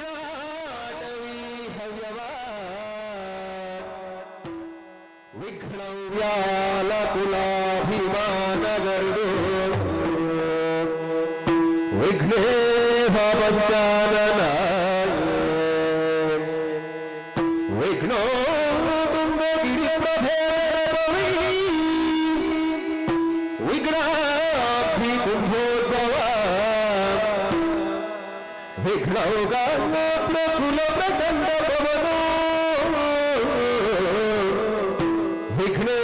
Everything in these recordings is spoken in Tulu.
ವಿಘ್ನಾಟವಿ ಹವ್ಯವ ವಿಘ್ನವ್ಯಾಲಕುಲಾಭಿಮಾನಗರುಡು ವಿಘ್ನೇಹ ಪಂಚಾನನ ವಿಘ್ನೋ ತುಂಗಗಿರಿಪ್ರಭೇರವಿ ವಿಘ್ನಾಭಿ ಕುಂಭೋದ್ಭವ ವಿಘ್ನೌಗಾತ್ರ ಕುಲ ಪ್ರಚಂಡ ಪವನೋ ವಿಘ್ನೇಶ್ವರ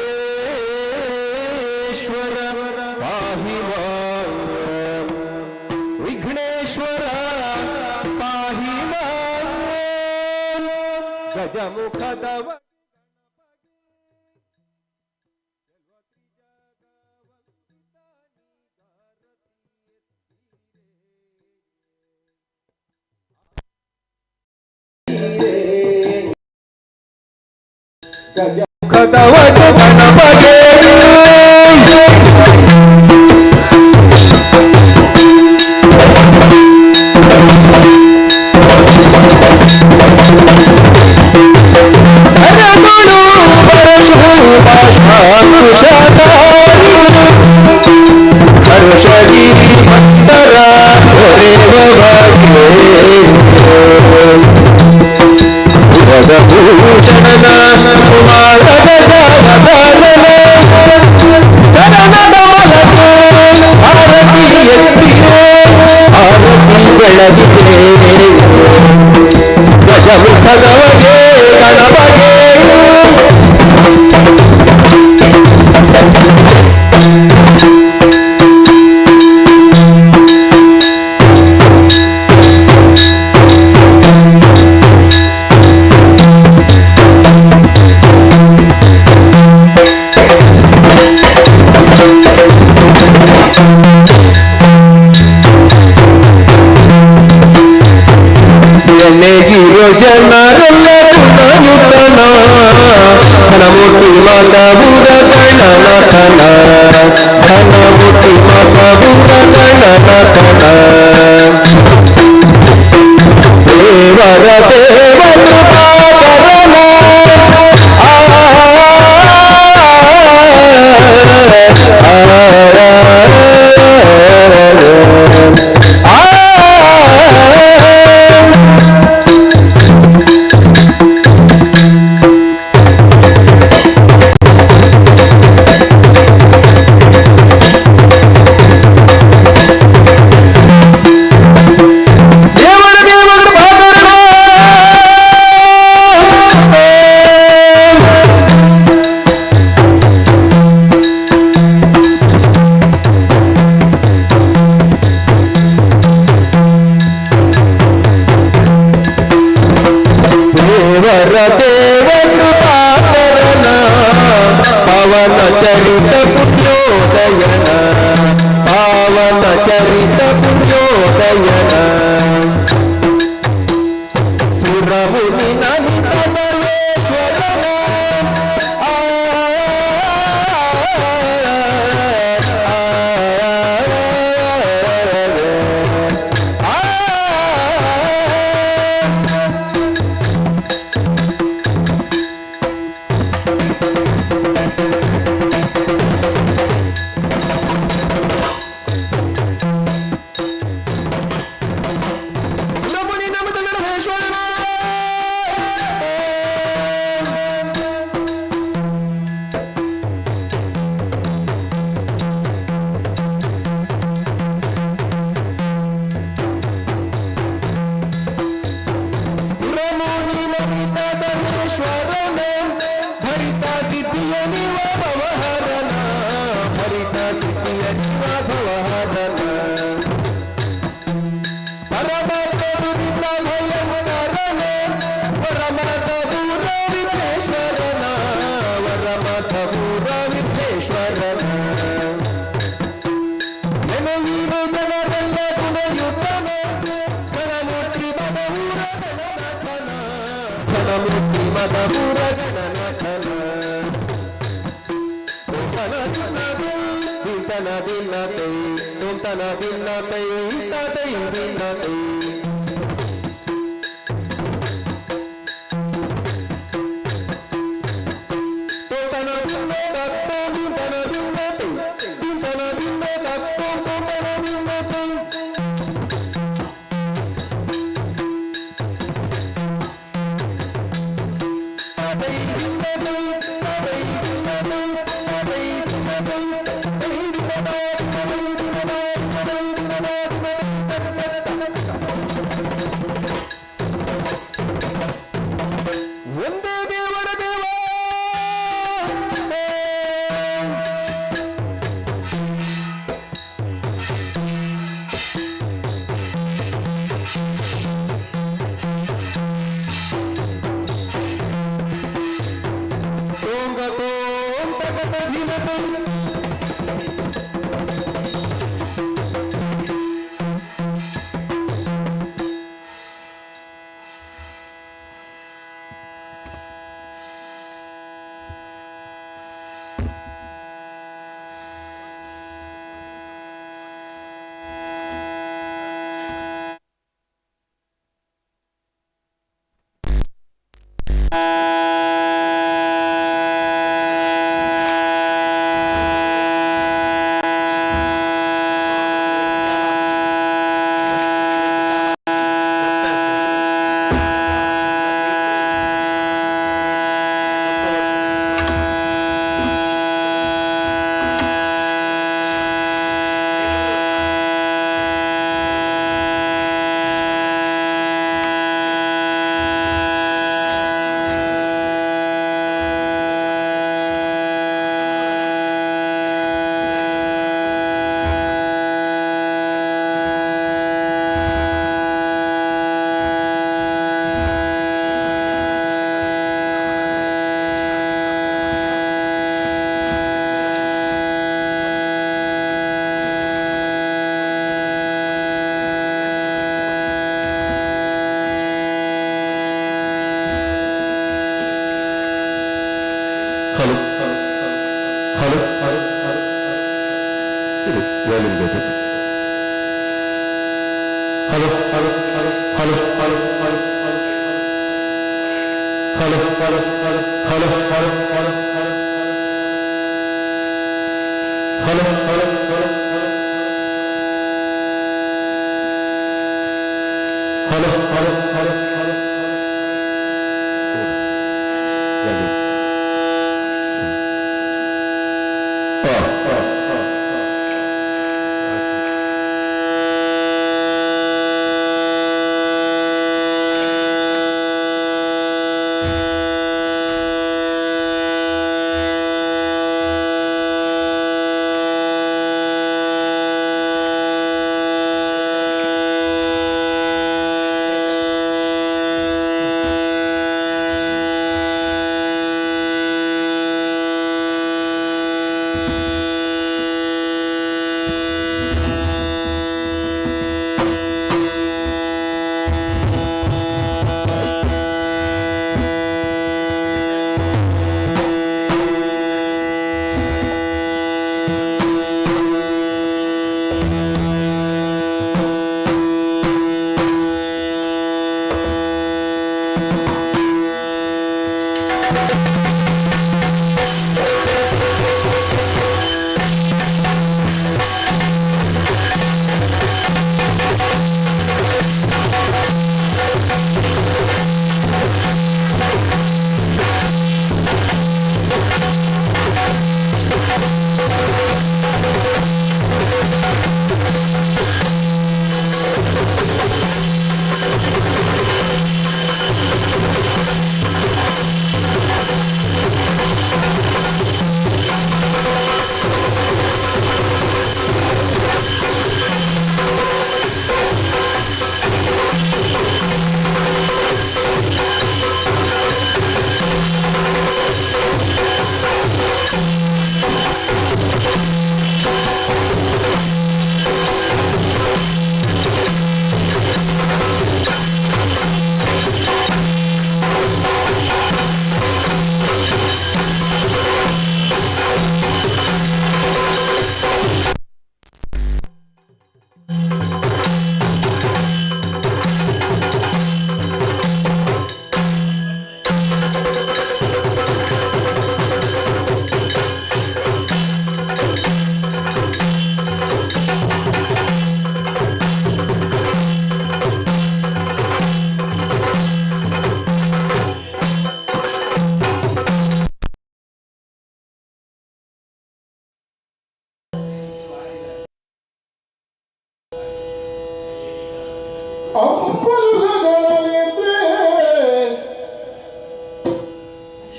ಪಾಹಿ ಮಾಂ. ವಿಘ್ನೇಶ್ವರ ಪಾಹಿ ಮಾಂ. ಗಜಮುಖದವ ಗಜಮುಖದವನು ಗಣಪಗೆ ಕರಗುಳು ಪರಶು ಹರುಷಗಿ ಭಕ್ತರ ದೊರೆವ ಬಗೆ. ಭೂಷಣನ ಕುಮಾರ ಗಜವದನ ಚರಣ ಕಮಲಕ್ಕೆ ಆರತಿ ಎತ್ತಿರೆ, ಆರತಿ ಬೆಳಗಿದೆ ಗಜಮುಖದವಗೆ ಗಣಪಗೆ. ಎಣ್ಣೆಗಿರೋ ಜನರೆಲ್ಲ ಗುಣಯುತನ, ಧನಮೂರ್ತಿ ಮಾತಬುರ ಗಣನಾಥನ, ಧನಮೂರ್ತಿ ಮಾತಬುರ ಗಣನಾಥನ. ದೇವರ ದೇವ ಕೃಪಾಕರನ ಆ ಆ ಆ ದೇವರ ದೇವ ಕೃಪಾಕರನ. ದೇವರ ದೇವ ಕೃಪಾಕರನ ಪವನ ಚರಿತ ಪುಣ್ಯೋದಯನ, ಪಾವನ ಚರಿತ ಪುಣ್ಯೋದಯನ. ಸುರಮುನಿ ನಮಿತ ಸರ್ವೇಶ್ವರನ ಆ ಆ ಆ ಸುರಮುನಿ ನಮಿತ ಸರ್ವೇಶ್ವರನ. ಸುರಮುನಿ ನಮಿತ ಸರ್ವೇಶ್ವರನ, ಭರಿತ ಸಿದ್ಧಿಯ ನಿವ ಭವಹರನ, ಭರಿತ ಸಿದ್ಧಿಯ ನಿವ ಭವಹರನ. ಪರಮಾತ್ಮ ದುರಿತ ಭಯಂಕರನ, ವರಮತ ವಿಘ್ನೇಶ್ವರನ, ವರಮತ ವಿಘ್ನೇಶ್ವರನ. ನೆನೆಯಿರು ಜನರೆಲ್ಲ ಗುಣಯುತನ, ಘನಮೂರ್ತಿ ಮದೂರ ಗಣನಾಥನ, ಘನಮೂರ್ತಿ ಮದೂರ ಗಣನಾಥನ. ಭಿನ್ನತೈ ತೋಂತನ ಭಿನ್ನತೈ ತೈ ಭಿನ್ನತೈ. ತೋಂತನ ಭಿನ್ನ ತತ್ವ ಭಿನ್ನನ ಭಿನ್ನತೈ ಭಿನ್ನನ ಭಿನ್ನ ತತ್ವ ತೋಂತನ ಭಿನ್ನತೈ. ತೈ ಭಿನ್ನತೈ ತೈ ಭಿನ್ನತೈ ತೈ ಭಿನ್ನತೈ ತೈ ಭಿನ್ನತೈ ತೈ ಭಿನ್ನತೈ. ಒಂದೇ ದೇವರ ದೇವ. ತೋಂಗ ತೋಂತಕಟ ಭೀಮತೈ. ಹಲೋ ಹಲೋ, ವಾಲ್ಯೂಮ್ ಬೇಕು. Hello hello hello hello hello hello hello hello hello hello hello hello hello hello.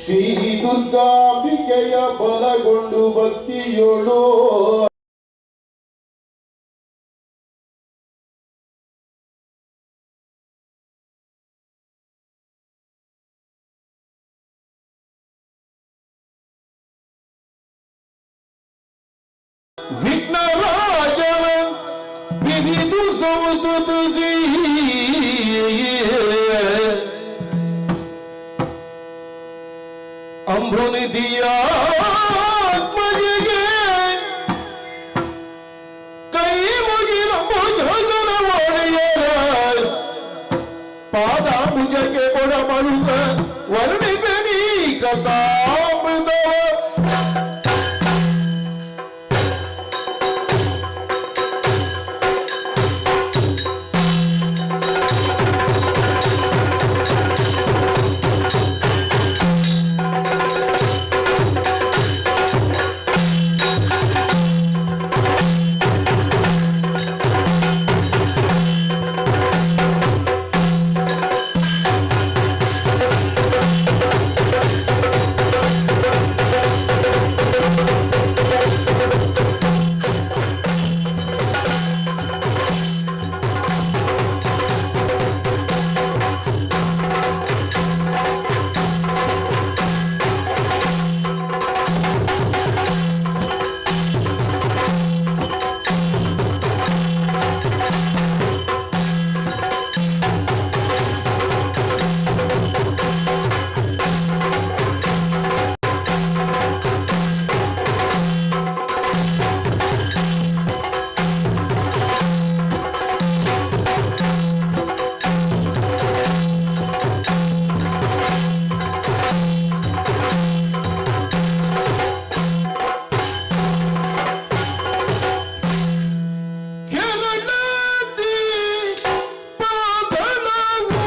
Shri ದುರ್ಗಾಂಬಿಕೆಯ ಬಲಗೊಂಡು ಭಕ್ತಿಯೋಳು. ವಿಘ್ನರಾಜನ ಬಿರಿದು ಸಂಸ್ತುತಿಸಿ, ಅಂಬುನಿಧಿಯ ಆತ್ಮಜಿಗೆ ಕೈ ಮುಗಿದ ಭುಜನ ಒಡೆಯರ ಪಾದಾಂಬುಜಕ್ಕೆ ಕೊಡಮರುತ ವರ್ಣಿಪೆ ನೀ ಕಥಾಮೃತವ. ಕೆರಳದಿ ಪಾದಳವು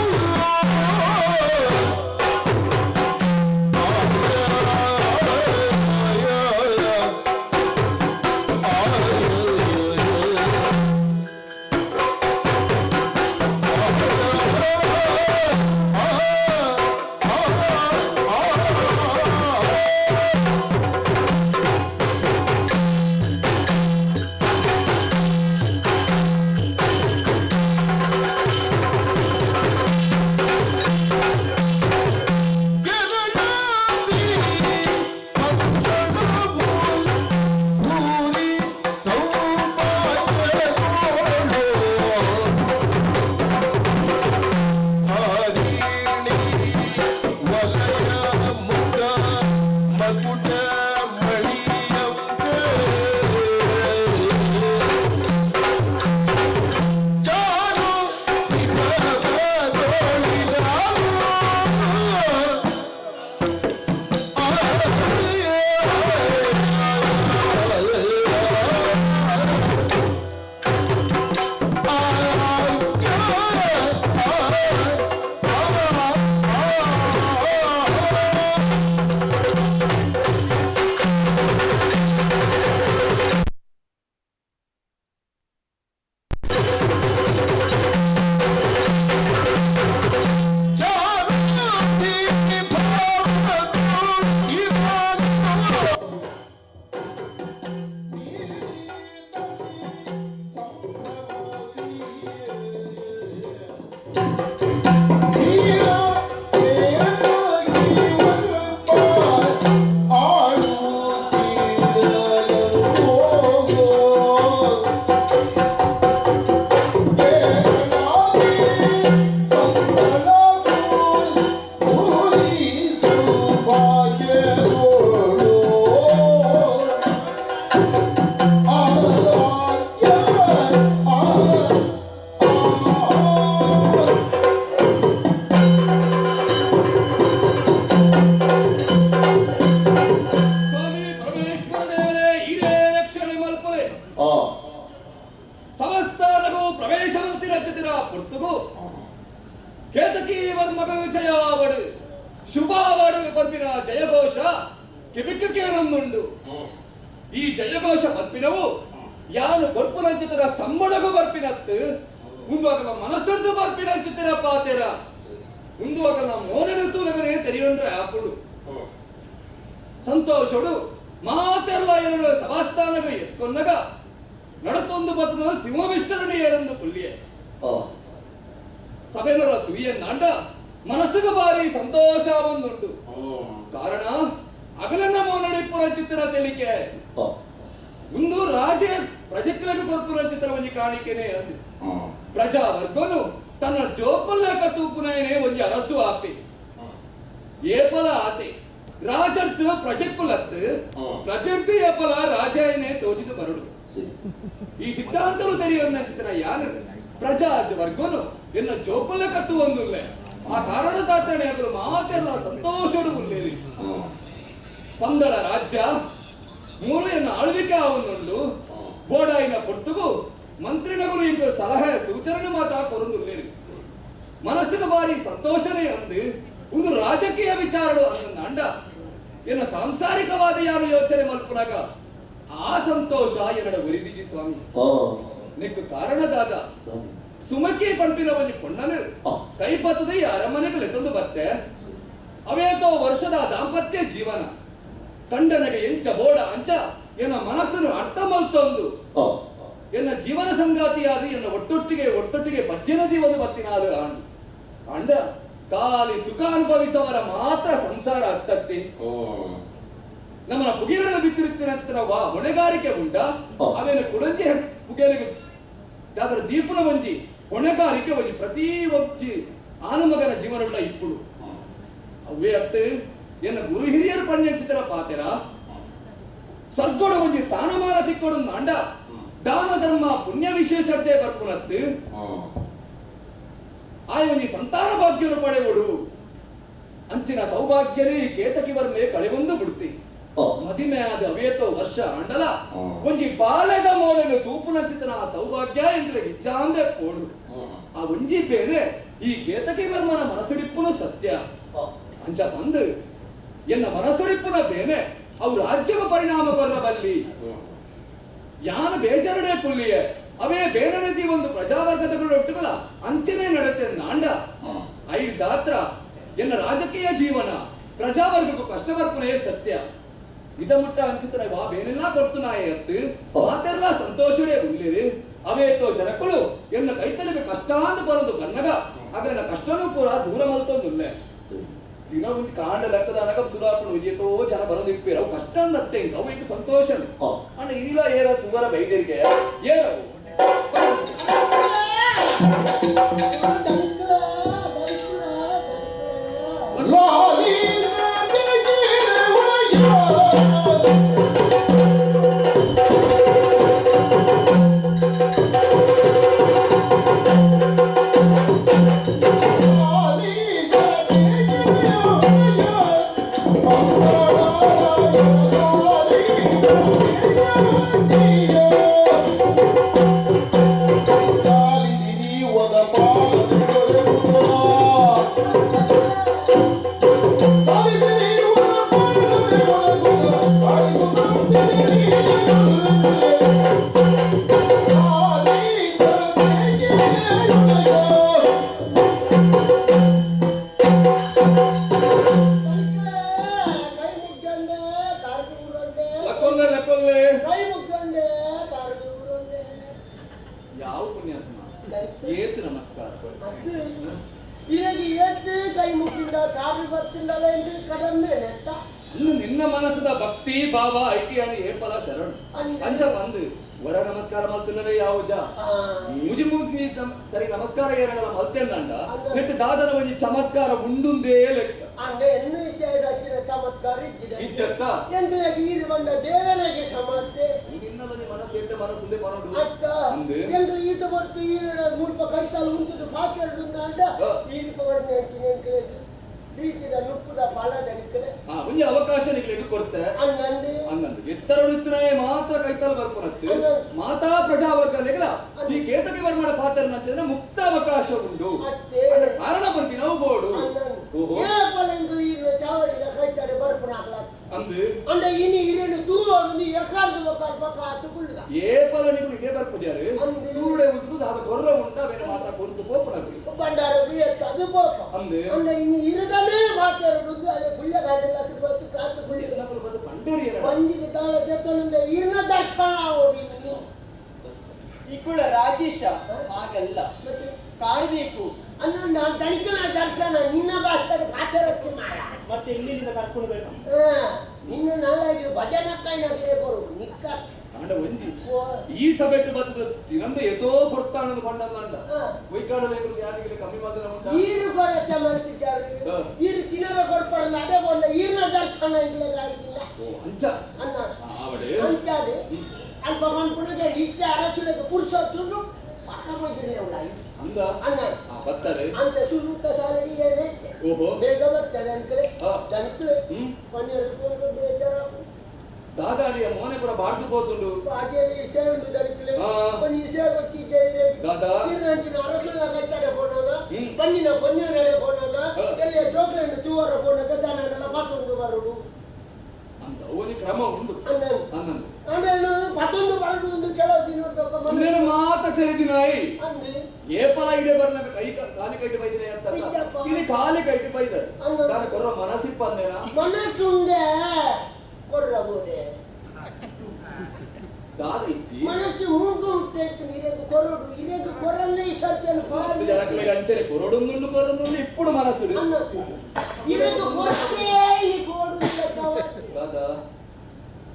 ಕೆರಳದಿ ಪಂದಳವು ಭೂರಿ ಸೌಭಾಗ್ಯಗಳು ಹರಿಣಿ ವಲಯ ಮುಖ ಮಕುಟ ಮಣಿಯಂತೆ ಚಾರು ವಿಭವದೊಳಿದಾರು. ಸ್ವಾಮಿ ಪರಮೇಶ್ವರ ದೇವರೇ, ಹಿರೇ ರಕ್ಷಣೆ ಮಲ್ಪಲೆ. ಸಮಸ್ತಾನಗೂ ಪ್ರವೇಶವಂತಿ ರಚಿತಿರ ಪುರ್ತುಗು ಕೇತಕಿ ವರ್ಮಗ ಜಯವಾವಡು ಶುಭಾವಡು ಪರ್ಪಿನ ಜಯಘೋಷ ಕಿವಿಕ್ಕೆ ಕೇರೊಂದುಂಡು. ಈ ಜಯಘೋಷ ಪರ್ಪಿನವು ಯಾನು ಬರ್ಪುನಂಚಿತರ ಸಮ್ಮಡಗು ಬರ್ಪಿನತ್ತು ಉಂದುವಾಗ ಮನಸ್ಸರ್ದು ಬರ್ಪಿನಂಚಿತರ ಪಾತೆರ ಉಂದುವಾಗ ಮೋನನು ತೂನಗನೇ ತೆರೆಯೊಂಡ್ರೆ ಆಪುಡು. ಸಂತೋಷಡು ಮಾತೆರ್ಲ ಎರಡು ಸಭಾಸ್ಥಾನಗ ಎತ್ಕೊನ್ನಗ ನಡತೊಂದು ಬತ್ತದ ಸಿಂಹವಿಷ್ಣರನ್ನು ಏರಂದು ಪುಲ್ಲಿಯೆ. ಸಭೆನರ ತುವಿಯನ್ನಾಂಡ ಮನಸ್ಸಿಗೆ ಬಾರಿ ಸಂತೋಷ ಬಂದುಂಟು. ಕಾರಣ ಅಗಲನ್ನ ಮೋನಡಿ ಪುರಂಚಿತ್ರ ತೆಲಿಕೆ ಒಂದು ರಾಜೇ ಪ್ರಜೆಕ್ಲಗ ಕೊರ್ಪುರಂಚಿತ್ರ ಒಂಜಿ ಕಾಣಿಕೆನೆ ಅಂದು. ಪ್ರಜಾ ವರ್ಗನು ತನ್ನ ಜೋಕುಲ್ಲೇಕ ತೂಪುನಯನೇ ಒಂಜಿ ಅರಸು ಆಪೆ ಏಪಲ ಆತೆ ರಾಜರ್ತು ಪ್ರಜೆಕ್ಕುಲತ್ತು ಪ್ರಜರ್ತು ಏಪಲ ರಾಜಯನೇ ತೋಜಿದು ಬರುಡು. ಈ ಸಿದ್ಧಾಂತರು ತೆರೆಯೊನ್ನಂಚಿತನ ಯಾನು ಪ್ರಜಾ ವರ್ಗನು ಎನ್ನ ಜೋಕುಲ್ಲ ಕತ್ತು ಒಂದುಲ್ಲೆ. ಆ ಕಾರಣ ತಾತಣೆ ಅವರು ಮಾತೆಲ್ಲ ಸಂತೋಷಡು ಉಲ್ಲೇರಿ. ಪಂದಳ ರಾಜ್ಯ ಮೂರು ಎನ್ನ ಆಳ್ವಿಕೆ ಆವನ್ನುಂಡು. ಬೋಡಾಯಿನ ಪೊರ್ತುಗು ಮಂತ್ರಿನಗರು ಇಂದು ಸಲಹೆ ಸೂಚನೆ ಮಾತಾ ಕೊರಂದುಲ್ಲೇರಿ. ಮನಸ್ಸಿಗೆ ಬಾರಿ ಸಂತೋಷನೇ ಅಂದು. ಒಂದು ರಾಜಕೀಯ ವಿಚಾರಡು ಅಂದ ಎನ್ನ ಸಾಂಸಾರಿಕವಾದ ಯಾನು ಯೋಚನೆ ಮಲ್ಪುನಾಗ ಆ ಸಂತೋಷ ಎನ್ನಡ ಉರಿದಿಜಿ ಸ್ವಾಮಿ. ನಿಕ್ಕು ಕಾರಣದಾದ ಸುಮಕಿ ಪಂಪಿನ ಒಂಜಿ ಪೊಣ್ಣನು ಕೈಪತ್ತದ ಈ ಅರಮನೆಗೆ ಲೆತ್ತೊಂದು ಬತ್ತೆ. ಅವೇತೋ ವರ್ಷದ ದಾಂಪತ್ಯ ಜೀವನ ಕಂಡನಗೆ ಎಂಚ ಬೋಡ ಅಂಚ ಎನ್ನ ಮನಸ್ಸನ್ನು ಅರ್ಥ ಮಲ್ತೊಂದು ಎನ್ನ ಜೀವನ ಸಂಗಾತಿಯಾದ ಎನ್ನ ಒಟ್ಟೊಟ್ಟಿಗೆ ಒಟ್ಟೊಟ್ಟಿಗೆ ಬಜ್ಜಿನ ಜೀವನ ಬತ್ತಿನಾದ ಆಂಡು ಅಂಡ ಖಾಲಿ ಸುಖ ಅನುಭವಿಸುವವರ ಮಾತ್ರ ಸಂಸಾರ ಅತ್ತತ್ತಿ. ನಮ್ಮನ ಪುಗಿರದ ಬಿತ್ತಿರುತ್ತಿನ ವಾ ಹೊಣೆಗಾರಿಕೆ ಉಂಡ ಅವೇನು ಕುಡಂಜಿ ಪುಗೆಲಿಗೆ ಅದರ ದೀಪನ ಒಂಜಿ ಹೊಣೆಗಾರಿಕೆ ಒಂಜಿ ಪ್ರತಿ ಒಂಜಿ ಆನಮಗನ ಜೀವನ ಇಪ್ಪುಡು. ಅವೇ ಅತ್ತು ಎನ್ನ ಗುರು ಹಿರಿಯರು ಪಣ್ಯಂಚಿತರ ಪಾತೆರ ಸ್ವರ್ಗೋಡು ಒಂಜಿ ಸ್ಥಾನಮಾನ ತಿಕ್ಕೊಡು ಅಂಡ ದಾನ ಧರ್ಮ ಪುಣ್ಯ ವಿಶೇಷತೆ ಬರ್ಪುನತ್ತು ಆಯ ಒಂಜಿ ಸಂತಾನ ಭಾಗ್ಯನು ಪಡೆವಡು. ಅಂಚಿನ ಸೌಭಾಗ್ಯನೇ ಈ ಕೇತಕಿ ವರ್ಮೆ ಕಳೆವೊಂದು ಬಿಡ್ತಿ. ಮದಿಮೆ ಆದ ಅವೇತೋ ವರ್ಷ ಅಂಡಲ ಒಂಜಿ ಬಾಲೆದ ಮೋಲೆನು ತೂಪುನಂಚಿತನ ಆ ಸೌಭಾಗ್ಯ ಎಂದ್ರೆ ಇಚ್ಚಾಂದೆ ಪೋಡು. ಆ ಒಂಜಿ ಬೇನೆ ಈ ಕೇತಕಿ ವರ್ಮನ ಮನಸ್ಸಿಡಿಪ್ಪುನು ಸತ್ಯ. ಅಂಚ ಬಂದು ಎನ್ನ ಮನಸ್ಸಿಡಿಪ್ಪುನ ಬೇನೆ ಅವು ರಾಜ್ಯವ ಪರಿಣಾಮ ಬರಬಲ್ಲಿ. ಯಾನ ಬೇಜಾರಡೆ ಪುಲ್ಲಿಯೆ ಅವೇ ಬೇರೆ ಒಂದು ಪ್ರಜಾವರ್ಗದಗಳು ಒಟ್ಟುಗಲ ಅಂಚನೆ ನಡತೆ ನಾಂಡ ಐದು ದಾತ್ರ ಎನ್ನ ರಾಜಕೀಯ ಜೀವನ ಪ್ರಜಾವರ್ಗಕ್ಕೂ ಕಷ್ಟ ಬರ್ಪುನೇ ಸತ್ಯ. ಇದ ಮುಟ್ಟ ಅಂಚಿತನ ವಾ ಬೇನೆಲ್ಲ ಕೊಡ್ತುನಾಯ ಎತ್ತು ಮಾತೆಲ್ಲ ಸಂತೋಷವೇ ಉಳ್ಳಿರಿ. ಅವೇತೋ ಜನಕ್ಕಳು ಎನ್ನ ಕೈತನಿಗೆ ಕಷ್ಟ ಅಂದು ಬರೋದು ಬನ್ನಗ ಅಗ್ರನ ಕಷ್ಟನೂ ಪೂರ ದೂರ ಮಲ್ತೊಂದುಲ್ಲೆ. ದಿನ ಒಂದು ಕಾಂಡ ಲೆಕ್ಕದ ಅನಗ ಸುರಾಪುಣ ವಿಜಯತೋ ಜನ ಬರೋದು ಇಪ್ಪೇರು ಅವು ಕಷ್ಟ ಅಂದತ್ತೆ ಅವು ಈಗ ಸಂತೋಷ. ಅಣ್ಣ ಇನಿಲ ಏರ ತುವರ ಬೈದರಿಗೆ ಏರವು. ಯಾವ ಪುಣ್ಯಾತ್ಮ ಏತು ನಮಸ್ಕಾರ. ಏತು ಕೈ ಮುಗಿಂದ ಕಾರು ಬರ್ತಿಂದಲ್ಲ ಎಂದು ಕಡಮೆ ನೆತ್ತ. ಇನ್ನು ನಿನ್ನ ಮನಸ್ಸದ ಭಕ್ತಿ ಭಾವ ಐಕ್ಯಾದ ಏಪಲ ಶರಣು. ಅಂಚ ಬಂದು ವರ ನಮಸ್ಕಾರ ಮಲ್ತಿಲ್ಲರೆ ಯಾವ ಜ ಮುಜಿ ಮುಜಿ ಸರಿ ನಮಸ್ಕಾರ ಏರಗಳ ಮಲ್ತೆಂದಂಡ ನೆಟ್ಟು ದಾದನ ಒಂಜಿ ಚಮತ್ಕಾರ ಉಂಡುಂದೇ ಲೆಕ್ಕ. ಅಂಡೆ ಎನ್ನು ವಿಷಯ ಚಮತ್ಕಾರ ಇದ್ದಿದೆ. ಇಜ್ಜತ್ತ ಎಂದು ಈರು ಬಂದ ದೇವನಿಗೆ ಸಮಸ್ಯೆ. ನಿನ್ನದಲ್ಲಿ ಮನಸ್ಸು ಎಟ್ಟ ಮನಸ್ಸುಂದೆ ಪನೋಡು. ಅತ್ತ ಎಂದು ಈತ ಬರ್ತು ಈರಡ ಮುಲ್ಪ ಕೈತಾಲ್ ಉಂಟು ಪಾಕೆರಡು ಅಂಡ ಈರು ಪವರ್ನೆ ಅಂಚಿನ ಪ್ರೀತಿದ ನುಪ್ಪುದ ಫಲದ ನಿಕ್ಕಲೆ. ಒಂಜಿ ಅವಕಾಶ ನಿಕ್ಲೆಗ್ ಕೊಡ್ತೆ. ಅನ್ನಂದು ಅನ್ನಂದು ಎತ್ತರಡುತ್ತನೇ ಮಾತ್ರ ಕೈತಾಲ್ ಬರ್ಪುನತ್ತು ಮಾತಾ ಪ್ರಜಾವರ್ಗ ನೆಗಲ ಈ ಕೇತಕಿ ವರ್ಮಣ ಪಾತ್ರ ನಚ್ಚದ್ರೆ ಮುಕ್ತ ಅವಕಾಶ ಉಂಡು. ಕಾರಣ ಪನ್ಪಿ ನಾವು ಬೋಡು. ಅಂದು ಅಂಡ ಇನಿ ಇರೇನು ತೂವನು ನೀ ಎಕಾರ್ದು ಬಕಾರ್ ಬಕ ಆತು ಕುಳ್ಳುದ. ಏಪಲ ನೀವು ಇಡೇ ಬರ್ಪುಜಾರು ತೂಡೆ ಉಂಟು ದಾದ ಕೊರ್ರ ಉಂಟ ಬೇರೆ ಮಾತಾ ಕೊರ್ತು ಪೋಪುನಕ್ಲು. ಬಂಡಾರ ಅದು ಪೋಪ. ಅಂದು ಅಂಡ ಇನಿ ಇರದನೇ ಮಾತಾಡುದು ಅದೇ ಗುಳ್ಳ ಗಾಡೆಲ್ಲ ಬತ್ತು ಕಾತು ಕುಳ್ಳುದ. ನಕಲು ಬತ್ತು ದೆತ್ತೊಂದು ಇರ್ನ ದರ್ಶನ ಓಡಿ. ಇಕ್ಕುಳ ರಾಜೇಶ, ಹಾಗಲ್ಲ, ಕಾಯ್ಬೇಕು. ಅನ್ನ ನಾನು ತಣಿಕನ ದರ್ಶನ ನಿನ್ನ ಭಾಷೆ ಪಾಚರಕ್ಕೆ ಮಾರ. ಮತ್ತೆ ಎಲ್ಲಿಂದ ಕರ್ಕೊಂಡು ಬರ್ತೀನಿ? ನಿನ್ನ ನಾಳೆ ಭಜನಕ್ಕಾಯಿನ ಸೇಬರು ನಿಕ್ಕ. ಆಂಡ ಒಂಜಿ ಈ ಸಭೆಟ್ಟು ಬತ್ತದ ತಿನಂದ ಎತೋ ಕೊಡ್ತಾನದು ಕೊಂಡಂದ. ಕೊಯ್ಕಾಡಲೆ ಯಾರಿಗೆ ಕಮ್ಮಿ ಮಾತ್ರ ಉಂಟಾ? ಈರು ಕೊರತೆ ಮಾಡ್ತಿದ್ದಾರೆ. ಈರು ತಿನ್ನರ ಕೊಡ್ಪಾರಂದ ಅದೇ ಬಂದ ಈರಿನ ದರ್ಶನ ಇಲ್ಲದಾಗಿಲ್ಲ. ಓ ಅಂಚ. ಅನ್ನ. ಆವಡೆ. ಅಂಚಾದೆ ಅಲ್ಪ ಮನ್ಪುನಗೆ ಇತ್ತೆ ಅರಸುಲೆಗೆ ಪುರುಷೊತ್ತುಂಡು ಪಕ್ಕ ಹೋಗಿರಲಿ ಅವಳ. ಅಂದ. ಅನ್ನ. ಬತ್ತಾರೆ. ಅಂತ ಸುರುತ್ತ ಸಾಲಡಿ ಏನೈತೆ. ಓಹೋ. ಬೇಗ ಬರ್ತಾರೆ ಅಂಕಲೆ. ತನ್ಕಲೆ. ಪನ್ನೀರು ಬೇಜಾರ. ದಾದಾರಿಯ ಮೋನೆ ಪುರ ಬಾಡ್ದು ಪೋತುಂಡು. ಬಾಟಿಯಲ್ಲಿ ಇಸೆ ಉಂಡು ದನಿಕಲೆ. ಒಂದು ಇಸೆ ಗೊತ್ತಿದ್ದೆ. ದಾದಾ. ಇರಂಚಿನ ಅರಸುಲ ಕೈತಾರೆ ಪೋನಾಗ, ಪನ್ನಿನ ಪೊನ್ನಿಯನಡೆ ಪೋನಾಗ, ಎಲ್ಲ ಜೋಕ್ಲೆಂಡು ತೂವರ ಪೋನಾಗ ದಾನಂಡಲ ಪತ್ತೊಂದು ಬರುಡು. ಅಂತ ಒಂಜಿ ಕ್ರಮ ಉಂಡು. ಅಂದನು. ಅಂದನು. ಅಂದನು ಪತ್ತೊಂದು ಬರುಡು ಒಂದು ಕೆಲವು ದಿನ ಉಂದೇನು ಮಾತ ತೆರೆದಿನಾಯಿ. ಅಂದು. ಏಪಲ ಇಡೆ ಬರ್ನ ಕೈ ಕಾಲಿ ಕೈಟ್ ಬೈದಿನ ಅಂತ. ಇಜ್ಜಪ್ಪ. ಇಲ್ಲಿ ಕಾಲಿ ಕೈಟ್ ಬೈದ. ಅಂದನು. ನಾನು ಕೊರ್ರ ಮನಸ್ಸಿಪ್ಪ ಅಂದೇನಾ? ಮನಸ್ಸುಂಡೆ ಕೊರ್ರಬೋಡೆ. ದಾದ ಇತ್ತಿ. ಮನಸ್ಸು ಮೂಗು ಹುಟ್ಟೈತು ಇರೆಗ್ ಕೊರಡು ಇರೆಗ್ ಕೊರಲ್ಲೇ ಈ ಸತ್ಯನ ಮಸ್ತ್ ಜನಕ್ಲೆಗ್ ಅಂಚನೆ ಕೊರಡೊಂದುಂಡು ಕೊರೊಂದುಂಡು ಇಪ್ಪುಡು ಮನಸ್ಸುಡು. ಅನ್ನ ಇರೆಗ್ ಕೊರ್ತೇ ಈ ಕೋಡು ಲೆಕ್ಕ. ದಾದ.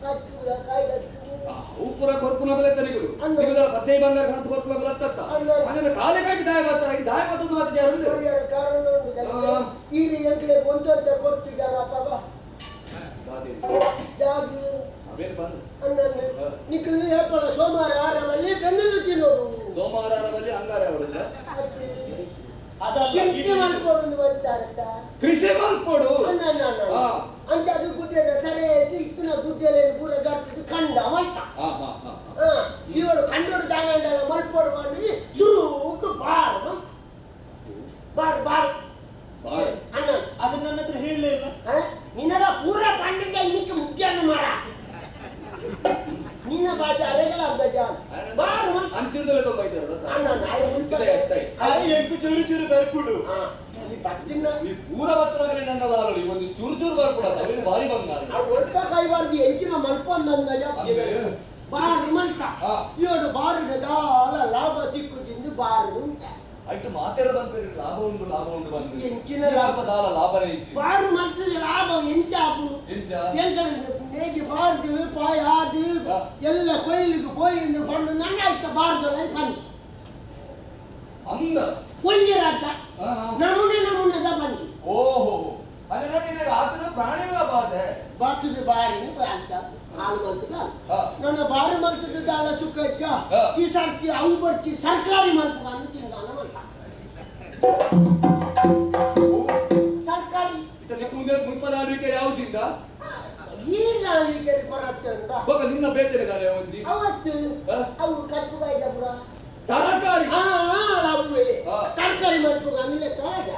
ಕಚ್ಚುಲ ಕಾಯಿ ಕಚ್ಚು. ಅವು ಪೂರ ಕೊರ್ಪುನಗಲೆ ತನಿಗುರು. ಅಂದ. ನಿಗುದರ ಪತ್ತೇ ಬಂಗಾರ ಕಣತ್ ಕೊರ್ಪುನಗಲ ಅತ್ತತ್ತ. ಅಂದ. ಅಂದನ ಕಾಲಿ ಕೈಟ್ ದಾಯ ಬರ್ತಾರ ಈ ದಾಯ ಬತ್ತದ ಮತ್ತೆ ಜಾರಂದು. ಕೊರಿಯರ ಕಾರಣ ಉಂಟು. ಈರು ಎಂಕ್ಲೆ ಒಂದೊಂದ ಕೊರ್ತಿದಾರ ಅಪ್ಪಗ. ದಾದೆ. ಜಾಗ. ಅವೇನ್ ಬಂದು. ಅನ್ನನ್ನು. ನಿಕ್ಕಲು ಏಪಲ ಸೋಮವಾರ ಆರವಲ್ಲಿ ಬೆಂದಲು ತಿನ್ನೋಡು. ಸೋಮವಾರ ಆರವಲ್ಲಿ ಅಂಗಾರ ಅವರಿಲ್ಲ. ಅತ್ತೆ. ಅದಲ್ಲ. ಕೃಷಿ ಮಲ್ಪೊಡು ಬರ್ತಾರತ್ತ. ಕೃಷಿ ಮಲ್ಪೊಡು. ಅನ್ನ ಅನ್ನ ಅನ್ನ. ಅಂಚ ಅದು ಗುಡ್ಡೆದ ತರೆ ಇತ್ತಿನ ಗುಡ್ಡೆಲೆ ಪೂರ ಗರ್ತದು ಕಂಡ ಮಲ್ತ. ಹಾ ಹಾ ಹಾ ಹಾ. ಇವರು ಕಂಡೋಡು ದಾಂಡಲ ಮಲ್ಪೊಡು ಮಾಡಿ ಸುರುಕು ಬಾರ್ ಮಲ್ತ. ಬಾರ್ ಬಾರ್. ಬಾರ್. ಅನ್ನ. ಅದು ನನ್ನ ಹತ್ರ ಹೇಳಲೇ ಇಲ್ಲ. ನಿನ್ನದ ಪೂರ ಪಾಂಡಿತ್ಯ ಇನ್ನಕ್ಕೆ ಮುಖ್ಯ ಮಾರ. ನಿನ್ನ ಭಾಷೆ ಅರೆಗಲ ಅರ್ಧ ಜಾನ್. ಬಾರ್ ಮಲ್ತ. ಅಂಚಿನದಲ್ಲೇ ತೊಂಬೈತಾರೆ. ಅನ್ನ ಅನ್ನ ಆಯ್ ಮುಂಚೆ. ಎತ್ತಾಯಿ. ಅರೆ ಎಂಕು ಚೂರು ಚೂರು ಬರ್ಕುಡು. ಈ ಬತ್ತಿನ. ಈ ಪೂರ ವಸ್ತ್ರದಲ್ಲಿ ನನ್ನ ದಾರಳು ಒಂದು ಚೂರು ಚೂರು ಬರ್ಪುಡ ಅವೇನು ಭಾರಿ ಬಂಗಾರ. ಆ ಒಲ್ಪ ಕೈವಾರ್ದು ಎಂಚಿನ ಮಲ್ಪಂದಂದ. ಬಾರು ಮಲ್ತ. ಏಳು ಬಾರುಡ ದಾಲ ಲಾಭ ಸಿಕ್ಕುದಿಂದು ಬಾರು ಉಂಟ. ಅಟ್ಟು ಮಾತೆಲ್ಲ ಬಂದ್ಬೇರೆ ಲಾಭ ಉಂಟು ಲಾಭ ಉಂಟು ಬಂದು. ಎಂಚಿನ ಲಾಭ ದಾಲ ಲಾಭನೇ ಇತ್ತು. ಬಾರು ಮಲ್ತದ ಲಾಭ ಎಂಚ ಆಪು. ಎಂಚ? ಎಂಚ ನೇಜಿ ಬಾರ್ದು ಪಾಯ್ ಆದು ಎಲ್ಲ ಕೊಯ್ಲಿಗೆ ಪೋಯಿಂದು ಪಂಡು ನನ್ನ ಆಯ್ತ ಬಾರ್ದೊಳ ಪಂಚ. ಅಂದ. ಒಂಜಿರಾಟ. ನಮೂನೆ ನಮೂನೆದ ಪಂಚ. ಓಹೋ. ಅಂದ್ರೆ ನಿನಗೆ ಆತನ ಪ್ರಾಣಿಗಳ ಬಾಧೆ. ಬಾತದ ಬಾರಿನ ಅಂತ ಹಾಲು ಮಲ್ತದ. ನನ್ನ ಬಾರು ಮಲ್ತದ ದಾಲ ಸುಖ ಇದ್ದ. ಈ ಸರ್ತಿ ಅವು ಬರ್ಚಿ ಸರ್ಕಾರಿ ಮಲ್ಪುವ ಚಿಂತಾನ ಮಲ್ತ. ಸರ್ಕಾರಿ. ಇತನೆ ಮುಂದೆ ಮುಲ್ಪದ ಆಳ್ವಿಕೆ ಯಾವ ಚಿಂತ? ಈ ಆಳ್ವಿಕೆ ಕೊರತೆ ಉಂಟಾ? ಬೊಕ ನಿನ್ನ ಬೇತೆರೆದಾರೆ ಒಂಜಿ. ಅವತ್ತು ಅವು ಕಪ್ಪುಗಾಯ್ದ ಪುರ. ತರಕಾರಿ. ಅವೇ. ತರಕಾರಿ ಮಲ್ಪುಗ ಅಂದ್ರೆ ಕಾದ.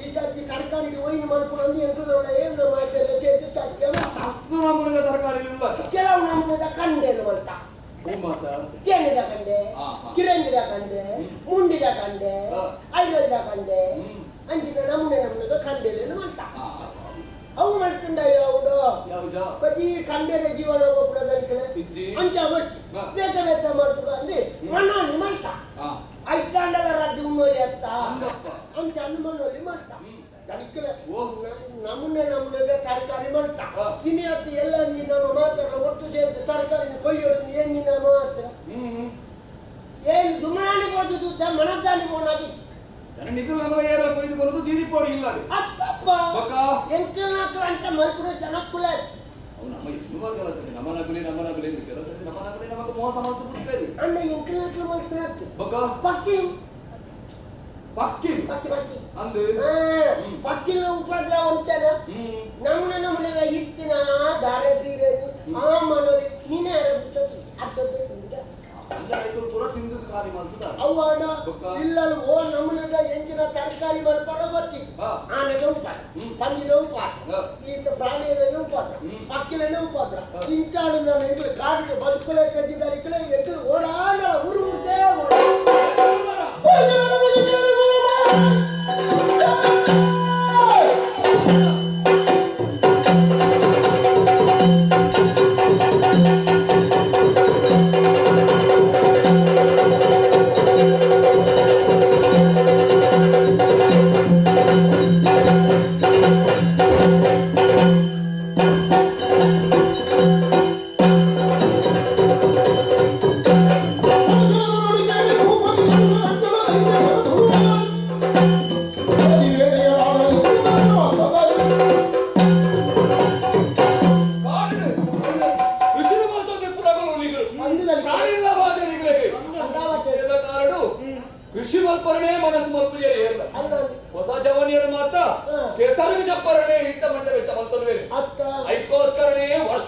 ಈ ಸರ್ತಿ ತರಕಾರಿ ಒಯ್ನು ಮಲ್ಪುಗ ಅಂದ್ರೆ ಎಂಟುನೂರ ಏನು ಮಾತೆಲ್ಲ ಸೇರಿಸಿ ಚಕ್ಕೆ ಮಲ್ತ. ಅಷ್ಟು ನಮೂನೆದ ತರಕಾರಿ ಇಲ್ಲ. ಕೆಲವು ನಮೂನೆದ ಕಂಡೇನು ಮಲ್ತ. ಹೂ ಮಾತ. ಕೇಣಿದ ಕಂಡೆ, ಕಿರಂಗಿದ ಕಂಡೆ, ಮುಂಡಿದ ಕಂಡೆ, ಐರಲ್ದ ಕಂಡೆ, ಅಂಚಿನ ನಮೂನೆ ನಮೂನೆದ ಕಂಡೇಲೇನು ಮಲ್ತ. ಅವು ಮಲ್ತುಂಡ ಯಾವುದು? ಯಾವ್ಜ? ಬರೀ ಕಂಡೆದ ಜೀವನ ಗೊಬ್ಬರದ ಇಜ್ಜಿ. ಅಂಚ ಬರ್ತಿ. ಬೇಸ ಬೇಸ ಮಲ್ಪುಗ ಅಂದ್ರೆ ಮನೋಲಿ ಮಲ್ತ. ಐತಾಂಡಲ ರಡ್ಡು ಉಣ್ಣೋಲಿ ಅತ್ತ. ಹಂಗಪ್ಪ. ಅಂಚ ಅಂದು ಮನೋಲಿ ಮಲ್ತ. ದನಿಕಲೆ ಓ. ನಮೂನೆ ನಮೂನೆದ ತರಕಾರಿ ಮಲ್ತ. ಇನಿ ಅತ್ತ ಎಲ್ಲ ನೀ ನಮ್ಮ ಮಾತಾಡ ಒಟ್ಟು ಸೇರಿದ ತರಕಾರಿನ ಕೊಯ್ಯೋಡು ಏನ್ ನಿನ್ನ ಮಾತ್ರ? ಏನು ದುಮನಾಣಿ ಹೋದುದು ಮಣದ್ದಾನಿ ಬೋನಾಗಿ. ಜನ ನಿಖಿಲ್ ನಮಗ ಏರ ಕೊಯ್ದು ಬರೋದು ದೀದಿಪೋಡಿ ಇಲ್ಲ. ಅತ್ತಪ್ಪ. ಬೊಕ್ಕ. ಎಂಕಲ್ನಾಕ್ಲ ಅಂತ ಮಲ್ಪುನ ಜನಕ್ಕುಲ. ಅವು ನಮ್ಮ ಎನ್ನುವ ಕೆಲಸ ನಮ್ಮನ ಗುಲಿ ನಮ್ಮನ ಗುಲಿ ಎಂದು ಕೆಲಸ ನಮ್ಮನ ಗುಲಿ ನಮಗೆ ಮೋಸ ಮಾಡ್ತು ಬಿಡ್ಬೇಡಿ. ಅಣ್ಣ ಎಂಕಲ್ನಾಕ್ಲ ಮಲ್ಪುನತ್ತು. ಬೊಕ್ಕ. ಪಕ್ಕಿ. ಪಕ್ಕಿ. ಪಕ್ಕಿ ಪಕ್ಕಿ. ಅಂದು. ಪಕ್ಕಿನ ಉಪದ್ರವ ಅಂತಾರ. ನಮ್ಮನೆ ನಮ್ಮನೆಲ್ಲ ಇತ್ತಿನ ದಾರೆ ಬೀರೇನು ಆ ಮನೋಲಿ ನೀನೇ ಅರ್ಥ. ಪೂರ ತಿಂದದ್ದು ಖಾಲಿ ಮಾಡ್ತದ. ಅವ್ವಾಡ ಇಲ್ಲ ಓ ನಮ್ಮನೆದ ಎಂಚಿನ ತರಕಾರಿ ಮಲ್ಪರ ಗೊತ್ತಿತ್ತು. ಆನೆದ ಉಪದ್ರ, ಪಂಜಿದ ಉಪದ್ರ, ಈತ ಪ್ರಾಣಿಗಳ ಉಪದ್ರ, ಪಕ್ಕಿಲನೆ ಉಪದ್ರ. ಇಂಚಾಡು ನಾನು ಎಂಗ್ಲು ಕಾಡಿಗೆ ಬದುಕಲೇ ಕದ್ದಿದ್ದಾರೆ ಎಂಗ್ಲು ಓಡಾಡ ಊರು ಊರ್ದೇ ಓಡ.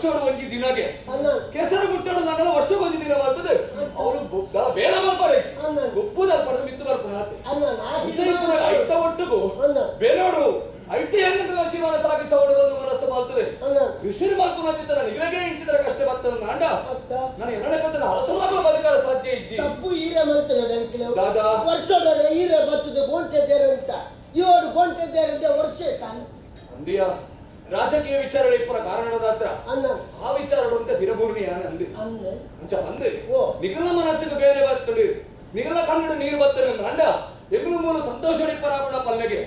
ವರ್ಷೋಡು ಒಂಜಿ ದಿನಗೆ ಕೆಸರು ಗುಟ್ಟಡು ನನ್ನ ವರ್ಷಕ್ಕೆ ಒಂಜಿ ದಿನ ಬರ್ತದೆ ಅವಳು ಬೇರೆ ಬರ್ಪಾರೆ ಉಪ್ಪು ದರ್ಪಣ ಮಿತ್ತು ಬರ್ಪುನ ಐತ ಒಟ್ಟುಗು ಬೇಲೋಡು ಐತೆ ಹೆಂಗ ಜೀವನ ಸಾಗಿಸೋಡು ಒಂದು ಮನಸ್ಸು ಮಾಡ್ತದೆ ಕೃಷಿ ಮಲ್ಪುನ ಚಿತ್ರ ನಿಗಲಗೆ ಇಂಚಿತರ ಕಷ್ಟ ಬರ್ತದೆ ನಾಂಡ ನಾನು ಎನ್ನಡಕಂತ ಅರಸಲಾಗುವ ಬದುಕಲ ಸಾಧ್ಯ ಇಜ್ಜಿ ತಪ್ಪು ಹೀರೆ ಮಲ್ತದೆ ದಾದಾ ವರ್ಷದ ಹೀರೆ ಬರ್ತದೆ ಬೋಂಟೆ ಅಂತ ಇವರು ಬೋಂಟೆ ಅಂತ ವರ್ಷ ತಾನೆ ಅಂದಿಯ ರಾಜಕೀಯ ವಿಚಾರ ಇಪ್ಪರ ಕಾರಣದ ಹತ್ರ ಆ ವಿಚಾರ ಬಿರಬೂರ್ಣಿ ಅಂದೆ ಅಂಚ ಅಂದೆ ನಿಗಲ ಮನಸ್ಸಿಗೆ ಬೇರೆ ಬರ್ತದೆ ನಿಗಲ ಕನ್ನಡ ನೀರು ಬರ್ತದೆ ಅಂಡ ಎಂಗ್ಲು ಮೂಲ ಸಂತೋಷ ಇಪ್ಪರಾಪಣ ಪಲ್ಲೆಗೆ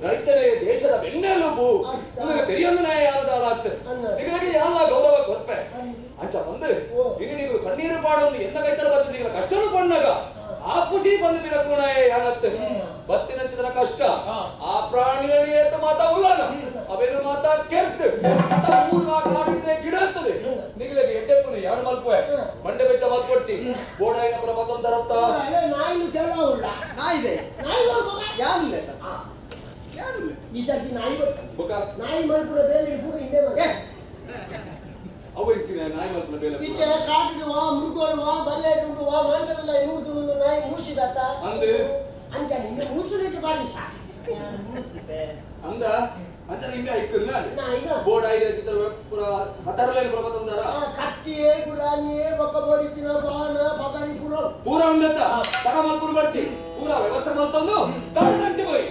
ರೈತರೇ ದೇಶದ ಬೆನ್ನೆಲುಬು ನಿನಗೆ ತೆರಿಯೊಂದು ನ್ಯಾಯ ಯಾವ್ದಾಗ್ತದೆ ನಿಗಲಿಗೆ ಯಾಲ ಗೌರವ ಕೊರ್ಪೆ ಅಂಚ ಬಂದು ಇನ್ನು ನೀವು ಕಣ್ಣೀರು ಪಾಡೊಂದು ಎನ್ನ ಕೈತರ ಬರ್ತದೆ ಕಷ್ಟನು ಪಣ್ಣಗ ಆ ಪುಜಿ ಬಂದು ಬಿರಕುಣಾಯ ಯಾಗತ್ತೆ ಬತ್ತಿನಂಚಿತರ ಕಷ್ಟ ಆ ಪ್ರಾಣಿಗಳಿಗೆ ಮಾತಾ ಉಲಾನ ಅವೇನು ಮಾತಾ ಕೆರ್ತು ಮೂರು ನಾಲ್ಕು ನಾಡಿದೆ ಗಿಡ ಇರ್ತದೆ ನಿಗಲಿಗೆ ಎಡ್ಡೆಪ್ಪನು ಯಾರು ಮಲ್ಪುವೆ ಮಂಡೆ ಬೆಚ್ಚ ಮಾತು ಕೊಡ್ಚಿ ಬೋಡಾಯಿನ ಪುರ ಪತ್ತೊಂದು ತರತ್ತ ನಾಯಿನು ಕೇಳೋಲ್ಲ ನಾಯಿದೆ ನಾಯಿ ಯಾರಿಲ್ಲ ಯಾರಿಲ್ಲ ಈ ಸರ್ತಿ ನಾಯಿ ನಾಯಿ ಮಲ್ಪುರ ಬೇಲೆ ಪೂರ ಹಿಂದೆ ಬರ ಅವು ಇಚ್ಚಿನ ನಾಯಿ ಮಲ್ಪುನ ಬೇಲೆ ಇತ್ತೆ ಕಾಟಿಡುವ ಮೃಗಳುವ ಬಲ್ಲೆ ಉಂಡುವ ಮಂಟದಲ್ಲ ನೂರು ನಾಯಿ ಮೂಸಿದತ್ತ ಅಂದು ಅಂಚ ನಿನ್ನ ಮೂಸುಲಿಟ್ಟು ಬಾರಿ ಸಾಕು ಅಂದ ಅಂಚನ ಹಿಂದೆ ಐಕ್ಕಂದ ಬೋರ್ಡ್ ಐದು ಚಿತ್ರ ಪೂರ ಹತಾರಲೈನ್ ಪೂರ ಬತ್ತಂದಾರ ಕಟ್ಟಿಯೇ ಗುರಾನಿಯೇ ಬೊಕ್ಕ ಬೋಡಿತ್ತಿನ ಬಾನ ಪಗನಿ ಪೂರ ಪೂರ ಉಂಡತ್ತ ತಡ ಮಲ್ಪುರ ಬರ್ಚಿ ಪೂರ ವ್ಯವಸ್ಥೆ ಮಲ್ತಂದು ಕಾಡು ಕಂಚಿ ಹೋಯಿ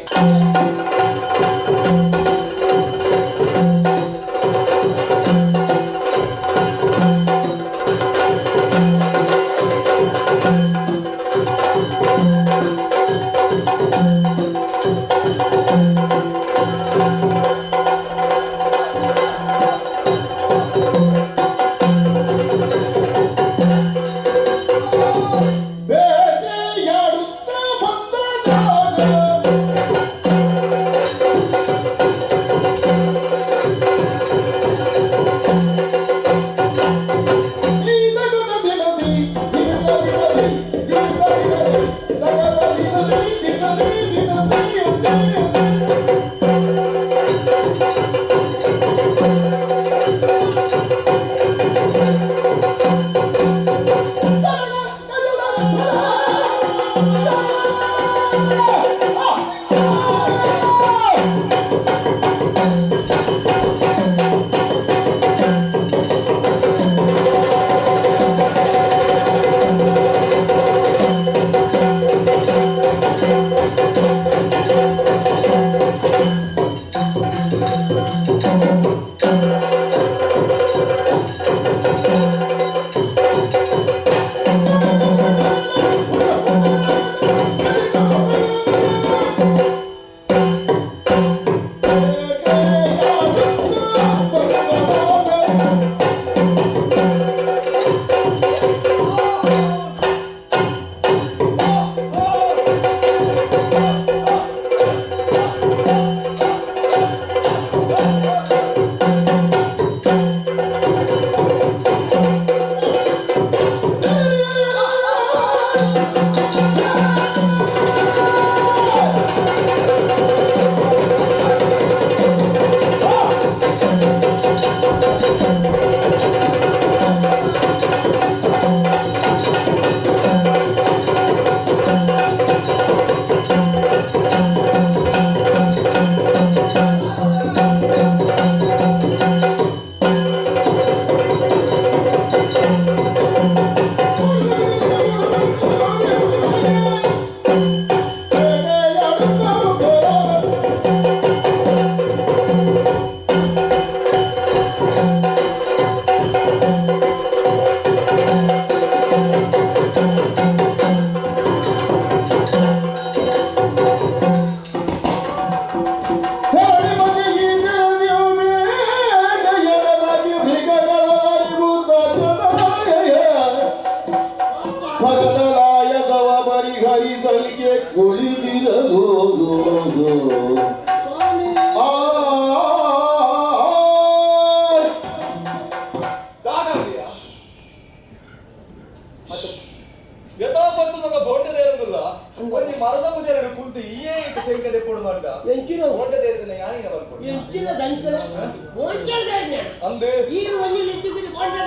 ಅಂದು ಈ ಒಂದು ಲಿಟ್ಟಿಗೆ ಬೋಂಟೆ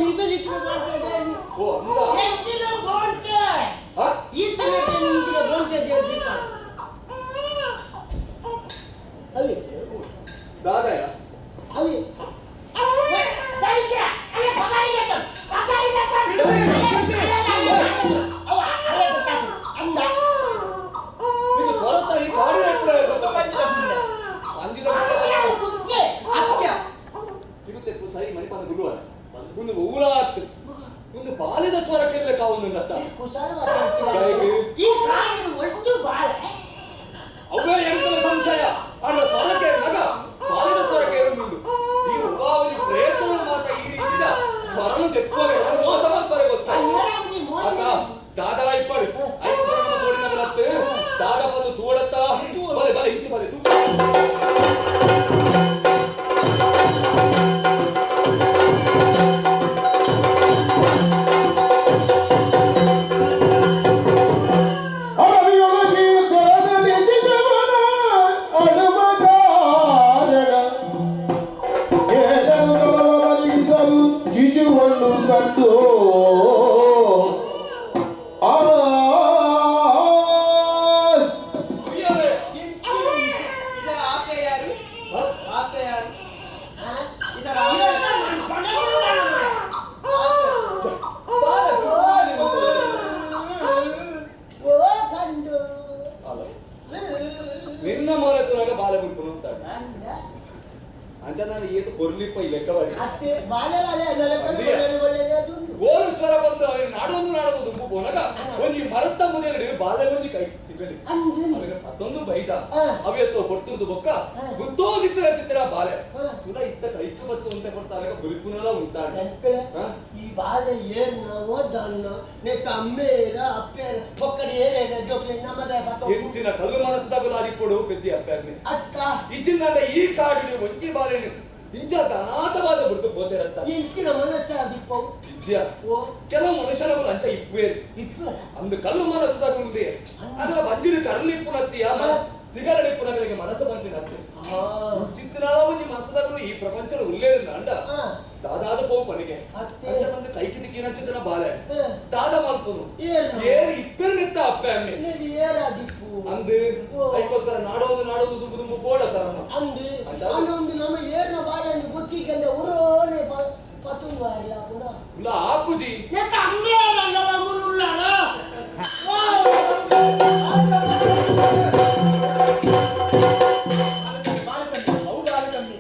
ಇಬ್ಬ ಲಿಟ್ಟಿಗೆ ಬೋಂಟೆ ಓ ಅಂದ ಹೆಚ್ಚಿನ ಬೋಂಟೆ ಆ? ಈ ತನಕ ಬೋಂಟೆ ಅವಿ ದಾದಯ ಅವಿ ನೀನು ಸ್ವರತ ಈ ಕಾಡಿನ ಅಂಜಿನ ಸಿಗುತ್ತೆ ಸರಿ ಮಣಿಪಾದ ಗುರುವಾರ ಒಂದು ಊರಾತ್ ಒಂದು ಬಾಲ್ಯದ ಸ್ವರ ಕೇಳಲಿಕ್ಕೆ ಕಾವೊಂದುಂಡತ್ತ ಈ ಕಾಡು ಒಟ್ಟು ಬಾಳೆ ಅವೇ ಎಂತದ ಸಂಶಯ ಅಲ್ಲ ಸ್ವರಕ್ಕೆ ಮಗ ಬಾಲ್ಯದ ಸ್ವರ ಕೇಳುವುದು ಈ ಉಪಾವಧಿ ಪ್ರಯತ್ನ ಮಾತ್ರ ಈ ರೀತಿಯ ಸ್ವರನು ತೆಪ್ಪರೆ ಮೋಸ ಸ್ವರಗೋಸ್ಕರ ಅಕ್ಕ ದಾದಲ ಇಪ್ಪಾಡು ಐದು ಸ್ವರನ ತೋಡಿನ ಬಲತ್ತು ದಾದ ಬಂದು ತೋಡತ್ತ ಬಲೆ ಬಲೆ ಇಂಚು ಬಲೆ ತೂ ಅರವಿಯೊಳಗೆ ತೆರೆದಲ್ಲಿ ಚಿತ್ರವನ ಅಳುವ ಕಾರಣ ಏದನು ತಲವ ಬಲಿಸಲು ಚಿಚುವನ್ನು ಕಂಡು ಆ ಪ್ರಿಯರೇ, ಇದರ ಆಸೆ ಯಾರು? ಆಸೆ ಯಾರು? ಇದರ ಬಾಲ ಬಾಲ ಓ ಕಂಡು ಅಲ್ಲ. ನಿನ್ನ ಮೌನತನಾಗ ಬಾಲ ಗುಲ್ಪನು ಅಂತಾಳೆ ಅಂಚ ನಾನು ಏತು ಕೊರ್ಲಿಪ್ಪ ಈ ಲೆಕ್ಕವಾಗಿ ಅತ್ತೆ ಬಾಳೆಲ್ಲ ಒಳ್ಳೆಯದು ಓಲು ಸ್ವರ ಬಂದು ಅವನಿಗೆ ನಾಡೊಂದು ನಾಡೊಂದು ದುಂಬು ಪೋನಗ ಒಂಜಿ ಮರತ್ತ ಮುದಿಯಲ್ಲಿ ಬಾಲೆ ಒಂಜಿ ಕೈ ತಿಗಳಿ ಅಂದು ಅವನಿಗೆ ಮತ್ತೊಂದು ಬೈದ ಆ. ಅವೆತ್ತೋ ಕೊಡ್ತಿರ್ದು ಬೊಕ್ಕ ಆ. ಗುತ್ತೋದಿತ್ತ ಚಿತ್ರ ಬಾಲೆ ಆ. ಸುದ ಇತ್ತ ಕೈಕು ಬತ್ತು ಅಂತ ಕೊಡ್ತಾಗ ಗುರಿಪುನಲ ಉಂಟಾಡ ತನ್ಕಳ ಆ? ಈ ಬಾಳೆ ಏರ್ನ ಓದನ್ನ ನೆತ್ತ ಅಮ್ಮೇರ ಅಪ್ಪೇರ ಒಕ್ಕಡೆ ಏರೇರ ಜೋಕ್ಲೆ ನಮ್ಮದ ಬತ್ತೋ ಎಂಚಿನ ಕಲ್ಲು ಮನಸ್ಸದಾಗಲು ಆದಿಪ್ಪಡು ಪೆದ್ದಿ ಅಪ್ಪಾಗ್ನೆ ಅಕ್ಕ ಇಚ್ಚಿಂದ ಈ ಕಾಡಿನ ಒಂಜಿ ಬಾಲೆನು ಇಂಚ ಅನಾಥವಾದ ಬುರ್ದು ಪೋತೆರತ್ತ ಎಂಚಿನ ಮನಸ್ಸಾದಿಪ್ಪವು ವಿದ್ಯಾ ಓ ಕೆಲವು ಮನುಷ್ಯನಗಳು ಅಂಚ ಇಪ್ಪೇರು ಇಪ್ಪ ಅಂದು ಕಲ್ಲು ಮನಸ್ಸದಾಗುಂದೆ ಅದರ ಬಂದಿನ ಕರಲಿಪ್ಪುನತ್ತಿಯ ತಿಗರಡಿಪ್ಪುನಗಳಿಗೆ ಮನಸ್ಸು ಬಂದಿನತ್ತೆ ಆ ಚಿತ್ರನಾಳ ಒಂಜಿ ಮನಸ್ಸದಾಗಲು ಈ ಪ್ರಪಂಚದ ಉಲ್ಲೇರಿಂದ ಅಂಡ ಆ. ದಾದಾದ ಪೋವು ಪನಿಗೆ ಅತ್ತೆ. ಅಂಚ ಬಂದು ಕೈకి ದಿಕ್ಕಿನ ಚಿತ್ರನ ಬಾಲೆ ಆ. ದಾದ ಮಲ್ಪುನು ಏನು? ಏರು ಇಪ್ಪರು ನಿತ್ತ ಅಪ್ಪೆ ಅಮ್ಮೆ ಇನ್ನದು ಏರಾದಿಪ್ಪು ಅಂದು ಓ. ಅದಕ್ಕೋಸ್ಕರ ನಾಡೋದು ನಾಡೋದು ದುಂಬು ದುಂಬು ಪೋಡ ತರಮ ಅಂದು ಅಂಚ? ಅಂದು ಒಂದು ನಮ್ಮ ಏರ್ನ ಬಾಳೆಯನ್ನು ಗೊತ್ತಿಕೊಂಡ ಉರೋನೆ ಪತ್ತೊಂದು ವಾರಿ ಹಾಕುಣ ಇಲ್ಲ ಆಪುಜಿ ನೆತ್ತ ಅಮ್ಮೇರ ಅಂಡಲ ಮುಳ್ಳುಳ್ಳಾನ ಬಾಲು ಕಮ್ಮಿ, ಅವು ಬಾಲು ಕಮ್ಮಿ.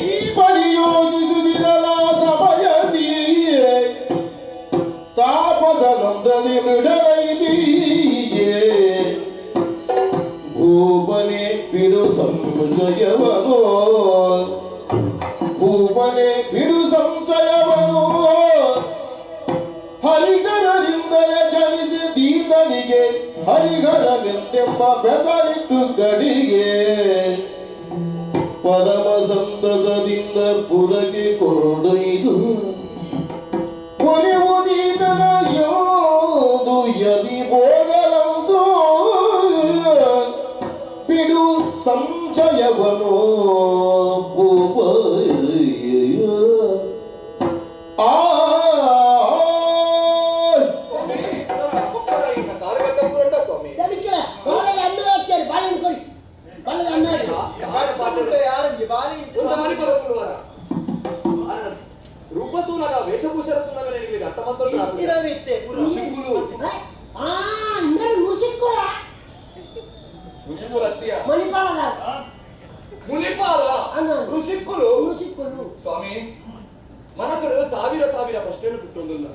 ಈ ಪರಿಯೋಜಿಸುವುದಿರಲ ಸಮಯದಿಯೇ ತಾಪದ ನಂದದಿ ಮೃಡರೈದಿಯೇ ಭೂಪನೆ ಬಿಡು ಸಂಶಯವನು ಭೂಪನೆ ಬಿಡು ಸಂಶಯವನು ಹರಿಹರರಿಂದಲೇ ಜನಿಸಿ ದೀತನಿಗೆ ಹರಿಹರನೆಂದೆಂಬ ಬೆಸರಿಟ್ಟು ಕಡಿಗೆ ಪರಮ ಸಂತಸದಿಂದ ಪುರಗೆ ಕೊಂಡೊಯ್ದು ಕೊನೆಯುವುದೀತನ ಯಾವುದು ಯದಿ ಹೋಗಲದು ಬಿಡು ಸಂಶಯವನು ಭೂಪ ಆ ಸ್ವಾಮಿ ಕಾರ್ಯಕರ್ತ ಸ್ವಾಮಿ ಅದಕ್ಕೆ ಬಾಳೆಗೆ ಅಮ್ಮೆ ಹಾಕ್ತಾರೆ ಬಾಳೆಹಣ್ಣು ಕೊಡಿ ಬಾಳೆಗೆ ಅಮ್ಮೆ ಹಾಕಿ ಬಾಲು ಯಾರಂಜಿ? ಬಾಲು ಇಂಚು. ಒಂದು ಮನೆ ಪದ ರೂಪ ತೂನಾಗ ವೇಷಭೂಷಣ ತೂನಾಗ ನಿನಗೆ ಅರ್ಥ ಮಾತ್ರ ಇಂಚಿನವೇ ಇತ್ತೆ, ಉರು. ಋಷಿಕುಲು ಆ ಇನ್ನೇನು ಮುಸಿಕ್ಕುಳ ಋಷಿಕುಲ ಅತ್ತಿಯ ಮಣಿಪಾಲದ ಮುನಿಪಾಲ ಅಣ್ಣ. ಋಷಿಕುಲು ಮುಸಿಕ್ಕುಳು ಸ್ವಾಮಿ ಮನಸ್ಸು ಸಾವಿರ ಸಾವಿರ ಪ್ರಶ್ನೆಯನ್ನು ಬಿಟ್ಟೊಂದಿಲ್ಲ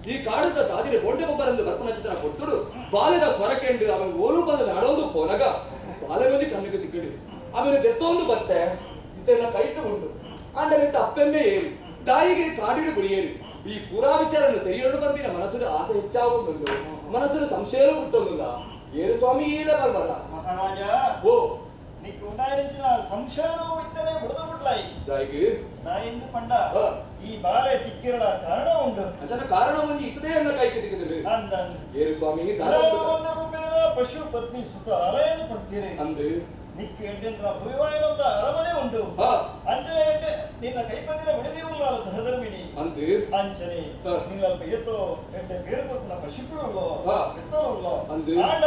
ಈ ಕಾಡುತ್ತ ತಾದಿನ ಬೋಂಡೆ ಬೊಬ್ಬರೆಂದು ಬರ್ಪನ ಚಿತ್ರ ಕೊಡ್ತುಡು ಬಾಲ್ಯದ ಸ್ವರಕೆಂಡು ಅವನ ಓಲು ಬಂದ ನಾಡೋದು ಪೋನಗ ಬಾಲೆ ಬಂದು ಕಣ್ಣಿಗೆ ತಿಕ್ಕಡು ಆಮೇಲೆ ದೆತ್ತೊಂದು ಬತ್ತೆ ಇತ್ತೆಲ್ಲ ಕೈಟು ಉಂಟು ಆಂಡರೆ ತಪ್ಪೆಮ್ಮೆ ಏರು ತಾಯಿಗೆ ಕಾಡಿಡು ಗುರಿಯೇರು ಈ ಪೂರಾ ವಿಚಾರನ್ನು ತೆರೆಯೋಡು ಬಂದಿನ ಮನಸ್ಸು ಆಸೆ ಹೆಚ್ಚಾಗುಂದುಂಡು ಮನಸ್ಸು ಸಂಶಯ ಹುಟ್ಟೊಂದಿಲ್ಲ ಏರು ಸ್ವಾಮಿ ಏನ ಬರ್ಬಾರ ಮಹಾರಾಜ ಓ నీకు ఉండాయించిన సంశయం ఇద్దరే ಬಿಡದು ಬಿಡ್ಲಾಯಿ ದಾಯಿಗೆ ನಾಯಿಂದ ಪಂಡ ಆ. ಈ ಬಾಲೆ ತಿಕ್ಕಿರಳ ಕಾರಣ ಉಂಡು ಅಂಚನ ಕಾರಣ ಒಂಜಿ ಇತದೇ ಅನ್ನ ಕೈಗೆ ತಿಕ್ಕಿದ್ರು ಅಂದ ಏರು ಸ್ವಾಮಿ ದಾರ ರೂಪೇಣ ಪಶು ಪತ್ನಿ ಸುತ ಅಲಯನು ಪಡ್ತೀರಿ ಅಂದು. ನಿಕ್ಕು ಎಡ್ಡೆಂದ್ರ ಭುವಿವಾಯನಂತ ಅರಮನೆ ಉಂಟು. ಅಂಚನೆ ಎಡ್ಡೆ ನಿನ್ನ ಕೈಪಂದಿನ ಬಿಡದಿ ಉಲ್ಲಾಲ ಸಹಧರ್ಮಿಣಿ. ಅಂದು ಅಂಚನೆ ನಿನ್ನಲ್ಪ ಏತೋ ಎಡ್ಡೆ ಬೇರು ಕೊರ್ಪುನ ಪಶುಕುಳುಲ್ಲೋ ಎತ್ತೋಳುಲ್ಲೋ. ಅಂದು. ಆಂಡ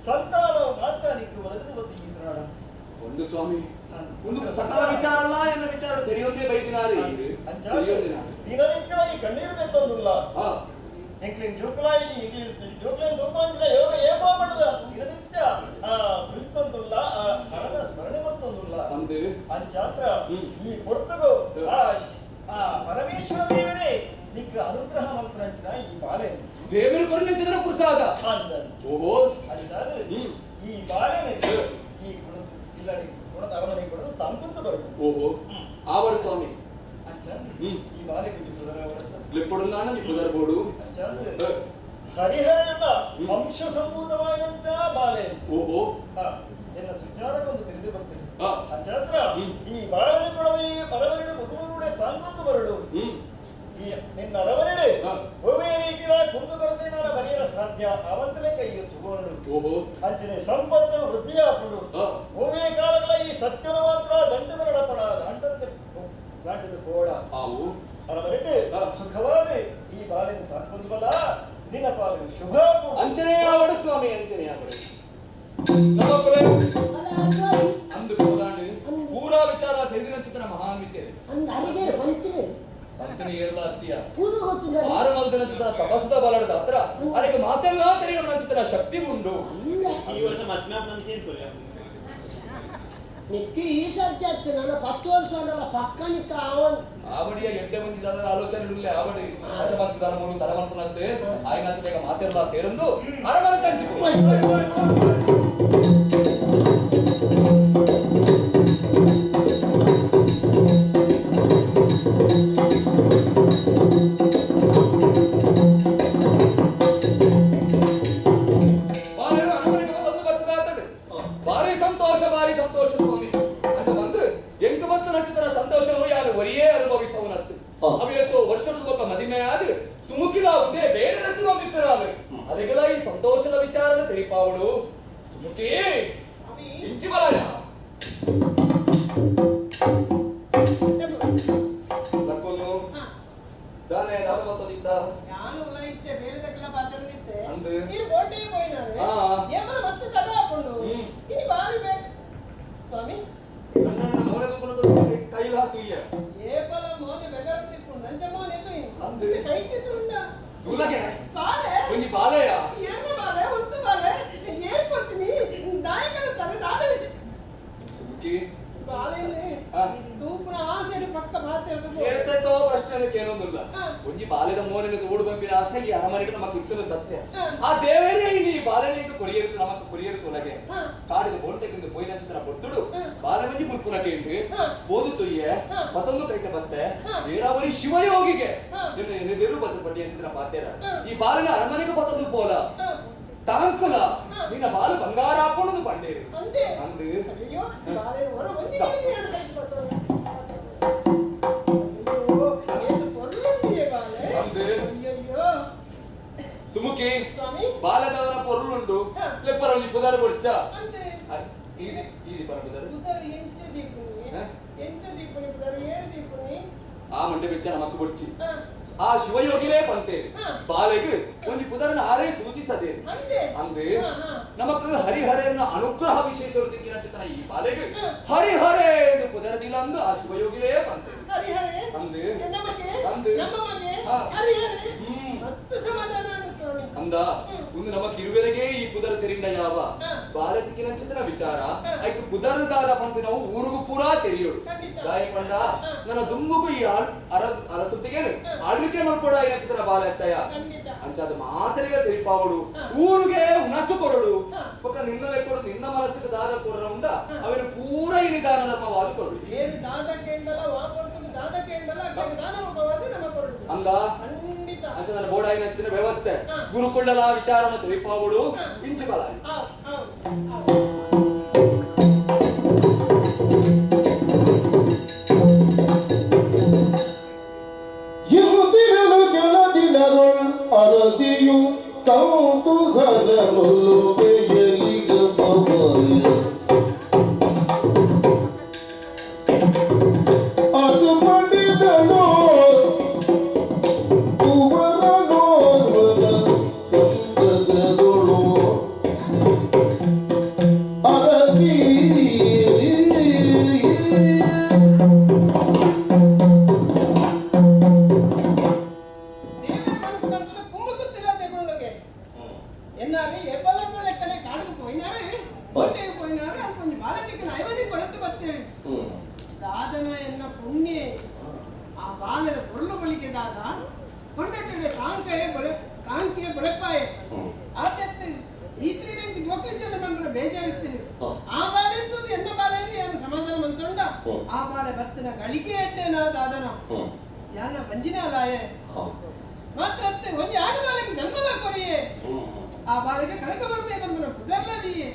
ಸಂತಾನ ಮಾತ್ರ ನಿಕ್ಕು ಒದಗದು ಗೊತ್ತಿದ್ದಾಡ. ಒಂದು ಸ್ವಾಮಿ ಒಂದು ಸಕಲ ವಿಚಾರಲ್ಲ ಎನ್ನ ವಿಚಾರ ತೆರೆಯೊಂದೇ ಬೈದಿನಾರಿ. ತೆರೆಯೊಂದಿನಾರಿ. ದಿನನಿತ್ಯ ಈ ಕಣ್ಣೀರು ತೆತ್ತೊಂದುಲ್ಲ. ಎಂಕ್ಲಿನ್ ಜೋಕುಲಾಯಿ ಜೋಕುಲಾಯಿ ತೂಪಾಂಚಿನ ಯೋಗ ಏಪೋ ಪಡುದ ದಿನನಿತ್ಯ ಆ ಕುಳಿತೊಂದುಲ್ಲ, ಆ ಹರನ ಸ್ಮರಣೆ ಮತ್ತೊಂದುಲ್ಲ. ಅಂದು. ಅಂಚಾತ್ರ ಈ ಪೊರ್ತುಗು ಆ ಆ ಪರಮೇಶ್ವರ ದೇವರೇ ನಿಕ್ಕ ಅನುಗ್ರಹ ಮಂತ್ರಂಚಿನ ಈ ಬಾಲೆ ದೇವರು ಕೊರಣಿಂಚಿನ ಪ್ರಸಾದ. ಅಂದ. ಓಹೋ. ಅಂಚಾದ ಈ ಬಾಲೆನೆ ಈ ಗುಣ ಇಲ್ಲಡಿ ಗುಣದ ಅರಮನೆ ಕೊಡದು ತಂಪುಂದು ಬರುದು. ಓಹೋ ಆವರ ಸ್ವಾಮಿ. ಅಂಚಾದ ಈ ಬಾಲೆ ಕುಜಿ ಪುದರ ಲಿಪ್ಪುಡುಂದಾಣ ಪುದರ್ಬೋಡು. ಅಂಚಾದ ಹರಿಹರನ ಅಂಶ ಸಂಭೂತವಾದಂತ ಬಾಲೆ. ಓಹೋ. ಎನ್ನ ಸುಜ್ಞಾನಕ್ಕೊಂದು ತಿಳಿದು ಬರ್ತದೆ. ಅಂಚಾತ್ರ ಈ ಬಾಳನೆ ಕೊಡದೆ ಅರವನೆಡು ಮುದುಮೂಡೆ ತಾಂಗೊಂದು ಬರಡು. ಈ ನಿನ್ನ ಅರವನೆಡೆ ಒವೇ ರೀತಿಯ ಕುಂದು ಕೊರತೆ ನಾನು ಬರೆಯಲು ಸಾಧ್ಯ ಅವಂತಲೇ ಕೈಯು ತುಗೋನಡು. ಓಹೋ. ಅಂಚನೆ ಸಂಪತ್ತು ವೃದ್ಧಿಯಾಪುಡು. ಒವೇ ಕಾಲಗಳ ಈ ಸತ್ಯನ ಮಾತ್ರ ದಂಡದ ನಡಪಡ ದಾಂಟದ ದಾಂಟದ ಕೋಡ ಆವು ಅರವನೆಡೆ ಸುಖವಾದ ಈ ಬಾಲಿನ ತಾಂಗೊಂದು ಬಲ ನಿನ್ನ ಪಾಲು ಶುಭ. ಅಂಚನೆ ಆವಡು ಸ್ವಾಮಿ, ಅಂಚನೆ ಆವಡು. ನಮಕ್ಕುಲೆ ಅಂದು ಕೋದಾಂಡು ಪೂರಾ ವಿಚಾರ ತಿಳಿದಿನ ಚಿತ್ರ ಮಹಾನ್ವಿತೇರು. ಅಂದ್ ಅರಿಗೇರು ಪಂತಿನಿ. ಪಂತಿನಿ ಏರ್ಲ ಅತ್ತಿಯ. ಪೂರ್ವ ಗೊತ್ತಿಲ್ಲ. ಆರು ಮಲ್ದಿನ ಚಿತ್ರ ತಪಸ್ಸದ ಬಲದ ಹತ್ರ ಅದಕ್ಕೆ ಮಾತೆಲ್ಲ ತೆರೆಯುವ ಚಿತ್ರ ಶಕ್ತಿ ಉಂಡು. ಈ ವರ್ಷ ಮದ್ಮೆ ಅಂತ ಏನ್ ತೊಲೆ ನಿಕ್ಕಿ ಈ ಸರ್ತಿ ಆಗ್ತದೆ ನನ್ನ 10 ವರ್ಷ ಉಂಟಲ್ಲ ಪಕ್ಕ ನಿಕ್ಕ ಅವನ್. ಆವಡಿಯ ಎಡ್ಡೆ ಬಂದಿದ್ದಾದ ಆಲೋಚನೆ ಇರಲಿ ಆವಡಿ ಅಚಮಂತಿದಾನ ಮೂರು ತಡಮಂತನಂತೆ ಆಯ್ನಾಥ ಬೇಗ ಮಾತೆಲ್ಲ ಸೇರಂದು ಅರಮನೆ ತಂಚಿಕೊ. ಬಾರೆಡು ಅರಮನೆಗೆ ಬಂದು ಬತ್ತದಾತಡು. ಭಾರಿ ಸಂತೋಷ, ಭಾರಿ ಸಂತೋಷ ಸ್ವಾಮಿ. ಅಂಚ ಬಂದು ಎಂಟು ಮತ್ತು ನಕ್ಷತ್ರ ಸಂತೋಷವು ಯಾರು ಒರಿಯೇ ಅನುಭವಿಸವನತ್ತು. ಅವಿಯತ್ತು ವರ್ಷದ ಒಬ್ಬ ಮದಿಮೆ ಆದ ಸುಮುಖಿಲ ಉದೇ ಬೇರೆ ರತ್ತು ಬಂದಿತ್ತು ನಾನು. ಅದಕ್ಕೆಲ್ಲ ಈ ಸಂತೋಷದ ವಿಚಾರನ ತೆರಿಪಾವಡು ಸುಮುಖಿ ಇಂಚಿ ಬಲಾಯ ಲಕ್ಕೊನು ದಾನೆ ದಾದ ಬತ್ತದಿದ್ದ. ನಾನು ಉಲಾಯಿತ್ತೆ ಬೇರೆ ದಕ್ಕಲ ಪಾತ್ರನಿತ್ತೆ. ಅಂದು. ಇದು ಬೋಟಿಗೆ ಪೋಯಿನಾರು. ಏಮನ ಮಸ್ತ್ ತಡ ಹಾಕೊಂಡು. ಇನಿ ಬಾರಿ ಬೇರೆ ಸ್ವಾಮಿ. ಕಣ್ಣನ ಮೋರೆದ ಕುಲದ ಕೈಲಾ ತುಯ್ಯ. ಏಪಲ ಮೋನೆ ಬೆಗರ ತಿಪ್ಪುಂಡು ಅಂಚ ಮೋನೆ ತುಯ್ಯ. ಅಂದು. ಕೈಗೆ ತುಂಡ. ತುಲಗೆ. ಬಾಲೆ. ಒಂಜಿ ಬಾಲೆಯ. ಏನ ಬಾಲೆ ಒಂದು ಬಾಲೆ ಏನ್ ಕೊಡ್ತೀನಿ ನಾಯಕನ ತಲೆ ದಾದ ವಿಷಯ. ಸುಮುಖಿ. ಬಾಲೆನೆ. ತೂಪುನ ಆಸೆಡು ಪಕ್ಕ ಪಾತ್ರದ. ಏತೋ ಪ್ರಶ್ನೆ ಕೇಳೋದಿಲ್ಲ. ಒಂಜಿ ಬಾಲೆದ ಮೋನಿನ ತೋಡು ಬಂಪಿನ ಆಸೆ ಈ ಅರಮನೆಗೆ ನಮಕ್ ಇತ್ತಲು ಸತ್ಯ. ಆ ದೇವರೇ ಈ ಬಾಲೆನಿಗೆ ಕೊರಿಯರು ನಮಕ್ ಕೊರಿಯರು ತೊಲಗೆ. ಕಾಡಿದ ಬೋಂಟೆಗಿಂದ ಪೋಯಿನ ಚಿತ್ರ ಬರ್ತುಡು ಬಾಲೆ ಮಂಜಿ ಪುಲ್ಪುನ ಕೇಂಡು ಬೋದು ತುಯ್ಯೆ ಮತ್ತೊಂದು ಕೈಟ ಬತ್ತೆ ನೀರಾವರಿ ಶಿವಯೋಗಿಗೆ ಎನ್ನೆದಿರು ಬತ್ತ ಪಟ್ಟಿಯ ಚಿತ್ರ ಪಾತೇರ ಈ ಬಾಲನ ಅರಮನೆಗೆ ಬತ್ತದು ಪೋಲ ತಾಂಕುಲ ನಿನ್ನ ಬಾಲು ಬಂಗಾರ ಹಾಕೊಂಡು ಪಂಡೇರು ಅಂದು. ಅಯ್ಯೋ ಬಾಲೆ ಹೊರ ಸುಮುಖಿ ಬಾಲದಾದನ ಪೊರುಳುಂಡು ಲೆಪ್ಪರ ಒಂಜಿ ಪುದರ್ ಕೊಡ್ಚ ಈ ಪರ ಪುದರ್ ಆ ಮಂಡೆ ಬೆಚ್ಚ ನಮಕ್ ಕೊಡ್ಚಿ ಆ ಶಿವಯೋಗಿರೇ ಪಂತೆ ಬಾಲೆಗ್ ಒಂಜಿ ಪುದರನ ಆರೇ ಸೂಚಿಸದೆ ಅಂದೆ ನಮಕ್ ಹರಿಹರೆಯನ್ನ ಅನುಗ್ರಹ ವಿಶೇಷ ದಿಕ್ಕಿನ ಚಿತ್ರನ ಈ ಬಾಲೆಗ್ ಹರಿಹರೇ ಎಂದು ಪುದರದಿಲ್ಲ ಅಂದು ಆ ಶಿವಯೋಗಿರೇ ಪಂತೆ ಅಂದೆ ಅಂದೆ ಅಂದ ಒಂದು ನಮಕ್ ಇರುವೆರೆಗೆ ಈ ಪುದರ್ ತೆರಿಂಡ ಯಾವ ಬಾಲತಿಕ್ಕಿನ ಚಿತ್ರ ವಿಚಾರ ಐಕ್ ಪುದರ್ದಾದ ಪಂತೆ ನಾವು ಊರುಗು ಪೂರಾ ತೆರಿಯೋಡು ಗಾಯಪಂಡ ನನ್ನ ದುಂಬುಗು ಈ ಅರಸುತ್ತಿಗೆ ಆಳ್ವಿಕೆ ಮಲ್ಪಡ ಐನ ಚಿತ್ರ ಬಾಲ ಎತ್ತಯ ಅಂಚಾದ ಮಾತರಿಗ ತೆರಿಪಾವಡು ಊರಿಗೆ ಉಣಸು ಕೊರಡು ಪಕ್ಕ ನಿನ್ನ ಲೆಕ್ಕಡು ನಿನ್ನ ಮನಸ್ಸಿಗೆ ದಾದ ಕೊರರ ಉಂಡ ಅವನ ಪೂರ ಈ ನಿಧಾನ ಧರ್ಮವಾದ ಕೊರಡು ಅಂದ ಅಂಚ ನನ್ನ ಬೋಡಾಯಿನ ಅಂಚಿನ ವ್ಯವಸ್ಥೆ ಗುರುಕುಂಡಲ ವಿಚಾರವನ್ನು ತಿಳಿಪಾವಡು ಇಂಚು ಬಲ ಇರುತ್ತಿರಲು ಕೆಲ ದಿನಗಳು ಅರಸಿಯು ತಂತು ಹರಲೊಲು ಬೆಯಲಿಗ ಬವಯ. ಪುಣ್ಯ ಆ ಬಾಲದ ಪೊರ್ಲು ಬಳಿಕೆದಾಗ ಕೊಂಡಟ್ಟೆ ಕಾಂಕೆಯ ಬಳೆ ಕಾಂಕೆಯ ಬಳೆಪಾಯ ಆತೆತ್ತು ಈತ್ರಿಡೆಂಕ್ ಜೋಕ್ಲಿ ಚಂದ ಬಂದ್ರೆ ಬೇಜಾರಿತ್ತೀನಿ ಆ ಬಾಲೆ ಇರ್ತದೆ ಎನ್ನ ಬಾಲೆ ಏನು ಸಮಾಧಾನ ಮಂತುಂಡ ಆ ಬಾಲೆ ಬತ್ತಿನ ಗಳಿಗೆ ಎಡ್ಡೆನ ದಾದನ ಯಾನ ಬಂಜಿನ ಲಾಯೆ ಮಾತ್ರ ಅತ್ತೆ ಒಂಜಿ ಆಡು ಬಾಲೆಗೆ ಜನ್ಮನ ಕೊರಿಯೆ ಆ ಬಾಲೆಗೆ ಕನಕ ಬರ್ಮೆ ಬಂದನ ಪುದರ್ಲದಿಯೆ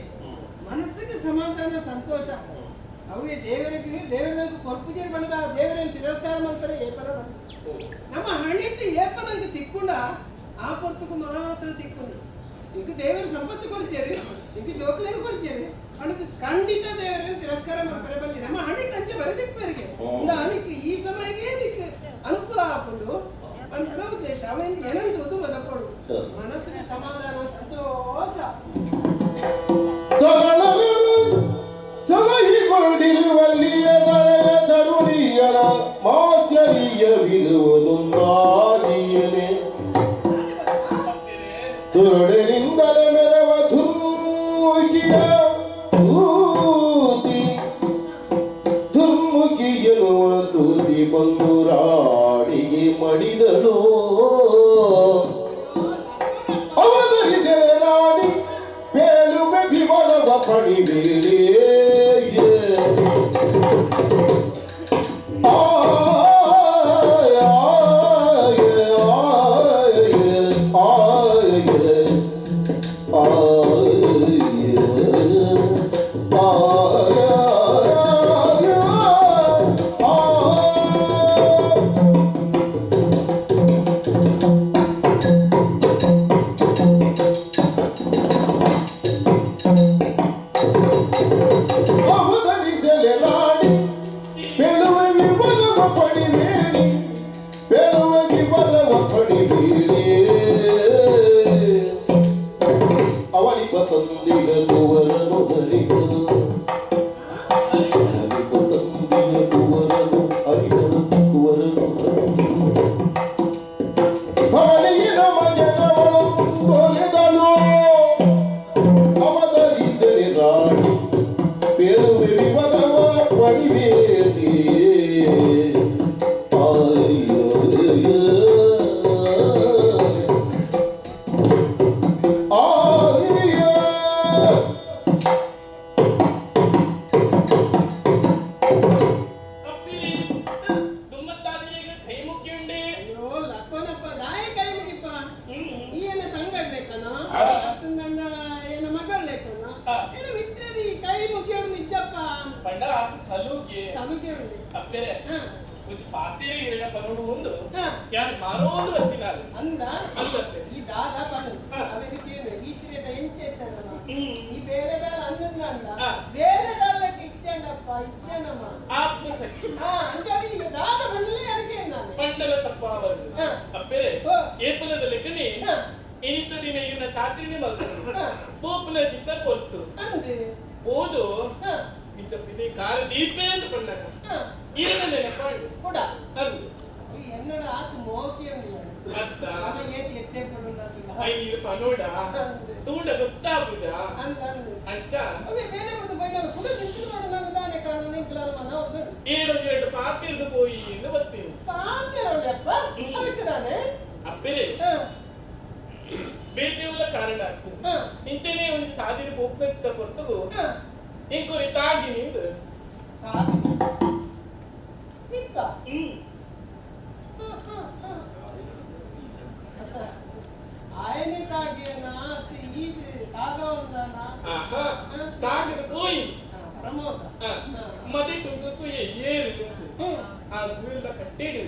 ಮನಸ್ಸಿಗೆ ಸಮಾಧಾನ ಸಂತೋಷ ಅವೇ ದೇವರಿಗೆ ದೇವರಿಗೆ ಕೊರ್ಪುಜೆ ಬಣ್ಣದ ದೇವರನ್ನು ತಿರಸ್ಕಾರ ಮಾಡ್ತಾರೆ ಏಪನ ನಮ್ಮ ಹಣಿಟ್ಟು ಏಪನಂಗೆ ತಿಕ್ಕೊಂಡ ಆ ಪೊರ್ತುಕು ಮಾತ್ರ ತಿಕ್ಕೊಂಡು ಇಂಕ ದೇವರು ಸಂಪತ್ತು ಕೊಡ್ಚೇರಿ ಇಂಕ ಜೋಕ್ಲೇನು ಕೊಡ್ಚೇರಿ ಅಣದು ಖಂಡಿತ ದೇವರನ್ನು ತಿರಸ್ಕಾರ ಮಾಡ್ತಾರೆ ಬಲ್ಲಿ ನಮ್ಮ ಹಣಿಟ್ಟು ಅಂಚೆ ಬರೆದಿಪ್ಪರಿಗೆ ಅಣಿಕ್ ಈ ಸಮಯಕ್ಕೆ ನಿಕ್ ಅನುಕೂಲ ಹಾಕೊಂಡು ಅನ್ಕೊಂಡ ಉದ್ದೇಶ ಅವನ್ ಏನಂತ ಮದಪಡು ಮನಸ್ಸಿಗೆ ಸಮಾಧಾನ ಸಂತೋಷ ಸಲಹಿಗೊಂಡಿರುವಲ್ಲಿಯ ದರೆಯ ತರುಣಿಯರ ಮಾಸರಿಯವಿರುವುದೊಂದಾಗಿಯನೆ ತುರುಳಿನಿಂದಲೇ ಮೆರವ ಧುರ್ಮುಖಿಯ ತೂತಿ ದುರ್ಮುಖಿ ಎನ್ನುವ ತೂತಿ ಬಂದು ರಾಣಿಗೆ ಮಡಿದಳು. ಅವತರಿಸಲೆ ರಾಣಿ ಪೇಲುವೆ ವಿವರವ ಪಣಿಬೇಡಿ. ಅವತರಿಸಲೆ ರಾಣಿ ಪೇಳುವೆ ವಿವರವ ಪಡಿಬೇಡಿ, ಪೇಳುವೆ ವಿವರವ ಪಡಿಬೇಡಿ. ಅವಳಿಪ ತಂದಿಗ ಕುವರನು ಹರಿಹರು, ಅವಳಿಪ ತಂದಿಗ ಕುವರನು ಹರಿಹರು, ಕುವರನು ಹರಿಹರು. ಅವನಿನ ಮಗನವಳೊಂದೊಲಿದಳು. ಅವತರಿಸಲಿ ರಾಣಿ ಪೇಳುವೆ ವಿವರವ ಪಡಿಬೇಡಿ. ಆಯ್ಯ ಅಪ್ಪಿ ದುಮ್ಮತ್ತಾದಿರಿಗೆ ಕೈ ಮುಗ್ಗಿಯುಂಡೆ. ಅಯ್ಯೋ ಲಕ್ಕೋನಪ್ಪ ದಾಯ ಕೈ ಮುಗಿಪ್ಪ. ಈ ಏನ ತಂಗಡ್ಲೇಕನ ಅತ್ತಂದಂಡ ಏನ ಮಗಳ್ಲೇಕನ ಏನ ಮಿತ್ರರಿ ಕೈ ಮುಗಿಯೋಡು ನಿಜಪ್ಪ. ಪಂಡ ಆತ ಸಲೂಗೆ ಸಲುಗೆ ಉಂಡೆ. ಅಪ್ಪೆರೆ ಒಂಜಿ ಪಾತೆರೆ ಇರಡ ಪನೋಡು ಒಂದು ಯಾರು ಮಾರೋ ಒಂದು ಬತ್ತಿನ ಅಂದ ಅಂದತ್ತೆ. ಈ ದಾದ ಪನ ಅವೆದಕ್ಕೇನು ಈ ಚಿರೇಟ ಎಂಚ ಇತ್ತನಮ್ಮ ಈ ಬೇರೆದ ಅನ್ನದ್ಲಂಡ ಬೇರೆ ಡಾಲಕ್ಕೆ ಇಚ್ಚಂಡಪ್ಪ ಇಚ್ಚನಮ್ಮ ಆತ್ಮ ಸಖಿ ಅಂಚಾಡಿ ಈ ದಾದ ಬಂಡಲೇ ಯಾರಿಗೆ ನಾನು ಪಂಡಲ ತಪ್ಪಾವದು. ಅಪ್ಪೆರೆ ಏಪಲದ ಲೆಕ್ಕನೆ ಇನಿತ ದಿನ ಇನ್ನ ಚಾತ್ರಿನೇ ಮಲ್ತರು ಪೋಪುನ ಚಿತ್ತ ಪೊರ್ತು ಅಂದೆ ಪೋದು ಇಂಚ ಪಿದೆ ಕಾರ ದೀಪೇ ಅಂತ ಪಂಡಕ ಈರನ ನೆನಪಾಂಡು ಕೂಡ ಅಂದು ಈ ಎನ್ನಡ ಆತು ಮೋಕಿ ಅಂದಿಲ್ಲ ಅತ್ತ ಆಮ ಏತಿ ಎಟ್ಟೆ ಪಡುಂಡ I ನೀರು ಪನೋಡ ತೂಂಡ ಗೊತ್ತಾಪುಜ ಅಂದ ಅಂದ ಅಂಚ ಅವೇ ಬೇಲೆ ಬಡ್ದು ಬೈನಾಲ ಕುಡ ತಿಂತು ಮಾಡಿ ನಾನು ದಾನೆ ಕಾರಣ ನಿಂಕಲಾರ ಮನ ಒಂದು ಈರಡೊಂದು ಎರಡು ಪಾತಿರ್ದು ಪೋಯಿ ಎಂದು ಬತ್ತೀನಿ. ಪಾತೆರೊಳ್ಳೆಪ್ಪ ಅದಕ್ಕೆ ದಾನೆ ಅಪ್ಪೆರೆ ಬೇತೆವುಲ ಕಾರಣ ಆಗ್ತದೆ ಇಂಚನೆ ಒಂದು ಸಾದಿನ ಪೋಪ್ನಚಿತ ಪೊರ್ತುಗು ಇಂಕುರಿ ತಾಗಿ ನಿಂದು ತಾಗಿ ನಿಕ್ಕ ಆಯನೆ ತಾಗಿಯನ ಈ ತಾಗ ಒಂದನ ಆಹಾ ತಾಗದ ಪೋಯಿ ಪರಮೋಸ ಮದಿಟ್ಟು ಏರು ಆ ಗುವೆಲ್ಲ ಕಟ್ಟಿಡು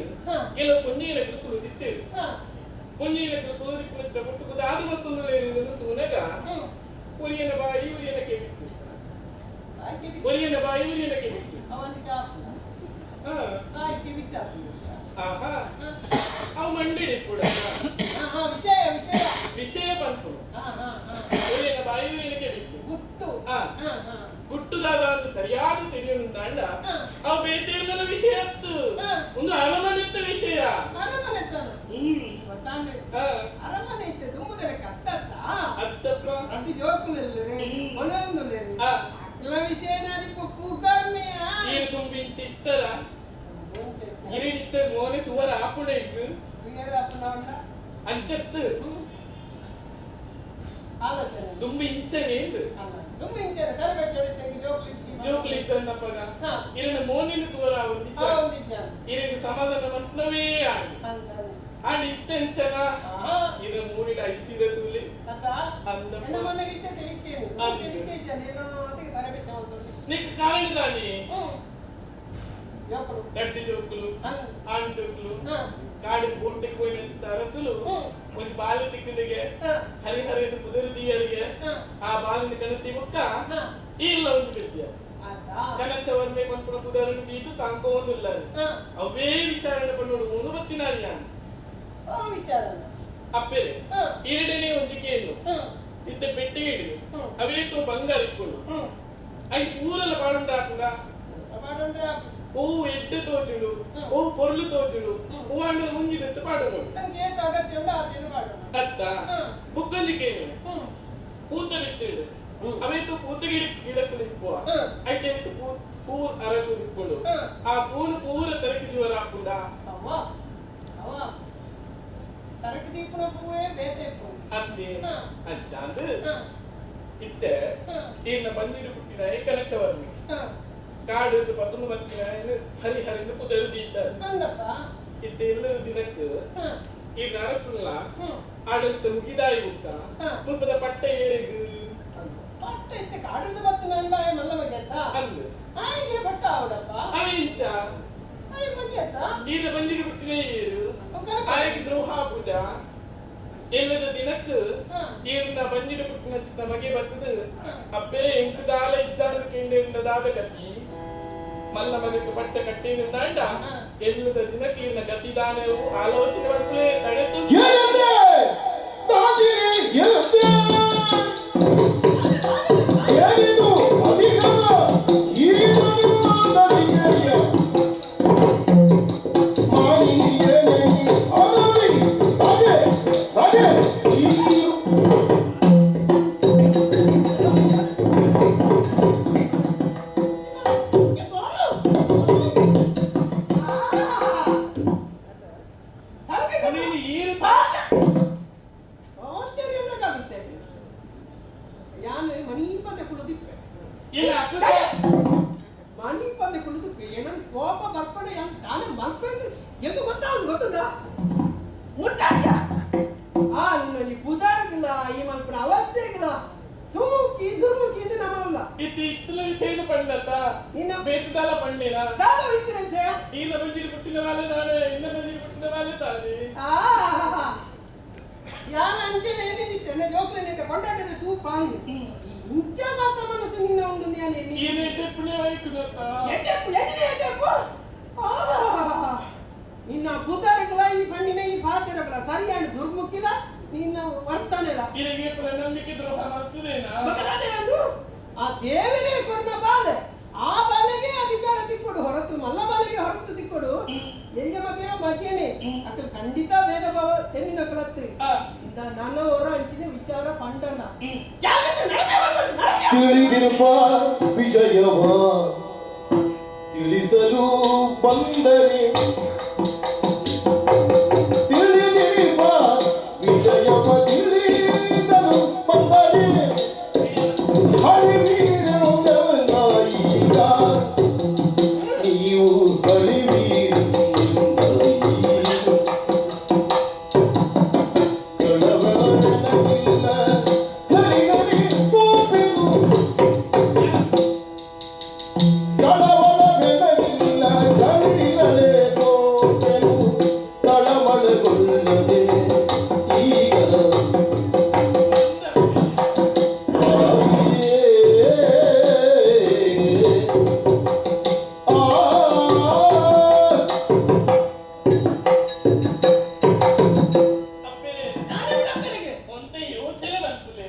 ಕೆಲವು ಪೊಂಜಿನ ಕುಳುದಿತ್ತೇವೆ ಪೊಂಜಿನ ಕುಳುದಿ ಪೊರ್ತುಗು ಅದು ಮತ್ತೊಂದು ತೂನಗ ಉರಿಯನ ಬಾಯಿ ಉರಿಯನ ಕೆಬಿಟ್ಟು, ಉರಿಯನ ಬಾಯಿ ಉರಿಯನ ಕೆಬಿಟ್ಟು. ಅವನ ಚಾಪು ಬಾಯಿ ಬಿಟ್ಟ. ಆಹಾ ಅವು ಮಂಡಿಡಿ ಕೂಡ ವಿಷಯ ವಿಷಯ ವಿಷಯ ಬಂತು. ಉರಿಯನ ಬಾಯಿ ಉರಿಯನ ಕೆಬಿಟ್ಟು ಗುಟ್ಟು ಗುಟ್ಟುದಾದ ಅಂತ ಸರಿಯಾದ ತಿಳಿಯುಂದಾಂಡ ಅವು ಬೇತೇರ್ನಲ್ಲ ವಿಷಯ ಅತ್ತು ಒಂದು ಅರಮನೆತ್ತ ವಿಷಯ. ಅರಮನೆತ್ತನ ಗೊತ್ತಾಂಡೆ ಅರಮನೆ ಇತ್ತು ತುಂಬುದರೆ ಕತ್ತತ್ತ ಅತ್ತಪ್ಪ ಅಡ್ಡಿ ಜೋಕುಲೆಲ್ಲರೆ ಒನೊಂದುಲ್ಲೆರೆ ಅಕ್ಲ ವಿಷಯ ನಾದಿಪ್ಪ ಪುಗರ್ನೆಯ ನೀರು ತುಂಬಿ ಚಿತ್ತರ ಇತ್ತೆ ಮೋನೆ ತುವರ ಆಪುಣ ಇಂಕ್ ತುಯ್ಯರ ಆಪುನ ಉಂಡ ಅಂಚತ್ತು ಆಲೋಚನೆ ದುಂಬು ಇಂಚನೆ ಇಂದು ದುಂಬು ಇಂಚನೆ ತರಬೇಚೋಡಿ ತೆಂಗಿ ಜೋಕ್ಲಿ ಜೋಕ್ಲಿ ಚನ್ನಪ್ಪಗ ಇರನ ಮೋನಿನ ತುವರ ಆವೊಂದಿಜ್ಜ ಇರನ ಸಮಾಧಾನ ಮಲ್ಪನವೇ ಆಂಡ್ ಆಂಡ್ ಇತ್ತೆ ಇಂಚನ ಇರ ಮೂನಿಡ ಐಸಿರ ತೂಲೆ ಎನ್ನ ಮೊನ್ನೆ ಇತ್ತೆ ತಿಳಿತೇನೆ ತಿಳಿತೇ ಇಜ್ಜ ನೀನು ಅದಕ್ಕೆ ತರಬೇಚ ನೆಕ್ಸ್ಟ್ ಕಾರಣ ದಾನಿ ಜೋಕುಲು ರಡ್ಡಿ ಜೋಕುಲು ಆಣ್ ಜೋಕುಲು ಕಾಡು ಬೋಟೆ ಕೋಯಿನ ಚಿತ್ತ ಅರಸುಲು ಒಂಜಿ ಬಾಲೆ ತಿಕ್ಕಂಡಿಗೆ ಹರಿಹರ ಇದು ಪುದರು ದಿಯರಿಗೆ ಆ ಬಾಲಿನ ಕಣತಿ ಬುಕ್ಕ ಇಲ್ಲ ಒಂದು ಬಿಡ್ತಿಯ ಕನಕ ವರ್ಮೆ ಪನ್ಪುನ ಪುದರನ್ನು ದೀದು ತಾಂಕೋ ಒಂದುಲ್ಲ ಅವೇ ವಿಚಾರಣೆ ಪನ್ನೋಡು ಒಂದು ಬತ್ತಿನಾರಿ ನಾನು ವಿಚಾರಣೆ ಅಪ್ಪೆರೆ ಈರಡನೆ ಒಂಜಿ ಕೇನು ಇತ್ತೆ ಪೆಟ್ಟಿಗೆ ಹಿಡಿದು ಅವೇ ತೋ ಬಂಗಾರ ಇಕ್ಕೊಂಡು I ಪೂರಲ ಪಾಡುಂಡ ಹಾಕುಂಡ ಓ ಎಡ್ಡೆ ತೋಚುಡು ಓ ಪೊರ್ಲು ತೋಚುಡು ಓ ಅಣ್ಣ ಮುಂಜಿದಂತ ಪಾಡೋದು ಅತ್ತ ಬುಕ್ಕೊಂಜಿ ಕೇನು ಪೂತಲಿತ್ತಿಡು ಅವೇತು ಪೂತ ಗಿಡ ಗಿಡಕ್ಕೆ ನಿಪ್ಪುವ ಐಟೆ ಪೂ ಪೂ ಅರಳು ನಿಪ್ಪುಡು ಆ ಪೂನು ಪೂರ ತರಕಿ ಜೀವರ ಹಾಕುಂಡ ಅವ್ವ ಅವ್ವ ತರಕಿ ದೀಪನ ಪೂವೇ ಬೇತೆ ಪೂ ಅತ್ತೆ ಅಂಚಾಂದು ಇತ್ತೆ ಈರ್ನ ಬಂದಿರು ಪುಟ್ಟಿನ ಏಕಲಕ್ಕವರ್ಣಿ ಕಾಡು ಪತ್ತೊಂದು ಬತ್ತಿನ ಹರಿಹರಿಂದ ಪುದರು ದೀತಾರೆ ಇತ್ತೆ ಎಲ್ಲರ ದಿನಕ್ಕೆ ಈ ಅರಸಲ್ಲ ಆಡಳಿತ ಮುಗಿದಾಯಿ ಬುಕ್ಕ ಕುಲ್ಪದ ಪಟ್ಟ ಏರಿಗು ಪಟ್ಟ ಇತ್ತೆ ಕಾಡುದ ಬತ್ತಿನಲ್ಲ ಮಲ್ಲ ಮಗ್ಯತ್ತ ಅಂದು ಆಯ್ಕೆ ಪಟ್ಟ ಆವಡಪ್ಪ ಅವ ಇಂಚ ಆಯ್ ಮಗ್ಯತ್ತ ಈತ ಬಂದಿರು ಪುಟ್ಟಿನ ಏರು ಆಯಕ್ಕೆ ದ್ರೋಹ ಪೂಜಾ ಎಲ್ಲದ ದಿನಕ್ಕೆ ಈರ್ನ ಬಂದಿಡು ಪುಟ್ಟಿನ ಚಿತ್ತ ಮಗೆ ಬತ್ತದು ಅಪ್ಪೆರೆ ಎಂಕುದಾಲ ಇಜ್ಜಾಂದು ಕೆಂಡಿರಿಂದ ದಾದ ಗತಿ ಮಲ್ಲ ಮಗಕ್ಕೆ ಪಟ್ಟ ಕಟ್ಟಿನಿಂದಾಂಡ ಎಲ್ಲದ ದಿನಕ್ಕೆ ಈರ್ನ ಗತಿದಾನವು ಆಲೋಚನೆ ಮಾಡ್ಕೊಳ್ಳೆ ತಡೆತು ಏನಿದು ಅಧಿಗಮ ಈ ಮನುವಾದರಿಗೆಯ ಮಾನಿನಿಗೆ ನೆನಿ ಅನವಿ ತಡೆ ತಡೆ ಈ ಕೋಪ ಬರ್ಪಣೆ ತಾನೇ ಮಲ್ಪೆ ಎಂದು ಗೊತ್ತಾಗುದು ಗೊತ್ತುಂಟಾ ಮುಟ್ಟಾಚ ಆ ನಿನ್ನಲ್ಲಿ ಪುದಾರ್ಗಿಲ್ಲ ಈ ಮಲ್ಪನ ಅವಸ್ಥೆ ಇಲ್ಲ ಸುಮುಖಿ ದುರ್ಮುಖಿ ಇದು ನಮ್ಮಲ್ಲ ಇತ್ತು ಇತ್ತಲ ವಿಷಯ ಪಣ್ಣತ್ತ ನಿನ್ನ ಬೇಟದಲ್ಲ ಪಣ್ಣಿನ ದಾದ ಇತ್ತಿನ ವಿಷಯ ಈನ ಬಂಜಿರಿ ಪುಟ್ಟಿನ ವಾಲೆ ನಾನೆ ಇನ್ನ ಬಂಜಿರಿ ಪುಟ್ಟಿನ ವಾಲೆ ತಾನೆ ಆ ಯಾನ ಅಂಚನೆ ಎಲ್ಲಿದ್ದಿತ್ತೆ ನನ್ನ ಜೋಕ್ಲೆ ನಿನ್ನ ಕೊಂಡಾಟನೆ ತೂಪಾಂಗ್ ಇಂಚ ಮಾತ ಮನಸ್ಸು ನಿನ್ನ ಉಂಡು ನಾನು ಎಲ್ಲಿ ಈನ ಎಡ್ಡೆಪ್ಪುನೇ ವೈಕುನತ್ತ ಎಡ್ಡೆಪ್ಪು ಎಲ್ಲಿದೆ ಎಡ್ಡೆಪ್ಪು ನಿನ್ನ ಪುದಾರ್ಗಳ ಈ ಪಣ್ಣಿನ ಈ ಪಾತಿರಗಳ ಸರಿಯಾಣ ದುರ್ಮುಖಿಲ ನಿನ್ನ ವರ್ತನೆಲ ಇರಗೆ ನಂಬಿಕೆ ದ್ರೋಹ ಮಾಡ್ತದೇನಾ ಮಗನಾದೆ ಅದು ಆ ದೇವರೇ ಕೊರ್ನ ಬಾಲೆ ಆ ಬಾಲೆಗೆ ಅಧಿಕಾರ ತಿಕ್ಕೊಡು ಹೊರತು ಮಲ್ಲ ಬಾಲೆಗೆ ಹೊರತು ತಿಕ್ಕೊಡು ಎಲ್ಲಿ ಮಗೆಯ ಮಗೇನೆ ಅಕ್ಕಲು ಖಂಡಿತ ಭೇದ ಭಾವ ತೆನ್ನಿನ ಕಲತ್ತು ನನ್ನ ಹೊರ ಅಂಚಿನ ವಿಚಾರ ಪಂಡನ ಜಾಗ್ರತೆ ನಡಮೆ ನಡಮೆ ತಿಳಿದಿರುವ ವಿಜಯವ ತಿಳಿಸಲು ಬಂದರೆ ತಿಳಿದಿರುವ ವಿಜಯವ ತಿಳಿಸಲು ಬಂದರೆ ಹಳಿವೀರನೊಂದವನ ಈಗ ನೀವು ಹಳಿವೀರ ಕಳವಳ ನನಗಿಲ್ಲ ಗರಿಗರಿ ಕೋಪೆನು ಕಳವಳವೆನಗಿಲ್ಲ ಗಳಿಗಲೇ ಕೋಪೆನು ಕಳವಳಗೊಳ್ಳದೆ ಈಗ ಒಂದೇ ಯೋಚನೆ ಬರ್ತದೆ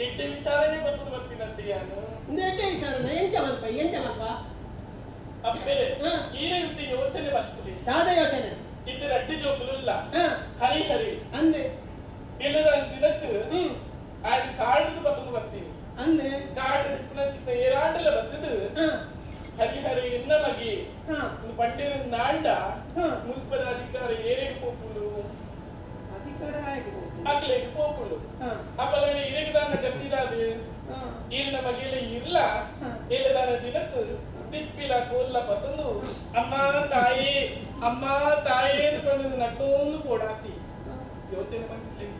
ಎಡ್ಡೆ ವಿಚಾರಣೆ ಬರ್ತದೆ ಬರ್ತೀನಂತೆ ಯಾನು ಎಡ್ಡೆ ವಿಚಾರಣೆ ಎಂಚ ಮಲ್ಪ ಎಂಚ ಮಲ್ಪ ಅಪ್ಪೆ ಈರೆ ಯೋಚನೆ ಬರ್ತದೆ ಸಾದ ಯೋಚನೆ ಇತ್ತೆ ರಡ್ಡಿ ಜೋಕುಲುಲ್ಲ ಹರಿ ಹರಿ ಅಂದೆ ಇಲ್ಲದ ದಿನಕ್ಕೆ ಆಯ್ತು ಕಾಡು ಬತ್ತೊಂದು ಬರ್ತೀನಿ ಅಂದೆ ಕಾಡು ಚಿತ್ತ ಏರಾಂಡಲ ಬತ್ತದು ಹರಿ ಹರಿ ಎನ್ನ ಮಗಿ ಪಂಡಿರ ನಾಂಡ ಮುಲ್ಪದ ಅಧಿಕಾರ ಏರೆಗೆ ಪೋಪುಂಡು ಅಧಿಕಾರ ಅಕ್ಲೆಗೆ ಪೋಪುಂಡು ಅಪ್ಪಗಣ ಇರೆಗೆ ದಾನ ಗತ್ತಿದಾದು ಇರ್ನ ಮಗಿಲ ಇರ್ಲ ಇಲ್ಲದಾನ ದಿನಕ್ಕೆ ತಿಪ್ಪಿಲ ಕೋಲ್ಲ ಪತ್ತೊಂದು ಅಮ್ಮ ತಾಯಿ ಅಮ್ಮ ತಾಯಿ ಅಂತ ನಟ್ಟೊಂದು ಪೋಡಾಸಿ ಯೋಚನೆ ಬಂದಿಲ್ಲ.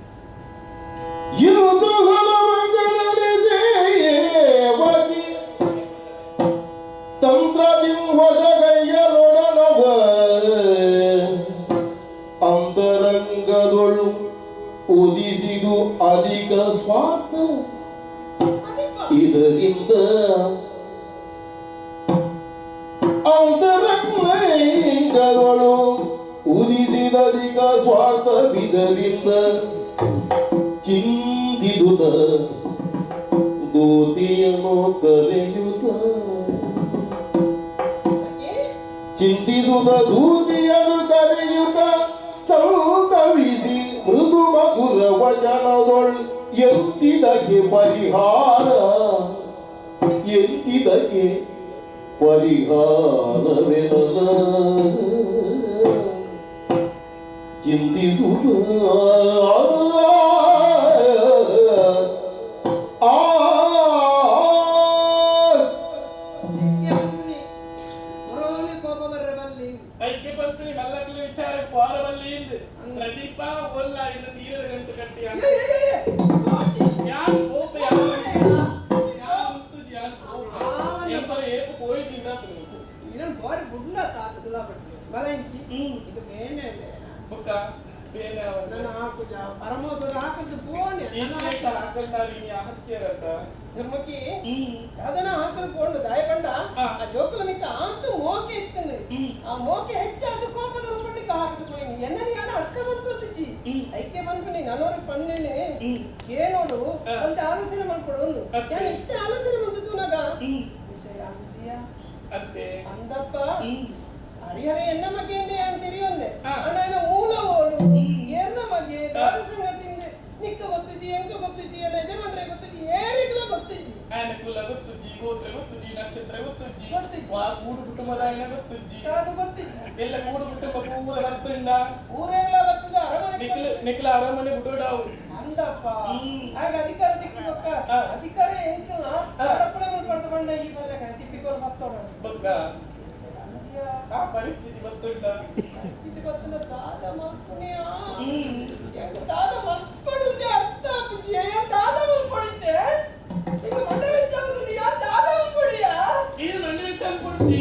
ಇದು ಸೇವಕಿ ತಂತ್ರದಿಂ ಹೊಸಗೈಯಲೊಡನವ ಅಂತರಂಗದೊಳು ಉದಿಸಿದು ಅಧಿಕ ಸ್ವಾರ್ಥ ಇದರಿಂದ ಅಂತರಂಗದೊಳು ಉದಿಸಿದಧಿಕ ಸ್ವಾರ್ಥವಿದರಿಂದ ಚಿಂತಿಸುತ್ತ ದೂತಿಯನ್ನು ಕರೆಯುತ್ತ ಚಿಂತಿಸುತ್ತ ದೂತಿಯನ್ನು ಕರೆಯುತ್ತ ಸಂತವಿಸಿ ಮೃದು ಮಧುರ ವಚನದೊಳ್ ಎಂತಿದಕ್ಕೆ ಪರಿಹಾರ ಎಂತಿದಕ್ಕೆ ಪರಿಹಾರವೆನಲ ಚಿಂತಿಸುತ್ತ ಆ ಕೋಪ ಬರ್ರೆ ಬಲ್ಲಿ ಐಕ್ಯ ಪಂತ್ರಿ ಮಲ್ಲಕ್ಲೆ ವಿಚಾರ ಪೋರ ಬಲ್ಲಿ ಇಂದು ಪ್ರದೀಪ ಒಲ್ಲ ಇನ್ನು ಸೀರೆದ ಗಂಟು ಕಟ್ಟಿ ಯಾರು ಕೋಪ ಯಾರು ಯಾರು ಮುಸ್ತುಜಿ ಯಾರು ಕೋಪ ಎಂಬರ ಏಪು ಪೋಯಿ ತಿನ್ನಾತು ಇದನ್ನು ಬಾರಿ ಗುಡ್ಲ ತಾತ ಸುಲಾಪಟ್ಟು ಬಲಂಚಿ ಇದು ಬೇನೆ ಬುಕ್ಕ ಬೇನೆ ನನ್ನ ಹಾಕುಜ ಪರಮೋಸೋಡ ಹಾಕದ್ದು ಪೋಣೆ ಹಾಕಂದಾರಿ ಹಚ್ಚಿರತ್ತ ಧರ್ಮಕ್ಕೆ ಸಾಧನ ಹಾಕಲು ಪೋಣು ದಾಯ ಬಂಡ ಆ ಜೋಕುಲ ಮಿತ್ತ ಆಂತ ಮೋಕೆ ಇತ್ತನೆ ಆ ಮೋಕೆ ಹೆಚ್ಚಾದ ಕೋಪದ ರೂಪಕ್ಕೆ ಹಾಕದು ಪೋಯಿನಿ ಎನ್ನ ಯಾನ ಅರ್ಥ ಬಂತು ಅತ್ತಿಚಿ ಐಕೆ ಬಂದ್ಪನಿ ನನ್ನೋರು ಪನ್ನೇನೆ ಕೇನೋಡು ಒಂದು ಆಲೋಚನೆ ಮಾಡ್ಕೊಡು ಒಂದು ನಾನು ಇತ್ತೆ ಆಲೋಚನೆ ಬಂದಿತ್ತು ನಾಗ ವಿಷಯ ಅಂತೀಯ ಅಂತೆ ಅಂದಪ್ಪ ಹರಿಹರ ಎನ್ನ ಮಗೆಂದೆ ಅಂತಿರಿಯೊಂದೆ ಅಣ್ಣ ಏನ ಮೂಲ ಓಡು ಏರ್ನ ಮಗೆ ದಾದ ಸಂಗತಿಂದೆ ನಿಕ್ಕ ಗೊತ್ತುಜಿ ಎಂಕ ಗೊತ್ತುಜಿ ಎನ್ನ ಯಜಮಾನ್ರೆ ಗೊತ್ತುಜಿ ಏರಿಗ್ಲ ಗೊತ್ತುಜಿ ಆಯನ ಕುಲ ಗೊತ್ತುಜಿ ಗೋತ್ರ ಗೊತ್ತುಜಿ ನಕ್ಷತ್ರ ಗೊತ್ತುಜಿ ಗೊತ್ತುಜಿ ವಾ ಕೂಡು ಕುಟುಂಬದ ಆಯನ ಗೊತ್ತುಜಿ ಅದು ಗೊತ್ತುಜಿ ಎಲ್ಲ ಕೂಡು ಕುಟುಂಬ ಪೂರ ಬರ್ತುಂಡ ಊರೆಲ್ಲ ಬರ್ತದ ಅರಮನೆ ನಿಕ್ಲ ನಿಕ್ಲ ಅರಮನೆ ಬಿಡೋಡಾವು ಅಂದಪ್ಪ ಆಗ ಅಧಿಕಾರ ತಿಕ್ಕಿ ಬೊಕ್ಕ ಅಧಿಕಾರ ಎಂಕಲ್ನ ಕಡಪಳೆ ಮುಲ್ಪಡ್ದು ಬಂಡ ಈ ಬಲ್ಲ ಕಡೆ ತಿಪ್ಪಿಕೋಲ್ ಬತ್ತೋಡ ಬೊಕ್ಕ ಆ ಪರಿಸ್ಥಿತಿ ಬತ್ತುಂಡ ಪರಿಸ್ಥಿತಿ ಬತ್ತುಂಡ ದಾದ ಮಲ್ಪುಣಿಯ ಎಂಕ ದಾದ ಮಲ್ಪಡುಂದೆ ಅರ್ಥ ಆಪುಜಿ ಏನ್ ದಾದ ಮಲ್ಪಡಿದ್ದೆ ಈಗ ಮಂಡೆ ವೆಚ್ಚ ಯಾ ದಾದ ಮಲ್ಪಡಿಯ ಈ ಮಂಡೆ ವೆಚ್ಚ ಅನ್ಕೊಡ್ತಿ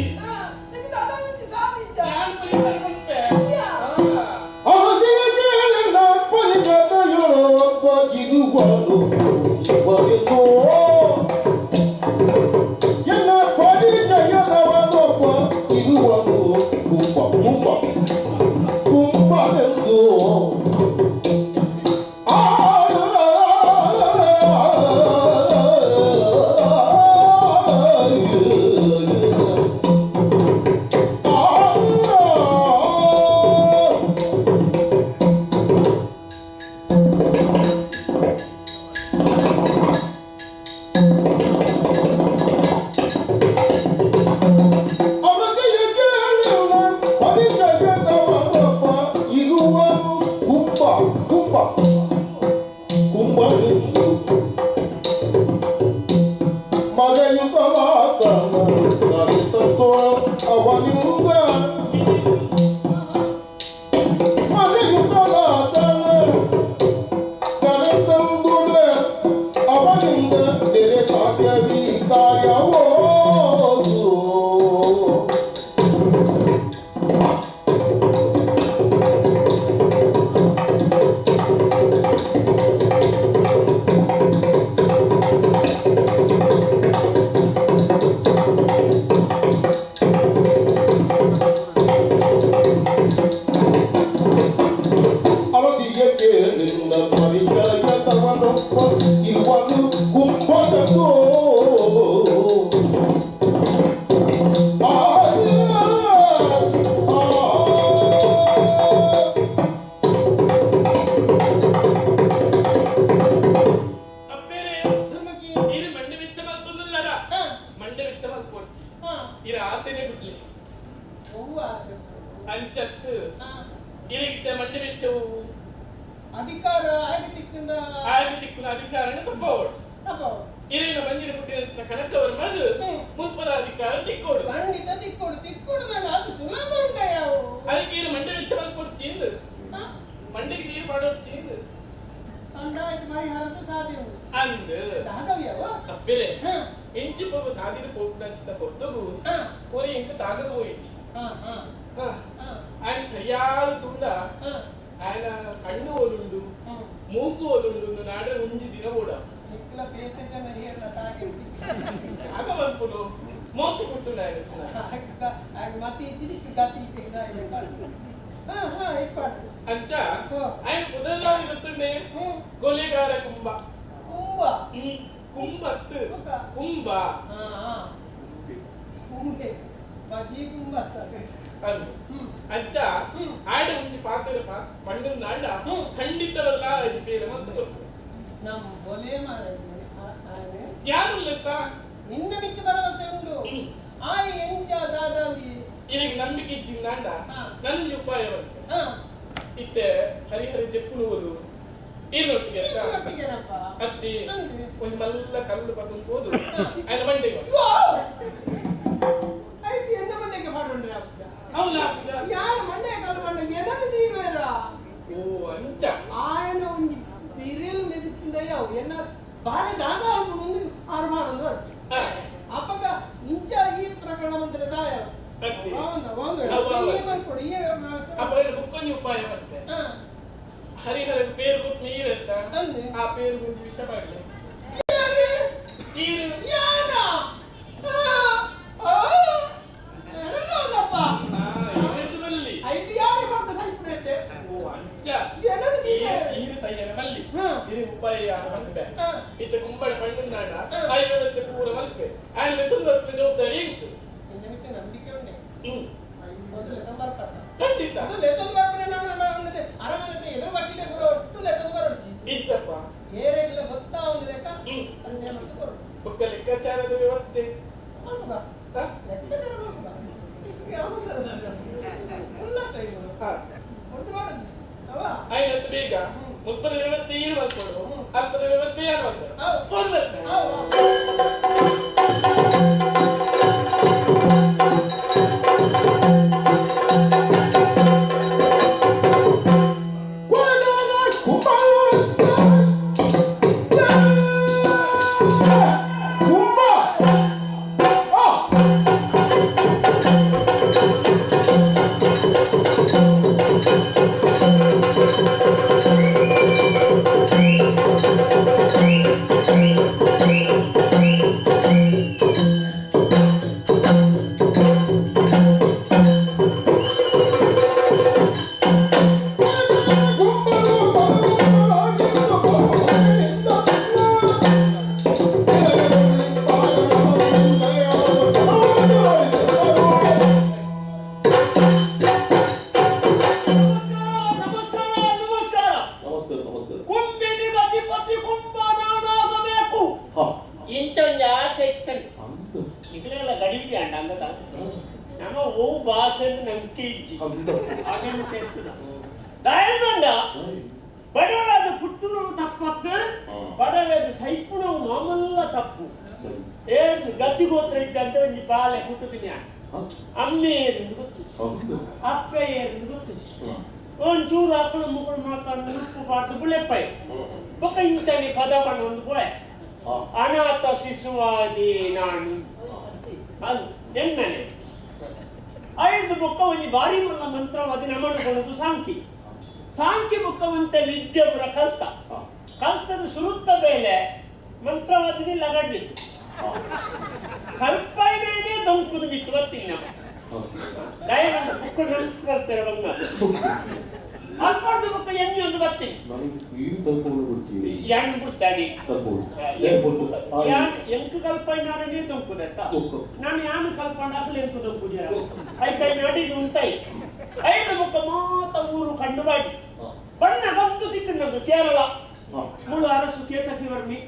ಎಂಕ ದಾದ ಮಂದಿ ಸಾಧಿಂಚ ಯಾನ್ ಪರಿಹಾರ ಮಲ್ಪೆ ಅವಸಿಗೆ ಪರಿಚಯದೊಳೊಬ್ಬ ಇರುವನು ಬರೆದೋ ಎನ್ನ ಪರಿಚಯದವನೊಬ್ಬ ಇರುವನು ಕುಂಬ ಕುಂಬ ಇರಗಿತ್ತೆ ಮಂಡಿ ಬೆಚ್ಚವು ಅಧಿಕಾರ ಆಗಿ ತಿಕ್ಕಂಡ ಆಗಿ ತಿಕ್ಕುನ ಅಧಿಕಾರನ ತಪ್ಪವಳು ತಪ್ಪವಳು ಇರಿನ ಬಂಜಿನ ಪುಟ್ಟಿನ ಕನಕವರ್ ಮದು ಮುಲ್ಪದ ಅಧಿಕಾರ ತಿಕ್ಕೋಡು ಖಂಡಿತ ತಿಕ್ಕೋಡು ತಿಕ್ಕೋಡು ನಾನು ಅದು ಸುಲಭ ಉಂಟ ಯಾವ ಅದಕ್ಕೆ ಇರು ಮಂಡಿ ಬೆಚ್ಚ ಮಲ್ಪೊಡ್ಚಿ ಮಂಡಿಗೆ ನೀರು ಪಾಡೊಡ್ಚಿ ಅಂದಾಜು ಪರಿಹಾರದ ಸಾಧ್ಯ ಉಂಟು ಅಂದ್ ದಾಗವ್ಯವ ಅಪ್ಪಿರೆ ಎಂಚಿ ಪೋಗು ಸಾದಿನ ಪೋಪುನಂಚಿನ ಪೊರ್ತುಗು ಒರಿ ಎಂಕ್ ತಾಗದು ಪೋಯಿ ఆయన ಸರಿಯಾದ ತುಂಡ ఆయన ಕಣ್ಣು ಓಲುಂಡು ಮೂಕು ಓಲುಂಡು ನಾಡ್ರೆ ಒಂಜಿ ದಿನ ಓಡ ಆಗ ಮನ್ಪುನು ಮೋತಿ ಪುಟ್ಟು ಅಂಚ ఆయన ಸುಧರ್ಲಾದಿ ಗೊತ್ತುಂಡೆ ಕೊಲೆಗಾರ ಕುಂಬ ಕುಂಬ ಕುಂಬತ್ತು ಕುಂಬ ಬಜಿ ಕುಂಬ ಅಂಚ ಆಡ ಒಂಜಿ ಪಾತ್ರ ಪಂಡನ ನಾಡ ಖಂಡಿತವಲ್ಲ ಬೇರೆ ಮತ್ತು ನಮ್ಮ ಬೊಲೆ ಮಾರ ಯಾರು ಲೆಕ್ಕ ನಿನ್ನ ಮಿಕ್ಕ ಭರವಸೆ ಉಂಟು ಆ ಎಂಚ ದಾದಾಂದಿ ಇರಗೆ ನಂಬಿಕೆ ಇಜ್ಜಿಂದಾಂಡ ನನ್ನ ಉಪಾಯ ಬಂತು ಇತ್ತೆ ಹರಿಹರ ಜೆಪ್ಪುನುವುದು ಇರೊಟ್ಟಿಗೆ ಅತ್ತಿ ಒಂದು ಮಲ್ಲ ಕಲ್ಲು ಪತಂದು ಹೋದು ఆయన ಮಂಡೆಗೆ ಆಯ್ತು ಎನ್ನ ಮಂಡೆಗೆ ಪಾಡುಂಡ್ರೆ ಹೌದಾ ಯಾರ ಮಂಡೆ ಕಲ್ಲು ಮಂಡೆ ಏನನ್ನು ತೀಡುವೇರ ಓ ಅಂಚ ఆయన ಒಂಜಿ ಬಿರೆಲ್ ಮೆದುಕಿಂದ ಯಾವ ಎನ್ನ ಬಾಳೆ ದಾದ ಒಂದು ಅನುಮಾನ ಅಪ್ಪಗ ಇಂಚ ಈ ಪ್ರಕರಣ ಬಂದ್ರೆ ದಾಯ ಉಪಾಯ ಬಂತೆ ಹರಿಹರ ಪೇರು ಕೊಟ್ಟು ನೀರು ಆ ಪೇರು ಗುಂಜಿ ವಿಷ ಮಾಡಲಿ ನೀರು ಇತ್ತ ಕುಂಬಳ ಪಣ್ಣುನಾಡ ಆಯ ವ್ಯವಸ್ಥೆ ಪೂರ ಮಲ್ಪೆ ಆಯ್ನ ಲೆತ್ತೊಂದು ಜವಾಬ್ದಾರಿ ಉಂಟು ನಂಬಿಕೆ ಉಂಟೆ ಖಂಡಿತ ಲೆತ್ತೊಂದು ಬರ್ಪನೆ ನಾನು ಅರಮನೆ ಎದುರು ಬಟ್ಟಿಲೆ ಪೂರ ಒಟ್ಟು ಲೆತ್ತೊಂದು ಬರೊಡ್ಚಿ ಇಚ್ಚಪ್ಪ ಏರೆಗ್ಲ ಗೊತ್ತಾ ಒಂದು ಲೆಕ್ಕ ಪರಿಚಯ ಮತ್ತು ಕೊರು ಬೊಕ್ಕ ಲೆಕ್ಕಾಚಾರದ ವ್ಯವಸ್ಥೆ ಮಲ್ಪುಗ ಲೆಕ್ಕಾಚಾರ ಮಲ್ಪುಗ ಅವಸರ ಉಳ್ಳಾತ ಇವರು ಹೊರತು ಮಾಡೋಜಿ ಅವ ಆಯ್ನತ್ತು ಬೇಗ ಮುಲ್ಪದ ವ್ಯವಸ್ಥೆ ಏನು ಮಲ್ಪಡು ಅಲ್ಪದ ವ್ಯವಸ್ಥೆ ಏನು ಮಲ್ಪಡು ಅನಾಥ ಶಿಶುವಾದಿ ನಾನು ಎನ್ನನೆ ಐದು ಬೊಕ್ಕ ಒಂಜಿ ಬಾರಿ ಮಲ್ಲ ಮಂತ್ರವಾದಿ ನಮನುಕೊಳ್ಳೋದು ಸಾಂಕಿ ಸಾಂಕಿ ಬುಕ್ಕವಂತೆ ವಿದ್ಯೆ ಪುರ ಕಲ್ತ ಕಲ್ತದ ಸುರುತ್ತ ಮೇಲೆ ಮಂತ್ರವಾದಿನಿ ಲಗಡ್ದಿತ್ತು ಕಲ್ಪೈನೇ ದೊಂಕುದು ಬಿತ್ತು ಬರ್ತೀನಿ ನಮ್ಮ ದಯವಂತ ಬುಕ್ಕ ನಮ್ಗೆ ಕಲ್ತಾರೆ ಬಂದ ಅಲ್ಪಾಡ್ದು ಬುಕ್ಕ ಎಣ್ಣೆ ಒಂದು ಬರ್ತೀನಿ ಯಾಣ್ ಬಿಡ್ತಾನೆ ಎಂಕು ಕಲ್ಪೈನಾನೇ ದೊಂಕುದತ್ತ ನಾನು ಯಾನು ಕಲ್ಪಂಡ ಅಸಲು ಎಂಕು ದೊಂಕುದಿರ ಐಕೈ ನಡಿದು ಉಂಟಾಯಿ ಐದು ಬುಕ್ಕ ಮಾತ ಊರು ಕಂಡು ಬಾಡಿ ಬಣ್ಣ ಗಂತು ತಿಕ್ಕು ನಂದು ಕೇರಳ ಮುಳು ಅರಸು ಕೇತಕಿ ವರ್ಮಿ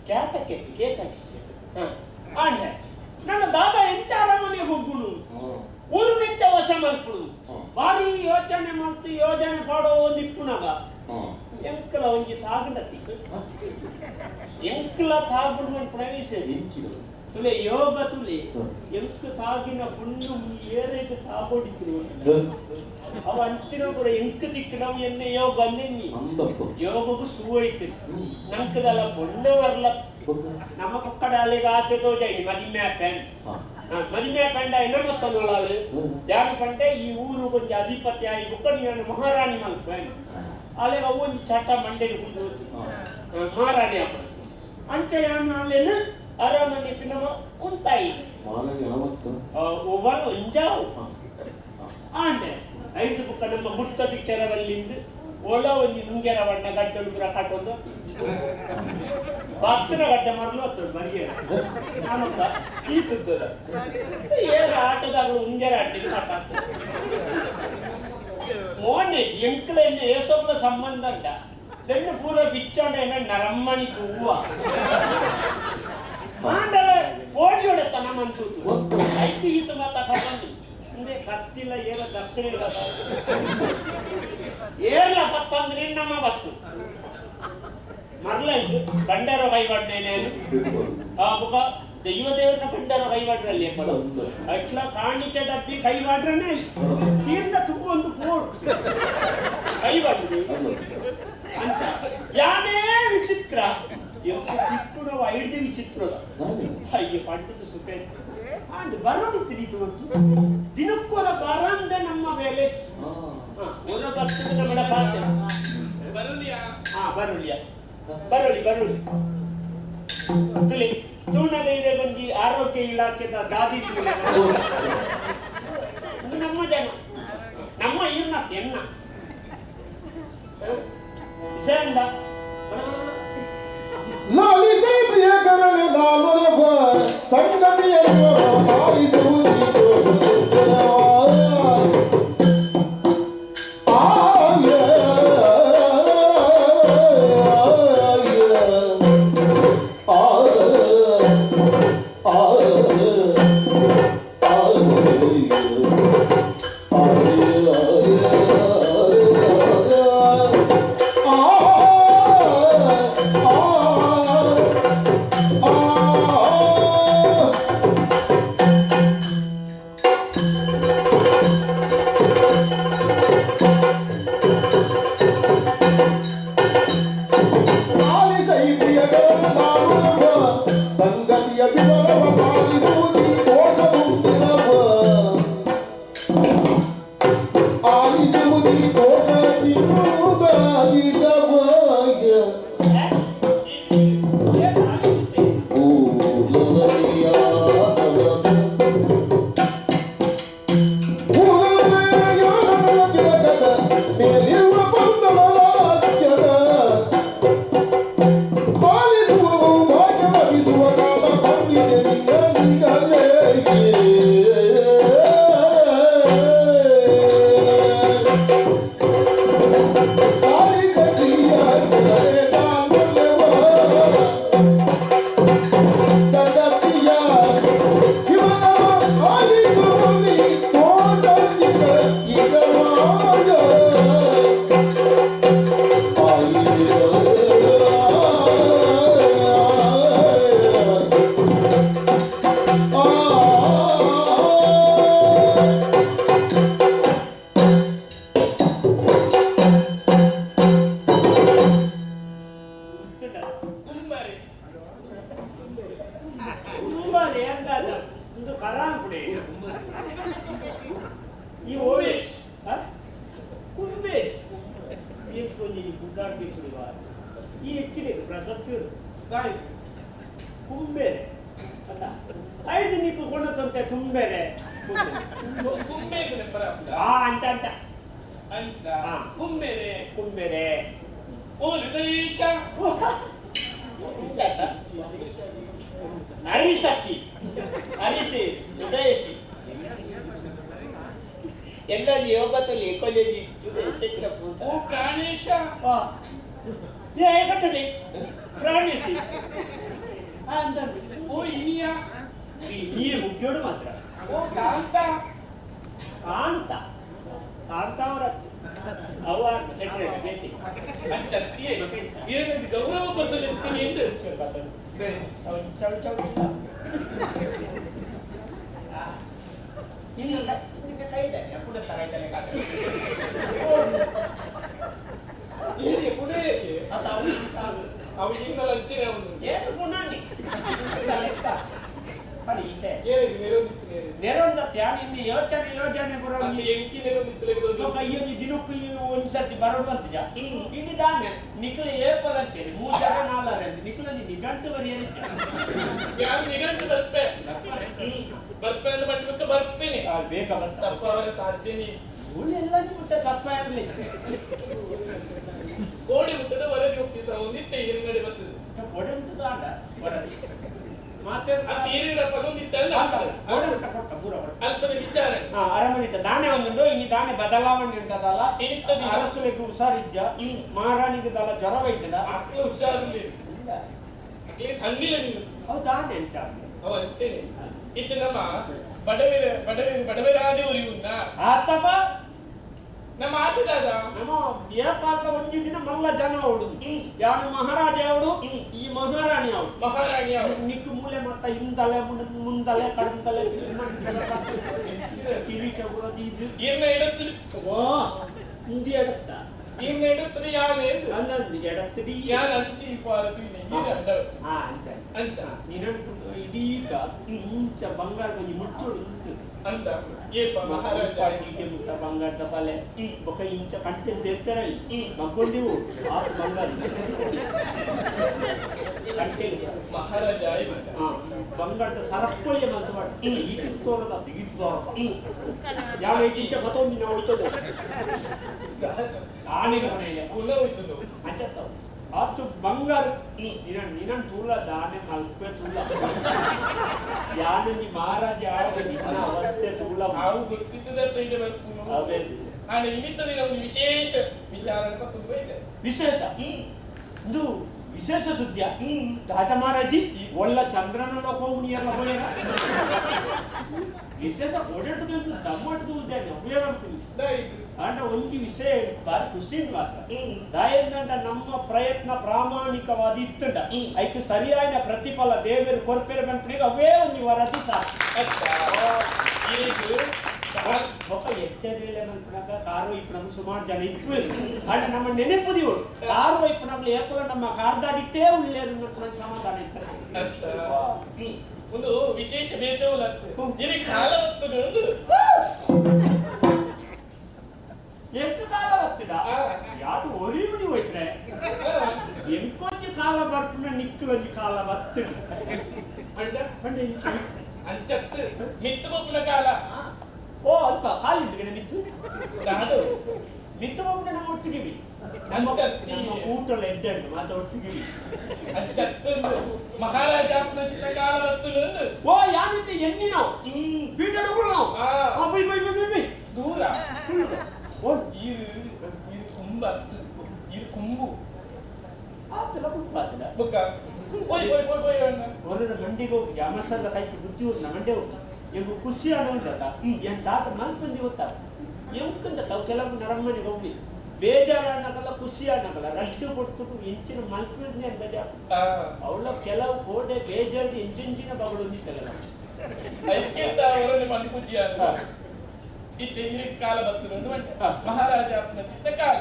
ಕೇತಕ್ಕೆ ಕೇತಕಿ ಆಂಡೆ ನನ್ನ ದಾದ ಎಂತ ಅರಮನೆ ಹೋಗುನು ಊರು ಮೆಚ್ಚ ವಶ ಮಲ್ಪುಡು ಬಾರಿ ಯೋಚನೆ ಮಲ್ತು ಯೋಜನೆ ಪಾಡೋ ನಿಪ್ಪುನಗ ಎಂಕಲ ಒಂಜಿ ತಾಗುಂಡತಿ ಎಂಕಲ ತಾಗುಂಡು ಪ್ರವೇಶ ತುಲೆ ಯೋಗ ತುಲೆ ಎಂಕ ತಾಗಿನ ಪುಣ್ಣು ಏರೆಗ್ ತಾಗೋಡಿದ್ರು ಅವ ಅಂಚಿನ ಪುರ ಎಂಕ ದಿಕ್ಕು ನಾವು ಎನ್ನೆ ಯೋಗ ಅಂದೆನ್ನಿ ಯೋಗಗೂ ಸೂವೈತು ನಂಕದಲ್ಲ ಪೊಣ್ಣ ವರ್ಲ ನಮ್ಮ ಪಕ್ಕಡ ಅಲ್ಲಿಗೆ ಆಸೆ ತೋಜಾಯಿ ಮದಿಮೆ ಪ್ಯಾನ್ ಮದಿಮೆ ಪಂಡ ಎನ್ನ ಮೊತ್ತನೊಳಾಳು ಯಾರು ಪಂಡೆ ಈ ಊರು ಕೊಂಚ ಅಧಿಪತಿ ಆಯಿ ಬುಕ್ಕ ನೀನು ಮಹಾರಾಣಿ ಮಲ್ಪೇನ್ ಅಲ್ಲಿಗೆ ಅವು ಒಂಜಿ ಚಟ ಮಂಡೆಡ್ ಕುಂದು ಮಹಾರಾಣಿ ಅಪ್ಪ ಅಂಚ ಯಾನು ಅಲ್ಲೇನು ಅರಮನೆ ನಮ್ಮ ಉಂತಾಯಿ ಮಹಾರಾಣಿ ಯಾವತ್ತು ಒವ್ವಲ್ ಒಂಜಾವು ಆಂಡೆ ಐದು ಬುಕ್ಕ ನಮ್ಮ ಗುರ್ತದ ಕೆರವಲ್ಲಿಂದ ಒಳ ಒಂಜಿ ನುಂಗೆರ ಬಣ್ಣ ಗಡ್ಡಲು ಪುರ ಕಟ್ಟೊಂದು ಬತ್ತಿನ ಗಡ್ಡೆ ಮರಲು ಹತ್ತೋಡು ಬರಿಯ ನಮಕ್ಕ ಈ ತುತ್ತದ ಏರ ಆಟದಾಗಲು ಉಂಗೆರ ಅಡ್ಡಿಗೆ ಕಟ್ಟಾಗ್ತದೆ ಮೋನೆ ಎಂಕ್ಲ ಎನ್ನ ಏಸೊಬ್ಲ ಸಂಬಂಧ ಅಂಟ ದೆಣ್ಣು ಪೂರ ಬಿಚ್ಚಂಡ ಎನ್ನ ನರಮ್ಮಣಿ ತೂವ ಆಂಡಲ ಪೋಡಿಯೋಡ ತನ ಮಂತುದು ಐತಿ ಈತ ಮಾತ ಕಟ್ಟಂದು ಇಂದೆ ಕತ್ತಿಲ್ಲ ಏರ ದಕ್ಕನಿಲ್ಲ ಏರ್ಲ ಪತ್ತಂದ್ರೆ ನಮ್ಮ ಬತ್ತು ಮರಲ ಇದು ಬಂಡಾರ ಕೈವಾಡ್ನೇನು ಆ ಬುಕ ದೈವ ದೇವರನ್ನ ಬಂಡಾರ ಕೈವಾಡ್ರಲ್ಲಿ ಪದ ಅಟ್ಲ ಕಾಣಿಕೆ ಡಬ್ಬಿ ಕೈವಾಡ್ರನೇ ತೀರ್ನ ತುಂಬ ಒಂದು ಪೋಡ್ ಕೈವಾಡುದು ಅಂತ ಯಾನೇ ವಿಚಿತ್ರ ತಿಕ್ಕುನವ ಐದು ವಿಚಿತ್ರದ ಅಯ್ಯೋ ಪಂಡದ ಸುಖ ಅಂಡ್ ಬರೋಡಿ ತಿಳಿದು ಒಂದು ದಿನಕ್ಕೊರ ಬರಂದ ನಮ್ಮ ಮೇಲೆ ಒರ ಬರ್ತದೆ ನಮ್ಮ ಖಾತೆ ಬರುಲಿಯಾ ಹಾ ಬರುಲಿಯ ಬರುಲಿ ಬರುಲಿ ತುಲಿ ತೂಣದ ಇದೆ ಬಂಜಿ ಆರೋಗ್ಯ ಇಲಾಖೆದ ದಾದಿ ನಮ್ಮ ಜನ ನಮ್ಮ ಇರ್ನ ಎನ್ನ ವಿಷಯಂದ ಲಾಲಿಸಿ ಪ್ರಿಯಕರನೆ ನಾಲ್ವರ ಸಂಗತಿಯನ್ನು ನೀರು ಮುಗ್ಯೋಡು ಮಾತ್ರ. ಓ ಕಾಂತ. ಕಾಂತ. ಕಾಂತಾವರತ್ತು ಅವ ಸೆಕ್ರೆಟರಿ ಬೇತಿ ಅಂಚತ್ತಿಯೇ ಇರನ ಗೌರವ ಕೊಡ್ತದೆ ಎಂದು ಅವನು ಚೌ ಚೌ ಇಲ್ಲ ನಿನ್ನ ಕೈ ಇದೆ ಪುಡ ತರ ಇದ್ದಾನೆ. ಏ ಪುಡೆ ಅತ ಅವು ಅವು ಇನ್ನಲ್ಲ ಅಂಚಿನ ಅವನು ಏನು ಪುಣಾನಿ ಪರಿ ಈಸೆ ಏನಿಗೆ ನೆರೊಂದಿತ್ತು ನೇರು ನೆರೊಂದ ತ್ಯಾನ್ ಇನ್ನು ಯೋಚನೆ ಯೋಜನೆ ಬರೋ ಅಲ್ಲಿ ಎಂಕಿ ನೆರೊಂದಿತ್ತು ಲೆಕ್ಕದ ಲೋಕ ಈ ಒಂದು ದಿನಕ್ಕೂ ಒಂದು ಸರ್ತಿ ಬರೋದು ಬಂತಜ ಇನ್ನು ದಾನೆ ನಿಖಲ ಏಪಲಂತೇನೆ ಮೂರು ಜನ ನಾಲ್ವರು ಅಂತ ನಿಖಲ ನಿಘಂಟು ಬರೆಯಲಿಕ್ಕೆ ಯಾರು ನಿಘಂಟು ಬರ್ಪೆ ಬರ್ಪೆ ಅಂದ್ರೆ ಬಂದ್ಬಿಟ್ಟು ಬರ್ಪೇನೆ ಬೇಗ ಬರ್ತಾ ತಪ್ಪ ಅವರ ಸಾಧ್ಯನೇ ಎಲ್ಲ ಮುಟ್ಟ ತಪ್ಪ ಇರಲಿ ಕೋಡಿ ಮುಟ್ಟದ ವರದಿ ಒಪ್ಪಿಸ ಒಂದಿತ್ತೆ ಈರಿನಡೆ ಬರ್ತದೆ ಕೊಡೆ ಉಂಟು ಆಂಡ ವರದಿ ಮಾತೇನು ಆ ತೀರಿನ ಪಗೊಂದಿತ್ತ ಅಲ್ಲ, ಕೊಡೆ ಉಂಟ ಕೊಟ್ಟ ಪೂರ ಕೊಟ್ಟ. ಅಲ್ಪದ ವಿಚಾರಣೆ ಹಾ, ಅರಮನೆ ದಾಣೆ ಒಂದುಂಡು ಇನ್ನು ದಾಣೆ ಬದಲಾವಣೆ ಉಂಟದಲ್ಲ ಇನಿತ್ತದ ಅರಸುಲೆಗ್ ಹುಷಾರಿಜ್ಜ ಮಹಾರಾಣಿಗೆ ದಲ ಜ್ವರ ಇದ್ದದ ಮಕ್ಕಳು ಹುಷಾರಿಲ್ಲ ಅಟ್ಲೀಸ್ಟ್ ಸಣ್ಣಿಲ್ಲ ನೀನು ಅವು ದಾಣೆ ಅಂಚ ಅವ ಅಂಚೆನೆ ಇತ್ತು ನಮ್ಮ ಬಡವೇರ ಬಡವೇರ ಬಡವೇರಾದೆ ಉರಿಯುನ್ನ ಆತಪ ನಮ್ಮ ಆಸೆ ದಾದ ನಮ್ಮ ಏಪಾಲ ಒಂಜಿ ದಿನ ಮಲ್ಲ ಜನ ಅವಳು ಯಾನು ಮಹಾರಾಜ ಅವಳು ಈ ಮಹಾರಾಣಿ ಅವಳು ಮಹಾರಾಣಿ ಅವಳು ನಿಕ್ಕು ಮೂಲೆ ಮತ್ತ ಹಿಂದಲೆ ಮುಂದಲೆ ಕಡಂದಲೆ ಕಿರೀಟ ಬರೋದು ಇದು ಇನ್ನ ಎಡತ್ತು ಓ ಇಂದಿ ಎಡತ್ತ ಇನ್ನ ಎಡತ್ತು ಯಾನೆ ಎಂದು ಅಂದಂದು ಎಡತ್ತಿಡಿ ಯಾನ್ ಅಂಚಿ ಪಾರತು ಇನ್ನ ಇದು ಅಂದವ ಹಾ ಅಂಚ ಅಂಚ ನೀನು ಇದೀಗ ಇಂಚ ಬಂಗಾರ ಒಂಜಿ ಮುಚ್ಚೋಡು ಉಂಟು ಅಂದ ಏಪ ಮಹಾರಾಜ ಈಕೆ ಮುಟ್ಟ ಬಂಗಾರದ ಬಲೆ ಬೊಕ ಇಂಚ ಕಂಟೆಲ್ ತೆರ್ಪೆರಳಿ ಮಗ್ಗೊಂದಿವು ಆತ ಬಂಗಾರ ಕಂಟೆಲ್ ಮಹಾರಾಜ ಆಯ್ತು ಹಾ ಬಂಗಾರದ ಸರಪ್ಪಳಿಯ ಮಲ್ತು ಮಾಡಿ ಈತು ತೋರದ ಈತು ತೋರದ ಯಾವ ಇಂಚ ಬತ್ತೊಂದು ನಾವು ಹೋಯ್ತದೆ ಆನೆಗೆ ಮನೆಯ ಪುನಃ ಹೋಯ್ತು ಅಂಚತ್ತವು ಆತು ಬಂಗಾರ ನಿನ್ನ ನಿನ್ನ ತೂಲ ದಾನೆ ಮಲ್ಪೆ ತೂಲ ಯಾನಂಜಿ ಮಹಾರಾಜ ಆಡದ ನಿನ್ನ ಅವಸ್ಥೆ ತೂಲ ನಾವು ಗೊತ್ತಿದ್ದದ ಇದೆ ಬರ್ಪುನು ಅವೇ ಆನೆ ನಿಮಿತ್ತ ದಿನ ಒಂದು ವಿಶೇಷ ವಿಚಾರಣೆ ತುಂಬ ಇದೆ ವಿಶೇಷ ಇದು ವಿಶೇಷ ಸುದ್ದಿಯ ದಾಟ ಮಹಾರಾಜಿ ಒಳ್ಳ ಚಂದ್ರನ ಲೋಕವು ಎಲ್ಲ ಹೋಗ್ಯಾರ ವಿಶೇಷ ಓಡಾಟದಂತೂ ದಮ್ಮಟದು ಉದ್ದೇನೆ ಉಪಯೋಗ ಆಂಡ ಒಂದು ವಿಷಯ ಬಾರಿ ಖುಷಿ ಮಾತ್ರ ದಾಯಂದಂಡ ನಮ್ಮ ಪ್ರಯತ್ನ ಪ್ರಾಮಾಣಿಕವಾದ ಇತ್ತುಂಡ ಐಕ್ ಸರಿಯಾದ ಪ್ರತಿಫಲ ದೇವರು ಕೊರ್ಪೆರೆ ಬಂಪಣಿಗೆ ಅವೇ ಒಂದು ವರದಿ ಸಾಕು ಒಕ್ಕ ಎಟ್ಟೆ ವೇಳೆ ಮನ್ಪುನಾಗ ಕಾರು ಇಪ್ಪನಗ ಸುಮಾರು ಜನ ಇಪ್ಪು ಆಂಡ ನಮ್ಮ ನೆನಪುದಿವು ಕಾರು ಇಪ್ಪನಾಗ್ಲು ಏಪಲ ನಮ್ಮ ಕಾರ್ದಾಡಿಟ್ಟೇ ಉಳ್ಳೇರು ಮನ್ಪುನಾಗ ಸಮಾಧಾನ ಇತ್ತು. ಒಂದು ವಿಶೇಷ ಭೇದವಲ್ಲ ಇಲ್ಲಿ ಕಾಲ ಹೊತ್ತು ಎಂಟು ಕಾಲ ಬರ್ತದ ಯಾರು ಒರಿ ಮುಡಿ ಹೋಯ್ತ್ರೆ ಎಂಕೊಂಜಿ ಕಾಲ ಬರ್ಪುನ ನಿಕ್ಕುಲೊಂಜಿ ಕಾಲ ಬರ್ತದೆ ಅಂಡ ಪಂಡ ಅಂಚತ್ತು ಮಿತ್ತು ಬೊಪ್ಪುನ ಕಾಲ ಓ ಅಲ್ಪ ಕಾಲಿಂಡಿಗೆ ಮಿತ್ತು ದಾದು ಮಿತ್ತು ಬೊಪ್ಪುನ ನಮ್ಮ ಒಟ್ಟಿಗೆ ನಮ್ಮ ನಮ್ಮ ಊಟಲ ಎಡ್ಡಂಡು ಮಾತ ಒಟ್ಟಿಗೆ ಅಂಚತ್ತು ಮಹಾರಾಜ ಚಿತ್ತ ಕಾಲ ಬರ್ತದೆ ಓ ಯಾನಿತ್ತೆ ಎಣ್ಣಿ ನಾವು ಬೀಟಡುಗಳು ನಾವು ಬೈ ಬೈ ಬೈ ಬೈ ದೂರ ಓ ಇದು ಇದು ಕುಂಬ ಅತ್ತು ಇದು ಕುಂಬು ಆತಲ ಕುಂಬಾತಲ ಬುಕ್ಕ ಓಯ್ ಓಯ್ ಓಯ್ ಓಯ್ ಅಣ್ಣ ಹೊರದ ಮಂಡಿಗೆ ಹೋಗಿ ಅಮಸಲ್ಲ ಕೈಗೆ ಬುದ್ಧಿ ಊರ್ನ ಮಂಡೆ ಹೋಗಿ ಎಂಗು ಖುಷಿ ಆಡುವಂತ ಎನ್ ತಾತ ಮನ್ಪಂದಿ ಗೊತ್ತಾ ಎಂಕಂದ ತಾವು ಕೆಲವು ನರಮನೆಗೆ ಹೋಗಿ ಬೇಜಾರಾಗಲ್ಲ ಖುಷಿ ಆಗಲ್ಲ ರಡ್ಡು ಕೊಟ್ಟು ಇಂಚಿನ ಮಲ್ಪಿರ್ನೆ ಅಂತ ಅವಳ ಕೆಲವು ಕೋಟೆ ಬೇಜಾರು ಇಂಚಿಂಚಿನ ಬಗಳು ಹೊಂದಿತ್ತಲ್ಲ ಐಕ್ಯತ ಅವರನ್ನು ಪನ್ಪುಜಿ ಅಂತ ಇತ್ತೆ ಇರಿ ಕಾಲ ಬರ್ತದೆ ಮಹಾರಾಜ ಅಪ್ಪನ ಚಿತ್ತ ಕಾಲ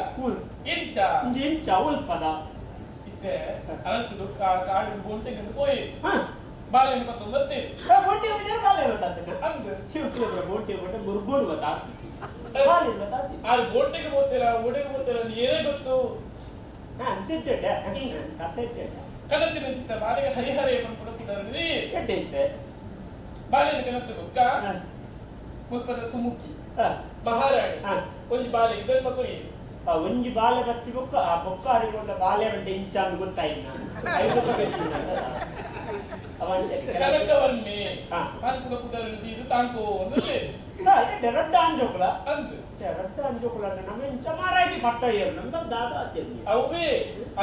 ಇಂಚ ಇಂಚ ಅವಲ್ ಪದ ಇತ್ತೆ ಅರಸರು ಕಾಡಿಗೆ ಬೋಂಟೆಗೆ ಹೋಯಿ ಬಾಳೆಹಣ್ಣು ಪತ್ತೊಂದು ಬತ್ತೇವೆ ಬೋಂಟೆ ಹೋಗಿದ್ರೆ ಬಾಳೆ ಗೊತ್ತಾಗ್ತದೆ ಅಂದು ಶಿವಕುಲದ್ರ ಬೋಂಟೆ ಕೊಂಡೆ ಮುರ್ಗೋಡು ಗೊತ್ತಾಗ್ತದೆ ಬಾಳೆ ಗೊತ್ತಾಗ್ತದೆ ಆ ಬೋಂಟೆಗೆ ಹೋಗ್ತೀರ ಒಡೆಗೆ ಹೋಗ್ತೀರ ಅಂತ ಏನೇ ಗೊತ್ತು ಅಂತಿಟ್ಟೆ ಕತೆ ಇಟ್ಟೆ ಕನತ್ತಿನ ಚಿತ್ತ ಬಾಳೆಗೆ ಹರಿಹರ ಪನ್ಪುಡ ಪುದರ್ನಿ ಎಡ್ಡೆ ಇಷ್ಟೇ ಬಾಳೆಹಣ್ಣು ಕನತ್ತು ಬೊಕ್ಕ ಮುಪ್ಪದ ಸುಮುಖಿ ಮಹಾರಾಣಿ ಒಂಜಿ ಬಾಲೆಗೆ ಜನ್ಮ ಕೊರಿ ಆ ಒಂಜಿ ಬಾಲೆ ಬತ್ತಿ ಬೊಕ್ಕ ಆ ಬೊಕ್ಕ ಅರಿಗೊಳ್ಳ ಬಾಲೆ ಬಂಡೆ ಇಂಚ ಅಂದ್ ಗೊತ್ತಾಯಿಲ್ಲ ಕನಕವರ್ಮೆ ಪನ್ಪುಡ ಪುದರ್ನಿ ಇದು ತಾಂಕೋ ಅಂದ್ರೆ ರಡ್ಡ ಅಂಜೋಕುಲ ಅಂದು ರಡ್ಡ ಅಂಜೋಕುಲ ನಮ್ಮ ಇಂಚ ಮಾರಾಗಿ ಪಟ್ಟ ಏರು ನಮ್ಮ ದಾದಾ ಅವೇ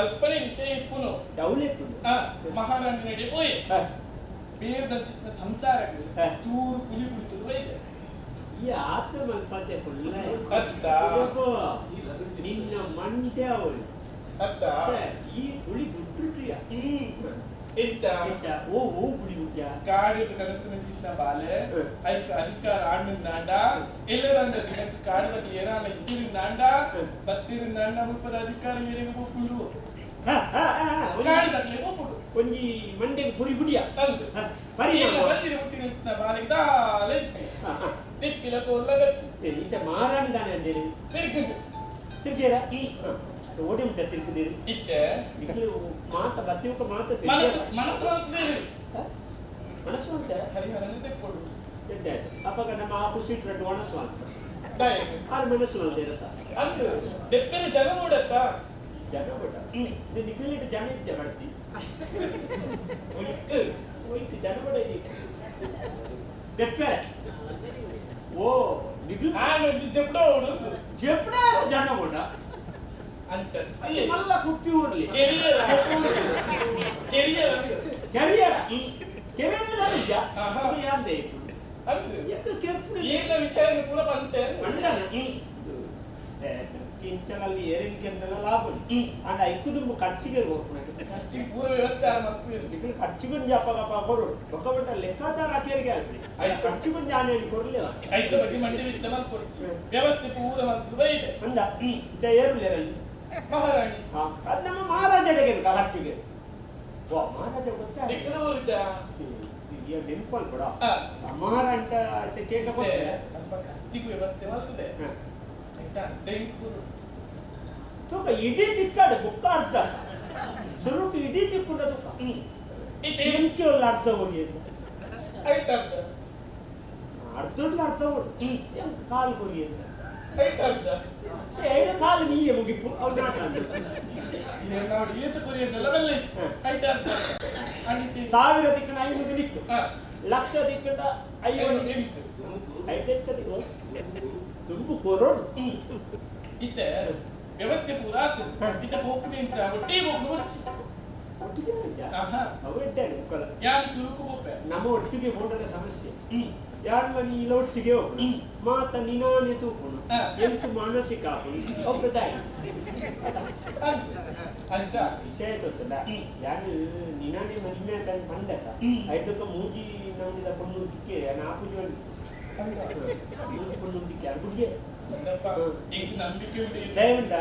ಅಲ್ಪನೆ ವಿಷಯ ಇಪ್ಪುನು ಚೌಲಿ ಇಪ್ಪುನು ಮಹಾರಾಣಿ ನಡೆ ಪೋಯ್ ಬೇರ್ದ ಚಿತ್ತ ಸಂಸಾರಕ್ಕೆ ಚೂರು ಪುಲಿ ಕುಡಿತದೆ ಬೈದೆ ಈ ಆತ ಮಲ್ಪತೆ ಕುಲ್ಲ ಅತ್ತ ನಿನ್ನ ಮಂಡೆ ಅವಳು ಅತ್ತ ಈ ಪುಳಿ ಬಿಟ್ಟುಟ್ರಿಯ ಎಂಚ ಎಂಚ ಓ ಓ ಪುಳಿ ಉಂಟ ಕಾಡಿಟ್ಟು ಕನಕು ನಂಚಿನ ಬಾಲೆ ಐಕ್ ಅಧಿಕಾರ ಆಣ್ಣುಂದಾಂಡ ಎಲ್ಲದಂಡ ದಿನಕ್ಕೆ ಕಾಡದ ಏನಾಲ ಇದ್ದಿರಿಂದಾಂಡ ಬತ್ತಿರಿಂದಾಂಡ ಮುಪ್ಪದ ಅಧಿಕಾರ ಏರಿಗೆ ಪೋಪುಂಡು ಕಾಡಿದಾಗಲೇ ಪೋಪುಂಡು ಒಂಜಿ ಮಂಡೆಗೆ ಪುರಿ ಪುಡಿಯ ಅಂದು ಪರಿ ಬಂದಿರಿ ಹುಟ್ಟಿ ನಿಲ್ಸಿನ ಬಾಲೆಗೆ ದಾಲೆಜ್ಜಿ ತಿಪ್ಪಿಲ ಕೊಲ್ಲಗತ್ತಿ ಇಂಚ ಮಾರಾಣಿ ದಾನೆ ಅಂದೇರಿ ತಿರ್ಗುಂಡು ತಿರ್ಗೇರ ಓಡಿ ಉಂಟ ತಿರ್ಗುದಿರಿ ಇತ್ತೆ ಇಕ್ಲು ಮಾತ ಬತ್ತಿಯುಕ ಮಾತ ಮನಸ್ಸು ಮನಸ್ಸು ಅಂತದೇರಿ ಮನಸ್ಸು ಅಂತ ಹರಿಹರನ ತೆಪ್ಪುಡು ಎಡ್ಡೆ ಅಪ್ಪಗ ನಮ್ಮ ಆ ಖುಷಿ ಇಟ್ಟು ಒಣಸು ಅಂತ ದಯಗೆ ಆರು ಮನಸ್ಸು ಅಂತ ಇರತ್ತ ಅಂದು ದೆಪ್ಪೆರೆ ಜನ ನೋಡತ್ತ ಜನ ಬಿಡ ಇದು ನಿಖಿಲಿಟ್ಟು ಜನ ಇಜ್ಜ ಬರ್ತಿ ಒಯ್ತು ಹೋಯ್ತು ಜನ ಬಿಡ ದೆಪ್ಪೆ ಓ ನಿಗು ನಾನು ಜೆಪ್ಡ ಓಡು ಜೆಪ್ಡ ಜನ ಬಿಡ ಅಂಚ ಮಲ್ಲ ಕುಪ್ಪಿ ಊರ್ಲಿ ಕೆರಿಯರ ಕೆರಿಯರ ಕೆರಿಯರ ಕೆರಿಯರ ಇಜ್ಜ ಆಹಾ. ಯಾರ್ದೇ ಅಂದು ಯಾಕೆ ಕೆರ್ಪುನ ಏನ ವಿಷಯ ಪೂರ ಬಂತೆ ಮಂಡನ ಕಿಂಚನಲ್ಲಿ ಏರಿನ ಕೆಂದೆಲ್ಲ ಲಾಭ ಅಂಡ ಐಕುದುಂಬು ಖರ್ಚಿಗೆ ಕೊರ್ಪುನ ಖರ್ಚಿಗೆ ಪೂರ ವ್ಯವಸ್ಥೆ ಮಲ್ಪುವೆರು ನಿಖಿಲ್ ಖರ್ಚಿಗೊಂಜಿ ಅಪ್ಪಗಪ್ಪ ಕೊರು ಬೊಕ್ಕ ಲೆಕ್ಕಾಚಾರ ಅಕೇರಿಗೆ ಆಲ್ಪಿ ಆಯ್ತು. ಖರ್ಚಿಗೊಂಜಿ ಆನೆ ಕೊರ್ಲಿಲ್ಲ ಐತ ಬಗ್ಗೆ ಮಂಡಿ ವೆಚ್ಚ ಮಲ್ಪೊಡ್ಚಿ ವ್ಯವಸ್ಥೆ ಪೂರ ಮಲ್ಪು ಬೈದೆ ಅಂದ ಇತ್ತ ಏರುಲೇರಲ್ಲಿ ಮಹಾರಾಣಿ ಅದು ನಮ್ಮ ಮಹಾರಾಜನಿಗೆ ಖರ್ಚಿಗೆ ವಾ ಮಹಾರಾಜ ಗೊತ್ತಾ ದಿಕ್ಕದ ಊರುಜ ಈ ನೆನಪಲ್ ಕೂಡ ಹಾ. ಮಹಾರಾಂಟ ಕೇಂದ್ರ ಗೊತ್ತಿಲ್ಲ ಅಲ್ಪ ಖರ್ಚಿಗೆ ವ್ಯವಸ್ಥೆ ಮಲ್ತದೆ ಆಯ್ತಾ ದೆಂಕುರು ತೂಕ ಇಡೀ ತಿಕ್ಕಾಡ ಬುಕ್ಕ ಅರ್ಧ ಸುರುಕು ಇಡೀ ತಿಕ್ಕುಂಡ ತೂಕ ಇತ್ತೆ ಎಂಕೆ ಒಲ್ಲ ಅರ್ಧ ಹೋಗಿ ಐತ ಅರ್ಧ ಅರ್ಧಡ್ಲ ಅರ್ಧ ಹೋಗಿ ಎಂಕ ಕಾಲು ಕೊರಿ ಐತ ಅರ್ಧ ಎರಡು ಕಾಲು ನೀಯೇ ಮುಗಿಪು ಅವ್ನು ನಾಟ ನೋಡಿ ಈತ ಕುರಿಯನ್ನೆಲ್ಲ ಬೆಲ್ಲ ಇತ್ತು ಐತ ಅರ್ಧ ಅಣಿತಿ ಸಾವಿರ ದಿಕ್ಕನ 500 ದಿಕ್ಕು ಹಾ ಲಕ್ಷ ದಿಕ್ಕಂಡ 50 ಎಂಟು ಐದೆಚ್ಚ ದಿಕ್ಕು ತುಂಬು ಕೊರೋಡು ಇತ್ತೆ ವ್ಯವಸ್ಥೆ ಪೂರ ಆತು ಇತ್ತೆ ಪೋಪುನಿ ಇಂಚ ಒಟ್ಟಿ ಬೋಪು ಮುರ್ಚಿ ಒಟ್ಟಿಗೆ ನಿಜ. ಆಹಾ ಅವು ಎಡ್ಡಾಡು ಮುಕ್ಕಲ ಯಾನ್ ಸುರುಕು ಬೋಪೆ ನಮ್ಮ ಒಟ್ಟಿಗೆ ಹೋದರೆ ಸಮಸ್ಯೆ ಯಾರು ನೀಲ ಒಟ್ಟಿಗೆ ಹೋಗೋಣ ಮಾತ ನಿನಾನೆ ತೂಪುಣ ಹಾ. ಎಂತು ಮಾನಸಿಕ ಆಪುಣ ಒಬ್ಬ ದಾಯಿ ಅಂಚ ವಿಷಯ ಗೊತ್ತಲ್ಲ ಯಾರು ನಿನಾನೆ ಮದಿಮೆ ಅಂತ ಪಂಡತ ಐದಕ್ಕ ಮೂಜಿ ನಮ್ಮಿದ ಪೊಣ್ಣು ತಿಕ್ಕೆ ನಾಪುಜಿ ಮೂಜಿ ಪೊಣ್ಣು ತಿಕ್ಕೆ ಅರ್ಬುಡ್ಗೆ ಅಂದಪ್ಪ ಎಂಕ್ ನಂಬಿಕೆ ಉಂಟು ಇಲ್ಲ. ದಯವಿಂಡ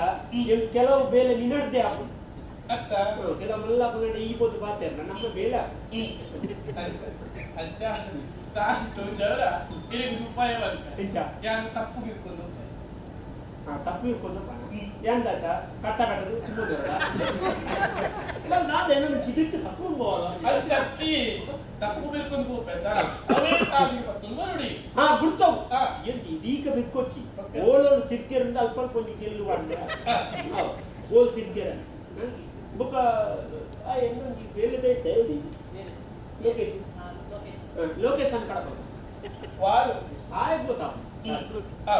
ಎಂ ಕೆಲವು ಬೇಲೆ ನಿನಡ್ದೆ ಆಪುಣ ಅತ್ತ ಕೆಲವು ಮಲ್ಲ ಪುನಡ ಈ ಪೊತ್ತು ಪಾತೆ ನಮ್ಮ ಬೇಲೆ ಆಪುಂಡು. ಅಂಚ ಅಂಚ ಸಾಂತು ಜವರ ಇರೆಗ್ ಉಪಾಯ ಬಂತ ಎಂಚ ಯಾನ್ ತಪ್ಪು ಬಿರ್ಕೊಂಡು ಹಾ ತಪ್ಪು ಇರ್ಕೊಂಡು ಎಂದಾತ ಕಟ್ಟ ಕಟ್ಟದು ತುಂಬ ದೊರಡ ನಾದೇನು ಕಿದಿತ್ತು ತಪ್ಪು ಹೋಗಲ್ಲ ಅಂಚತ್ತಿ ತಪ್ಪು ಬಿರ್ಕೊಂಡು ಪೋಪೆದ ಅವೇ ಸಾಧಿ ಪತ್ತೊಂದು ಬರುಡಿ ಹಾ ಗುರ್ತವು ಹಾ. ಎಂತ ಇದೀಗ ಬಿಕ್ಕೊಚ್ಚಿ ಓಕೆ. ಓಲೋನು ತಿರ್ಗೆರಂದ ಅಲ್ಪ ಕೊಂಚ ಗೆಲ್ಲು ಬಂಡೆ ಹಾ. ಓಲ್ ತಿರ್ಗೆರ ಬುಕ್ಕ ಆ ಇನ್ನೊಂದು ಬೇಲೆದೈತೆ ಹೇಳಿ ಲೋಕೇಶ್ ಹಾ, ಲೋಕೇಶ್ ಅಂತ ಕಡಪ ವಾಲು ಸಾಯ್ ಗೊತ್ತಾವ ಹಾ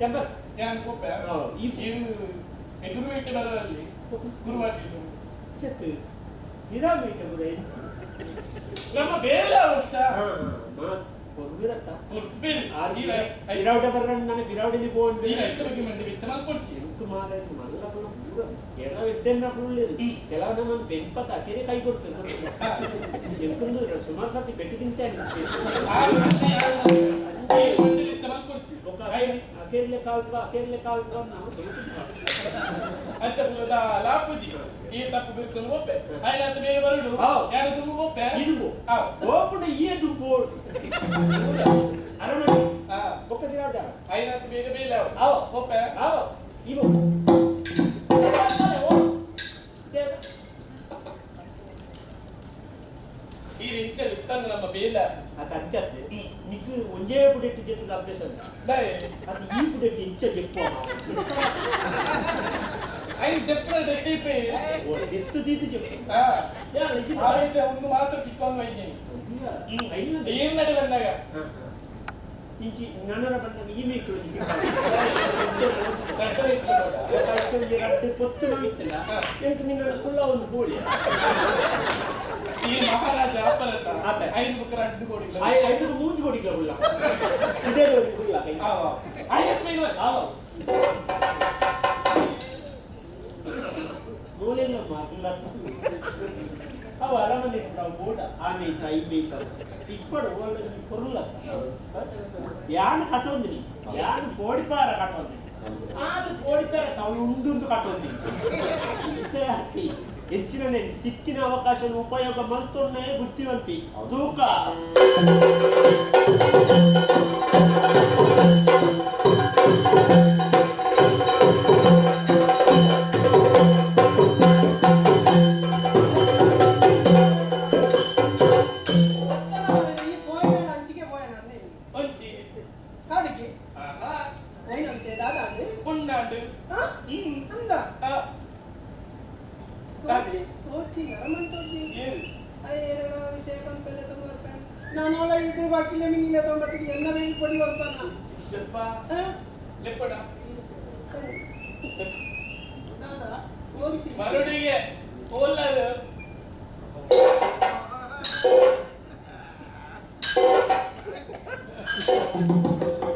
ಎಂಬ ಯಾನ್ ಪೋಪೆ ಹಾ, ಈ ಇರು ಎದುರು ಬೇಟೆ ಬರದಲ್ಲಿ ಗುರುವಾಟಿ ಸೆತ್ತು ಹಿರಾಮೀಟ ಬುರ ಎಂಚಿ ನಮ್ಮ ಬೇಲೆ ಅವಶ್ಯ ಹಾ ಮಾ ಕೊರ್ಬಿರತ್ತ ಕುರ್ಬಿರ್ ಪಿರಾವಡೆ ಬರ್ರ ನಾನು ಪಿರಾವಡೆಲಿ ಪೋನ್ ಈ ರೈತ ಬಗ್ಗೆ ಮಂದಿ ವೆಚ್ಚ ಮಲ್ಪೊಡ್ಚಿ ಎಂಟು ಮಾರ ಮಲ್ಲ ಪೂರ ಕೆಲವು ಎಡ್ಡೆನ್ನ ಪುಳ್ಳಿರು ಕೆಲವು ನಮ್ಮನ್ನು ಬೆಂಪತ ಅಕೆರೆ ಕೈ ಕೊಡ್ತೇನೆ ಎಂತಂದು ಸುಮಾರು ಸರ್ತಿ ಪೆಟ್ಟು ತಿಂತೇನೆ ಆ ವ್ಯವಸ್ಥೆ ಯಾರು ಮಾಡ್ತಾರೆ? ಈ ಮಂದಿ ವೆಚ್ಚ ಮಲ್ಪೊಡ್ಚಿ ಅಕೆರ್ಲೆ ಕಾಲ್ಪ ಅಕೆರ್ಲೆ ಕಾಲ್ಪ ನಾವು ಸ್ವಲ್ಪ ಅಂಚ ಪುಲದ ಲಾಪುಜಿ ಈ ತಪ್ಪು ಬಿರ್ಕೊಂಡು ಬೋಪೆ ಆಯ್ನಾತ ಬೇಗ ಬರುಡು how. ಯಾರು ತುಂಬು ಬೋಪೆ ಇದು ಹಾ. ಓಪುಂಡ ಈ ದುಂಬು ಅರಮನೆ ಹಾ. ಬೊಕ್ಕ ತಿರಾಡ ಆಯ್ನಾತ ಬೇಗ ಬೇಲೆ ಅವು ಆವ ಬೋಪೆ ಆವ ಇವು ಈ ರಿಂಚಲ್ಲಿ ಇತ್ತಂದು ನಮ್ಮ ಬೇಲೆ ಅದು ಅಂಚತ್ತೆ ನಿಕ್ಕು ಒಂಜೇ ಪುಡೆಟ್ಟು ಜೆತ್ತದ ಅಭ್ಯಾಸ ಉಂಟು ದಯೆ ಅದು ಈ ಪುಡೆಟ್ಟು ಇಂಚ ಜೆಪ್ಪು ಐನ್ ಜೆಪ್ಪುನ ದೆತ್ತಿಪೆ ಓ ದೆತ್ತು ದೀತು ಜೆಪ್ಪು ಹಾ ಯಾರು ಇದು ಆಯ್ತು ಒಂದು ಮಾತ್ರ ತಿಕ್ಕೊಂಡು ವೈದ್ಯನಿ ಐದು ಏನ್ ನಡೆ ಬಂದಾಗ ಇಂಚಿ ನನರ ಬಂದಾಗ ಈ ಮೇಕಲು ದಡ್ಡ ಇತ್ತು ನೋಡ. ರಡ್ಡು ಪೊತ್ತು ಇತ್ತಲ್ಲ ಎಂಟು ನಿನ್ನ ಕುಳ್ಳ ಒಂದು ಗೋಳಿ ಈ ಮಹಾರಾಜ ಅಪ್ಪರತ್ತ. ಆಪೆ. 5 ಬುಕ್ಕ 2 ಕೋಡಿ. ಐದು 3 ಕೋಡಿ ಉಲ್ಲ. ಇದೇ ಉಲ್ಲ ಕೈ. ಆವ. ಆಯ್ತು ಇವ. ಆವ. ಮೂಲೆಲ್ಲ ಮಾತಿಲ್ಲ. ಅವು ಅರಮನೆ ನಾವು ಬೋಟ ಆಮೆ ಇತ್ತ ಇಮ್ಮೆ ಇತ್ತ ಇಪ್ಪಡು ಒಳ್ಳೆ ಪೊರುಲ್ಲ. ಯಾನು ಕಟ್ಟೊಂದಿನಿ, ಯಾನು ಪೋಡಿಪಾರ ಕಟ್ಟೊಂದಿನಿ. ಆದು ಪೋಡಿಪಾರ ತಾವು ಉಂಡುಂದು ಕಟ್ಟೊಂದಿನಿ. ವಿಷಯ ಹತ್ತಿ ಹೆಚ್ಚಿನ ತಿಕ್ಕಿನ ಅವಕಾಶ ಉಪಯೋಗ ಮಲ್ತೊನ್ನೆ ಬುದ್ಧಿವಂತಿ ತೂಕ. ಈ ಪೋಯಿನ ಅಂಚಿಗೆ ಪೋಯನ ಅಂದೆ. ಒಂಚಿ. ಕಾಡಿಗೆ. ಆಹಾ. ಪೋಯಿನ ವಿಷಯ ದಾದ ಅಂದೆ. ಉಂಡಾಂಡು. ಹಾ? ಅಂದ. ಆ. ತೋಚಿ ತೋಚಿ ನರಮನ್ ತೋಚಿ. ಏನು? ಅಯ್ಯೇನ ವಿಷಯ ಪನ್ಪೆಲ್ಲ ತೊಂಬರ್ಪೆ. ನಾನು ಅವಳ ಇದ್ರ ಬಾಕಿಲೆ ಮಿಂಗಿಲೆ ತೊಂಬತ್ತಿಗೆ ಎಲ್ಲ ಬೇಡಿ ಪೊಡಿ ಬಲ್ಪನ. ಜಪ್ಪ. ಹಾ? ಲೆಪ್ಪಡ. ದಾದ ಹೋಗ್ತೀನಿ. ಮರುಡಿಗೆ ಓಲ್ಲರು.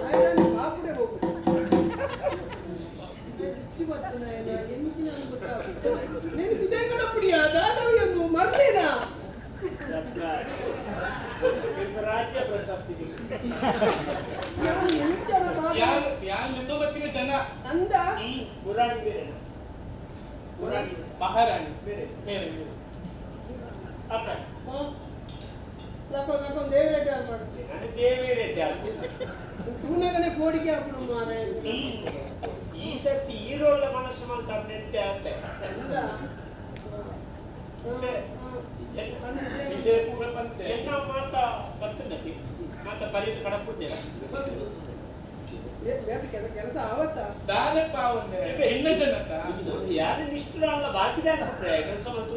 ಆಯ್ತು ಬಾಪುಡೆ ಹೋಗು. ರುಚಿ ಬರ್ತನ ಎಲ್ಲ ಎಂಚಿನ ಗೊತ್ತಾಗುದು. ನೀನು ಬಿಜಾಯಿ ಕಡಪುಡಿಯ ದಾದವಿಯನ್ನು ಮರ್ಲೇನಾ? ರಾಜ್ಯ ಪ್ರಶಸ್ತಿ. ನಾನು ಎಂಚನ ದಾದ. ಯಾನ್ ಯಾನ್ ಲಿತೋಬತ್ತಿನ ಜನ. ಅಂದ. ಪುರಾಣಿ ಬೇರೆ. ಪುರಾಣಿ ಮಹಾರಾಣಿ. ಬೇರೆ. ಬೇರೆ ಬೇರೆ. ಅಪ್ಪ. ಲಕೊ ಲಕೊ ದೇವರೆಡ್ಡಿ ಅಲ್ಪಾಡು. ನಾನು ದೇವಿರೆಡ್ಡಿ ಆಗ್ತೀನಿ. ತೂನಗನೆ ಕೋಡಿಗೆ ಹಾಕುನು ಮಾರೆ. ಈ ಸರ್ತಿ ಈರೋಳ್ಳ ಮನಸ್ಸು ಮಾಡ್ತಾರೆ ನೆಟ್ಟೆ ಆತೆ. ಅಂದ. ವಿಷಯ ಪೂರ ಪಂತೆ. ಎನ್ನ ಮಾತ ಬರ್ತದೆ ಮಾತ ಬರೀದು ಕಡಪುಡ್ದಿರ. ಬೇಟ ಕೆಲಸ ಆವತ್ತಾ? ದಾನಪ್ಪ ಒಂದೇ ಎನ್ನ ಜನತ. ಯಾರು ನಿಷ್ಠುರ ಅಲ್ಲ ಬಾಕಿದಾನ ಕೆಲಸ ಮಾಡ್ತು.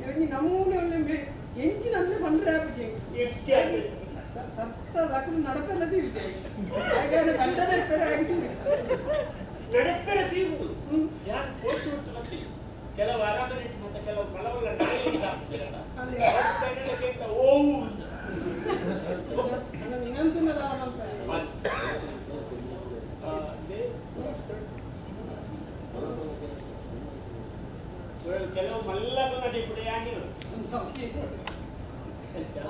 ಇವಾಗ ನಮ್ಮೂನೆ ಒಳ್ಳೆ ಎಂಚಿನ ಅಂದ್ರೆ ಬಂದ್ರೆ ಆಪಿಗೆ. ಸತ್ತ ಲಕ್ಕದ ನಡಪೆಲ್ಲ ತೀರಿದೆ. ಹಾಗಾದ್ರೆ ಗಂಡದ ಇರ್ತಾರೆ ಹಾಗೆ ತೀರಿ. ನಡಪೆರ ತೀರುವುದು. ಯಾರು ಪೋತು ಉಂಟು ಮತ್ತೆ ಕೆಲವು ಅರಮನೆ ಮತ್ತೆ ಕೆಲವು ಮಲವಲ್ಲ ನಾಯಿ ಸಾಕ್ತಿರಲ್ಲ. ಅಲ್ಲಿ. ಕೇಳ್ತಾ ಓವು. ಅಲ್ಲ ನಿನಂತುನ ದಾನ ಮಾಡ್ತಾರೆ. ಕೆಲವು ಮಲ್ಲಗ ನಡಿ ಯಾನಿ.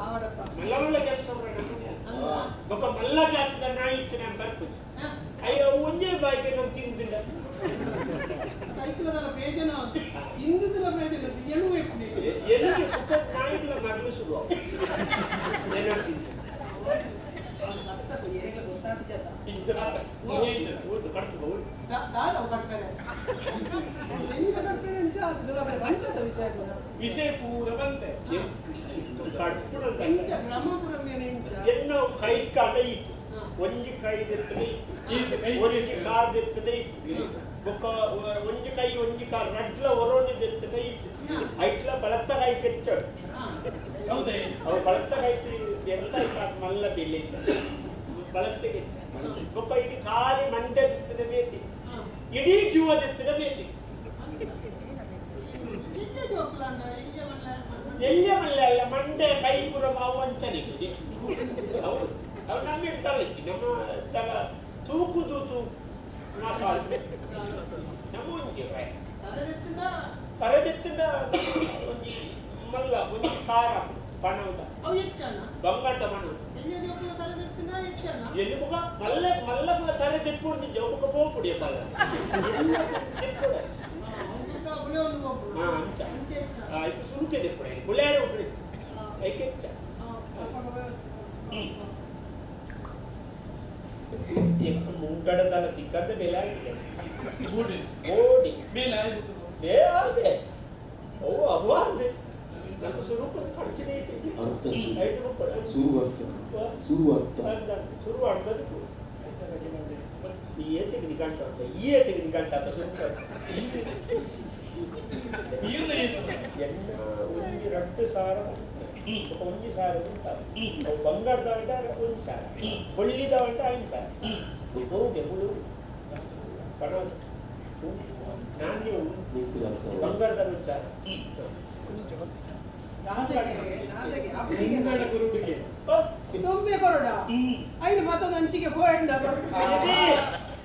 ಆವಡಪ್ಪ. ಮಲ್ಲ ಮಲ್ಲ ಕೆಲಸ ಬೊಕ್ಕ ಮಲ್ಲ ಜಾತಿದ ನಾಯಿ ಇತ್ತು ನಾನು ಬರ್ಪುಜಿ. ಅಯ್ಯೋ ಒಂಜೇ ಬಾಯ್ಕೆ ನಾನು ತಿಂದಿಲ್ಲ. ಐಕ್ಲದಲ್ಲ ಪ್ರಯೋಜನ ಇಂದುದಿಲ್ಲ ಪ್ರಯೋಜನ ಎಲುವು ಇಪ್ಪುನಿ. ಎಲ್ಲಿಗೆ ಬೊಕ್ಕ ನಾಯಿಗಳ ಮರಳು ಶುರು ಏನೋ ತಿಂದು. ಏರೆಗ್ಲ ಗೊತ್ತಾಗ್ತದ. ಊಟ ಕಟ್ತು ಊಟ. ದಾದ ಅವು ಕಟ್ಪೆರೆ. ಎಂಜಿನ ಕಟ್ಪೆರೆ ಅಂಚ ಅದು ಸುಲಭ ಬಂತದ ವಿಷಯ ಪೂರ. ವಿಷಯ ಪೂರ ಬಂತೆ. ಕಡ್ಪುನ ಎಂಚ ಬ್ರಹ್ಮಪುರಂ ಎಂಚ. ಎನ್ನ ಕೈ ಕಾಟ ಇತ್ತು. ಒಂಜಿ ಕೈ ದೆತ್ತನೆ ಇತ್ತು. ಒಂಜಿ ಕಾರ್ ದೆತ್ತನೆ ಇತ್ತು. ಬೊಕ್ಕ ಒಂಜಿ ಕೈ ಒಂಜಿ ಕಾರ್ ರಡ್ಲ ಒರೋನಿ ದೆತ್ತನೆ ಇತ್ತು. ಐಟ್ಲ ಬಳತ್ತ ಕೈ ಕೆಚ್ಚಡು. ಹೌದೇ? ಅವು ಬಳತ್ತ ಕೈ ಎಂತ ಇತ್ತು ಮಲ್ಲ ಬೆಲೆ ಬಳತ್ತಿಗೆ. ಬೊಕ್ಕ ಇಡೀ ಖಾಲಿ ಮಂಡೆ ದೆತ್ತನೆ ಬೇತಿ. ಇಡೀ ಜೀವ ದೆತ್ತನೆ ಬೇತಿ. ಎಲ್ಲಿ ಮಲ್ಲ ಅಲ್ಲ ಮಂಡೆ ಕೈ ಪೂರ ಮಾವು ಅಂಚನೆ ಹೌದು. ಅವು ನಮ್ಮ ಇಡ್ತಾಳೆ ನಮ್ಮ ತಲ ತೂಕುದು ತೂಕು ಮಸಾಲೆ ನಮ್ಮ ಒಂಜಿ ತರದೆತ್ತಿನ ಒಂಜಿ ಮಲ್ಲ ಒಂಜಿ ಸಾರ ಪಣವುದ. ಅವು ಹೆಚ್ಚನ? ಬಂಗಾಟ ಪಣವು. ಎಲ್ಲಿ ಜೋಕುಲ ತರದೆತ್ತಿನ ಹೆಚ್ಚನ? ಎಲ್ಲಿ ಮುಖ ಮಲ್ಲ ಮಲ್ಲ ತರೆ ತೆಪ್ಪುಡ್ದು ಜೋಬುಕ ಪೋಪುಡಿಯ ಪಲ್ಲ. ಹಾ ಅಂಚ. ಅಂಚೆ ಹೆಚ್ಚ. ಆಯ್ತು ಸುರುಕೆ ತೆಪ್ಪುಡ ಬುಳ್ಯಾರ ಉಪ್ಪುಡಿ ಐಕೆ ಹೆಚ್ಚ. ಮುಂಗಡದಲ್ಲ ತಿಕ್ಕಂದ ಬೆಲೆ ಆಗಿದೆ. ಗೋಡಿ. ಓಡಿ. ಬೇಲೆ ಆಯ್ತು. ಬೇ ಆದೆ. ಓ ಅವಾದೆ. నాకు ಸುರುಕು ಖರ್ಚಿನೇ ಇತ್ತು. ಅರ್ಥ ಐದು ರೂಪಾಯಿ. ಸುರು ಅರ್ಥ ಸುರು ಅರ್ಥ. ಶುರು ಅರ್ಧದಕ್ಕೂ. ಈ ಏತಿಗೆ ನಿಘಂಟ ಉಂಟು. ಈ ಏತಿಗೆ ನಿಘಂಟ ಅಂತ ಸುರುಕು. ನೀರ್ನ ಏತು. ಎಣ್ಣ ಒಂಜಿ ರಡ್ಡು ಸಾರ ಒಂಜಿ ಸಾರ ಉಂಟ. ಅವು ಬಂಗಾರದ ಉಂಟ ಒಂಜಿ ಸಾರ. ಬೊಳ್ಳಿದ ಉಂಟ 5 ಸಾರ. ಹೋಗೆ ಮುಳು ಪಣವು. ನಾಣ್ಯ ಉಂಟು. ನಿಂಕುಲ ಅರ್ಥ. ಬಂಗಾರದ ಒಂದು ಸಾರ. ತುಂಬೆ ಕೊರಡ ಐನು ಮತ್ತೊಂದು ಅಂಚಿಗೆ ಪೋಯಂಡ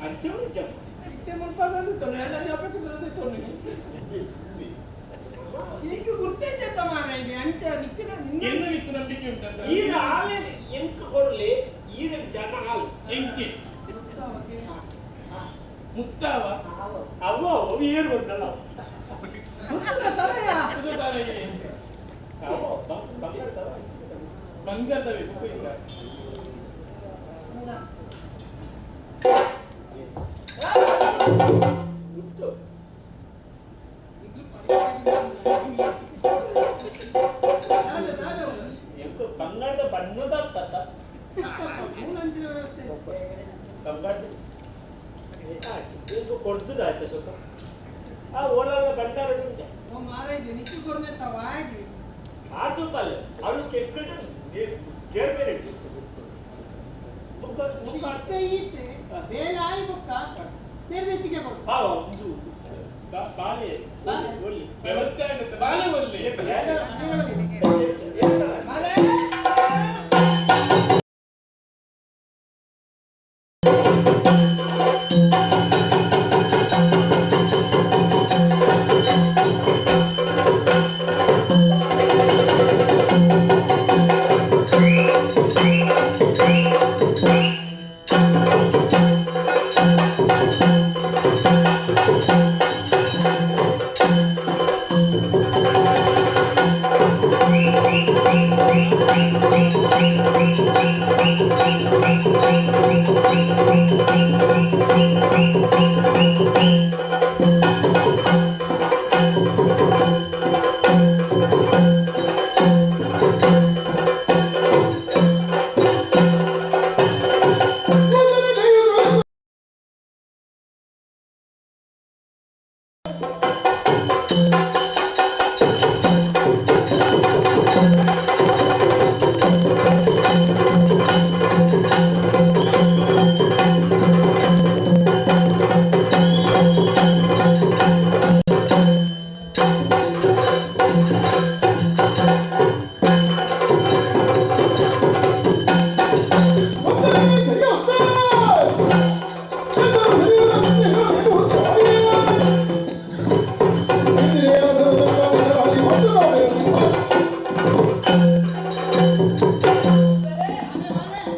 ಅಂಚೆ ಇತ್ತೆ ಮುಲ್ಪ ತಂದು ಎಲ್ಲ ಜ್ಞಾಪಕ ತಂದು ಈಗ ಗುರ್ತೆಂಚತ್ತ ಮಾರ ಇದೆ ಅಂಚ ನಿಕ್ಕಿನ ಎನ್ನ ಮಿತ್ತು ನಂಬಿಕೆ ಉಂಟಂತ ಈರ ಆಲೆ ಎಂಕ್ ಕೊರ್ಲೆ ಈರ ಜನ ಆಲ್ ಎಂಕಿ ಮುತ್ತಾವ ಅವ ಅವು ಏರು ಬಂದಲ್ಲ ಮುತ್ತದ ಸಲಯ ಸಾವೋ ಬಂಗಾರ ತವ ಬಂಗಾರದವೇ ಬುಕ್ ಇಲ್ಲ ಎಂಕ್ ಬಂಗಾರದ ಬಣ್ಣದ ತತ್ತ ಮೂಲಂಚಿನ ವ್ಯವಸ್ಥೆ ಬಂಗಾರದ ಎಂಕ್ ಕೊಡ್ದುದ ಆಯ್ತು ಸ್ವಲ್ಪ ಆ ಓಲಾದ ಬಂಗಾರ ಉಂಟೆ ಓ ಮಾರ ಇದೆ ನಿಕ್ಕಿ ಕೊರ್ನೆ ತವಾಗಿ ಆದು ಪಲ್ಲೆ ಅವಳು ಚೆಕ್ಕಡ ಕೇಳ್ಬೇರೆ ಬುಕ್ಕ ಬುಕ್ಕ ಇತ್ತೆ ಈತೆ ಬೇಲೆ ಆಯಿ ಬೊಕ್ಕ ನೆರ್ದೆಚ್ಚಿಗೆ ಕೊಡು ಆ ಒಂದು ಬಾಲೆ ಒಲ್ಲಿ ವ್ಯವಸ್ಥೆ ಆಗುತ್ತೆ ಬಾಲೆ ಒಲ್ಲೆ ಬಾಲೆ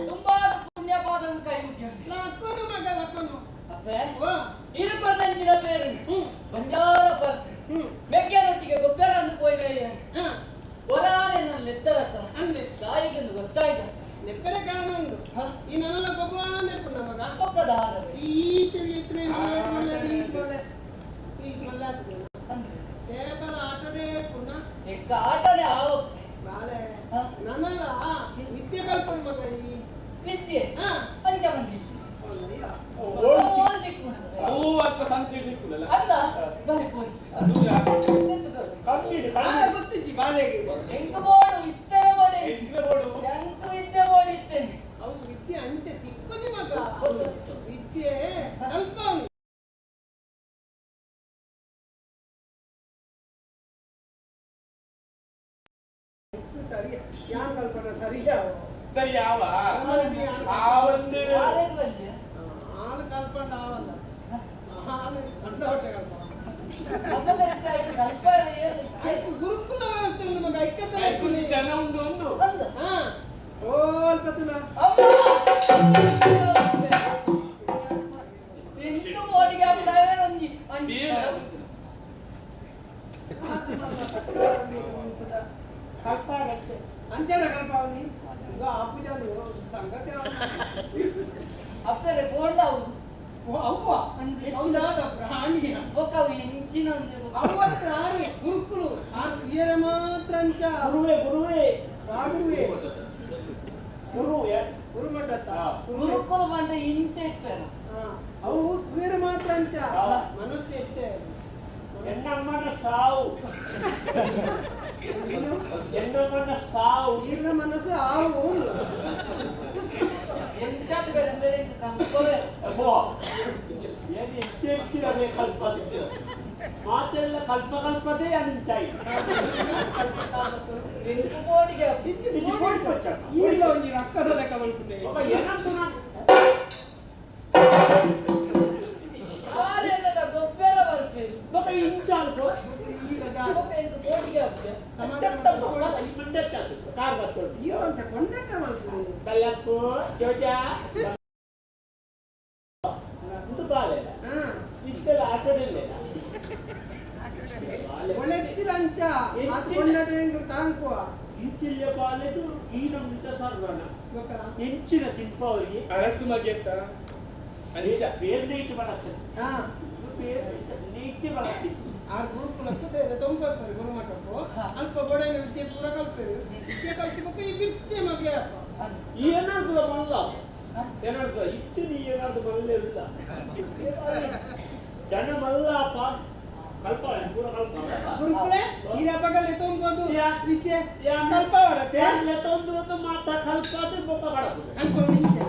ತುಂಬಾ ಪುಣ್ಯಪಾದನ ಕೈ ಮುಖ್ಯ ಲಕ್ಕೋನು ಮಗ ಲಕ್ಕೋನು ಅಪ್ಪೆ ಓ ಇದು ಕೊರದಂಚಿನ ಬೇರು ಬಂಜಾರ ಬರ್ತ ಮೆಕ್ಕೆನೊಟ್ಟಿಗೆ ಗೊಬ್ಬರ ಅಂದು ಪೋಯಿನ ಹಾ ಒಲಾನೆ ನನ್ನ ಲೆತ್ತರಸ ಅಂದೆ ತಾಯಿಗೆಂದು ಗೊತ್ತಾಯ್ತ ನೆಪ್ಪರೆ ಕಾರಣ ಉಂಟು ಹ? ಈ ನನ್ನೆಲ್ಲ ಬೊಬ್ಬ ನೆಪ್ಪು ಮಗ ಪಕ್ಕದ ಹಾರವೇ ಈ ತಿಳಿಯಿತ್ರೆ ಮಲ್ಲ ಮಲ್ಲ ಈ ಮಲ್ಲ ಅಂದ್ರೆ ತೇರಪಲ ಆಟಡೇ ಪುನಃ ಎಕ್ಕ ಆಟನೇ ಆವಪ್ಪೆ ಬಾಲೆ ಹ? ನನ್ನಲ್ಲ ವಿದ್ಯೆ ಕಲ್ಪಣ ಮಗ ಈ ವಿದ್ಯೆ ಹಾ ಅಂಚ ಮಂಡಿ ಹೂವು ಸಂತೆ ಸಿಕ್ಕುದಲ್ಲ ಅಂದ ಬರಿ ಪೋಯಿ ಕಮ್ಮಿಡು ಬಾಲೆ ಗೊತ್ತಿಜ್ಜಿ ಬಾಲೆಗೆ ಎಂಕು ಬೋಡು ಇತ್ತನೆ ಬೋಡೆ ಎಂಚಿನ ಬೋಡು ಎಂಕು ಇತ್ತೆ ಬೋಡು ಇತ್ತೇನೆ ಅವು ವಿದ್ಯೆ ಅಂಚೆ ತಿಕ್ಕೋದಿ ಮಗ ವಿದ್ಯೆ ಕಲ್ಪವನು ಸರಿ ಯಾನ್ ಕಲ್ಪನ ಸರಿಯಾ ಸರಿ ಯಾವ ಆ ಒಂದು ಆರೇನು ಬಲ್ಲಿಯ ಹಾಲು ಕಲ್ಪಂಡ ಆವಲ್ಲ ಹಾಲು ಕಂಡ ಹೊಟ್ಟೆ ಕಲ್ಪ ಅಪ್ಪದ ಸ್ವಲ್ಪ ಏನು ಆಯ್ತು ಗುರುಕುಲ ವ್ಯವಸ್ಥೆ ಉಂಟು ಮಗ ಐಕ್ಯತೆ ಐದು ಜನ ಉಂಟು ಒಂದು ಅಂದ ಹಾ ಓ ಅಲ್ಪತನ ಅಮ್ಮ ಎಂಟು ಬೋಟಿಗೆ ಹಾಕಿದಾಗ ಒಂಜಿ ಅಂಚಿ ಕಲ್ಪಾರಕ್ಕೆ ಅಂಚನ ಕಲ್ಪಾವನಿ ಇದು ಆಪುಜಾನು ಸಂಗತಿ ಅಪ್ಪರೆ ಪೋಂಡವು ಓ ಅವ್ವ ಹೌದಾದ ಪ್ರಾಣಿಯ ಬೊಕ್ಕವು ಇಂಚಿನ ಒಂಜಿ ಬೊಕ್ಕ. ಅವತ್ತು ಆರು ಗುರುಕುಲು ಆ ಕ್ರಿಯರ ಮಾತ್ರ ಅಂಚ ಗುರುವೇ ಗುರುವೇ ರಾಗುರುವೆ ಗುರು ಗುರುಮಠತ್ತ ಗುರುಕುಲ ಪಂಡ ಇಂಚೆ ಇಪ್ಪೆರ ಅವು ತುವೇರ ಮಾತ್ರ ಅಂಚ ಮನಸ್ಸು ಎಷ್ಟೇ ಎನ್ನಮ್ಮನ ಸಾವು ಎನ್ನಮ್ಮನ ಸಾವು ಈರ್ನ ಮನಸ್ಸು ಆವು ಎಂಚ ಬೇರೆ ಕಲ್ಪವೇ ಅಬ್ಬೋ ಏನು ಹೆಚ್ಚು ಹೆಚ್ಚಿನ ಕಲ್ಪದ ಮಾತೆಲ್ಲ ಕಲ್ಪ ಕಲ್ಪದೇ ಅನಿಂಚಾಯಿ ಎಂಕು ಕೋಡಿಗೆ ಇಜ್ಜಿ ಕೋಡಿ ಕೊಚ್ಚಪ್ಪ ಈರ್ಲ ಒಂಜಿ ರಕ್ಕದ ಲೆಕ್ಕ ಮಲ್ಪುನೆ ಏನಂತ ನಾನು ಆರೆಲ್ಲದ ಗೊಬ್ಬರ ಬರ್ಪೇರು ಬೊಕ ಇಂಚಾಲ್ಕೋ ಬೊಕ ಎಂಕು ಕೋಡಿಗೆ ಆಪುಜ ಚೆತ್ತ ಬೊಕ ಈ ಮಂಡೆ ಚಾತು ಕಾರ್ ಬರ್ತದೆ ಈರ್ ಒಂಚ ಕೊಂಡಟ್ಟ ಮಲ್ಪುನೆ ಬಲ್ಲಪ್ಪು ಜೋಜ ಇಂದು ಬಾಳೆಲ್ಲ ಹಾ ಇತ್ತೆಲ್ಲ ಆಟೋಡಿಲ್ಲ ಒಳ್ಳೆಚ್ಚಿಲ ಅಂಚ ಆತ್ ಕೊಂಡಟ್ಟ ಎಂಕು ತಾಂಕುವ ಇಂಚಿಲ್ಲ ಬಾಲೆದು ಈ ನಮ್ಮಿಂದ ಸಾರ್ವಣ ಬೊಕ ಎಂಚಿನ ತಿನ್ಪ ಅವರಿಗೆ ಅರಸು ಮಗೆತ್ತ ಅಂಚ ಬೇರೆ ನೀಟ್ ಬರತ್ತೆ ಹಾ ಬೇರೆ ನೀಟ್ ಬರತ್ತೆ ಆ ಗುರುಕುಲಕ್ಕೆ ಸೇರೆ ತೊಂಬತ್ತಾರೆ ಗುರುಮಠಕ್ಕೂ ಅಲ್ಪ ಗೋಡೆನ ವಿದ್ಯೆ ಪೂರ ಕಲ್ಪೇರು ವಿದ್ಯೆ ಕಲ್ತಿ ಬೊಕ ಈ ಬಿರ್ಸೆ ಮಗೆ ಅಪ್ಪ ಏನಾದ್ರು ಮಲ್ಲ ಏನಾದ್ರು ಇತ್ತು ನೀ ಏನಾದ್ರು ಮಲ್ಲೇ ಇಲ್ಲ ಜನ ಮಲ್ಲಪ್ಪ ಕಲ್ಪ ಪೂರ ಕಲ್ಪ ಗುರುಕುಲೆ ಈ ಹಬ್ಬಗಲ್ಲಿ ತೊಂಬೋದು ಯಾ. ವಿದ್ಯೆ ಕಲ್ಪವರತೆ ತೊಂದು ಒಂದು ಮಾತ ಕಲ್ಪಾದ ಬೊಕ್ಕ ಕಡಪುದು ಕಲ್ಪ ಮಿಂಚೆ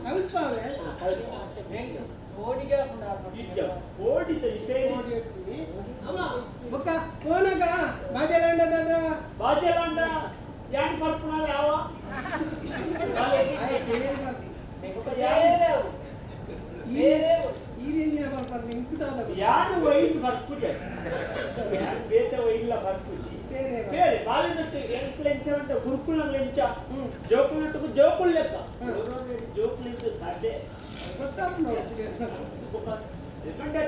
ಕಲ್ಪವೇ ಕೋಡಿಗೆ ಆಪುಂಡು ಇಜ್ಜ ಓಡಿದ ಇಸೇಡಿ ನೋಡಿ వచ్చి ಅಮ್ಮ ಬೊಕ್ಕ ಪೋನಗ ಬಾಜಲಂಡದ ಬಾಜಲಾಂಡ ಯಾನ್ ಪರ್ಪುಣ ಯಾವ ಆಯ್ ಬೇರೆ ಬರ್ತಿ ಬೇರೆ ಅವು ಬೇರೆ ಅವು. ಈ ರೇಂಜಿನ ಬರ್ತಾರೆ ಇಂಕುದಾದ ಯಾನು ವೈನ್ ಬರ್ಪುಜೆ ಯಾನ್ ಬೇತೆ ವೈನ್ಲ ಬರ್ಪುಜಿ ಬೇರೆ ಬೇರೆ ಬಾಲಿನಟ್ಟು ಎಂಕ್ಲೆಂಚ ಅಂತ ಗುರುಕುಲ ಲೆಂಚ ಜೋಕುಲಟ್ಟುಕು ಜೋಕುಲ್ ಲೆಕ್ಕ ಜೋಕುಲಿಂದ ಕತೆ ಗೊತ್ತಾಪುಂಡು ಬೊಕ್ಕ ಮಂಡ್ಯ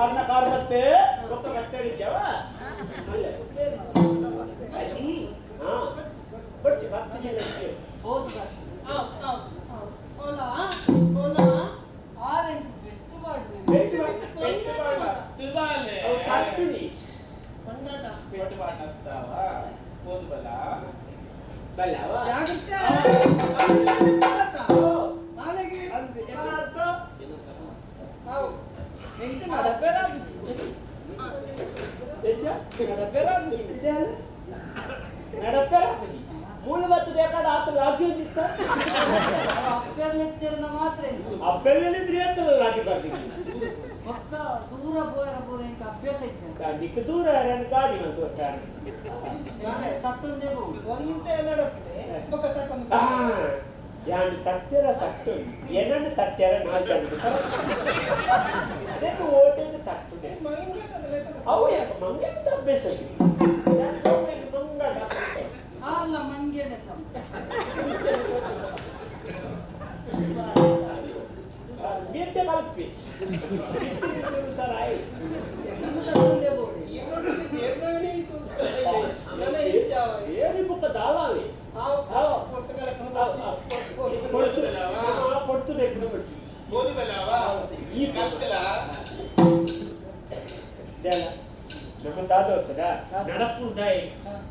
ಅರ್ನ ಕಾರ್ ಬತ್ತೆ ಬೊಕ್ಕ ಕತ್ತರಿದ್ಯಾವ ಅಲ್ಲೇ ಹಾ ಬರ್ಚಿ ಬರ್ತೀನಿ ಹೋದು ಆವ್ ಆವ್ ಆವ್ ಓಲಾ ಓಲಾ ಆರೆಂಕು ಪೆಟ್ಟು ಮಾಡ್ಬೇಕು ಪೆಟ್ಟು ಬಾಡ ತುಬಾಲೆ ಅವು ತರ್ತೀನಿ ಕೊಂಡಾಟ ಪೆಟ್ಟು ಬಾಟಸ್ತಾವ ಹೋದು ಬಲ ಬಲ್ಲವ ಜಾಗ್ರತೆ ಬಾಲೆಗೆ ಅರ್ಥ ಆವ್ ಎಂತ ನಡಪೆರ ಆಪುಜಿ ಎಂಚ ನಡಪೆರ ಆಪುಜಿ ನಡಪೆರ ಮೂಲ ಬತ್ತು ಬೇಕಾದ ಆತ ಲಾಗ್ಯೋದಿತ್ತ ಅಪ್ಪೆರ್ಲೆತ್ತಿರ್ನ ಮಾತ್ರ ಎಂಕು ಅಪ್ಪೆಲ್ಲಿದ್ರೆ ಏತಲ್ಲ ಲಾಗಿ ಬರ್ಲಿಕ್ಕೆ ಬೊಕ್ಕ ದೂರ ಪೋಯರ ಪೂರ ಎಂಕ್ ಅಭ್ಯಾಸ ಇಜ್ಜ ನಿಕ್ ದೂರ ಯಾರನ್ನ ಗಾಡಿ ಬಂತು ಒಟ್ಟಾರೆ ತತ್ತೊಂದೇ ಬೋಡು ಒಂತೆ ನಡಪುನೆ ಬೊಕ್ಕ ತಕೊಂದು ಆ ಯಾನ್ ತಟ್ಟೆರ ತಟ್ಟು ಏನನ್ನು ತಟ್ಟೆರ ನಾಲ್ಕು ಜನ ಅದಕ್ಕೆ ಓಟೇದು ತಟ್ಟುನೆ ಮಂಗಟದ ಲೆಕ್ಕದ ಅವು ಯಾಕೆ ಮಂಗೆ ಅಂತ ಅಭ್ಯಾಸ ಮಂಗ ಆರ್ಲ ಮಂಗೆನೆ ತಮ್ಮ ಬೇಟೆ ಕಲ್ಪಿ ಸರ್ ಆಯ್ ಇನ್ನು ತತ್ತೊಂದೇ ಬೋಡು ಸೇರ್ನವನೇ ಇತ್ತು ನನ್ನ ಇಚ್ಛೆ ಸೇರಿ ಬುಕ್ಕ ದಾಲಾವೆ ಆವ್ ಆವ್ ಪೊರ್ತುಗಲ ಕೊಡ್ತು ಕೊಡ್ತು ಬೇಕು ಬಿಡ್ತಿ ಹೋದು ಬಲವ ಈ ಕಲ್ತಲ ಇದೆಲ್ಲ ನಮ್ಮ ತಾತ ಹೋಗ್ತದ ನಡಪುಂಡಾಯಿ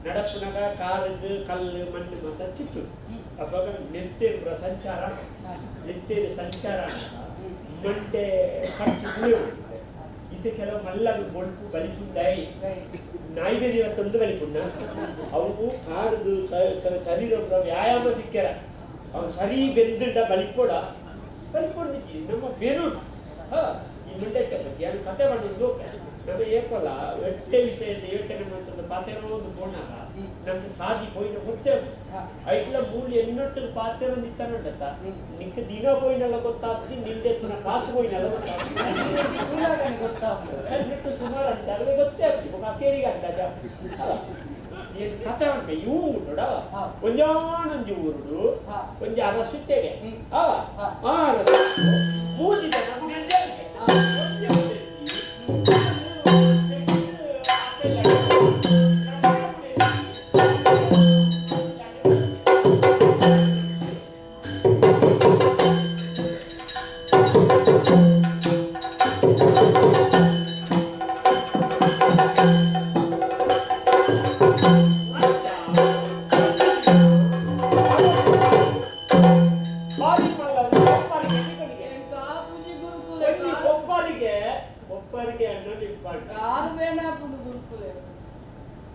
ನಡಪುನಗ ಕಾಲದು ಕಲ್ಲು ಮಣ್ಣು ಮಾತ ಚಿಟ್ಟು ಅವಾಗ ನೆತ್ತೇರು ಸಂಚಾರ ನೆತ್ತೇರು ಸಂಚಾರ ಮಂಟೆ ಖರ್ಚು ಉಳಿವು ಇದು ಕೆಲವು ಮಲ್ಲಗ ಬೊಳ್ಪು ಬಲಿಪುಂಡಾಯಿ ನಾಯಿಗರಿ ತಂದು ಬಲಿಪುಂಡ ಅವು ಕಾರದು ಶರೀರ ವ್ಯಾಯಾಮ ದಿಕ್ಕೆರ ಅವು ಸರಿ ಬೆಂದುಂಡ ಬಲಿಪೋಡ ಬಲಿಪೊಡ್ದಿಜ್ಜಿ ನಮ್ಮ ಬೆನುಡು ಹಾ ಈ ಮಂಡೆ ಚಪ್ಪತಿ ಅದು ಕತೆ ಮಾಡೋದು ನಮ್ಮ ಏಪಲ್ಲ ಎಟ್ಟೆ ವಿಷಯದ ಯೋಚನೆ ಮಾಡ್ತಂದು ಪಾತೆರ ಒಂದು ಪೋಣಾಗ ನಮ್ಗೆ ಸಾದಿ ಪೋಯಿನ ಗೊತ್ತೇ ಐಟ್ಲ ಮೂಲಿ ಎನ್ನೊಟ್ಟು ಪಾತೆರ ನಿತ್ತನುಂಡತ್ತ ನಿಕ್ಕ ದಿನ ಪೋಯಿನಲ್ಲ ಗೊತ್ತಾಗ್ತದೆ ನಿಂಡೆತ್ತನ ಕಾಸು ಪೋಯಿನಲ್ಲ ಗೊತ್ತಾಗ್ತದೆ ತೂನಾಗನೆ ಗೊತ್ತಾಪುಂಡು ಎನ್ನೊಟ್ಟು ಸುಮಾರು ಅಂತ ಅಲ್ಲೇ ಗೊತ್ತೇ ಆಗ್ತದೆ ಬೊಕ ಅಕೇರಿಗೆ ಅಂದಾಜ ಅಲ್ಲ ಏನ್ ಕತೆ ಉಂಟು ಇವು ಉಂಟುಡ ಒಂಜಾನೊಂಜಿ ಊರುಡು ಒಂಜಿ ಅರಸುತ್ತೇವೆ ಅವ ಆ ಅರಸು ಮೂಜಿ ಜನ ಗುಡಿಯಂದೆ ಒಂಜಿ ಬಾರಿ ಮಲ್ಲ ಕೊಪ್ಪರಿಗೆ ನಿಕನಿಗೆ. ಎಂಕ್ ಆಪುಜಿ ಗುರುಕುಲೆ ಒಂಜಿ ಕೊಪ್ಪರಿಗೆ ಕೊಪ್ಪರಿಗೆ ಅನ್ನೋದು ಇಂಪಾರ್ಟೆಂಟ್. ಕಾರು ಬೇನೆ ಆಪುಂಡು ಗುರುಕುಲೆ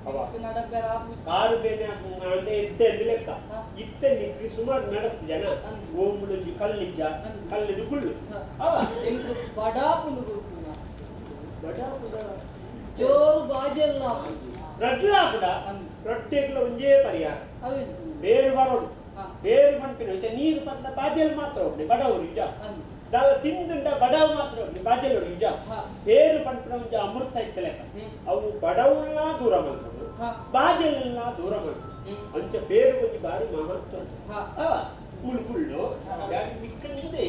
ಅವ. ಎಂಕ್ ನಡಪೆರ ಆಪುಜಿ ಕಾರು ಬೇನೆ ಅಂಡೆ ಇತ್ತೆ ಅಂದ್ ಲೆಕ್ಕ ಇತ್ತೆ ನಿಕ್ಲಿ ಸುಮಾರು ನಡತ್ತು ಜನ ಓಂಬುಳೊಂಜಿ ಕಲ್ಲಿಜ್ಜ ಕಲ್ಲಿಡು ಕುಳ್ಳು ಎಂಕು ಬಡಾಪುಂಡು ಗುರುಕುಲ ಬಡಾಪುಡ ಜೋರು ಬಾಜೆಲ್ಲ ರಡ್ಲಾಪುಡ ರೊಟ್ಟೆಗ್ಲ ಒಂಜೇ ಪರಿಹಾರ ಬೇರು ಬರೋಡು ಬೇರು ಪನ್ಪಿನ ಇತ್ತೆ ನೀರು ಪಂಡ ಬಾಜೆಲ್ ಮಾತ್ರ ಹೋಗ್ಲಿ ಬಡವರು ಇಜ್ಜ ದಾದ ತಿಂದುಂಡ ಬಡವು ಮಾತ್ರ ಹೋಗ್ಲಿ ಬಾಜೆಲ್ ಇಜ್ಜ ಬೇರು ಪನ್ಪಿನ ಒಂಜಿ ಅಮೃತ ಇತ್ತ ಲೆಕ್ಕ ಅವು ಬಡವನ್ನ ದೂರ ಮಾಡ್ಬೋದು ಬಾಜೆಲ್ನ ದೂರ ಮಾಡ್ಬೋದು ಅಂಚ ಬೇರು ಒಂಜಿ ಬಾರಿ ಮಹತ್ವ ಕುಳ್ಳು ಕುಳ್ಳು ಮಿಕ್ಕಂದೇ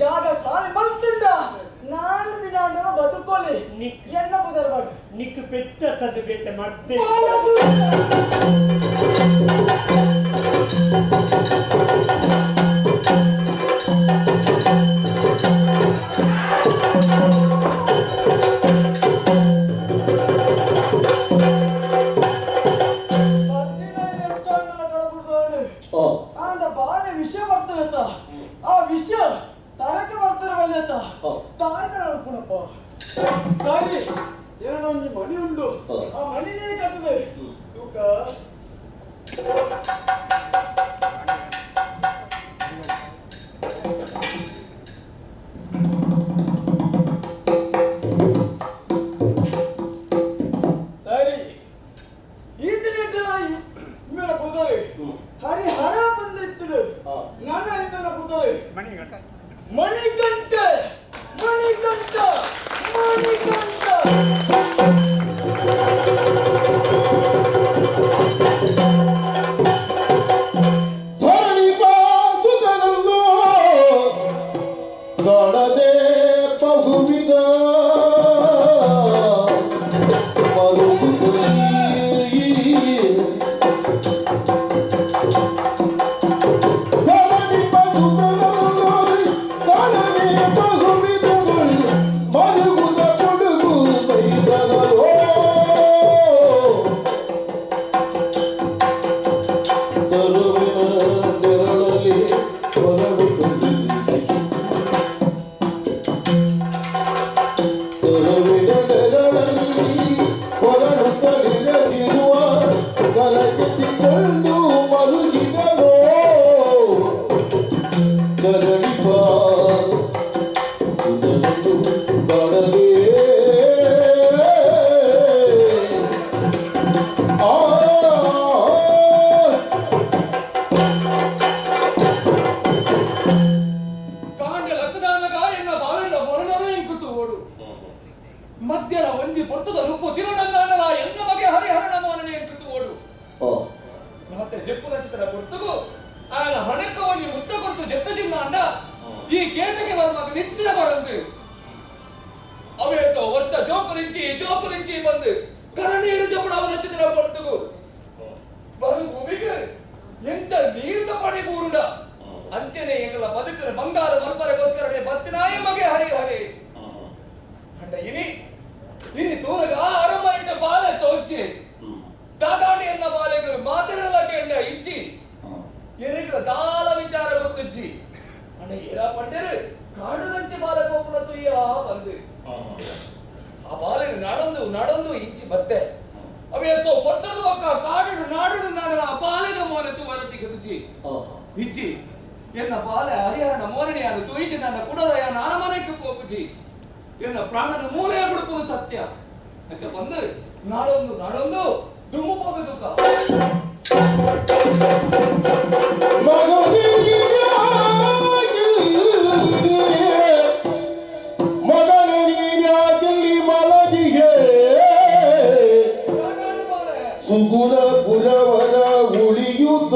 ಜಾಗ ಖಾಲಿ ಮಲ್ತಿಂದ ನಾಲ್ ದಿನ ಅಂಡಲ ಬದುಕೋಲಿ. ಎನ್ನ ಬುದರ್ಬಾಡು ನಿಕ್ ಪೆಟ್ಟ ತದು ಬೇತೆ ಮದ್ದೆ. ಆಂಡ ಬಾಲೆ ವಿಷಯ ಬರ್ತದತ್ತ, ಆ ವಿಷಯ ತರಕ ಬರ್ತಿರವಲ್ಲತ್ತ ತಾಯ್ತ ಅನ್ಕೊಳಪ್ಪ. ಸರಿ, ಏನೋ ಒಂದು ಮಣಿ ಉಂಡು, ಆ ಮಣಿನೇ ಕಟ್ಟದೆ ತೂಕ. ಸರಿ, ಈತನಿಟ್ಟಲ ಇಮ್ಮೆಲ ಪುದರಿ ಹರಿಹರ ಬಂದಿತ್ತು. ನನ್ನ ಇಮ್ಮೆಲ ಪುದರಿ ಮಣಿಕಂಠ, ಮಣಿಕಂಠ, ಮಣಿಕಂಠ. ಧರಣಿ ಸುತನನ್ನು ಕಾಣದೆ ಬಹುವಿಧ ಮರುಗುತ್ತ. ಧರಣಿ ಸುತನನ್ನು ಕಾಣದೆ ಬಹುವಿಧಗಳು ಮರುಗುತ್ತ ಕೊಡುಗು ತೈದನೋ. ತರುವಿನ ನೆರಳಲ್ಲಿ ಹೊರಡುತ್ತದೆ, ತರುವಿನ ನೆರಳಲ್ಲಿ ಹೊರಡುತ್ತಲಿರಲಿರುವ ಕಲಕೆತ್ತಿಕೊಂಡು ಮರುಗಿದನೋ. ಧರಣಿಪ ಸುತನನ್ನು ಕಾಣದೆ ಆ. ಕಾಂಡ ಲಕ್ಕದಾನಗ ಎನ್ನ ಬಾಲಂಡ ಮೊರಣರು ಎಂಕುತು ಓಡು ಮಧ್ಯರ ಒಂಜಿ ಪೊರ್ತದ ರೂಪು ತಿರುನಂದಾನಲ ಎನ್ನ ಮಗೆ ಹರಿಹರನ ಮೋನನೆ ಎಂಕುತು ಓಡು. ರಾತ್ರಿ ಜೆಪ್ಪುನ ಚಿತ್ರ ಪೊರ್ತುಗು ಆನ ಹಣಕ್ಕ ಒಂಜಿ ಮುತ್ತ ಕೊರ್ತು ಜೆತ್ತ ಚಿನ್ನ ಅಂಡ ಈ ಕೇತಗೆ ಬರ್ಮಗ ನಿದ್ರೆ ಬರಂದು. ಅವೇತೋ ವರ್ಷ ಜೋಕುಲಿಂಚಿ ಜೋಕುಲಿಂಚಿ ಬಂದು ಕರನೀರು ಜಪುಡ ಅವನ ಚಿತ್ರ ಪೊರ್ತುಗು ಬರು ಭೂಮಿಗೆ ಎಂಚ ನೀರು ಪಣಿ ಬೂರುಡ ಅಂಚನೆ ಎಂಗಲ ಬದುಕನ ಬಂಗಾರ ಮಲ್ಪರೆಗೋಸ್ಕರನೆ ಬತ್ತಿನಾಯ ಮಗೆ ಹರಿ ಹರಿ ಅಂಡ ಇನಿ ಇನಿ ತೂರಗ ಅರಮರಿಟ ಬಾಲೆ ತೋಚಿ ದಾದಾಣಿ ಎನ್ನ ಬಾಲೆಗೆ ಮಾತಿರಲ ಕೆಂಡ ಇಜ್ಜಿ ಎರೆಗಳ ದಾಲ ವಿಚಾರ ಗೊತ್ತಿಜ್ಜಿ. ಅಂಡ ಏರ ಪಂಡೇರು ಕಾಡುದಂಚೆ ಬಾಲೆ ಪೋಪುನ ತುಯ್ಯ ಬಂದು ಆ ಬಾಲೆನ ನಡಂದು ನಡಂದು ಇಂಚಿ ಬತ್ತೆ. ಅವೇತೋ ಪೊರ್ತದ ಬೊಕ್ಕ ಕಾಡು ನಾಡು ನಾಡನ ಆ ಬಾಲೆದ ಮೋನೆ ತುವನತಿ ಗದುಜಿ ಇಜ್ಜಿ. ಎನ್ನ ಬಾಲೆ ಹರಿಹರನ ಮೋರಣಿಯಾನು ತುಯಿಚಿ ನನ್ನ ಕುಡರಯ ನಾನಮನೆಗೆ ಪೋಪುಜಿ ಎನ್ನ ಪ್ರಾಣನ ಮೂಲೆಯ ಬಿಡುಪುನು ಸತ್ಯ. ಅಂಚ ಬಂದು ನಾಡೊಂದು ನಾಡೊಂದು ದುಮ್ಮು ಪೋಪೆ ತುಕ್ಕ. ಮಗನೇ ನೀನ್ಯಾಕಿಲ್ಲಿ ಮಲಗಿಗೆ ಸುಗುಣ ಪುರವರ ಉಳಿಯುತ್ತ.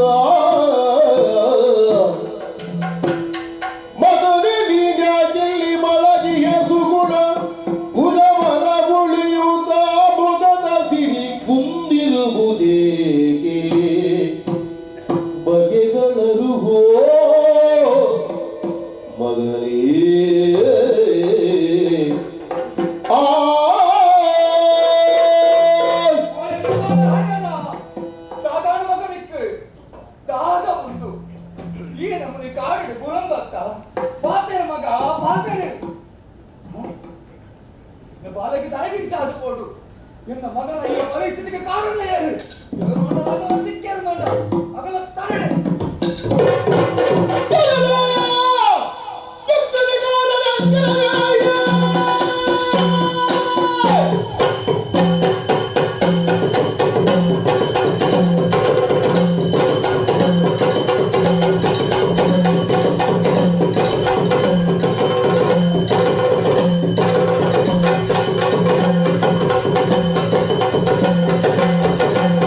ಮಗನೇ ನೀನ್ಯಾಕಿಲ್ಲಿ ಮಲಗಿಗೆ ಸುಗುಣ ಪುರವರ ಉಳಿಯುತ್ತ ಮೊಗದ ಸಿರಿ ಕುಂದಿರುವುದೇಕೆ ಬಗೆಗಳರುಗೋ ಮಗನೇ. ಆ ದಾದಾನ ಮಗನಿಕ್ ದಾದ ಉಂಡು ಈ ನಮ್ಮನೆ ಕಾಡಿಡು ಬುರಂಬತ್ತ ಪಾತೆರ ಮಗ ಪಾತೆರೆ ಬಾಲಕ್ಕೆ ತಾಯಿಗೆ ಚಾದು ಕೊಡು. ಎನ್ನ ಮಗನ ಈ ಪರಿಸ್ಥಿತಿಗೆ ಕಾರಣ ಯಾರು? ಸಿಕ್ಕೇರು ನೋಡ ಅಗಲ ತಾರಣೆ. ಆ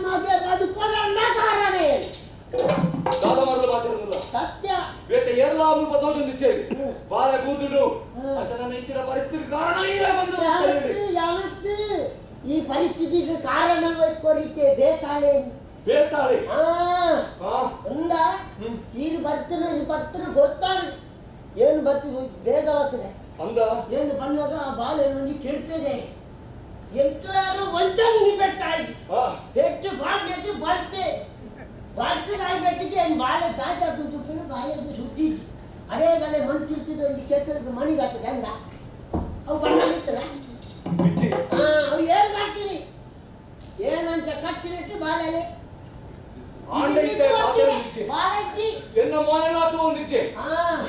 ಮಗೆ ಬದುಕೊಡಣ್ಣ ಕಾರಣ ಏನು? ದಾದ ಮರಳು ಮಾತಿರಲಿಲ್ಲ. ಸತ್ಯ. ಬೇತೆ ಏರ್ಲಾ ಮುಲ್ಪ ತೋಜೊಂದು ಇಚ್ಚೇರಿ ಬಾಲ ಕೂತುಡು. ಅಂಚ ನನ್ನ ಇಂಚಿನ ಪರಿಸ್ಥಿತಿ ಕಾರಣ ಈರೇ ಬಂದು. ಯಾವತ್ತು ಯಾವತ್ತು ಈ ಪರಿಸ್ಥಿತಿಗೆ ಕಾರಣ ಕೊರಿತೆ ಬೇತಾಳೆ. ಬೇತಾಳೆ. ಆ ಅಂದ ನೀರು ಬರ್ತದೆ ಬರ್ತದೆ ಗೊತ್ತಾರೆ ಏನು ಬರ್ತದೆ ಬೇಗ ಬರ್ತದೆ. ಅಂದ ಏನು ಬಂದಾಗ ಆ ಬಾಲೆ ಒಂಜಿ ಕೆಡ್ತದೆ ಎಂತಾರು ಒಂಚೂರು ಬೆಟ್ಟ ಆಯ್ತು. ಬೆಟ್ಟು ಬಾಡ್ನೆಟ್ಟು ಬಲ್ತೆ ಬಲ್ತದಾಗಿ ಬೆಟ್ಟಿಗೆ ಏನು ಬಾಳೆ ತಾಟ ತುಪ್ಪು ಬಾಳೆದು ಸುದ್ದಿ ಅದೇ ಗಲೆ ಮಂತಿರ್ತಿದ್ದು ಒಂದು ಕೆತ್ತದ ಮನೆಗೆ ಆಗ್ತದೆ ಅಂದ. ಅವು ಬಣ್ಣಾಗಿತ್ತಲ್ಲ. ಹಾ ಅವು ಏನು ಮಾಡ್ತೀನಿ ಏನಂತ ಕಟ್ಟಿನೆಟ್ಟು ಬಾಳೆಲೆ ಎನ್ನ ಮೋನೆಲ್ಲ ಒಂದಿಚ್ಚೆ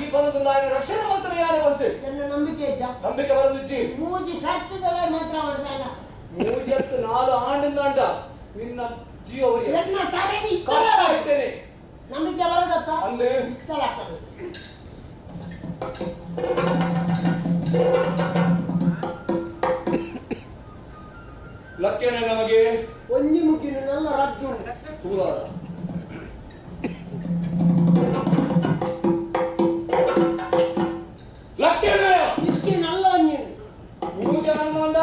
ಈ ಬರದಿಲ್ಲ ರಕ್ಷಣೆ ಮಂತ್ರ ಯಾರು ಬಂತೆ ಎನ್ನ ನಂಬಿಕೆ ಇದ್ದ ನಂಬಿಕೆ ಬರದಿಚ್ಚಿ ಮೂಜಿ ಸತ್ತದಳೆ ಮಾತ್ರ ಮಾಡ್ದಾಗ ಮೂಜಿ ಹತ್ತು ನಾಲು ಆಂಡಿಂದಾಂಡ ನಿನ್ನ ಜೀವ ಅವರಿಗೆ ಎನ್ನ ತರಣಿ ಕಾಪಾಡ್ತೇನೆ. ನಂಬಿಕೆ ಬರದಪ್ಪ ಅಂದೆ ಇತ್ತಲ ಲಕ್ಕೇನೆ ನಮಗೆ ಒಂಜಿ ಮುಗಿನ ರದ್ದು ತೂಲಾರ ಲಕ್ಕೇನೆ ಇಕ್ಕಿ ನಲ್ಲ ನೀನು ಮೂಜಿ ಆನಂದ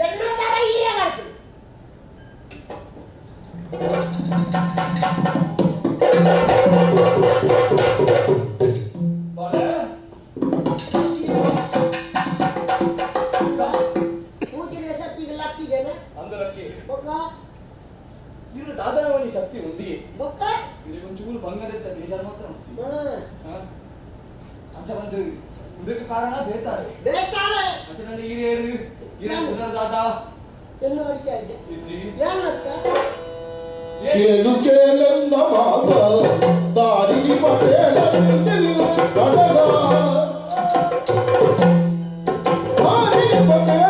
ಎನ್ನ ತರ ಹೀಗೆ ಮಾಡ್ತೀನಿ. ಬಾಳೆ ಪೂಜಿನ ಶಕ್ತಿಗೆ ಲಕ್ಕಿಗೆನ ಅಂದ ಲಕ್ಕಿ ಬೊಕ್ಕ ಇರು ದಾದನವನಿ ಶಕ್ತಿ ఉంది. ಬೊಕ್ಕ ಇದು ಒಂಚೂರು ಬಂಗದೆತ್ತ ಬೇಜಾರು ಮಾತ್ರ ಉಂಟು. ಅಂಚ ಬಂದು ಇದಕ್ಕೆ ಕಾರಣ ಬೇತಾರೆ ಬೇತಾಳೆ. ಅಂಚ ನನ್ನ ಹಿರಿಯರು ಹಿರಿಯರು ದಾದಾ ಎಲ್ಲ ಪರಿಚಯ ಇದೆ ಇಜ್ಜಿ ಏನತ್ತ ಕೇಳು ಕೇಳೆಂದ ಮಾತ ದಾರಿಡಿ ಪಟೇಲ ದಾರಿಡಿ ಪಟೇಲ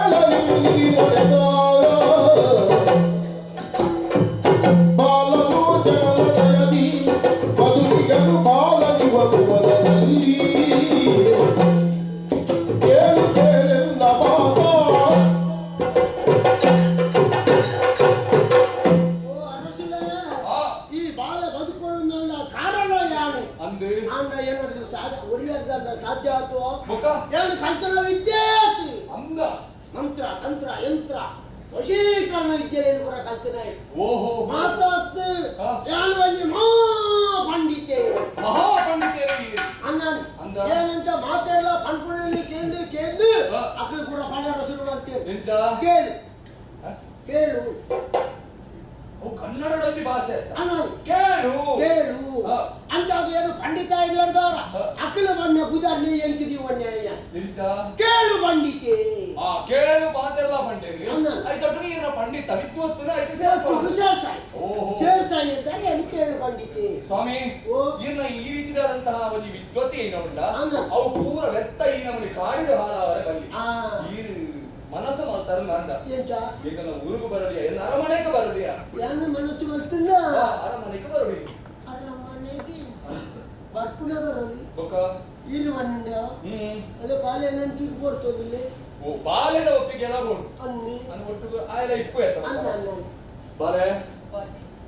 ಬಾಲಲೋಚನ ಜಯದಿ ಬದುಕಿಗನು ಬಾಲನಿವ ಭುವನದಲ್ಲಿ ಕೇಳು ಕೇಳೆಂದ ಮಾತ. ಓ ಅರಸುಲ, ಈ ಬಾಲ ಬದುಕೊಳ್ಳೋದನ್ನ ಕಾರಣ ಯಾರು ಅಂದು ಆಂಡ ಏನಾದ್ರು ಸಾಧ್ಯ ಒರಿಯರ್ದ ಸಾಧ್ಯ ಆಯ್ತು ಬೊಕ್ಕ ಏನು ಕಲ್ತನ ವಿದ್ಯೆ ಆಯ್ತು. ಅಂದ ಮಂತ್ರ ತಂತ್ರ ಯಂತ್ರ ವಶೀಕರಣ ವಿದ್ಯೆಯನ್ನು ಕೂಡ ಕಲ್ತನ. ಓಹೋ ಮಾತಾತ್ ಯಾನು ಒಂಜಿ ಮಹಾ ಪಂಡಿತೆ. ಮಹಾ ಪಂಡಿತೆ ಅಣ್ಣ ಅಂದ. ಏನಂತ ಮಾತೆಲ್ಲ ಪನ್ಪುಣಲ್ಲಿ ಕೇಂದ್ರ ಕೇಂದ್ರ ಅಕ್ಲು ಕೂಡ ಪಂಡ ರಸರು ಅಂತೇಳಿ ಎಂಚ ಕೇಳು ಕೇಳು. ಅವು ಕನ್ನಡದಲ್ಲಿ ಭಾಷೆ ಅಣ್ಣ ಕೇಳು ಕೇಳು ಅಂತ ಅದು ಏನು ಪಂಡಿತ ಹೇಳ್ದವ್ರ ಅಖಿಲ ಬಣ್ಣ ಬುಧರ್ನಿ ಎಂಕಿದೀವಿ ಅನ್ಯಾಯ ಎಂಚ ಕೇಳು ಪಂಡಿತೆ. ಆ ಕೇಳು ಮಾತೆಲ್ಲ ಪಂಡೇರಿ ಅಣ್ಣ. ಆಯ್ತು ಏನ ಪಂಡಿತ ವಿದ್ವತ್ತನ ಆಯ್ತು ಒಟ್ಟುಗು ಸೇರ್ಸಾಯಿ ಓಹೋ. ಸೇರ್ಸಾಯಿ ಅಂತಾರೆ ಏನು ಕೇಳು ಪಂಡಿತೆ. ಸ್ವಾಮಿ ಓ. ಇನ್ನ ಈ ರೀತಿಯಾದಂತಹ ಒಂದು ವಿದ್ವತೆ ಏನ ಉಂಡ ಅಣ್ಣ. ಅವು ಪೂರ ವ್ಯರ್ಥ ಈ ನಮ್ಮಲ್ಲಿ ಕಾಡಿಡು ಹಾಳಾವರೆ ಬಲ್ಲಿ ಆ ಈ ಮನಸ್ಸು ಮಾತಾರ ನಾಂಡ ಎಂಚ ಈಗ ನಾವು ಊರಿಗೂ ಬರಲಿಯ ಎಲ್ಲ ಅರಮನೆಗೆ ಬರಲಿಯ ಏನು ಮನಸ್ಸು ಮಲ್ತುಂಡ ಅರಮನೆಗೆ ಬರಲಿ ಅರಮನೆಗೆ ಬರ್ಪುಣ ಬರಲಿ ಬೊಕ್ಕ ಇರು ಬಣ್ಣ ಅದೇ ಬಾಲೆ ತಿಳ್ಕೊಡ್ತೋದಿಲ್ಲ. ಓ ಬಾಲ್ಯದ ಒಪ್ಪಿಗೆ ಎಲ್ಲ ಉಂಟು ಅನ್ನಿ ಅನ್ನ ಒಟ್ಟಿಗೆ ಆಯಲ ಇಪ್ಪು ಎತ್ತ ಅನ್ನ ಅನ್ನ ಬಾಲೆ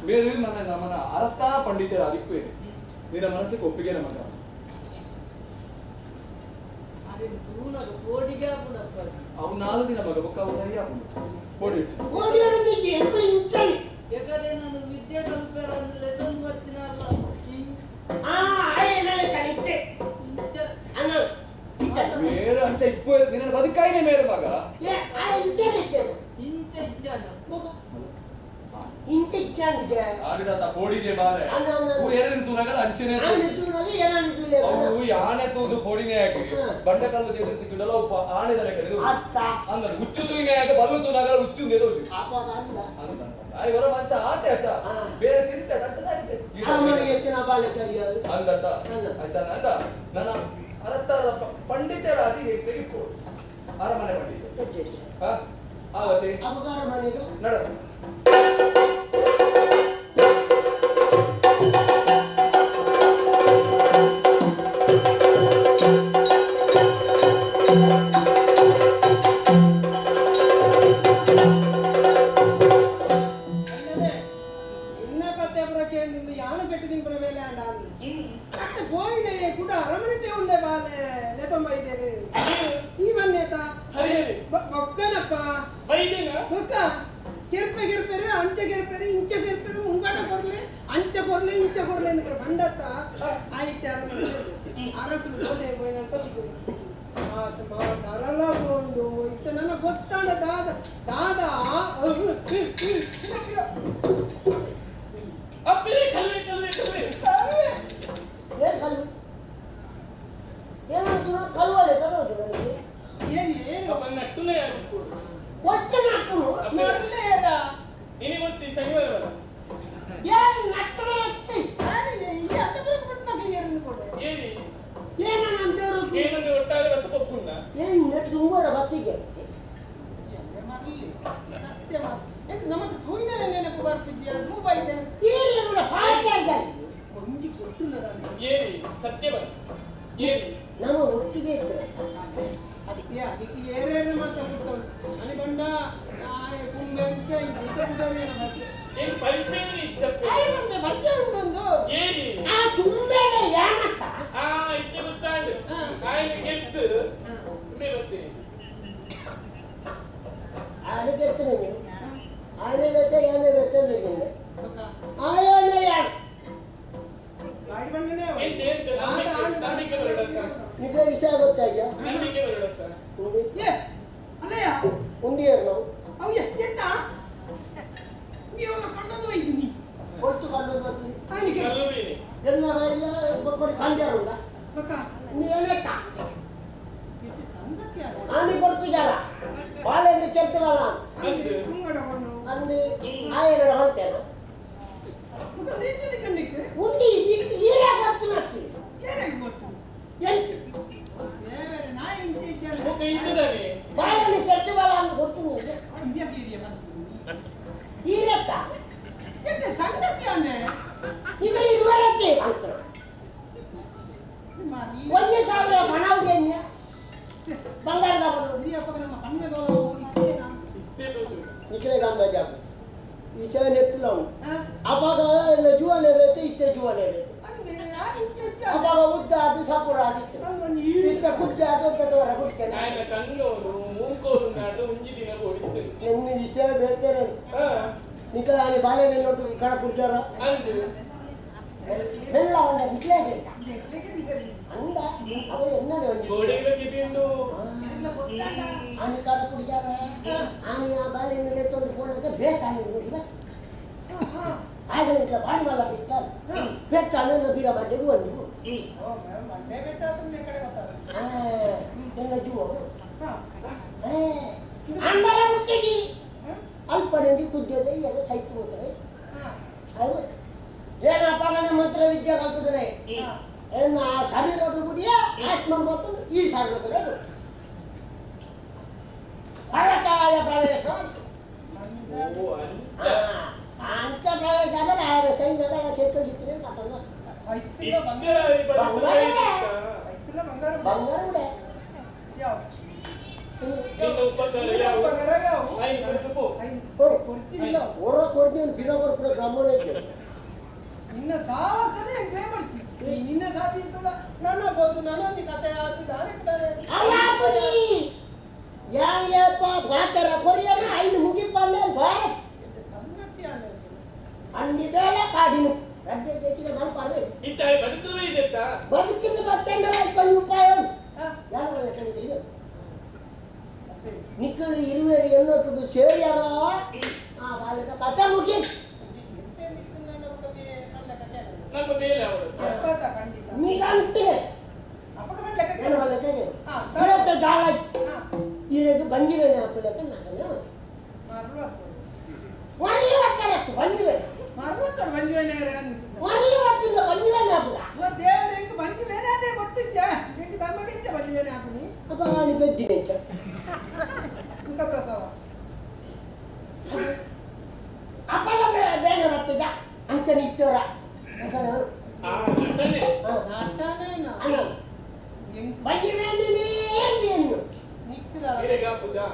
ಬೇರೆ ಮನ ನಮ್ಮನ ಅರಸ್ತಾನ ಪಂಡಿತರ ಅದಿಪ್ಪು ನಿನ್ನ ಮನಸ್ಸಿಗೆ ಒಪ್ಪಿಗೆ ನಮಗ ಅರೆ ತೂನಗ ಕೋಡಿಗೆ ಆಪುಂಡಪ್ಪ. ಅವು ನಾಲ್ಕು ದಿನ ಮಗ ಬೊಕ್ಕ ಅವು ಸರಿ ಆಪುಂಡು ಕೋಡಿ ಇಚ್ಚು. ಓಡಿಯೋಡು ಎಂತ ಇಂಚನೆ ಯಾಕಂದ್ರೆ ನಾನು ವಿದ್ಯೆ ಕಲ್ಪೇರ ಅಂದ್ರೆ ಲೆತ್ತೊಂದು ಬರ್ತೀನಲ್ಲ. ಆ ಆಯನಲೆ ಕಣಿತ್ತೆ ಇಂಚ ಅನ್ನ ಇಂಚನೆ. ಮೇರು ಅಂಚ ಇಪ್ಪು ನಿನ್ನ ಬದುಕಾಯಿನೇ ಮೇರು ಮಗ. ಏ ಆ ಇಂಚನೆ ಇಚ್ಚನೆ. ಇಂಚ ಇಚ್ಚಾನ ಇಂಚ ಇಚ್ಚಾನಿಗೆ ಆಡಿದ ಕೋಡಿಗೆ ಬಾಲೆ ಅನ್ನ ಅನ್ನ ಅವು ಎರಡು ತೂನಗಲ್ಲ ಅಂಚೆನೆ ಆನೆ ತೂನಗ ಏನಾನೆ ತೂಲೆ ಅವು ಯಾನೆ ತೂದು ಪೋಡಿನೇ ಹಾಕಿ ಬಂಡೆ ಕಲ್ಲು ತೆಗೆದು ಅವು ಆಣೆದಲೆ ಕರೆದು ಅತ್ತ ಅಂದ್ರೆ ಹುಚ್ಚು ತೂಯಿನೇ ಹಾಕಿ ಬಲ್ಲು ತೂನಗಲ್ಲ ಹುಚ್ಚು ನೆರೋದು ಅಪಗ ಅಂದ ಅಂತ ಆಯ್ ಬರೋ ಮಂಚ ಆತೆ ಅತ್ತ ಬೇರೆ ತಿಂತೆ ಅಂಚದಾಗಿದೆ ಅರಮನೆಗೆ ಎತ್ತಿನ ಬಾಲೆ ಸರಿಯಾದ ಅಂದತ್ತ ಅಂಚ ನಂದ ನನ್ನ ಅರಸ್ತಾರ ಪಂಡಿತರಾದಿ ಇಪ್ಪು ಅರಮನೆ ಪಂಡಿತ ಆವತಿ ಅಪಕಾರ ಮನೆಗೆ ನಡ ಕೇಂದ್ರ ಯಾನು ಪೆಟ್ಟು ತಿನ್ಪುನ ಬೇಲೆ ಅಂಡ ಅತ್ತೆ ಪೋಯಿಡೆ ಕುಡ ಅರಮನೆಟೆ ಉಲ್ಲೆ ಬಾಲೆ ಲೆತೊಂಬ ಇದ್ದೇನೆ ಈ ಬನ್ನೇತ ಹರಿಯರಿ ಬೊಕ್ಕನಪ್ಪ ಬೈದಿನ ಬೊಕ್ಕ ಗೆರ್ಪೆ ಗೆರ್ಪೆರು ಅಂಚೆ ಗೆರ್ಪೆರು ಇಂಚೆ ಗೆರ್ಪೆರು ಮುಂಗಾಟ ಕೊರ್ಲೆ ಅಂಚೆ ಕೊರ್ಲೆ ಇಂಚೆ ಕೊರ್ಲೆ ಅಂದ್ರೆ ಬಂಡತ್ತ ಆಯ್ತು ಅರಮನೆ ಅರಸು ಬೋಲೆ ಪೋಯಿನ ಮಾಸ ಮಾಸ ಅರಲ ಬೋಂಡು ಇತ್ತ ನನ್ನ ಗೊತ್ತಾಂಡ ದಾದ ದಾದ ಅಪ್ಪಿ ಕಲ್ಲೆ ಕಲ್ಲೆ ಕಲ್ಲೆ ಏನ್ ಕಲ್ಲು ಏನಾದ್ರು ಕಲ್ವಲೆ ಕದೋದು ನನಗೆ ಏನು ಏನು ಅಪ್ಪ ನಟ್ಟುನೇ ಆಗಬೇಕು ಒಚ್ಚ ನಟ್ಟು ಮೊದಲೇ ಇನಿ ಗೊತ್ತಿ ಶನಿವಾರ ಬರ ಏನ್ ನಟ್ಟು ಎತ್ತಿ ಈ ಅತ್ತ ಬರಕ್ಕೆ ಕ್ಲಿಯರ್ ಕೊಡೆ ಏನಿ ಏನ ಅಂತೇವರು ಏನಂದ್ರೆ ಒಟ್ಟಾರೆ ಬತ್ತ ಪೊಕ್ಕುಂಡ ಏನ್ ತುಂಬರ ಬತ್ತಿಗೆ ಮರಲಿ ಸತ್ಯ ಮಾತು ನಮಗೆ ತೂಯಿನ ನೆನಪು ಬರ್ಪಿಜಿ ಅದು ಬೈದೆ ಈ ಫಾಯ್ದೆ ಕೊಂಜಿ ಕೊಟ್ಟು ಏನಿ ಸತ್ಯ ಬರ ಏನಿ ನಮ್ಮ ಒಟ್ಟಿಗೆ ಇತ್ತು ಅದಕ್ಕೆ ಅದಕ್ಕೆ ಏರೇರು ಮಾತಾಡ್ಬಿಡ್ತಾವೆ అని ಬಂಡ ಕುಂಬೆ ಅಂಚ ಇಂಚ ಏನ್ ಪರಿಚಯ ಇಚ್ಚಪ್ಪೆ ಆಯ್ ಬಂದೆ ಪರಿಚಯ ಉಂಟೊಂದು ಏನಿ ಆ ತುಂಬೆಗೆ ಏನತ್ತ ಆ ಇಚ್ಚೆ ಗೊತ್ತಾಂಡು ಆಯ್ನ ಗೆದ್ದು ತುಂಬೆ ಬರ್ತೀನಿ ಆನೆ ಕೆಡ್ತೀನಿ ನೀವು ಆನೆ ಬೆತ್ತ ಏನೇ ಬೆತ್ತ ನಿನ್ನೆ ಆಯನೆ ಯಾರು ಗಾಡಿ ಬಂಡನೆ ಎಂಚ ಎಂಚ ನಂಬಿಕೆ ನಂಬಿಕೆ ಬರಡತ್ತ ನಿಜ ವಿಷಯ ಗೊತ್ತಾಗ್ಯ ನಂಬಿಕೆ ಬರಡತ್ತ ಏ ಅಲ್ಲಯ್ಯ ಉಂದಿಯರ್ ನಾವು ಅವು ಎತ್ತ ನೀವು ಕಂಡದ್ದು ಒಯ್ತೀನಿ ಹೊರತು ಕಲ್ಲು ಬರ್ತೀನಿ ಆನಿಗೆ ಕಲ್ಲುವೀನಿ ಎಲ್ಲ ಎಲ್ಲ ಬೊಕ್ಕರಿ ಕಂಡ್ಯಾರುಂಡ ಬಕ್ಕ ನೀ ಏನೆತ್ತ ಇಟ್ಟು ಸಂಗತಿ ಅಲ್ಲ ಆನೆ ಕೊಡ್ತು ಜನ ಬಾಳೆಹಣ್ಣು ಕೆಡ್ತವಲ್ಲ ಅಂದ್ರೆ ಮುಂಗಡ ಹೊಣ್ಣು ಅಂದು ಆಯನ ಹೊಂಟೇನು ಮುಖ ನೀಚದ ಕಣ್ಣಿಗೆ ಉಂಡಿ ಈರ ಕೊಡ್ತು ನಟ್ಟಿ ಏನಾಗಿ ಗೊತ್ತು ಎಂಟು ದೇವರೇ ನಾ ಇಂಚೆ ಇಚ್ಚಲ್ಲ ಮುಖ ಇಂಚದಾನೆ ಬಾಳೆಹಣ್ಣು ಕೆಡ್ತವಲ್ಲ ಅಂತ ಕೊಡ್ತೀನಿ ಇಂಡಿಯಾ ಬೀರಿಯ ಬಂತು ಈರತ್ತ ಎಟ್ಟ ಸಂಗತಿ ಅಂದೆ ಈಗ ಇದುವರೆಗೆ ಅಂತ ಮಾರಿ ಒಂದೇ ಸಾವಿರ ಮಣಾವ್ಗೆ ಬಂಗಾರದ ಬರೋದು ಉಡಿಯಪ್ಪಗ ನಮ್ಮ ಕಣ್ಣೆಗೋಲ ಇತ್ತೇ ನಾನು ಇತ್ತೇ ತೋಜು ನಿಖಿಲ ಗಾಂಧ ವಿಷಯ ನೆಟ್ಟುಲ ಉಂಟು ಹಾ ಅವಾಗ ಎಲ್ಲ ಜೀವನೇ ಬೇಕು ಇತ್ತೆ ಜೀವನೇ ಬೇಕು ಅಂದ್ರೆ ಆ ಇಂಚೆ ಇಚ್ಚ ಅವಾಗ ಉದ್ದ ಅದು ಸಪುರ ಆಗಿತ್ತು ಒಂದು ಈ ಇತ್ತ ಕುದ್ದ ಅದು ಅಂತ ತೋರ ಬಿಡ್ತೇನೆ ಆಯ್ನ ಕಣ್ಣೋಲು ಮೂಕೋಲು ನಾಡು ಉಂಜಿ ದಿನ ಓಡಿತ್ತು ಎನ್ನು ವಿಷಯ ಬೇತೇನೆ ಹಾ ನಿಖಿಲ ಅಲ್ಲಿ ಬಾಳೆಹಣ್ಣು ಒಟ್ಟು ಕಡ ಕುಡ್ದಾರ ಅಂದು ಬೆಲ್ಲ ಒಂದ ನಿಖಿಲೇ ಎಕ್ಲೆಗೆ ಬಿಸರಿ ಅಂದ ಅವ ಎನ್ನಡೆ ಒಂದು ಗೋಡೆಗಳ ಕಿಬಿಂಡು ಎಲ್ಲ ಗೊತ್ತಾಂಡ ಆನೆ ಕಾಡ ಕುಡಿಯಾರ ಆನೆ ಆ ಬಾಳೆಹಣ್ಣು ಎತ್ತೊಂದು ಫೋನಕ್ಕೆ ಬೇಕಾಗಿ ಹಾ ಹಾ ಆಗಲಿಂಕ ಬಾಳಿ ಮಲ್ಲ ಬಿಟ್ಟಾರ ಪೆಟ್ಟ ಅನ್ನ ಬೀರ ಮಂಡೆಗೆ ಒಂದು ಓ ಮಂಡೆ ಬೆಟ್ಟ ಸುಮ್ಮನೆ ಕಡೆ ಗೊತ್ತಲ್ಲ ಎಲ್ಲ ಜೀವ ಹಾ ಅಂಡಲ ಮುಟ್ಟಿಡಿ ಅಲ್ಪನೆಂದು ಕುದ್ಯದೆ ಎಲ್ಲ ಸೈತು ಹೋಗ್ತಾರೆ ಹಾ ಅದು ಏನಪ್ಪ ನನ್ನ ಮಂತ್ರ ವಿದ್ಯೆ ಕಲ್ತಿದ್ರೆ ಏನು ಆ ಶರೀರದ ಗುಡಿಯ ಆತ್ಮ ಮತ್ತು ಈ ಶರೀರದ ಪರಕಾಯ ಪ್ರವೇಶ ಅಂತ. ಓ ಅಂಚ ಆ, ಅಂಚ ಪ್ರವೇಶ ಅಂದ್ರೆ ಆರ ಸೈನ್ಯದ ಕೆಟ್ಟೋಗಿತ್ತು ಮಾತಲ್ಲ ಸೈತಿಲ್ಲ ಬಂಗಾರ ಬಂಗಾರ ಸೈತಿಲ್ಲ ಬಂಗಾರ ಬಂಗಾರ ಉಡೆ ಯಾವ ನಿನ್ನ ಉಪಕಾರ ಯಾವ ಬಂಗಾರ ಯಾವ ಆಯ್ನ ಕೊಡ್ತು ಪೋ ಕೊರ್ಚಿಲ್ಲ ಹೊರ ಕೊಡ್ತೀನಿ ಬಿರ ಕೊರ್ಪುರ ಕ್ರಮನೇ ಇದೆ ನಿನ್ನ ಸಾವಾಸನೆ ಎಂಕ್ಲೇ ಮಡ್ಚಿ ಈ ನಿನ್ನ ಸಾಥಿ ಇತ್ತುಡ ನನ್ನ ಬೋದು ನಾನೊಂದು ಕತೆ ಆತು ದಾನೆ ದಾನೆ ಅವಾಪುಡಿ ಯಾವ್ಯಪ್ಪ ಪಾತರ ಕೊರಿಯನ ಐದು ಮುಗಿಪಂಡೆ ಬಾಯ್ ಸಂಗತಿ ಅಲ್ಲ ಅಂದಿ ಬೇಳೆ ಕಾಡಿನ ರಡ್ಡೆ ಜೊತೆಗೆ ಮಲ್ಪಾರೆ ಇತ್ತ ಬದುಕುವೆ ಇದೆತ್ತ ಬದುಕಿದ ಬತ್ತಂಡಲ ಇಕ್ಕೊಂಡು ಉಪಾಯ ಹಾ ಯಾರು ಬಲ್ಲ ನಿಕ್ಕ ಇರುವೇರು ಎನ್ನೊಟ್ಟಿಗೆ ಸೇರ್ಯಾರ ಆ ಬಾಲಕ ಕತೆ ಮುಗಿ ನಮ್ಮ ಬೇಲೆ ಅವಳು ಖಂಡಿತ ನಿಗಂಟೆ ಅಪ್ಪಗ ಬಂದ್ ಲೆಕ್ಕ ಏನು ಬಲ್ಲ ಹಾ, ಬೇತ ದಾಳ ಹಾ ಈರೆಗೆ ಬಂಜಿ ಬೇನೆ ಹಾಕಲಕ್ಕ ನಾಕನ ಮರಳು ಹತ್ತೋಡು ಒಳ್ಳೆ ಒತ್ತರತ್ತು ಬಂಜಿ ಬೇನೆ ಮರಳು ಹತ್ತೋಡು ಬಂಜಿ ಬೇನೆ ಒಳ್ಳೆ ಒತ್ತಿಂದ ಬಂಜಿ ಬೇನೆ ಹಾಕುದ ದೇವರು ಎಂಕ್ ಬಂಜಿ ಬೇನೆ ಅದೇ ಗೊತ್ತಿಚ್ಚ ಎಂಕ್ ತಮ್ಮಗೆ ಇಂಚ ಬಂಜಿ ಬೇನೆ ಹಾಕುನಿ ಅಪ್ಪ ನಾನು ಬೆದ್ದಿನಿ ಅಂತ ಸುಖ ಪ್ರಸವ ಅಪ್ಪಗ ಬೇನೆ ಬರ್ತದ ಅಂತ ನಿಚ್ಚೋರ ಆ ನಟನೆ ನಟನೇನ ಅಣ್ಣ ಎಂಕ್ ಬಂಜಿ ಬೇನೆ ಏನು ನಿಕ್ಕದ ಇರೆಗ ಪೂಜಾ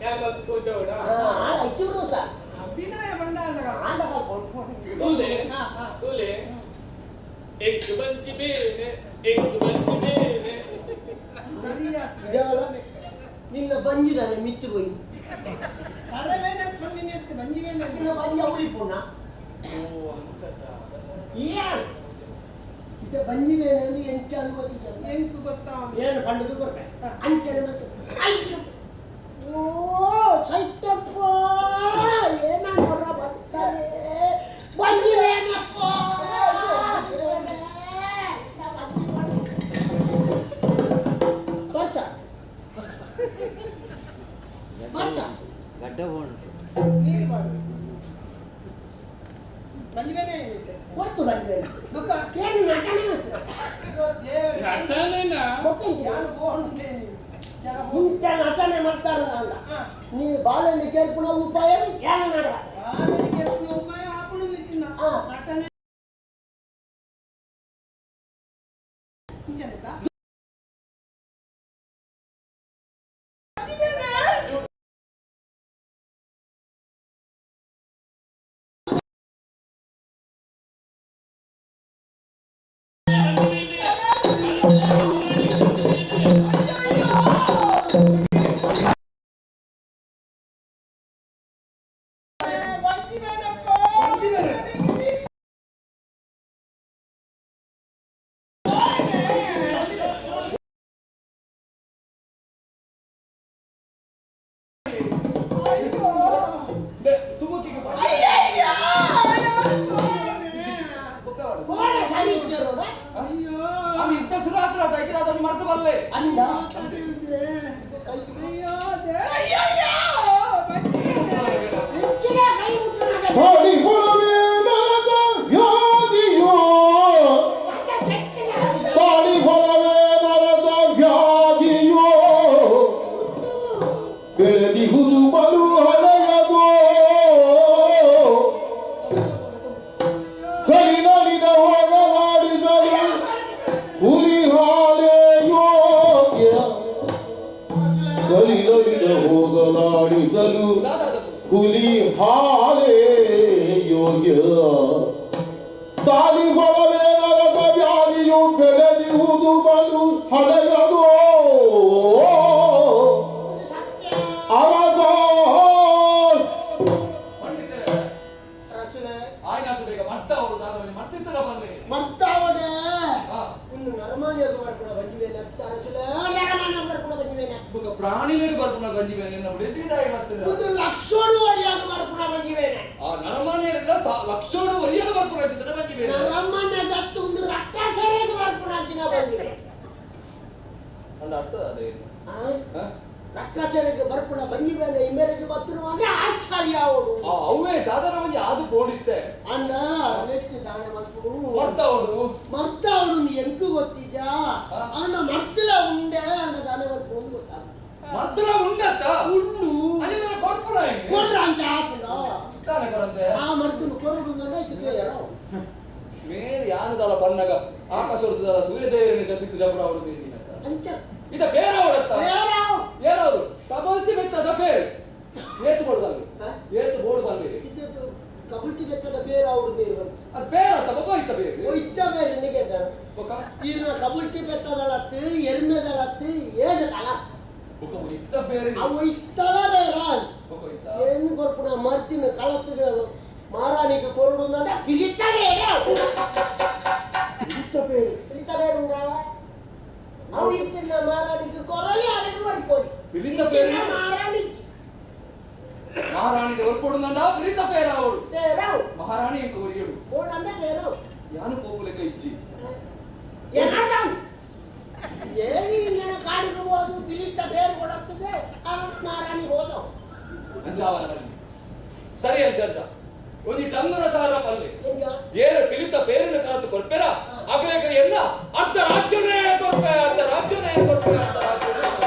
ಯಾರು ತೋಜವಡ ಇಚ್ಚು ಸರ್ ಅಭಿನಯ ಬಂಡ ಅಲ್ಲ ಆಂಡ ತೂಲೆ ಹಾ ಹಾ ಎಂಕ್ ಬಂಚಿ ಬೇನೆ ಎಂಕ್ ಬಂಚಿ ಬೇನೆ ದೇವಲ ನಿನ್ನ ಬಂಜಿದಾನೆ ಮಿತ್ತು ಹೋಯಿ ತರವೇನ ಬಂದಿನಿ ಅಂತ ಬಂಜಿ ಬೇನೆ ನಿನ್ನ ಬಂಜ ಉಳಿಪುಣ ಓ ಅಂತದ ಯಾರು ಇತ್ತ ಬಂಜಿ ಬೇನೆ ಅಂದ್ರೆ ಎಂಟು ಅದು ಗೊತ್ತಿದ್ದ ಎಂಕು ಗೊತ್ತಾ ಏನು ಪಂಡದು ಕೊರ್ಪೆ ಅಂಚನೆ ಮತ್ತೆ ಅಯ್ಯೋ ಓ ಸೈತಪ್ಪ ಏನಾರ ಬರ್ತಾರೆ ಬಂಜಿ ಬೇನಪ್ಪ ಬರ್ಸ ಬರ್ಸ ಗಡ್ಡ ಬೋಣ ನೀರು ಮಾಡು ಬಂಜಿ ಬೇನೆ ಐತೆ ಗೊತ್ತು ಬಂಜಿ ಬೇನೆ ಬೊಕ್ಕ ಏನು ನಟನೆ ಮಾಡ್ತೀರ ದೇವರು ನಟನೆನಾ ಯಾರು ಬೋಣುಂದೇನಿ ಜರ ಇಂಥ ನಟನೆ ಮಾಡ್ತಾರಲ್ಲ ನೀ ಬಾಲಲ್ಲಿ ಕೇಳ್ಕೊಳ್ಳೋ ಉಪಾಯ ಏನು ಮಾಡುವ ಬಾಲಲ್ಲಿ ಕೇಳ್ಕೊಳ್ಳೋ ಉಪಾಯ ಆಪುಣ ನಿಟ್ಟಿನ ನಟನೆ ಇಂಚನತ ಸುಮುಖಿಗೆ ಕೋಣ ಸರಿ ಇದ್ದಿರೋದ ಅದು ಇದ್ದ ಸುರಾತ್ರ ಅದಕ್ಕೆ ಅದನ್ನು ಮರೆತು ಬರಲೆ ಅಂದ ಅಯ್ಯೋ ಅಯ್ಯೋ ಇಂಚಿನ ಕೈ ಮುಟ್ಟು ತಾಳಿ ಫಲವೇ ನರಕ ವ್ಯಾಧಿಯೋ ತಾಳಿ ಫಲವೇ ನರಕ ವ್ಯಾಧಿಯೋ ಬೆಳೆದಿಹುದು ಬಲು ಹಳೆಯದೋ ಕೈನಲಿದ ಹೋಗಲಾಡಿಸಲು ಹುಲಿ ಹಾಲೆ ಯೋಗ್ಯ ಕಲಿಲಲಿದ ಹೋಗಲಾಡಿಸಲು ಹುಲಿ ಹಾಲೆ ಯೋಗ್ಯ ತಾಲಿ ಫಲವೇ ನರಕ ವ್ಯಾಧಿಯು ಬೆಳೆದಿಹುದು ಬಲು ಹಳೆಯದು ಅರಸ ಆಯ್ನಾತು ಬೇಗ ಮರ್ತ ಅವರು ದಾದವನಿ ಮರ್ತಿತ್ತದ ಬರಲೆ ಮರ್ತಾವಡೆ ಇನ್ನು ನರಮಾನಿಯಾಗ ಬರ್ಪುಣ ಬಂದಿವೇನೆ ಅರಸಲ ನರಮಾನ್ಯ ಬರ್ಪುಣ ಬಂದಿವೇನೆ ಬೊಕ ಪ್ರಾಣಿಲೇರು ಬರ್ಪುಣ ಬಂದಿವೇನೆ ಎನ್ನ ಬಿಡಿದಾಯಿ ಬರ್ತಿಲ್ಲ ಒಂದು ಲಕ್ಷೋಡು ವರಿಯಾಗ ಬರ್ಪುಣ ಬಂದಿವೇನೆ ಆ ನರಮಾನ್ಯರಿಂದ ಲಕ್ಷೋಡು ವರಿಯಾಗ ಬರ್ಪುಣ ಚಿತ್ರ ಬಂದಿವೇನೆ ನರಮಾನ್ಯ ದತ್ತು ಒಂದು ರಕ್ಕಸರಿಗೆ ಬರ್ಪುಣ ದಿನ ಬಂದಿವೆ ಅಂದ ಅರ್ಥ ಅದೇ ರಕ್ಕಸರಿಗೆ ಬರ್ಪುಣ ಬಂದಿವೇನೆ ಇಮೇರಿಗೆ ಬತ್ತನು ಅಂದ್ರೆ ಆಶ್ಚರ್ಯ ಅವಳು ಆ ಅವೇ ದಾದರ ಒಂಜಿ ಆದು ಬೋಡಿತ್ತೆ ಅಣ್ಣ ನೆಕ್ಸ್ಟ್ ದಾನೆ ಮಕ್ಕಳು ಮರ್ತ ಅವಳು ಮರ್ತ ಅವಳು ಎಂಕು ಗೊತ್ತಿದ್ಯಾ ಅಣ್ಣ ಮರ್ತಿಲ ಉಂಡೆ ಅಣ್ಣ ದಾನೆ ಬರ್ಪುಣ ಗೊತ್ತಾಗ ಮರ್ತಲ ಉಂಡತ್ತ ಉಂಡು ಅಲ್ಲಿ ನಾನು ಕೊಡ್ಪುಣ ಕೊಡ್ರ ಅಂತ ಹಾಕುದ ಇತ್ತಾನೆ ಕೊರಂತೆ ಆ ಮರ್ತನು ಕೊರಡು ಸಿಕ್ಕೇಯರೋ ಮೇರೆ ಯಾನದಲ್ಲ ಬಣ್ಣಗ ಆಕಾಶ ಹೊರತದಲ್ಲ ಸೂರ್ಯದೇವರನ್ನ ಜೊತೆಗೆ ಜಬರ ಅವಳು ಅಂಚ ಇದ ಬೇರೆ ಅವಳತ್ತ ಬೇರೆ ಏನವರು ಕಬಲ್ತಿ ಬೆತ್ತದ ಬೇರೆ ಏತು ಬೋರ್ಡ್ ಬಂದ್ವಿ ಏತು ಬೋರ್ಡ್ ಬಂದ್ವಿ ಕಬಲ್ತಿ ಬೆತ್ತದ ಬೇರೆ ಅವಳು ನೀರು ಅದು ಬೇರೆ ಅತ್ತ ಬೊಕ್ಕ ಇತ್ತ ಬೇರೆ ಇತ್ತ ಬೇರೆ ನಿಗೆ ಬೊಕ್ಕ ಈರ್ನ ಕಬಲ್ತಿ ಬೆತ್ತದಲತ್ತು ಎರ್ಮೆದಲತ್ತು ಏದಲ್ಲ ಬೊಕ್ಕ ಇತ್ತ ಬೇರೆ ಅವು ಇತ್ತಲ ಬೇರೆ ಬೊಕ್ಕ ಇತ್ತ ಏನು ಕೊರ್ಪುಣ ಮರ್ತಿನ ಕಳತ್ತಿನ ಮಾರಾಣಿಗೆ ಕೊರಡು ಅಂದ್ರೆ ಪಿಲಿತ ಬೇರೆ ಇತ್ತ ಬೇರೆ ಪಿಲಿತ ಬೇರೆ ಉಂಡ ಅವು ಇತ್ತಿನ ಮಾರಾಣಿಗೆ ಕೊರಲಿ ಅದಕ್ಕೆ ಬರ್ಪೋಲಿ ಪಿಲಿತ ಬೇರೆ ಮಾರಾಣಿಗೆ ಮಹಾರಾಣಿಗೆ ಒರ್ಪೊಡು ನನ್ನ ಪಿಲಿತ ಬೇರೆ ಅವಳು ಬೇರೆ ಮಹಾರಾಣಿ ಎಂಕ ಒರಿಯಳು ಓಡಂಡ ಬೇರೆ ಯಾನು ಪೋಪುಲೆಕ ಇಜ್ಜಿ ಏನಾಡ್ತಾನೆ ಏನಿ ನನ್ನ ಕಾಡಿಗೆ ಹೋದು ಪಿಲಿತ ಬೇರೆ ಕೊಡತ್ತದೆ ಅವನು ಮಾರಾಣಿಗೆ ಹೋದವು ಅಂಚಾವನ ಸರಿ ಅಂಚಂತ ಒಂಜಿ ಟಂಗುರ ಸಾರ ಪಲ್ಲೆ ಎಂಗ ಏನು ಪಿಲಿತ ಪೇರಿನ ಕರತು ಕೊರ್ಪೆರ ಅಗ್ರೇಕ ಎಲ್ಲ ಅರ್ಧ ರಾಜ್ಯನೇ ಕೊರ್ಪೆ ಅರ್ಧ ರಾಜ್ಯನೇ ಕೊರ್ಪೆ ಅರ್ಧ ರಾಜ್ಯನೇ ಿ.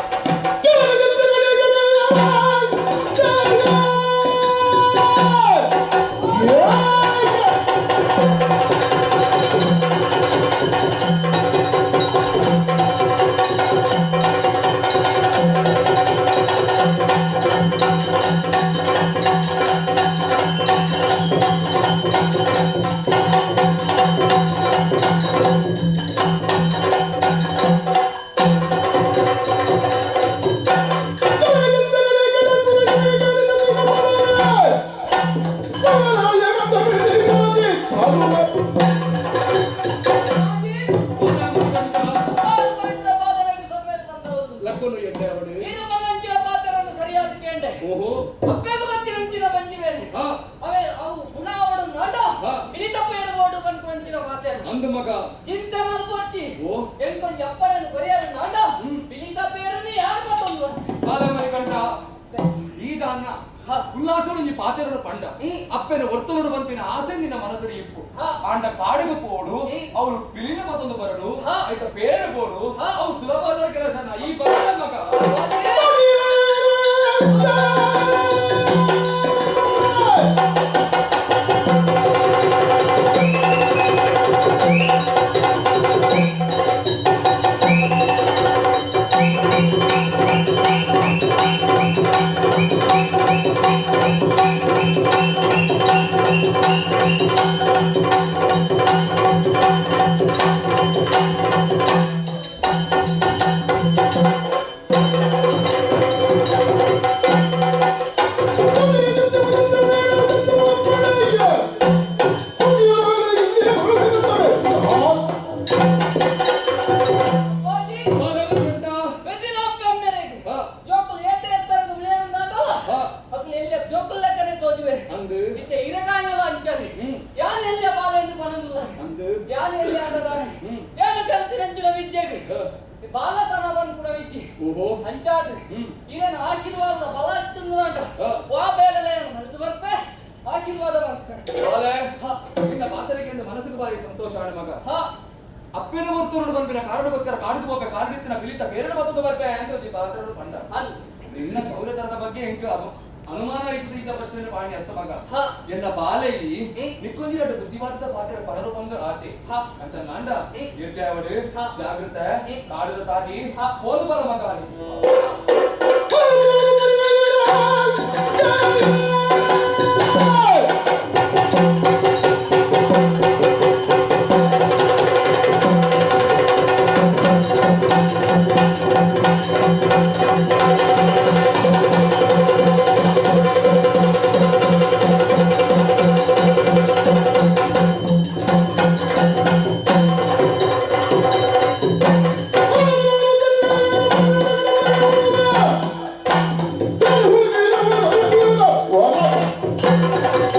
ಪನ್ಪುನಂಚಿನ ಮಾತೆರ ಅಂದು ಮಗ ಚಿಂತೆ ಮಲ್ಪೊಡ್ಚಿ. ಓ. ಎಂಕೊಂಜಿ ಅಪ್ಪಣೆನ್ ಕೊರಿಯರೆ ನಾಂಡ ಪಿಲಿತ ಪೇರುನಿ ಯಾರು ಪತ್ತೊಂದು ಬಾಲ ಮಣಿಕಂಠ, ಈ ದಾನ್ನ ಉಲ್ಲಾಸೊಡೊಂಜಿ ಪಾತೆರಡು ಪಂಡ ಅಪ್ಪೆನ ಒರ್ತನೋಡು ಪನ್ಪಿನ ಆಸೆ ನಿನ್ನ ಮನಸ್ಸುಡು ಇಪ್ಪು. ಆಂಡ ಕಾಡಿಗೆ ಪೋಡು, ಅವಳು ಪಿಲಿನ ಮತ್ತೊಂದು ಬರಡು, ಆಯ್ತ ಪೇರು ಪೋಡು, ಅವು ಸುಲಭವಾದ ಕೆಲಸನ ಈ ಬರಡ ಮಗ. ಅಪ್ಪಾಜಿ. ಬಾಲ ಮಣಿಕಂಠ. ಬೆದಿಲ ಅಪ್ಪೆಮ್ಮೆರೆಗ್ ಜೋಕುಲು ಏತೆ ಎತ್ತರದ ಉಳಿಯರು ನಾಟೋಲ ಅಕ್ಲು ಎಲ್ಲೆ ಜೋಕುಲ್ ಲೆಕ್ಕನೆ ತೋಜುವೆ. ಅಂದು. ಇತ್ತೆ ಇರಕಾಯಿನಲ ಅಂಚನೆ ಯಾನ್ ಎಲ್ಲೆ ಬಾಲೆಂದು ಪನೊಂದುಲ್ಲ. ಅಂದು. ಯಾನ್ ಎಲ್ಲೆ ಆದದಾನೆ ಏನು ಕಲ್ತಿನಂಚಿನ ವಿದ್ಯೆಗ್ ಬಾಲತನ ಪನ್ಪುನ ವಿದ್ಯೆ. ಓಹೋ. ಅಂಚಾದ್ ಇರೇನ ಆಶೀರ್ವಾದ ಬಲ ಇತ್ತುಂದು ನಾಟ ವಾ ಬೇಲೆಲ ಮಲ್ತು ಬರ್ಪೆ, ಆಶೀರ್ವಾದ ಮಾಡ್ತಾರೆ. ಬಾಲೆ, ನಿನ್ನ ಮಾತರಿಗೆ ಮನಸ್ಸಿಗೆ ಬಾರಿ ಸಂತೋಷ ಆಣ ಮಗ. ಅಪ್ಪೆನ ಒರ್ತನೋಡು ಪನ್ಪಿನ ಕಾರಣಕ್ಕೋಸ್ಕರ ಕಾಡಿಗೆ ಹೋಗ್ಬೆ, ಕಾಡಿತ್ತಿನ ಪಿಲಿತ ಬೇರೆ ಮತ್ತೊಂದು ಬರ್ಪೆ ಅಂತ ಈ ಪಾತ್ರರು ಪಂಡ. ನಿನ್ನ ಶೌರ್ಯತನದ ಬಗ್ಗೆ ಎಂಕ್ ಅನುಮಾನ ಇತ್ತು ಈತ ಪ್ರಶ್ನೆ ಪಾಣಿ ಅತ್ತ ಮಗ. ಎನ್ನ ಬಾಲೆಯಿ ನಿಕ್ಕೊಂಜಿರಡು ಬುದ್ಧಿವಾದದ ಪಾತ್ರ ಪಡರು ಬಂದು ಆತೆ ಅಂಚ ನಾಂಡ ಇರ್ದೆ ಜಾಗೃತ ಕಾಡದ ತಾಟಿ ಹೋದು ಬರ ಮಗ. Oh,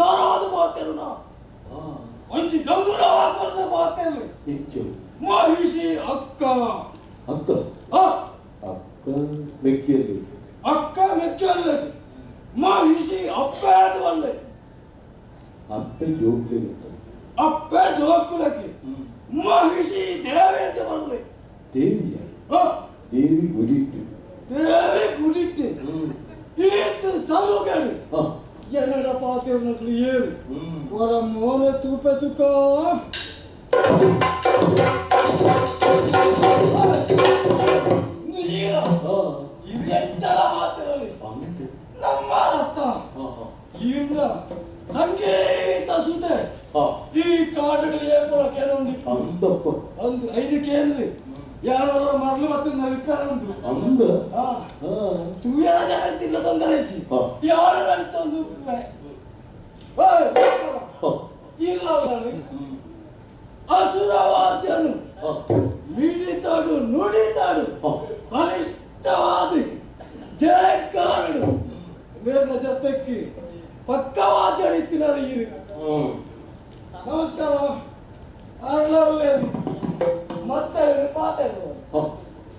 ವಿಸ್ತಾರವಾದ ಮಾತೆರುನ ಒಂಜಿ ಗೌರವ ಕೊರದ ಮಾತೆರು ಮಹಿಷಿ ಅಕ್ಕ ಅಕ್ಕ ಅಕ್ಕ ಮೆಕ್ಕಿಯಲ್ಲಿ ಅಕ್ಕ ಮೆಕ್ಕಿಯಲ್ಲಿ ಮಹಿಷಿ ಅಪ್ಪೆ ಅಪ್ಪೆ ಜೋಕ್ಲಿಗತ್ತ ಅಪ್ಪೆ ಜೋಕುಲಕ್ಕೆ ಮಹಿಷಿ ದೇವೇಂದ್ರ ಬಲ್ಲೆ ದೇವಿಯ ದೇವಿ ಗುಡಿಟ್ಟು ದೇವಿ ಗುಡಿಟ್ಟು ಈತ ಸಲುಗಡು ಎನ್ನಡ ಪಾತಿರ್ನಕ್ಲು ಏಳು ವರ ಮೋನೆ ತೂಪೆ ತುಕ ಎಂಚಲ ಮಾತಿರಲಿ ನಮ್ಮ ರತ್ತ ಇನ್ನ ಸಂಗೀತ ಸುತೆ ಈ ಕಾಡು ಏಪುರ ಕೇಳುಂಡಿ ಅಂತಪ್ಪ ಒಂದು ಐದು ಕೇಳಿದೆ ಯಾರೋ ಮರಳು ಮತ್ತೆ ನಲಿಕಾರ ಉಂಟು ಅಂದ ತೂಯರ ಜನ ತಿನ್ನ ತೊಂದರೆ ಹೆಚ್ಚಿ ಯಾರು ಒಂದು ಇಲ್ಲ ಅಸುರವಾದ್ಯನು ಮಿಡಿತಾಡು ನುಡಿತಾಡು ಬಲಿಷ್ಠವಾದಿ ಜಯಕಾರಡು ಮೇಲಿನ ಜೊತೆಕ್ಕೆ ಪಕ್ಕವಾದ್ಯ ಇತ್ತಿನಾರ ಇರು. ನಮಸ್ಕಾರ. ಅರ್ಲವ್ಲೇದು ಮತ್ತೆ ಪಾತೆರು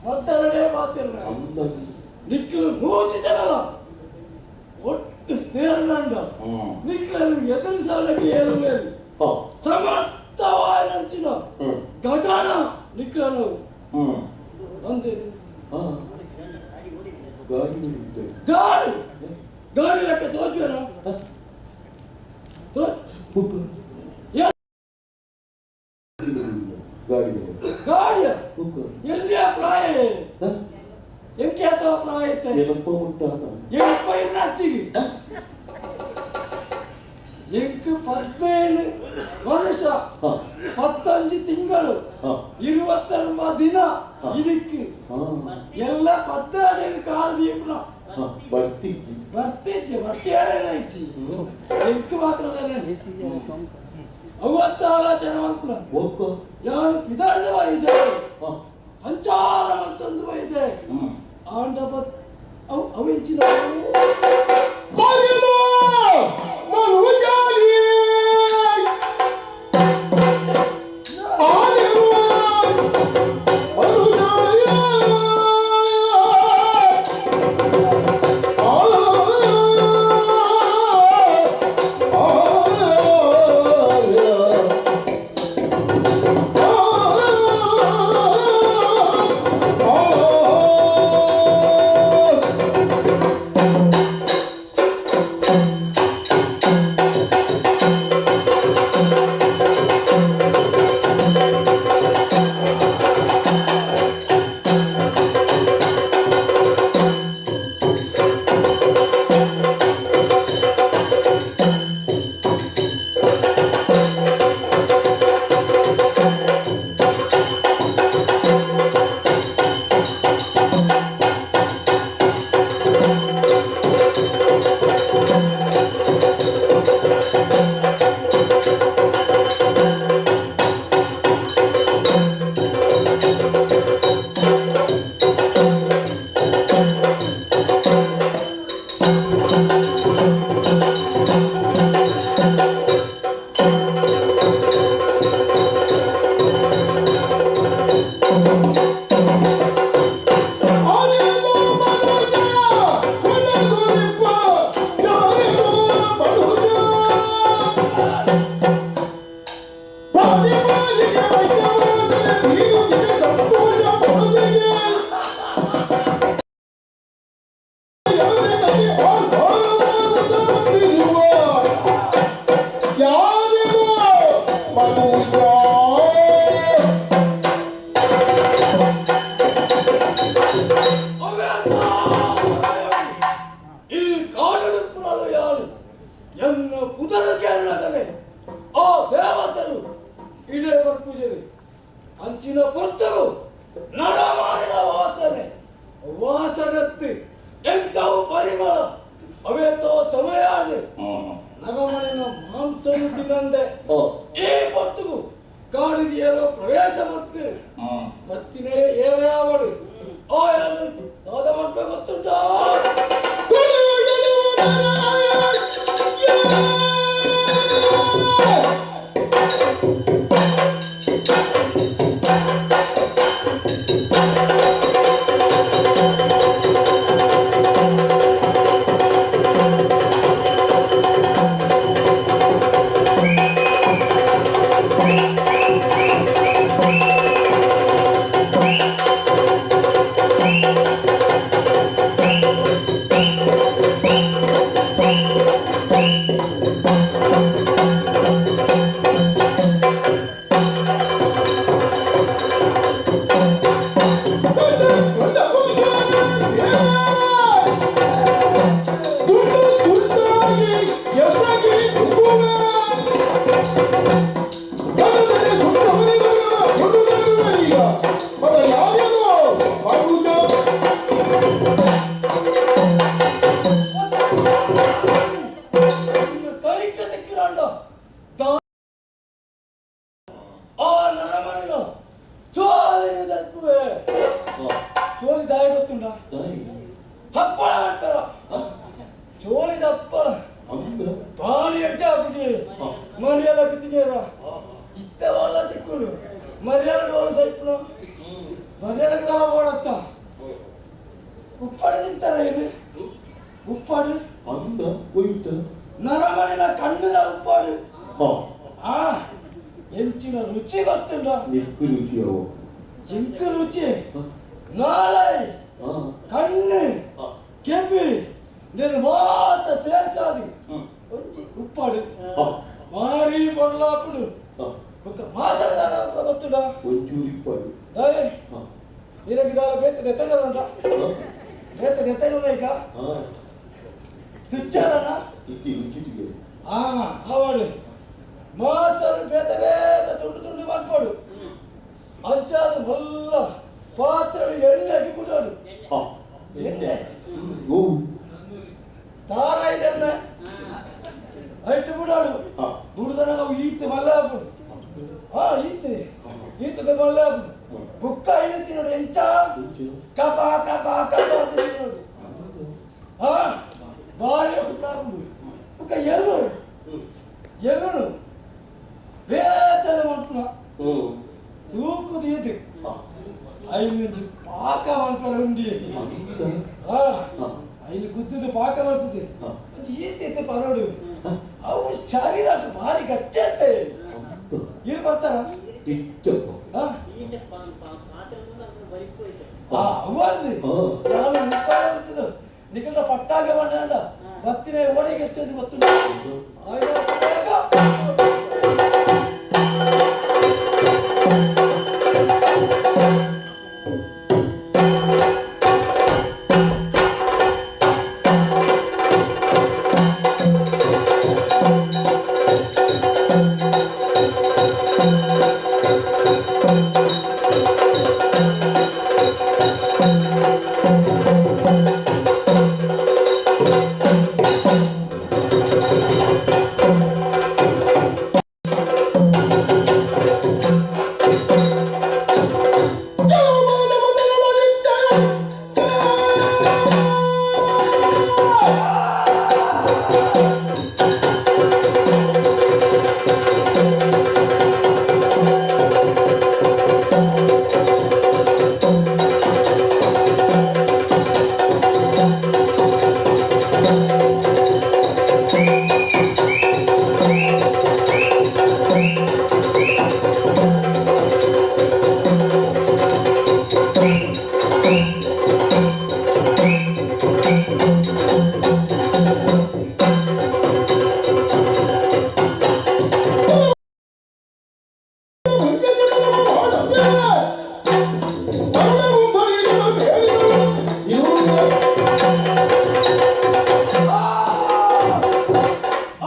ಮತ್ತೆರಡೇ ಪಾತಿರ ನಿಕ್ಕಲು ನೂತಿ ಜನಲ ಒಟ್ಟು ಸೇರನಂಡ ನಿಕ್ಕలను ಎದುರಿಸಲಕ್ಕೆ ಏರలేదు ಸಮರ್ಥವಾಯಿನಂಚಿನ ಗಗನ ನಿಕ್ಕಲನು ಅಂದೆ ಗಾಡಿ ಗಾಡಿ ಲೆಕ್ಕ ತೋಚುವನ ಗಾಡಿಯ ಎಲ್ಲಿಯ ಪ್ರಾಯ ಎಂಕೆ ಅಥವಾ ಪ್ರಾಯ ಏನಪ್ಪ ಮುಟ್ಟಾಣ ಎಪ್ಪ ಇನ್ನಾಚಿಗೆ ಎಂಕ್ 15 ವರ್ಷ 15 ತಿಂಗಳು 29 ದಿನ ಇದಕ್ಕೆ ಎಲ್ಲ 15 ಕಾಲ ದೀಪನ ಬರ್ತಿಜ್ಜಿ ಬರ್ತಿಜ್ಜಿ ಬರ್ತಿಯಾರೆಲ್ಲ ಇಜ್ಜಿ ಎಂಕ್ ಮಾತ್ರ ತಾನೆ ಅವತ್ತ ಆಲೋಚನೆ ಮಲ್ಪುನ ಯಾನು ಪಿದಾಡ್ದ ಬೈದೆ ಸಂಚಾರ ಮತ್ತೊಂದು ಬೈದೆ ಆಂಡ ಬತ್ ಅವು ಅವೆಂಚಿನ ಅಂಚಿನ ಪೊರ್ತಗು ನರಮಾನಿನ ವಾಸನೆ ವಾಸನತ್ತಿ ಎಂಕವು ಪರಿಮಳ ಅವೇತೋ ಸಮಯ ನರಮನಿನ ಮಾಂಸನು ತಿನ್ನಂದೆ ಈ ಪೊರ್ತುಗು ಕಾಡಿಗೆ ಏರೋ ಪ್ರವೇಶ ಮಾಡ್ತಿದೆ ಬತ್ತಿನೇ ಏರೇ ಅವಳು ಆ ಯಾರು ದಾದ ಮಾಡ್ಬೇಕು ಗೊತ್ತುಂಟಾ. ಮಂಡ ಆ ನರಮನಿನ ಚೋಲಿನ ತಪ್ಪುವೆ ಚೋಲಿ ದಾಯ ಗೊತ್ತುಂಡ ಹಪ್ಪಳ ಮಾಡ್ತಾರ ಚೋಲಿದ ಹಪ್ಪಳ ಭಾರಿ ಎಡ್ಡೆ ಆಪುಜಿ ಮರ್ಯಾದ ಗುತ್ತಿಗೆರ ಇತ್ತವಲ್ಲ ತಿಕ್ಕುಡು ಮರ್ಯಾದ ಡೋಲು ಸೈಪುನ ಮರ್ಯಾದಕ್ಕೆ ದಳ ಬೋಡತ್ತ ಉಪ್ಪಾಡು ತಿಂತಾರ ಇದು ಉಪ್ಪಾಡು ಅಂದ ಒಯ್ತ ನರಮನಿನ ಕಣ್ಣುದ ಉಪ್ಪಾಡು ಆ ಎಂಚಿನ ರುಚಿ ಗೊತ್ತುಂಡ ನಿಕ್ಕು ರುಚಿಯೋ ಎಂಕು ರುಚಿ ನಾಲೈ ಕಣ್ಣು ಕೆಪಿ నేను ಮಾತ ಸೇರ್ಸಾದಿ ಒಂಜಿ ಉಪ್ಪಾಡು ಮಾರಿ ಬೊರ್ಲಾಪುಡು ಬೊಕ್ಕ ಮಾಸದ ಗೊತ್ತುಂಡ ಒಂಚೂರು ಇಪ್ಪಾಡು ದಾಯೆ ಇರಗಿ ದಾಲ ಬೇತೆ ದೆತ್ತಂಡ ಬೇತೆ ದೆತ್ತಂಡ ಈಗ ತುಚ್ಚಾರನ ಇಜ್ಜಿ ರುಚಿಟಿಗೆ ಆ ಆವಾಡು ಮಾಸನು ಬೇತೆ ಬೇತೆ ತುಂಡು ತುಂಡು ಮನ್ಪೋಡು ಅಂಚಾದ ಮಲ್ಲ ಪಾತ್ರೆಡು ಎಣ್ಣೆ ಹಾಕಿ ಎಣ್ಣೆ ಓ ತಾರ ಇದೆಣ್ಣೆ ಐಟು ಬಿಡಾಡು ಬುಡ್ದನಾಗ ಅವು ಈತೆ ಮಲ್ಲ ಹಾಪುಡು ಹಾ ಈತೆ ಈತದ ಮಲ್ಲ ಹಾಪುಡು ಬುಕ್ಕ ಐದು ತಿನ್ನೋಡು ಎಂಚ ಕಪ ಕಪ ಕಪ ಅಂತ ತಿನ್ನೋಡು ಹಾ ಭಾರಿ ಹಾಪುಡು ಬುಕ್ಕ ಎಲ್ಲು ಎಲ್ಲುನು ಬೇತನ ಮನ್ಪುನ ತೂಕುದು ಇದು ಐನು ಪಾಕ ಮನ್ಪರ ಉಂಡಿ ಹಾ ಐನು ಗುದ್ದುದು ಪಾಕ ಬರ್ತದೆ ಒಂದು ಈತೆ ಇತ್ತೆ ಪರೋಡು ಅವು ಶರೀರ ಭಾರಿ ಗಟ್ಟಿ ಅಂತೆ ಇಲ್ಲಿ ಬರ್ತಾರ ಹಾ ಅವು ನಾನು ಮುಪ್ಪಾಯ ಅಂತದ್ದು ನಿಕಟ ಪಟ್ಟಾಗ ಬಂಡ ಬತ್ತಿನ ಓಡೆಗೆ ಎತ್ತದು ಗೊತ್ತುಂಟು ಆಯ್ತು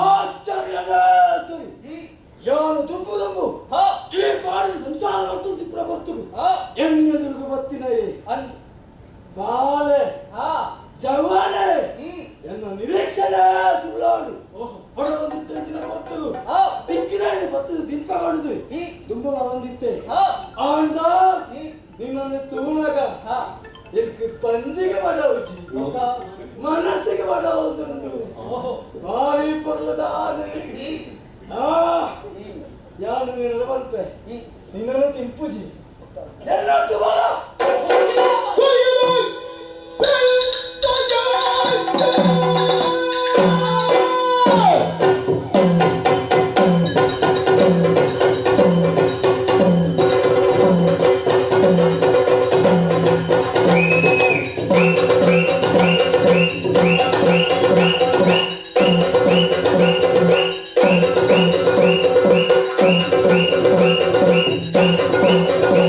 ಆಶ್ಚರ್ಯದ ಸರಿ ಯಾನು ದುಂಬು ದುಂಬು ಈ ಪಾಡಿನ ಸಂಚಾರ ಬರ್ತದೆ ಇಬ್ಬರ ಬರ್ತದೆ ಎನ್ನೆದುರುಗು ಬತ್ತಿನಯೇ ಬಾಲೆ ಜವಾನೆ ಎನ್ನ ನಿರೀಕ್ಷಣೆ ಸುಳ್ಳಾಡು ಬಡ ಬಂದಿತ್ತು ಅಂಚಿನ ಬರ್ತದು ತಿಕ್ಕಿದ ಬರ್ತದೆ ದಿಪ್ಪ ಮಾಡುದು ದುಂಬ ಬರಂದಿತ್ತೆ ಆಂಡ ನಿನ್ನನ್ನು ತೂಣಗ ಎನ್ಕು ಪಂಜಿಗೆ ಬಡವುಜಿ ಮನಸ್ಸಿಗೆ ಬಡವುದುಂಟು ಭಾರಿ ಪೊರ್ಲದ ಆನೆ ಆ ಯಾನು ನಿನ್ನ ಬರ್ತೆ ನಿನ್ನನ್ನು ತಿಂಪುಜಿ ಎಲ್ಲಟ್ಟು ಬಲ ಿ.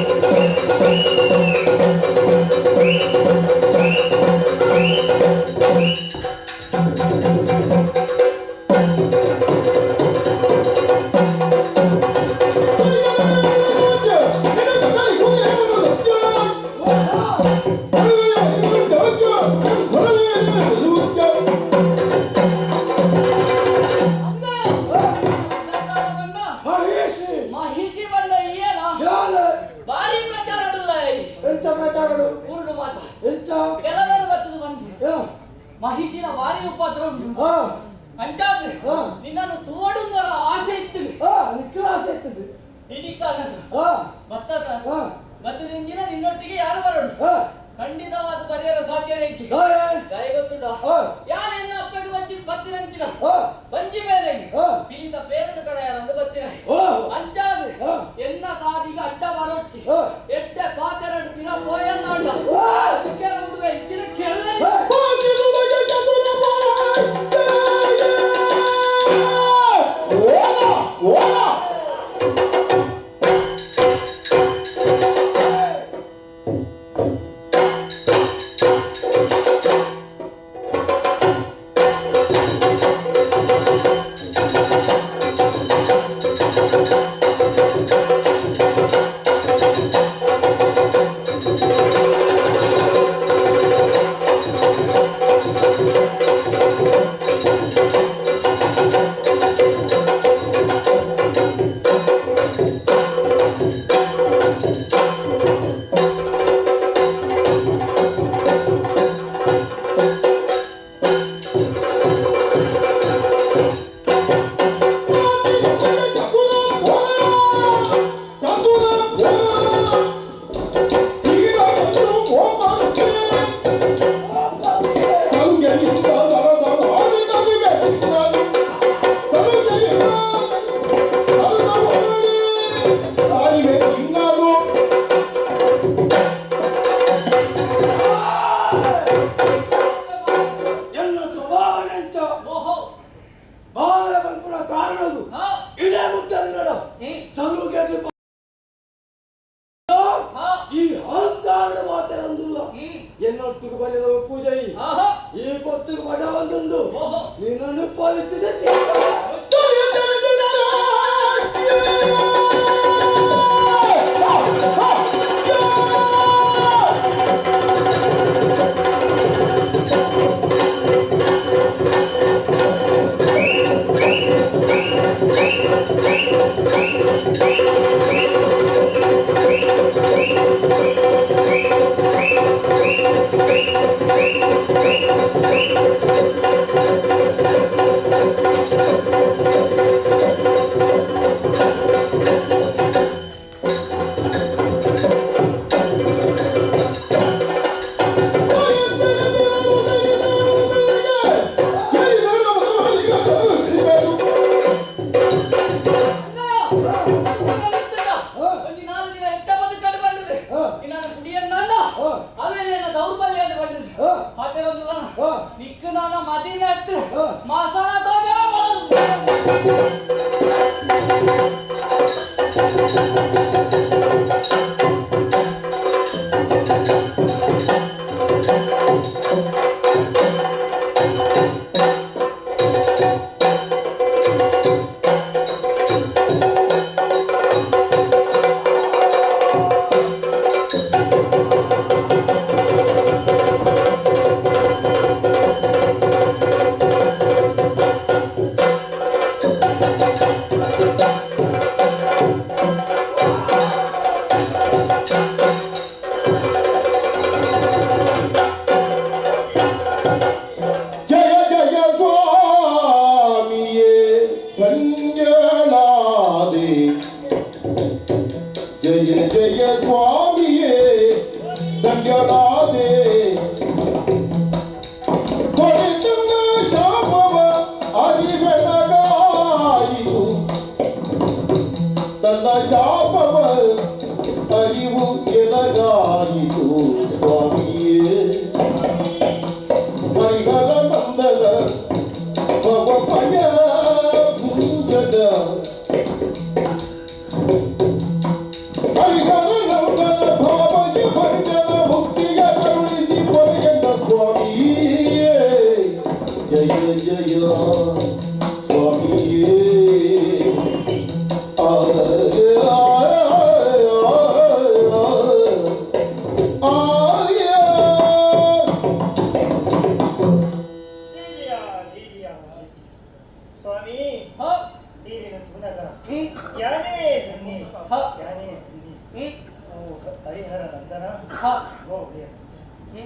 ಭಾರಿ ಉಪದ್ರ ಉಂಟು ಅಂಚಾದ್ ನಿನ್ನನ್ನು ತೋಡುಂದರ ಆಸೆ ಇತ್ತು ನಿಕ್ಕ ಆಸೆ ಇತ್ತು ಇಡಿಕಾನಗ ಬತ್ತದ ಬತ್ತದಿಂಜಿನ ನಿನ್ನೊಟ್ಟಿಗೆ ಯಾರು ಬರೋಣ ಖಂಡಿತವಾದ ಪರಿಹಾರ ಸಾಧ್ಯನೇ ಇತ್ತು ದಾಯ ಗೊತ್ತುಂಡ ಯಾರೆನ್ನ ಅಪ್ಪಗೆ ಬಂಚಿ ಬತ್ತಿನಂಚಿನ ಬಂಜಿ ಮೇಲೆ ಪಿಲಿತ ಪೇರನ್ನು ಕಡೆಯಾರಂದು ಬತ್ತಿನ ಅಂಚಾದ್ ಎನ್ನ ತಾದಿಗ ಅಡ್ಡ ಬರೋಚ್ಚಿ ಎಡ್ಡ ಪಾತೆರಡು ಪಿನ ಪೋಯನ್ನ ಉಂಡ ಕೆಲ ಹುಡುಗ ಇಚ್ಚಿನ ಕೆಳಗೆ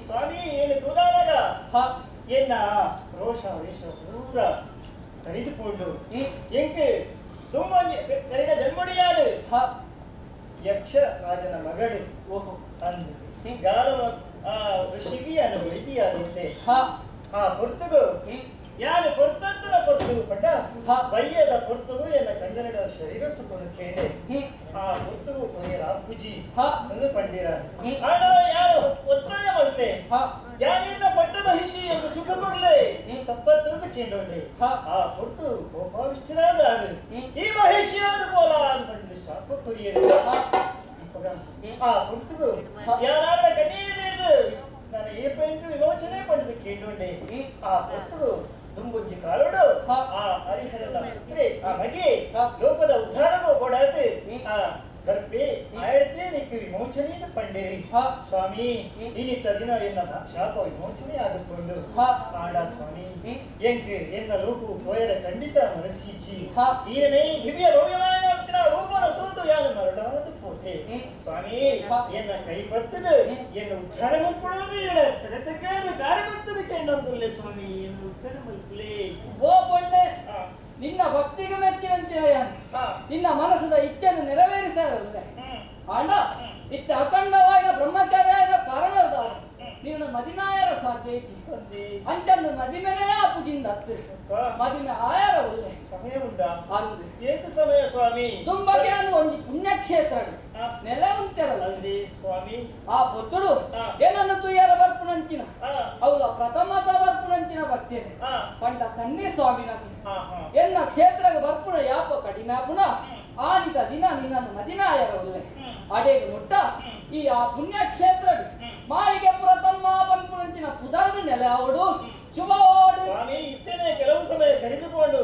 ಸ್ವಾಮಿ ಏನು ತೂದಾದಾಗ ಎನ್ನ ರೋಷ ರೋಷ ವೇಷ ಪೂರ ಕರಿದುಕೊಂಡು ಎಂಕ್ ದುಮ್ಮಂಜಿ ಕರಿನ ಜನ್ಮಡಿಯಾರು ಯಕ್ಷ ರಾಜನ ಮಗಳು ಅಂದು ಗಾಲವ ಆ ಋಷಿಗಿಯಾನು ವೈದಿಯಾದಿತ್ತೆ ಆ ಪೊರ್ತುಗು ಯಾರು ಪೊರ್ತಂತನ ಪೊರ್ತುಗು ಪಂಡ ಬಯ್ಯದ ಪೊರ್ತುಗು ಎನ್ನ ಕಂಡನಡ ಶರೀರ ಸುಖನು ಕೇಳೆ ಆ ಪೊರ್ತುಗು ಕೊನೆಯ ರಾಪುಜಿ ಎಂದು ಪಂಡಿರ ಆಣ ಯಾರು ಒತ್ತಾಯ ಮಲ್ತೆ ಯಾನಿನ್ನ ಪಟ್ಟ ಮಹಿಷಿ ಎಂದು ಸುಖ ಕೊರ್ಲೆ ತಪ್ಪತ್ತಂದು ಕೇಂಡೊಂಡೆ ಆ ಪೊರ್ತು ಕೋಪಾವಿಷ್ಟರಾದ ಈ ಮಹಿಷಿಯಾದ ಪೋಲ ಪಂಡಿದ ಶಾಪ ಕೊರಿಯರು ಆ ಪೊರ್ತುಗು ಯಾರಾಡ ಕಣ್ಣೀರು ಹಿಡಿದು ನಾನು ಏಪೈಂದು ವಿಮೋಚನೆ ಪಡೆದು ಕೇಂಡೊಂಡೆ ಆ ಪೊರ್ತುಗು ದುಂಬುಂಜಿ ಕಾಲೋಡು ಆ ಹರಿಹರನ ಪುತ್ರಿ ಆ ಮಗೆ ಲೋಕದ ಉದ್ಧಾರಗೂ ಕೊಡಾತು ಆ ಗರ್ಭೆ ಆಯ್ತೆ ನಿಕ್ಕು ವಿಮೋಚನೆ ಪಂಡೇರಿ ಸ್ವಾಮಿ ಇನ್ನಿತ್ತ ದಿನ ಎನ್ನ ಶಾಪ ವಿಮೋಚನೆ ಆದುಕೊಂಡು ಆಡ ಸ್ವಾಮಿ ಎಂಕ್ ಎನ್ನ ಲೋಕು ಪೋಯರ ಖಂಡಿತ ಮನಸ್ಸಿಚ್ಚಿ ಈರನೇ ದಿವ್ಯ ಭವ್ಯಮಾನ ರೂಪನ ತೂದು ಯಾನು ಮರಳಾದು ಪೋತೆ ಸ್ವಾಮಿ ಎನ್ನ ಕೈ ಬತ್ತದು ಎನ್ನ ಉದ್ಧಾರ ಮಲ್ಪಡೋದು ಇಲ್ಲ ತರತಕ್ಕಾದ ದಾರಿ ಬತ್ತದು ಕೇಂದ್ರ ಸ್ವಾಮಿ ಎನ್ನ ಉದ್ಧಾರ ಮಲ್ಪಲೇ ಓ ಪೊಣ್ಣೆ ನಿನ್ನ ಭಕ್ತಿಗೆ ಮೆಚ್ಚಿನಂಚಿನ ನಿನ್ನ ಮನಸ್ಸದ ಇಚ್ಛೆಯನ್ನು ನೆರವೇರಿಸರಲ್ಲ ಆಂಡ ಇತ್ತ ಅಖಂಡವಾದ ಬ್ರಹ್ಮಚಾರ್ಯದ ಕಾರಣದ ನಿನ್ನ ಮದಿನಾಯರ ಸಾಧ್ಯ ಐತಿ ಅಂಚನ್ನು ಮದಿಮೆನೇ ಅಪ್ಪುಜಿಂದ ಅತ್ತು ಮದಿಮೆ ಆಯರ ಉಲ್ಲೆ ಸಮಯ ಉಂಟಾ ಅಂದು ಏತು ಸಮಯ ಸ್ವಾಮಿ ದುಂಬಗೆ ಅನ್ನು ಒಂದು ಪುಣ್ಯಕ್ಷೇತ್ರ ನೆಲೆ ಉಂಟರಲ್ಲ ಸ್ವಾಮಿ ಆ ಪೊತ್ತುಡು ಏನನ್ನು ತುಯ್ಯರ ಬರ್ಪುನಂಚಿನ ಅವಳ ಪ್ರಥಮದ ಬರ್ಪುನಂಚಿನ ಭಕ್ತಿಯೇ ಪಂಡ ಕನ್ನಿ ಸ್ವಾಮಿನದು ಎನ್ನ ಕ್ಷೇತ್ರಕ್ಕೆ ಬರ್ಪುಣ ಯಾಪ ಕಡಿಮೆ ಪುನ ಆನಿತ ದಿನ ನಿನ್ನನ್ನು ಮದಿಮೆ ಆಯರ ಉಲ್ಲೆ ಅಡೇನು ಮುಟ್ಟ ಈ ಆ ಪುಣ್ಯಕ್ಷೇತ್ರ ಮಾಳಿಗೆ ಪುರತಮ್ಮ ಪನ್ಪುನಂಚಿನ ಪುದರ್ನ ನೆಲೆ ಅವಡು ಶುಭವಾಡು ಸ್ವಾಮಿ ಇತ್ತೇನೆ ಕೆಲವು ಸಮಯ ಕರೆದುಕೊಂಡು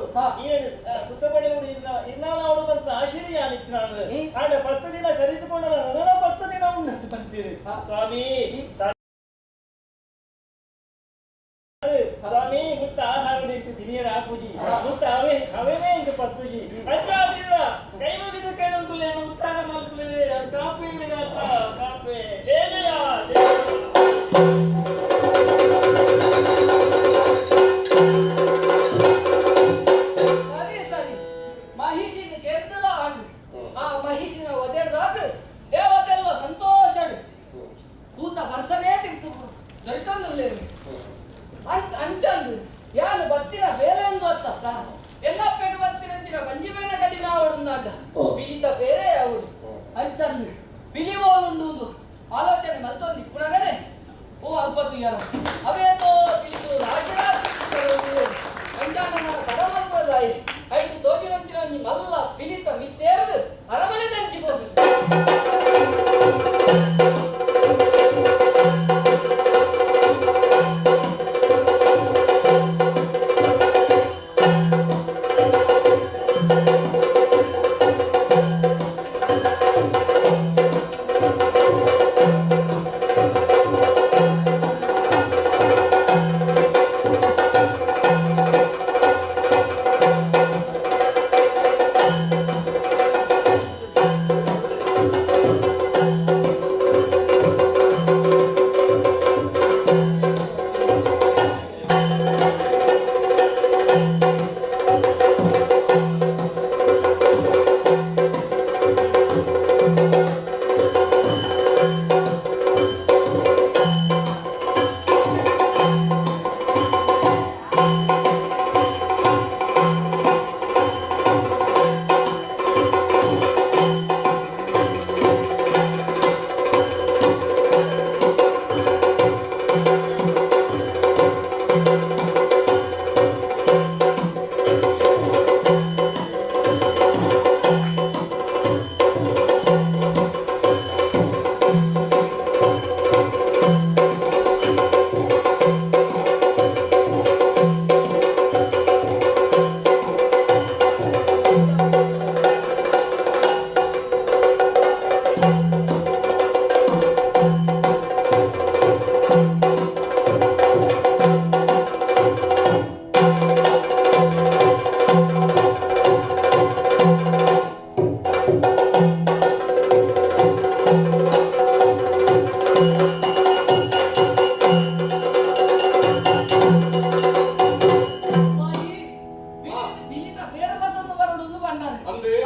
ಸುಖ ಪಡೆಯುವುದು ಇನ್ನ ಇನ್ನಾಳು ಬಂತ ಆಶಿಡಿ ಯಾನಿತ್ನಾನು ಆಂಡ 10 ದಿನ ಕರೆದುಕೊಂಡ ನನಲ 10 ದಿನ ಉಂಟು ಬಂತೀರಿ ಸ್ವಾಮಿ ಸ್ವಾಮಿ ಮುತ್ತ ಆಹಾರ ನಿಂತು ತಿನಿಯರ ಆಪುಜಿ ಸುತ್ತ ಅವೆ ಅವೇನೇ ಇಂದು ಪತ್ತುಜಿ ಅಂಚಾದಿಲ್ಲ ಕೈ ಮುಗಿದು ಕೇಳುತ್ತಲೇ ಉತ್ಸಾಹ ಮಲ್ಪುಲೆ ಕಾಪೆ ಕಾಪೆ ಜಯ ಜಯ ಸರಿ ಸರಿ ಮಹಿಷಿನ ಕೆರ್ದಲ ಆಂಡು ಆ ಮಹಿಷಿನ ಒದೆರ್ದಾದ ದೇವತೆಲ್ಲ ಸಂತೋಷಡು ಕೂತ ಬರ್ಸನೇ ತಿಂತು ದೊರಿತೊಂದುಲ್ಲೇರು ಅಂತ ಅಂಚಂದು ಯಾನು ಬತ್ತಿನ ಬೇಲೆಂದು ಅತ್ತತ್ತ ಎನ್ನಪ್ಪೆಗೆ ಬತ್ತಿನಂಚಿನ ಬಂಜಿಬೇನ ಕಡಿಮೆ ಅವಡುಂದಾಂಡ ಪಿಲಿತ ಬೇರೆ ಅವಡು ಅಂಚಂದು ಪಿಲಿವೋಲುಂಡು ಆಲೋಚನೆ ಮಲ್ತೊಂದು ಇಪ್ಪುನಗನೆ ಓ ಅಲ್ಪ ತುಯ್ಯರ ಅವೇತೋ ಪಿಲಿತು ರಾಶಿ ರಾಶಿ ಅಂಚಾನ ಕಡಮಲ್ಪದಾಯಿ ಐಟು ತೋಜಿನಂಚಿನ ಒಂಜಿ ಮಲ್ಲ ಪಿಲಿತ ಮಿತ್ತೇರದು ಅರಮನೆ ದಂಚಿ ಪೋಪು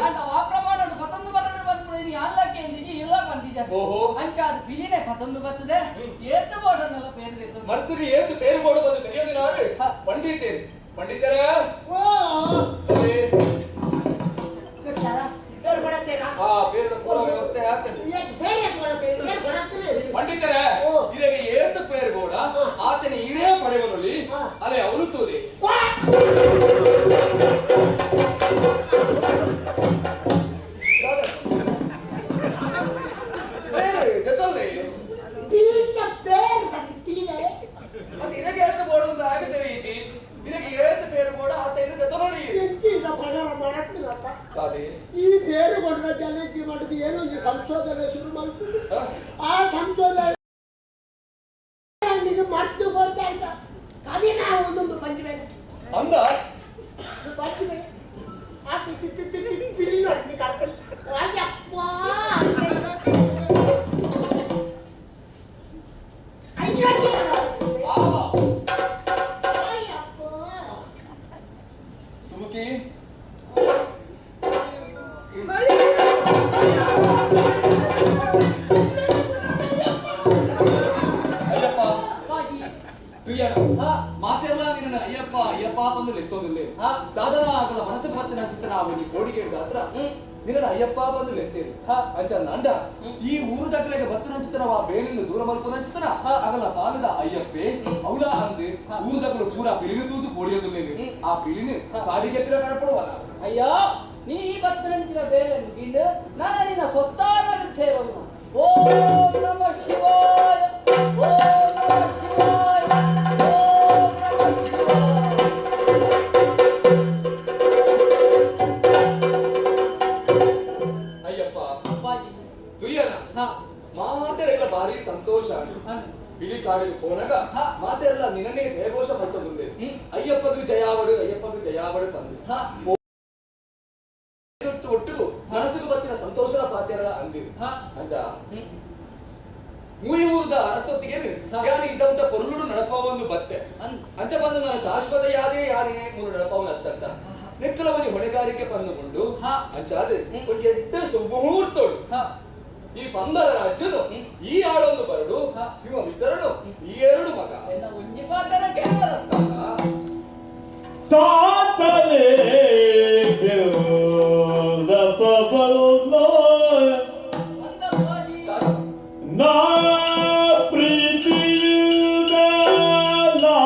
ಆಂಡ ಆ ಪ್ರಮಾಣ ಪತೊಂದು ಬರಡು ಬಂದ್ಬಿಡು ಇನಿ ಅಲ್ಲಕ್ಕೆ ಎಂದಿಗೆ ಇಲ್ಲ ಬಂದಿದೆ. ಓಹೋ. ಅಂಚಾದ ಪಿಲಿನೆ ಪತೊಂದು ಬರ್ತದೆ ಏತು ಬೋಡನ್ನೆಲ್ಲ ಪೇರು ದೇತು ಮರ್ತುಗೆ ಏತು ಪೇರು ಬೋಡು ಬಂದು ತೆರೆಯೋದಿನಾರು ಪಂಡಿತೇರು ಪಂಡಿತರ ಓ ಆ ಪೇರುದ ಪೂರ ವ್ಯವಸ್ಥೆ ಆಗ್ತದೆ. ಪಂಡಿತರ ಇರಗೆ ಏತು ಪೇರು ಬೋಡ ಆತನ ಇರೇ ಪಡೆವನುಲಿ ಅಲೆ ಅವನು ತೂಲಿ ಈ ಬೇರು ಕೊಟ್ಟರೆ ಜಲಜಿ ಮಾಡಿದ ಏನೋ ಈ ಸಂಶೋಧನೆ ಶುರು ಮಾಡ್ತದೆ. ಆ ಸಂಶೋಧನೆ ಮರ್ತು ಕೊಡ್ತಾ ಇಲ್ಲ ಕದಿನ ಒಂದೊಂದು ಪಂಚ ಮೇಲೆ ಅಂದ ಪಂಚ ಮೇಲೆ ಆ ಪಿಲಿ ನೋಡಿ ಕರ್ಕೊಂಡು ಅಯ್ಯಪ್ಪ ಅಯ್ಯೋ ಅಯ್ಯಪ್ಪ ಸುಮುಖಿ ಅಯ್ಯಪ್ಪ ತುಯ್ಯಣ ಮಾತೆಲ್ಲ ನಿನ್ನ ಅಯ್ಯಪ್ಪ ಅಯ್ಯಪ್ಪ ಬಂದು ಲೆತ್ತೋದಿಲ್ಲ ದಾದನ ಆಗಲ ಮನಸ್ಸಿಗೆ ಮತ್ತೆ ನನ್ನ ಚಿತ್ರ ಅವನಿ ಕೋಡಿಗೆ ಹತ್ರ ನಿನ್ನ ಅಯ್ಯಪ್ಪ ಬಂದು ಲೆತ್ತೇರಿ ಅಂಚ ನಾಂಡ ಈ ಊರು ದಕ್ಕಲೆಗೆ ಬತ್ತನಂಚಿತನ ಆ ಬೇಲಿನ ದೂರ ಮಲ್ಪುನಂಚಿತನ ಆಗಲ ಪಾಲದ ಅಯ್ಯಪ್ಪೆ ಅವಳ ಅಂದು ಊರು ದಕ್ಕಲು ಪೂರಾ ಪಿಲಿನ ತೂತು ಪೋಡಿಯೋದಿಲ್ಲ ಆ ಪಿಲಿನ ಕಾಡಿಗೆ ಹತ್ತಿರ ಕಣಪಡುವಲ್ಲ. ಅಯ್ಯೋ ನೀ ಈ ಬತ್ತನಂಚಿನ ಬೇಲೆ ಮುಗಿಂಡು ನಾನು ನಿನ್ನ ಸ್ವಸ್ಥಾನ ಸೇರೋದು. ಓಂ ನಮಃ ಶಿವಾಯ, ಓಂ ನಮಃ ಶಿವಾಯ, ಓಂ ನಮಃ ಶಿವಾಯ. ಅಯ್ಯಪ್ಪ ತುಯ್ಯನ ಮಾತೆಲ್ಲ ಭಾರಿ ಸಂತೋಷ. ಬಿಳಿ ಕಾಡಿಗೆ ಹೋನಾಗ ಮಾತೆಲ್ಲ ನಿನ್ನನೇ ಜಯಘೋಷ ಪಟ್ಟುಂದೆ ಅಯ್ಯಪ್ಪಗೂ ಜಯಾವಡು ಅಯ್ಯಪ್ಪಗೂ ಜಯಾವಡು ಬಂದು ಒಟ್ಟಿಗೂ ಮನಸ್ಸಿಗೆ ಬತ್ತಿನ ಸಂತೋಷದ ಪಾತ್ಯರ ಅಂದಿರು. ಅಂಜ ಮೂಯಿ ಊರ್ದ ಅರಸೊತ್ತಿಗೆ ಯಾನಿ ಇದಮಟ ಪೊರುಳುಡು ನಡಪಾವೊಂದು ಬತ್ತೆ ಅಂಚ ಬಂದ ನನ್ನ ಶಾಶ್ವತ ಯಾದೇ ಯಾನೇ ಮೂರು ನಡಪಾವನ ಅತ್ತಂತ ನೆಕ್ಕಲ ಒಂಜಿ ಹೊಣೆಗಾರಿಕೆ ಪಂದುಕೊಂಡು ಅಂಚಾದ ಒಂಜಿ ಎಡ್ಡೆ ಸುಮುಹೂರ್ತೋಡು ಈ ಪಂದರ ರಾಜ್ಯದ ಈ ಆಳೊಂದು ಬರಡು ಸಿಂಹ ಮಿಷ್ಟರನು ಈ ಎರಡು ಮಗ ತಾತನೇ ನಾ ಪ್ರೀತಿಯಿಂದ ಆ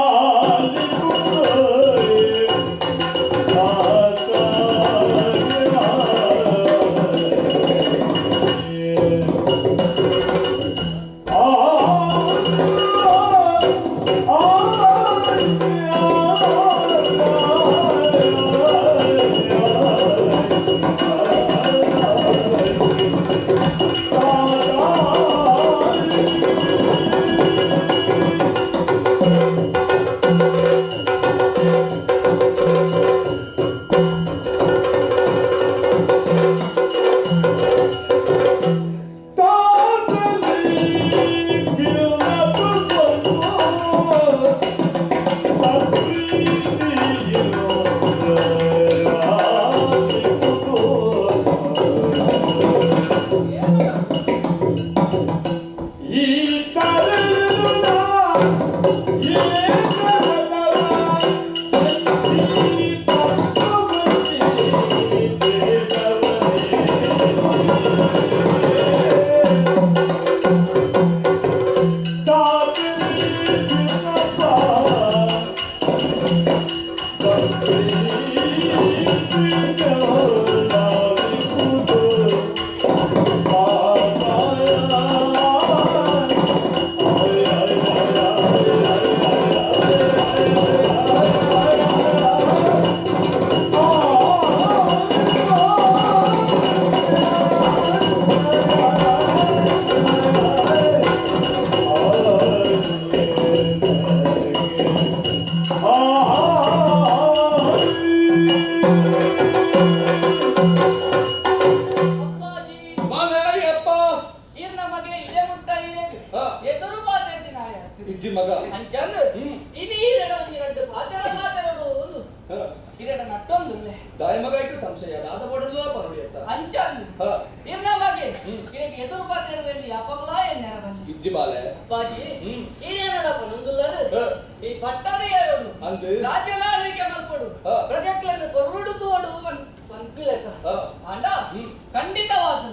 ಅಂಚಂದು ಇರ್ನ ಬಗ್ಗೆ ಇರಕ್ಕೆ ಎದುರು ಪಾತಿರಬೇಡಿ ಯಾಪಗ್ಲಾ ಎನ್ನೆರ ಬನ್ನಿ ಇಜ್ಜಿ ಬಾಲೆ ಅಪ್ಪಾಜಿ ಹಿರಿಯನಪ್ಪ ನೊಂದುಲ್ಲರು ಈ ಪಟ್ಟದ ಏರೋಡು ರಾಜ್ಯದ ಆಳ್ವಿಕೆ ಮಲ್ಪಡು ಪ್ರಜೆಗಳನ್ನು ಕೊರುಡು ತೋಡು ಪನ್ಪಿಲೆಕ್ಕ ಆಂಡ ಖಂಡಿತವಾದ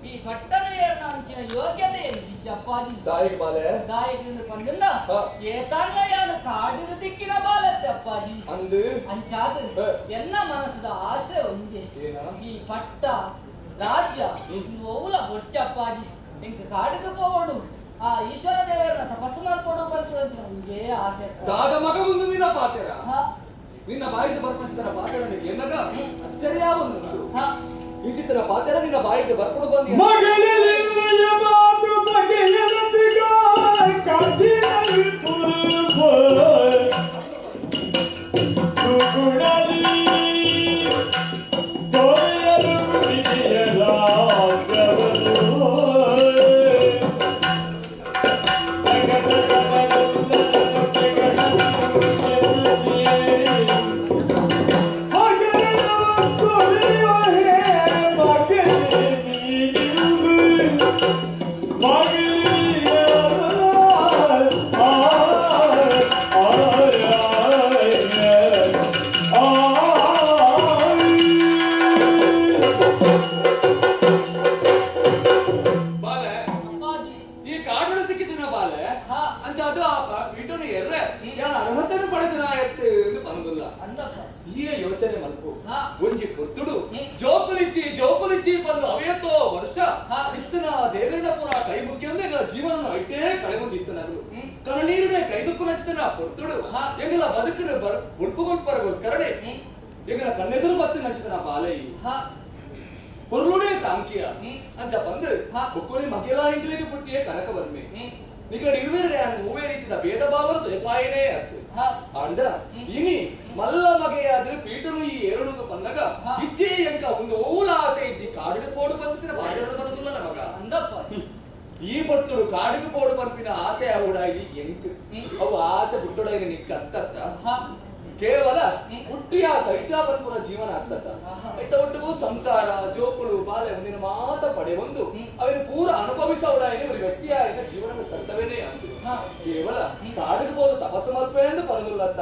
ಈ ಪಟ್ಟದ ಏರ್ನ ಅಂಚಿನ ಯೋಗ್ಯತೆ ಇಜ್ಜಪ್ಪಾಜಿ ದಾಯಿಗೆ ಬಾಲೆ ದಾಯಕರಿಂದ ಪಂಡಿಂದ ಏತನ್ನ ಯಾನು ಕಾಡಿನ ದಿಕ್ಕಿನ ಬಾಲತ್ತೆ ಅಪ್ಪಾಜಿ ಅಂದು ಅಂಚಾದ ಎನ್ನ ಮನಸ್ಸದ ಆಸೆ ಒಂಜೆ ಈ ಪಟ್ಟ ರಾಜ್ಯ ಓಲ ಬೊರ್ಚಪ್ಪಾಜಿ ಇಂಕ ಕಾಡಿಗೆ ಪೋವಡು ಆ ಈಶ್ವರ ದೇವರನ್ನ ತಪಸ್ಸು ಮಾಡ್ಕೊಡು ಬರ್ತದೆ ಒಂಜೇ ಆಸೆ ದಾದ ಮಗ ಮುಂದೆ ನಿನ್ನ ಪಾತೆರ ನಿನ್ನ ಬಾಯಿಗೆ ಬರ್ಪಂಚಿತರ ಪಾತೆರ ಎನ್ನಗ ಅಚ್ಚರಿಯ ಒಂದು ಇಂಚಿತರ ಪಾತೆರ ನಿನ್ನ ಬಾಯಿಗೆ ಬರ್ಪಡು ಬಂದಿ ಮಾತು ಬಾಲೆ ಈ ಕಾಡು ದಿಕ್ಕಿದಿನ ಬಾಲೆ ಅಂಚ ಅದು ಆ ಪೀಠನು ಎರ್ರೆ ಯಾನ ಅರ್ಹತೆಯನ್ನು ಪಡೆದಿನ ಎತ್ತು ಎಂದು ಪನಗುಲ್ಲ ಈ ಯೋಚನೆ ಮಲ್ಪು ಒಂಜಿ ಪೊರ್ತುಡು ಜೋಕುಲಿಚ್ಚಿ ಜೋಕುಲಿಚ್ಚಿ ಬಂದು ಅವೇತೋ ವರ್ಷ ಇತ್ತನ ದೇವೇಂದ್ರ ಪುರ ಕೈ ಮುಖ್ಯಂದು ಎಂಗಳ ಜೀವನ ಐಟೇ ಕಳೆಗೊಂದು ಇತ್ತನಗಲು ಕಣ್ಣೀರುಡೆ ಕೈದುಕ್ಕು ನಚ್ಚಿತನ ಪೊರ್ತುಡು ಎಂಗಳ ಬದುಕರು ಬರ ಉಳ್ಪುಗೊಲ್ಪರಗೋಸ್ಕರಡೆ ಎಂಗಳ ಕಣ್ಣೆದುರು ಬತ್ತು ನಚ್ಚಿತನ ಬಾಲೆ ಪೊರ್ಲುಡೆ ತಾಂಕಿಯ ಅಂಚ ಬಂದು ಬೊಕ್ಕೊರಿ ಮಗೆಲ ಇಂಗ್ಲಿಗೆ ಪುಟ್ಟಿಯೇ ಕನಕ ಬರ್ಮೆ ನಿಕಡ ಇರುವೆರೆ ಮೂವೇ ರೀತಿದ ಭೇದ ಭಾವರು ತೊಯಪಾಯನೇ ಅತ್ತು ಅಂಡ ಇನಿ ಮಲ್ಲ ಮಗೆಯಾದ ಪೀಟನು ಈ ಏರುಡು ಪನ್ನಗ ಇಜ್ಜೆ ಎಂಕ ಒಂದು ಓಲ ಆಸೆ ಇಜ್ಜಿ ಕಾಡಿಡು ಪೋಡು ಪಂಪಿನ ಬಾಜರಡು ಬಂದುಲ್ಲ ನಮಗ ಈ ಪರ್ತುಡು ಕಾಡಿಗೆ ಪೋಡು ಪಂಪಿನ ಆಸೆ ಆವುಡಾಗಿ ಎಂಕ್ ಅವು ಆಸೆ ಬುಟ್ಟುಡಾಗಿ ನಿಕ್ಕ ಅತ್ತತ್ತ ಕೇವಲ ಹುಟ್ಟಿಯ ಸೈತ್ಯ ಪನ್ಪುನ ಜೀವನ ಅತ್ತತ್ತ ಐತ ಒಟ್ಟಿಗೂ ಸಂಸಾರ ಜೋಕುಳು ಬಾಲೆ ಒಂದಿನ ಮಾತ ಪಡೆ ಒಂದು ಅವನು ಪೂರ ಅನುಭವಿಸವಡಾಯಿನ ಒಂದು ವ್ಯಕ್ತಿಯಾಯಿನ ಜೀವನದ ಕರ್ತವ್ಯನೇ ಅಂತ ಕೇವಲ ಕಾಡಿಗೆ ಹೋದ ತಪಸ್ಸು ಮಲ್ಪೆ ಎಂದು ಪರದುಲ್ಲತ್ತ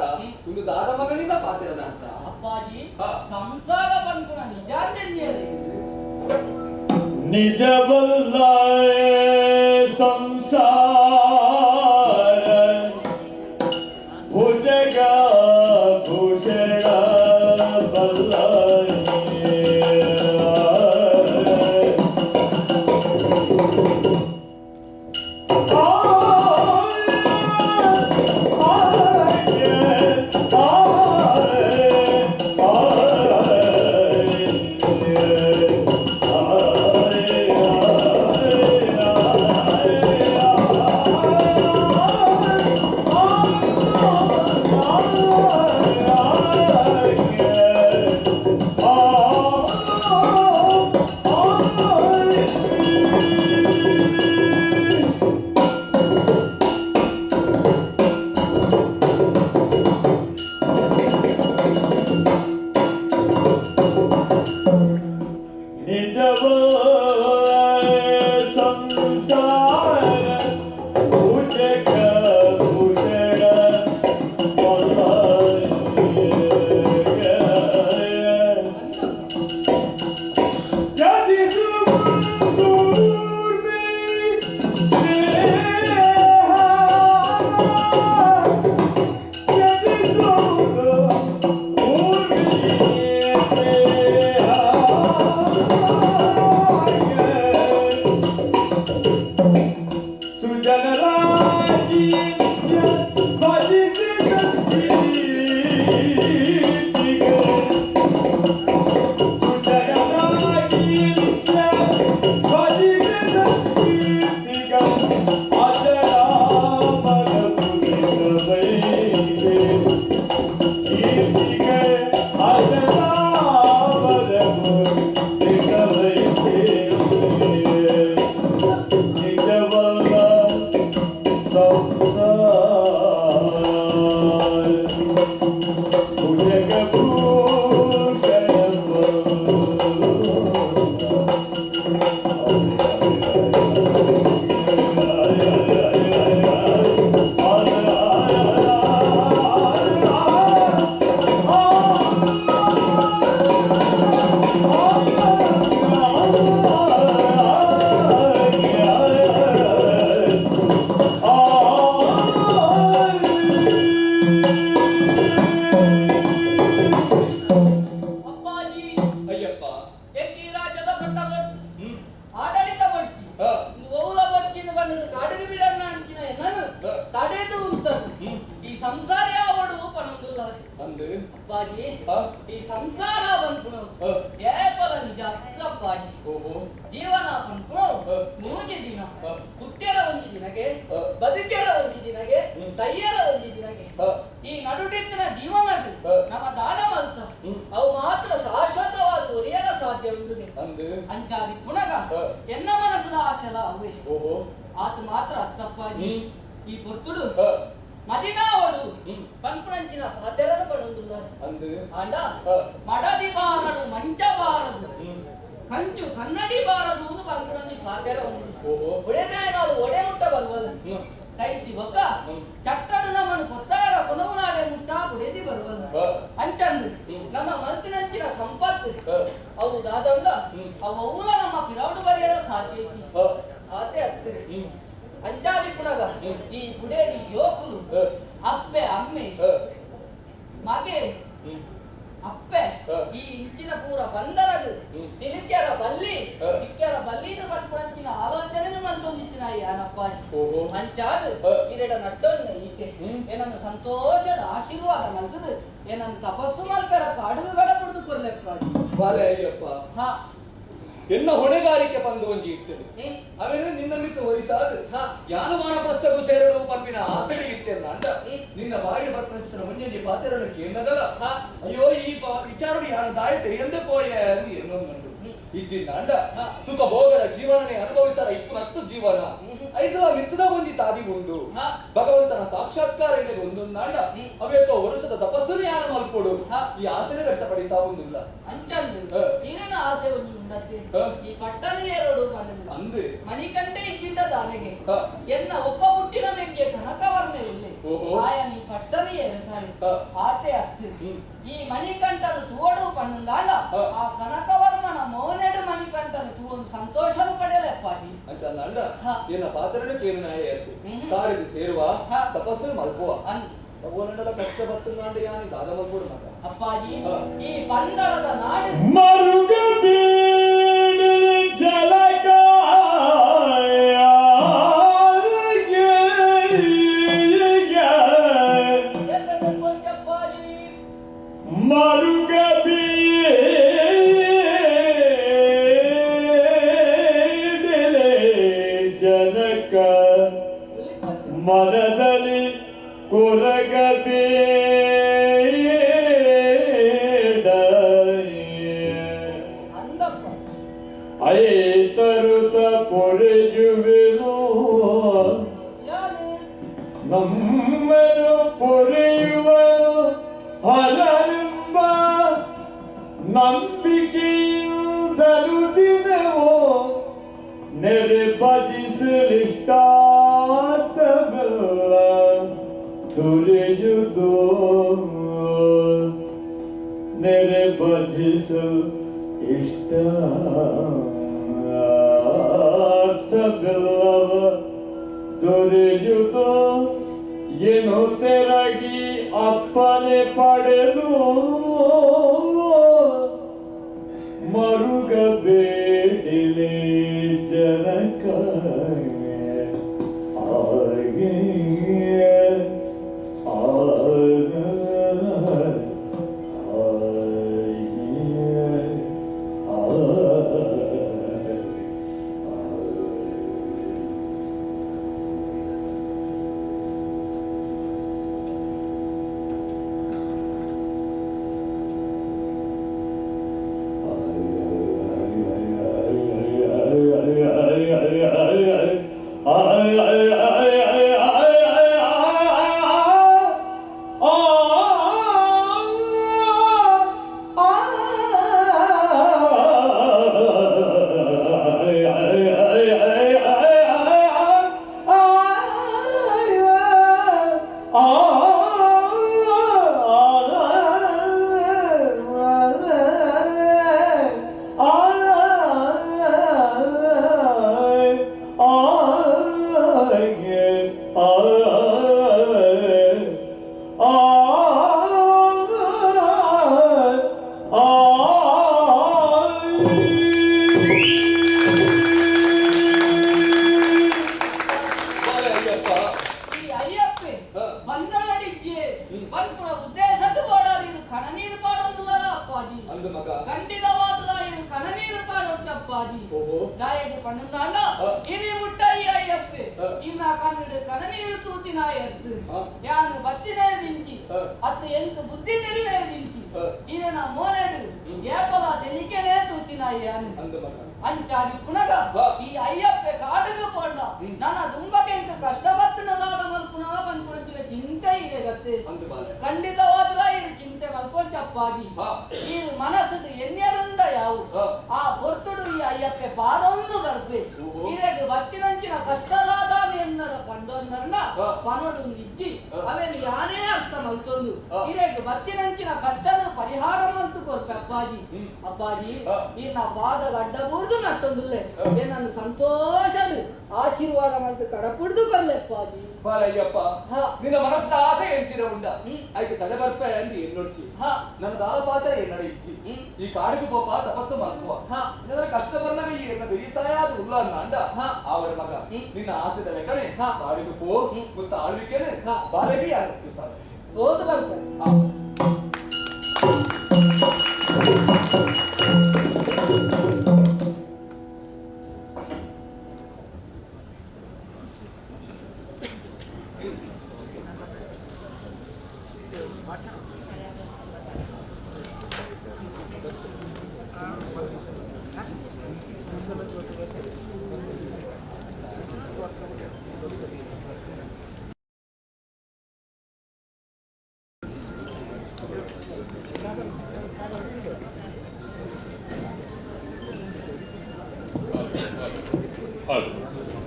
ಒಂದು ದಾದ ಮಗನಿಂದ ಪಾತಿರದ ಅಂತ ಅಪ್ಪಾಜಿ ಸಂಸಾರ ಪನ್ಪುನ ನಿಜಾಂದೆನ್ನಿಯರೆ ನಿಜವಲ್ಲ ಸಂಸಾರ ಭುಜಗ ಭೂಷಣ ಬಲ್ಲ ಅಂದು ಅಪ್ಪಾಜಿ ಈ ಸಂಸಾರ ಪನ್ಪುನು ಏಪಲ ನಿಜ ಅಪ್ಪಾಜಿ ಜೀವನ ಪನ್ಪುನು ಮೂಜಿ ದಿನ ಹುಟ್ಟ್ಯರ ಒಂಜಿ ದಿನಗೆ ಬದುಕ್ಯರ ಒಂಜಿ ದಿನಗೆ ತಯ್ಯರ ಒಂಜಿ ದಿನಗೆ ಈ ನಡುಟಿತ್ತಿನ ಜೀವನ ನಮ್ಮ ದಾದ ಮಲ್ತ ಅವು ಮಾತ್ರ ಶಾಶ್ವತವಾದ ಒರಿಯಲ ಸಾಧ್ಯ ಉಂಡುಗೆ ಅಂಚಾದಿ ಪುನಗ ಎನ್ನ ಮನಸ್ಸದ ಆಸೆಲ ಅವೇ ಆತ ಮಾತ್ರ ಅತ್ತಪ್ಪಾಜಿ ಈ ಪೊರ್ತುಡು ಮದಿನಾವಡು ಪನ್ಪುನಂಚಿನ ಪಾತೆರದ ಪಡೊಂದುಲ್ಲಾರೆ ಆಂಡ ಮಡದಿ ಬಾರದು ಮಂಚ ಬಾರದು ಕಂಚು ಕನ್ನಡಿ ಬಾರದು ಒಂದು ಪನ್ಪುನಂಚಿ ಪಾತೆರ ಉಂಡು ಒಡೆದಾಯನಾಳು ಒಡೆ ಮುಟ್ಟ ಬರುವದು ಕೈತಿ ಬೊಕ್ಕ ಚಟ್ಟಡು ನಮ್ಮನ್ನು ಕೊತ್ತಾರ ಕೊನವು ನಾಡೆ ಮುಟ್ಟ ಬುಡೆದಿ ಬರುವದು ಅಂಚಂದು ನಮ್ಮ ಮನಸ್ಸಿನಂಚಿನ ಸಂಪತ್ತು ಅವು ದಾದಂಡ ಅವು ಅವುಲ ನಮ್ಮ ಪಿರೌಡು ಬರೆಯಲ ಸಾಧ್ಯ ಐತಿ ಆತೆ ಅತ್ತು ಅಂಚಾದಿ ಪುನಗ ಈ ಬುಡೇದಿ ಜೋಕುಲು ಅಪ್ಪೆ ಅಮ್ಮೆ ಮಗೆ ಅಪ್ಪೆ ಈ ಇಂಚಿನ ಪೂರ ಬಂದರದು ಚಿಲಿಕ್ಯರ ಬಲ್ಲಿ ತಿಕ್ಕ್ಯರ ಬಲ್ಲಿನ ಪನ್ಪುನಂಚಿನ ಆಲೋಚನೆ ಮಂತೊಂದಿತ್ತಿನ ಈ ಅನಪ್ಪಾಜಿ ಅಂಚಾದು ಇರೆಡ ನಟ್ಟೊನ್ನ ಈತೆ ಏನನ್ನು ಸಂತೋಷದ ಆಶೀರ್ವಾದ ಮಲ್ತದು ಏನನ್ನು ತಪಸ್ಸು ಮಲ್ಪೆರ ಕಾಡುಗಳ ಪುಡಿದು ಕೊರ್ಲೆಪ್ಪಾಜಿ ಬಾಲೆ ಅಯ್ಯಪ್ಪ ಹಾ ಎನ್ನ ಹೊಣೆಗಾರಿಕೆ ಬಂದು ಒಂಜಿ ಇರ್ತದೆ ಅವೇನು ನಿನ್ನ ಮಿತ್ತು ಹೊರಿಸಾದು ಯಾನ ವಾನಪ್ರಸ್ಥಗೂ ಸೇರಲು ಪಂಪಿನ ಆಸೆಡಿ ಇತ್ತೆನ್ನ ಅಂಡ ನಿನ್ನ ಬಾಯಿಗೆ ಬರ್ಪಂಚಿನ ಮುಂಜಾನೆ ಪಾತೆರನ್ನು ಕೇಳದಲ್ಲ ಅಯ್ಯೋ ಈ ವಿಚಾರಡು ಯಾನ ದಾಯ ತೆರೆಯಂದೆ ಪೋಯೆ ಅಂದು ಎನ್ನೊಂದುಂಡು ಇಜ್ಜಿನ್ನ ಅಂಡ ಸುಖ ಭೋಗದ ಜೀವನನೇ ಅನುಭವಿಸರ ಇಪ್ಪತ್ತು ಜೀವನ ಐದು ಮಿತ್ತದ ಒಂಜಿ ತಾದಿ ಉಂಡು ಭಗವಂತನ ಸಾಕ್ಷಾತ್ಕಾರ ಇಲ್ಲದೆ ಒಂದೊಂದಾಂಡ ಅವೇತೋ ವರುಷದ ತಪಸ್ಸು ಯಾನ ಮಲ್ಪೊಡು ಈ ಆಸೆನೆ ವ್ಯಕ್ತಪಡಿಸಾವುದಿಲ್ಲ ಅಂಚಂದು ಈರನ ಆಸೆ ಒಂದು ಉಂಡತ್ತೆ ಈ ಪಟ್ಟಣ ಏರೋಡು ಪಂಡದು ಅಂದು ಮಣಿಕಂಠೆ ಇಚ್ಚಿಂಡ ದಾನೆಗೆ ಎನ್ನ ಒಪ್ಪ ಪುಟ್ಟಿನ ಮೆಗ್ಗೆ ಕನಕವರ್ಣೆ ಉಲ್ಲೆ ಆಯ ನೀ ಪಟ್ಟಣ ಏರಸಾರಿ ಆತೆ ಅತ್ತು ಈ ಮಣಿಕಂಠನು ತೂವಡು ಪಣ್ಣುಂದಾಂಡ ಆ ಕನಕವರ್ಮನ ಮೋನೆಡು ಮಣಿಕಂಠನು ತೂವೊಂದು ಸಂತೋಷನು ಪಡೆಯಲೆ ಅಪ್ಪಾಜಿ ಅಂಚಂದಾಂಡ ಎನ್ನ ಪಾತ್ರನು ಕೇನು ನಾಯ ಅತ್ತು ಕಾಡಿಗೆ ಸೇರುವ ತಪಸ್ಸು ಮಲ್ಪುವ ಅಂದು ತಗೋನಂಡಲ ಕಷ್ಟ ಬತ್ತುಂದಾಂಡ ಯಾನಿ ದಾದ ಮಲ್ಪುಡು ಮಗ ಅಪ್ಪಾಜಿ ಈ ಪಂದಳದ ನಾಡು ಮರುಗಬೀಡು ಜಲಕ ಅಪ್ಪಾಜಿ ಮರುಗಬೀಡಿಲೆ ಜನಕ ಮನದಲ್ಲಿ ಕೊರಗಬೇಡ ಅಂದಪ್ಪ ಐತರುತ ಪೊರೆಯುವೆನು ಯಾರು ನಮ್ಮನು ಪೊರೆಯುವನು ಹರನೆಂಬ ನಂಬಿಕೆಯಿಂದಲು ದಿನವೋ ನೆರೆ ಭಜಿಸಲಿಷ್ಟಾರ್ಥವೆಲ್ಲ ದೊರೆಯುವುದು ನೆರೆ ಭಜಿಸಲು ಇಷ್ಟ ಅರ್ಥವೆಲ್ಲವ ದೊರೆಯುವುದು ಏನು ತೆರಗಿ ಅಪ್ಪನೆ ಪಡೆದು ಮರುಗಬೇಡಿಲೆ ಜನಕ ಆಗೆ ಅಪ್ಪಾಜಿ ದಾಯೆಗ್ ಪಂಡಂದಾಂಡ ಇನಿ ಮುಟ್ಟ ಈ ಅಯ್ಯಪ್ಪೆ ಇನ್ನ ಕಣ್ಣಡು ಕಣನೀರು ತೂತಿನಾಯತ್ತು ಯಾನು ಬತ್ತಿನೇ ದಿಂಚಿ ಅತ್ತು ಎಂತ ಬುದ್ಧಿ ತೆರಿನೇ ದಿಂಚಿ ಇನ ಮೋನೆಡು ಏಪಲ ತೆನಿಕೆನೇ ತೂತಿನಾಯಿ ಯಾನು ಅಂಚಾದಿ ಪುನಗ ಈ ಅಯ್ಯಪ್ಪೆ ಕಾಡುಗು ಪೋಂಡ ನನ್ನ ದುಂಬಗೆಂಕ ಕಷ್ಟ ಬತ್ತನದಾದ ಮಲ್ಪುನ ಪನ್ಪುನಂಚಿನ ಚಿಂತೆ ಇದೆ ಗತ್ತೆ ಖಂಡಿತವಾದಲ ಇದು ಚಿಂತೆ ಮಲ್ಪೊಂಚ ಅಪ್ಪಾಜಿ ಈ ಮನಸ್ಸದು ಎನ್ಯರಿಂದ ಯಾವು ಆ ಪೊರ್ತುಡು ಈ ಅಯ್ಯಪ್ಪೆ ಪಾರೊಂದು ಬರ್ಪೆ ಇರೆಗ್ ಬತ್ತಿನಂಚಿನ ಕಷ್ಟದಾದ ಎನ್ನಡ ಪಂಡೊಂದನ್ನ ಪನೊಡು ಇಜ್ಜಿ ಅವೇನು ಯಾನೇ ಅರ್ಥ ಮಲ್ತೊಂದು ಇರೆಗ್ ಬತ್ತಿನಂಚಿನ ಕಷ್ಟನ ಪರಿಹಾರ ಮಲ್ತು ಕೊರ್ಪೆ ಅಪ್ಪಾಜಿ ಅಪ್ಪಾಜಿ ಈ ನಾ ಪಾದದ ಅಡ್ಡ ಬೂರ್ದು ನಟ್ಟೊಂದುಲ್ಲೆ ಏನನ್ನು ಸಂತೋಷದ ಆಶೀರ್ವಾದ ಮಲ್ತು ಕಡಪುಡ್ದು ಕೊಲ್ಲೆ ಅಪ್ಪಾಜಿ ಬಾಲಯ್ಯಪ್ಪ ನಿನ್ನ ಮನಸ್ಸಿನ ಆಸೆ ಎಣಿಸಿರ ಉಂಡ ಐಕೆ ತಡೆ ಬರ್ಪೆ ಅಂದು ಎನ್ನೊಡ್ಚಿ ನನ್ನ ದಾಲ ಪಾತ್ರ ಎನ್ನಡ ಇಚ್ಚಿ ಈ ಕಾಡಿಗೆ ಪೋಪ ತಪಸ್ಸು ಮಾಡ್ಕುವ ಇಲ್ಲದ್ರೆ ಕಷ್ಟ ಬರ್ಲಗ ಈ ಎನ್ನ ಬೆರಿಸಾಯಾದ ಉಲ್ಲ ಅಂಡ ಆವರ ಮಗ ನಿನ್ನ ಆಸೆ ತಲೆಕಣೆ ಕಾಡಿಗೆ ಪೋ ಮುತ್ತ ಆಳ್ವಿಕೆನೆ ಬಾಲಗಿ ಯಾರು ಹೋದು ಬರ್ಪೆ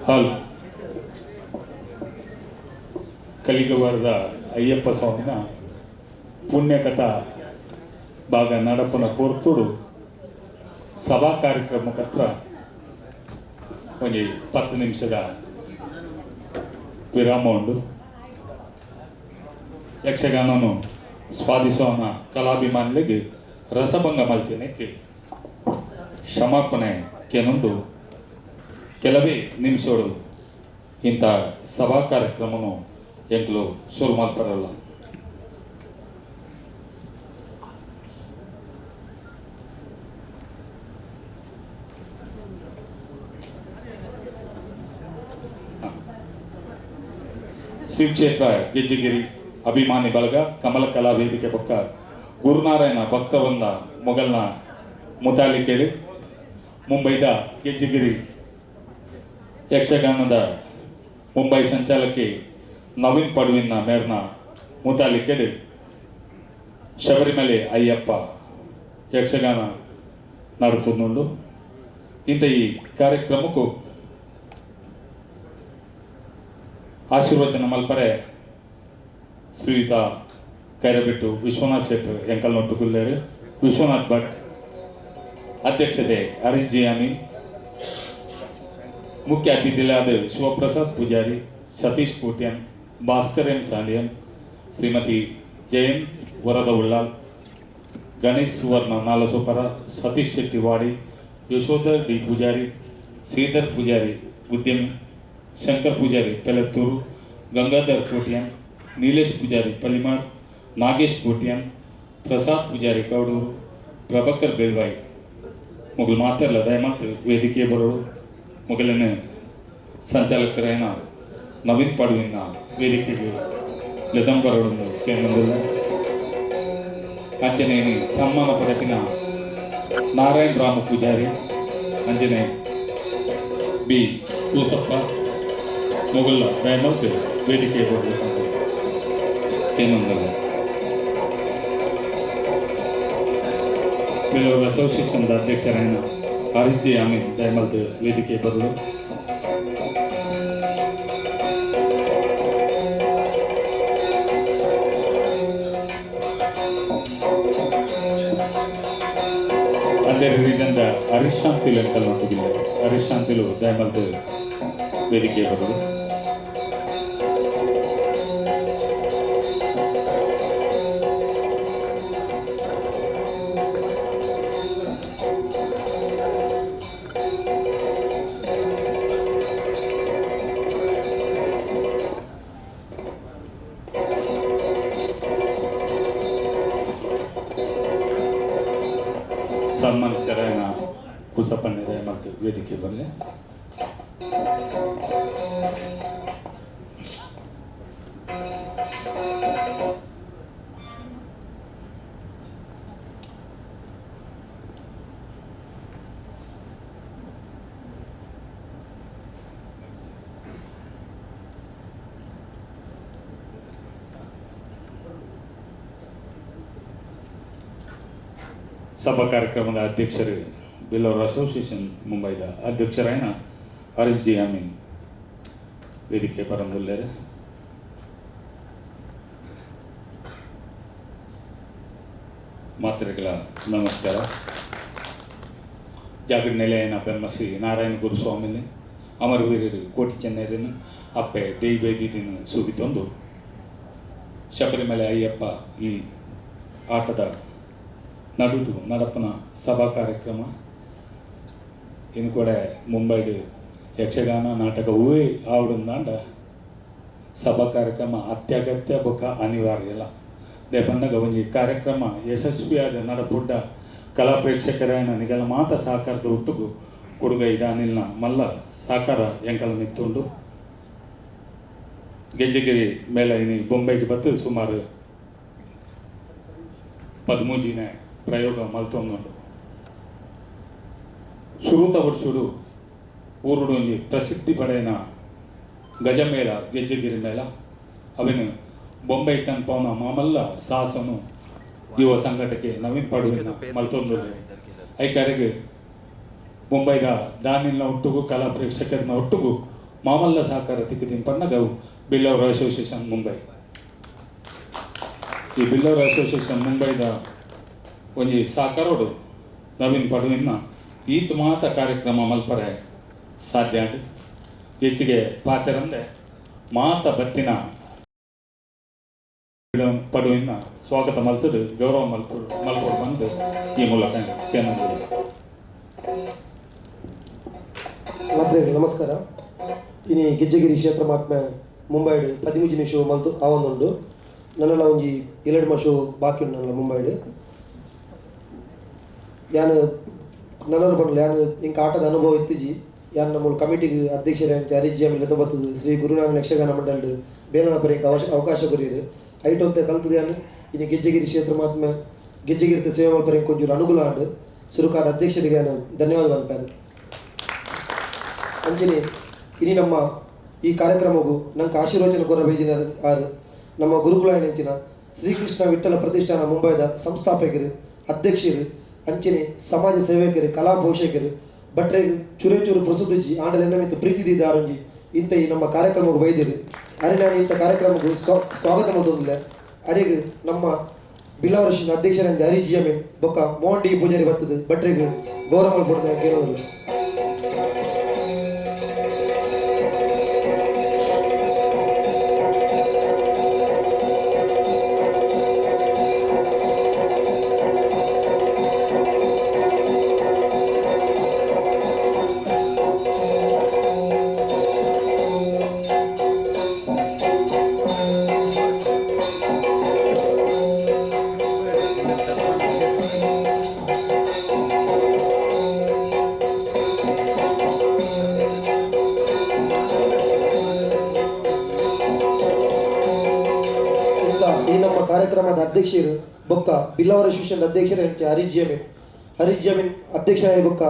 ಹಾಲು ಕಲಿಗವಾರದ ಅಯ್ಯಪ್ಪ ಸ್ವಾಮಿನ ಪುಣ್ಯಕಥಾ ಭಾಗ ನಡಪನ ಪೊರ್ತುಡು ಸಭಾ ಕಾರ್ಯಕ್ರಮಕ್ಕತ್ರ ಒಂಜಿ 10 ನಿಮಿಷದ ವಿರಾಮ ಉಂಡು. ಯಕ್ಷಗಾನನು ಸ್ವಾದಿಸುವನ ಕಲಾಭಿಮಾನಿಗಳಿಗೆ ರಸಭಂಗ ಮಲ್ತಿನಕ್ಕೆ ಕ್ಷಮಾಪಣೆ ಕೇನೊಂದು ಕೆಲವೇ ನಿಮಿಷಗಳು ಇಂಥ ಸಭಾ ಕಾರ್ಯಕ್ರಮನು ಎಂಕ್ಲು ಶುರು ಮಾಡ್ತಾರಲ್ಲ. ಶ್ರೀಕ್ಷೇತ್ರ ಗೆಜ್ಜೆಗಿರಿ ಅಭಿಮಾನಿ ಬಳಗ ಕಮಲ ಕಲಾ ವೇದಿಕೆ ಪಕ್ಕ ಗುರುನಾರಾಯಣ ಭಕ್ತವನ್ನ ಮೊಘಲ್ನ ಮುತಾಲಿಕೇಳಿ ಮುಂಬೈದ ಗೆಜ್ಜೆಗಿರಿ ಯಕ್ಷಗಾನದ ಮುಂಬೈ ಸಂಚಾಲಕಿ ನವೀನ್ ಪಡುವಿನ ಮೇರ್ನ ಮುತಾಲಿಕೆಡು ಶಬರಿಮಲೆ ಅಯ್ಯಪ್ಪ ಯಕ್ಷಗಾನ ನడుతుండు. ಇಂಥ ಈ ಕಾರ್ಯಕ್ರಮಕ್ಕೂ ಆಶೀರ್ವಚನ ಮಲ್ಪರೆ ಶ್ರೀಯುತ ಕೈರಬಿಟ್ಟು ವಿಶ್ವನಾಥ್ ಶೆಟ್ಟರ್ ಎಂಕಲ್ನೊಟ್ಟು ಗುಲ್ಲೇರು ವಿಶ್ವನಾಥ್ ಭಟ್ ಅಧ್ಯಕ್ಷತೆ ಹರೀಶ್ ಜಿ ಅಮೀನ್ ಮುಖ್ಯ ಅತಿಥಿಗಳಾದ ಶಿವಪ್ರಸಾದ್ ಪೂಜಾರಿ, ಸತೀಶ್ ಕೋಟ್ಯಾನ್, ಭಾಸ್ಕರ್ ಎಂ ಸಾಲಿಯನ್, ಶ್ರೀಮತಿ ಜಯಂತ್ ವರದ ಉಳ್ಳಾಲ್, ಗಣೇಶ್ ಸುವರ್ಣ ನಾಲಸೋಪರ, ಸತೀಶ್ ಶೆಟ್ಟಿ ವಾಡಿ, ಯಶೋಧರ್ ಡಿ ಪೂಜಾರಿ, ಶ್ರೀಧರ್ ಪೂಜಾರಿ ಉದ್ಯಮಿ, ಶಂಕರ್ ಪೂಜಾರಿ ಪೆಲತ್ತೂರು, ಗಂಗಾಧರ್ ಕೋಟ್ಯಾನ್, ನೀಲೇಶ್ ಪೂಜಾರಿ ಪಲಿಮಾರ್, ನಾಗೇಶ್ ಕೋಟ್ಯಾನ್, ಪ್ರಸಾದ್ ಪೂಜಾರಿ ಕೌಡೂರು, ಪ್ರಭಾಕರ್ ಬೆಳ್ವಾಯಿ ಮೊಗಲು ಮಾತ್ರಲ್ಲ ದಯಮಾತು ವೇದಿಕೆ ಬರೋಳು. ಮೊಗಲನೇ ಸಂಚಾಲಕರಾಯನ ನವೀನ್ ಪಡುವಿನ ವೇದಿಕೆಗೆ ಲೆದಂಬರೊಂದು ಕೇಂದ್ರದಲ್ಲ ಅಂಚನೇನಿ ಸನ್ಮಾನ ಪಡೆಪಿನ ನಾರಾಯಣ ರಾಮ ಪೂಜಾರಿ, ಅಂಜನೆ ಬಿ ಕೂಸಪ್ಪ ಮೊಗಲ ದಯಮಾತು ವೇದಿಕೆ ಬರಬೇಕು ಕೇಂದ್ರದಲ್ಲ. ಬೆಂಗಳೂರು ಅಸೋಸಿಯೇಷನ್ ಅಧ್ಯಕ್ಷರಾಯನ ಹರೀಶ್ ಜಿ ಅಮೀನ್ ದಯಮಾಲ್ತು ವೇದಿಕೆ ಬರಲು. ಅದೇ ರೀಜನ್ದ ಹರೀಶ್ ಶಾಂತಿಲು ಎಂಕಲ್ ಒಟ್ಟಿಗಿಲ್ಲ ಹರೀಶ್ ಶಾಂತಿಲು ದಯಮಾಲ್ತು ವೇದಿಕೆ ಬರಲು. ಸನ್ಮಾನಿತರಾದ ಪುಸಪ್ಪಣ್ಣೆ ದಯಮಲ್ತು ವೇದಿಕೆ ಬರಲೆ. ಸಭಾ ಕಾರ್ಯಕ್ರಮದ ಅಧ್ಯಕ್ಷರು ಬಿಲ್ಲವರ್ ಅಸೋಸಿಯೇಷನ್ ಮುಂಬೈದ ಅಧ್ಯಕ್ಷರಾಯನ ಹರೀಶ್ ಜಿ ಅಮೀನ್ ವೇದಿಕೆ ಬರಂದುಲ್ಲೇರು. ಮಾತ್ರೆಗಳ ನಮಸ್ಕಾರ. ಜಾಗಡ ನೆಲೆಯನ ಬೆಮ್ಮಶ್ರೀ ನಾರಾಯಣ ಗುರುಸ್ವಾಮಿನಿ ಅಮರವೀರರು ಕೋಟಿ ಚೆನ್ನೈರನ್ನು ಅಪ್ಪೆ ದೇವಿ ಸೂಬಿತೊಂದು ಶಬರಿಮಲೆ ಅಯ್ಯಪ್ಪ ಈ ಆಟದ ನಡುಟು ನಡಪನ ಸಭಾ ಕಾರ್ಯಕ್ರಮ ಇನ್ನು ಕೂಡ ಮುಂಬೈಡು ಯಕ್ಷಗಾನ ನಾಟಕ ಹೂವೇ ಆವಡುಂದಾಂಡ ಸಭಾ ಕಾರ್ಯಕ್ರಮ ಅತ್ಯಗತ್ಯ ಬೊಕ್ಕ ಅನಿವಾರ್ಯ ಇಲ್ಲ. ದೇಪಂದಾಗ ಒಂಜಿ ಕಾರ್ಯಕ್ರಮ ಯಶಸ್ವಿಯಾದ ನಡಪುಡ್ಡ ಕಲಾ ಪ್ರೇಕ್ಷಕರಾಯನ ನಿಗಲ ಮಾತ ಸಹಕಾರದ ಒಟ್ಟುಗು ಕೊಡುಗೈ ದಾನಿಲ್ನ ಮಲ್ಲ ಸಾಕಾರ ಎಂಕಲ ಮಿತ್ತುಂಡು. ಗೆಜ್ಜೆಗಿರಿ ಮೇಳ ಇನಿ ಬೊಂಬೈಗೆ ಬತ್ತು ಸುಮಾರು 13ನೇ ಪ್ರಯೋಗ ಮಲ್ತೊಂದುಂಡು. ಸುರುತ ವರ್ಷುಡು ಊರುಡು ಒಂಜಿ ಪ್ರಸಿದ್ಧಿ ಪಡೆಯನ ಗಜಮೇಳ ಗೆಜ್ಜೆಗಿರಿ ಮೇಳ ಅವೆನು ಬೊಂಬೈ ಕನ್ಪವನ ಮಾಮಲ್ಲ ಸಾಹಸನು ಯುವ ಸಂಘಟಕೆ ನವೀನ್ ಪಡುವಿನ ಮಲ್ತೊಂದು. ಐಕಾರಿಗೆ ಬೊಂಬೈದ ದಾನಿಲ್ನ ಒಟ್ಟುಗು ಕಲಾ ಪ್ರೇಕ್ಷಕರನ್ನ ಒಟ್ಟುಗು ಮಾಮಲ್ಲ ಸಹಕಾರ ತಿಕ್ಕಿದಿನ ಪನ್ನಗ ಬಿಲ್ಲವರ್ ಅಸೋಸಿಯೇಷನ್ ಮುಂಬೈ. ಈ ಬಿಲ್ಲವರ್ ಅಸೋಸಿಯೇಷನ್ ಮುಂಬೈದ ಒಂಜಿ ಸಹಕಾರೋಡು ನವೀನ್ ಪಡುವಿನ ಈತ ಮಾತ ಕಾರ್ಯಕ್ರಮ ಮಲ್ಪರೆ ಸಾಧ್ಯ. ಹೆಚ್ಚಿಗೆ ಪಾತೆರಂದೆ ಮಾತ ಬತ್ತಿನ ಪಡುವಿನ ಸ್ವಾಗತ ಮಲ್ತದು ಗೌರವ ಮಲ್ಪೊಡು ಬಂದು ಈ ಮೂಲಕ ನಮಸ್ಕಾರ. ಇನಿ ಗೆಜ್ಜೆಗಿರಿ ಕ್ಷೇತ್ರ ಮಹಾತ್ಮೆ ಮುಂಬೈಡ್ 13ನೇ ಶೋ ಮಲ್ತು ಆವೊಂದುಂಡು. ನನ್ನಲ್ಲ ಒಂಜಿ 2 ಶೋ ಬಾಕಿ ಉಂಡು ನನ್ನಲ್ಲ ಮುಂಬೈಡ್. ಯಾನು ನನ್ನರ ಪಂಡಲ ಯಾನು ಇಂಕ ಆಟದ ಅನುಭವ ಇತ್ತಿಜಿ. ಯಾನ್ ನಮ್ಮ ಕಮಿಟಿಗೆ ಅಧ್ಯಕ್ಷರ ಹರೀಶ್ ಜಿ ಆಮೇಲೆ ಬರ್ತದೆ ಶ್ರೀ ಗುರುನಾರಾಯಣ ಯಕ್ಷಗಾನ ಮಂಡಳಿ ಬೇಲನ ಪರಿ ಅವಕಾಶ ಕೊರಿಯರು ಐಟ್ ಒಂತೆ ಕಲ್ತದೆ. ಯಾನು ಇನ್ನು ಗೆಜ್ಜೆಗಿರಿ ಕ್ಷೇತ್ರ ಮಹಾತ್ಮೆ ಗೆಜ್ಜೆಗಿರಿತ ಸೇವೆ ಮಲ್ಪರೆ ಕೊಂಚೂರು ಅನುಕೂಲ ಆಂಡ್ ಸುರುಕಾರ ಅಧ್ಯಕ್ಷರಿಗೆ ನಾನು ಧನ್ಯವಾದ ಪನ್ಪೇನು. ಅಂಚನೆ ಇನಿ ನಮ್ಮ ಈ ಕಾರ್ಯಕ್ರಮಗೂ ನಂಗೆ ಆಶೀರ್ವಚನ ಕೊರ ಬೈದಿನ ಆರು ನಮ್ಮ ಗುರುಕುಲ ನೆಂಚಿನ ಶ್ರೀಕೃಷ್ಣ ವಿಠ್ಠಲ ಪ್ರತಿಷ್ಠಾನ ಮುಂಬೈದ ಸಂಸ್ಥಾಪಕರು ಅಧ್ಯಕ್ಷರು ಅಂಚನೆ ಸಮಾಜ ಸೇವಕರು ಕಲಾ ಪೋಷಕರು ಭಟ್ರೆ ಚೂರೇ ಚೂರು ಪ್ರಸುದ್ಧಿ ಆಂಡಲ ಎನ್ನ ಪ್ರೀತಿ ದಿದ್ದಾರುಂಜಿ ಇಂಥ ಈ ನಮ್ಮ ಕಾರ್ಯಕ್ರಮಕ್ಕೆ ಬೈದಿರು. ಅರೆ ನಾನು ಇಂಥ ಕಾರ್ಯಕ್ರಮಕ್ಕೂ ಸ್ವಾಗತ ಮಲ್ತೊಂದಿಲ್ಲ. ಅರೆಗೆ ನಮ್ಮ ಬಿಲ್ಲವರ್ಷಿನ ಅಧ್ಯಕ್ಷರಂಜಿ ಹರೀಶ್ ಜಿ ಅಮೀನ್ ಬೊಕ್ಕ ಮೋಹನ್ ಡಿ ಪೂಜಾರಿ ಬರ್ತದೆ ಭಟ್ರಿಗೆ ಗೌರವ ಮಲ್ಪೊಡು ಕೇಳೋದಿಲ್ಲ. ಈ ನಮ್ಮ ಕಾರ್ಯಕ್ರಮದ ಅಧ್ಯಕ್ಷರು ಬೊಕ್ಕ ಬಿಲ್ಲವರ ಅಸೋಸಿಯೇಷನ್ ಅಧ್ಯಕ್ಷರು ಹರೀಶ್ ಜಿ ಅಮೀನ್. ಹರೀಶ್ ಜಿ ಅಮೀನ್ ಅಧ್ಯಕ್ಷ ಬೊಕ್ಕ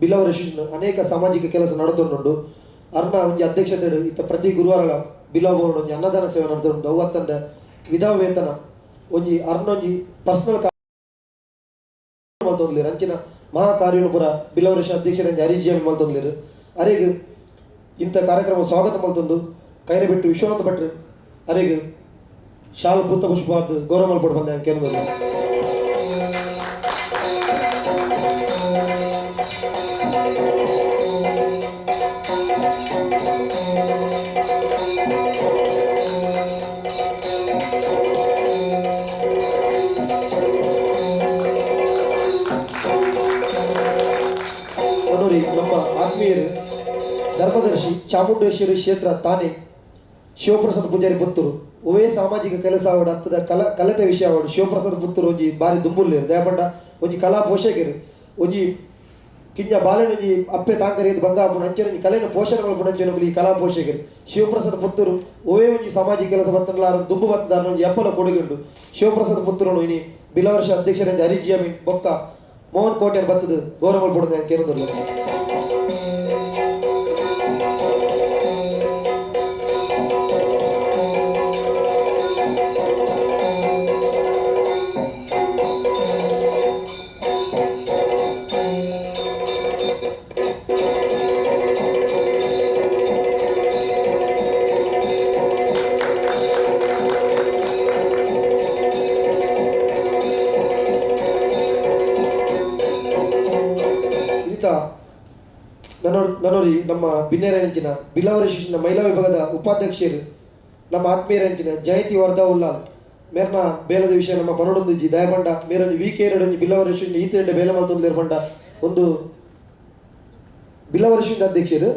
ಬಿಲ್ಲವರ ಅಸೋಸಿಯೇಷನ್ ಅನೇಕ ಸಾಮಾಜಿಕ ಕೆಲಸ ನಡೆದುಂಡು. ಅರ್ನ ಒಂಜಿ ಅಧ್ಯಕ್ಷತೆ ಇತ್ತ ಪ್ರತಿ ಗುರುವಾರಲ ಬಿಲ್ಲವ ಒಂಜಿ ಅನ್ನದಾನ ಸೇವೆ ನಡೆದುಂಡು. ಅವು ಅತ್ತಂದೆ ವಿಧವಾ ವೇತನ ಒಂಜಿ ಅರ್ನೊಂಜಿ ಪರ್ಸನಲ್ ಮಲ್ತೊಂದುಲ್ಲೆರ್. ಅಂಚಿನ ಮಹಾಕಾರ್ಯನು ಪೂರ ಬಿಲ್ಲವರ ಅಧ್ಯಕ್ಷರ ಹರೀಶ್ ಜಿ ಅಮೀನ್ ಮಲ್ತೊಂದುಲ್ಲೆರ್. ಅರೆಗ್ ಇಂಥ ಕಾರ್ಯಕ್ರಮ ಸ್ವಾಗತ ಮಲ್ತೊಂದು ಕೈರಬಿಟ್ಟು ವಿಶ್ವನಾಥ ಭಟ್ರು ಅರೆಗ್ ಶಾಲು ಪುತ್ತ ಪುಷ್ಪ ಗೌರವ ಮಲ್ಪೊಡು ಬಂದೆ ಕೇಂದ್ರ. ಮನೋರಿ ನಮ್ಮ ಆತ್ಮೀಯರು ಧರ್ಮದರ್ಶಿ ಚಾಮುಂಡೇಶ್ವರಿ ಕ್ಷೇತ್ರ ತಾನೆ ಶಿವಪ್ರಸಾದ್ ಪೂಜಾರಿ ಪುತ್ತೂರು ಒವೇ ಸಾಮಾಜಿಕ ಕೆಲಸ ಆವಡು ಅತ್ತದ ಕಲತೆ ವಿಷಯ ಆವಡು ಶಿವಪ್ರಸಾದ್ ಪುತ್ತೂರು ಒಂಜಿ ಬಾರಿ ದುಂಬುಲ್ಲೇರು. ದಯಪಂಡ ಒಂಜಿ ಕಲಾ ಪೋಷಕರು ಒಂಜಿ ಕಿಂಜ ಬಾಲೆನೊಂಜಿ ಅಪ್ಪೆ ತಾಂಕರಿಯದು ಬಂಗ ಆಪುನ ಅಂಚನೆ ಕಲೆನ ಪೋಷಣೆ ಮಲ್ಪುನ ಅಂಚನೆ ಈ ಕಲಾ ಪೋಷಕರು ಶಿವಪ್ರಸಾದ್ ಪುತ್ತೂರು ಒವೇ ಒಂಜಿ ಸಾಮಾಜಿಕ ಕೆಲಸ ಬತ್ತನ್ಲ ದುಂಬು ಬತ್ತದಾರ ಒಂಜಿ ಎಪ್ಪಲ ಕೊಡುಗೆ ಉಂಡು. ಶಿವಪ್ರಸಾದ್ ಪುತ್ತೂರು ಇನಿ ಬಿಲವರ್ಷ ಅಧ್ಯಕ್ಷರಂಜಿ ಹರಿಜಿ ಅಮೀನ್ ಬೊಕ್ಕ ಮೋಹನ್ ಕೋಟೆ ಬತ್ತದ ಗೌರವ ಮಲ್ಪೊಡು ಕೇಂದ್ರ. ನನೋರಿ ನಮ್ಮ ಬಿನ್ನೇರಂಚಿನ ಬಿಲಾವರ ಶಿಶಿನ ಮಹಿಳಾ ವಿಭಾಗದ ಉಪಾಧ್ಯಕ್ಷರು ನಮ್ಮ ಆತ್ಮೀಯರಂಚಿನ ಜಯಂತಿ ವರ್ಧಾ ಉಲ್ಲಾಲ್ ಮೇರ್ನ ಬೇಲದ ವಿಷಯ ನಮ್ಮ ಪನೊಡೊಂದಿಜ್ಜಿ ದಯಪಂಡ ಮೇರೊಂಜಿ ವಿ ಕೆ ಎರಡೊಂಜಿ ಬಿಲ್ಲವರ ಶಿಶಿನ ಈತ ಬೇಲ ಮಲ್ತೊಂದು ಪಂಡ ಒಂದು ಬಿಲ್ಲವರ ಶಿಶಿನ ಅಧ್ಯಕ್ಷರು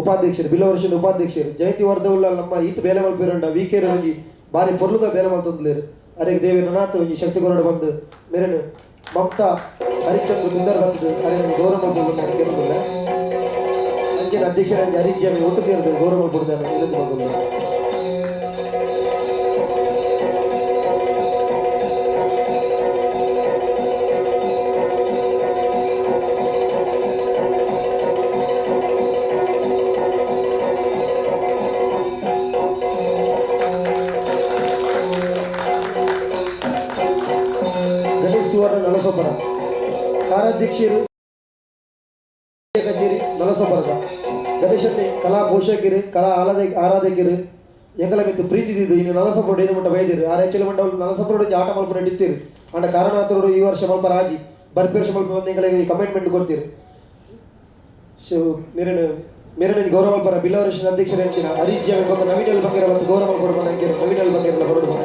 ಉಪಾಧ್ಯಕ್ಷರು ಬಿಲ್ಲವರ ಶಿಶಿನ ಉಪಾಧ್ಯಕ್ಷರು ಜಯಂತಿ ವರ್ಧಾ ಉಲ್ಲಾಲ್ ನಮ್ಮ ಈತ ಬೇಲೆ ಮಲ್ಪಿರಂಡ ವಿ ಕೆ ಎರಡೊಂಜಿ ಬಾರಿ ಪೊರ್ಲುದ ಬೇಲೆ ಮಲ್ತೊಂದುಲೇರು. ಅರೆಗೆ ದೇವಿ ನನಾಥ ಒಂಜಿ ಶಕ್ತಿ ಕೊರಡು ಬಂದು ಮೇರನು ಮಮತಾ ಹರಿಶ್ಚಂದ್ರ ಕುಂದರ್ ಬರ್ತದೆ ಅರೆ ಗೌರವ ಮಲ್ಪೊಡು ಕೇಳೋದಿಲ್ಲ. ಅಂಚಿನ ಅಧ್ಯಕ್ಷರಾಗಿ ಹರಿಜಿ ಒಟ್ಟು ಸೇರಿದ ಗೌರವ ಮಲ್ಪೊಡು ವಿನಂತಿ ಮಲ್ತೊಂದುಲ್ಲೆ. ಗಣೇಶ್ ಸುವರ್ಣ ನಲಸೊಬ್ಬರ ಕಾರ್ಯಾಧ್ಯಕ್ಷರು ಕಚೇರಿ ನಲಸೊಬ್ಬರದ ಗಣೇಶನ್ನೇ ಕಲಾ ಪೋಷಕರು ಕಲಾ ಆರಾಧಕರು ಎಂಕಲ ಮಿತ್ತು ಪ್ರೀತಿ ದಿದ್ದು ಇನ್ನು ನಲಸೊಬ್ಬರು ಐದು ಮಟ್ಟ ಬೈದಿರು ಆರ್ ಎಚ್ ಎಲ್ ಮಂಡಲ ನಲಸೊಬ್ಬರು ಆಟ ಮಲ್ಪ ನಡೀತೀರಿ ಅಂಡ ಕಾರಣಾತರುಡು ಈ ವರ್ಷ ಮಲ್ಪ ರಾಜಿ ಬರ್ಪಿ ವರ್ಷ ಮಲ್ಪ ಬಂದು ಎಂಕಲ ಕಮಿಟ್ಮೆಂಟ್ ಕೊಡ್ತೀರಿ. ಮೇರನು ಮೇರನ ಗೌರವ ಮಲ್ಪರ ಬಿಲ್ಲವರೇಶ್ವರ ಅಧ್ಯಕ್ಷರ ಅಂಚಿನ ಹರಿಜ್ಯ ಬೊಕ್ಕ ನವೀನ್ ಬಂಗೇರ ಮತ್ತು ಗೌರವ ಮಲ್ಪೊಡು ಬಂದ ನವೀನ್ ಬಂಗೇರ ಬರೋಡು ಬಂದ.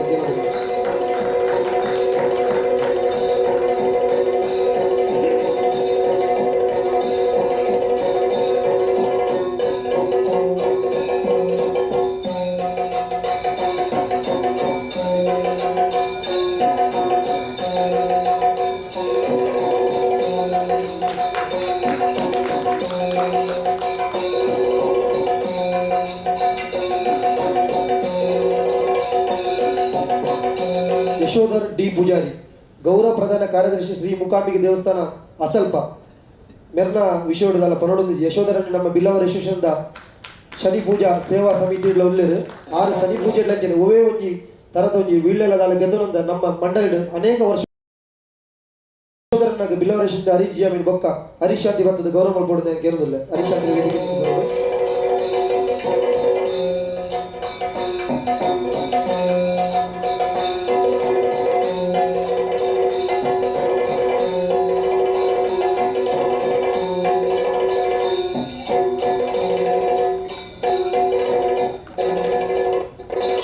ಯಶೋಧರ್ ಡಿ ಪೂಜಾರಿ ಗೌರವ ಪ್ರಧಾನ ಕಾರ್ಯದರ್ಶಿ ಶ್ರೀ ಮೂಕಾಂಬಿಕೆ ದೇವಸ್ಥಾನ ಅಸಲ್ಪ ಮೆರ್ನ ವಿಷಯದಲ್ಲ ಪನೊಡೊಂದು ಯಶೋಧರನ್ ನಮ್ಮ ಬಿಲ್ಲವರ ಅಸೋಸಿಯೇಷನ್ದ ಶನಿ ಪೂಜಾ ಸೇವಾ ಸಮಿತಿ ಉಲ್ಲೇರು ಆರು ಶನಿ ಪೂಜೆ ಲಂಚನೆ ಒವೇ ಒಂಜಿ ತರದ ಒಂಜಿ ವೀಳ್ಯಲ ಗೆದ್ದೊಂದ ನಮ್ಮ ಮಂಡಳಿ ಅನೇಕ ವರ್ಷ ಯಶೋಧರನಾಗ ಬಿಲ್ಲವರ ಅಸೋಸಿಯೇಷನ್ ಹರೀಶ್ ಅಮೀನ್ ಬೊಕ್ಕ ಹರೀಶ್ ಶಾಂತಿ ಬತ್ತದ ಗೌರವ ಮಲ್ಪೊಡು ಕೇಳೋದಿಲ್ಲ. ಹರೀಶ್ ಶಾಂತಿ ವೇದಿಕೆ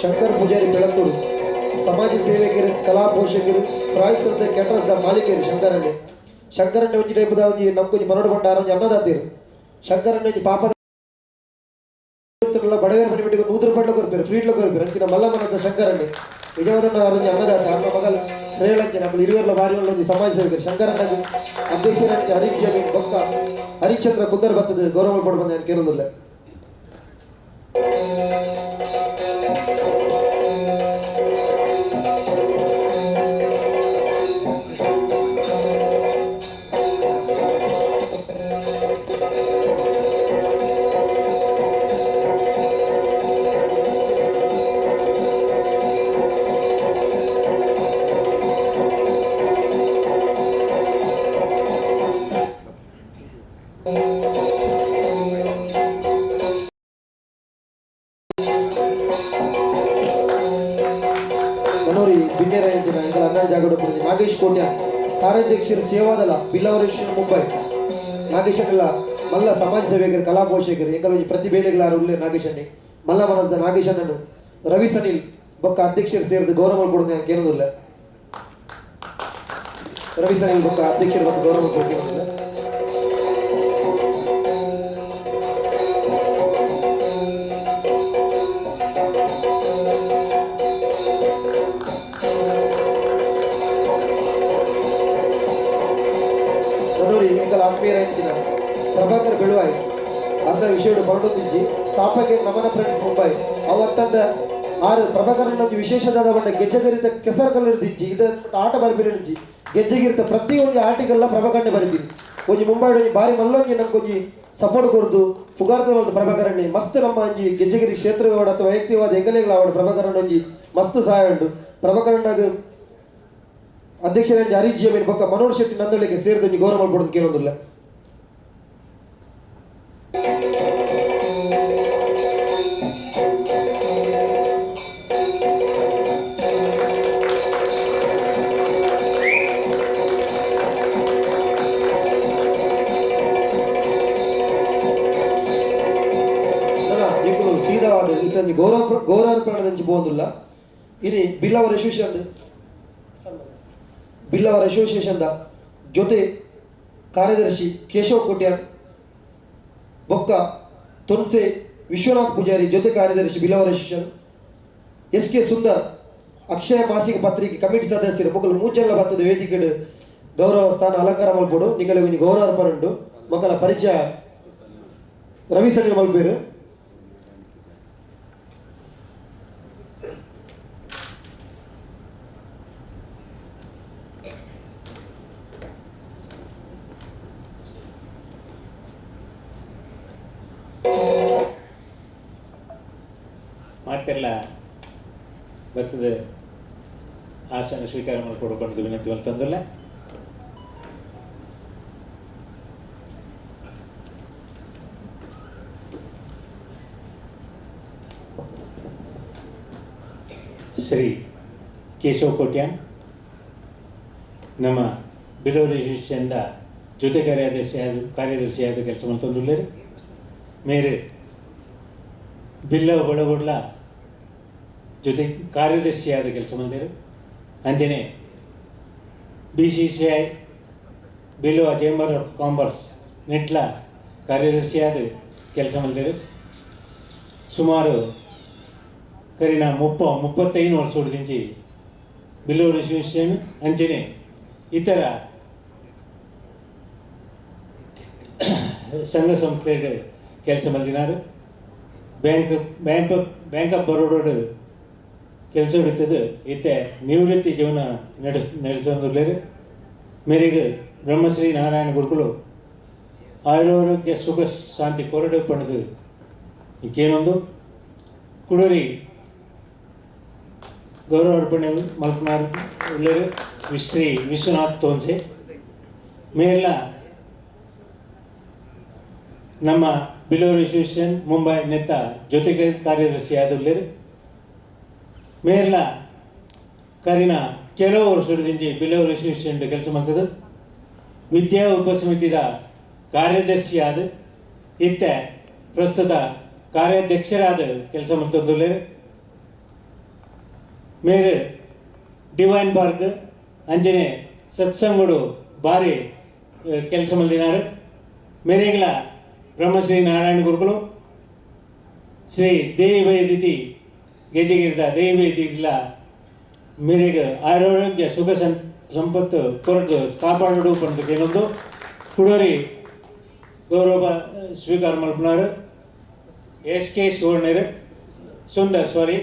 ಶಂಕರ್ ಪೂಜಾರಿ ಬೆಳತ್ತೂರು ಸಮಾಜ ಸೇವಕರು ಕಲಾ ಪೋಷಕರು ಸ್ರಾಯಿಸದ ಕ್ಯಾಟರ್ಸ್ದ ಮಾಲೀಕರು ಶಂಕರಣ್ಣೆ. ಶಂಕರಣ್ಣೆ ಒಂಜಿ ಟೈಪದ ಒಂಜಿ ನಮ್ಕೊಂಜಿ ಮನೋಡು ಭಂಡಾರ ಒಂಜಿ ಅನ್ನದಾತೀರು. ಶಂಕರಣ್ಣೆ ಒಂಜಿ ಪಾಪದ ಬಡವೇರ ಪನಿಬಿಟ್ಟಿಗೆ 100 ರೂಪಾಯಿ ಕೊರ್ಪೇರು ಫ್ರೀಟ್ಲ ಕೊರ್ಪೇರು ಅಂಚಿನ ಮಲ್ಲ ಮನದ ಶಂಕರಣ್ಣೆ ನಿಜವಾದ ಒಂಜಿ ಅನ್ನದಾತ ಅಮ್ಮ ಮಗಲ್ ಶ್ರೇಯಳಂಚೆ ನಮ್ಮ ಇರುವೆರ್ಲ ಬಾರಿ ಒಂಜಿ ಸಮಾಜ ಸೇವಕರು ಶಂಕರಣ್ಣ ಅಧ್ಯಕ್ಷರಂಚೆ ಹರೀಶ್ ಅಮೀನ್ ಬೊಕ್ಕ ಹರಿಶ್ಚಂದ್ರ ಕುಂದರ್ ಬತ್ತದ ಗೌರವ ಪಡು ಬಂದ ಕೇಳೋದಿಲ್ಲ. ನಾಗೇಶ್ ಕೋಟ್ಯ ಕಾರ್ಯಾಧ್ಯಕ್ಷರು ಸೇವಾದಳ ಬಿಲ್ಲವರೇಶ್ವರ ಮುಂಬೈ ನಾಗೇಶನ್ನೆಲ್ಲ ಮಲ್ಲ ಸಮಾಜ ಸೇವಕರು ಕಲಾ ಪೋಷಕರು ಎಂಕಲ ಒಂಜಿ ಪ್ರತಿಭೆಲೆಗಳಾರು ಉಲ್ಲೆ ನಾಗೇಶನ್ನಿ ಮಲ್ಲ ಮನಸ್ದ ನಾಗೇಶನನ್ನು ರವಿ ಸನಿಲ್ ಬೊಕ್ಕ ಅಧ್ಯಕ್ಷರು ಸೇರಿದ ಗೌರವ ಮಲ್ಪೊಡು ಕೇಳೋದಿಲ್ಲ. ರವಿ ಸನಿಲ್ ಬೊಕ್ಕ ಅಧ್ಯಕ್ಷರು ಮತ್ತು ಗೌರವ ಮಲ್ಪೊಡು ಕೇಳೋದಿಲ್ಲ. ಎಂಕಲ ಆತ್ಮೀಯರಾಯಿನ ಪ್ರಭಾಕರ್ ಬೆಳುವಾಯಿ ಅರ್ಧ ವಿಷಯಡು ಪರಡೊಂದಿಜ್ಜಿ ಸ್ಥಾಪಕ ನಮನ ಫ್ರೆಂಡ್ಸ್ ಮುಂಬೈ ಅವತ್ತಂದ ಆರು ಪ್ರಭಾಕರನ ಒಂಜಿ ವಿಶೇಷದಾದ ಬಂಡ ಗೆಜ್ಜೆಗರಿತ ಕೆಸರು ಕಲರ್ ದಿಜ್ಜಿ ಇದ ಆಟ ಬರಿಪಿನಿಜ್ಜಿ ಗೆಜ್ಜೆಗಿರಿತ ಪ್ರತಿಯೊಂದು ಆರ್ಟಿಕಲ್ ಪ್ರಭಾಕರನೆ ಬರಿತೀನಿ. ಒಂಜಿ ಮುಂಬೈ ಒಂಜಿ ಬಾರಿ ಮಲ್ಲೊಂಜಿ ನಂಗೆ ಒಂಜಿ ಸಪೋರ್ಟ್ ಕೊರ್ದು ಪುಗಾರ್ತ ಮಲ್ತ ಪ್ರಭಾಕರಣ್ಣೆ ಮಸ್ತ್ ನಮ್ಮ ಒಂಜಿ ಗೆಜ್ಜೆಗಿರಿ ಕ್ಷೇತ್ರ ಅಥವಾ ವೈಯಕ್ತಿಕವಾದ ಎಂಗಲೆಗಳ ಆವಡ್ ಪ್ರಭಾಕರಣ್ಣ ಒಂಜಿ ಮಸ್ತ್ ಸಹಾಯ ಉಂಡು. ಪ್ರಭಾಕರಣ್ಣಗ್ ಅಧ್ಯಕ್ಷರ ಹರೀಶ್ ಜಿ ಬೊಕ್ಕ ಮನೋಹರ್ ಶೆಟ್ಟಿ ನಂದಳಿಗೆ ಸೇರಿದ ಒಂಜಿ ಗೌರವ ಮಲ್ಪೊಡು ಕೇಳೊಂದುಲ್ಲ. ಎಂಕುಲು ಸೀದಾವಾದ ಇತ್ತೊಂಜಿ ಗೌರವ ಗೌರವಾರ್ಪಣೆದಂಚಿ ಪೋವೊಂದುಲ್ಲ. ಇನಿ ಬಿಲ್ಲವರ ಅಸೋಸಿಯೇಷನ್ ಬಿಲ್ಲವರ ಅಸೋಸಿಯೇಷನ್ the ಜೊತೆ ಕಾರ್ಯದರ್ಶಿ ಕೇಶವ್ ಕೋಟ್ಯಾನ್ ಬೊಕ್ಕ ತೊನ್ಸೆ ವಿಶ್ವನಾಥ್ ಪೂಜಾರಿ ಜೊತೆ ಕಾರ್ಯದರ್ಶಿ ಬಿಲ್ಲವರ ಅಸೋಸಿಯೇಷನ್, ಎಸ್ ಕೆ ಸುಂದರ್ ಅಕ್ಷಯ ಮಾಸಿಕ ಪತ್ರಿಕೆ ಕಮಿಟಿ ಸದಸ್ಯರು ಮೊಕಲು ಮೂಜಲ್ಲ ಬತ್ತದ ವೇದಿಕೆಡ್ ಗೌರವ ಸ್ಥಾನ ಅಲಂಕಾರ ಮಲ್ಪೊಡು. ನಿಕಲೆ ಒಂಜಿ ಗೌರವ ಅರ್ಪಣೆ ಉಂಡು. ಮೊಕಲ ಪರಿಚಯ ರವಿ ಸಂಜೆ ಮಲ್ಪೇರು. ಮಾತೆಲ್ಲ ಬರ್ತದೆ ಆಸನ ಸ್ವೀಕಾರ ಮಾಡಿಕೊಡು ಪಂಡ್ದು ವಿನಂತಿ ಮಲ್ತೊಂದುಲ್ಲ. ಶ್ರೀ ಕೇಶವ್ ಕೋಟ್ಯಾನ್ ನಮ್ಮ ಬಿಲೋರ್ ಅಸೋಸಿಯೇಷನ್ದ ಜೊತೆ ಕಾರ್ಯದರ್ಶಿಯಾದ ಕೆಲಸ ಮಲ್ತೊಂದುಲ್ಲೆರ್. ಮೇರು ಬಿಲ್ಲವ ಬಳಗೊಡ್ಲ ಜೊತೆ ಕಾರ್ಯದರ್ಶಿಯಾದ ಕೆಲಸ ಮಲ್ತೆರ್. ಅಂಚನೆ B C C I Billava chamber of commerce ನೆಟ್ಲ ಕಾರ್ಯದರ್ಶಿಯಾದ ಕೆಲಸ ಮಲ್ತೆರ್. ಸುಮಾರು ಕರಿನ 35 ವರ್ಷದಿಂಚಿ ಬಿಲ್ಲವರ್ ಅಸೋಸಿಯೇಷನ್ ಅಂಚನೆ ಇತರ ಸಂಘ ಸಂಸ್ಥೆಡ್ ಕೆಲಸ ಮಲ್ದಿನಾರು. ಬ್ಯಾಂಕ್ ಬ್ಯಾಂಕ್ ಬ್ಯಾಂಕ್ ಆಫ್ ಬರೋಡಾಡ್ ಕೆಲಸ ಹಿಡಿತದೆ ಇತ್ತೆ ನಿವೃತ್ತಿ ಜೀವನ ನಡೆಸೊಂದುಲ್ಲೆರ್. ಮೇರೆಗ್ ಬ್ರಹ್ಮಶ್ರೀ ನಾರಾಯಣ ಗುರುಕುಲು ಆರೋಗ್ಯ ಸುಖ ಶಾಂತಿ ಕೊರಡು ಪಂಡ್ದು ಇಂಕೇನೊಂದು ಕುಡೋರಿ ಗೌರವ ಅರ್ಪಣೆ ಮಲ್ಪನಾರ್ ಉಲ್ಲೆರ್ ಶ್ರೀ ವಿಶ್ವನಾಥ್ ತೋನ್ಸೆ. ಮೇರ್ಲ ನಮ್ಮ ಬಿಲ್ಲವರ್ ಅಸೋಸಿಯೇಷನ್ ಮುಂಬೈ ನೆತ್ತ ಜೊತೆಗೆ ಕಾರ್ಯದರ್ಶಿಯಾದ ಉಲ್ಲೆರ್. ಮೇರ್ಲ ಕರಿನ ಕೆಲವು ವರ್ಷದಿಂಚಿ ಬಿಲ್ಲವರ್ ಅಸೋಸಿಯೇಷನ್ ಕೆಲಸ ಮಲ್ತದು. ವಿದ್ಯಾ ಉಪಸಮಿತಿದ ಕಾರ್ಯದರ್ಶಿಯಾದ ಇತ್ತೆ ಪ್ರಸ್ತುತ ಕಾರ್ಯಾಧ್ಯಕ್ಷರಾದ ಕೆಲಸ ಮಲ್ತೊಂದುಲ್ಲೆರ್. ಮೇರು ಡಿವೈನ್ ಪಾರ್ಕ್ ಅಂಚನೆ ಸತ್ಸಂಗಡು ಭಾರಿ ಕೆಲಸ ಮಲ್ದಿನಾರು. ಮೇರೆಗ್ಲ ಬ್ರಹ್ಮಶ್ರೀ ನಾರಾಯಣ ಗುರುಗಳು ಶ್ರೀ ದೇವಿ ಗೆಜಗಿರಿದ ದೇವಿ ಮೇರೆಗ್ ಆರೋಗ್ಯ ಸುಖ ಸಂಪತ್ತು ಕೊರದು ಕಾಪಾಡೋಡು ಪಂಡ್ದು ಏನೊಂದು ಕುಡೋರಿ ಗೌರವ ಸ್ವೀಕಾರ ಮಲ್ಪುನಾರು. ಎಸ್ ಕೆ ಸುವರ್ಣರು ಸುಂದರ್ ಸಾರಿ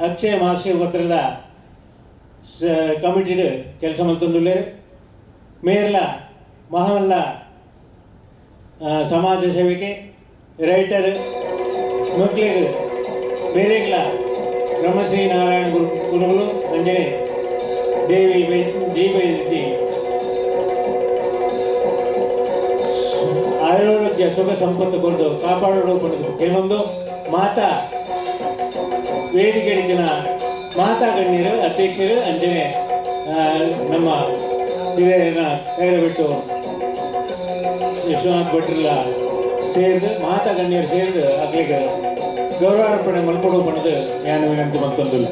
ಅಕ್ಷಯ ಮಾಸಿಕ ಪತ್ರದ ಕಮಿಟಿಡ್ ಕೆಲಸ ಮಲ್ತೊಂದುಲ್ಲೆರ್. ಮೇರ್ಲ ಮಹಾಮಲ್ಲ ಸಮಾಜ ಸೇವೆಗೆ ರೈಟರ್ ಮಕ್ಳಿಗ್ ಮೇರೆಗ್ಲ ಬ್ರಹ್ಮಶ್ರೀ ನಾರಾಯಣ ಗುರುಗಳು ಅಂಜನೆ ದೇವಿ ದೇವಿ ಆರೋಗ್ಯ ಸುಖ ಸಂಪತ್ತು ಕೊರದು ಕಾಪಾಡೋಡು ಪಂಡ್ದು ಏನೊಂದು ಮಾತಾ ವೇದಿಕೆ ದಿನ ಮಾತಾ ಗಣ್ಯರು ಅಧ್ಯಕ್ಷರು ಅಂಜನೆ ನಮ್ಮ ಹಿರಿಯರನ್ನ ಕೈಬಿಟ್ಟು ವಿಶ್ವನಾಥ್ ಭಟ್ರೆಲ್ಲ ಸೇರ್ದು ಮಾತಾ ಗಣ್ಯರು ಸೇರ್ದು ಅಕ್ಲಿಗೆ ಗೌರವಾರ್ಪಣೆ ಮಲ್ಪೊಡು ಪಂಡ್ದು ಯಾನು ವಿನಂತಿ ಮಲ್ತೊಂದುಲ್ಲ.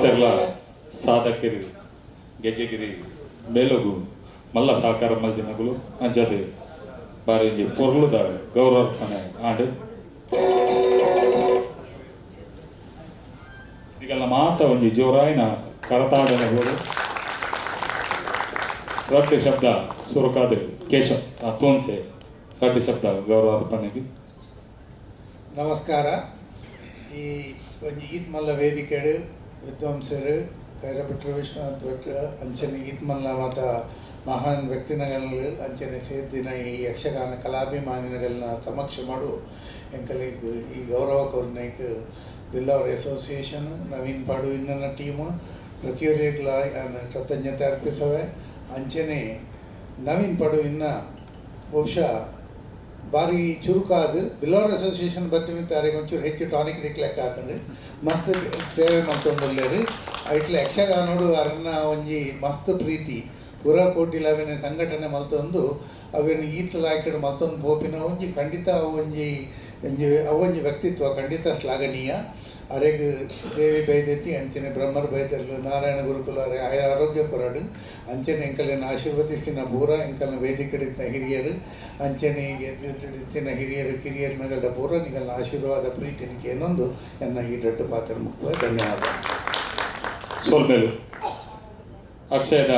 ಮಾತೆರ್ಲ ಸಾಧಕರು ಗೆಜ್ಜೆಗಿರಿ ಮೇಲಗು ಮಲ್ಲ ಸಹಕಾರ ಮಲ್ದಿನಗುಲು ಅಂಚದೆ ಬಾರಿ ಒಂಜಿ ಪೊರ್ಲುದ ಗೌರವಾರ್ಪಣೆ ಆಂಡ್. ಈಗೆಲ್ಲ ಮಾತ ಒಂಜಿ ಜೋರಾಯಿನ ಕರತಾಡನ ಬೋಡು ರಡ್ಡ್ ಶಬ್ದ ಸುರುಕಾದ ಕೇಶವ ತೋನ್ಸೆ ರಡ್ಡ್ ಶಬ್ದ ಗೌರವಾರ್ಪಣೆಗೆ. ನಮಸ್ಕಾರ. ಈ ಒಂಜಿ ಈತ್ ಮಲ್ಲ ವೇದಿಕೆಡು ವಿದ್ವಾಂಸರು ಕೈರಭಟ್ರ ವಿಶ್ವನಾಥ್ ಭಟ್ರು ಅಂಚನೆ ಈತ್ ಮಲ್ಲ ಮಾತ ಮಹಾನ್ ವ್ಯಕ್ತಿನಗಲು ಅಂಚನೆ ಸೇರ್ದಿನ ಈ ಯಕ್ಷಗಾನ ಕಲಾಭಿಮಾನಿನಗಲ್ನ ಸಮಕ್ಷ ಮಾಡು ಎಂಕಲಿಗ್ ಈ ಗೌರವ ಕೊರ್ನೈಕ್ ಬಿಲ್ಲವರ್ ಅಸೋಸಿಯೇಷನ್ ನವೀನ್ ಪಾಡು ಇನ್ನನ ಟೀಮು ಪ್ರತಿಯೊರಿಗ್ಲ ಕೃತಜ್ಞತೆ ಅರ್ಪಿಸವೆ. ಅಂಚನೆ ನವೀನ್ ಪಾಡು ಇನ್ನ ಬಹುಶಃ ಭಾರಿ ಚುರುಕಾದ ಬಿಲ್ಲವರ್ ಅಸೋಸಿಯೇಷನ್ ಬತ್ತಿನ ತಾರಿಗೆ ಒಂಚೂರು ಹೆಚ್ಚು ಟಾನಿಕ್ ದಿಕ್ಲೆಕ್ಕ ಆತಂಡು ಮಸ್ತ್ ಸೇವೆ ಮಲ್ತೊಂದುಲ್ಲೆರ್. ಐಟ್ಲ ಯಕ್ಷಗಾನೋಡು ಅರನ್ನ ಒಂಜಿ ಮಸ್ತ್ ಪ್ರೀತಿ ಪೂರಾ ಕೋಟಿಲ ಅವೆನ್ ಸಂಘಟನೆ ಮಲ್ತೊಂದು ಅವೆನ್ ಈತ್ ಲಾಯ್ಕಡ್ ಮಲ್ತೊಂದು ಪೋಪಿನ ಒಂಜಿ ಖಂಡಿತ ಒಂಜಿ ಒಂಜಿ ಅವೊಂಜಿ ವ್ಯಕ್ತಿತ್ವ ಖಂಡಿತ ಶ್ಲಾಘನೀಯ. ಅರೆಗ್ ದೇವಿ ಬೈದೆತ್ತಿ ಅಂಚನೆ ಬ್ರಹ್ಮರ್ ಬೈದೆರ್ಲು ನಾರಾಯಣ ಗುರುಕುಲ ಆಯ ಆರೋಗ್ಯ ಕೊರಡು ಅಂಚನೆ ಎಂಕಲೆನ್ ಆಶೀರ್ವದಿಸಿನ ಪೂರ ಎಂಕಲ್ನ ವೇದಿಕೆಡಿತ್ತಿನ ಹಿರಿಯರು ಅಂಚನೆ ಎದುರಿಡಿತ್ತಿನ ಹಿರಿಯರು ಕಿರಿಯರು ನಗಡ ಪೂರ ನಿಗಲ್ನ ಆಶೀರ್ವಾದ ಪ್ರೀತಿನಿಕೆ ಏನೊಂದು ಎನ್ನ ಈ ದೊಡ್ಡ ಪಾತ್ರ ಮುಖ್ಯ. ಧನ್ಯವಾದ. ಸೋಲ್ಮೇಲು ಅಕ್ಷಯದ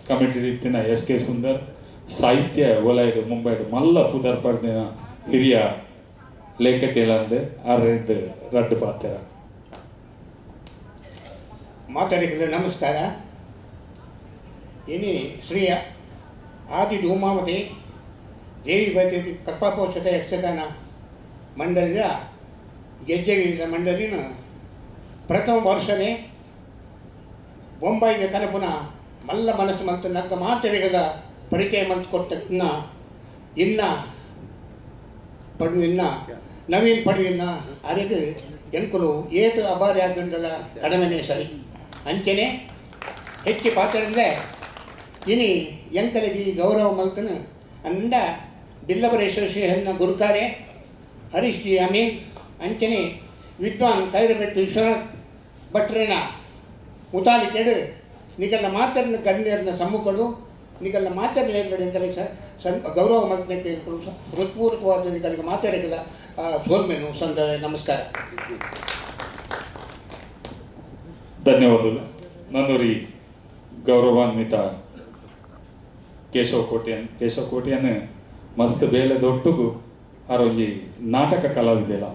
ಕಮಿಟಿ ಇತ್ತಿನ ಎಸ್ ಕೆ ಸುಂದರ್ ಸಾಹಿತ್ಯ ವಲಯಡು ಮುಂಬೈಡು ಮಲ್ಲ ಪುದರ್ ಪಡೆದಿನ ಹಿರಿಯ ಲೇಖಕಿಲಂದೆ ಆರ್ ರಡ್ಡು ಪಾತ್ರ. ಮಾತಾಡಿಕಲು ನಮಸ್ಕಾರ. ಇನಿ ಶ್ರೀ ಆದಿ ಧೂಮಾವತಿ ದೇವಿ ಬೈತಿ ಕೃಪಾಪೋಷಕ ಯಕ್ಷಗಾನ ಮಂಡಳಿಯ ಗೆಜ್ಜೆಗಿರಿದ ಮಂಡಳಿನ ಪ್ರಥಮ ವರ್ಷನೇ ಬೊಂಬೈಗೆ ಕನಪುನ ಮಲ್ಲ ಮನಸ್ಸು ಮಲ್ತು ನಕ್ಕ ಮಾತೆರೆಗದ ಪರಿಚಯ ಮಲ್ತು ಕೊಟ್ಟ ಇನ್ನ ಪಡುವಿನ ನವೀನ್ ಪಡುವಿನ ಅರೆಗೆ ಎಂಕುಲು ಏತು ಅಬಾರಿ ಆದುಂಡಲ ಕಡಮನೆ ಸರಿ. ಅಂಚನೆ ಹೆಚ್ಚು ಪಾತ್ರದಿಂದ ಇನಿ ಎಂಕಲಗಿ ಗೌರವ ಮಲ್ತನ ಅಂದ ಬಿಲ್ಲವರ ಅಸೋಸಿಯೇಷನ್ನ ಗುರುಕಾರೆ ಹರೀಶ್ ಜಿ ಅಮೀನ್ ಅಂಚನೆ ವಿದ್ವಾನ್ ಕೈರಬೆಟ್ಟು ವಿಶ್ವನಾಥ್ ಭಟ್ರೇನ ಮುತಾಲಿಕೆಡು ನಿಗಲ್ಲ ಮಾತರ್ನ ಗಣ್ಯರನ್ನ ಸಮ್ಮುಖಡು ನಿಗಲ್ಲ ಮಾತರ್ನ ಎಂಕಲಿಗೆ ಸನ್ ಗೌರವ ಮಲ್ತನಕ್ಕೆ ಹೃತ್ಪೂರ್ವಕವಾದ ನಿಗಲಿಗೆ ಮಾತಾಡಿಲ್ಲ ಸೋಲ್ಮೇನು ಸಂದ. ನಮಸ್ಕಾರ. ಧನ್ಯವಾದಗಳು. ನನ್ನೂರಿ ಗೌರವಾನ್ವಿತ ಕೇಶವ ಕೋಟ್ಯಾನ್ ಕೇಶವ ಕೋಟ್ಯಾನ್ ಮಸ್ತ್ ಬೇಲೆ ದೊಟ್ಟುಗು ಆರೊಂಜಿ ನಾಟಕ ಕಲಾವಿದೆಲ್ಲ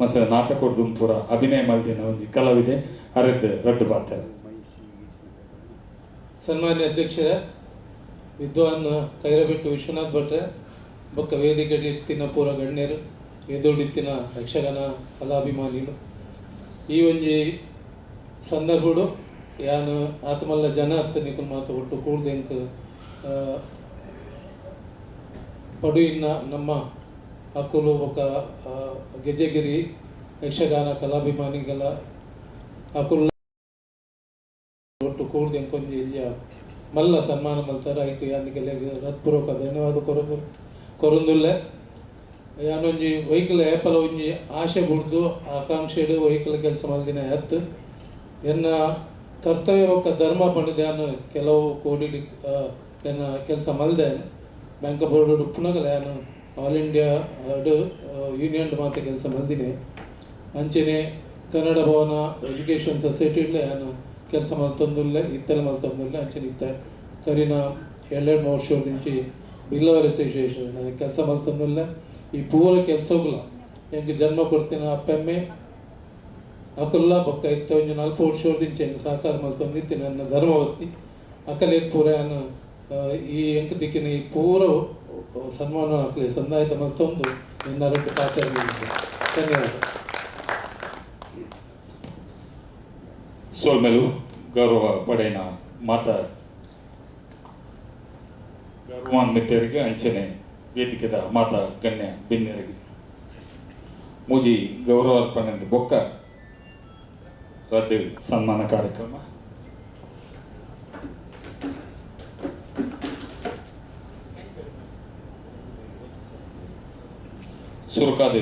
ಮಸ್ತ್ ನಾಟಕ ಪೂರ ಅಭಿನಯ ಮಲ್ದಿನ ಒಂಜಿ ಕಲಾವಿದೆ ಅರೆದ್ದು ರಡ್ಡು ಪಾತ್ರ. ಸನ್ಮಾನ್ಯ ಅಧ್ಯಕ್ಷರೇ ವಿದ್ವಾನ್ ಕೈರಬೆಟ್ಟು ವಿಶ್ವನಾಥ್ ಭಟ್ರೆ ಬೊಕ್ಕ ವೇದಿಕೆ ಇತ್ತಿನ ಪೂರ ಗಣ್ಯರು ಎದುಡಿತ್ತಿನ ಯಕ್ಷಗಾನ ಕಲಾಭಿಮಾನಿಲು ಈ ಒಂಜಿ ಸಂದರ್ಭಡು ಯಾನು ಆತ್ಮಲ್ಲ ಜನ ಅತ್ತ ನಿಕುಲ್ ಮಾತು ಒಟ್ಟು ಕೂಡ್ದೆಂಕ್ ಪಡುವಿನ ನಮ್ಮ ಅಕ್ಕುಲು ಬೊಕ್ಕ ಗೆಜ್ಜೆಗಿರಿ ಯಕ್ಷಗಾನ ಕಲಾಭಿಮಾನಿಗಳ ಅಕುಲು ಒಟ್ಟು ಕೂಡ್ದೆಂಕ್ ಒಂಜಿ ಇಲ್ಲಿಯ ಮಲ್ಲ ಸನ್ಮಾನ ಮಲ್ತಾರ ಐಕ್ ಯಾನ್ ಕೆಲಗ್ ಹೃತ್ಪೂರ್ವಕ ಧನ್ಯವಾದ ಕೊರೊಂದುಲ್ಲೆ. ಯಾನೊಂಜಿ ವೈಕಲ್ ಏಪಲ ಒಂಜಿ ಆಶೆ ಬುಡ್ದು ಆಕಾಂಕ್ಷೆಡ್ ವೈಕಲ್ ಕೆಲಸ ಮಲ್ದಿನ ಎತ್ತು ಎನ್ನ ಕರ್ತವ್ಯ ಬೊಕ್ಕ ಧರ್ಮ ಪಂಡುದು ಯಾನ್ ಕೆಲವು ಕೋಡಿ ಎನ್ನ ಕೆಲಸ ಮಲ್ದೆ ಬ್ಯಾಂಕ್ ಆಫ್ ಬರೋಡ ಉಪ್ಪುನಗಲ ಯಾನ್ ಆಲ್ ಇಂಡಿಯಾ ಯೂನಿಯನ್ ಮಾತ ಕೆಲಸ ಮಲ್ದಿನಿ. ಅಂಚನೆ ಕನ್ನಡ ಭವನ ಎಜುಕೇಷನ್ ಸೊಸೈಟಿಡ್ಲೆ ಯಾನ್ ಕೆಲಸ ಮಲ್ತೊಂದುಲ್ಲೆ ಇತ್ತಲೆ ಮಲ್ತೊಂದುಲ್ಲೆ. ಅಂಚನೆ ಇತ್ತೆ ಕರಿನ 7 ವರ್ಷದಿಂಚಿ ಬಿಲ್ಲವರ್ ಅಸೋಸಿಯೇಷನ್ ಕೆಲಸ ಮಲ್ತೊಂದುಲ್ಲೆ. ಈ ಪೂರ ಕೆಲಸಗುಲ ಎಂಕ್ ಜನ್ಮ ಕೊಡ್ತಿನ ಅಪ್ಪೆಮ್ಮೆ ಅಕುಲ್ಲ ಬೊಕ್ಕ ಇತ್ತೆ ಒಂಜಿ 40 ವರ್ಷದಿಂಚಿ ಎಂಕ್ ಸಹಕಾರ ಮಲ್ತೊಂದಿತ್ತಿ ನನ್ನ ಧರ್ಮವತ್ತಿ ಅಕಲೆಗ್ ಪೂರ ಯಾನ್ ಈ ಎಂಕ್ ದಿಕ್ಕಿನ ಈ ಪೂರ ಸನ್ಮಾನ ಅಕಲೆ ಸಂದಾಯತ ಮಲ್ತೊಂದು ಎನ್ನ ರಡ್ಡ್ ಪಾತ್ರ. ಧನ್ಯವಾದ. ಸೋಲ್ಮೇಲು ಗೌರವ ಪಡೆಯನ ಮಾತ ಗೌರವಾನ್ವಿತರಿಗೆ ಅಂಚನೆ ವೇದಿಕೆದ ಮಾತ ಗಣ್ಯ ಬಿನ್ನೆರಿಗೆ ಮೂಜಿ ಗೌರವಾರ್ಪಣೆ ಬೊಕ್ಕ ರಡ್ಡು ಸನ್ಮಾನ ಕಾರ್ಯಕ್ರಮ. ಸುರುಕಾದ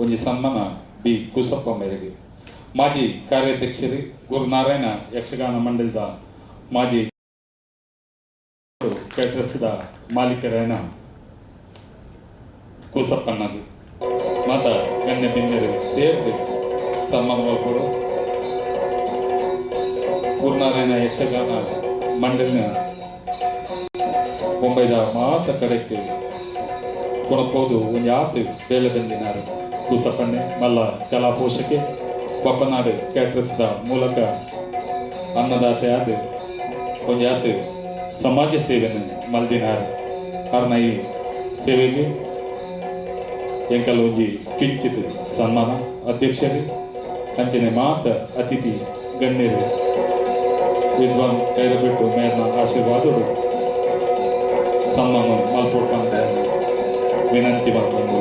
ಒಂಜಿ ಸನ್ಮಾನ ಬಿ ಕುಸಪ್ಪ ಮೇರೆಗೆ. ಮಾಜಿ ಕಾರ್ಯಾಧ್ಯಕ್ಷರು ಗುರುನಾರಾಯಣ ಯಕ್ಷಗಾನ ಮಂಡಲದ ಮಾಜಿ ಕೇಟ್ರಸ್ದ ಮಾಲೀಕರಾಯನ ಕೂಸಪ್ಪಣ್ಣದು ಮಾತ ಗಣ್ಯ ಬಿನ್ನೆರು ಸೇರ್ದು ಸನ್ಮಾನ ಮಲ್ಪೊಡು. ಗುರುನಾರಾಯಣ ಯಕ್ಷಗಾನ ಮಂಡಲಿನ ಬೊಂಬೈದ ಮಾತ ಕಡೆಕ್ ಕೊಣಪೋದು ಒಂಜಿ ಆತ್ ಬೇಲೆ ಬಂದಿನಾರು ಕೂಸಪ್ಪಣ್ಣೆ ಮಲ್ಲ ಕಲಾ ಪೋಷಕೆ ಬಪ್ಪನಾಡು ಕ್ಯಾಟ್ರಸ್ದ ಮೂಲಕ ಅನ್ನದಾತೆ ಆದ ಒಂಜಿ ಆತ್ ಸಮಾಜ ಸೇವೆಯನ್ನು ಮಲ್ದಿನಾರು. ಕಾರಣ ಈ ಸೇವೆಗೆ ಎಂಕಲ್ ಒಂಜಿ ಕಿಂಚಿತ್ ಸನ್ಮಾನ ಅಧ್ಯಕ್ಷರು ಅಂಚನೆ ಮಾತ ಅತಿಥಿ ಗಣ್ಯರು ವಿದ್ವಾನ್ ಕೈರಬಿಟ್ಟು ಮೇರ್ನ ಆಶೀರ್ವಾದಗಳು ಸನ್ಮಾನ ಮಲ್ಪೊಟ್ಟಂತ ವಿನಂತಿ ಮಾಡ್ಕೊಂಡು.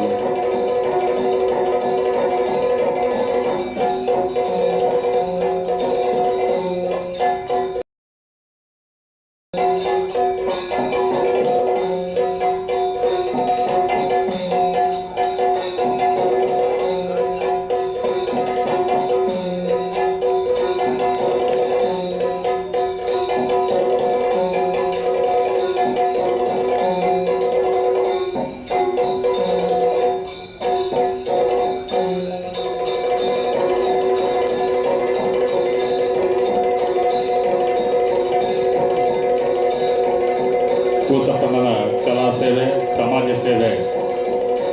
ಕೂಸಪ್ಪಣ್ಣನ ಕಲಾ ಸೇವೆ ಸಮಾಜ ಸೇವೆ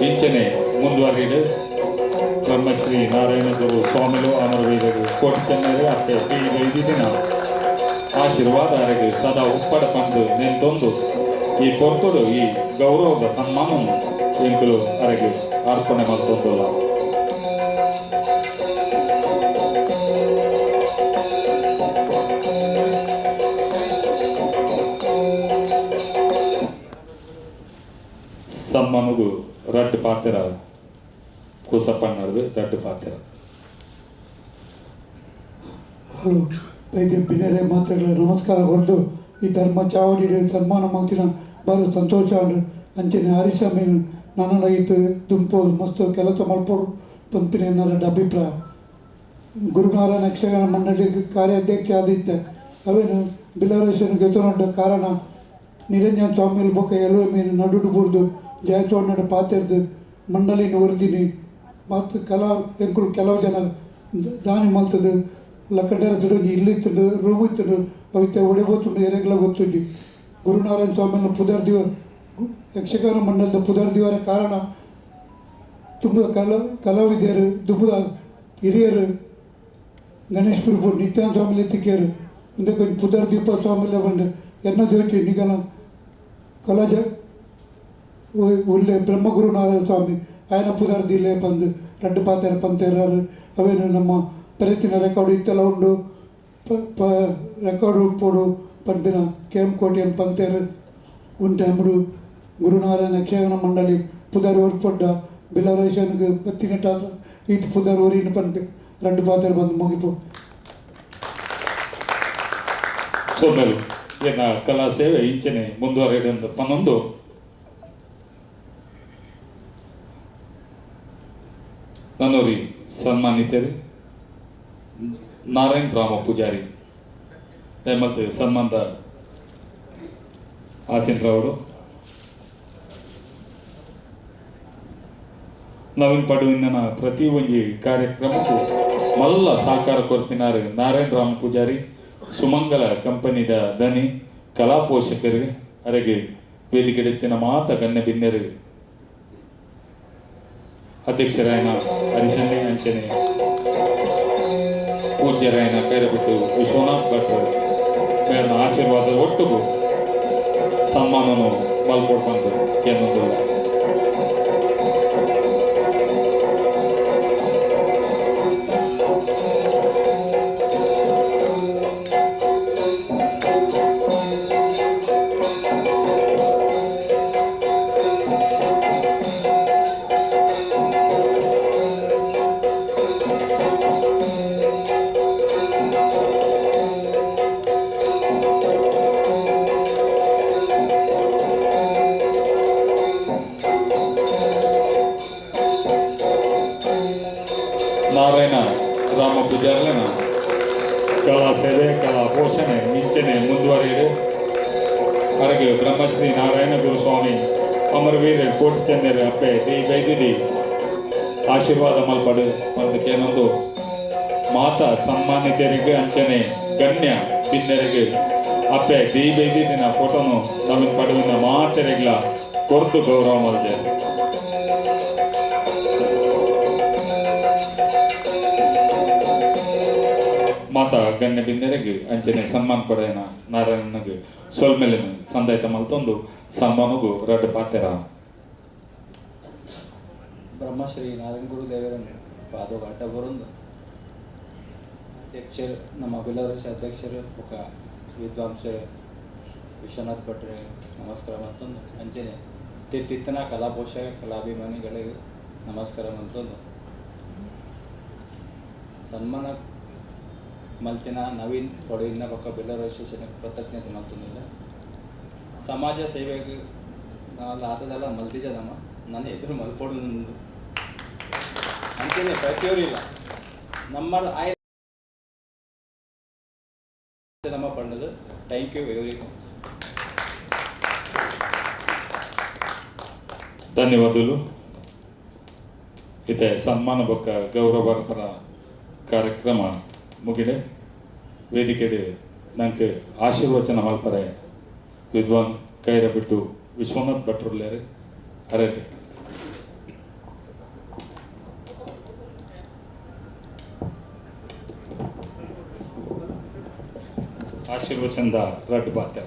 ಇಂಚನೆ ಮುಂದುವರಿದು ಬ್ರಹ್ಮಶ್ರೀ ನಾರಾಯಣ ಗುರು ಸ್ವಾಮಿಲು ಅಮರವೀರರು ಕೋಟಿ ಚೆನ್ನರು ಅತ್ತೆ ಐದು ದಿನ ಆಶೀರ್ವಾದ ಅರೆಗೆ ಸದಾ ಉಪ್ಪಡ ಪಂದು ನೆಂತೊಂದು ಈ ಪೊರ್ತುಡು ಈ ಗೌರವದ ಸನ್ಮಾನ ಎಂಕುಲು ಅರೆಗೆ ಅರ್ಪಣೆ ಮಲ್ತೊಂದುಲ್ಲ. ಸನ್ಮಾನಗು ರಡ್ಡು ಪಾತ್ರ ಕೂಸಪ್ಪಣ್ಣದು ರಡ್ಡು ಪಾತ್ರ. ಹಲೋ ವೈದ್ಯ ಬಿನ್ನರೆ ಮಾತ್ರೆಗಳ ನಮಸ್ಕಾರ ಕೊಡ್ದು ಈ ಧರ್ಮ ಚಾವಡಿ ಸನ್ಮಾನ ಮಾಡ್ತಿನ ಬಾರಿ ಸಂತೋಷ ಅಂಚನೆ ಹರೀಶ ಮೀನು ನನಲೈತು ದುಂಪೋದು ಮಸ್ತ್ ಕೆಲಸ ಮಲ್ಪೋಡು ಪಂಪಿನ ಎನ್ನರ ಅಭಿಪ್ರಾಯ. ಗುರುನಾರಾಯಣ ಯಕ್ಷಗಾನ ಮಂಡಳಿ ಕಾರ್ಯಾಧ್ಯಕ್ಷ ಆದಿತ್ಯ ಅವೇನು ಬಿಲಾರೇಶನ್ ಗೆತೊನೊಡ್ಡ ಕಾರಣ ನಿರಂಜನ್ ಸ್ವಾಮಿಲು ಬೊಕ್ಕ ಎಲ್ವೆ ಮೀನು ನಡುಡು ಬುಡ್ದು ಜಯಚೋಣ್ಣಡ ಪಾತೆರ್ದು ಮಂಡಳಿನ ಒರ್ದಿನಿ ಮತ್ತು ಕಲಾ ಎಂಕುಲು ಕೆಲವು ಜನ ದಾನಿ ಮಲ್ತದು ಲಕ್ಕಂಡರ ಸುಡೊಂಜಿ ಇಲ್ಲು ಇತ್ತುಂಡು ರೂಮ್ ಇತ್ತುಂಡು ಅವಿತ್ತೆ ಒಡೆ ಎರೆಗ್ಲ ಗೊತ್ತುಂಜಿ. ಗುರುನಾರಾಯಣ ಸ್ವಾಮಿನ ಪುದರ್ ದಿವ ಯಕ್ಷಗಾನ ಮಂಡಲದ ಪುದರ್ ದಿವರ ಕಾರಣ ತುಂಬ ಕಲಾವಿದರು ದುಬುದ ಹಿರಿಯರು ಗಣೇಶ್ ಪ್ರಭು ನಿತ್ಯಾನಂದ ಸ್ವಾಮಿಲೆ ತಿಕ್ಕೇರು ಇಂದಕ್ಕೆ ಒಂಜಿ ಪುದರ್ ದೀಪ ಸ್ವಾಮಿಲೆ ಬಂಡು ಎನ್ನ ದೇವಚಿ ನಿಗಲ ಕಲಾಜ ಉಲ್ಲೆ ಬ್ರಹ್ಮಗುರು ನಾರಾಯಣ ಸ್ವಾಮಿ ಆಯನ ಪುದರ್ ದಿಲ್ಲೆ ಪಂದು ರಡ್ಡು ಪಾತೆರ ಪಂತೇರಾರು ಅವೇನು ನಮ್ಮ ಪ್ರಯತ್ನ ರೆಕಾರ್ಡ್ ಇತ್ತೆಲ್ಲ ಉಂಡು ಪ ರೆಕಾರ್ಡ್ ಉಪ್ಪೋಡು ಪನ್ಪಿನ ಕೆ ಎಂ ಕೋಟಿಯನ್ ಪಂತೇರು ಉಂಟು ಗುರುನಾರಾಯಣ ಯಕ್ಷಗಾನ ಮಂಡಳಿ ಪುದರ್ ಒರ್ಪೊಡ್ಡ ಬಿಲಾರೇಶನ್ಗೆ ಬತ್ತಿನೆಟ್ಟ ಈತ್ ಪುದರ್ ಒರಿನ ಪನ್ಪಿ ರಡ್ಡು ಪಾತೆರ ಬಂದು ಮುಗಿಪು. ಸೊಲ್ಮೆಲು ಎನ್ನ ಕಲಾ ಸೇವೆ ಇಂಚನೆ ಮುಂದುವರೆದು ಪನ್ನೊಂದು ನನ್ನೋರಿ ಸನ್ಮಾನಿತರು ನಾರಾಯಣ ರಾಮ ಪೂಜಾರಿ ದಯಮಲ್ತು ಸನ್ಮಾನದ ಆಸೀನರವರು ನವೀನ್ ಪಡುವಿನ ಪ್ರತಿ ಒಂಜಿ ಕಾರ್ಯಕ್ರಮಕ್ಕೂ ಮಲ್ಲ ಸಹಕಾರ ಕೊರ್ಪಿನಾರು ನಾರಾಯಣ ರಾಮ ಪೂಜಾರಿ ಸುಮಂಗಲ ಕಂಪನಿದ ದನಿ ಕಲಾ ಪೋಷಕರು ಅರೆಗೆ ವೇದಿಕೆ ಮಾತ ಗಣ್ಯ ಬಿನ್ನೆರು ಅಧ್ಯಕ್ಷರಾಯನ ಹರಿಶಣ್ಣೆ ಅಂಚನೆ ಪೂಜ್ಯರಾಯನ ಕೈರಬಿಟ್ಟು ವಿಶ್ವನಾಥ್ ಭಟ್ರು ಮೇಲಿನ ಆಶೀರ್ವಾದ ಒಟ್ಟುಗು ಸನ್ಮಾನನು ಮಲ್ಪೊಡ್ಕೊಂಡು ಕೇನೊಂದು. ಕಲಾ ಸೇವೆ, ಕಲಾ ಪೋಷಣೆ ಮಿಂಚನೆ ಮುಂದುವರಿಯಡು. ಅರಗೆ ಬ್ರಹ್ಮಶ್ರೀ ನಾರಾಯಣ ಗುರುಸ್ವಾಮಿ ಅಮರವೀರ ಕೋಟಿಚಂದ್ರ ಅಪ್ಪೆ ದೇಯಿ ಬೈದಿದಿ ಆಶೀರ್ವಾದ ಮಲ್ಪಡು ಪಂದಕ್ಕೇನೊಂದು ಮಾತಾ ಸನ್ಮಾನಿತರಿಗೆ ಅಂಚನೆ ಗಣ್ಯ ಬಿನ್ನೆರಿಗೆ ಅಪ್ಪೆ ದೇಯಿ ಬೈದಿದಿನ ಫೋಟೋನು ನವೀನ್ ಪಡುವಿನ ಮಾತೆರೆಗ್ಲ ಕೊರ್ದು ಗೌರವ ಮಲ್ದೆ. ಮಾತಾ ಗಣ್ಯ ಬಿಂದೆರೆಗ್ ಅಂಚನೆ ಸನ್ಮಾನ ಪಡೆಯನ ನಾರಾಯಣನಿಗೆ ಸೊಲ್ಮೆಲಿನ ಸಂದಾಯ್ತ ಮಲ್ತೊಂದು ಸನ್ಮಾನಗು ರಡ್ಡು ಪಾತೆರ. ಬ್ರಹ್ಮಶ್ರೀ ನಾರಾಯಣ ಗುರುದೇವರನ್ನು ಪಾದೋಗ ಅಡ್ಡ ಬರೊಂದು ಅಧ್ಯಕ್ಷರು ನಮ್ಮ ಬಿಲ್ಲವರ್ಷ ಅಧ್ಯಕ್ಷರು ಬೊಕ ವಿದ್ವಾಂಸರು ವಿಶ್ವನಾಥ್ ಭಟ್ರೆ ನಮಸ್ಕಾರ ಮತ್ತೊಂದು ಅಂಚನೆ ತಿತ್ತನ ಕಲಾಪೋಷಕ ಕಲಾಭಿಮಾನಿಗಳಿಗೆ ನಮಸ್ಕಾರ ಮತ್ತೊಂದು ಸನ್ಮಾನ ಮಲ್ತಿನ ನವೀನ್ ಪಡುವಿನ ಬೊಕ್ಕ ಬಿಲ್ಲರ ಅಸೋಸಿಯೇಷನ್ ಕೃತಜ್ಞತೆ ಮಲ್ತೊಂದಿಲ್ಲ. ಸಮಾಜ ಸೇವೆಗೆ ನಾವೆಲ್ಲ ಆತದೆಲ್ಲ ಮಲ್ತಿಜದಮ್ಮ ನನ್ನ ಎದುರು ಮಲ್ಪೊಡು ಅಂಚನೆ ಪ್ರತಿಯೊರಿಲ್ಲ ನಮ್ಮ ಆಯ್ ನಮ್ಮ ಪಂಡದು. Thank you very much. ಧನ್ಯವಾದಗಳು. ಇತ್ತೆ ಸನ್ಮಾನ ಬೊಕ್ಕ ಗೌರವ ಕಾರ್ಯಕ್ರಮ ಮುಗಿದೆ. ವೇದಿಕೆಗೆ ನಂಗೆ ಆಶೀರ್ವಚನ ಮಲ್ಪರೆ ವಿದ್ವಾನ್ ಕೈರ ಬಿಟ್ಟು ವಿಶ್ವನಾಥ್ ಭಟ್ರುಲ್ಲೇರು ಅರೆಟ್. ಆಶೀರ್ವಚನದ ರಡ್ಡು ಪಾತ್ರ.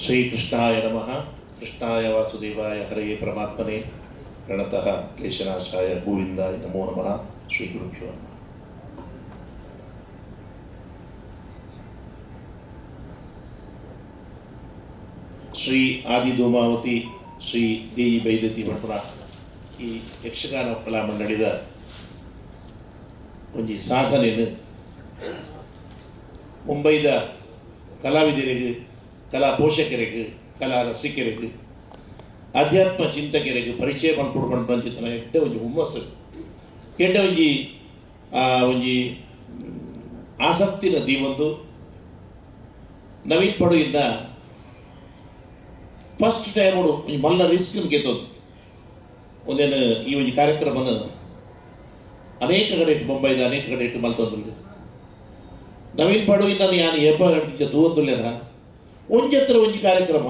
ಶ್ರೀಕೃಷ್ಣಾಯ ನಮಃ. ಕೃಷ್ಣಾಯ ವಾಸುದೇವಾಯ ಹರಯೇ ಪರಮಾತ್ಮನೆ ಪ್ರಣತಃ ಕ್ಲೇಶನಾಶಾಯ ಗೋವಿಂದಾಯ ನಮೋ ನಮಃ. ಶ್ರೀ ಗುರುಭ್ಯೋ ನಮಃ. ಶ್ರೀ ಆದಿಧೂಮಾವತಿ ಶ್ರೀ ದೇಯಿ ಬೈದತಿ ಪಂಪುನ ಈ ಯಕ್ಷಗಾನ ಕಲಾಮಂಡಳಿದ ಒಂಜಿ ಸಾಧನೆಯನ್ನು ಮುಂಬೈದ ಕಲಾವಿದರಿಗೆ, ಕಲಾ ಪೋಷಕರಿಗೆ, ಕಲಾ ರಸಿಕರಿಗೆ, ಆಧ್ಯಾತ್ಮ ಚಿಂತಕರಿಗೆ ಪರಿಚಯ ಮಲ್ಪೊಡು ಪಂಚಿತನ ಎಡ್ಡೆ ಒಂಜಿ ಹುಮ್ಮಸ್ಸು, ಎಡ್ಡೆ ಒಂಜಿ ಒಂಜಿ ಆಸಕ್ತಿನ ದೀವೊಂದು ನವೀನ್ ಪಡುವಿನ ಫಸ್ಟ್ ಟೈಮ್ ಒಂಜಿ ಮಲ್ಲ ರಿಸ್ಕ್ ಗೆತ್ತೊಂದು ಒಂದೇನು ಈ ಒಂಜಿ ಕಾರ್ಯಕ್ರಮನ ಅನೇಕ ಕಡೆ ಇಟ್ಟು ಬೊಂಬೈದ ಅನೇಕ ಕಡೆ ಇಟ್ಟು ಮಲ್ತೊಂದುಲ್ಲೆ. ನವೀನ್ ಪಡುವಿನ ಯಾನು ಏಪ ನಡ್ತಿದ್ದ ತೂವೊಂದುಲ್ಲೇನ ಒಂಜತ್ರ ಒಂಜಿ ಕಾರ್ಯಕ್ರಮ,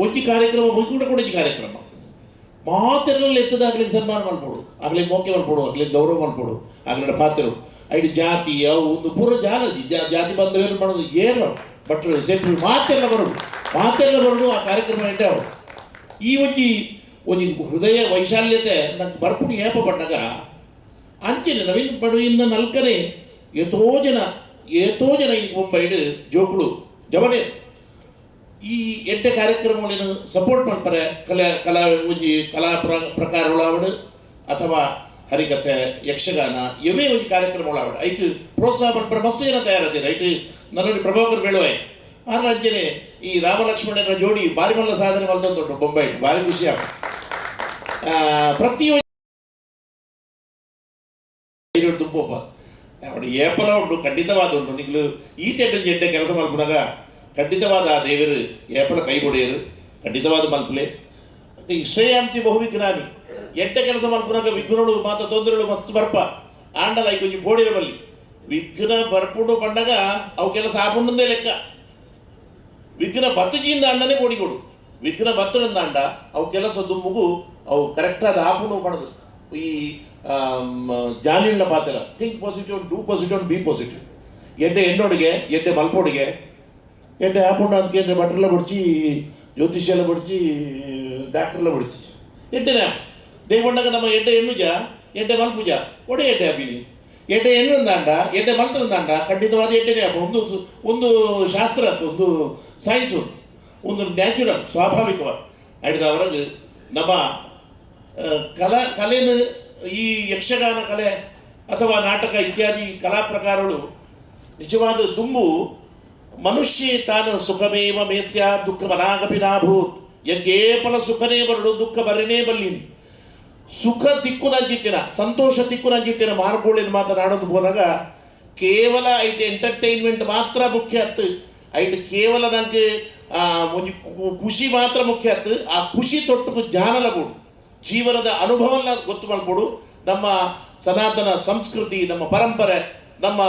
ಒಂಜಿ ಕಾರ್ಯಕ್ರಮ ಮುಗಿಕೂಡ ಕೂಡ ಒಂಜಿ ಕಾರ್ಯಕ್ರಮ ಮಾತೆರಲ್ಲಿ ಎತ್ತದ ಆಗ್ಲಿಕ್ಕೆ ಸನ್ಮಾನ ಮಲ್ಪೊಡು, ಆಗ್ಲಿಕ್ಕೆ ಮೋಕೆ ಮಲ್ಪೊಡು, ಆಗ್ಲಿಕ್ಕೆ ಗೌರವ ಮಲ್ಪೊಡು, ಆಗ್ಲಿಕ್ಕೆ ಪಾತ್ರರು ಐದು ಜಾತಿ ಅವು ಒಂದು ಪೂರ ಜಾಲಜಿ ಜಾತಿ ಬಾಂಧವ್ಯರು ಮಾಡೋದು ಏನು ಭಟ್ರು ಸೆಟ್ರು ಮಾತೆಲ್ಲ ಬರೋಡು, ಮಾತೆಲ್ಲ ಬರೋಡು ಆ ಕಾರ್ಯಕ್ರಮ ಎಡ್ಡೆ ಅವಳು. ಈ ಒಂಜಿ ಒಂಜಿ ಹೃದಯ ವೈಶಾಲ್ಯತೆ ನಂಗೆ ಬರ್ಪುಣಿ ಏಪ ಬಣ್ಣಗ ಅಂಚನೆ ನವೀನ್ ಪಡುವಿನ ನಲ್ಕನೆ ಏತೋ ಜನ ಏತೋ ಜನ ಇನ್ನು ಮುಂಬೈಡ್ ಜೋಕುಳು ಜವನೇ ಈ ಎಡ್ಡೆ ಕಾರ್ಯಕ್ರಮಗಳನ್ನು ಸಪೋರ್ಟ್ ಮಾಡ್ತಾರೆ. ಕಲಾ ಕಲಾ ಒಂಜಿ ಕಲಾ ಪ್ರಕಾರಗಳಾವಡು ಅಥವಾ ಹರಿಕಥೆ ಯಕ್ಷಗಾನ ಇವೇ ಒಂಜಿ ಕಾರ್ಯಕ್ರಮಗಳಾವಡು ಐಕ್ ಪ್ರೋತ್ಸಾಹ ಮಾಡ್ತಾರೆ. ಮಸ್ತ್ ಜನ ತಯಾರಾತೀರ ಐಟ್ ನನ್ನಲ್ಲಿ ಪ್ರಭಾಕರ್ ಬೇಳುವಾಯ್ ಆರ ಅಂಚನೆ ಈ ರಾಮಲಕ್ಷ್ಮಣನ ಜೋಡಿ ಬಾರಿ ಮಲ್ಲ ಸಾಧನೆ ಮಲ್ತೊಂದುಂಟು ಬೊಂಬೈ ಬಾರಿ ಖುಷಿ ಆಗ ಪ್ರತಿ ದುಂಪೋಪ ಏಪಲ ಉಂಟು ಖಂಡಿತವಾದ ಉಂಟು. ನಿಗ್ಲು ಈ ತೆಡ್ಡು ಜೆಡ್ಡೆ ಕೆಲಸ ಮಲ್ಪುನಾಗ ಖಂಡಿತವಾದ ಆ ದೇವರು ಏಪಲ ಕೈ ಬೊಡೆಯರು ಖಂಡಿತವಾದ ಮಲ್ಪಲೆ. ಈ ಶ್ರೇಯಾಂಸಿ ಬಹುವಿಜ್ಞಾನಿ ಎಡ್ಡೆ ಕೆಲಸ ಮಲ್ಪುನಾಗ ವಿಘ್ನಗಳು ಮಾತ ತೊಂದರೆಗಳು ಮಸ್ತ್ ಬರ್ಪ ಆಂಡಲ ಐಕೊಂಜಿ ಬೋಡಿರಬಲ್ಲಿ ವಿಘ್ನ ಬರ್ಪುಂಡು ಪಂಡಗ ಅವು ಕೆಲಸ ಆಪುಂಡಂದೇ ಲೆಕ್ಕ. ವಿಘ್ನ ಬತ್ತಜಿಯಿಂದ ಅಂಡನೇ ಬೋಡಿಕೊಡು, ವಿಘ್ನ ಬತ್ತದಿಂದ ಅಂಡ ಅವು ಕೆಲಸ ದುಂಬುಗು ಅವು ಕರೆಕ್ಟಾದ ಆಪುಂಡು ಪಣದು. ಈ ಜಾಲಿಣ್ಣ ಪಾತ್ರ think positive, do positive, be positive. ಎಡ್ಡೆ ಎಣ್ಣೊಡಿಗೆ ಎಡ್ಡೆ ಮಲ್ಪೊಡಿಗೆ ಎಡ್ಡೆ ಆಪುಂಡು ಅದಕ್ಕೆ ಭಟ್ರೆಲ್ಲ ಬಡ್ಚಿ, ಜ್ಯೋತಿಷ್ಯ ಎಲ್ಲ ಬಡ್ಚಿ, ಡಾಕ್ಟ್ರೆಲ್ಲ ಬಡ್ಚಿ ಎಡ್ಡೆನೇ ದೇವಣ್ಣಗ ನಮ್ಮ ಎಡ್ಡೆ ಎಣ್ಣುಜ ಎಡ್ಡೆ ಮಲ್ಪುಜ ಒಡೆ ಎಡ್ಡೆ ಆಪಿನಿ ಎಡ್ಡೆ ಎಣ್ಣುಂದಾಂಡ ಎಡ್ಡೆ ಮಲ್ತಂದಾಂಡ ಖಂಡಿತವಾದ ಎಡ್ಡೆನೇ ಆಪ. ಒಂದು ಒಂದು ಶಾಸ್ತ್ರ, ಒಂದು ಸೈನ್ಸು, ಒಂದು ನ್ಯಾಚುರಲ್ ಸ್ವಾಭಾವಿಕವಾದ ಹಿಡಿದವರೆಗೆ ನಮ್ಮ ಕಲಾ ಕಲೆಯನ್ನು ಈ ಯಕ್ಷಗಾನ ಕಲೆ ಅಥವಾ ನಾಟಕ ಇತ್ಯಾದಿ ಕಲಾ ಪ್ರಕಾರಗಳು ನಿಜವಾದ ದುಂಬು ಮನುಷ್ಯ ತಾನು ಸುಖಮೇವ ಮೇಸ್ಯ ದುಃಖ ಮನಾಗಪಿ ನಾಭೂತ್ ಕೇವಲ ಸುಖನೇ ಬರಡು ದುಃಖ ಬರನೇ ಬಲ್ಲಿ ಸುಖ ತಿಕ್ಕುನ ಜಿತ್ತಿನ ಸಂತೋಷ ತಿಕ್ಕುನ ಜಿತ್ತಿನ ಮಾರ್ಗೋಳಿನ ಮಾತನಾಡೋದು ಹೋದಾಗ ಕೇವಲ ಐಟ್ ಎಂಟರ್ಟೈನ್ಮೆಂಟ್ ಮಾತ್ರ ಮುಖ್ಯ ಅತ್ತು ಐಟ್ ಕೇವಲ ನನಗೆ ಒಂಜಿ ಖುಷಿ ಮಾತ್ರ ಮುಖ್ಯ ಅತ್ತು ಆ ಖುಷಿ ತೊಟ್ಟುಕು ಜ್ಞಾನಲ ಬೋಡು ಜೀವನದ ಅನುಭವಲ್ಲ ಗೊತ್ತು ಮಾಡ್ಕೊಡು ನಮ್ಮ ಸನಾತನ ಸಂಸ್ಕೃತಿ ನಮ್ಮ ಪರಂಪರೆ ನಮ್ಮ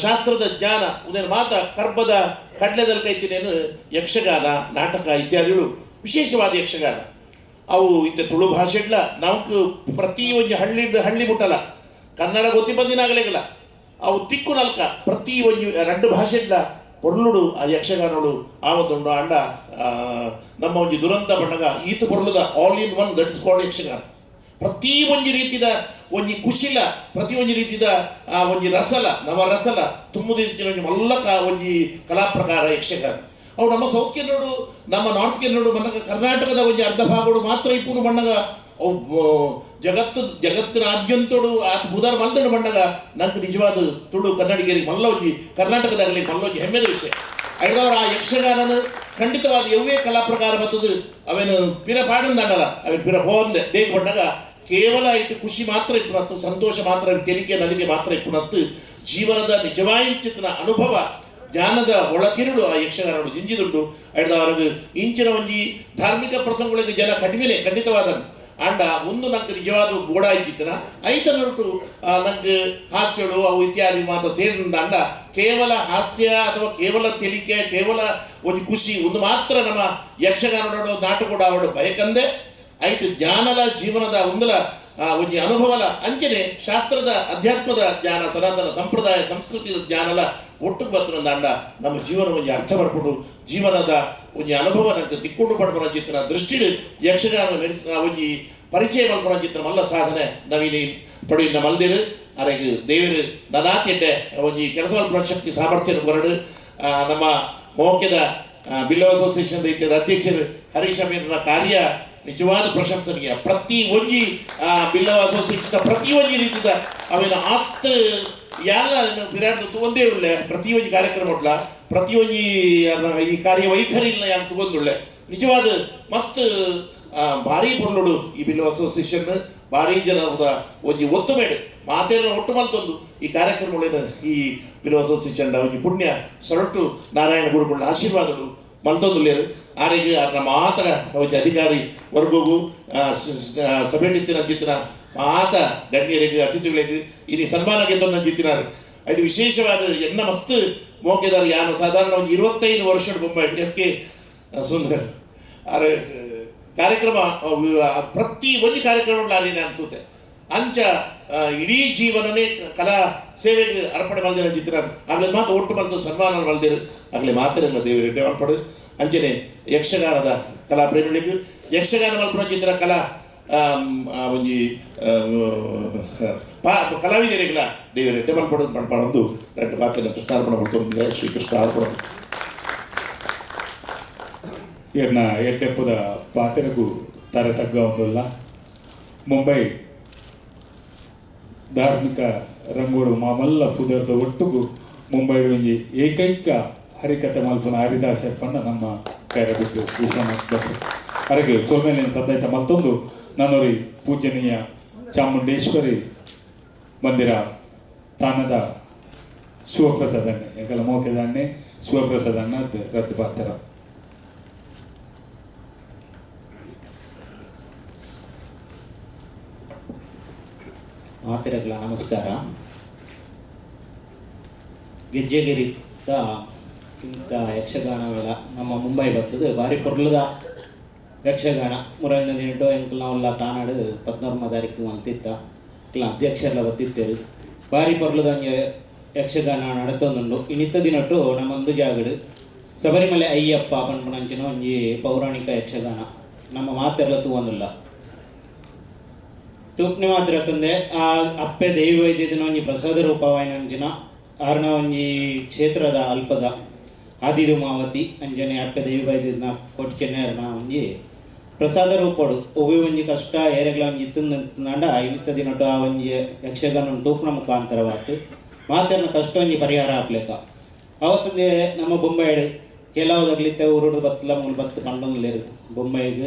ಶಾಸ್ತ್ರದ ಜ್ಞಾನ ಉದಯ ಮಾತ ಕರ್ಬದ ಕಡಲೆದಲ್ಲಿ ಕೈತಿನೇನು ಯಕ್ಷಗಾನ ನಾಟಕ ಇತ್ಯಾದಿಗಳು ವಿಶೇಷವಾದ ಯಕ್ಷಗಾನ ಅವು ಇತ್ತ ತುಳು ಭಾಷೆ ಇಲ್ಲ ನಮಕ್ ಪ್ರತಿ ಒಂಜಿ ಹಳ್ಳಿದ ಹಳ್ಳಿ ಮುಟ್ಟಲ್ಲ ಕನ್ನಡ ಗೊತ್ತಿ ಬಂದಿನಾಗಲೇಗಿಲ್ಲ ಅವು ತಿಕ್ಕು ನಲ್ಕ ಪ್ರತಿ ಒಂಜಿ ಎರಡು ಭಾಷೆ ಇಲ್ಲ ಪೊರ್ಲುಡು ಆ ಯಕ್ಷಗಾನಗಳು ಆ ಒಂದುಂಡು ಅಂಡ ನಮ್ಮ ಒಂಜಿ ದುರಂತ ಬಣ್ಣಗ ಈತ ಪೊರ್ಲುದ all in one that's called Yakshagana ಪ್ರತಿ ಒಂಜಿ ರೀತಿದ ಒಂಜಿ ಕುಶಿಲ ಪ್ರತಿ ಒಂಜಿ ರೀತಿದ ಆ ಒಂಜಿ ರಸಲ ನವರಸಲ ತುಂಬುದಿನ ಒಂಜಿ ಮಲ್ಲ ಒಂಜಿ ಕಲಾ ಪ್ರಕಾರ ಯಕ್ಷಗಾನ ಅವು ನಮ್ಮ ಸೌತ್ ಕೆನ್ನಡು ನಮ್ಮ ನಾರ್ತ್ ಕೆನ್ನಡು ಮಣ್ಣಗ ಕರ್ನಾಟಕದ ಒಂಜಿ ಅರ್ಧ ಭಾಗಡು ಮಾತ್ರ ಇಪ್ಪುನು ಮಣ್ಣಗ ಅವು ಜಗತ್ತು ಜಗತ್ತಿನಾದ್ಯಂತೋಡು ಆತ ಬುಧಾರ ಮಲ್ದಡು ಮಣ್ಣಗ ನಂಗೆ ನಿಜವಾದ ತುಳು ಕನ್ನಡಿಗರಿಗೆ ಮಲ್ಲ ಒಂಜಿ ಕರ್ನಾಟಕದಾಗಲಿ ಮಲ್ಲ ಒಂಜಿ ಹೆಮ್ಮೆದ ವಿಷಯ ಐದವರ ಆ ಯಕ್ಷಗಾನನ ಖಂಡಿತವಾದ ಯವ್ವೇ ಕಲಾ ಪ್ರಕಾರ ಬರ್ತದೆ ಅವೇನು ಪಿರ ಪಾಡಂದಾಡಲ್ಲ ಅವೇನು ಪಿರ ಹೋಂದೆ ದೇಗ ಬಣ್ಣಗ ಕೇವಲ ಇಟ್ಟು ಖುಷಿ ಮಾತ್ರ ಇಪ್ಪುನತ್ತು ಸಂತೋಷ ಮಾತ್ರ ತೆಲಿಕೆ ನಲಿಕೆ ಮಾತ್ರ ಇಪ್ಪುನತ್ತು ಜೀವನದ ನಿಜವಾಯಿನ ಅನುಭವ ಜ್ಞಾನದ ಒಳಕಿರುಳು ಆ ಯಕ್ಷಗಾನಗಳು ಜಿಂಜಿದುಂಡು ಐದವರೆಗೆ ಇಂಚಿನ ಒಂಜಿ ಧಾರ್ಮಿಕ ಪ್ರಸಂಗಗಳಿಗೆ ಜನ ಕಡಿಮೆನೆ ಖಂಡಿತವಾದ ಅಂಡ ಒಂದು ನಂಗೆ ನಿಜವಾದ ಗೋಡಾಯಿತ್ತಿನ ಐತನ ಹೊರಟು ನಂಗೆ ಹಾಸ್ಯಗಳು ಅವು ಇತ್ಯಾದಿ ಮಾತ ಸೇರಿದ ಅಂಡ ಕೇವಲ ಹಾಸ್ಯ ಅಥವಾ ಕೇವಲ ತೆಲಿಕೆ ಕೇವಲ ಒಂಜಿ ಖುಷಿ ಒಂದು ಮಾತ್ರ ನಮ್ಮ ಯಕ್ಷಗಾನೋಡು ನಾಟಕೋಡ ಅವಳು ಬಯಕಂದೆ ಐಟು ಜ್ಞಾನಲ ಜೀವನದ ಒಂದಲ ಒಂಜಿ ಅನುಭವಲ ಅಂಚನೆ ಶಾಸ್ತ್ರದ ಅಧ್ಯಾತ್ಮದ ಜ್ಞಾನ ಸನಾತನ ಸಂಪ್ರದಾಯ ಸಂಸ್ಕೃತಿಯ ಜ್ಞಾನಲ ಒಟ್ಟು ಬತ್ತನ ಅಂಡ ನಮ್ಮ ಜೀವನ ಒಂಜಿ ಅರ್ಥ ಬರ್ಕೊಂಡು ಜೀವನದ ಒಂಜಿ ಅನುಭವ ನಂಗೆ ತಿಕ್ಕೊಂಡು ಪಡ್ಬನ ಚಿತ್ರ ದೃಷ್ಟಿಡು ಯಕ್ಷಗಾನ ಮೆರೆಸ ಒಂಜಿ ಪರಿಚಯ ಮಲ್ಪನ ಚಿತ್ರ ಮಲ್ಲ ಸಾಧನೆ ನವೀನ ಪಡೆಯಿನ ಮಲ್ದಿರು ಅರೆಗ್ ದೇವರು ನನಾತಿಡ್ಡೆ ಒಂಜಿ ಕೆಲಸ ಮಲ್ಪನ ಶಕ್ತಿ ಸಾಮರ್ಥ್ಯನ ಕೊರಡು ನಮ್ಮ ಮೋಕ್ಯದ ಬಿಲ್ಲೋ ಅಸೋಸಿಯೇಷನ್ ಇತ್ಯಾದಿ ಅಧ್ಯಕ್ಷರು ಹರೀಶ್ ಅಮೀರ್ನ ಕಾರ್ಯ ನಿಜವಾದ ಪ್ರಶಂಸನೀಯ. ಪ್ರತಿ ಒಂಜಿ ಬಿಲ್ಲವ ಅಸೋಸಿಯೇಷನ್ ಪ್ರತಿ ಒಂಜಿ ರೀತಿದ ಅವೇನ ಆತ್ ಯಾಲ ಬಿರಾಟ್ ಒಂದೇ ಉಳ್ಳೆ ಪ್ರತಿ ಒಂಜಿ ಕಾರ್ಯಕ್ರಮ ಉಡ್ಲ ಪ್ರತಿ ಒಂಜಿ ಈ ಕಾರ್ಯ ವೈಖರಿ ಯಾರು ತಗೊಂಡುಳ್ಳೆ ನಿಜವಾದ ಮಸ್ತ್ ಭಾರಿ ಪೊರ್ಲುಡು ಈ ಬಿಲ್ಲವ ಅಸೋಸಿಯೇಷನ್ ಭಾರಿ ಜನ ಒಂಜಿ ಒತ್ತು ಮೇಡು ಮಾತೇನ ಒಟ್ಟು ಮಲ್ತೊಂದು ಈ ಕಾರ್ಯಕ್ರಮಗಳೇನು ಈ ಬಿಲ್ಲವ ಅಸೋಸಿಯೇಷನ್ ಒಂಜಿ ಪುಣ್ಯ ಸೊರಟು ನಾರಾಯಣ ಗುರುಗಳ ಆಶೀರ್ವಾದಗಳು ಮಲ್ತೊಂದು ಲೇರು ಆರಿಗೆ ನಮ್ಮ ಮಾತ ಒಂಜಿ ಅಧಿಕಾರಿ ವರ್ಗಗೂ ಸಭೆಟಿತ್ತಿನ ಜಿತ್ತಿನ ಮಾತ ಗಣ್ಯರಿಗೆ ಅತಿಥಿಗಳಿಗೆ ಇನ್ನು ಸನ್ಮಾನ ಗೆದ್ದೊಂದು ಜಿತ್ತಿನಾರು ಅದು ವಿಶೇಷವಾದ ಎನ್ನ ಮಸ್ತ್ ಮೋಕೆದಾರ ಯಾನು ಸಾಧಾರಣ ಒಂದು 25 ವರ್ಷ ಬೊಂಬೈ ಎಸ್ ಕೆ ಸುಂದರ್ ಆರು ಕಾರ್ಯಕ್ರಮ ಪ್ರತಿ ಒಂದು ಕಾರ್ಯಕ್ರಮ ನಾನು ತೂತೆ ಅಂಚ ಇಡೀ ಜೀವನನೇ ಕಲಾ ಸೇವೆಗೆ ಅರ್ಪಣೆ ಮಲ್ದಿನ ಚಿತ್ರ ಆಗಲೇ ಮಾತು ಒಟ್ಟು ಮಲ್ತು ಸನ್ಮಾನ ಮಲ್ದಿರು ಆಗಲೇ ಮಾತಿರಲ್ಲ ದೇವರು ಎಡ್ಡೆ ಮಲ್ಪಡು ಅಂಚನೆ ಯಕ್ಷಗಾನದ ಕಲಾ ಪ್ರೇಮಿಗಳಿಗೆ ಯಕ್ಷಗಾನ ಮಲ್ಪುನ ಚಿತ್ರ ಕಲಾ ಒಂಜಿ ಕಲಾವಿದರಿಗೆಲ್ಲ ದೇವರು ಎಡ್ಡೆ ಮಲ್ಪಡು ಮಲ್ಪಡೊಂದು ಎರಡು ಪಾತ್ರ ಕೃಷ್ಣಾರ್ಪಣ ಮಾಡ್ಕೊಂಡು ಶ್ರೀಕೃಷ್ಣ ಅರ್ಪಣ. ಎನ್ನ ಎಡ್ಡೆಪ್ಪದ ಪಾತ್ರೆಗೂ ತರೆ ತಗ್ಗ ಒಂದಲ್ಲ ಮುಂಬೈ ಧಾರ್ಮಿಕ ರಂಗೋಡು ಮಾಮಲ್ಲ ಪುದರ್ದ ಒಟ್ಟುಗು ಮುಂಬೈ ಒಂಜಿ ಏಕೈಕ ಹರಿಕತೆ ಮಲ್ಪನ ಹರಿದಾಸ ಪಂಡ ನಮ್ಮ ಕೈರಬಿಟ್ಟು ವಿಶ್ವನಾಥ್ ಭಟ್ರು ಅರೆಗೆ ಸೋಮೇಲಿನ ಸದ್ದಾಯ್ತ ಮತ್ತೊಂದು ನಾನೊರಿ ಪೂಜನೀಯ ಚಾಮುಂಡೇಶ್ವರಿ ಮಂದಿರ ತಾನದ ಶಿವಪ್ರಸಾದ್ ಅಣ್ಣೆ ಎಂಕಲ ಮೋಕೆದ ಅಣ್ಣೆ ಶಿವಪ್ರಸಾದ್ ಅಣ್ಣ ರದ್ದು ಪಾತ್ರ. ಮಾತಿರಗ್ಲ ನಮಸ್ಕಾರ. ಗೆಜ್ಜೆಗಿರಿತ ಇಂಥ ಯಕ್ಷಗಾನ ಮೇಳ ನಮ್ಮ ಮುಂಬೈ ಬರ್ತದೆ ಭಾರಿ ಪೊರ್ಲದ ಯಕ್ಷಗಾನ ಮುರೈನ ದಿನಟೋ ಎಂಕಲ್ನ ಉಲ್ಲ ತಾನಾಡು 14 ತಾರೀಕು ಮಲ್ತಿತ್ತ ಎಂಕಲ್ನ ಅಧ್ಯಕ್ಷರೆಲ್ಲ ಬತ್ತಿತ್ತೇರು ಭಾರಿ ಪೊರ್ಲದ ಯಕ್ಷಗಾನ ನಡತೊಂದುಂಡು. ಇನ್ನಿತ್ತ ದಿನಟು ನಮ್ಮೊಂದು ಜಾಗಡು ಶಬರಿಮಲೆ ಅಯ್ಯಪ್ಪ ಪನ್ಪುನಂಚಿನ ಒಂಜಿ ಪೌರಾಣಿಕ ಯಕ್ಷಗಾನ ನಮ್ಮ ಮಾತೆಲ್ಲ ತೂವೊಂದುಲ್ಲ ತೂಪ್ನೆ ಮಾತ್ರ ತಂದೆ ಆ ಅಪ್ಪೆ ದೇವಿ ವೈದ್ಯದಿನ ಒಂಜಿ ಪ್ರಸಾದ ರೂಪವಾಯಿನಂಚಿನ ಆರ್ನ ಒಂಜಿ ಕ್ಷೇತ್ರದ ಅಲ್ಪದ ಆದಿದುಮಾವತಿ ಅಂಜನೆ ಅಪ್ಪೆ ದೇವಿ ವೈದ್ಯನ ಕೋಟಿ ಚೆನ್ನೆಯರ್ನ ಒಂಜಿ ಪ್ರಸಾದ ರೂಪಡು ಒವ್ವೆ ಒಂಜಿ ಕಷ್ಟ ಏರೆಗ್ಲ ಒಂಜಿ ಇತ್ತಂಡ ಇನ್ನಿತ್ತ ದಿನಟು ಆ ಒಂಜಿ ಯಕ್ಷಗಾನ ತೂಪ್ನ ಮುಖಾಂತರವಾತು ಮಾತೆರ್ನ ಕಷ್ಟ ಒಂಜಿ ಪರಿಹಾರ ಆಪ್ಲೇಕ. ಆವತ್ತಂದೆ ನಮ್ಮ ಬೊಂಬಾಯಿಡು ಕೆಲವುದಗ್ಲಿತ್ತೆ ಊರುಡು ಬತ್ತಲ ಮೂಲು ಬತ್ತು ಪಂಡೊಂದುಲ್ಲೆರ್ ಬೊಂಬೈಗ್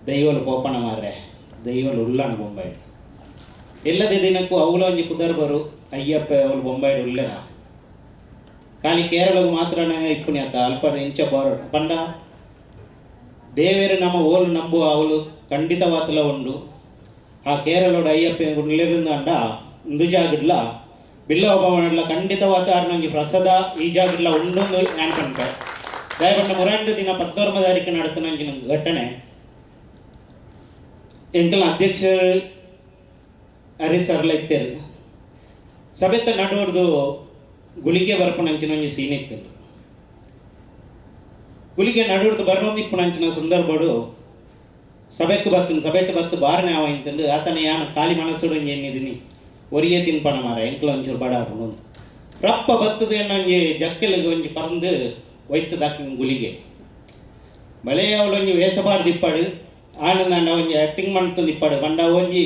ದೈವಲು ಪೋಪಣ ಮಾರ್ರೆ ದೈವಲು ಉಲ್ಲಣ ಬೊಂಬೈಡ್ ಎಲ್ಲದ ದಿನಕ್ಕೂ ಅವುಲ ಒಂಜಿ ಪುದರ್ ಬರು ಅಯ್ಯಪ್ಪ ಅವಳು ಬೊಂಬೈಡ್ ಉಲ್ಲೆನ ಖಾಲಿ ಕೇರಳಗ್ ಮಾತ್ರನೇ ಇಪ್ಪುನಿ ಅತ್ತ ಅಲ್ಪದ ಇಂಚ ಬಾರ ಪಂಡ ದೇವೇರು ನಮ್ಮ ಓಲು ನಂಬುವ ಅವಳು ಖಂಡಿತವಾತಲ ಉಂಡು. ಆ ಕೇರಳೋಡು ಅಯ್ಯಪ್ಪ ಉಲ್ಲೆರಿಂದ ಅಂಡ ಇಂದು ಜಾಗಡ್ಲ ಬಿಲ್ಲವ ಭವನಡ್ಲ ಖಂಡಿತವಾದ ಆರ್ನೊಂಜಿ ಪ್ರಸಾದ ಈ ಜಾಗಡ್ಲ ಉಂಡು ನಾನು ಪನ್ಪೆ. ದಯಪಂಡ ಮುರಂಡು ದಿನ 14 ತಾರೀಕು ನಡತನಂಚಿನ ಘಟನೆ ಎಂಕಲ್ನ ಅಧ್ಯಕ್ಷರು ಹರೀಶ್ ಸರ್ಲ ಇತ್ತೇರು ಸಭೆತ ನಡುವರ್ದು ಗುಳಿಗೆ ಬರ್ಪುನಂಚಿನ ಒಂಜಿ ಸೀನ್ ಇತ್ತು. ಗುಳಿಗೆ ನಡುವರ್ದು ಬರೋದು ಇಪ್ಪುನಂಚಿನ ಸಂದರ್ಭಡು ಸಭೆಕ್ ಬತ್ತು ಸಭೆಟ್ಟು ಬತ್ತು ಬಾರನೆ ಆವಾಯಿಂತಂಡು ಆತನ ಯಾನು ಖಾಲಿ ಮನಸ್ಸುಡು ಒಂಜಿ ಎನ್ನಿದಿನಿ ಒರಿಯೇ ತಿನ್ಪಣ ಮಾರ ಎಂಕ್ಲ ಒಂಚೂರು ಬಡ ಆಪುಂಡು ರಪ್ಪ ಬತ್ತದ ಒಂಜಿ ಜಕ್ಕೆಲಿಗೆ ಒಂಜಿ ಪರಂದು ಒಯ್ತದಾಕಿ ಗುಳಿಗೆ ಬಳೆ ಅವಳು ಒಂಜಿ ವೇಷಬಾರ್ದು ಇಪ್ಪಾಡು ಆನಂದಾಂಡ ಒಂಜಿ ಆ್ಯಕ್ಟಿಂಗ್ ಮಾಡ್ತಂದು ಇಪ್ಪಾಡು ಪಂಡ ಒಂಜಿ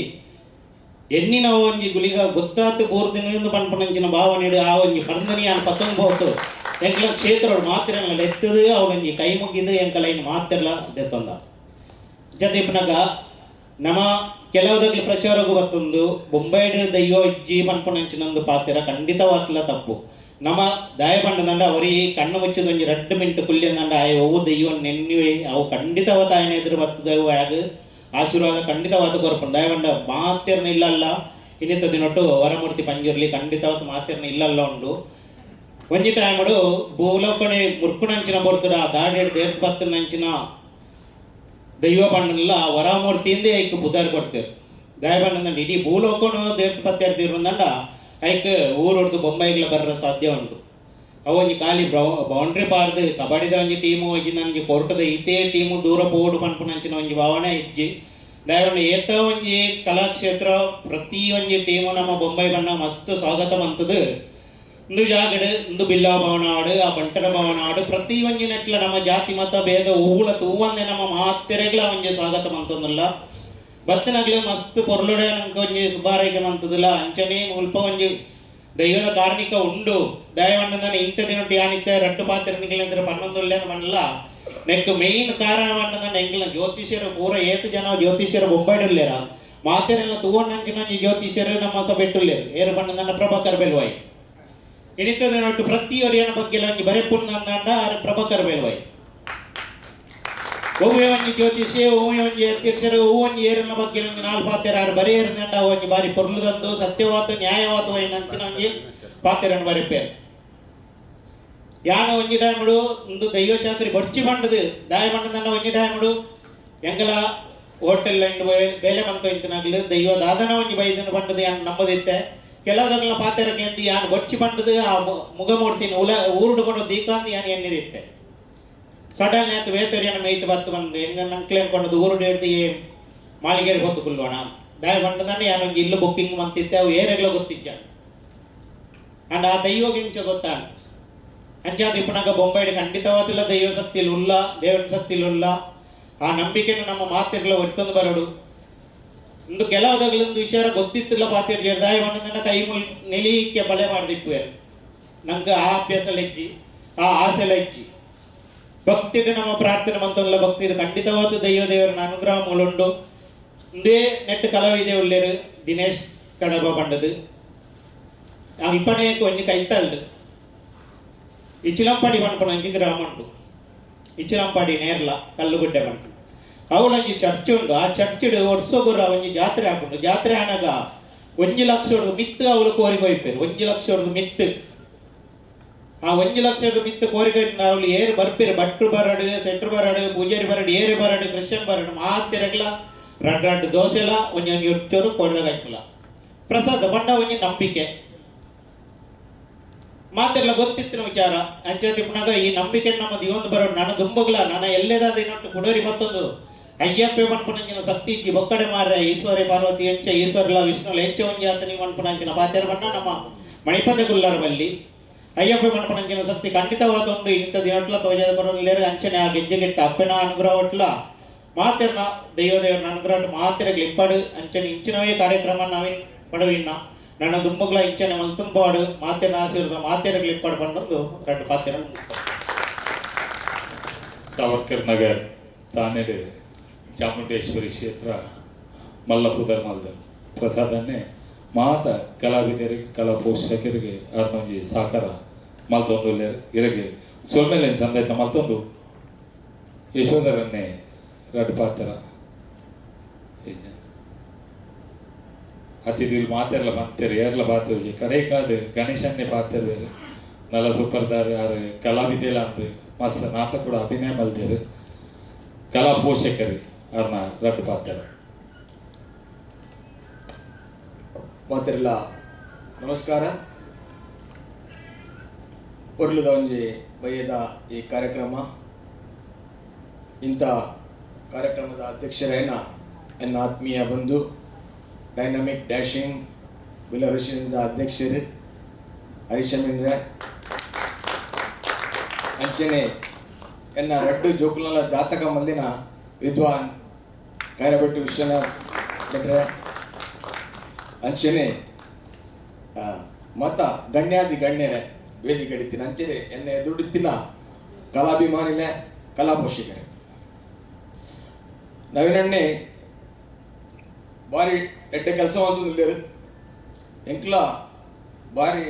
ಎನ್ನಿನ ಒಂಜಿ ಗುಳಿಗ ಗೊತ್ತಾತು ಬೋರ್ದಿನ ಪನ್ಪನಂಚಿನ ಭಾವನೆ ಆ ಒಂಜಿ ಪರಂದನಿ ಆನ್ ಪತ್ತೊಂದು ಬೋತು ಎಂಕಲ ಕ್ಷೇತ್ರೋಡು ಮಾತಿರಲ್ಲ ಎತ್ತದು ಅವಳೊಂಜಿ ಕೈ ಮುಗಿದು ಎಂಕಲ ಇನ್ನು ಮಾತಿರಲ್ಲ ದೆತ್ತೊಂದ ಜೊತೆ ಇಪ್ಪನಾಗ ನಮ್ಮ ಕೆಲವುದಗ್ಲಿ ಪ್ರಚಾರಗೂ ಬತ್ತೊಂದು ಬೊಂಬೈಡ್ ದೈವ ಇಜ್ಜಿ ಪನ್ಪನಂಚಿನೊಂದು ಪಾತಿರ ಖಂಡಿತವಾಗ್ಲ ತಪ್ಪು. ನಮ್ಮ ದಾಯ ಪಂಡದಂಡ ಅವರಿ ಕಣ್ಣು ಮುಚ್ಚಿದ ಒಂಜಿ ರಡ್ಡು ಮಿಂಟು ಕುಲ್ಯಂದಂಡ ಆಯ ಒವು ದೈವ ನೆನ್ನುವೆ ಅವು ಖಂಡಿತವಾದ ಆಯನ ಎದುರು ಬತ್ತದವು ಆಗ ಆಶೀರ್ವಾದ ಖಂಡಿತವಾದ ಕೊರ್ಪುಂಡು. ದಾಯ ಪಂಡ ಮಾತಿರ್ನ ಇಲ್ಲಲ್ಲ ಇನ್ನಿತ ದಿನೊಟ್ಟು ವರಮೂರ್ತಿ ಪಂಜುರ್ಲಿ ಖಂಡಿತವಾದ ಮಾತಿರ್ನ ಇಲ್ಲಲ್ಲ ಉಂಡು. ಒಂಜಿ ಟೈಮುಡು ಭೂಲೋಕಣೆ ಮುರ್ಕುನಂಚಿನ ಬರ್ತುಡ ದಾಡಿ ದೇರ್ತು ಬತ್ತನಂಚಿನ ದೈವ ಪಂಡನಲ್ಲ ವರಮೂರ್ತಿಯಿಂದ ಐಕ್ ಪುದಾರ್ ಕೊಡ್ತೇರು. ದಯಪಂಡಂದಂಡ ಇಡೀ ಭೂಲೋಕನು ದೇರ್ತು ಪತ್ತೆರ್ತಿರುಂದಂಡ ಐಕ್ ಊರೊಡ್ದು ಬೊಂಬೈಗ್ಲ ಬರ್ರ ಸಾಧ್ಯ ಉಂಟು. ಅವು ಒಂಜಿ ಖಾಲಿ ಬೌಂಡ್ರಿ ಪಾರ್ದು ಕಬಡ್ಡಿದ ಒಂಜಿ ಟೀಮು ಒಂಜಿ ನನಗೆ ಕೊರಟದ ಇತೇ ಟೀಮು ದೂರ ಪೋಡು ಪನ್ಪುನಂಚಿನ ಒಂಜಿ ಭಾವನೆ ಇಜ್ಜಿ. ದಯಪಂಡ ಏತ ಒಂಜಿ ಕಲಾಕ್ಷೇತ್ರ ಪ್ರತಿ ಒಂಜಿ ಟೀಮು ನಮ್ಮ ಬೊಂಬೈ ಬಣ್ಣ ಮಸ್ತ್ ಸ್ವಾಗತ ಮಂತದು. ಇಂದು ಜಾಗಡು ಇಂದು ಬಿಲ್ಲಾ ಭವನ ಆಡು ಆ ಬಂಟರ ಭವನ ಆಡು ಪ್ರತಿ ಒಂಜಿ ನೆಟ್ಲ ನಮ್ಮ ಜಾತಿ ಮತ ಭೇದ ಊಲ ತೂವಂದೆ ನಮ್ಮ ಮಾತೆರೆಗ್ಲ ಒಂಜಿ ಸ್ವಾಗತ ಮಂತಂದಿಲ್ಲ. ಬತ್ತನಗ್ಲೆ ಮಸ್ತ್ ಪೊರ್ಲುಡೆ ನಂಗೆ ಒಂಜಿ ಸುಬಾರೈಕೆ ಮಂತದಿಲ್ಲ. ಅಂಚನೆ ಮುಲ್ಪ ಒಂಜಿ ದೈವದ ಕಾರ್ಣಿಕ ಉಂಡು. ದಯವಂಡಂದನೆ ಇಂಥ ದಿನೊಟ್ಟು ಯಾನಿತ್ತೆ ರಡ್ಡು ಪಾತ್ರೆ ನಿಗಲೆಂದ್ರೆ ಪನ್ನೊಂದುಲ್ಲೆ ಮನ್ನಲ್ಲ ನೆಕ್ ಮೇಯ್ನ್ ಕಾರಣ ಪಂಡಂದಂಡ ಎಂಕ್ಲ ಜ್ಯೋತಿಷ್ಯರು ಪೂರ ಏತು ಜನ ಜ್ಯೋತಿಷ್ಯರು ಬೊಂಬೈಡುಲ್ಲೇರ ಮಾತೆರೆಲ್ಲ ತೂವಣ್ಣಂಚಿನ ಒಂಜಿ ಜ್ಯೋತಿಷ್ಯರು ನಮ್ಮ ಸಭೆಟ್ಟುಲ್ಲೇರು ಏರು ಪಂಡಂದಂಡ ಪ್ರಭಾಕರ್ ಬೆಲ್ವಾಯಿ ಇನಿತದ ನೊಟ್ಟು ಪ್ರತಿಯೊರಿಯನ ಬಗ್ಗೆ ಒಂಜಿ ಬರೆಪುಂಡ ಪ್ರಭಾಕರ್ ಬೆಲ್ವಾಯಿ ಒವ್ವೇ ಒಂಜಿ ಜ್ಯೋತಿಷ್ಯ ಒವ್ವೇ ಒಂಜಿ ಅಧ್ಯಕ್ಷರು ಒಂಜಿ ಏರಿನ ಬಗ್ಗೆ ಒಂಜಿ ನಾಲ್ಕು ಪಾತ್ರೆ ಆರು ಬರೇ ಏರಿದಂಡ ಒಂಜಿ ಬಾರಿ ಪೊರ್ಲುದಂದು ಸತ್ಯವಾದ ನ್ಯಾಯವಾದ ಅಂಚಿನ ಒಂಜಿ ಪಾತ್ರೆಯನ್ನು ಬರೆಪೇರು. ಯಾನ ಒಂಜಿ ಟೈಮುಡು ಒಂದು ದೈವ ಚಾತ್ರಿ ಬಡ್ಚಿ ಬಂಡದು ದಾಯ ಬಂಡದಂಡ ಒಂಜಿ ಟೈಮುಡು ಎಂಗಲ ಹೋಟೆಲ್ ಬೇಲೆ ಮಂತ ಇಂತನಾಗ್ಲು ದೈವ ದಾದನ ಒಂಜಿ ಬೈದನ ಬಂಡದು ಯಾನ್ ನಮ್ಮದಿತ್ತೆ ಕೆಲವುದಗ್ಲ ಪಾತ್ರೆಗೆ ಎಂದಿ ಯಾನ್ ಬಡ್ಚಿ ಬಂಡದು ಆ ಮುಗಮೂರ್ತಿನ ಉಲ ಊರುಡುಕೊಂಡು ದೀಕಾಂತಿ ಯಾನ್ ಎನ್ನಿದಿತ್ತೆ. ಸಡನ್ ಆಯ್ತು ವೇತರಿಯನ ಮೇಯ್ಟ್ ಬತ್ತು ಬಂದು ಹೆಂಗ ನಂಕ್ಲೆ ಅನ್ಕೊಂಡದ್ದು ಊರುಡು ಹಿಡ್ದು ಮಾಳಿಗೆರೆ ಗೊತ್ತು ಕುಲ್ಲೋಣ ದಾಯ ಬಂಡದಾನೆ ಯಾನೊಂಜಿ ಇಲ್ಲು ಬುಕ್ಕಿಂಗ್ ಮಂತಿತ್ತೆ ಅವು ಏರೆಗ್ಲ ಗೊತ್ತಿಜ್ಜ ಅಂಡ್ ಆ ದೈವಗಿಂಚ ಗೊತ್ತಾಂಡ್ ಅಂಚಾದ ಇಪ್ಪನಾಗ ಬೊಂಬೈಡ್ ಖಂಡಿತವಾದಿಲ್ಲ ದೈವ ಶಕ್ತಿಲು ಉಲ್ಲ ದೇವನ ಶಕ್ತಿಲು ಉಲ್ಲ ಆ ನಂಬಿಕೆನ ನಮ್ಮ ಮಾತಿರ್ಲ ಒರ್ತಂದು ಬರೋಡು. ಇಂದು ಕೆಲವುದಾಗ್ಲೊಂದು ವಿಚಾರ ಗೊತ್ತಿತ್ತಿಲ್ಲ ಪಾತಿರ್ ದಾಯ ಬಂಡದಂಡ ಕೈ ಮುಲ್ ನೆಲಿಕ್ಕೆ ಬಲೆ ಮಾಡ್ದಿಪ್ಪು ನಂಗೆ ಆ ಅಭ್ಯಾಸ ಲಜ್ಜಿ ಆ ಆಸೆ ಲಜ್ಜಿ. ಭಕ್ತಿಗೆ ನಮ್ಮ ಪ್ರಾರ್ಥನೆ ಮಂತಲ್ಲ ಭಕ್ತಿ ಖಂಡಿತವಾದ ದೈವ ದೇವರನ ಅನುಗ್ರಹ ಮೂಲುಂಡು. ಇಂದೇ ನೆಟ್ ಕಲಾವಿದೆ ಉಳ್ಳೇರು ದಿನೇಶ್ ಕಡಬ ಬಂಡದು ಅಲ್ಪನೆ ಒಂಜಿ ಕೈತಲ್ಡು ಇಚಿಲಂಪಾಡಿ ಪನ್ಪುನಂಚಿ ಗ್ರಾಮ ಉಂಟು. ಇಚಿಲಂಪಾಡಿ ನೇರ್ಲ ಕಲ್ಲುಗುಡ್ಡೆ ಪನ್ಪುನ ಅವಳೊಂಜಿ ಚರ್ಚ್ ಉಂಡು. ಆ ಚರ್ಚಿಡ್ ವರ್ಷಗುರ ಒಂಜಿ ಜಾತ್ರೆ ಹಾಕುಂಡು. ಜಾತ್ರೆ ಆನಗ 1 ಲಕ್ಷ ಮಿತ್ತು ಅವಳು ಕೋರಿಕೆ ಹೋಯ್ಪೇರು 1 ಲಕ್ಷ ಮಿತ್ತು ಆ 1 ಲಕ್ಷ ಮಿತ್ತು ಕೋರಿಕೆ ಅವಳು ಏರು ಬರ್ಪೇರು ಭಟ್ರು ಬರಡು ಸೆಟ್ರು ಬರಡು ಪೂಜಾರಿ ಬರಡು ಏರು ಬರಡು ಕ್ರಿಶ್ಚಿಯನ್ ಬರಡು ಮಾತಿರಗ್ಲ ರಡ್ಡು ರಡ್ಡು ದೋಸೆಲ ಒಂಜಿ ಒಂಜಿ ಒಚ್ಚೋರು ಕೊಡ್ದಾಗ ಹಾಕಲ್ಲ ಪ್ರಸಾದ ಬಂಡ ಒಂಜಿ ನಂಬಿಕೆ ಮಾತೆಲ್ಲ ಗೊತ್ತಿತ್ತಿನ ವಿಚಾರ. ಅಂಚಾತಿ ಪುನಗ ಈ ನಂಬಿಕೆ ನಮ್ಮ ದಿವೊಂದು ಬರೋಡು ನನ್ನ ದುಂಬಗ್ಲ ನನ್ನ ಎಲ್ಲೇದಾದ ಇನ್ನೊಟ್ಟು ಕುಡೋರಿ ಮತ್ತೊಂದು ಅಯ್ಯಪ್ಪೆ ಪನ್ಪುನಂಚಿನ ಸಕ್ತಿ ಇಜ್ಜಿ ಬೊಕ್ಕಡೆ ಮಾರ್ರೆ ಈಶ್ವರಿ ಪಾರ್ವತಿ ಎಂಚ ಈಶ್ವರಲ ವಿಷ್ಣುಲ ಎಂಚ ಒಂಜಿ ಆತ ನೀವು ಪನ್ಪುನಂಚಿನ ಪಾತೆರ ಬಣ್ಣ ನಮ್ಮ ಮಣಿಪಂಡೆ ಕುಲ್ಲರ ಬಲ್ಲಿ ಅಯ್ಯಪ್ಪ ಪನ್ಪುನಂಚಿನ ಸಕ್ತಿ ಖಂಡಿತವಾದ ಉಂಡು. ಇಂಥ ದಿನಟ್ಲ ತೋಜಾದ ಬರೋಲ್ಲೇರು ಅಂಚನೆ ಆ ಗೆಜ್ಜೆಗೆಟ್ಟ ಅಪ್ಪನ ಅನುಗ್ರಹ ಒಟ್ಲ ಮಾತೆರ್ನ ದೈವದೇವರನ ಅನುಗ್ರಹ ಮಾತೆರಗ್ಲ ಇಪ್ಪಡು ಅಂಚನೆ ಇಂಚಿನವೇ ಕಾರ್ಯಕ್ರಮ ನವೀನ್ ಪಡವಿನ್ನ ನನ್ನ ದುಂಬಗ್ಲ ಇಂಚನೆ ಮಲ್ತುಂಬಾಡು ಮಾತೆರ್ನ ಆಶೀರ್ವಾದ ಮಾತೆರಗ್ಲ ಇಪ್ಪಡು ಬಂದೊಂದು ರಡ್ಡು ಪಾತೆರ. ಸಾವರ್ಕರ್ ನಗರ್ ತಾನೆಡ್ ಚಾಮುಂಡೇಶ್ವರಿ ಕ್ಷೇತ್ರ ಮಲ್ಲಪುದರ್ ಮಲ್ದ ಪ್ರಸಾದನ್ನೇ ಮಾತ ಕಲಾವಿದರಿಗೆ ಕಲಾ ಪೋಷಕರಿಗೆ ಅರ್ನೊಂಜಿ ಸಾಕಾರ ಮಲ್ತೊಂದು ಇರಗೆ ಸೊಲ್ಮೆಲೆ ಸಂದೈತ ಮಲ್ತೊಂದು ಯಶೋಧರನ್ನೇ ರಡ್ಡು ಪಾತ್ರ ಅತಿಥಿಗಳು ಮಾತೆರ್ಲ ಬಂತೇರು ಏರ್ಲ ಪಾತ್ರ ಕಡೆಕಾದ ಗಣೇಶನ್ನೇ ಪಾತ್ರ ಬೇರೆ ನಲ್ಲ ಸೂಪರ್ದಾರ್ ಆರು ಕಲಾವಿದೆಲ್ಲ ಅಂದು ಮಸ್ತ್ ನಾಟಕ ಕೂಡ ಅಭಿನಯ ಮಲ್ದೇರು ಕಲಾ ಪೋಷಕರು ಅರ್ನ ರಡ್ಡು ಪಾತ್ರ. ಮಾತೆರ್ಲ ನಮಸ್ಕಾರ. ಪೊರ್ಲುದ ಒಂಜಿ ಬಯ್ಯದ ಈ ಕಾರ್ಯಕ್ರಮ, ಇಂಥ ಕಾರ್ಯಕ್ರಮದ ಅಧ್ಯಕ್ಷರೇನ ಎನ್ನ ಆತ್ಮೀಯ ಬಂಧು ಡೈನಮಿಕ್ ಡ್ಯಾಶಿಂಗ್ ಬಿಲರುಷಿನಿಂದ ಅಧ್ಯಕ್ಷರು ಹರೀಶಮಿಂದ್ರೆ ಅಂಚನೆ ಎನ್ನ ರಡ್ಡು ಜೋಕುಲನ ಜಾತಕ ಮಲ್ದಿನ ವಿದ್ವಾನ್ ಕೈರಬೆಟ್ಟು ವಿಶ್ವನಾಥ್ ಭಟ್ರೆ ಅಂಚನೆ ಮತ ಗಣ್ಯಾದಿ ಗಣ್ಯರೇ ವೇದಿಕೆ ಹಿಡಿತೀನಿ ಅಂಚನೆ ಎನ್ನ ಎದುರುತ್ತಿನ ಕಲಾಭಿಮಾನಿಲೆ ಕಲಾ ಪೋಷಕರೇ. ನವೀನಣ್ಣೆ ಬಾರಿ ಎಡ್ಡೆ ಕೆಲಸ ಅಂತಂದಿಲ್ಲೇರು ಎಂಕ್ಲ ಬಾರಿ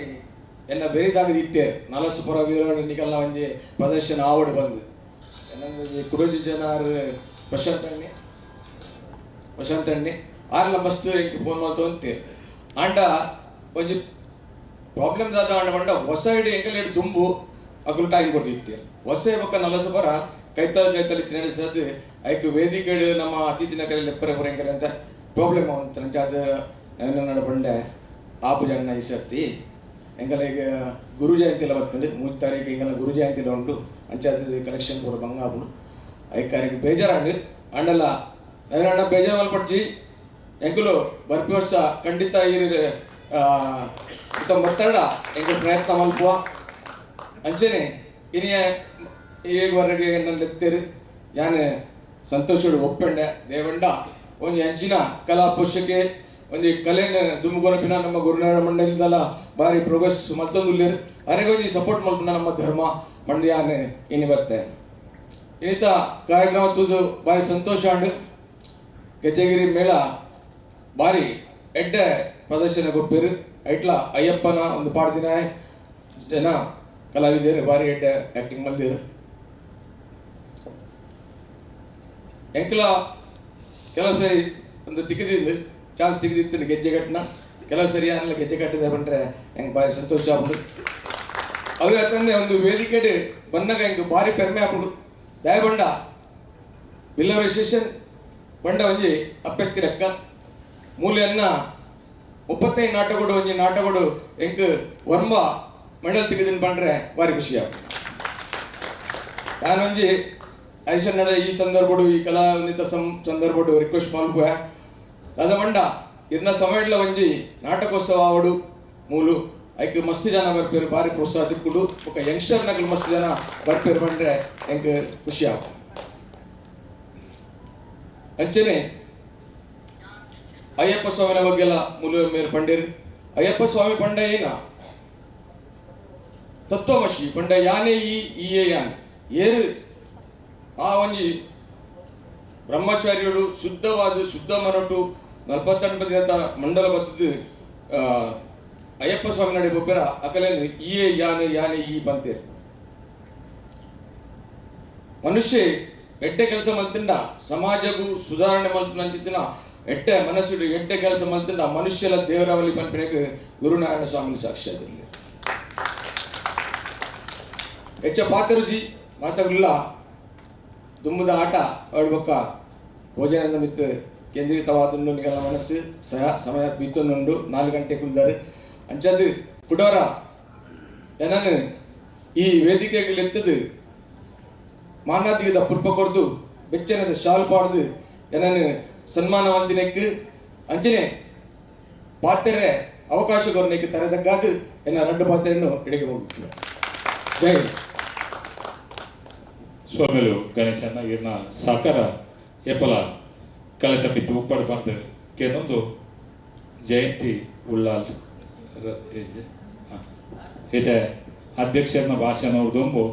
ಎನ್ನ ಬೆರಿದಾಗ ಇತ್ತೇರು ನಲಸುಪುರ ವೀರ ನಿಕಲ್ನ ಒಂಜಿ ಪ್ರದರ್ಶನ ಆವಡ್ ಬಂದು ಎನ್ನೊಂದು ಕುಡೋಜಿ ಜನ ಪ್ರಶಾಂತ್ ಅಣ್ಣೆ ಪ್ರಶಾಂತ್ ಅಣ್ಣೆ ಆರ್ಲ ಮಸ್ತ್ ಎಂಕ್ ಫೋನ್ ಮಾಡ್ತು ಅಂತೀರು. ಆಂಡ ಒಂಜಿ ಪ್ರಾಬ್ಲಮ್ ದಾದ ಆಂಡ ಪಂಡ ಹೊಸ ಇಡಿ ಎಂಕಲ್ ಇಡು ದುಂಬು ಅಕುಲು ಟೈಮ್ ಕೊಡ್ತಿತ್ತೀರು ಹೊಸ ಬೊಕ್ಕ ನಲಸುಪುರ ಕೈತಲ್ ಕೈತಲ್ ಇತ್ತು ನಡೆಸೋದು ಐಕ್ ವೇದಿಕೆ ನಮ್ಮ ಅತಿಥಿನ ಕೈಲಿ ಲೆಪ್ಪರೆ ಪುರ ಎಂಕಲ್ ಅಂತ ಪ್ರಾಬ್ಲಮ್ ಅಂತ ಅದು ನನ್ನ ಬಂಡೆ ಆಪು ಜನ ಈ ಸರ್ತಿ ಎಂಕಲ ಈಗ ಗುರು ಜಯಂತಿ ಎಲ್ಲ ಬರ್ತದೆ 3 ತಾರೀಕು ಎಂಕಲ ಗುರು ಜಯಂತಿ ಎಲ್ಲ ಉಂಟು ಅಂಚಾದ ಕಲೆಕ್ಷನ್ ಪೂರ ಬಂಗ ಆಪುಂಡು ಐಕಾರಿಗೆ ಬೇಜಾರಾಂಡು ಅಂಡಲ್ಲ ನವೀನಣ್ಣ ಬೇಜಾರು ಮಲ್ಪಡ್ಚಿ ಎಂಕುಲು ಬರ್ಪಿ ವರ್ಷ ಖಂಡಿತ ಈ ಬರ್ತಡ ಎಂಕುಲು ಪ್ರಯತ್ನ ಮಲ್ಪುವ ಅಂಚನೆ ಇನಿಯ ಈಗ ವರೆಗೆ ನನ್ನ ಎತ್ತೇರು ಯಾನ್ ಸಂತೋಷಡು ಒಪ್ಪಂಡೆ ದೇವಂಡ ಒಂಜಿ ಅಂಚಿನ ಕಲಾ ಪೋಷಕೆ ಒಂಜಿ ಕಲೆನ ದುಮ್ಮುಗೊನಪಿನ ನಮ್ಮ ಗುರುನಾರಾಯಣ ಮಂಡಳಿದಲ್ಲ ಬಾರಿ ಪ್ರೋಗ್ರೆಸ್ ಮಲ್ತೊಂದುಲ್ಲೇರು ಅರೆಗೆ ಒಂಜಿ ಸಪೋರ್ಟ್ ಮಲ್ಪುನ ನಮ್ಮ ಧರ್ಮ ಪಂಡ ಯಾನ್ ಇನಿ ಬತ್ತೆ ಇನ್ನಿತ ಕಾರ್ಯಕ್ರಮ ತೂದು ಬಾರಿ ಸಂತೋಷ ಅಂಡು ಗೆಜ್ಜೆಗಿರಿ ಮೇಳ ಬಾರಿ ಎಡ್ಡೆ ಪ್ರದರ್ಶನ ಕೊಪ್ಪೇರು ಐಟ್ಲ ಅಯ್ಯಪ್ಪನ ಒಂದು ಪಾಡ್ದಿನ ಜನ ಕಲಾವಿದರು ಬಾರಿ ಎಡ್ಡೆ ಆ್ಯಕ್ಟಿಂಗ್ ಮಲ್ದೇರು ಎಂಕ್ಲ ಕೆಲವು ಸರಿ ಒಂದು ತಿಕ್ಕಿದ್ದು ಚಾನ್ಸ್ ತಿಕ್ಕಿದಿತ್ತು ಗೆಜ್ಜೆ ಕಟ್ಟನ ಕೆಲವು ಸರಿ ಅನ್ನಲ್ಲ ಗೆಜ್ಜೆ ಕಟ್ಟಿದೆ ಬಂದರೆ ಹೆಂಗೆ ಭಾರಿ ಸಂತೋಷ ಆಗ್ಬಿಡು ಅವು ಯಾಕಂದರೆ ಒಂದು ವೇದಿಕೆಡೆ ಬಂದಾಗ ಹೆಂಗೆ ಭಾರಿ ಪೆಮ್ಮೆ ಆಗ್ಬಿಡು ದಯಬಂಡ ಬಿಲ್ಲವರ ಸ್ಟೇಷನ್ ಬಂಡ ಒಂಜಿ ಅಪ್ಪೆತ್ತಿ ಲೆಕ್ಕ ಮೂಲೆಯನ್ನ 35 ನಾಟಕಡು ಒಂಜಿ ನಾಟಕಡು ಎಂಕ್ ವರ್ಮ ಮೆಡಲ್ ತೆಗೆದಿನ ಬಂದರೆ ಭಾರಿ ಖುಷಿ ಆಗ್ತದೆ. ನಾನೊಂಜಿ ಐಶನ್ನಡ ಈ ಸಂದರ್ಭಡು ಈ ಕಲಾವಂದಿತ ಸಂದರ್ಭಡು ರಿಕ್ವೆಸ್ಟ್ ಮಲ್ಪುವೆ ದಾದ ಬಂಡ ಇರ್ನ ಸಮಯಡ್ಲ ಒಂಜಿ ನಾಟಕೋತ್ಸವ ಆವಡು ಮೂಲು ಐಕ್ ಮಸ್ತ್ ಜನ ಬರ್ಪೇರು ಭಾರಿ ಪ್ರೋತ್ಸಾಹ ತಿಕ್ಕೊಂಡು ಬೊಕ ಯಂಗ್ಸ್ಟರ್ ನಕಲು ಮಸ್ತ್ ಜನ ಬರ್ಪೇರು ಬಂದರೆ ಎಂಕ್ ಖುಷಿ ಆವು. ಅಂಚನೆ ಅಯ್ಯಪ್ಪ ಸ್ವಾಮಿನ ಬಗ್ಗೆಲ್ಲ ಮೂಲು ಮೇರು ಪಂಡೇರು ಅಯ್ಯಪ್ಪ ಸ್ವಾಮಿ ಪಂಡ ಏನ ತತ್ವಮಶಿ ಪಂಡ ಯಾನೇ ಈ ಈಯೇ ಯಾನ್ ಏರು ಆ ಒಂಜಿ ಬ್ರಹ್ಮಚಾರ್ಯರು ಶುದ್ಧವಾದ ಶುದ್ಧ ಮನಟು 49 ಮಂಡಲ ಬತ್ತದು ಅಯ್ಯಪ್ಪ ಸ್ವಾಮಿ ನಡೆ ಬೊಬ್ಬರ ಅಕಲೇನು ಈಯೇ ಯಾನೆ ಯಾನೆ ಈ ಪಂತೇರು ಮನುಷ್ಯ ಎಡ್ಡೆ ಕೆಲಸ ಮಲ್ತಿಂಡ ಸಮಾಜಕ್ಕೂ ಸುಧಾರಣೆ ಮಲ್ತಿನ ಎಡ್ಡೆ ಮನಸ್ಸು ಎಡ್ಡೆ ಕೆಲಸ ಮಲ್ತಿಂಡ ಮನುಷ್ಯಲ ದೇವರಾವಲಿ ಪನ್ಪಿನಕ್ಕೆ ಗುರುನಾರಾಯಣ ಸ್ವಾಮಿ ಸಾಕ್ಷಾತ್ ಹೆಚ್ಚ ಪಾತರುಜಿ ಮಾತಾಡಲಿಲ್ಲ ದುಮ್ಮದ ಆಟ ಆಡ್ಬಕ್ಕ ಭೋಜನದ ಮಿತ್ತು ಕೇಂದ್ರೀಕೃತವಾದ ನಿಗಲ ಮನಸ್ಸು ಸಹ ಸಮಯ ಬೀತೊಂದುಂಡು 4 ಗಂಟೆ ಕುಲ್ದಾರೆ ಅಂಚದು ಕುಡೋರ ನಾನು ಈ ವೇದಿಕೆಗೆ ಎತ್ತದು ಮಾನಾದಿಗದ ಪುರ್ಪ ಕೊರ್ದು ಬೆಚ್ಚನದ ಶಾಲ್ ಪಾಡ್ದು ನಾನು ಸನ್ಮಾನ ಮಲ್ದಿನಕ್ಕೆ ಅಂಚನೆ ಪಾತ್ರೆ ಅವಕಾಶ ಕೊರ್ನೆಕ್ಕೆ ತರದಕ್ಕಾದು ಎನ್ನ ರಡ್ಡು ಪಾತ್ರೆಯನ್ನು ಎಡೆಗೆ ಹೋಗುತ್ತೇನೆ. ಜೈ ಸ್ವಾಮಿಲು ಗಣೇಶನ ಇರ್ನ ಸಾಕಾರ ಎಪ್ಪಲ ಕಲೆ ತಪ್ಪಿತ್ತು ಉಪ್ಪಡು ಬಂದು ಕೇದೊಂದು ಜಯಂತಿ ಉಳ್ಳಾಲ್ ಈತೆ ಅಧ್ಯಕ್ಷರನ್ನ ಭಾಷಣ ಅವ್ರದ್ದೊಂಬು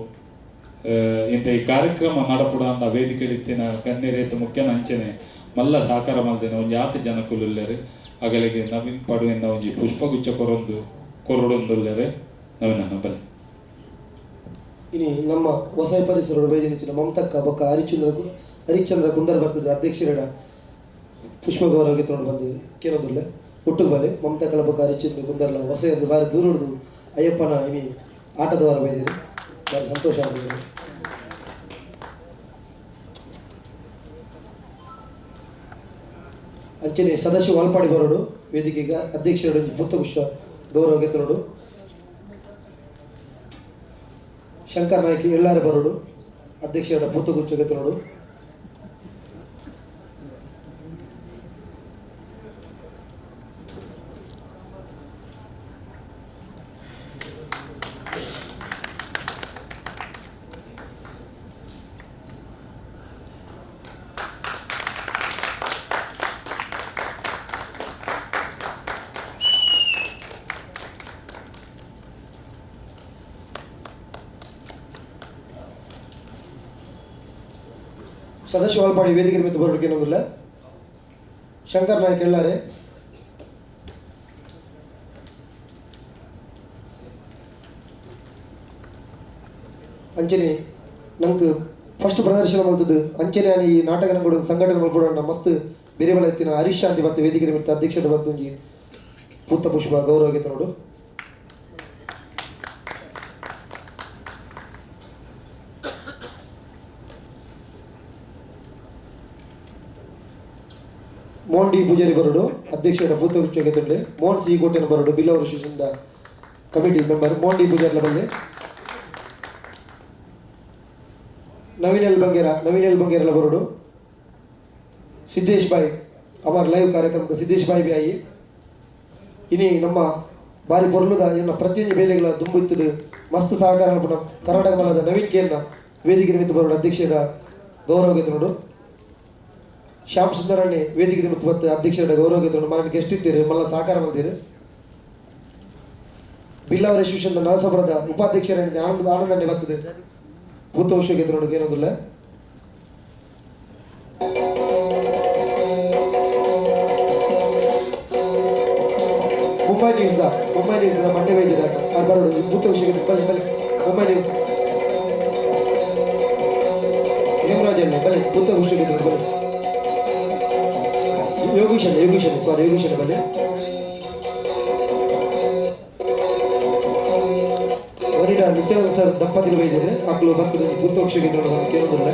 ಇಂತ ಈ ಕಾರ್ಯಕ್ರಮ ನಡಪುಡಾಂಡ ವೇದಿಕೆ ಇತ್ತಿನ ಗಣ್ಯರೇತ ಮುಖ್ಯನ ಅಂಚನೆ ಮಲ್ಲ ಸಹಕಾರ ಮಲ್ದಿನ ಒಂಜಿ ಆತ ಜನಕುಲುಲ್ಲೆರ್ ಅಗಲಿಗೆ ನವೀನ್ ಪಡುವಿಂದ ಒಂಜಿ ಪುಷ್ಪಗುಚ್ಛ ಕೊರೊಂದು ಕೊರೊಡೊಂದುಲ್ಲೆರ್ ನವೀನ್ ಅಣ್ಣ ಬಲೆ. ಇನಿ ನಮ್ಮ ಹೊಸ ಪರಿಸರ ಬೇದಿನ ಮಮತಕ್ಕ ಬೊಕ್ಕ ಹರಿಶ್ಚಂದ್ರ ಕುಂದರ್ ಬರ್ತದೆ ಅಧ್ಯಕ್ಷರ ಪುಷ್ಪ ಗೌರವ ಗೆತ್ತೊಂಡು ಬಂದು ಕೇನೊಂದುಲ್ಲೆ ಒಟ್ಟುಗು ಬಲೆ ಮಮತಕ್ಕಲ ಬೊಕ್ಕ ಹರಿಶ್ಚಂದ್ರ ಕುಂದರ್ಲ ಹೊಸ ಬಾರಿ ದೂರ ಹಿಡಿದು ಅಯ್ಯಪ್ಪನ ಇನಿ ಆಟದ ವಾರ ಬೈದಿರಿ ಬಾರಿ ಸಂತೋಷ ಆಗಿದೆ. ಅಂಚನೆ ಸದಸ್ಯ ವಾಲ್ಪಾಡಿ ಬರೋಡು ವೇದಿಕೆಗೆ ಅಧ್ಯಕ್ಷರು ಪುತ್ತಪುಷ್ಪ ಗೌರವ ಗೆತ್ತೊಂಡು ಶಂಕರ್ ನಾಯ್ಕ ಎಲ್ಲಾರು ಬರೋಡು ಅಧ್ಯಕ್ಷರ ಪೂತಗುಚ್ಚ ಗೆತ್ತೊಂಡು ಸದಸ್ಯ ವಾಲ್ಪಾಡಿ ವೇದಿಕೆ ಮಿತ್ತು ಬರೋಡಕ್ಕೆ ಏನೊಂದಿಲ್ಲ ಶಂಕರ್ ನಾಯ್ಕ ಎಲ್ಲಾರೆ ಅಂಚನೆ ನಂಗೆ ಫಸ್ಟ್ ಪ್ರದರ್ಶನ ಮಲ್ತದ್ದು ಅಂಚನೆ ಈ ನಾಟಕ ನಂಗು ಸಂಘಟನೆ ಮಲ್ಪಡೋಣ ಮಸ್ತ್ ಬೇರೆ ಬಲ ಎತ್ತಿನ ಹರೀಶ್ ಶಾಂತಿ ಮತ್ತು ವೇದಿಕೆ ಮಿತ್ತು ಅಧ್ಯಕ್ಷರ ಬತ್ತು ಒಂಜಿ ಪೂತ ಪುಷ್ಪ ಗೌರವ ಗೆತ್ತೊಂಡು ಮೋಹನ್ ಡಿ ಪೂಜಾರಿ ಬರೋಡು ಅಧ್ಯಕ್ಷರ ಪೂತ ಗೆತ್ತೊಂಡೆ ಮೋಹನ್ ಸಿ ಕೋಟೆನ ಬರೋಡು ಬಿಲ್ಲವರ ಶಿಶುಂದ committee member Mohan D Poojary ಬಂದೆ ನವೀನ್ ಎಲ್ ಬಂಗೇರ ನವೀನ್ ಎಲ್ ಬಂಗೇರ ಬರೋಡು ಸಿದ್ದೇಶ್ ಭಾಯ್ ಅಮರ್ ಲೈವ್ ಕಾರ್ಯಕ್ರಮಕ್ಕೆ ಸಿದ್ದೇಶ್ ಭಾಯ್ ಬಿ ಆಯಿ ಇನಿ ನಮ್ಮ ಬಾರಿ ಪೊರ್ಲುದ ಎನ್ನ ಪ್ರತಿಯೊಂದು ಬೇಲೆಗಳ ದುಂಬುತ್ತದು ಮಸ್ತ್ ಸಹಕಾರ ಕರ್ನಾಟಕ ಮಲದ ನವೀನ್ ಕೇನ್ನ ವೇದಿಕೆ ನಿಮಿತ್ತ ಬರೋಡು ಅಧ್ಯಕ್ಷರ ಗೌರವ ಗೆತ್ತೊಂಡು ಶ್ಯಾಮ್ ಸುಂದರಣ್ಣೆ ವೇದಿಕೆ ನಿಮಿತ್ತ ಮತ್ತು ಅಧ್ಯಕ್ಷರ ಗೌರವ ಗೆತ್ತೊಂಡು ಮನ ಗೆಸ್ಟ್ ಇದ್ದೀರಿ ಮಲ್ಲ ಸಹಕಾರ ಮಲ್ದಿರಿ ಬಿಲ್ಲವರ ಅಸೋಸಿಯೇಷನ್ ನರಸಾಪುರದ ಉಪಾಧ್ಯಕ್ಷರ ಆನಂದ ಆನಂದಣ್ಣೆ ಬರ್ತದೆ ಭೂತವಂಶ ಗೆತ್ತೊಂಡು ಏನೊಂದಿಲ್ಲ Mumbai news the Mumbai news the Mandya ವೈದ್ಯರ ಅವ್ರು ಬರೋಡು ಭೂತವಂಶ ಬಲೆ ಬಲೆ ಮುಂಬೈ ನ್ಯೂಸ್ ಹೇಮರಾಜ್ ಅಣ್ಣ ಬಲೆ ಭೂತವಂಶ ಗೆತ್ತೊಂಡು ಬಲೆ ಯೋಗೀಶ್ ಅಣ್ಣ ಯೋಗೀಶ್ ಅಣ್ಣ ಸಾರಿ ಯೋಗೀಶ್ ಅಣ್ಣ ಬಲೆ ವರಿಡ ನಿತ್ಯಾನಂದ ಸರ್ ದಂಪತಿಗಳು ಬೈದಿರಿ ಮಕ್ಕಳು ಬರ್ತದೆ ಭೂತವಂಶ ಗೆತ್ತೊಂಡು ಕೇಳೋದಿಲ್ಲ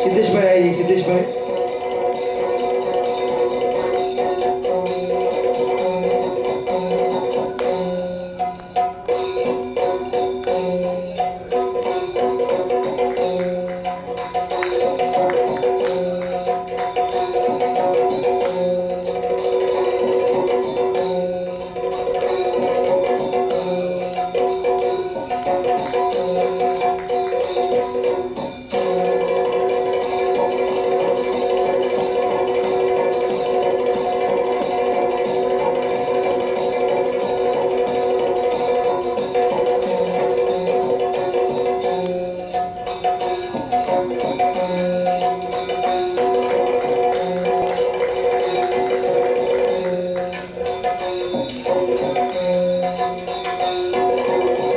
ಸಿದ್ದೇಶ್ ಭಾಯ್ ಆಯಿ ಸಿದ್ದೇಶ್ ಭಾಯ್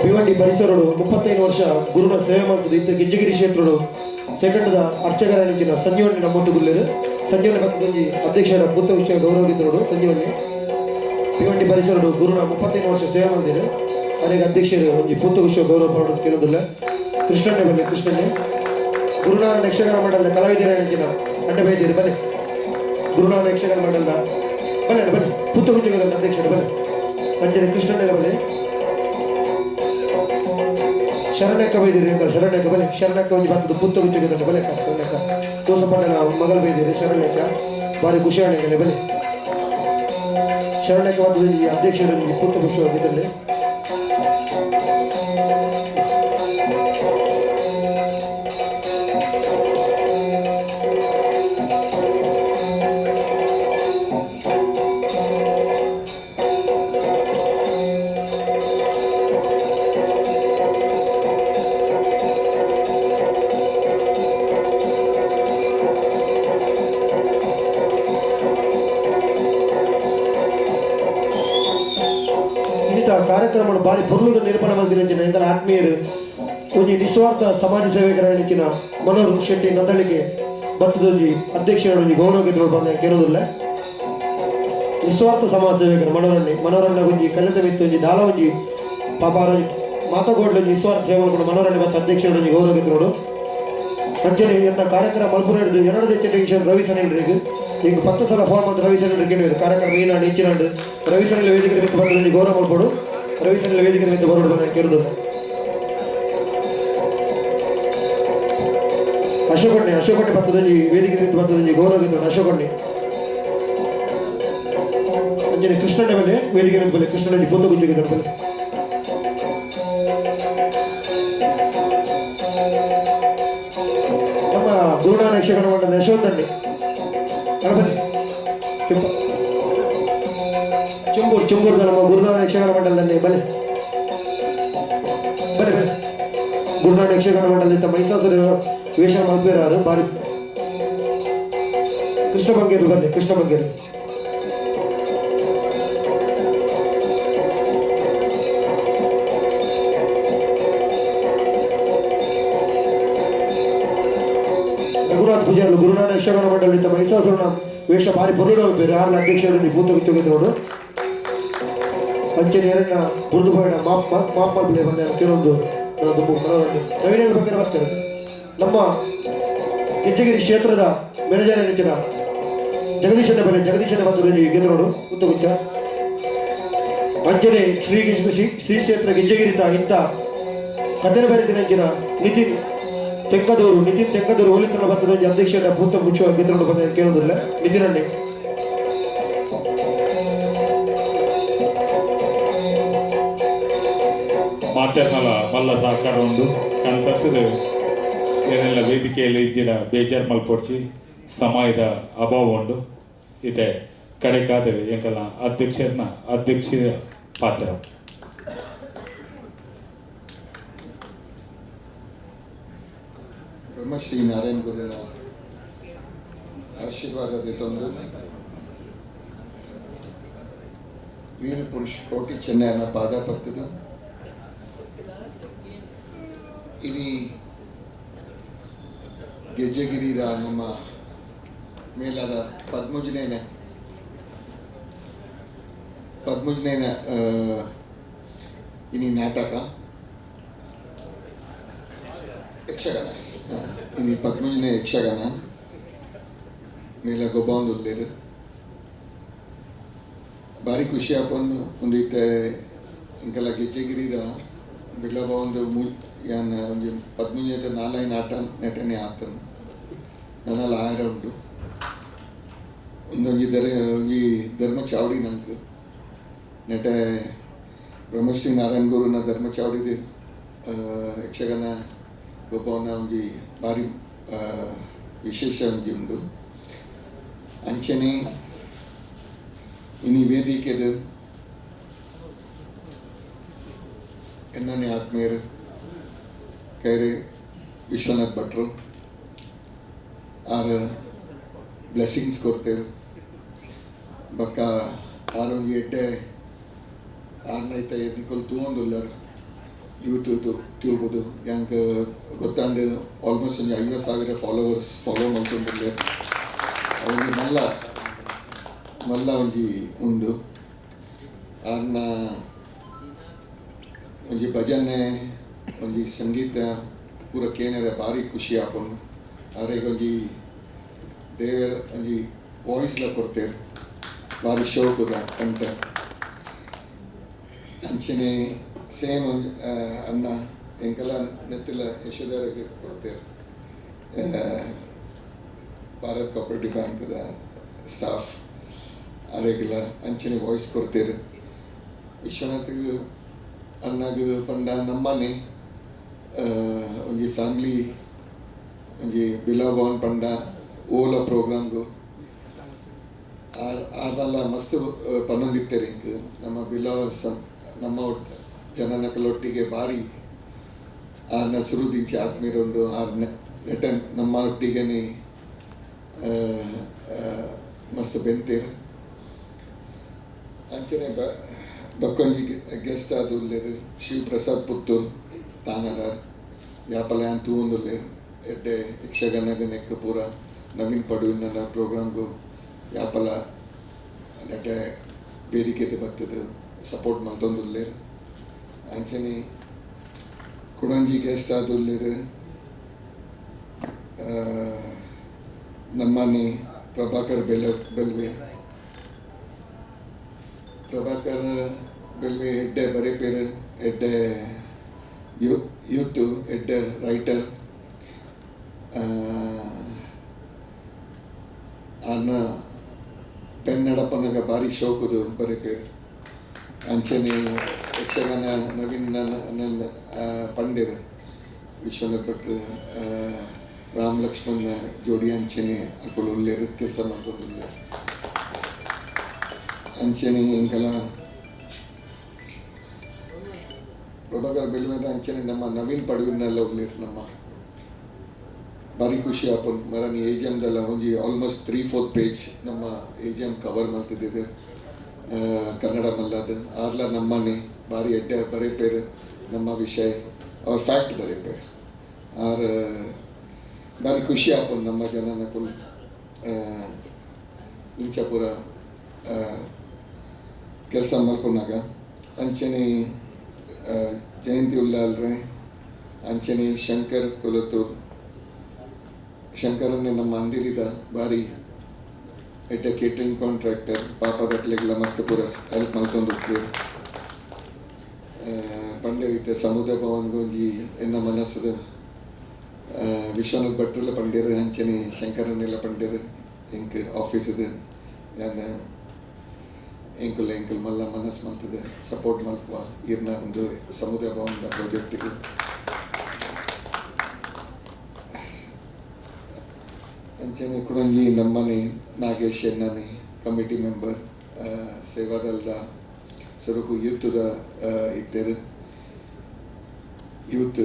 ಭಿವಂಡಿ ಪರಿಸರಡು 35 ವರ್ಷ ಗುರುನ ಸೇವೆ ಮಾಡ್ತದೆ ಇತ್ತ ಗೆಜ್ಜಗಿರಿ ಕ್ಷೇತ್ರಡು ಸೆಕೆಂಡ್ದ ಅರ್ಚಕರ ನಿಂಚಿನ ಸಂಜೀವಣ್ಣಿ ನಮ್ಮೊಟ್ಟುಗುಲ್ಲೇರು ಸಂಜೀವಣ್ಣಿ ಭಕ್ತದೊಂಜಿ ಅಧ್ಯಕ್ಷರ ಭೂತ ವಿಷಯ ಗೌರವ ಸಂಜೀವಣ್ಣಿ ಭಿವಂಡಿ ಪರಿಸರಡು ಗುರುನ 35 ವರ್ಷ ಸೇವೆ ಮಾಡಿದರು ಅನೇಕ ಅಧ್ಯಕ್ಷರು ಒಂಜಿ ಪೂತ ವಿಷಯ ಗೌರವ ಮಾಡೋದು ಕೇಳೋದಿಲ್ಲ. ಕೃಷ್ಣಣ್ಣೆ ಬನ್ನಿ, ಕೃಷ್ಣಣ್ಣೆ ಗುರುನಾರಾಯಣ ಯಕ್ಷಗಾನ ಮಂಡಲದ ಕಲಾವಿದರ ನಿಂಚಿನ ಅಡ್ಡ ಬೈದಿರು ಬನ್ನಿ. ಗುರುನಾರಾಯಣ ಯಕ್ಷಗಾನ ಮಂಡಲದ ಬನ್ನಿ ಅಣ್ಣ, ಬನ್ನಿ ಪೂತ ವಿಷಯದ ಅಧ್ಯಕ್ಷರು ಬನ್ನಿ. ಅಂಜನೆ ಕೃಷ್ಣಣ್ಣೆ ಬನ್ನಿ. ಶರಣಕ್ಕ ಬೈದಿರಿ ಅಂಕಲ್, ಶರಣಕ್ಕ ಬಲೆ. ಶರಣಕ್ಕ ಒಂದು ಬಂದದ್ದು ಪುತ್ತ ಗುಚ್ಚಿಗೆ ಬಲೆ ಅಕ್ಕ, ಶರಣಕ್ಕ ದೋಸಪಣ್ಣನ ಮಗಳು ಬೈದಿರಿ ಶರಣಕ್ಕ, ಭಾರಿ ಖುಷಿ ಆಣೆ ಬಲೆ. ಶರಣಕ್ಕ ಬಂದು ಈ ಅಧ್ಯಕ್ಷರು ಪುತ್ತ ಖುಷಿಯಾಗಿದ್ದಲ್ಲಿ ಕಾರ್ಯಕ್ರಮ ಬಾರಿ ಪೊರ್ಲುದ ನಿರೂಪಣೆ ಮಲ್ದಿನಂಚಿನ ಎಂಕಲ ಆತ್ಮೀಯರು ಒಂಜಿ ನಿಸ್ವಾರ್ಥ ಸಮಾಜ ಸೇವಕರಾಯಿನಂಚಿನ ಮನೋಹರ್ ಶೆಟ್ಟಿ ನಂದಳಿಗೆ ಬತ್ತದೊಂಜಿ ಅಧ್ಯಕ್ಷರ ಒಂಜಿ ಗೌರವ ಗೆದ್ದು ಬಂದ ಕೇಳೋದಿಲ್ಲ. ನಿಸ್ವಾರ್ಥ ಸಮಾಜ ಸೇವಕರು ಮನೋರಣ್ಣೆ ಮನೋರಣ್ಣ ಒಂಜಿ ಕಲ್ಲದ ಮಿತ್ತು ಒಂಜಿ ದಾಲ ಒಂಜಿ ಪಾಪ ಮಾತಗೋಡ್ಲ ಒಂಜಿ ನಿಸ್ವಾರ್ಥ ಸೇವೆ ಕೂಡ ಮನೋರಣ್ಣೆ ಮತ್ತು ಅಧ್ಯಕ್ಷರ ಒಂಜಿ ಗೌರವ ಗೆದ್ದು. ಅಂಚನೆ ಎನ್ನ ಕಾರ್ಯಕ್ರಮ ಮಲ್ಪುನ ಹಿಡಿದು ಎರಡು ಹೆಚ್ಚು ಟೆನ್ಷನ್ ರವಿ ಸನಿಲ್ರಿಗೆ ಈಗ 10 ಸಲ ಫೋನ್ ಮತ್ತು ರವಿ ಸನಿಲ್ರಿಗೆ ಕೇಳಿದ್ರು ಕಾರ್ಯಕ್ರಮ ಈನಾಡು ಇಂಚಿನಾಡು ರವಿ ಸನಿಲ್ ವೇದಿಕೆ ಮಿತ್ತು ಬಂದು ಗೌರವ ಮಲ್ಪಡು ರವಿ ಸನಿಲ್ ವೇದಿಕೆ ಮಿತ್ತು ಬರೋಡು ಬಂದ ಕೇಳಿದ್ರು. ಅಶೋಕಣ್ಣೆ ಅಶೋಕಣ್ಣೆ ಬತ್ತದಂಜಿ ವೇದಿಕೆ ಮಿತ್ತು ಬತ್ತದಂಜಿ ಗೌರವ ಗೆದ್ದು ಅಶೋಕಣ್ಣೆ. ಅಂಚನೆ ಕೃಷ್ಣಣ್ಣ ಮೇಲೆ ವೇದಿಕೆ ಮಿತ್ತು ಬಲೆ ಕೃಷ್ಣಣ್ಣಿ ಪೂತ ಗುಜ್ಜಿಗೆ ಬಲೆ. ನಮ್ಮ ಗುರುನಾನ ಯಕ್ಷಗಾನ ಮಂಡಲದ ಯಶವಂತಣ್ಣೆ ಗಣಪತಿ ಚೆಂಬೂರು ಚೆಂಬೂರು ನಮ್ಮ ಗುರುನಾನ ಯಕ್ಷಗಾನ ಮಂಡಲದಲ್ಲಿ ಬಲೆ ಬಲೆ ಬಲೆ ಗುರುನಾಡ ಯಕ್ಷಗಾನ ಮಂಡಲದಿಂದ ಮಹಿಷಾಸುರ ವೇಷ ಮಲ್ಪೇರಾರು ಬಾರಿ ಕೃಷ್ಣ ಬಂಗೇರು ಬನ್ನಿ ಕೃಷ್ಣ ಬಂಗೇರು. ರಘುನಾಥ್ ಪೂಜಾರ್ಲು ಗುರುನಾನ ಯಕ್ಷಗಾನ ಮಂಡಲದಿಂದ ಮಹಿಷಾಸುರನ ವೇಷ ಭಾರಿ ಪೊರ್ಲು ಮಲ್ಪೇರು ಆರ್ಲ ಅಧ್ಯಕ್ಷರು ಭೂತ ತೆಗೆದು ಅಂಚನೆ ಎರಡನ್ನ ಬುರ್ದು ಪೋಯಣ ಮಾಪ್ ಮಾಪ್ ಮಲ್ಪಲೆ ಬಂದ ಕೆಲವೊಂದು ನವೀನ ಬಗ್ಗೆ ಬರ್ತಾರೆ. ನಮ್ಮ ಗೆಜ್ಜೆಗಿರಿ ಕ್ಷೇತ್ರದ ಮ್ಯಾನೇಜರ್ ನೆಚ್ಚಿನ ಜಗದೀಶನ ಮೇಲೆ ಜಗದೀಶನ ಬಂದ ಗೆದ್ದರೋಡು ಉತ್ತಗುಚ್ಚ. ಅಂಚನೆ ಶ್ರೀ ಶ್ರೀ ಕ್ಷೇತ್ರ ಗೆಜ್ಜೆಗಿರಿತ ಇಂಥ ಕಥೆ ಬರೆದಿನ ನಿತಿನ್ ತೆಕ್ಕದೂರು ನಿತಿನ್ ತೆಕ್ಕದೂರು ಹೋಲಿತನ ಬಂದ ಅಧ್ಯಕ್ಷರ ಭೂತ ಮುಚ್ಚುವ ಗೆದ್ದರೋಡು ಬಂದ ಕೇಳೋದಿಲ್ಲ ನಿತಿನನ್ನೇ. ಮಾತರ್ನಲ ಮಲ್ಲ ಸಹಕಾರ ಉಂಡು ಕಣ್ತತ್ತದು ಏನೆಲ್ಲ ವೇದಿಕೆಯಲ್ಲಿ ಇಜ್ಜಿಡ ಬೇಜಾರು ಮಲ್ಪೊಡ್ಚಿ ಸಮಯದ ಅಭಾವ ಉಂಡು ಇದೆ ಕಡೆಕಾದ ಎಂಕಲ್ಲ ಅಧ್ಯಕ್ಷರನ್ನ ಅಧ್ಯಕ್ಷರ ಪಾತ್ರ. ಬ್ರಹ್ಮಶ್ರೀ ನಾರಾಯಣ ಗುರುವಿನ ಆಶೀರ್ವಾದದ ತಂದು ವೀರ ಪುರುಷ ಕೋಟಿ ಚೆನ್ನಯ್ಯನ ಪಾದ ಪತ್ತದ ಇಡೀ ಗೆಜ್ಜೆಗಿರಿದ ನಮ್ಮ ಮೇಲಾದ ಪದ್ಮುಜನೇನ ಪದ್ಮುಜನೇನ ಇನಿ ನಾಟಕ ಯಕ್ಷಗಾನ ಇನಿ ಪದ್ಮುಜನೇ ಯಕ್ಷಗಾನ ಮೇಲ ಗೊಬ್ಬಾಂದುಲ್ಲೇರು ಭಾರಿ ಖುಷಿ ಆಪೊಂದು ಒಂದೈತೆ ಇಂಕೆಲ್ಲ ಗೆಜ್ಜೆಗಿರಿದ ಬಿಲ್ಲವ ಒಂದು ಮೂ ಯಾನ್ ಒಂಜಿ ಪದ್ಮುಜನೇತ ನಾಲೈನ್ ಆಟ ನಟನೆ ಆತನು ನನ್ನಲ್ಲಿ ಆಯರ ಉಂಡು ಒಂದೊಂಜಿ ದರ ಒಂಜಿ ಧರ್ಮ ಚಾವಡಿ ನಂಗೆ ನೆಟೆ ಬ್ರಹ್ಮಶ್ರೀ ನಾರಾಯಣ ಗುರುನ ಧರ್ಮ ಚಾವಡಿದ ಯಕ್ಷಗಾನ ಗೊಬ್ಬವನ ಒಂಜಿ ಭಾರಿ ವಿಶೇಷ ಒಂಜಿ ಉಂಡು. ಅಂಚನೆ ಇನಿ ವೇದಿಕೆದ ಎನ್ನನೆ ಆತ್ಮೀಯರು ಕೈರೆ ವಿಶ್ವನಾಥ್ ಭಟ್ರು ಆರ್ ಬ್ಲೆಸ್ಸಿಂಗ್ಸ್ ಕೊಡ್ತೇರು ಬಕ್ಕ ಆರ್ ಒಂಜಿ ಎಡ್ಡೆ ಆರ್ನೈತ ನಿಕೊಲ್ ತೂವೊಂದುಲ್ಲರ್ ಯೂಟ್ಯೂಬ್ ಟ್ಯೂಬುದು ಯಾಂಕ್ ಗೊತ್ತಾಂಡ್ ಆಲ್ಮೋಸ್ಟ್ ಒಂಜಿ 50,000 ಫಾಲೋವರ್ಸ್ ಫಾಲೋ ಮಲ್ತೊಂದುಲ್ಲೆರ್ ಒಂಜಿ ಮಲ್ಲ ಮಲ್ಲ ಒಂಜಿ ಉಂಡು ಆರ್ನ ಒಂಜಿ ಭಜನೆ ಒಂಜಿ ಸಂಗೀತ ಪೂರ ಕೇನರೆ ಭಾರಿ ಖುಷಿ ಆಪುಂಡು. ಆರೆಗ್ ಒಂಜಿ ದೇವರ ಒಂಜಿ ವಾಯ್ಸ್ಲ ಕೊಡ್ತೇರು ಭಾರಿ ಶೋಕುದ ಕಂಠ. ಅಂಚನೆ ಸೇಮ್ ಒಂಜಿ ಅಣ್ಣ ಎಂಕಲ ನೆತ್ತಿಲ ಯಶೋಧರಗೆ ಕೊಡ್ತೇರು ಭಾರತ್ ಕೋಪರೇಟಿವ್ ಬ್ಯಾಂಕ್ದ ಸ್ಟಾಫ್ ಆರೆಗ್ಲ ಅಂಚನೆ ವಾಯ್ಸ್ ಕೊಡ್ತೇರು. ವಿಶ್ವನಾಥ್ ಅಣ್ಣಗ್ ಪಂಡ ನಮ್ಮನೆ ಒಂಜಿ ಫ್ಯಾಮಿಲಿ ಒಂಜಿ ಬಿಲಾಬಾನ್ ಪಂಡ ಓಲ ಪ್ರೋಗ್ರಾಮ್ಗು ಆರ್ನಲ ಮಸ್ತ್ ಪನ್ನೊಂದಿತ್ತೇರು ಇಂಕ್ ನಮ್ಮ ಬಿಲಾವ ನಮ್ಮ ಜನನಕಲೊಟ್ಟಿಗೆ ಭಾರಿ ಆರ್ನ ಸುರುದಿಂಚಿ ಆತ್ಮೀಯರುಂಡು ಆರ್ ನೆಟ ನಮ್ಮ ಒಟ್ಟಿಗೆನೆ ಮಸ್ತ್ ಬೆಂತೇರು. ಅಂಚನೆ ಬೊಕ್ಕೊಂಜಿ ಗೆಸ್ಟ್ ಆದುಲ್ಲೆರ್ ಶಿವಪ್ರಸಾದ್ ಪುತ್ತೂರ್ ತಾನದಾರ್ ಯಾಪಲ ಯಾನ್ ತೂವೊಂದುಲ್ಲೆರ್ ಎಡ್ಡೆ ಯಕ್ಷಗಾನಗ್ ನೆಕ್ ಪೂರ ನವೀನ್ ಪಡುವಿನ ಪ್ರೋಗ್ರಾಮ್ಗು ಯಾಪಲ ನೆಟೆ ವೇದಿಕೆಡ್ ಬತ್ತುದು ಸಪೋರ್ಟ್ ಮಲ್ತೊಂದುಲ್ಲೆರ್. ಅಂಚನೆ ಕುಡೊಂಜಿ ಗೆಸ್ಟ್ ಆದುಲ್ಲೆರ್ ನಮ್ಮನೆ ಪ್ರಭಾಕರ್ ಬೆಲ್ವೆ. ಪ್ರಭಾಕರ್ ಬೆಲ್ವೆ ಎಡ್ಡೆ ಬರೆಪೇರು, ಎಡ್ಡೆ ಯೂತ್, ಎಡ್ಡೆ ರೈಟರ್. ಆರ್ನ ಪೆನ್ ನಡಪನಗ ಭಾರಿ ಶೋಕುದು ಬರೆಪೇರು. ಅಂಚನೆ ಯಕ್ಷಗಾನ ನವೀನ್ ಪಂಡೆರ್ ವಿಶ್ವನಾಥ್ ಭಟ್ರು ರಾಮ್ ಲಕ್ಷ್ಮಣ್ ಜೋಡಿ ಅಂಚನೆ ಅಕುಲು ಉಲ್ಲೆರ್ ಕೆಲಸ ಮಲ್ತೊಂದುಲ್ಲೆರ್. ಅಂಚನೆ ಎಂಕಲ ಪ್ರಭಾಕರ್ ಬೆಲ್ವೇರ ಅಂಚನೆ ನಮ್ಮ ನವೀನ್ ಪಡುವಿನೆಲ್ಲ ಉಲ್ಲೆರ್. ನಮ್ಮ ಭಾರಿ ಖುಷಿ ಆಪುಂಡು ಮರನಿ ಎ ಜಿ ಎಮ್ದೆಲ್ಲ ಒಂಜಿ ಆಲ್ಮೋಸ್ಟ್ 3/4 ಪೇಜ್ ನಮ್ಮ ಎ ಜಿ ಎಮ್ ಕವರ್ ಮಲ್ತಿದ್ದಿದ್ದು ಕನ್ನಡ ಮಲ್ಲದು. ಆರ್ಲ ನಮ್ಮನೆ ಭಾರಿ ಎಡ್ಡೆ ಬರೆಪೇರು ನಮ್ಮ ವಿಷಯ ಅವ್ರ ಫ್ಯಾಕ್ಟ್ ಬರೆಪೇರು. ಆರ್ ಭಾರಿ ಖುಷಿ ಆಪುಂಡು ನಮ್ಮ ಜನನಕುಲು ಇಂಚ ಪೂರ ಕೆಲಸ ಮಲ್ಪುನಾಗ. ಅಂಚನೆ ಜಯಂತಿ ಉಲ್ಲಾಲ್ರೆ, ಅಂಚನೆ ಶಂಕರ್ ಕೊಲತೂರ್, ಶಂಕರನ್ನೇ ನಮ್ಮ ಅಂದಿರಿದ ಭಾರಿ ಎಡ್ಡೆ ಕೇಟ್ರಿಂಗ್ ಕಾಂಟ್ರಾಕ್ಟರ್, ಪಾಪದಕ್ಲೆಗ್ಲ ಮಸ್ತ್ ಪೂರ ಹೆಲ್ಪ್ ಮಲ್ತೊಂದುಪ್ಪುವೆರ್. ಪಂಡೆ ರೀತಿ ಸಮುದಾಯ ಭವನ್ಗ್ ಒಂಜಿ ಎನ್ನ ಮನಸ್ಸುದ ವಿಶ್ವನಾಥ್ ಭಟ್ರುಲ ಪಂಡೆರ್, ಅಂಚನೆ ಶಂಕರನ್ನೆಲ್ಲ ಪಂಡೆರ್. ಎಂಕ್ ಆಫೀಸುದ ಯಾನ್ ಎಂಕುಲು ಎಂಕುಲು ಮಲ್ಲ ಮನಸ್ಸು ಮಲ್ತದೆ ಸಪೋರ್ಟ್ ಮಲ್ಪುವ ಈರ್ನ ಒಂದು ಸಮುದಾಯ ಭವನದ ಪ್ರಾಜೆಕ್ಟಿಗೆ. ಅಂಚನೆ ಕುಡೊಂಜಿ ನಮ್ಮನೆ ನಾಗೇಶ್ ಎನ್ನನೆ ಕಮಿಟಿ ಮೆಂಬರ್, ಸೇವಾದಳದ ಸುರುಕು ಯೂತ್ದ ಇತ್ತೆರ್. ಯೂತ್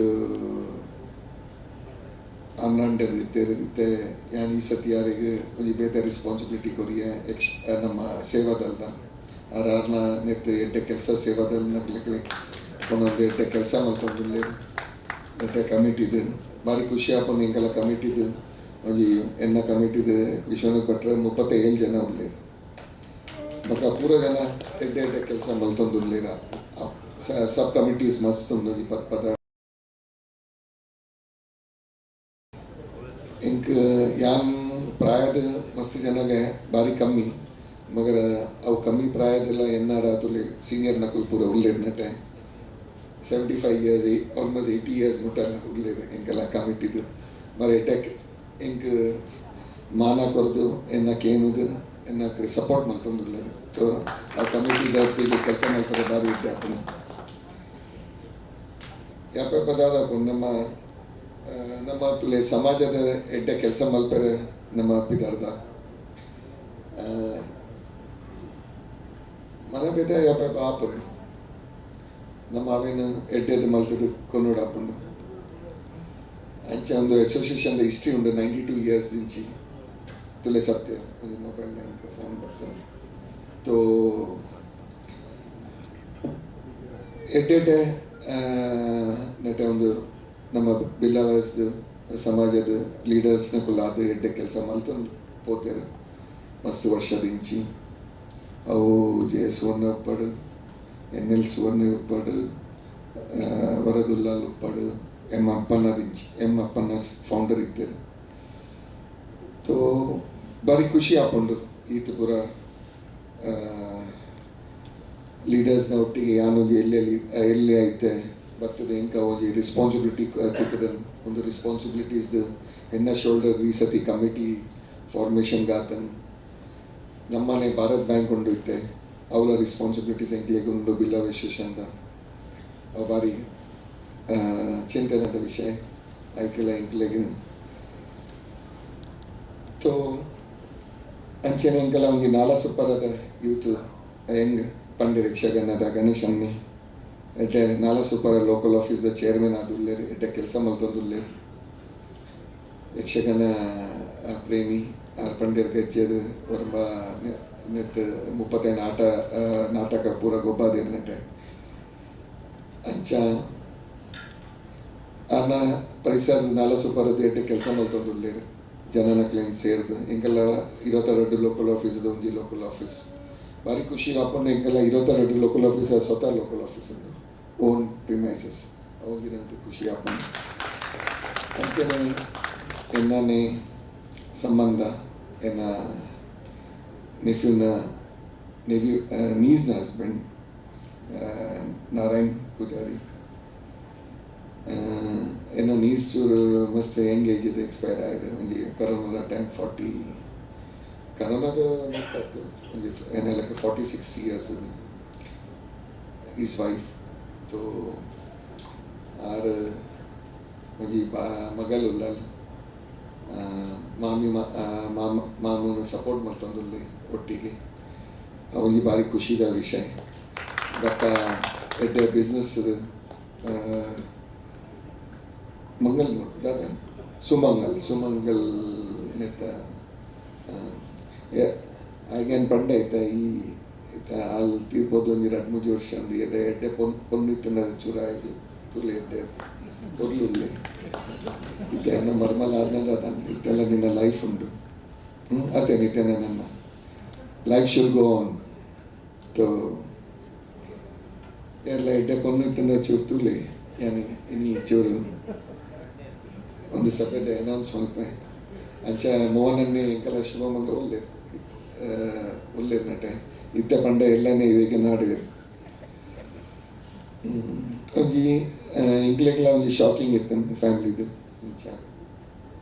ಆನ್ಲಾಂಡರ್ ಇತ್ತೆರ್. ಇತ್ತೆ ಯಾನ್ ಈ ಸತಿ ಯಾರಿಗ್ ಒಂಜಿ ಬೇತೆ ರೆಸ್ಪಾನ್ಸಿಬಿಲಿಟಿ ಕೊರಿಯೆ ಎಕ್ಸ್ ನಮ್ಮ ಸೇವಾದಳದ. ಆರ್ ಆರ್ನ ನೆತ್ತು ಎಡ್ಡೆ ಕೆಲಸ ಸೇವಾದಳನಕ್ಲೆಗ್ ಒಂದೊಂದು ಎಡ್ಡೆ ಕೆಲಸ ಮಲ್ತೊಂದುಲ್ಲೆರ್. ಎಡ್ಡೆ ಕಮಿಟಿದು ಭಾರಿ ಖುಷಿ ಆಪುಂಡು ಎಂಕಲ ಕಮಿಟಿದು. ಒಂಜಿ ಎನ್ನ ಕಮಿಟಿದು ವಿಶ್ವನಾಥ್ ಭಟ್ರು 37 ಜನ ಉಲ್ಲೆರ್. ಬೊಕ್ಕ ಪೂರ ಜನ ಎಡ್ಡೆ ಎಡ್ಡೆ ಕೆಲಸ ಮಲ್ತೊಂದುಲ್ಲೆರ್. ಸಬ್ ಕಮಿಟೀಸ್ ಮಸ್ತ್ ಉಂಡು ಒಂಜಿ 10 ಎಂಕ್ ಯಾನ್ ಪ್ರಾಯದ ಮಸ್ತ್ ಜನಗೆ ಭಾರಿ ಕಮ್ಮಿ, ಮಗರ ಅವು ಕಮ್ಮಿ ಪ್ರಾಯದೆಲ್ಲ ಎನ್ನಾಡ ತುಲೆ ಸೀನಿಯರ್ ನಕುಲು ಪೂರ ಉಲ್ಲೆರ್ ನಟೆ. 75 ಇಯರ್ಸ್ ಆಲ್ಮೋಸ್ಟ್ 80 ಇಯರ್ಸ್ ಮುಟ್ಟ ಉಲ್ಲೆರ್ ಎಂಕೆಲ್ಲ ಕಮಿಟಿದು. ಮರ ಎಡ್ಡೆ ಎಂಕ್ ಮಾನ ಕೊರ್ದು ಎನ್ನ ಕೇನುದು ಎನ್ನಕ್ ಸಪೋರ್ಟ್ ಮಲ್ತೊಂದುಲ್ಲೆರ್. ಸೊ ಆ ಕಮಿಟಿದ ಕೆಲಸ ಮಲ್ಪರೆ ಭಾರಿ ಎಡ್ಡೆ ಆಪುಂಡು. ಯಾಪ ದಾದ ನಮ್ಮ ನಮ್ಮ ತುಲೆ ಸಮಾಜದ ಎಡ್ಡೆ ಕೆಲಸ ಮಲ್ಪರೆ ನಮ್ಮ ಪಿದಾರ್ದ ಮನಬೇದ ಯಾಪ ಆಪುಂಡು. ನಮ್ಮ ಅವೇನು ಎಡ್ಡೆದು ಮಲ್ತದು ಕೊನ್ನೋಡು ಆಪುಂಡು. ಅಂಚ ಒಂದು ಅಸೋಸಿಯೇಷನ್ ಹಿಸ್ಟ್ರಿ ಉಂಡು 92 ಇಯರ್ಸ್ ದಿಂಚಿ ತುಲೆ ಸತ್ಯ ಒಂದು ಮೊಬೈಲ್ ಫೋನ್ ಬರ್ತದೆ. ತೋ ಎಡ್ಡೆ ನೆಟೆ ಒಂದು ನಮ್ಮ ಬಿಲ್ಲವಸ್ ಸಮಾಜದ ಲೀಡರ್ಸ್ನಕುಲು ಅದು ಎಡ್ಡೆ ಕೆಲಸ ಮಲ್ತೊಂದು ಪೋತೆರ್ ಮಸ್ತ್ ವರ್ಷದಿಂಚಿ. ಅವು ಜೆ ಸುವರ್ಣ ಉಪ್ಪಡ್, ಎನ್ ಎಲ್ ಸುವರ್ಣ ಉಪ್ಪಡ್, ವರದುಲ್ಲಾಲ್ ಉಪ್ಪಡ್, ಎಂ ಅಪ್ಪಣ್ಣ ದಿಂಚಿ ಎಂ ಅಪ್ಪಣ್ಣ ಫೌಂಡರ್ ಇತ್ತೆರ್. ತೋ ಭಾರಿ ಖುಷಿ ಆಪುಂಡು ಈತ ಪೂರ ಲೀಡರ್ಸ್ನ ಒಟ್ಟಿಗೆ ಯಾನೊಂಜಿ ಎಲ್ಲೆಲ್ಲಿ ಎಲ್ಲಿ ಐತೆ ಬರ್ತದೆ ಎಂಕ ಒಂಜಿ ರೆಸ್ಪಾನ್ಸಿಬಿಲಿಟಿ ತಿಕ್ಕದ ಒಂದು ರೆಸ್ಪಾನ್ಸಿಬಿಲಿಟೀಸ್ದು ಎನ್ನ ಶೋಲ್ಡರ್ ಈ ಸತಿ ಕಮಿಟಿ ಫಾರ್ಮೇಷನ್ ಗಾತನ್. ನಮ್ಮನೆ ಭಾರತ್ ಬ್ಯಾಂಕ್ ಉಂಡು ಇತ್ತೆ ಅವಲ ರೆಸ್ಪಾನ್ಸಿಬಿಲಿಟೀಸ್ ಎಂಕ್ಲೆಗ್ ಉಂಡು ಬಿಲ್ಲವ ಅಸೋಸಿಯೇಷನ್ದ. ಅವು ಭಾರಿ ಚಿಂತನದ ವಿಷಯ ಐಕೆಲ್ಲ ಎಂಕ್ಲೆಗ್. ತೋ ಅಂಚನೆ ಎಂಕಲ ಒಂಜಿ ನಾಲಸುಪ್ಪರದ ಯೂತ್ ಹೆಂಗ್ ಪಂಡೆ ಯಕ್ಷಗಾನದ ಗಣೇಶ್ ಅನ್ನಿ ಎಡ್ಡೆ ನಾಲಸುಪ್ಪರ ಲೋಕಲ್ ಆಫೀಸ್ದ ಚೇರ್ಮನ್ ಆದುಲ್ಲೆರ್, ಎಡ್ಡೆ ಕೆಲಸ ಮಲ್ತೊಂದುಲ್ಲೆರ್. ಯಕ್ಷಗಾನ ಪ್ರೇಮಿ ಆರ್ ಪಂಡೇರ್ ಗೆಜ್ಜೆದು ಒರಂಬ ನೆತ್ತು 35 ಆಟ ನಾಟಕ ಪೂರ ಗೊಬ್ಬಾದೇರ್ ನೆಟ್ಟೆ ಅಂಚ ಅನ್ನ ಪರಿಸರದ ನಾಲಸುಪರದ ಎಡ್ಡೆ ಕೆಲಸ ಮಲ್ತೊಂದುಲ್ಲೇರು ಜನನ ಕ್ಲೈನ್ ಸೇರ್ದು ಎಂಕೆಲ್ಲ 22 ಲೋಕಲ್ ಆಫೀಸ್ ಒಂಜಿ ಲೋಕಲ್ ಆಫೀಸ್ ಭಾರಿ ಖುಷಿ ಆಪುಂಡು ಎಂಕೆಲ್ಲ 22 ಲೋಕಲ್ ಆಫೀಸ್ ಸ್ವತಃ ಲೋಕಲ್ ಆಫೀಸ್ ಉಂಡು ಓನ್ ಪ್ರಿಮೈಸಸ್ ಒಂಜಿನಂತ ಖುಷಿ ಆಪುಂಡು ಅಂಚನೆ ಎನ್ನನೆ ಸಂಬಂಧ ಎನ್ನ ನೆಫ್ಯೂನ ನೆವ್ಯೂ ನೀಸ್ನ ಹಸ್ಬೆಂಡ್ ನಾರಾಯಣ್ ಪೂಜಾರಿ ಎನ್ನ ನೀಸ್ ಚೂರು ಮಸ್ತ್ ಯಂಗ್ ಏಜ್ ಇದೆ ಎಕ್ಸ್ಪೈರ್ ಆಗಿದೆ ಒಂಜಿ ಕರೋನಾ ಟೈಮ್ 40 ಕರೋನಾದ ಒಂಜಿ ಏನೆಲ್ಲಕ್ಕೆ 46 ಇಯರ್ಸ್ ಇದೆ is wife ತೋ ಆರ್ ಒಂಜಿ ಬಾ ಮಗಲ್ ಉಲ್ಲಲ್ ಮಾಮಿ ಮಾಮ ಮಾಮೂನ ಸಪೋರ್ಟ್ ಮಲ್ತೊಂದುಲ್ಲೆ ಒಟ್ಟಿಗೆ ಒಂಜಿ ಭಾರಿ ಖುಷಿದ ವಿಷಯ ಬೊಕ್ಕ ಎಡ್ಡೆ ಬಿಸ್ನೆಸ್ ಮಂಗಲ್ ದಾದ ಸುಮಂಗಲ್ ಸುಮಂಗಲ್ ನೆತ್ತ ಆಗೇನು ಪಂಡೆ ಐತ ಈ ಐತ ಅಲ್ಲಿ ತೀರ್ಬೋದು ಒಂಜಿ 2-3 ವರ್ಷ ಉಂಡು ಎಡ್ಡೆ ಎಡ್ಡೆ ಪೊನ್ನು ಇತ್ತಿನ ಚೂರ ಆಯ್ತು ತುಲೆ ಎಡ್ಡೆ ಪೊರ್ಲುಲ್ಲೆ ಇತ್ತೆ ಎನ್ನ ಮರ್ಮಲ ಆದ್ನಂದ ಇತ್ತೆಲ್ಲ ನಿನ್ನ ಲೈಫ್ ಉಂಡು ಅತೇನೆ ಇತ್ತೇನೆ ನನ್ನ ಲೈಫ್ should go on ತೋ ಎಲ್ಲ ಎಡ್ಡೆ ಪೊನ್ನು ಇತ್ತಿನ ಚೂರು ತೂಲೆ ಯಾನಿ ಇನಿ ಚೂರು ಒಂದು ಸಭೆದ ಅನೌನ್ಸ್ ಮಲ್ಪೆ ಅಂಚ ಮೋಹನನ್ನೇ ಎಂಕಲ ಶುಭಮಂಗ ಒಲ್ಲೇರು ಒಲ್ಲೇರು ನಟೆ ಇತ್ತೆ ಪಂಡ ಎಲ್ಲನೇ ಇದಕ್ಕೆ ನಾಡುಗರು ಒಂಜಿ ಇಂಕ್ಲೆಗ್ಲ ಒಂಜಿ ಶಾಕಿಂಗ್ ಇತ್ತು ಫ್ಯಾಮಿಲಿದು ಅಂಚ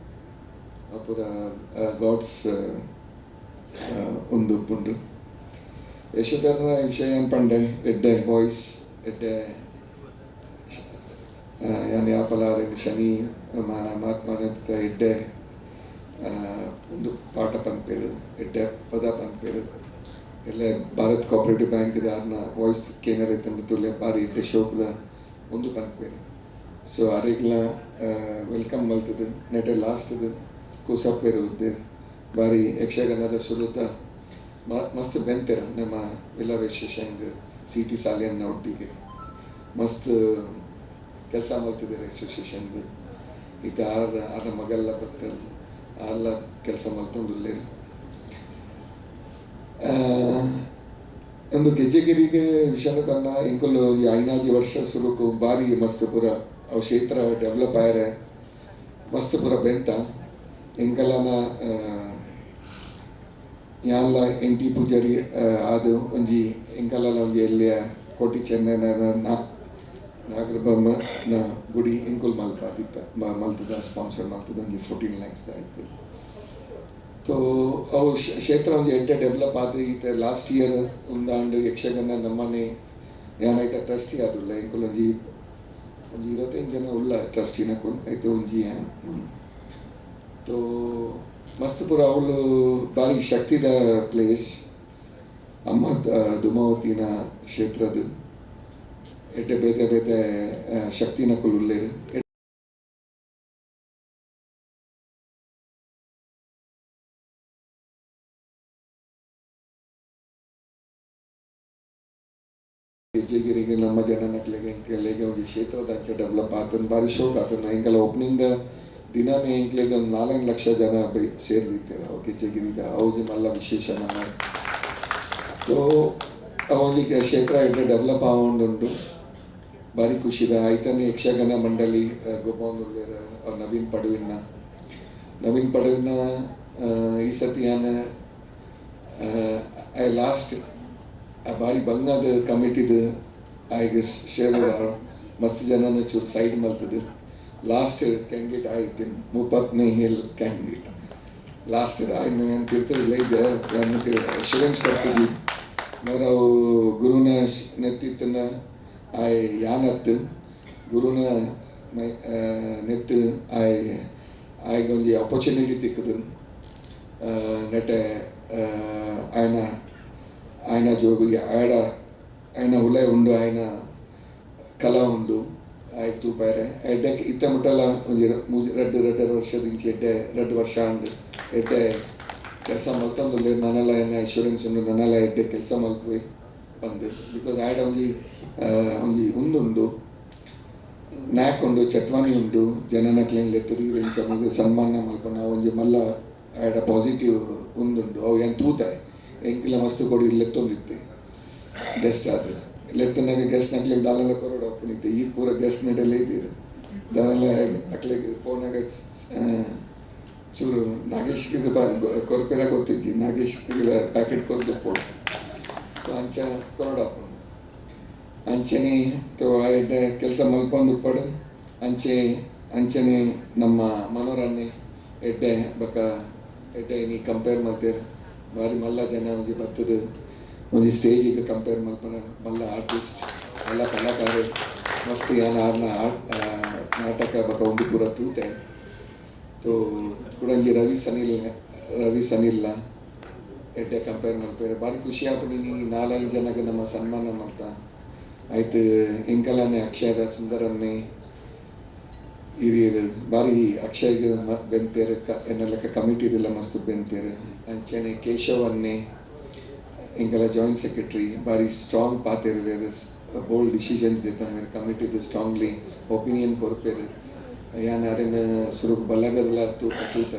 ಅಪುರ ಗಾಡ್ಸ್ ಒಂದು ಉಪ್ಪುಂಡು ಯಶೋಧರನ ವಿಷಯ ಏನು ಪಂಡೆ ಎಡ್ಡೆ ಬಾಯ್ಸ್ ಎಡ್ಡೆ ಯಾನ್ ಯಾಪಲಾರ ಶನಿ ಮಹಾತ್ಮನಂತ ಎಡ್ಡೆ ಒಂದು ಪಾಠ ಪನ್ಪೇರು ಎಡ್ಡೆ ಪದ ಪನ್ಪೇರು ಎಲ್ಲ ಭಾರತ್ ಕೋಆಪರೇಟಿವ್ ಬ್ಯಾಂಕ್ ಆರ್ನ ವಾಯ್ಸ್ ಕೇನರ್ ಐತಂಡ ತುಲೆ ಬಾರಿ ಎಡ್ಡೆ ಶೋಕದ ಒಂದು ಪನ್ಪೇರು ಸೊ ಅರೆಗ್ಲ welcome ಮಲ್ತದು ನೆಟೆ ಲಾಸ್ಟ್ದು ಕೂಸಪ್ಪೇರು ಉದ್ದೆ ಬಾರಿ ಯಕ್ಷಗಾನದ ಸುರುತ ಮಸ್ತ್ ಬೆಂತೆರ ನಮ್ಮ ವಿಲವೇಶಂಗ್ ಸಿ ಟಿ ಸಾಲಿಯನ್ನ ಒಟ್ಟಿಗೆ ಮಸ್ತ್ ಕೆಲಸ ಮಲ್ತಿದ್ದಾರೆ ಅಸೋಸಿಯೇಷನ್ದು ಇದು ಆರ್ ಆರ್ನ ಮಗಲ್ಲ ಬತ್ತಲ್ ಆರ್ಲ ಕೆಲಸ ಮಲ್ತೊಂದುಲ್ಲೇರು ಒಂದು ಗೆಜ್ಜೆಗಿರಿಗೆ ವಿಷಯ ತನ್ನ ಇಂಕುಲು ಒಂಜಿ ಐನಾಜಿ ವರ್ಷ ಸುರುಕು ಬಾರಿ ಮಸ್ತ್ ಪೂರ ಅವು ಕ್ಷೇತ್ರ ಡೆವಲಪ್ ಆಯರೆ ಮಸ್ತ್ ಪೂರ ಬೆಂತ ಎಂಕಲನ ಯಾನ್ಲ ಎನ್ ಟಿ ಪೂಜಾರಿ ಅದು ಒಂಜಿ ಎಂಕಲನ ಒಂಜಿ ಎಲ್ಲಿಯ ಕೋಟಿ ಚೆನ್ನೈನ ನಾಗರಬೊಮ್ಮನ ಗುಡಿ ಎಂಕುಲ್ ಮಲ್ಪಾದಿತ್ತ ಮಲ್ತದ ಸ್ಪಾನ್ಸರ್ ಮಲ್ತದ ಒಂಜಿ 14 ಲ್ಯಾಕ್ಸ್ ಆಯ್ತು ತೋ ಅವು ಕ್ಷೇತ್ರ ಒಂಜಿ ಎಡ್ಡೆ ಡೆವಲಪ್ ಆದ ಈತ ಲಾಸ್ಟ್ ಇಯರ್ ಒಂದಾಂಡು ಯಕ್ಷಗಾನ ನಮ್ಮನೆ ಏನಾಯ್ತ ಟ್ರಸ್ಟಿ ಆದುಲ್ಲ ಎಂಕುಲ್ ಒಂಜಿ ಒಂಜಿ 25 ಜನ ಉಲ್ಲ ಟ್ರಸ್ಟಿನಕುಲ್ ಆಯ್ತು ಒಂಜಿ ತೋ ಮಸ್ತ್ ಪೂರ ಅವಳು ಭಾರಿ ಶಕ್ತಿದ ಪ್ಲೇಸ್ ಅಮ್ಮ ಧುಮಾವತಿನ ಕ್ಷೇತ್ರದ ಎಡ್ಡೆ ಬೇತೆ ಬೇತೆ ಶಕ್ತಿನಕುಲ್ ಉಲ್ಲೇರು ಗೆಜ್ಜೆಗಿರಿಗೆ ನಮ್ಮ ಜನನಕ್ಲೆಗೆ ಎಂಕಲೆಗೆ ಒಂಜಿ ಕ್ಷೇತ್ರದ ಅಂಚ ಡೆವಲಪ್ ಆತನ ಭಾರಿ ಶೋಕ್ ಆತನ ಎಂಕಲ ಓಪನಿಂಗ್ ದಿನನೇ ಎಂಕ್ಲೆಗೆ ಒಂದು 4 ಲಕ್ಷ ಜನ ಸೇರಿದಿತ್ತಾರೆ ಅವು ಗೆಜ್ಜೆಗಿರಿದ ಅವು ಮಲ್ಲ ವಿಶೇಷ ನಮ್ಮ ತೋ ಅವೊಂಜಿ ಕ್ಷೇತ್ರ ಎಡ್ಡೆ ಡೆವಲಪ್ ಆವೊಂದುಂಡು ಭಾರಿ ಖುಷಿದ ಐತನೇ ಯಕ್ಷಗಾನ ಮಂಡಳಿ ಗೊಬ್ಬೊಂದುಲ್ಲೇರ್ ನವೀನ್ ಪಡುವಿನ ನವೀನ್ ಪಡುವಿನ ಈ ಸತಿ I last ಆ ಭಾರಿ ಬಂಗಾದ ಕಮಿಟಿದು ಆಯ್ಗೆ ಶೇರ್ ಮಸ್ತ್ ಜನನ ಚೂರು ಸೈಡ್ ಮಲ್ತದು ಲಾಸ್ಟ್ ಕ್ಯಾಂಡಿಡೇಟ್ ಆಯ್ತೀನಿ 30ನೇ ಹಿಲ್ ಕ್ಯಾಂಡಿಡೇಟ್ ಲಾಸ್ಟ್ ಆಯ್ನ ಏನು ತಿರ್ತದಿಲ್ಲ ಇದೆ ನನಗೆ ಅಶೂರೆನ್ಸ್ ಕೊಡ್ತಿದ್ವಿ ಮೇರೆ ಅವು ಗುರುನ ನೆತ್ತಿತ್ತನ ಆಯ್ ಯಾನತ್ತು ಗುರುನ ನೆತ್ತು ಆಯ್ ಆಯ್ಗೆ ಒಂಜಿ ಆಪರ್ಚುನಿಟಿ ತಿಕ್ಕದು ನೆಟೆ ఆయన ఆయన ಜೋಗಿ ಆಡ ఆయన ಉಲೆ ಉಂಡು ఆయన ಕಲ ಉಂಡು ಆಯ್ತು ತೂಪಾರೆ ಎಡ್ಡೆ ಇತ್ತ ಮುಟ್ಟಲ ಒಂಜಿ ಮೂಜಿ ರಡ್ಡು ರಡ್ಡರ ವರ್ಷದಿಂಚಿ ಎಡ್ಡೆ ರಡ್ಡು ವರ್ಷ ಅಂಡು ಎಡ್ಡೆ ಕೆಲಸ ಮಲ್ತೊಂದುಲ್ಲೆ ನನಲ ಎನ್ನ ಅಶ್ಯೂರೆನ್ಸ್ ಉಂಡು ನನಲ ಎಡ್ಡೆ ಕೆಲಸ ಮಲ್ಪುವೆ ಬಂದು because ಆಯ್ಡ ಒಂಜಿ ಒಂಜಿ ಉಂದುಂಡು ನ್ಯಾಕ್ ಉಂಡು ಚಟ್ವಾನಿ ಉಂಡು ಜನನಕ್ಲೆನ್ ಲೆತ್ತದಿ ಇಂಚ ಸನ್ಮಾನ ಮಲ್ಪುನ ಒಂಜಿ ಮಲ್ಲ ಆಯ್ಡ ಪಾಸಿಟಿವ್ ಉಂದುಂಡು ಅವು ಏನು ತೂತಾಯ್ ಎಂಕಿಲ ಮಸ್ತ್ ಕೊಡಿ ಲೆತ್ತೊಂದಿತ್ತೆ ಗೆಸ್ಟ್ ಆದ ಲೆತ್ತನಾಗ ಗೆಸ್ಟ್ ನಕ್ಲೆಗ್ ದಾಲೆಲ್ಲ ಕೊರಡು ಅಪ್ಪನಿತ್ತೆ ಈ ಪೂರ ಗೆಸ್ಟ್ ನೆಡಲ್ಲೇ ಇದ್ದೀರಿ ದಾನೆಲ್ಲ ಅಕ್ಲೆಗ್ ಫೋನಾಗ ಚೂರು ನಾಗೇಶ್ಗೆ ಕೊರ್ಪೆರ ಗೊತ್ತಿಜ್ಜಿ ನಾಗೇಶ್ ಪ್ಯಾಕೆಟ್ ಕೊರ್ದು ಪೋಡು ಅಂಚ ಕೊರಡು ಅಪ್ಪನು ಅಂಚನೆ ಎಡ್ಡೆ ಕೆಲಸ ಮಲ್ಪೊಂದು ಉಪ್ಪಡು ಅಂಚೆ ಅಂಚನೆ ನಮ್ಮ ಮನೋರನ್ನೆ ಎಡ್ಡೆ ಬೊಕ್ಕ ಎಡ್ಡೆ ನೀ ಕಂಪೇರ್ ಮಲ್ತೇರು ಬಾರಿ ಮಲ್ಲ ಜನ ಒಂಜಿ ಬತ್ತದ ಒಂಜಿ ಸ್ಟೇಜಿಗೆ ಕಂಪೇರ್ ಮಲ್ಪನ ಮಲ್ಲ ಆರ್ಟಿಸ್ಟ್ ಮಲ್ಲ ಕಲಾಕಾರ ಮಸ್ತ್ ಯಾನ್ ಆರ್ನ ನಾಟಕ ಬೊಕ್ಕ ಒಂಜಿ ಪೂರ ತೂತೆ ತೋ ಕುಡಂಜಿ ರವಿ ಸನಿಲ್ ರವಿ ಸನಿಲ್ಲ ಎಡ್ಡೆ ಕಂಪೇರ್ ಮಲ್ಪೇರು ಭಾರಿ ಖುಷಿ ಆಪುಂಡು ನೀ ನಾಲೈದು ಜನಕ್ಕೆ ನಮ್ಮ ಸನ್ಮಾನ ಮಲ್ತ ಆಯ್ತು ಇಂಕಲನ್ನೇ ಅಕ್ಷಯದ ಸುಂದರನ್ನೇ ಹಿರಿಯರು ಭಾರಿ ಅಕ್ಷಯ್ಗೆ ಬೆಂತೇರು ಎನ್ನೆಲ್ಲಕ್ಕ ಕಮಿಟಿದೆಲ್ಲ ಮಸ್ತ್ ಬೆಂತೇರು ಅಂಚನೆ ಕೇಶವನ್ನೇ ಇಂಕಲ ಜಾಯಿಂಟ್ ಸೆಕ್ರೆಟರಿ ಭಾರಿ ಸ್ಟ್ರಾಂಗ್ ಪಾತೇರು ಬೇರೆ ಬೋಲ್ಡ್ ಡಿಸಿಷನ್ಸ್ ದೇತಂಬೇರು ಕಮಿಟಿದು ಸ್ಟ್ರಾಂಗ್ಲಿ ಒಪಿನಿಯನ್ ಕೊರ್ಪೇರು ಯಾನ್ ಅರೆನ ಸುರುಕು ಬಲ್ಲಗದೆಲ್ಲ ತೂತ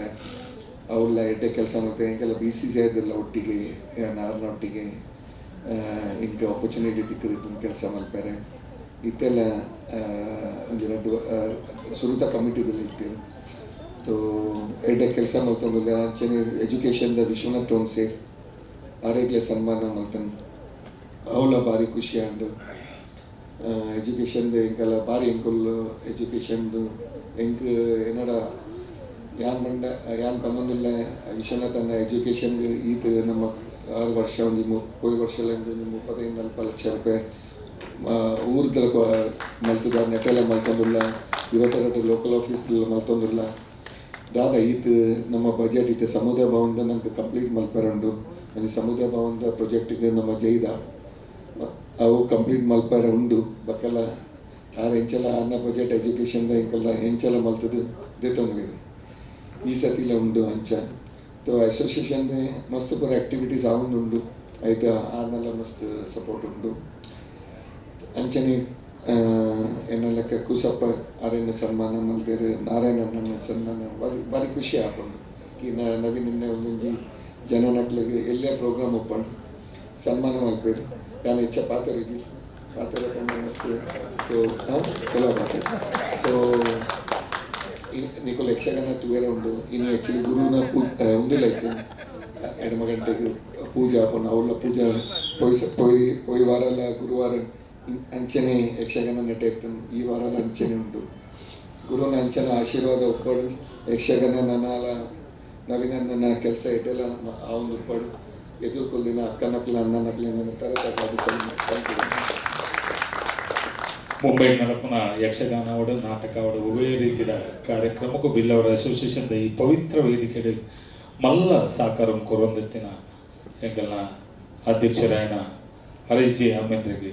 ಅವ್ರೆಲ್ಲ ಎಡ್ಡೆ ಕೆಲಸ ಮಾಡ್ತಾರೆ ಇಂಕೆಲ್ಲ ಬಿ ಸಿ ಸಿ ಐದೆಲ್ಲ ಒಟ್ಟಿಗೆ ಯಾನ್ ಆರ್ನ ಒಟ್ಟಿಗೆ ಇಂಕ ಆಪರ್ಚುನಿಟಿ ತಿಕ್ಕದಿತ್ತು ಕೆಲಸ ಮಲ್ಪೇರೆ ಇತ್ತೆಲ್ಲ ಒಂಜಿ ರಡ್ಡು ಸುರುತ ಕಮಿಟಿದಲ್ಲಿ ಇತ್ತೀರು ತೋ ಎಡ್ಡೆ ಕೆಲಸ ಮಲ್ತೊಂದುಲ್ಲೆ ಅಂಚನೆ ಎಜುಕೇಷನ್ದ ವಿಶ್ವನಾಥ್ ತೋನ್ಸೆ ಆರೇಗ್ಲೆ ಸನ್ಮಾನ ಮಲ್ತನ್ ಅವಲ ಭಾರಿ ಖುಷಿ ಆಂಡ್ ಎಜುಕೇಷನ್ದ ಎಂಕಲ ಭಾರಿ ಎಂಕುಲ್ ಎಜುಕೇಷನ್ದು ಎಂಕ್ ಏನಡ ಯಾನ್ ಬಂಡ ಯಾನ್ ಪನ್ನೊಂದುಲ್ಲೆ ವಿಶ್ವನಾಥನ ಎಜುಕೇಷನ್ಗೆ ಈತ ನಮ್ಮ 6 ವರ್ಷ ಒಂಜಿ ಪೋಯಿ ವರ್ಷ ಒಂಜಿ 35-40 ಲಕ್ಷ ರೂಪಾಯಿ ಊರ್ದಲ ಮಲ್ತದ ನೆಟೆಲ್ಲ ಮಲ್ತೊಂದುಲ್ಲ 22 ಲೋಕಲ್ ಆಫೀಸ್ ಮಲ್ತೊಂದುಲ್ಲ ದಾದ ಈತ ನಮ್ಮ ಬಜೆಟ್ ಇತ್ತೆ ಸಮುದಾಯ ಭವನದ ನಂಗೆ ಕಂಪ್ಲೀಟ್ ಮಲ್ಪೆರುಂಡು ಒಂಜಿ ಸಮುದಾಯ ಭವನದ ಪ್ರಾಜೆಕ್ಟಿಗೆ ನಮ್ಮ ಜೈದ ಅವು ಕಂಪ್ಲೀಟ್ ಮಲ್ಪೆರ ಉಂಡು ಬಕ್ಕೆಲ್ಲ ಆರು ಎಂಚಲ ಅನ್ನ ಬಜೆಟ್ ಎಜುಕೇಷನ್ದ ಎಂಕೆಲ್ಲ ಎಂಚಲ ಮಲ್ತದ ದೇತೊಂದು ಈ ಸತಿಲ ಉಂಡು ಅಂಚ ತೋ ಅಸೋಸಿಯೇಷನ್ ಮಸ್ತ್ ಪೂರ ಆಕ್ಟಿವಿಟೀಸ್ ಆವೊಂದುಂಡು ಐತ ಆರ್ನೆಲ್ಲ ಮಸ್ತ್ ಸಪೋರ್ಟ್ ಉಂಡು ಅಂಚನೆ ಎನ್ನ ಕುಸಪ್ಪ ಆರೆನ ಸನ್ಮಾನ ಮಲ್ತೇರು ನಾರಾಯಣನ ಸನ್ಮಾನ ಭಾರಿ ಭಾರಿ ಖುಷಿ ಆಪುಂಡು ಈ ನವೀನ್ ಒಂದೊಂಜಿ ಜನನಕ್ಲೆಗ್ ಎಲ್ಲೇ ಪ್ರೋಗ್ರಾಮ್ ಒಪ್ಪಂಡು ಸನ್ಮಾನ ಮಲ್ಪೇರು ಯಾನ್ ಹೆಚ್ಚ ಪಾತೆರುಜಿ ಪಾತೆರ ಪಂಡ ಮಸ್ತ್ ತೋ ಕೆಲವು ಪಾತೆರ ತೋ ನಿಕೋಲ್ ಯಕ್ಷಗಾನ ತೂವೆರೆ ಉಂಡು ಇನಿ ಆ್ಯಕ್ಚುಲಿ ಗುರುನ ಉಂದುಲ ಇತ್ತು 2 ಗಂಟೆಗೆ ಪೂಜೆ ಆಪುಂಡು ಅವ್ಲ ಪೂಜೆ ಪೋಯ್ ಪೋಯ್ ವಾರಲ ಗುರುವಾರ ಅಂಚನೆ ಯಕ್ಷಗಾನ ನೆಟ ಇತ್ತು ಈ ವಾರಲ ಅಂಚನೆ ಉಂಟು ಗುರುನ ಅಂಚನ ಆಶೀರ್ವಾದ ಒಪ್ಪಡು ಯಕ್ಷಗಾನ ನನ್ನಲ ನವೀನ ನನ್ನ ಕೆಲಸ ಇಟ್ಟೆಲ್ಲ ಆ ಒಂದು ಉಪ್ಪಡು ಎದುರ್ಕೊಲ್ದಿನ ಅಕ್ಕನಕ್ಲ ಅಣ್ಣನಕ್ಲ ನನ್ನ ತರ thank you. Mumbai ನಡಪುನ ಯಕ್ಷಗಾನ ಅವಡು ನಾಟಕ ಅವಡು ಉಭಯ ರೀತಿಯ ಕಾರ್ಯಕ್ರಮಕ್ಕೂ ಬಿಲ್ಲವರ ಅಸೋಸಿಯೇಷನ್ ಈ ಪವಿತ್ರ ವೇದಿಕೆ ಮಲ್ಲ ಸಾಕಾರ ಕೊರೊಂದೆತ್ತಿನ ಎಂಗಲ್ನ ಅಧ್ಯಕ್ಷರಾಯನ ಹರೀಶ್ ಜಿ ಅಮ್ಮೆನ್ರಿಗೆ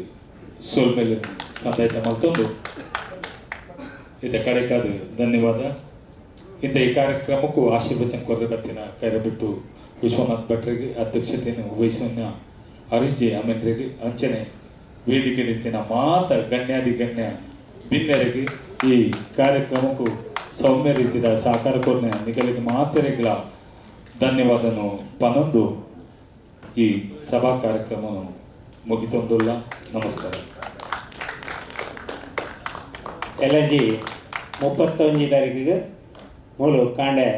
ಸೋಲ್ಮೇಲೆ ಸಂದಾಯ್ತ ಮಲ್ತೊಂದು ಇತ ಕಡೆಕಾದ ಧನ್ಯವಾದ. ಇಂಥ ಈ ಕಾರ್ಯಕ್ರಮಕ್ಕೂ ಆಶೀರ್ವಚನ ಕೊರ್ರೆ ಬತ್ತಿನ ಕೈರಬಿಟ್ಟು ವಿಶ್ವನಾಥ್ ಭಟ್ರಿಗೆ ಅಧ್ಯಕ್ಷತೆಯನ್ನು ವಹಿಸಿನ ಹರೀಶ್ ಜಿ ಅಮ್ಮೆನ್ರಿಗೆ ಅಂಚನೆ ವೇದಿಕೆ ನಿಂತಿನ ಮಾತ ಗಣ್ಯಾದಿ ಗಣ್ಯ ಬಿನ್ನರಿಗೆ ಈ ಕಾರ್ಯಕ್ರಮಕ್ಕೂ ಸೌಮ್ಯ ರೀತಿಯ ಸಹಕಾರ ಕೋರ್ನ ನಿಗಲಿಗೆ ಮಾತೆರೆಗಳ ಧನ್ಯವಾದನು ಪನೊಂದು ಈ ಸಭಾ ಕಾರ್ಯಕ್ರಮವನ್ನು ಮುಗಿತೊಂದುಲ್ಲ. ನಮಸ್ಕಾರ. ಎಲ್ 31 ತಾರೀಕಿಗೆ ಮೂಲು ಕಾಂಡೆ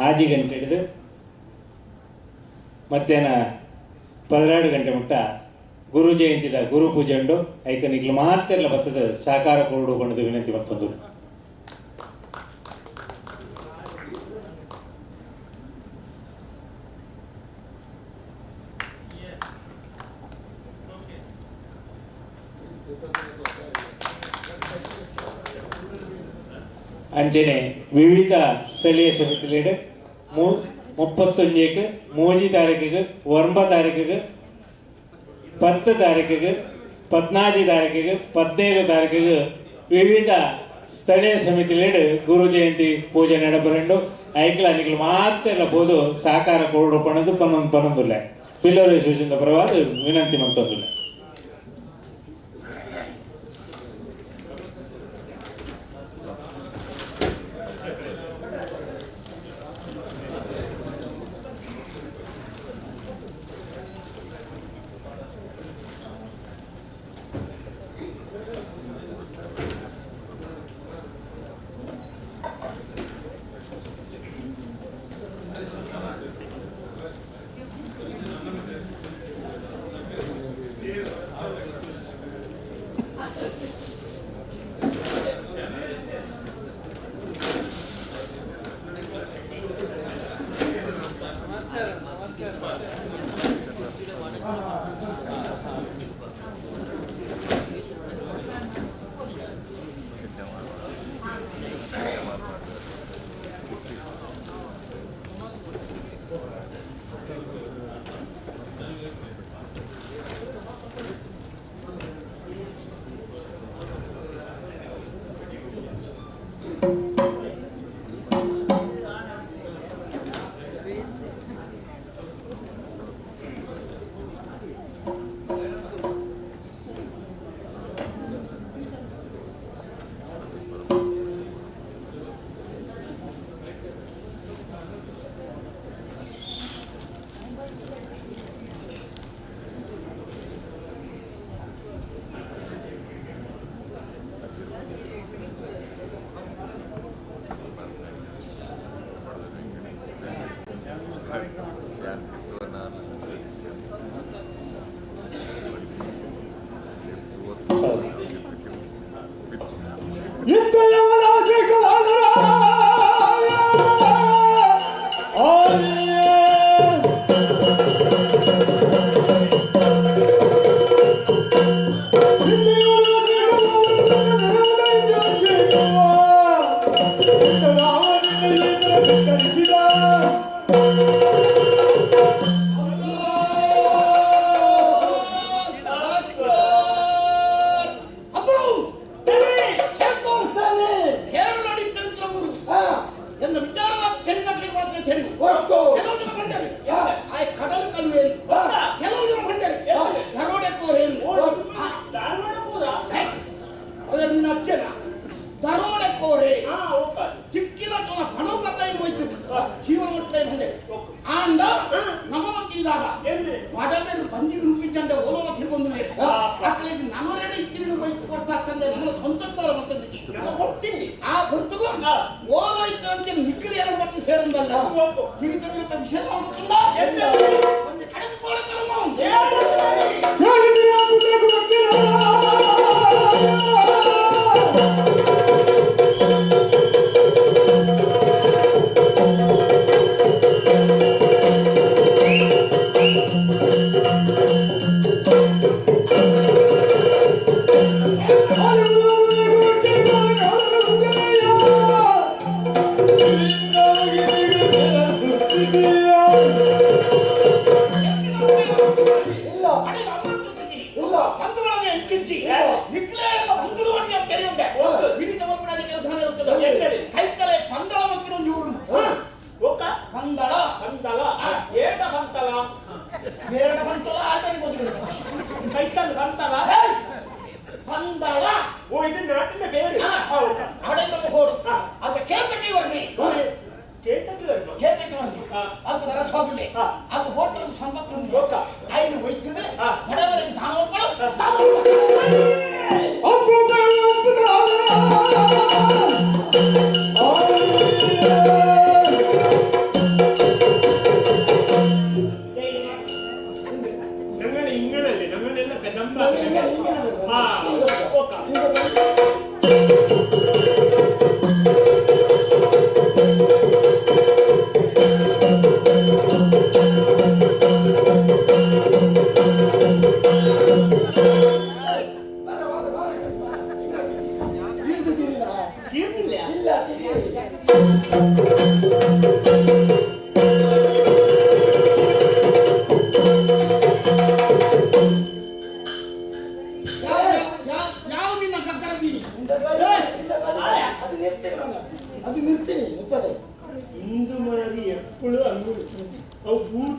6 ಗಂಟೆ ಹಿಡಿದು ಮಧ್ಯಾಹ್ನ 12 ಗಂಟೆ ಮುಟ್ಟ ಗುರು ಜಯಂತಿದ ಗುರು ಪೂಜೆ ಉಂಡು. ಐಕ ನಿಕ್ಲು ಮಾತೆಲ್ಲ ಬರ್ತದೆ ಸಹಕಾರ ಕೊಡು ಕೊಂಡು ವಿನಂತಿ ಮತ್ತೊಂದು. ಅಂಚನೆ ವಿವಿಧ ಸ್ಥಳೀಯ ಸಮಿತಿಲೇಡು 31 3 ತಾರೀಕಿಗೆ 9 ತಾರೀಕಿಗೆ 10 ತಾರೀಕಿಗೆ 14 ತಾರೀಕಿಗೆ 15 ತಾರೀಕಿಗೆ ವಿವಿಧ ಸ್ಥಳೀಯ ಸಮಿತಿಲೇಡು ಗುರು ಜಯಂತಿ ಪೂಜೆ ನಡೆಬರಂಡು. ಐಕ್ಲ ನಿಕುಲು ಮಾತೆಲ್ಲ ಪೋದು ಸಹಕಾರ ಕೊಡು ಪಣದು ಪನ್ನೊಂದು ಪನ್ನೊಂದುಲ್ಲೆ ಪಿಲ್ಲರ್ ಅಸೋಸಿಯೇಷನ್ ಪರವಾದ ವಿನಂತಿ ಮಂತೊಂದುಲ್ಲೆ.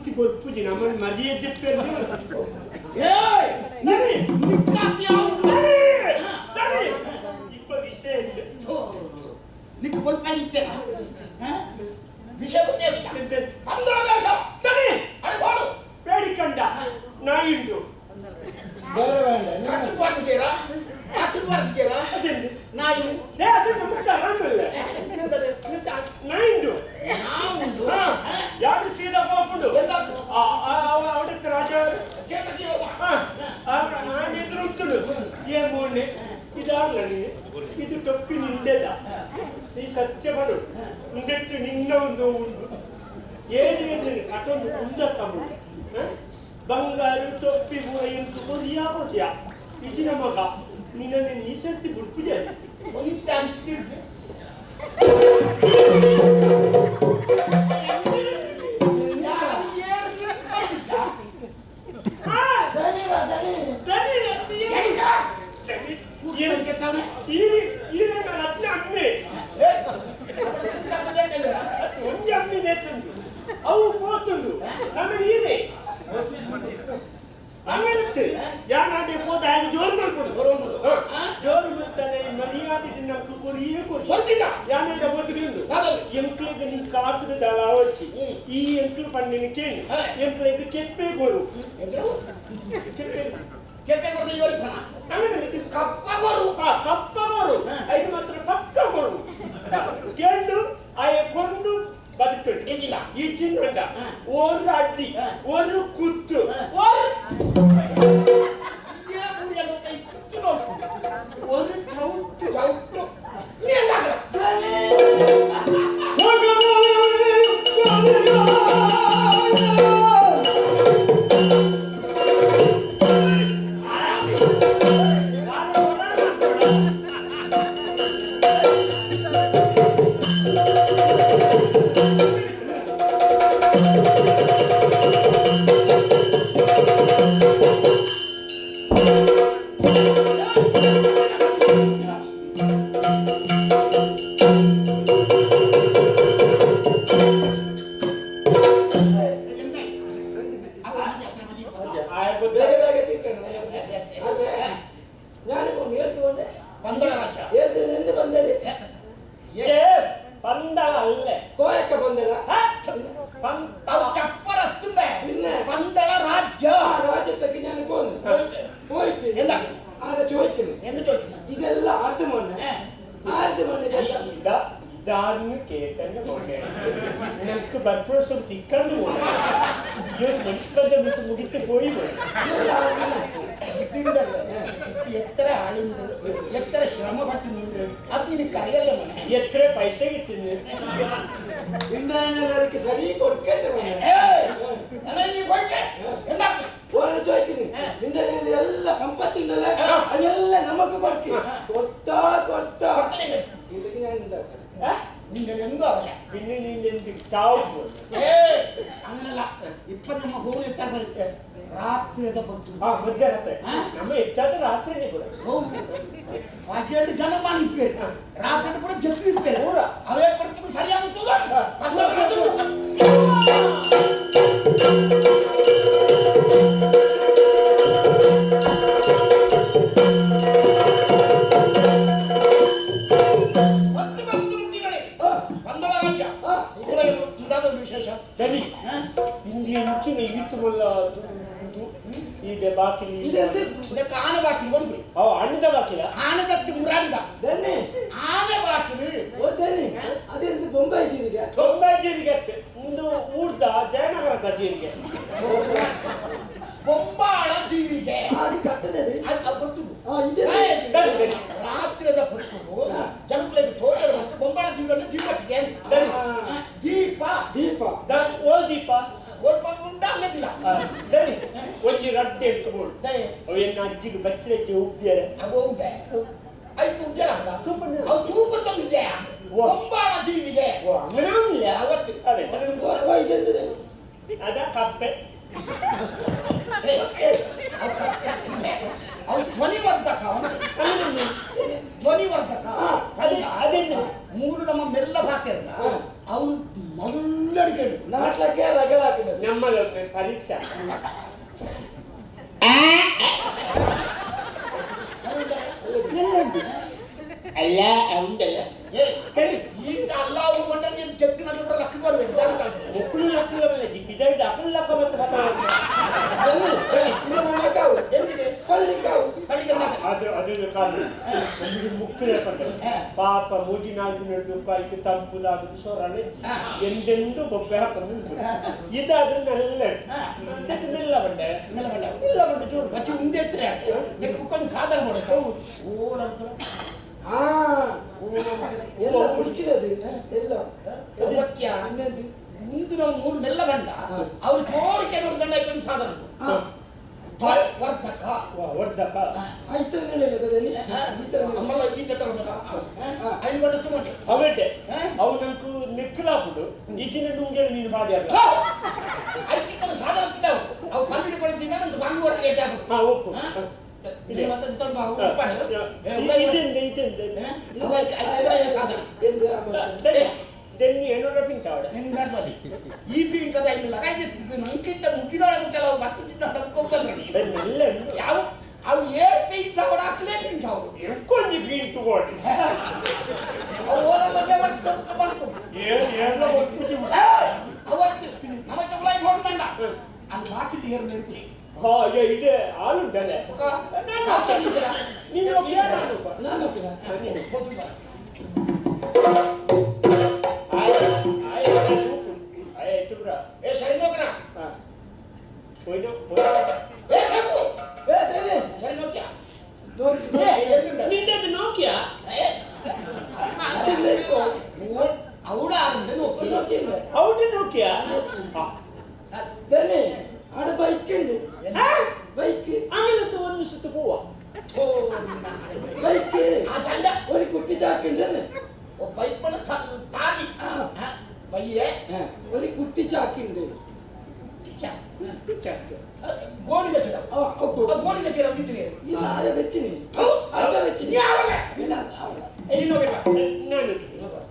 ಪೂರ್ತಿ ಕೊರ್ಪುಜಿ ನಮ್ಮನ್ನು ಮರ್ಯಾದೆ. ಸರಿ, ಇಪ್ಪ ವಿಷಯ. ನಿಕ್ಕು ಕೊಲ್ಪಾಗಿಸ್ತೇನ ವಿಷಯ ಗೊತ್ತೇ? ಪಂದಳ ದೇಶ. ಸರಿ. ಅಡೆ ಹೋಡು. ಬೇಡಿಕಂಡ ನಾಯುಂಡು. ಕಟ್ಟು ಪಾರ್ಟಿಸೇರಾ, ಕಟ್ಟು ಪಾರ್ಟಿಸೇರಾ ನಾಯಿ? ಏ, ಅದು ನಮ್ಗೆ ಆರಾಮಲ್ಲ. ಎಂತದು? ನಾಯುಂಡು. ನಾವುಂಡು. ಯಾರು ಸೀದಾ ಹೋಗ್ಕೊಂಡು ಅವಡಕ್ಕೆ ರಾಜ ನಾನು ಎದುರು ಉಂಟು. ಏ ಮೋನೆ, ಇದಾಗಲ್ಲ ನೀನು, ಇದು ತಪ್ಪಿ ನಿಂದೆದ. ನೀ ಸತ್ಯ ಬರು ಇಂದೆಟ್ಟು ನಿನ್ನ ಒಂದು ಉಂಡು ಏನು ಏನು ಕಟೊಂದು ಕುಂಜತ್ತ ಬಂಗಾರು ತೊಪ್ಪಿ ಪೂರ ಎಂತು ಕೊರಿಯಾ ಕೊರಿಯಾ ಇಜಿನ ಮಗ ನಿನ್ನನ್ನು ನೀ ಸರ್ತಿ ಬುಡ್ಪುಜೆ. ಒಂತೆ ಹಂಚ್ತಿರ್ದು. ಒಂಜಿ ಅಮ್ಮಿ ನೇತುಂಡು, ಅವು ಪೋತುಂಡು ನನ್ನ ಈರೆ ಹಂಗನಿಸ್ತು. ಯಾನಾದೆ ಹೋದ ಹಾಗೆ ಜೋರು ಮಾಡ್ಕೊಂಡು ಜೋರು ಬರ್ತಾನೆ. ಮರ್ಯಾದೆ ನಮ್ಗೆ ಕೊರಿಯೇ ಕೊರಿ. ಕೊಡ್ತಿಲ್ಲ. ಯಾನಂದ ಓದುಗಂದು ಎಂಕ್ಲಿಗೆ ನಿನ್ ಕಾಕದ ದಳ ವಚ್ಚಿ ಈ ಎಂಕ್ಲು ಪಣ್ಣಿನ ಕೇಳಿ ಎಂಕ್ಲಿಗೆ ಕೆಪ್ಪೆ ಕೊರು. ಕೆಪ್ಪೆ. ಕೆಪ್ಪೆ ಕೊರು ಇವರಿಗೆ. ಹಂಗಂದ್ರೆ ಕಪ್ಪ ಕೊರು. ಕಪ್ಪ ಕೊರು, ಐದು ಮಾತ್ರ ಪಕ್ಕ ಕೊರು ಕೇಂಡು ಆಯ ಕೊಂಡು ಬದುಕುಂಡು. ಈ ಚಿನ್ನಂಡ ஒரு ಅಡ್ಡಿ, ஒரு ಕುತ್ತು. ஒரு ಚೌಟು. ಚೌಟು. ಪಂದಳ ರಾಜ. എന്ത് പന്തല്? ಪಂದಳ ಅಲ್ಲೇ. കോയക്ക പന്തല. ಅವು ಚಪ್ಪರ ಹತ್ತುಂದೆ. പിന്നെ ಪಂದಳ ರಾಜ್ಯ. ആ രാജ്യത്തേക്ക് ഞാൻ പോന്നു. പോയിട്ട് എന്താ ആരെ ചോദിക്കുന്നു? എന്ന് ചോദിക്കുന്നു? ഇതെല്ലാം ആർത്ത് മോനെ, ആർത്ത് മോനെ ഇതെല്ലാം? ഇതാ ഇതാർന്ന് കേട്ടെന്ന് മോനെ, നിനക്ക് ಬರ್ಪುರಸು ತಿಕ್ಕಂಡು മോനെ. ഈ ഒരു മനുഷ്യന്റെ മുത്ത് മുಗಿത്ത് പോയി മോനെ. ഇതുണ്ടല്ലോ, എത്ര ആളുണ്ട്, എത്ര ശ്രമപ്പെട്ടുന്നു, അത് നിനക്കറിയല്ലോ മോനെ. എത്ര പൈസ കിട്ടുന്നു? ഉണ്ടായവർക്ക് സരി കൊടുക്കട്ടെ മോനെ. ഏയ്, എന്നാ നീ പോയിട്ട് എന്താ ഓരോ ചോദിക്കുന്നു, നിന്റെ എല്ലാ സമ്പത്തുണ്ടല്ലേ, അതെല്ലാം നമുക്ക് കൊടുക്ക്. കൊടുത്താ കൊടുത്താ ഇല്ലെങ്കിൽ ഞാൻ എന്താക്കാം? നിന്റെ എന്തോ ആവില്ല. പിന്നെ നിന്റെ എന്ത് ചാവും മോനെ. ഏയ്, അങ്ങനല്ല. ഇപ്പൊ നമ്മ ഫോൺ എത്താൻ വരും ರಾತ್ರಿ ಬರ್ತದೆ. ಆ ಮಧ್ಯರಾತ್ರಿ ನಮ್ಮ ಹೆಚ್ಚಾದ ರಾತ್ರಿನೇ ಕೂಡ. ಬಾಕಿ ಜನ ಮಾಡಿ ಇಪ್ಪೇರು ರಾತ್ರಿ ಕೂಡ ಜಲ್ದಿ ಇಪ್ಪೇರು ಅವೇ ಬರ್ತದೆ ಸರಿಯಾಗಿ. ಪಂದಳ ರಾಜ್ಯ ವಿಶೇಷ. ಸರಿ, ಇಂದು ಹೆಚ್ಚಿನ ಈತುಮಲ್ಲ ಇದೆ ಬಾಕಿಲಿ. ಇದಕ್ಕೆ ಆನೆ ಬಾಕಿಲು ಬಂದ್ಬಿಡಿ. ಓ, ಅಣ್ಣದ ಬಾಕಿಲ. ಆನೆದತ್ತಿ ಮುರಾಡಿದ ದನ್ನಿ. ಆನೆ ಬಾಕಿಲು. ಓ ದನ್ನಿ, ಅದೆಂತ ಬೊಂಬೈ ಜೀರಿಗೆ? ಬೊಂಬೈ ಜೀರಿಗೆ ಅತ್ತೆ. ಒಂದು ಊರ್ದ ಜಯನಗರದ ಜೀರಿಗೆ. ಬೊಂಬಾಳ ಜೀವಿಗೆ. ಅದು ಕತ್ತದೆ. ಅದು ಗೊತ್ತು. ಇದೆ. ರಾತ್ರಿದ ಹೊತ್ತು ಜನಗಳಿಗೆ ತೋಟದ ಮತ್ತು ಬೊಂಬಾಳ ಜೀವಿಗಳನ್ನು ಜೀವಕ್ಕೆ ದೀಪ. ದೀಪ. ಓ ದೀಪ. ಓಲ್ಪಂಡ ಅಲ್ಲದಿಲ್ಲ. ದನಿ, ಒಂಜಿ ರಡ್ಡೆ ಎಂತ ಬೋಡು. ಅವು ಎನ್ನ ಅಜ್ಜಿಗೆ ಬಚ್ಚರಕ್ಕೆ ಉಬ್ಬಿಯರೆ. ಅವು ಉಬ್ಬೆ ಐತು ಉಬ್ಬಿಯರ ಅವು ತೂಪ ತಂದಿದ್ದೆ ಬೊಂಬಾಳ ಜೀವಿಗೆ. അങ്ങനെ ഒന്നുമില്ല. ಅವತ್ತು ಅದೇ ಅದ ಕಪ್ಪೆ. ಅವು ಧ್ವನಿವರ್ಧಕ. ಧ್ವನಿವರ್ಧಕ. ಅದೇ. ಮೂರು ನಮ್ಮ ಮೆಲ್ಲ ಭಾತಿರಲ್ಲ, ಅವನು ಮಗು ಸುಳ್ಳಡಿಕೆಂಡು ನಾಟ್ಲಕ್ಕೆ ರಗಲಾಕಿನ ನಮ್ಮಲ್ಲ ಪರೀಕ್ಷಾ ಅಲ್ಲ ಉಂಡಲ್ಲ సరే ఈ అల్లా ఉంటే నేను చెప్తున్నట్టు లక్క బరువు ముక్కులు లక్క జిద్దాయి అక్కలు లక్క ಅದು ಅದು ಕಾಲು ಮುಕ್ಕುಲೆ ಪಾಪ ಮೂಜಿ ನಾಲ್ಕು ನಡೆದು ಕೈಗೆ ತಂಪುದಾಗದು ಸೊರಳೆ ಎಂದೆಂದು ಬೊಬ್ಬೆ ಹಾಕೊಂಡು ಉಂಟು ಇದಾದ್ರೆ ಮೆಲ್ಲ ಮೆಲ್ಲ ಬಂಡೆ ಮೆಲ್ಲ ಬಂಡೆ ಮೆಲ್ಲ ಬಂಡೆ ಜೋರು వచ్చి ఉండేత్రే నీకు కొంచెం సాధన పడతావు ఓ ಎಲ್ಲ ಹುಡುಕಿದದು ಎಲ್ಲ ಮುಂದೆ ನಾವು ಮೂರು ಮೆಲ್ಲ ಬಂಡ ಅವ್ರು ಜೋರಕ್ಕೆ ದೊಡ್ಡ ದಂಡ ಸಾಧನ ವರ್ತಕ ವರ್ಧಕ అమ్మలో ఈ చెట్టు అవి పడుతుంటే ಅವಟ್ಟೆ ಅವು ನಂకు ನೆಕ್ಕಲಾಪುಡು ಇಜ್ಜಿನ ನುಂಗೆಲ್ ನೀನು ಮಾಡಿ అయితే సాధన అవి పన్నెండు పడిచిందా నాకు వాంగి వరకు ఎట్టాము ఓకు ಈ ಪಿಂಟದ ಇಲ್ಲಿ ಲಗಾಯ್ತಿದ್ದು ನಂಕಿಂತ ಮುಗಿದೋಡ ಬಿಟ್ಟಲ್ಲ ಬತ್ತಿದ್ದ ಕೊಬ್ಬದ್ರಿ ಯಾವ ಅವು ಏರ್ ಪೀಂಟ್ ಅವಡ ಹಾಕಲೇ ಪೀಂಟ್ ಅವು ಕೊಂಜಿ ಪೀಂಟ್ ತಗೊಂಡು ಅವು ಓದ ವ್ಯವಸ್ಥೆ ಮಾಡ್ಕೊಂಡು ಏನು ಏನೋ ಒಪ್ಪುಜಿ ಅವತ್ತು ನಮ್ಮ ಚಪ್ಪಲಾಗಿ ಹೊಡ್ಕೊಂಡ ಅಲ್ಲಿ ಬಾಕಿ ಏರ್ ಮೇರ್ಕಲಿ ಹಾ ಇದೆ ಹಾಲುಂಟಲ್ಲ ನೀನು ನಾನು ఏ సరినోకరా పోయినా ఏ సాకు ఏ దేవి సరినోకియా నిండది నోకియా అవుడా అంటే నోకియా అవుడు నోకియా దేవి ఆడ బైక్ ఉంది బైక్ ಆಮೇಲೆ ಒಂದು ಸುತ್ತು ಪೋವ బైక్ അതല്ല ഒരു കുട്ടിച്ചാക്കുണ്ട് ബൈക്ക് പണ താടി പയ്യെ ഒരു കുട്ടിച്ചാക്കുണ്ട് കുട്ടിച്ചാക്ക് ഗോണി വെച്ചതാ ഗോണി വെച്ചതാ ഇതിലേ ಇಲ್ಲ ಅದೇ വെച്ചിനി ಅಡ್ಡ വെച്ചിനി ಇಲ್ಲ ನಾನು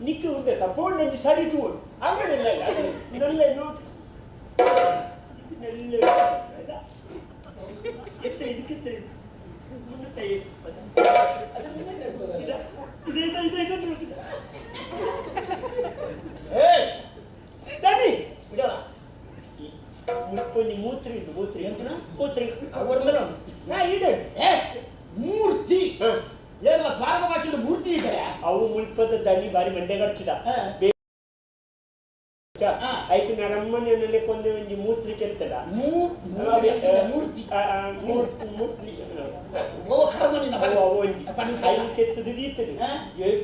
ನಿಕ್ಕ ಉಂಡೆ ತಪ್ಪೋಂಡು ನಂಜಿ ಸರಿ ತೂರು ಅಂಗಡಿಲ್ಲ ಇಲ್ಲ ನಲ್ಲ ನೋಟ್ ನಲ್ಲ ಎತ್ತ ಇದಕ್ಕೆ ಮೂತ್ರಿ ಮೂತ್ರಿ ಎಂತ ಮೂತ್ರಿ ಅವರ ಮೂರ್ತಿ ಏನ ದ್ವಾರಕ ಭಾಷೆಯಲ್ಲಿ ಮೂರ್ತಿ ಇದ್ದಾರೆ ಅವು ಮುಲ್ಪದ ದನಿ ಬಾರಿ ಮಂಡೆಗಚ್ಚಿದ ಐಕ್ ನರಮ್ಮನೆಯಲ್ಲಿ ಕೊಂದೆ ಒಂಜಿ ಮೂತ್ರಿ ಕೆತ್ತದ ಮೂರ್ತಿ ಮೂರ್ತಿ ಒಂಜಿ ಐನ್ ಕೆತ್ತದು ದೀತದೆ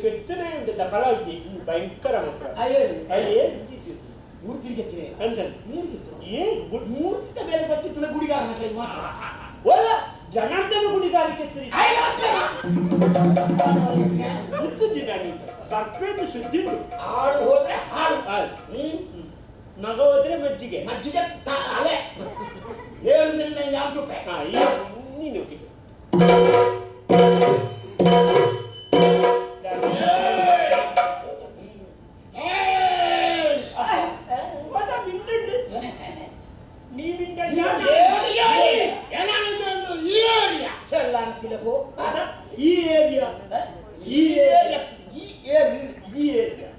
ಕೆತ್ತನೆ ಉಂಟು ತಕಲಾಗಿ ಭಯಂಕರ ಮಾತ್ರ ಅಯ್ಯೇ ಮೂರ್ತಿ ಕೆತ್ತಿದೆ ಅಂತ ಏನ್ ಮೂರ್ತಿದ ಬೇರೆ ಗೊತ್ತಿತ್ತು ಗುಡಿಗಾರ ಮಕ್ಕಳಿಗೆ ಮಾತ್ರ ಒಲ್ಲ ಜನಾರ್ದನ ಗುಡಿಗಾರ ಕೆತ್ತಿರಿ ಮುತ್ತುಜಿ ನಾನು ಬರ್ಪೇದು ಸುದ್ದಿ ಹಾಡು ಹೋದ್ರೆ ಹಾಡು ಮಗ ಹೋದ್ರೆ ಮಜ್ಜಿಗೆ ಮಜ್ಜಿಗೆ ಅಲೆ ಏಳು ನಿನ್ನ ಯಾವ ತುಪ್ಪೆ ನೀನು ಈ ಏರಿಯಾ ಈ ಏರಿಯಾ ಈ ಏರಿಯಾ ಈ ಏರಿಯಾ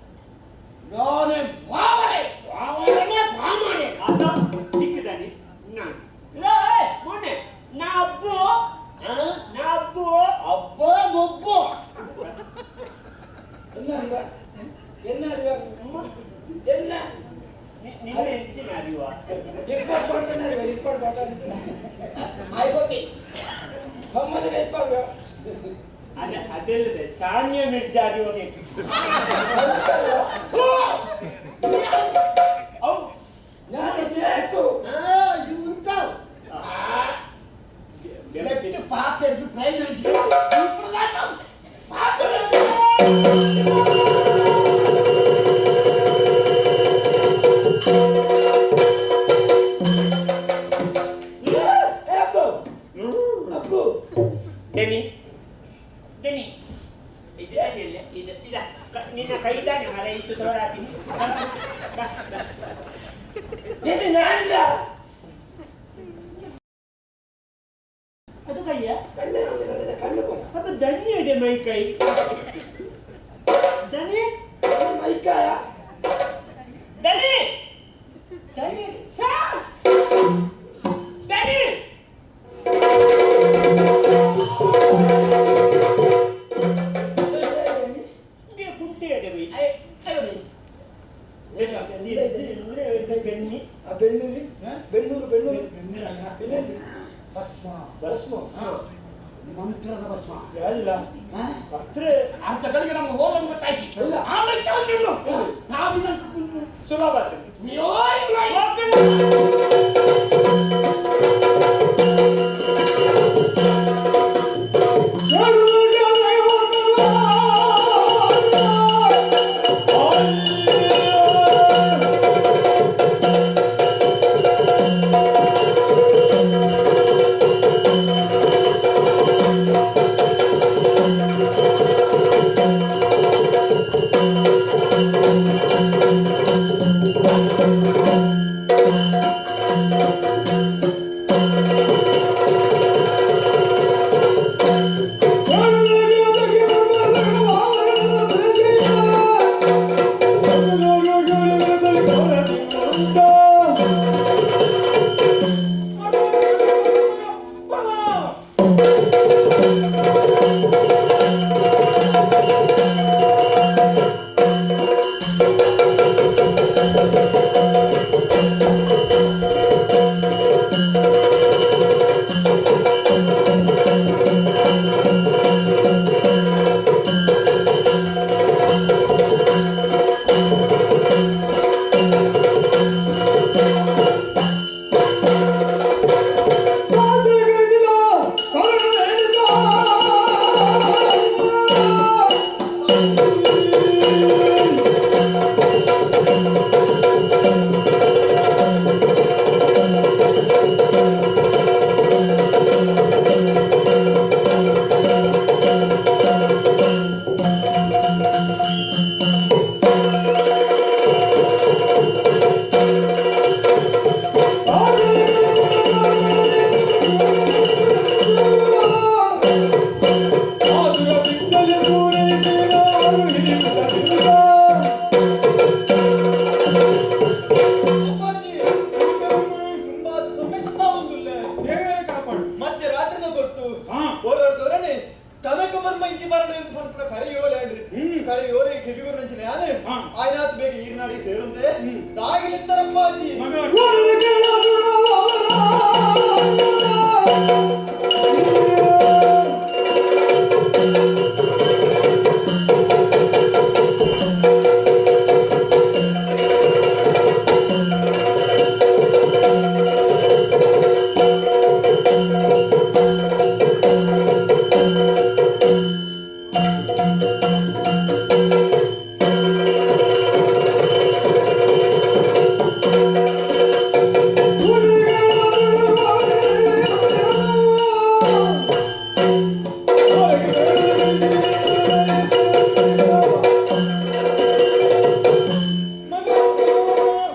ನಾನೇ ಬಾವರೆ ಬಾವರನೇ ಬಾಮರೆ ಅದ ಸಿಕ್ಕಿದಾನೆ ನಾನು ಮೊನ್ನೆ ನಾ ಅಬ್ಬು ನಾ ಅಬ್ಬು ಅಬ್ಬ ಗೊಬ್ಬು என்ன என்ன என்ன ನಿನ್ನ ಹೆಚ್ಚಿನ ಅರಿವ ಏರ್ಪಾಡು ಪಾಟನ ಏರ್ಪಾಡು ಪಾಟನ ಆಯ್ಕೋತಿ ಹಮ್ಮದ ಏರ್ಪಾಡು ಅದೇ ಅದೆಲ್ಲದೆ ಸಾನಿಯಾ ಮಿರ್ಜಾ ಅರಿವಾಗ ಅವು ನಾನು ಸಾಕು ಇದು ನೆಕ್ಸ್ಟ್ ಪಾತ್ರ ಪ್ರೈಜ್ ಅಪ್ಪು ದನಿ ದನಿ ಇದು ಅದಿಲ್ಲ ಇದು ಇದ ನಿನ್ನ ಕೈದಾನೆ ಮರ ಇತ್ತು ತೋರಾತೀನಿ ಇದು ನಾನ್ಲ ಅದು ಕೈಯ ಕಣ್ಣು ಕಣ್ಣು ಅಪ್ಪ ದನಿ ಇದೆ ಮೈ ಕೈ ದನಿ ಮೈಕಾಯ ದನಿ ದನಿ ದನಿ ಬೆಣ್ಣೂರು ಬೆಣ್ಣೂರು ಭಸ್ಮ ಭಸ್ಮ ಮಂತ್ರದ ಭಸ್ಮ ಅಲ್ಲ ಪತ್ರೆ ಅರ್ಧ ಗಳಿಗೆ ನಮ್ಮ ಹೋಲನ್ನು ಗೊತ್ತಾಯ್ತು ಅಲ್ಲ ಆಮೇಲೆ ತಗೊಂಡಿವ್ನು ತಾವಿನ ಸುಲಭ ಮಧ್ಯರಾತ್ರಿದ ಕೊಟ್ಟು ಹೋರಾಡ್ದವರನೆ ತನಕ ಮರ್ಮ ಇಂಚಿ ಬರಲು ಎಂದು ಪನ್ಪುನ ಕರೆಯೋಲೆ ಕರೆಯೋಲೆ ಕೆವಿಗುರು ನಂಚಿನ ಯಾನು ಆಯ್ನಾತ್ ಬೇಗ ಈರ್ನಾಡಿಗೆ ಸೇರುಂತೆ ತಾಗಿಲಿತ್ತರಪ್ಪಾಜಿ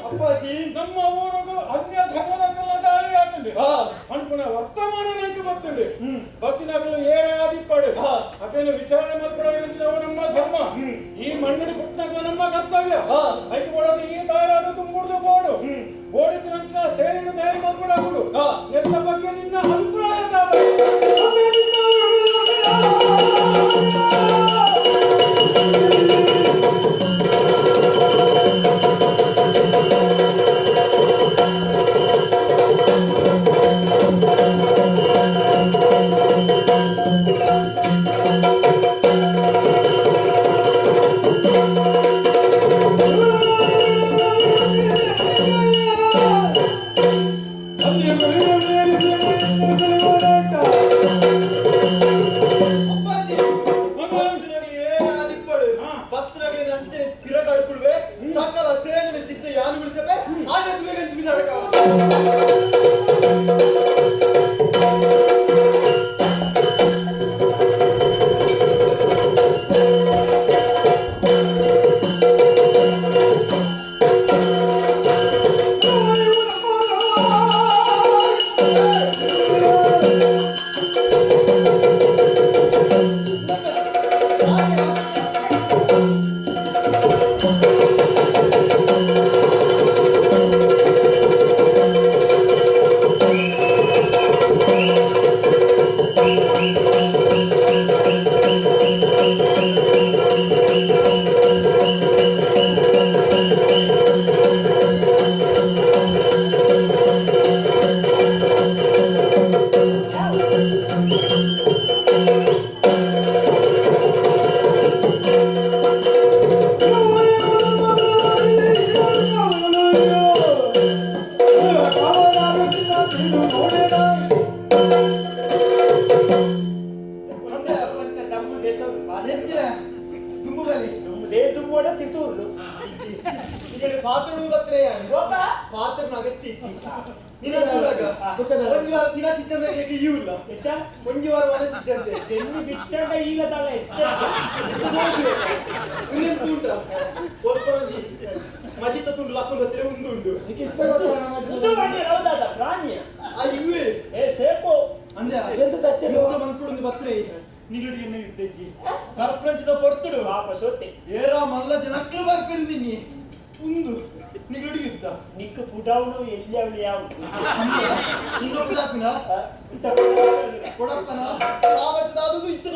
ಅಪ್ಪಾಜಿ ನಮ್ಮ ಊರಿಗೂ ಅನ್ಯ ಧರ್ಮದ ಕಲ್ಲ ದಾಳಿ ಆತಂడి ಅನ್ಪುನ ವರ್ತಮಾನ ನಂಗೆ ಬತ್ತಂಡಿ ಬತ್ತಿನಗಲು ಏರೇ ಆದಿಪ್ಪಾಡು ಅದೇನು ವಿಚಾರಣೆ ಮಲ್ಪಡೋ ನಮ್ಮ ಧರ್ಮ ಈ ಮಣ್ಣಿನ ಪುಟ್ಟನಗಲ ನಮ್ಮ ಕರ್ತವ್ಯ ಐಕೆ ಮಾಡೋದು ಈ ತಯಾರಾದ ತುಂಬಿಡ್ದು ಬೋಡು ಬೋಡಿದ ನಂತರ ಸೇರಿನ ತಯಾರಿ ಮಲ್ಪಡಾಗುಡು ಎಂತ ಬಗ್ಗೆ ನಿನ್ನ ಅಭಿಪ್ರಾಯ ಸಕಲ ಸೇನೆ ಸಿದ್ಧ ಯಾನು ಬಿಡಿಸಬೆ ಆಯ್ತು ಬೇಗ ಪಾತ್ರ ಅಗತ್ಯ ಇಜ್ಜಿ ನಿನ್ನ ತೂರಾಗ ಒಂಜಿ ವಾರ ದಿನ ಸಿಚ್ಚಂದ ಇಲ್ಲ ಒಂಜಿ ವಾರ ಮನ ಸಿಚ್ಚಂತೆ ಜೆನ್ನಿ ಬಿಚ್ಚಾಗ ಈಲದಲ್ಲ ಹೆಚ್ಚ ಉಂಟ ಒಂಜಿ ಮಜಿತ ತುಂಡು ಲಕ್ಕೊಂದು ಹತ್ತಿರ ಒಂದು ಉಂಡು ಉಂದು ಬಂಡಿ ಹೌದಾದ ಪ್ರಾಣಿಯ ಆ ಇವೆ ಏ ಸೇಪು ಅಂದೆ ಯುದ್ಧ ಮನ್ಪುಡುಂದು ಬತ್ರೆ ನಿಲ್ಲುಡಿಗೆ ಎನ್ನ ಯುದ್ಧ ಇಜ್ಜಿ ಕರ್ಪ್ರಂಚದ ಪೊರ್ತುಡು ವಾಪಸ್ ಹೊತ್ತೆ ಏರಾ ಮಲ್ಲ ಜನಕ್ಲು ಬರ್ಪಿರಿಂದಿನಿ ಉಂದು ನಿಲ್ಲುಡಿಗೆ ಯುದ್ಧ ನಿಕ್ಕು ಪುಡವನು ಎಲ್ಲಿ ಅವಳು ಯಾವುದು ಇನ್ನೊಬ್ಬ ಹಾಕುನ ಕೊಡಪ್ಪನ ಸಾಮರ್ಥ್ಯದ ಅದು ಇಷ್ಟ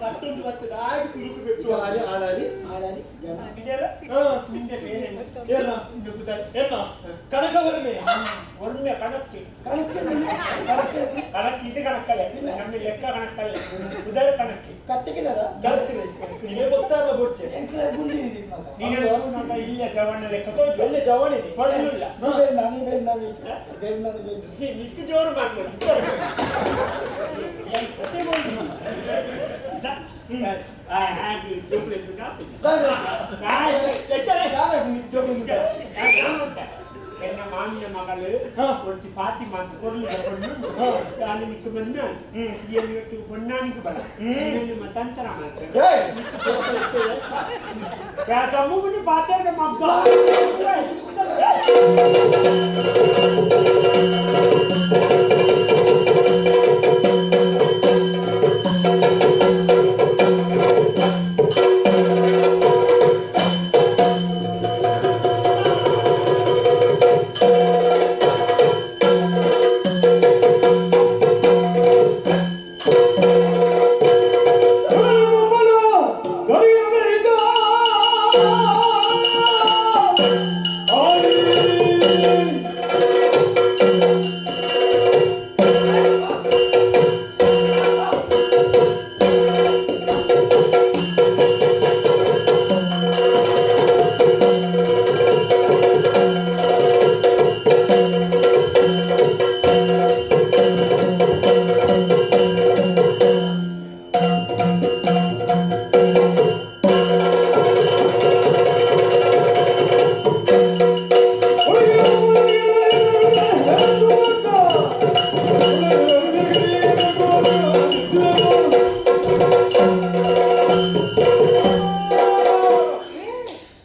ಕಟ್ಟೊಂದು ಬರ್ತದೆ ಆಗ ಸುರುಕು ಬಿಟ್ಟು ಆಳಿ ಆಳಾರಿ ಆಳಾರಿ ಜನ ಇದೆಯಲ್ಲ ನಿಂದೆ ಬೇರೆ ಏನ ಏನ ಕನಕ ವರ್ಮೆ ವರ್ಮೆ ಕಣಕ್ಕೆ ಕಣಕ್ಕೆ ಕಣಕ್ಕೆ ಕಣಕ್ಕೆ ಇದು ಕಣಕ್ಕಲ್ಲ ನಮ್ಮ ಲೆಕ್ಕ ಕಣಕ್ಕಲ್ಲ ಉದರ ಕಣಕ್ಕೆ ಕತ್ತಿಗಿನದ ನೀವೇ ಗೊತ್ತಾಗಲ್ಲ ಬೋಡ್ಚೆ ನೀನು ನನ್ನ ಇಲ್ಲ ಜವಣ ಲೆಕ್ಕ ತೋಜು ಒಳ್ಳೆ ಜವಣಿ ತೊಡಲಿಲ್ಲ ನಿಕ್ಕು ಜೋರು ಮಾಡ್ಬೋದು ಎನ್ನ ಮಾಮಿನ ಮಗಳು ಒಂಜಿ ಫಾತಿಮಾ ಅಂತ ಕೊರ್ಲುದ ಪೊಣ್ಣು ಆನೆ ನಿಕ್ಕು ಬಂದ ಇವತ್ತು ಪೊನ್ನಾನಿಗೆ ಬಲ ಮತಾಂತರ ಮಾಡ್ತಾರೆ ತಮ್ಮನ್ನು ಪಾತ್ರ ಮಬ್ಬ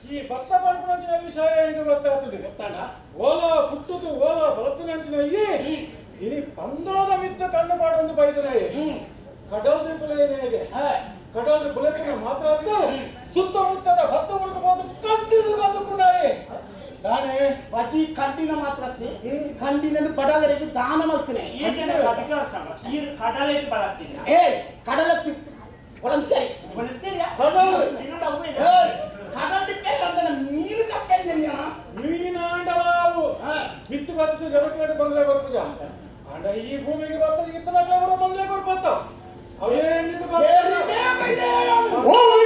ಈ ಭತ್ತ ಪಡ್ಕೊಂಚಿನ ವಿಷಯ ಎಂದು ಗೊತ್ತಾಗ್ತದೆ ಓಲಾ ಪುಟ್ಟುದು ಓಲಾ ಬಲತ್ತಿನಂಚಿನ ಇನಿ ಪಂದೋದ ಮಿತ್ತ ಕಣ್ಣು ಪಾಡೊಂದು ಬೈದನಾಯಿ ಕಡಲ್ ದಿಪ್ಪಲೇನಾಗೆ ಕಡಲ್ ಬುಲೆತ್ತಿನ ಮಾತ್ರ ಅದ್ದು ಸುತ್ತಮುತ್ತದ ಭತ್ತ ಹುಡುಕಬಹುದು ಕಟ್ಟಿದು ಬದುಕುನಾಯಿ ದಾನೆ ಬಜಿ ಕಂಡಿನ ಮಾತ್ರ ಕಂಡಿನ ಬಡವರಿಗೆ ದಾನ ಮಲ್ತಿನ ಕಡಲೆ ಬಲತ್ತಿನ ಏ ಕಡಲತ್ತಿ ಒಳಂಚರಿ ಕಡಲ್ ಕಡಲ್ ಅಂದನ ಮೀನು ಕಪ್ಪೆಂಜನ ಮೀನಾಂಡಲಾವು ಮಿತ್ತು ಬತ್ತದ ಜನಕ್ಲೇಟ ತೊಂದರೆ ಬರ್ಪುಜ ಅಂಡ ಈ ಭೂಮಿಗೆ ಬತ್ತದ ಇತ್ತನಾಗ್ಲೇ ಬರೋ ತೊಂದರೆ ಕೊರ್ಪತ್ತ ಅವೇನಿದು Oh,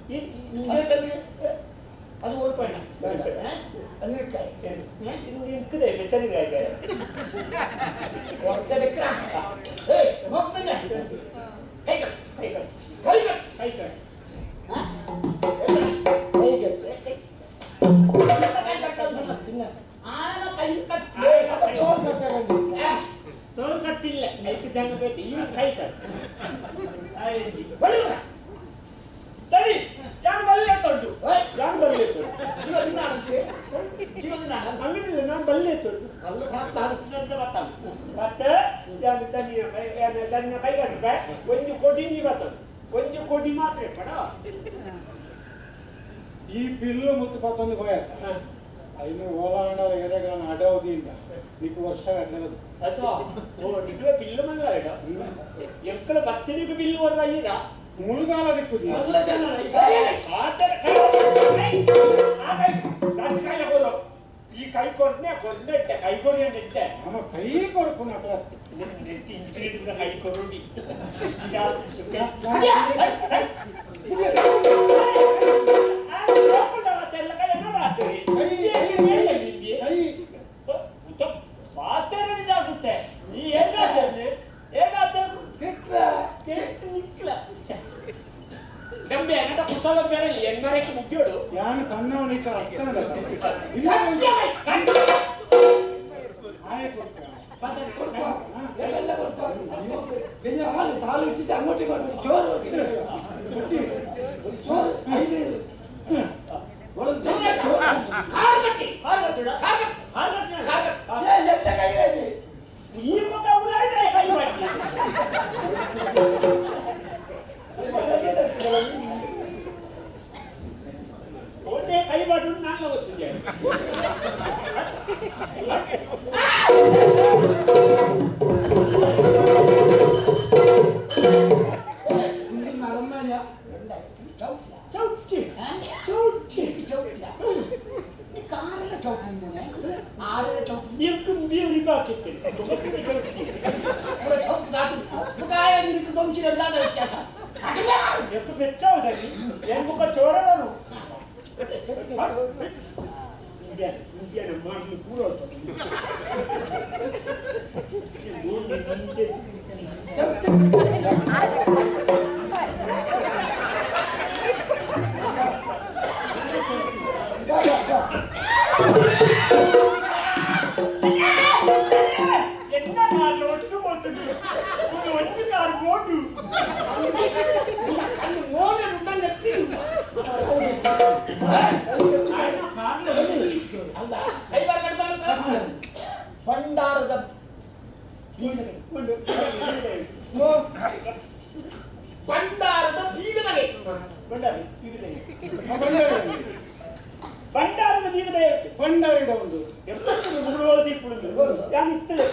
ಅದೇ ಬೆಲ್ಲಿ ಅದು ಓಡ್ಬೇಡ ನಿಂಕದೆ ಬೆಚ್ಚನಿಗೆ ಹೊರತೆ ಬೆಕ್ರ ಏಯ್ ಹೋಗ್ತಾನೆ ಕೈ ಕಟ್ ಕೈ ಕಟ್ ಕೈ ಕಟ್ ಕೈ ಕಟ್ ಕೈ ಕಟ್ ಆನ ಕೈ ಕಟ್ ತೋಲ್ ಕಟ್ಟಿಲ್ಲ ಐದು ಜನ ಬೇಕು ಈ ಕೈ ಕಟ್ ಸರಿ ಯಾರು ಬಲ್ಲೆ ತೊಂಡು ಯಾರು ಬಲ್ಲೆ ತೊಂಡು ಜೀವದಿನ ಜೀವದಿನ ಹಂಗಿಲ್ಲ ನಾನು ಬಲ್ಲೆ ತೊಂಡು ಮತ್ತೆ ಯಾರು ತನ್ನಿಯ ಕೈ ತನ್ನ ಕೈ ಕಟ್ಟೆ ಒಂದು ಕೋಟಿ ನೀ ಬರ್ತದೆ ಒಂದು ಕೋಟಿ ಮಾತ್ರ ಪಡ ಈ ಪಿಲ್ಲು ಮತ್ತು ಪತ್ತೊಂದು ಹೋಯತ್ತ ಐನು ಓಲಾಂಡ ಎರೆಗಾನ ಅಡವದಿಲ್ಲ నీకు ವರ್ಷ కట్టలేదు ಅಥವಾ ಓ ನಿಜವೇ ಬಿಲ್ಲು ಮಲ್ಲ ಎಕ್ಕಲ ಬತ್ತಿನಿಗೆ ಬಿಲ್ಲು ವರ್ಗ ಈಗ ಮುಳುಗಾಲ ದಿಕ್ಕು ಈ ಕೈ ಕೊರ್ನೆ ಕೊರ್ನೆಟ್ಟೆ ಕೈ ಕೊರಿಯ ನೆಟ್ಟೆ ನಮ್ಮ ಕೈ ಕೊರಕು ಅక్కడ ನೆಟ್ಟಿ ಇಂಚಿನ ಕೈ ಕೊರುಡಿ ಪಾತ್ರೆ ನೀ ಹೇಗಾಗ್ತದೆ ನಂಬೆ ಅನ್ನದ ಕುಶಲ ಬೇರೆ ಎನ್ನರಕ್ಕೆ ಮುಗಿಯೋಡು ಯಾನು ಕಣ್ಣವನಿಕ ಸಾಲು ಇಟ್ಟಿದ್ದು ಅಂಗೋಟಿ ಚೋರು ಚೋರು ಐದು ಈ ಮುಖ ಕೈ ಮಾಡಿ ಒಂದೇ ಕೈ ಮಾಡೋದು ನಾನು ಗೊತ್ತಿದ್ದೇನೆ ಚೌಚಿ ಚೌಚಿ ಚೌಚಿಯ ನೀ ಕಾರೆಲ್ಲ ಚೌಚಿ ಮನೆ ಆರೆಲ್ಲ ಚೌಚಿ ಎಕ್ಕ ಮುಗಿಯೋರಿ ಬಾಕಿತ್ತು ಚೌಚಿ ಪೂರ ಚೌಚಿ ದಾಟಿ ಮುಖಾಯ ನಿನக்கு ದೊಂಚಿರೆಲ್ಲ ವ್ಯತ್ಯಾಸ ಎಕ್ಕ ಬೆಚ್ಚಾವುದಾಗಿ ಏನ್ ಮುಖ ಚೋರ ಬರು ಮಾಡಿ ಪೂರ என்ன கார்ல ஒட்டு போட்டு ஒரு ஒட்டு கார் போட்டு ಕಣ್ಣು ಮೋನೆ ಉಂಡ ನೆತ್ತಿ ಅಲ್ಲ ಕೈ ಬಾರ್ ಕಟ್ತಾನೆ ಭಂಡಾರದ ಭಂಡಾರದ ಬೀಗದಗೆ ಭಂಡಾರದ ಬೀಗದ ಭಂಡಾರಿಡ ಒಂದು ಎಪ್ಪತ್ತು ಮುಗುಳುವಳ ದೀಪುಳು ಯಾನ್ ಇತ್ತಲೆ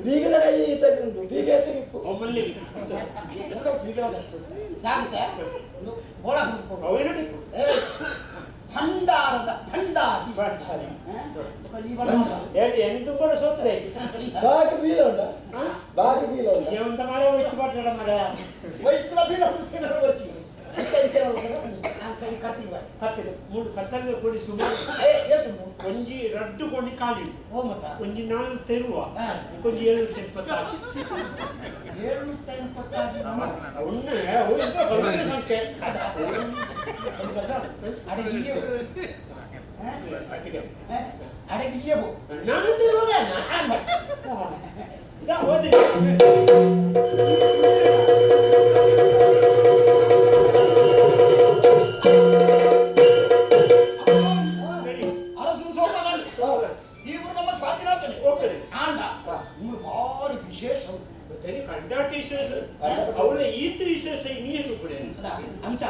ಬೀಗದ ಕೈ ತೆಗೆದು ಬೀಗ ತೆಗಿಪ್ಪು ಭಂಡಾರದ ಭಂಡಾರಿ ಎಂತುಂಬರ ಸೋತದೆ ಬಾಕಿ ಬೀಲ ಉಂಡ ಬಾಕಿ ಬೀಲ ಉಂಡ ಎಂತ ಮಾರ ಒಯ್ತು ಪಾಟ್ನಡ ಮಾರ ಒಯ್ತುಲ ಬೀಲ ಉಂಡು ಕತ್ತಿದೆ ಮೂರು ಕತ್ತಲೆ ಕೊಡಿ ಸುಮಾರು ಒಂಜಿ ರಡ್ಡು కొని ಖಾಲಿ ಒಂಜಿ ನಾಲ್ ತೆರುವ ಒಂಜಿ 776 776 ಒನ್ನೆ ಸಂಖ್ಯೆ ನಾನು ವಿಶೇಷ ವಿಶೇಷ ಅವಳ ಈತ ವಿಶೇಷ ನೀರು ಕೂಡ ಅಂಚ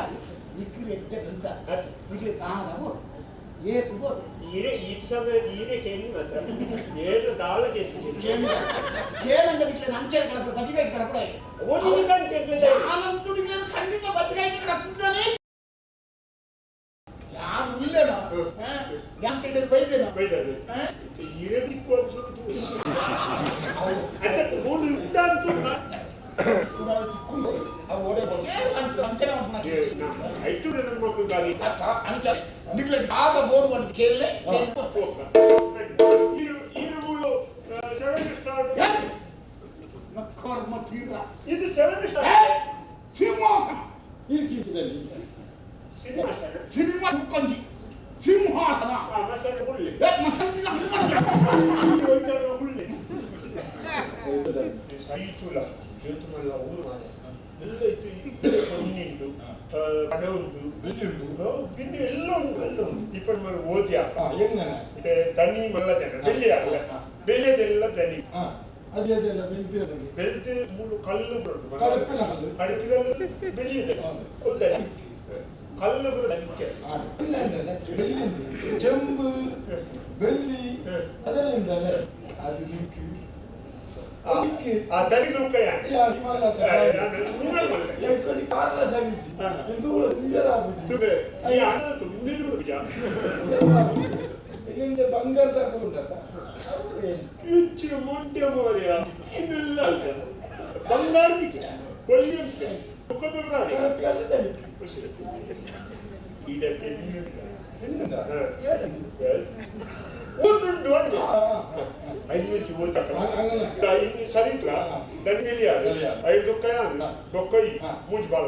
ನಿಕ್ಲಿ ಎಡ್ಡೆ ಬಂತ ನಿಕ್ಲಿ ತಾದ ಬೋಡು ಏತು ಬೋಡು ಈರೆ ಈತ ಸಮಯ ಈರೆ ಕೇಳಿ ಮಾತ್ರ ಏರು ದಾಳ ಕೇಳಂಗ ನಿಕ್ಲಿ ನಂಚೆ ಕಡಪು ಬಜಿಗೈಟ್ ಕಡಪುಡ ಒಂದು ಗಂಟೆ ನಾನಂತೂ ನಿಕ್ಲಿ ಖಂಡಿತ ಬಜಿಗೈಟ್ ಕಡಪುಡನೇ. ಯಾನ್ ಉಲ್ಲೇನ ಯಾನ್ ಕೆಟ್ಟದ್ ಬೈದೇನ ಬೈದದೆ ಇರಬೇಕು ಅನ್ಸುದು ಅದೇ ಓಡು ಉಂಟಂತು ಅವು ಓಡೆ ಬಂದು ಅಂಚ ಅಂಚನೆ ಮಾಡ್ಕೊಂಡು ಐತು ನನ್ನ ಮಕ್ಕಳು ಗಾಡಿ ಅಂಚ ನಿಗ್ಲೆ ಆದ ಬೋರ್ಡ್ ಒಂದು ಕೇಳಲೆ ಸೆವೆನ್ ಸ್ಟಾರ್ ಕರ್ಮ ತೀರ ಇದು ಸೆವೆನ್ ಸ್ಟಾರ್ ಸಿಂಹಾಸನ ಸಿಂಹಾಸನ ಸಿನಿಮಾ ಕಂಜಿ ಸಿಂಹಾಸನ ಮಸಾಲೆ ಹುಲ್ಲೆ ಹುಲ್ಲೆ ಸೈಚುಲ ಜೇತುಮಲ್ಲ ಊರು ಎಲ್ಲ ಇತ್ತು ಹೊನ್ನಿಂಡು ಕಡ ಉಂಟು ಬೆಳ್ಳಿ ಉಂಟು ಬಿಂದು ಎಲ್ಲ ಉಂಟು ಎಲ್ಲ ಉಂಟು ಇಪ್ಪತ್ತು ಮೇಲೆ ಓದ್ಯ ದನಿ ಮಲ್ಲ ಜನ ಬೆಳ್ಳಿ ಅಲ್ಲ ಬೆಳ್ಳಿಯದೆಲ್ಲ ದನಿ ಅದೇ ಅದೆಲ್ಲ ಬೆಳ್ದು ಬೆಳ್ದು ಮೂರು ಕಲ್ಲು ಬರುದು ಕಡುಪಿನ ಕಲ್ಲು ಕಡುಪಿನ ಬೆಳ್ಳಿಯದೆ ಹೌದಾ ಕಲ್ಲು ಬರುದು ಅದಕ್ಕೆ ಚೆಂಬು ಬೆಳ್ಳಿ ಅದೆಲ್ಲ ಉಂಟಲ್ಲ ಅದು ಲಿಂಕ್ ಆ ದನಿ ಲೂಕಯ್ಯ ಬಂಗಾರ ತಗೊಂಡತ್ತ ಹೆಚ್ಚಿನ ಮೊಂಟೆ ಮೋರ್ಯ ಇನ್ನೆಲ್ಲ ಬಂಗಾರ ಕೊಲ್ಲಿ ಒಂದುಂಡು ಅಂದೆ ಐನೂರು ಓದ್ತಾ ಸರಿತ್ರ ದನ್ನಿಲಿಯ ಐದು ಬೊಕ್ಕೈ ಮೂಜ್ ಬಾಲ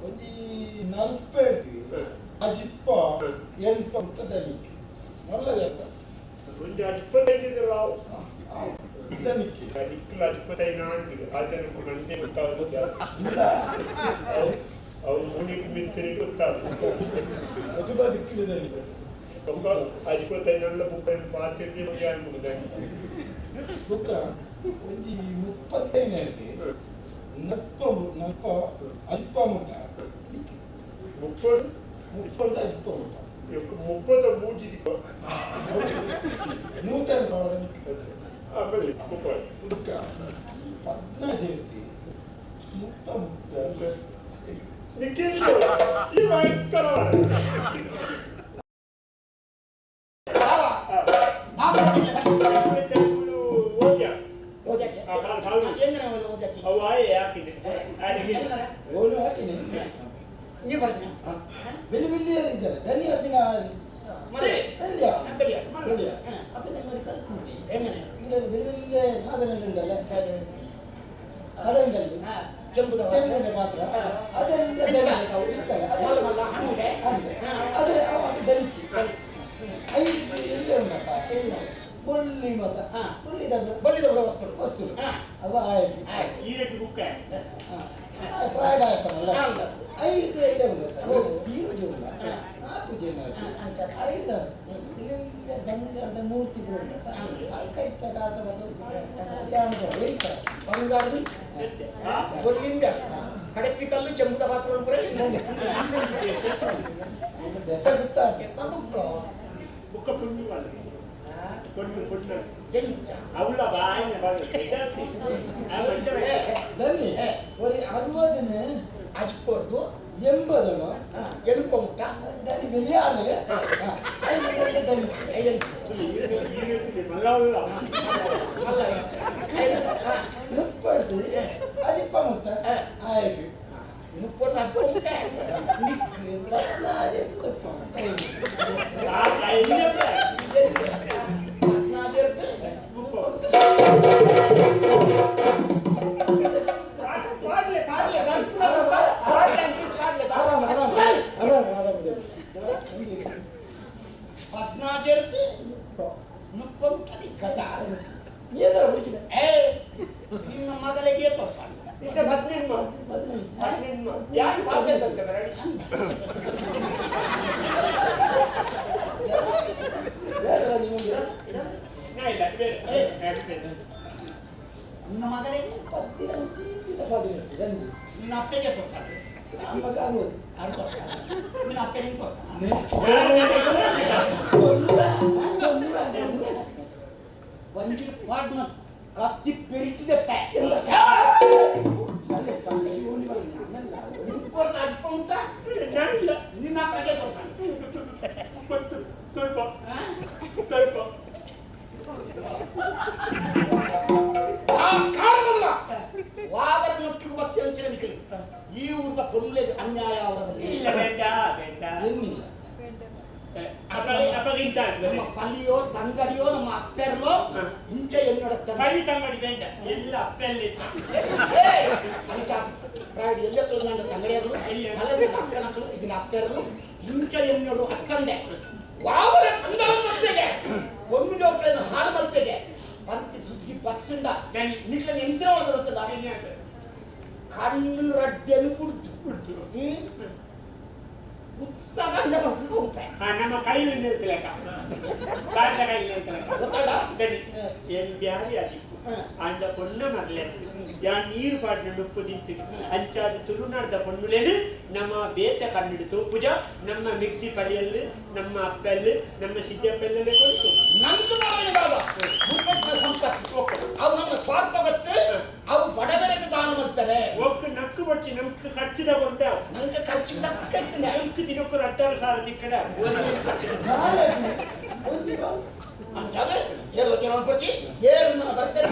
ಒಂಜಿ ನಲ್ಪ ಅಜಿಪ್ಪ ಎಲ್ಪ ದನಿಕ್ಕೆ ನಲ್ಲದ ಒಂದು ಅಜಿಪ್ಪತ್ತೈದು ದನಿಕ್ಕೆ ನಿಕ್ಕಲ ಅಜಿಪ್ಪತ್ತೈದು ಆಂಡ್ ಆ ಜನಕ್ಕೂ ನಂದೇ ಗೊತ್ತಾಗುತ್ತೆ ಅವು ಮೂಣಿಗೆ ಮಿತ್ತಿರಿ ಗೊತ್ತಾಗುತ್ತೆ ಅದು ಬದುಕಿಲ್ಲ ದನಿಕ್ಕೆ ಬೊಕ್ಕ ಅಜಿಪ್ಪತ್ತೈದಲ್ಲ ಬುಕ್ಕ ಪಾತಿರ್ದಿ ಮುಗಿಯಾನ್ ಬುಕ್ಕ ಒಂಜಿ ಮುಪ್ಪತ್ತೈದು ಹೇಳ್ತಿ ನಲ್ಪ ನಲ್ಪ ಅಜಿಪ್ಪ ಮುಟ್ಟ ಮುಪ್ಪದು ಮುಪ್ಪದ ಅಜಿಪ್ಪ ಮುಟ್ಟ ಮುಪ್ಪದ ಮೂಜಿ ನೂತನ ಆಮೇಲೆ ಮುಪ್ಪದು ಬುಕ್ಕ ಪದ್ನಾಜಿ ಇರ್ತಿ ಮುಪ್ಪ ಮುಟ್ಟ ನಿಖಿಲ್ ಈ ಭಯಂಕರ ಓಲು ಹಾಕಿನಿ ನೀ പറഞ്ഞ ಬೆಳ್ಳಿ ಬೆಳ್ಳಿ ಇದ್ದಲ್ಲ ಧನಿ ದಿನ ಬೆಳ್ಳಿಯ ಬೆಳ್ಳಿಯ ಅಪ್ಪ ഞങ്ങൾ കളിക്കൂട്ടി എങ്ങനെ ഇവിടെ വലിയ വലിയ സാധനങ്ങളുണ്ടല്ലേ ಕಡಂಗಲ್ಲು ചെമ്പുದ ಚೆಂಬಿನ ಪಾತ್ರ ಅದೆಲ್ಲ ಇತ್ತಲ್ಲ ಹಂಡೆ ಅದೇ ದಲಿಕೆ ಐದು ಎಲ್ಲ ಉಂಟಪ್ಪ ಬೊಳ್ಳಿ ಮತ ಬೊಳ್ಳಿದ ಬೊಳ್ಳಿದ ವಸ್ತು ವಸ್ತು ಅವ ಆಯ್ತು ಈ ಬುಕ್ಕ ಪ್ರಾಯದ ಆಯ್ತಲ್ಲ ಐದು ಎಲ್ಲ ಉಂಟು ಈ ಉಂಟು ಆ ಪೂಜೆ ಐದು ಇಲ್ಲಿಂದ ಬಂಗಾರದ ಮೂರ್ತಿ ಕೂಡ ಉಂಟು ಕೈತ ಕಾತ ಮತ್ತು ಬಂಗಾರದ ಬೊಲ್ಲಿಂದ ಕಡಪ್ಪಿ ಕಲ್ಲು ಚೆಂಬುದ ಪಾತ್ರ ದೆಸ ಗೊತ್ತಾ ಬುಕ್ಕ ಬುಕ್ಕ ಪುಣ್ಯ ಪೊಣ್ಣು ಪೊಣ್ಣು ಎಂಚ ಅವಳ ಬಾಯಿನ ದನಿ ஒரு அறுபதுன்னு ಅಜ್ಪೊರ್ದು ಎಂಬದನು ಎಣುಪ ಮುಟ್ಟ ದನಿ ಬೆಲಿಯಾಲು ದನಿ ಮುಪ್ಪಡ್ದು ಅಜಿಪ್ಪ ಮುಟ್ಟ ಆಯ್ತು ಮುಪ್ಪೊರ್ದು ಅಜ್ಪ ಮುಟ್ಟ ನಿಕ್ಕು ಪದ್ನಾಜು ಪದ್ನಾಜರ್ದು ಮುಪ್ಪ ಮುಟ್ಟ ನಿಕ್ಕದ ಏನಾರ ಹುಡುಕಿದೆ ನಿನ್ನ ಮಗಳಿಗೆ ತೋರ್ಸ ಇತ್ತ ಹದಿನೆಂಟು ಹದಿನೆಂಟು ಯಾರು ಪಾತ್ರ ತಂತಾರೆ ನಿನ್ನ ಮಗಳಿಗೆ ಪದಿನೆಂಟು ನಿನ್ನ ಅಪ್ಪಗೆ ತೋರ್ಸ ಅಮ್ಮಗೆ ಅರವತ್ತು ಅರವತ್ತು ನಿನ್ನ ಅಪ್ಪ ನಿಂಗೆ ಕೊಟ್ಟ ಒಂಜಿ ಪಾಡ್ನ ಕತ್ತಿ ಪೆರಿಟಿದೆ ಪ್ಯಾಕ್ ನಿನ್ನ ಅಪ್ಪಗೆ ಎನ್ನಿಲ್ಲ. ನಮ್ಮ ಪಲ್ಲಿಯೋ ತಂಗಡಿಯೋ ನಮ್ಮ ಅಪ್ಪೆರ್ಲೋ ಇಂಚ ಎನ್ನೋಡ ಪಲ್ಲಿ ತಂಗಡಿ ಬೇಂಡ ಎಲ್ಲ ಅಪ್ಪೆಲ್ಲಿ. ಪ್ರಾಯಡ್ ಎಲ್ಲ ನನ್ನ ತಂಗಡಿಯರ್ಲು ಮಲ್ಲ ಅಕ್ಕನಕ್ಕಲು ಇದನ್ನ ಅಪ್ಪೆರ್ಲು ಇಂಚ ಎನ್ನೋಡು ಅತ್ತಂದೆ ವಾವರ ಪಂದಳ ಮಲ್ತೆಗೆ ಪೊಣ್ಣು ಜೋಕ್ಲೆನ ಹಾಳು ಮಲ್ತೆಗೆ ಪಂಪಿ ಸುದ್ದಿ ಪತ್ತುಂಡ ನಿಟ್ಲ ಎಂಚಿನ ಬರುತ್ತದ ಕಣ್ಣು ರಡ್ಡೆನು ಕುಡ್ತು ಉತ್ತ ಗಂಡ ಮಲ್ತು. ನಮ್ಮ ಕೈಲಿ ನಿಲ್ತಲಕ ಬಾರ್ದ ಕೈಲಿ ನಿಲ್ತಲಕ ಎನ್ ಬ್ಯಾರಿ ಆದಿಪ್ಪು ಅಂಡ ಪೊಣ್ಣ ಮರ್ಲೆತ್ತು ಯಾ ನೀರು ಪಾಡಿನ ಉಪ್ಪು ತಿಂತೀನಿ ಅಂಚಾದ ತುಳುನಾಡ್ದ ಪೊಣ್ಣುಲೇನು ನಮ್ಮ ಬೇತ ಕಣ್ಣಿಡು ತೂಪುಜ ನಮ್ಮ ಮಿಕ್ತಿ ಪಲಿಯಲ್ಲಿ ನಮ್ಮ ಅಪ್ಪಲ್ಲಿ ನಮ್ಮ ಸಿದ್ದಪ್ಪಲ್ಲೇ ಕೊಡ್ತು. ನಂಗೆ ಸಂಪತ್ತು ಅವು ನಮ್ಮ ಸ್ವಾರ್ಥ ಗೊತ್ತು ಅವು ಬಡವರಿಗೆ ದಾನ ಮಾಡ್ತಾರೆ. ಒಕ್ಕ ನಕ್ಕು ಬಚ್ಚಿ ನಮ್ಗೆ ಖರ್ಚು ತಗೊಂಡ ನಂಗೆ ಖರ್ಚು ತಕ್ಕ ನಮ್ಗೆ ದಿನಕ್ಕೂ 18,000 ತಿಕ್ಕಡ. ಅಂಚಾದ ಏರು ಜನ ಪರ್ಚಿ ಏರು ನನ್ನ ಬರ್ತಾರೆ.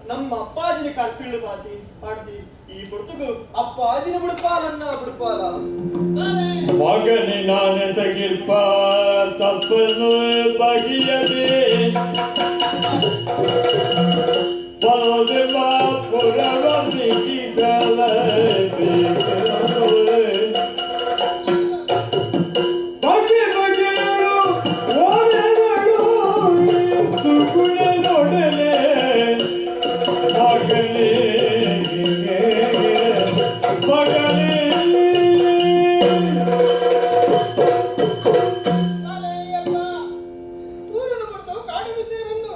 ನಮ್ಮ ಅಪ್ಪಾಜಿನ ಕರ್ಪಿಳು ಪಾತಿ ಪಾಡ್ತಿ ಈ ಪುರ್ತುಗು ಅಪ್ಪಾಜಿನ ಬಿಡುಪಾಲನ್ನ ಬಿಡುಪಾಲ ಮಗನಿ ನಾನೆಸಗಿರ್ಪ ತಪ್ಪನು ಬಗೆಯದೆ ಬಗೆ ಬಗೆಯಳು ಓರೆಗಳು ಸುಗುಣದೊಡನೆ ಮಗನೇ ಮಗನೇ. ಊರನ್ನು ಬಿಡ್ತಾವು ಕಾಡಿನ ಸೇರೊಂದು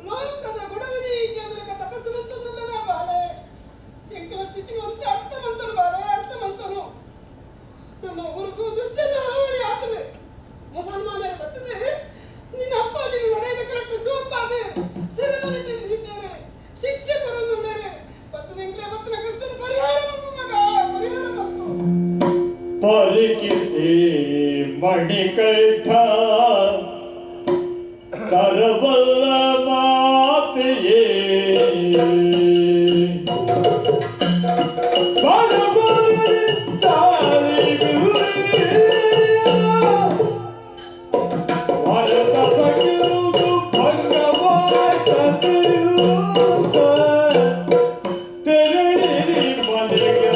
ಲೋಕದ ಗುಡವಿನಿ ಈಚೆದಲಕ ತಪಸ್ಸು ಮಂತನಲ್ಲ ಬಾಲೆ ಎಂಕಲ ಸ್ಥಿತಿ ಅಂತ ಅರ್ಥ ಮಂತನು ಬಾಲೆ ಅರ್ಥ ಮಂತನು. ನಮ್ಮ ಊರಿಗೂ ದುಷ್ಟನ ಹಾವಳಿ ಆತನೆ ಮುಸಲ್ಮಾನರು ಬರ್ತದೆ ನಿನ್ನ ಅಪ್ಪಾಜಿಗೆ ನಡೆಯದ ಕರೆಕ್ಟ್ ಸೋಪಾದೆ ಸೆರೆಮನೆಟ್ಟು ಇದ್ದೇನೆ ಶಿಕ್ಷೆ ಬರೋದು ಮೇರೆ ಬರ್ತದೆ ಎಂಕಲೆ ಬತ್ತನ ಕಷ್ಟನ ಪರಿಹಾರ ಮಲ್ಪು ಮಗ ಪರಿಹಾರ ಮಲ್ಪು. ಪರಿಕಿಸಿ ಮಣಿಕಂಠ ತರಬಲ್ಲ ಮಾತೆಯೇ ತೆರಳಿರಿ ಮನೆಗೆ.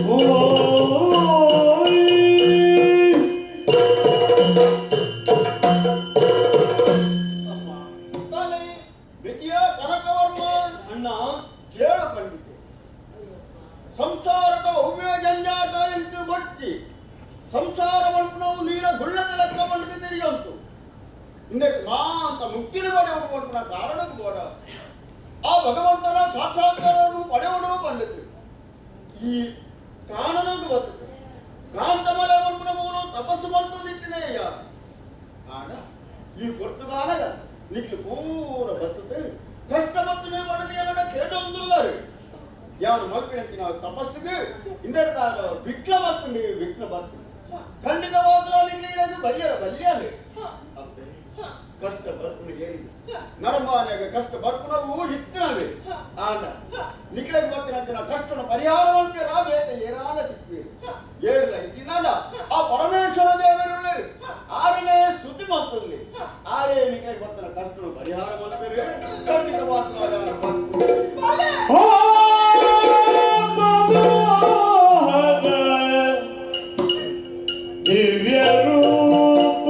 ಓ ಸಂಸಾರ ಮಲ್ಪುನವು ನೀರ ಗುಳ್ಳದ ಲೆಕ್ಕ ಪಂಡದ ತೆರಿಯಂತು ಇಂದಕ್ಕೆ ಮಾಂತ ಮುಕ್ತಿನ ಪಡೆಯುವುದು ಪನ್ಪುನ ಕಾರಣಕ್ಕೂ ಬೋಡ ಆ ಭಗವಂತನ ಸಾಕ್ಷಾತ್ಕಾರವನ್ನು ಪಡೆಯುವುದು ಪಂಡಿತು ಈ ಕಾನೂನಿಗೆ ಬರ್ತದೆ ಕಾಂತಮಲ ಪನ್ಪುನ ಮೂಲ ತಪಸ್ಸು ಮಲ್ತದಿತ್ತಿನೇಯ ಆಂಡ ಈ ಕೊರ್ತುಗಾಲಗ ನಿಕ್ಲು ಪೂರ ಬರ್ತದೆ ಕಷ್ಟ ಬರ್ತದೆ ಪಡೆದು ಏನಡ ಕೇಳೊಂದುಲ್ಲರು ಯಾರು ಮಲ್ಪಿನ ತಪಸ್ಸಿಗೆ ಇಂದರ್ತಾರ ವಿಘ್ನ ಬರ್ತದೆ ವಿಘ್ನ ಬರ್ತದೆ ಖಂಡಿತವಾಗ್ಲೂ ನಿಕ್ಲು ಬಲ್ಯರ ಬಲ್ಯಾಲೆ ಕಷ್ಟ ಬರ್ಪುನ ಏನಿದೆ ನರಮಾನ್ಯಾಗ ಕಷ್ಟ ಬರ್ಪುನವು ಇತ್ತಿನವೇ ಆಂಡ ನಿಕ್ಲಗ್ ಬತ್ತಿನ ಕಷ್ಟನ ಪರಿಹಾರ ರಾಬೇತ ಏರಾಲ ತಿಪ್ಪೇರು ಏರ್ಲ ಇತ್ತಿನಾಂಡ ಆ ಪರಮೇಶ್ವರ ದೇವರುಳ್ಳೇರು ಆರನೇ ಸ್ತುತಿ ಮಾಡ್ತಲ್ಲಿ ಆರೇ ನಿಕ್ಲಗ್ ಬತ್ತಿನ ಕಷ್ಟನ ಪರಿಹಾರ ಮಾಡ್ತೇವೆ ಖಂಡಿತವಾಗ್ಲೂ ದಿವ್ಯ ರೂಪ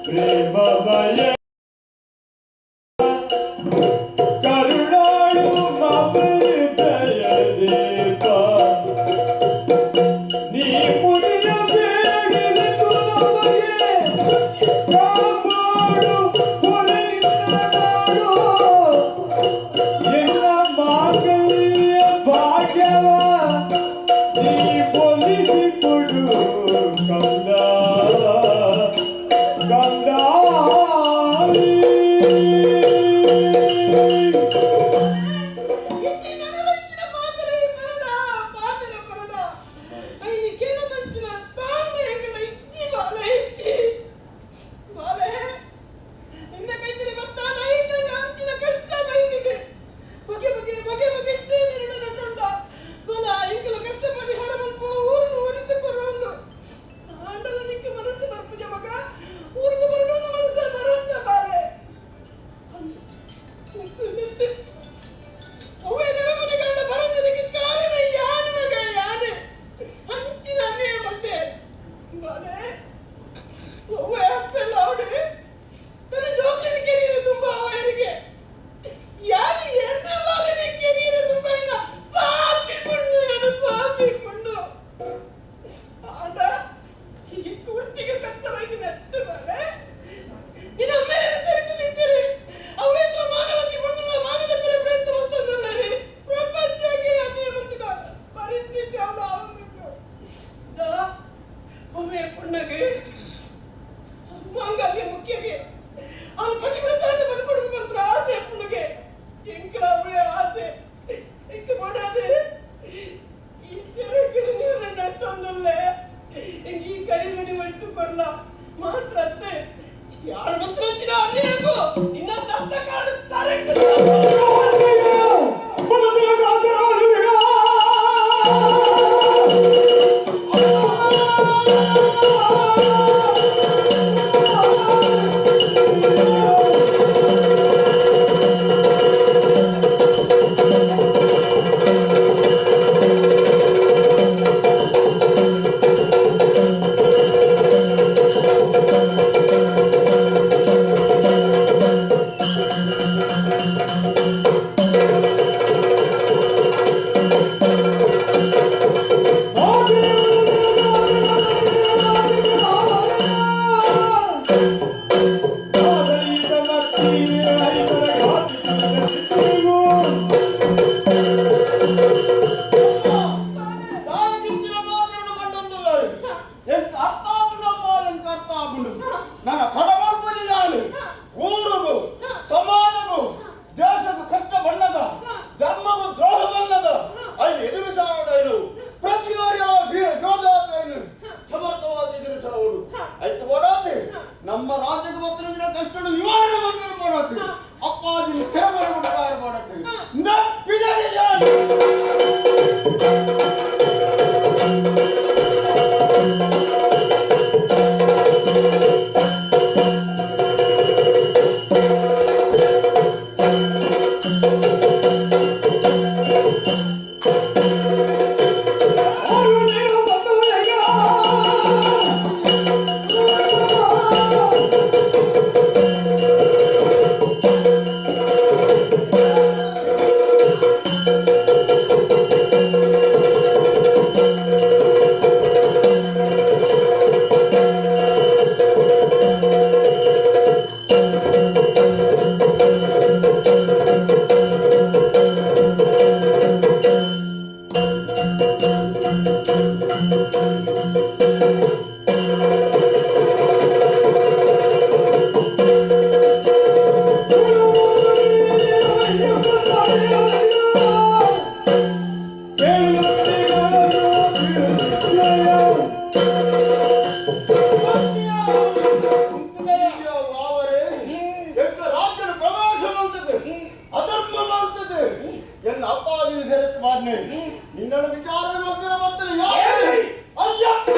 ಪ್ರೇಮಮಯ ಕರುಣಾಳು ಮಮೃತಯ ದೀಪ ನೀ ಮುನಿಯ ಬೇಡಿತು ನಮಗೆ ಕಾಪಾಡು ಹೊರೆ ನಿನ್ನ ನಾಡು ಎಲ್ಲ ಮಾಂಗಲ್ಯ ಭಾಗ್ಯವ ನೀ ಪೊಲಿಸಿಕೊಡು ಕಂದ ಕಂದ. ನಮ್ಮ ರಾಜ್ಯದ ಬತ್ತಿನ ಕಷ್ಟ ನಿವಾರಣೆ ಮಾಡಕ್ಕೆ ಅಪ್ಪಾಜಿನ ಸೆರೆಮರೆ ಮಾಡಕ್ಕೆ ಿ. ಅಪ್ಪ ನೀವು ಸೆಲೆಕ್ಟ್ ಮಾಡ್ನೆ ನಿನ್ನನ್ನು ವಿಚಾರಣೆ ಮಂದಿರ ಬಂದರೆ ಯಾರು ಅಯ್ಯಪ್ಪ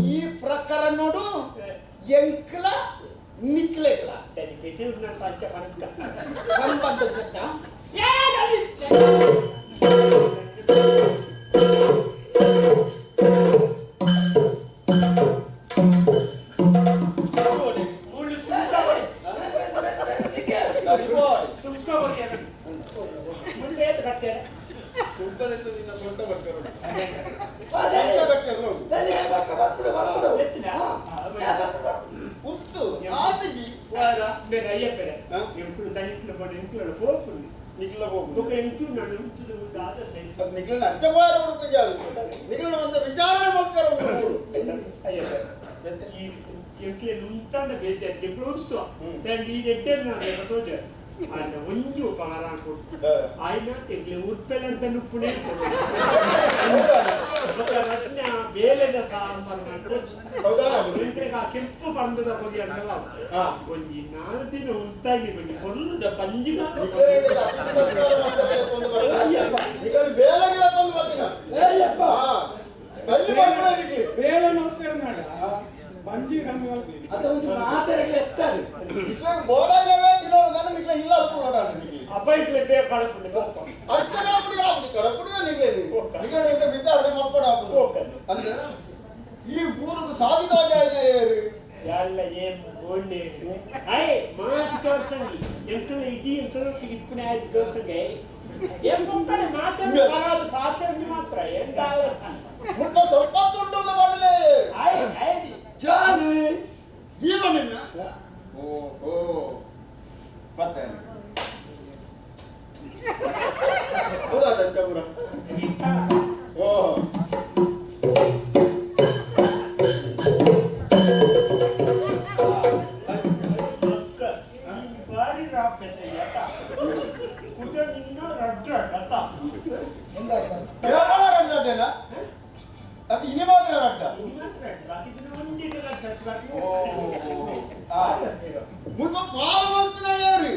ಈ ಪ್ರಕಾರ ನೋಡು ಎಂಕ್ಲ ನಿಕ್ಲೆಗ್ಲ ಸಂಬಂಧ ಚತ್ತ ಕೆಂಪು ಬಂದದ ಕೊರಿಯಲ್ಲ ಒಂಜಿ ನಾಲ್ ದಿನ ಉಂತಾಗಿ ಬನ್ನಿ ಕೊಲ್ಲುದ ಪಂಜಿಗ ಬೇಲೆ ನೋಡ್ತಾರೆ ಬಂಜಿ ಈ ಊರಿಗೆ ಸಾಧಿತ ಎಲ್ಲ ಏನ್ ಬೋಂಡೆ ಅಯ್ ಮಾತು ತೋರ್ಸಂಗಿ ಎಂತ ಇಡೀ ಎಂತ ಇಪ್ಪನೇ ಆಯ್ತು ತೋರ್ಸಂಗೆ ಏನ್ ಪೊಕ್ಕನೆ ಮಾತಾಡಿ ಬರೋದು ಪಾತ್ರ ಮಾತ್ರ ಎಂತ ಮುಟ್ಟ ಸ್ವಲ್ಪ ದುಡ್ಡು ಮಾಡಲೇ ಅಯ್ ಅಯ್ ಜಾನು ಈಗ ನಿನ್ನ ಓ ಓ ಮತ್ತೆ ಹೌದಾ ಚಂಪುರ ಓ ಅದು ಇನಿ ಮಾತ್ರ ರಡ್ಡ ಮುಲ್ಪ ಪಾಲವಂತನ ಯಾರು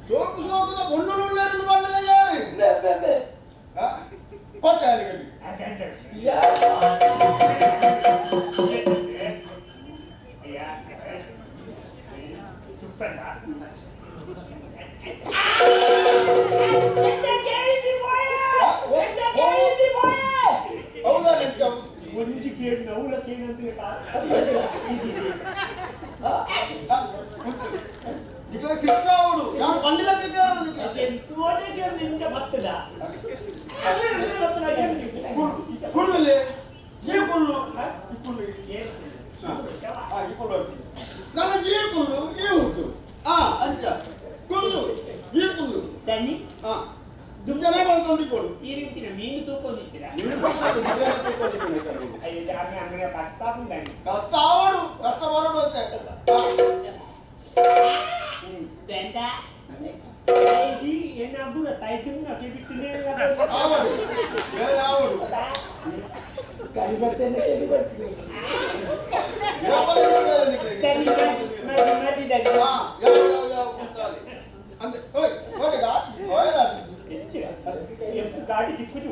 ಸೋಕು ಸೋಕುದ பொண்ணுள்ள பண்ணல ಯಾರು ಕೊಟ್ಟೆ ಒಂಜಿ ಕೇಳಿ ನೌಲಕ್ಕೇನಂತ ಶಿಕ್ಷಾ ಅವಳು ನಾನು ಪಂಡಿಲಕ್ಕೆ ನಿಂಚ ಬತ್ತದ ಕುಳ್ಳುಲೆ ಈ ಕುಳ್ಳು ಈ ಕುಳ್ಳು ಈ ಕುಳ್ಳು ನನ್ನ ಈ ಕುಳ್ಳು ಈ ಹುಟ್ಟು ಆ ಅಂಚ ಕುಳ್ಳು ಈ ಕುಳ್ಳು ತನ್ನಿ ಹಾ ದುಜ್ಜನೆ ಬಂದು ಈ ರೀತಿನ ಮೀನು ತೂಕೊಂಡಿದ್ದೀರಾ ಕಷ್ಟ ಕಷ್ಟ ಆವಡು ಕಷ್ಟ ಬರಡು ಅಂತೆ ಗಾಡಿ ಚಿಕ್ಕದು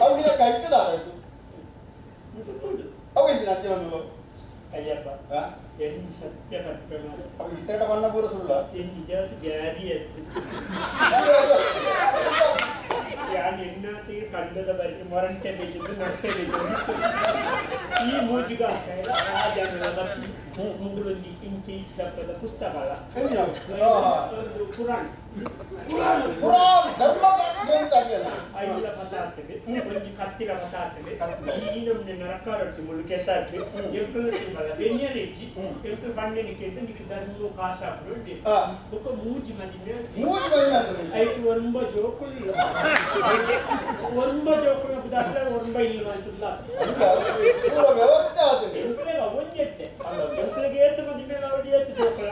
ಅವನಿಗೆ ಕೈತದಾರಾಯ್ತು ಅವ ಇಂದಿನ ಅಂತಿನ ಅಯ್ಯಪ್ಪ ಎನ್ ಸತ್ಯ ಕಟ್ಟಣ ಅವ ಈ ಸೈಡ ಬಣ್ಣ ಪೂರ ಸುಳ್ಳ ಎನ್ ನಿಜವಾದ ವ್ಯಾಧಿ ಎತ್ತು ಯಾನ್ ಎನ್ನಾತಿಗೆ ಕಂಡದ ಬರಿಗೆ ಮೊರಂಟೆ ಬೇಕಿದ್ದು ನಟ್ಟೆ ಬೇಕಿದ್ದು ಈ ಮೂಜಿಗ ಆ ಜನರ ಬತ್ತಿ ಮುಗುಳೊಂಜಿ ಇಂಚಿ ದಪ್ಪದ ಪುಸ್ತಕ ಒಂದು ಪುರಾಣ ಪುರಾಣ ಪುರಾಣ ಧರ್ಮ ಗ್ರಂಥ ಆಗಿಲ್ಲ ಐಲ ಪಥ ಆಗ್ತದೆ ಒಂಜಿ ಕತ್ತಿಲ ಪಥ ಆಗ್ತದೆ ಈ ನಮ್ನೆ ನರಕಾರಟ್ಟಿ ಮುಳ್ಳು ಕೆಸಾರ್ತಿ ಎಂಕುಲು ತಿಂಬಲ ಬೆನಿಯರೆಜ್ಜಿ ಎಂಕುಲು ಕಣ್ಣೆನಿ ಕೆಂಡು ನಿಕ್ ಧರ್ಮ ಕಾಸಾಪುಡು ಬೊಕ್ಕ ಮೂಜಿ ಮನಿ ಮೂಜಿ ಮನಿ ಐತು ಒಂಬ ಜೋಕುಲು ಒಂಬ ಜೋಕುಲು ಬುದಾಟ್ಲ ಒಂಬ ಇಲ್ಲ ಅಂತಲ್ಲ ಪೂರ ವ್ಯವಸ್ಥೆ ಆಗ್ತದೆ ಎಂಕುಲೆಗ ಒಂಜೆಟ್ಟೆ ಎಂಕುಲೆಗೆ ಏತು ಮಂದಿ ಮೇಲೆ ಅವಳು ಏತು ಜೋಕುಲ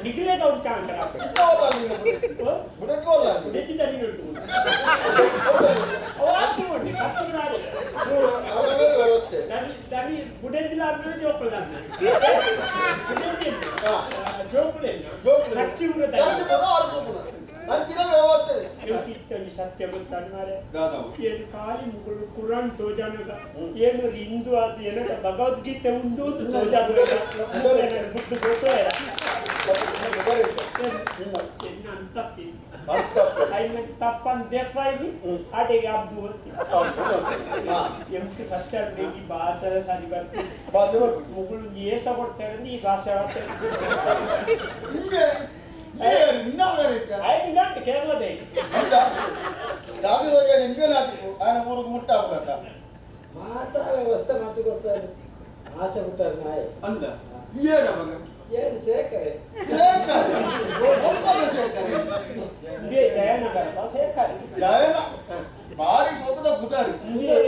ನಿಗಲೇದ ಅವ್ನು ಚಾಂತರ ಅಂಚಿನ ವ್ಯವಸ್ಥೆ ಇತ್ತೊಂದು ಸತ್ಯ ಗೊತ್ತಾನ ಮಾರೆ ಏನು ಕಾಲಿ ಮುಗುಳು ಕುರಾನ್ ತೋಜಾನಗ ಏನು ಹಿಂದೂ ಅದು ಏನಂತ ಭಗವದ್ಗೀತೆ ಉಂಡು ಅಂತ ತೋಜಾದು ಬುದ್ಧಿ ಗೊತ್ತೋ ತಪ್ಪಂತ ಆಟೆಗೆ ಅಬ್ದು ಎಂಕ್ ಸತ್ಯ ಈ ಭಾಷೆ ಸರಿ ಬರ್ತೀನಿ ಮುಗುಳು ಏಸ ಕೊಡ್ತಾರೆ ಈ ಭಾಷೆ ಕೇರಳದೇ ಮಾತಾ ವ್ಯವಸ್ಥೆ ಮಾಡ್ತು ಕೊಡ್ತಾರೆ ಆಸೆ ಹುಟ್ಟಾರ ನಾಯಿ ಅಂದ ಏನ ಏನು ಸೇಕರೆ ಸೇಕರೆ ಒಪ್ಪದ ಸೇಕರೆ ಇದೇ ಜಯನಗರ ಸೇಕರೆ ಜಯನ ಭಾರಿ ಸ್ವತಃ ಪುತಾರಿ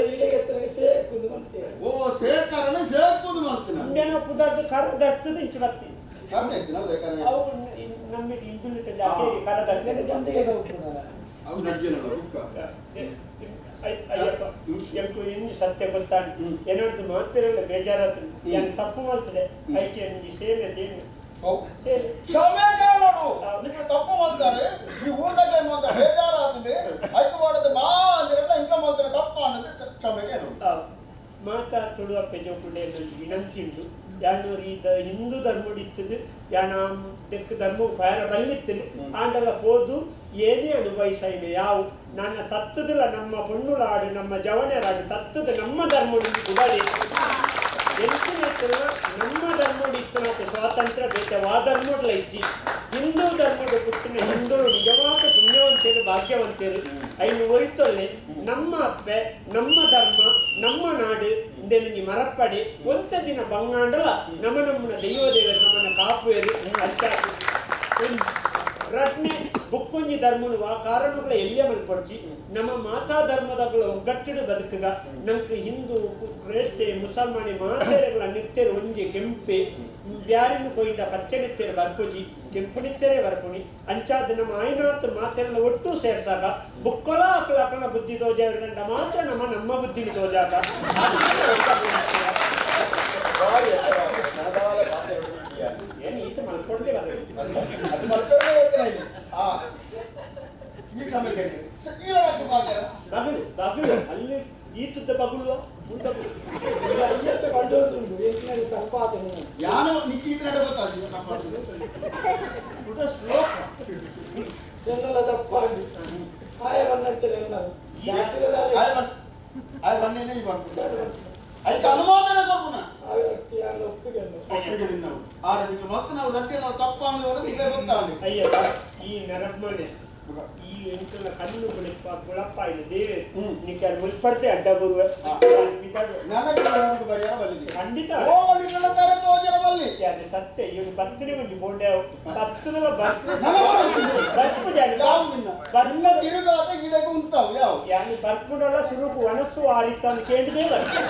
ಇಡಗೆತ್ತರಿಗೆ ಸೇಕುಂದು ಮಾಡ್ತೇವೆ ಓ ಸೇಕರನ ಸೇಕುಂದು ಮಾಡ್ತೀನಿ ಇಂಡಿಯನ ಪುದಾರ್ದು ಕರ ದರ್ತದ ಇಂಚು ಬರ್ತೀನಿ ಕರ ದರ್ತಿನ ಹೌದೇ ಕರ ಅವು ನಮ್ಮ ಹಿಂದುಳಿತ ಜಾತಿ ಕರ ದರ್ತಿನ ಗಂದಿಗೆ ಹೋಗ್ತಾನ ಅವು ನಡ್ಜನ ಬುಕ್ಕ ಅಯ್ಯಪ್ಪ ಎಂಕು ಇಂದು ಸತ್ಯ ಗೊತ್ತಾನೆ ಏನಾದ್ರು ಮಾತಿರಲ್ಲ ಬೇಜಾರಾತು ಏನು ತಪ್ಪು ಮಾಡ್ತದೆ ಐಕೆ ಒಂಜಿ ಸೇವೆ ದೇನು ಸೇವೆ ಕ್ಷಮೆ ಕೇಳೋಡು ನಿಮಗೆ ತಪ್ಪು ಮಾಡ್ತಾರೆ ಈ ಊರ್ದಾಗ ಅಂತ ಬೇಜಾರಾದ್ರೆ ಐದು ವಾರದ ಮಾ ಅಂದ್ರೆ ಇಂಕ ಮಾಡ್ತಾರೆ ತಪ್ಪು ಅನ್ನೋದು ಕ್ಷಮೆ ಕೇಳೋಡು ಮಾತಾ ತುಳುವಪ್ಪೆ ಜೋಕುಂಡೆ ವಿನಂತಿ ಉಂಟು ಯಾನೂರು ಈ ಹಿಂದೂ ಧರ್ಮಡು ಇತ್ತದು ಯಾನ ತೆಕ್ಕು ಧರ್ಮ ಫಾರ ಬಲ್ಲಿತ್ತದು ಆಂಡಲ ಪೋದು ಏನೇ ಅನುಭವಿಸೈನೆ ಯಾವ ನನ್ನ ತತ್ತದಲ್ಲ ನಮ್ಮ ಪೊನ್ನುಲಾಡು ನಮ್ಮ ಜವನರಾಡು ತತ್ತದ ನಮ್ಮ ಧರ್ಮಡು ಉಡಲಿ ಎಂಚಿನ ನಮ್ಮ ಧರ್ಮಡು ಇತ್ತನಾಥ ಸ್ವಾತಂತ್ರ್ಯ ಬೇತೆ ವಾ ಧರ್ಮಡ್ಲ ಇಜ್ಜಿ ಹಿಂದೂ ಧರ್ಮಡು ಪುಟ್ಟಿನ ಹಿಂದೂಳು ನಿಜವಾದ ಪುಣ್ಯವಂತರು ಭಾಗ್ಯವಂತರು ಐನು ಒರಿತೊಲ್ಲೆ ನಮ್ಮ ಅಪ್ಪೆ ನಮ್ಮ ಧರ್ಮ ನಮ್ಮ ನಾಡು ಇಂದೆನಿಂಜಿ ಮರಪ್ಪಡಿ ಒಂತ ದಿನ ಬಂಗಾಂಡಲ ನಮ್ಮ ನಮ್ಮನ ದೈವದೇವರು ನಮ್ಮನ್ನ ಕಾಪುವೆರು ಅಂತ ರಟ್ನೆ ಬುಕ್ಕೊಂಜಿ ಧರ್ಮನು ಆ ಕಾರಣಗಳ ಎಲ್ಲಿಯ ಮಲ್ಪೊಡ್ಚಿ ನಮ್ಮ ಮಾತಾ ಧರ್ಮದಗಳ ಒಗ್ಗಟ್ಟಿಡು ಬದುಕುಗ ನಂಗೆ ಹಿಂದೂ ಕ್ರೈಸ್ತೆ ಮುಸಲ್ಮಾನಿ ಮಾತೆರೆಗಳ ನಿತ್ಯರು ಒಂಜಿ ಕೆಂಪೆ ಬ್ಯಾರಿನ ಕೊಯ್ದ ಪಚ್ಚೆ ನಿತ್ಯರು ಬರ್ಪುಜಿ ಕೆಂಪು ನಿತ್ಯರೇ ಬರ್ಪುಣಿ ಅಂಚಾದ ನಮ್ಮ ಆಯ್ನಾತ್ ಮಾತೆಲ್ಲ ಒಟ್ಟು ಸೇರ್ಸಾಗ ಬುಕ್ಕೊಲ ಅಕಲ ಬುದ್ಧಿ ತೋಜ ಮಾತ್ರ ನಮ್ಮ ನಮ್ಮ ಬುದ್ಧಿನ ತೋಜಾಗ ಏನು ಈತ ಮಲ್ಕೊಂಡೇ ಅದು ಮಲ್ಕೊಂಡೇ ಬರ್ತೀನಿ ಈ ಕ್ಷಮೆ ಕೇಳಿ ಬಗಲು ಬಗಲು ಅಲ್ಲಿ ಈತದ ಬಗಲು ಮುಂದಗಲು ಅಯ್ಯಪ್ಪ ಕಂಡೋದುಂಟು ಎಂಕಿನ ತಪ್ಪಾದ ಯಾನು ನಿಕ್ಕಿ ಇದ್ರೆ ಗೊತ್ತಾಗ್ತದೆ ಪುಟ ಶ್ಲೋಕ ಎನ್ನೆಲ್ಲ ತಪ್ಪಾಗಿ ಆಯ ಬನ್ನಂಚನೆ ಆಯ ಬನ್ನೇನೆ ಈ ಅದಕ್ಕೆ ಅನುಮೋದನೆ ಕೊಡ್ಪುನ ಒಪ್ಪಿಗೆ ಆದ್ರೆ ಮತ್ತೆ ನಾವು ರಡ್ಡಿ ನಾವು ತಪ್ಪಾಂದ್ರೆ ಇಲ್ಲೇ ಗೊತ್ತಾಗಲಿ ಅಯ್ಯಪ್ಪ ಈ ನರಮನೆ ಈ ಎಂತಲ ಕಣ್ಣು ಗುಳಪ್ಪ ಗುಳಪ್ಪ ಇಲ್ಲ ದೇವೆ ನಿಕ್ಕೆ ಮುಲ್ಪಡ್ತೆ ಅಡ್ಡ ಬರುವ ನನಗೆ ಬರೆಯ ಬಲ್ಲಿದೆ ಖಂಡಿತ ಬಲ್ಲಿ ಅದು ಸತ್ಯ ಇವನು ಬತ್ತನೆ ಒಂಜಿ ಬೋಂಡೆ ಬತ್ತನ ಬರ್ಪು ಬಣ್ಣ ತಿರುಗಾಟ ಗಿಡಕ್ಕೆ ಉಂತಾವು ಯಾವ ಯಾನು ಬರ್ಪುನಲ್ಲ ಸುರುಕು ವನಸ್ಸು ಆರಿತ್ತ ಅಂತ ಕೇಳಿದೇ ಬರ್ತೀನಿ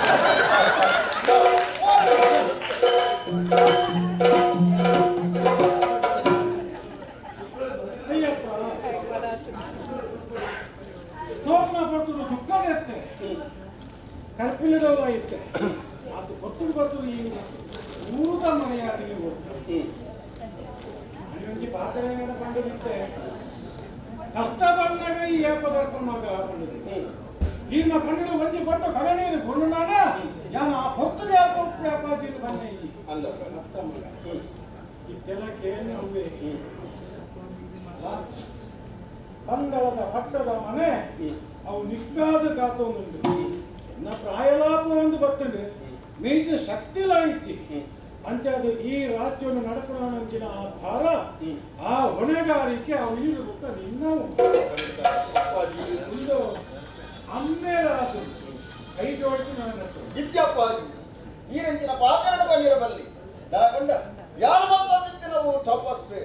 ಸೋಪ್ನ ಪಡ್ತುಡು ದುಃಖದೆತ್ತೆ ಕರ್ಪಿಲಿಡೋಲ ಇತ್ತೆ ಅದು ಪೊತ್ತುಡು ಬರ್ತುಡು ಈ ಊರುದ ಮರ್ಯಾದೆಗೆ ಹೋಗ್ತಾರೆ ಒಂಜಿ ಪಾತ್ರೆ ಪಂಡಿತ್ತೆ ಕಷ್ಟ ಬಂದಾಗ ಈ ಏಪ ದರ್ಪಣ ಪಂಡಿದೆ ಈರ್ನ ಕಣ್ಣು ಒಂಜಿ ಕೊಟ್ಟು ಕಳನೀರು ಕೊಂಡುನಾಡ ಯಾನ ಆ ಪೊತ್ತುಡು ಯಾಪ ಅಪ್ಪಾಜಿ ಬನ್ನಿ ಅಲ್ಲ ಅತ್ತ ಮಗ ಇತ್ತೆಲ್ಲ ಕೇಳಿ ಅವೇ ಪಂದಳದ ಪಟ್ಟದ ಮನೆ ಅವು ನಿಕ್ಕಾದ ಕಾತೊಂದುಂಡು ಎನ್ನ ಪ್ರಾಯಲಾಪ ಒಂದು ಬತ್ತುಂಡು ಮೀಟ್ ಶಕ್ತಿಲ ಇಚ್ಚಿ ಅಂಚಾದ ಈ ರಾಜ್ಯವನ್ನು ನಡಪುಣಂಚಿನ ಆ ಭಾರ ಆ ಹೊಣೆಗಾರಿಕೆ ಅವು ಈಗ ಗೊತ್ತ ನಿನ್ನ ಒಂದು ಅಮ್ಮೆ ರಾಜು ಕೈ ಜೋಡಿಸಿ ನಾನು ಇತ್ಯಪ್ಪಾಜಿ ಈ ರಂಜಿನ ಪಾತರಣ ಬನ್ನಿರಬಲ್ಲಿ ದಾಕೊಂಡ ಯಾರು ಮಾತಾಡ್ತಿದ್ದೆ ನಾವು ತಪಸ್ಸು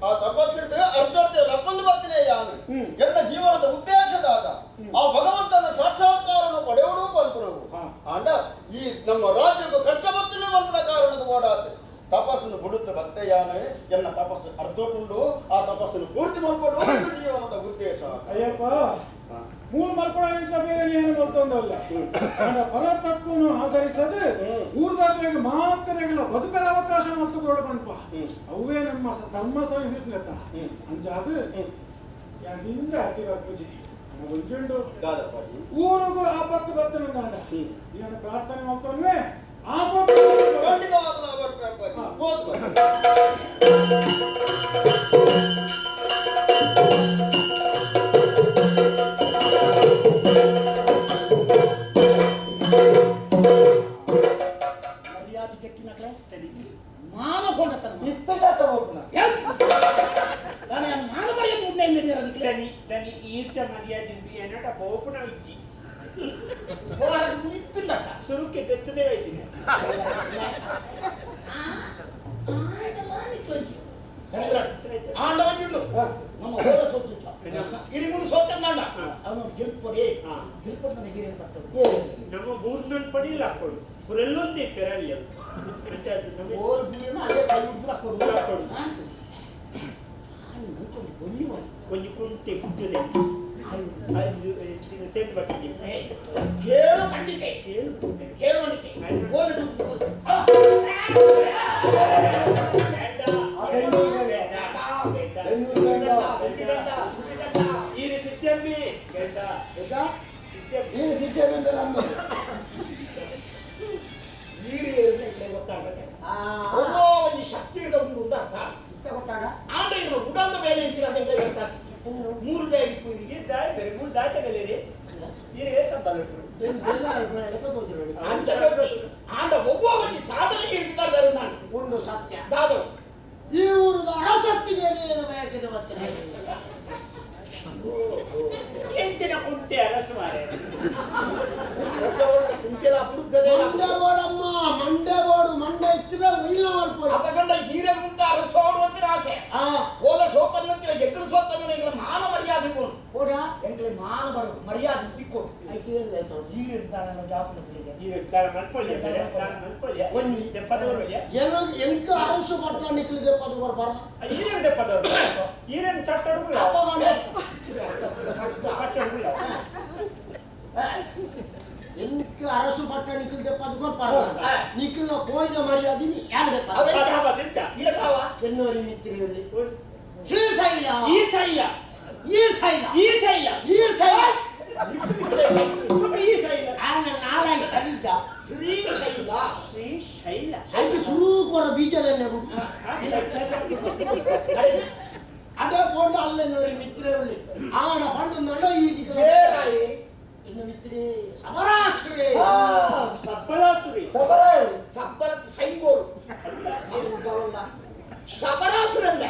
ಆ ತಪಸ್ಸು ಅರ್ಧರ್ಧ ಲಕ್ಕೊಂದು ಬರ್ತೀನಿ ಯಾನು ಎಲ್ಲ ಜೀವನದ ಉದ್ದೇಶದಾದ ಆ ಭಗವಂತನ ಸಾಕ್ಷಾತ್ಕಾರನು ಪಡೆಯುವುದು ಪಲ್ಪುನವು ಆಂಡ ಈ ನಮ್ಮ ರಾಜ್ಯಕ್ಕೂ ಕಷ್ಟ ಬರ್ತೀನಿ ಪಲ್ಪುನ ಕಾರಣದ ಓಡಾತೆ ತಪಸ್ಸನ್ನು ಬಿಡುತ್ತ ಬತ್ತೆ ಯಾನು ಎನ್ನ ತಪಸ್ಸು ಅರ್ಧಕೊಂಡು ಆ ತಪಸ್ಸನ್ನು ಪೂರ್ತಿ ಮಲ್ಪಡು ಜೀವನದ ಉದ್ದೇಶ. ಅಯ್ಯಪ್ಪ ಮೂಲ ಮಲ್ಪಡ ಬೇರೆ ಏನು ಮಲ್ತೊಂದಲ್ಲ ಆಂಡ ಪರತತ್ವನು ಆಧರಿಸದೆ ಊರ್ದಾತ್ಲೆಗೆ ಮಾತ್ರ ಬದುಕರ ಅವಕಾಶ ಮಲ್ತುಕೊಡು ಪನ್ಪ ಅವೇ ನಮ್ಮ ಧರ್ಮ ಸಹಿಷ್ಣುತ ಅಂಚಾದ ನಿಂದ ಅತಿ ಬರ್ಪುಜಿ ಒಂಜುಂಡು ಊರುಗು ಆಪತ್ತು ಬತ್ತನುಂದಾಂಡ ಇವನು ಪ್ರಾರ್ಥನೆ ಮಾಡ್ತೊನ್ವೆ ಆಪತ್ತು ಖಂಡಿತವಾಗ್ಲೂ ಬರ್ಪೆ ಅಪ್ಪಾಜಿ ಹೋದ್ ಬರ್ಪೆ. ಮರ್ಯಾದೆ ಕೆಟ್ಟಿನಕ್ಲೆ ಮಾನ ಕೊಂಡತನ ಇತ್ತಗಾತ ಹೋಗ್ನ ನಾನು ಮಾನ ಮರ್ಯಾದೆ ಉಂಡೆ ನಡೆಯರ ದನಿ ದನಿ ಈರ್ತ ಮರ್ಯಾದೆ ಉಂಡು ಏನಟ ಪೋಪುನ ಇಜ್ಜಿ ಇತ್ತಿಲ್ಲಕ್ಕ ಸುರುಕ್ಕೆ ತೆಚ್ಚದೇ ಹೋಯ್ತೀನಿ ಆಂಡವನಿಂಡು ನಮ್ಮ ಹೋದ ಸೋತು ಇರಿಮುನು ಸೋತಂದಾಂಡ ಅವನು ಗೆಲ್ಪೊಡೆ ಗೆಲ್ಪೊಡೆ ನನಗೆ ಏನೇನು ಬರ್ತದೆ ನಮ್ಮ ಬೂರ್ನನ್ ಪಡಿಲ್ಲ ಹಾಕೊಡು ಪುರೆಲ್ಲೊಂದೇ ಪೆರಲ್ಲಿ ಓಲ್ ಬೂರ್ನ ಅಲ್ಲೇ ಕೈ ಹಿಡಿದು ಹಾಕೊಡು ಹಾಕೊಡು ಒಂಜಿ ಒಂಜಿ ಕುಂಟೆ ಕುಟ್ಟುನೆ ತೇತು ಬಟ್ಟಿಗೆ ಕೇಳು ಪಂಡಿತೆ ಕೇಳು ಕೇಳು ಪಂಡಿತೆ ಓಲ್ ಈರು ಸಿದ್ದಮ್ಮಿ ಗಂಡ ನೀನು ಸಿಕ್ಕೇನೆಂದ್ರೆ ನಮ್ಮ ನೀರು ಏರಿದ್ರೆ ಇಲ್ಲೇ ಗೊತ್ತಾಗುತ್ತೆ ಒಬ್ಬ ಒಂಜಿ ಶಕ್ತಿ ಇರೋ ಒಂದು ಅರ್ಥ ಗೊತ್ತಾಗ ಆಂಡ ಇರೋ ಉಡಂದ ಮೇಲೆ ಇಂಚಿನ ಅಂತ ಅರ್ಥ ಮೂರು ದಾಯಿ ಪೂರಿಗೆ ದಾಯಿ ಬೇರೆ ಮೂರು ದಾಟಗಲೇರಿ ಈರು ಏ ಸಂಬಳ ಅಂಚ ಆಂಡ ಒಬ್ಬ ಒಂಜಿ ಸಾಧನೆಗೆ ಇರ್ತಾರೆ ನಾನು ಒಂದು ಸತ್ಯ ದಾದು ಈ ಊರದ ಅರಸತ್ತಿಗೆ ಏನು ಬೇಕಿದೆ ಮತ್ತೆ ಎಂಚಿನ ಕುಂಟೆ ಅರಸು ಮಾರೆ ರಸವನ್ನ ಕುಂಟೆಲ ಪುರುದ್ದದೆ ಮಂಡೆ ಬೋಡಮ್ಮ ಮಂಡೆ ಬೋಡು ಮಂಡೆ ಇತ್ತಿದ ಉಯಿಲ ಮಲ್ಪೊಡು ಅಪಗಂಡ ಹೀರೆ ಮುಂತ ಅರಸೋಡು ಅಂಪಿನ ಆಸೆ ಓಲ ಸೋಪನ್ನಂತಿರ ಎಕ್ಕಲು ಸೋತನ್ನ ಎಂಗ್ಲ ಮಾನ ಮರ್ಯಾದೆ ಬೋಡು ಹೋಡ ಎಂಕ್ಲೆ ಮಾನ ಬರು ಮರ್ಯಾದೆ ಸಿಕ್ಕೋಡು ಈರು ಇರ್ತಾನಲ್ಲ ಜಾಪನ ತಿಳಿಗೆ ಈರು ದಾನ ಮಲ್ಪೊಲ್ಯ ಬೇರೆ ದಾನ ಮಲ್ಪೊಲ್ಯ ಒಂಜಿ ದೆಪ್ಪದವರು ಏನೋ ಎಂಕ ಅರಸು ಪಟ್ಟ ನಿಕ್ಲಿದೆ ಪದ ಬರ ಈರು ದೆಪ್ಪದವರು ಈರನ್ ಚಟ್ಟಡುಗುಲ ಅಪ್ಪಗಂಡ ಚಟ್ಟಡುಗುಲ ಎಂಕ ಅರಸು ಪಟ್ಟ ನಿಕ್ಲಿದೆ ಪದ ಪರ ನಿಕ್ಲ ಪೋಯಿನ ಮರ್ಯಾದೆ ಯಾರು ದೆಪ್ಪ ಎನ್ನೋರಿ ಮಿತ್ರರಲ್ಲಿ ಶ್ರೀಶೈಲ ಈ ಶೈಲ ಈ ಶೈಲ ಈ ಶೈಲ ಈ ಶೈಲ ಈ ಶೈಲ ಆನ ನಾರಾಯಣ ಸರಿದ ಶ್ರೀಶೈಲ ಶ್ರೀಶೈಲ ಅದಕ್ಕೆ ಸುರೂಪರ ಬೀಜದಲ್ಲೇ ಅದೇ ಫೋನ್ ಅಲ್ಲೆನ್ನೋರಿ ಮಿತ್ರರಲ್ಲಿ ಆನ ಪಂಡು ನಡ ಈ ಇನ್ನು ಮಿತ್ರಿ ಸಮರಾಸುರೆ ಸಬ್ಬಲಾಸುರಿ ಸಬ್ಬಲ ಸೈಂಗೋಳು ಶಬರಾಸುರಲ್ಲ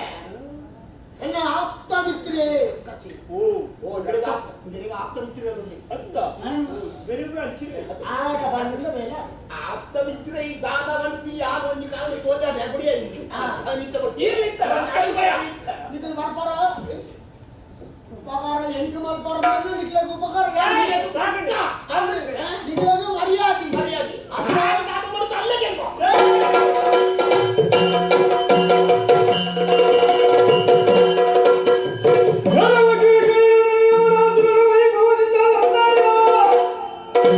ಎನ್ನ ಆಪ್ತ ಮಿತ್ರಿ ಕಸಿ ಓ ಓ ಬೆರಗ ಆಪ್ತ ಮಿತ್ರರಲ್ಲಿ ಅಂತ ಬೆರಗು ಅಂಚಿವೆ ಆಗ ಬಂದ ಮೇಲೆ ಆಪ್ತ ಮಿತ್ರ ಈ ದಾದ ಬಂದು ಯಾರು ಒಂಜಿ ಕಾಲ ತೋಜಾದ ಗುಡಿಯ ನಿಂತ ಬರ್ತೀವಿ ನಿಖಲ್ ಬರ್ಪಾರ ಉಪಕಾರ ಎಂಟು ಮಲ್ಪಾರ ನಿಖಲಾಗ ಉಪಕಾರ ನಿಖಲಾಗ ಮರ್ಯಾದೆ ಮರ್ಯಾದೆ ದಾದ ಮಾಡುದು ಅಲ್ಲೇ ಕೆಲ್ಸ. ಿ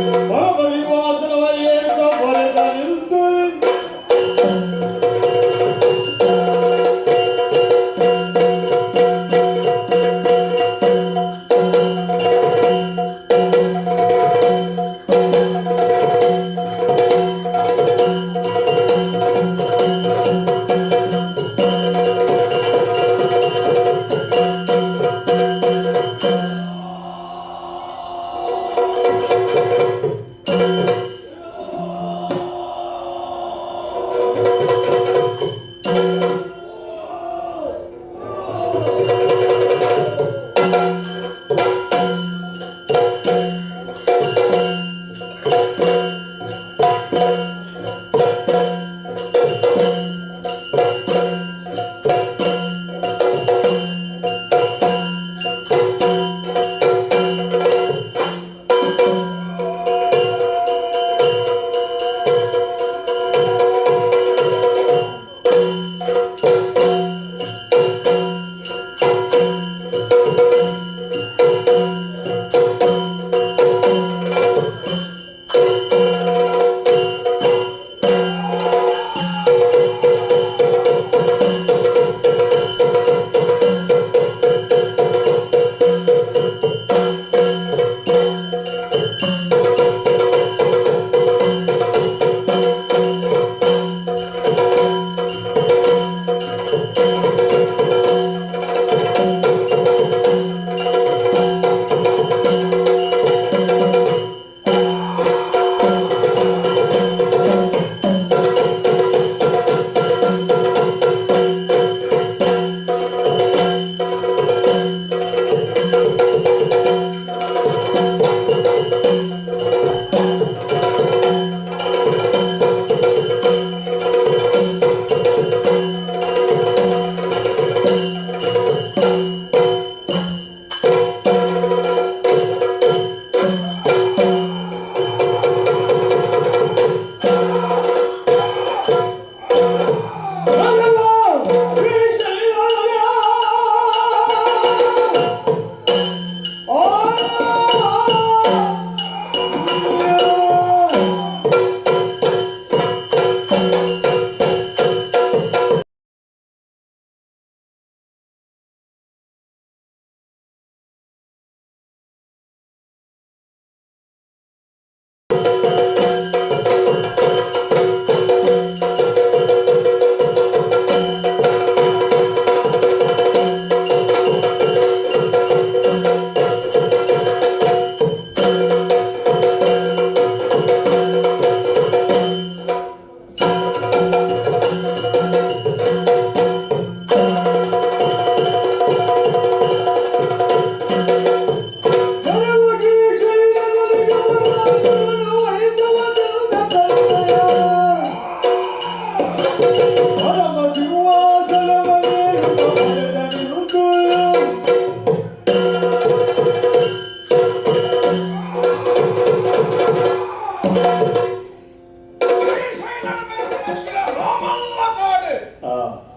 ಮಾಮಲ್ಲ ಕಾಡು.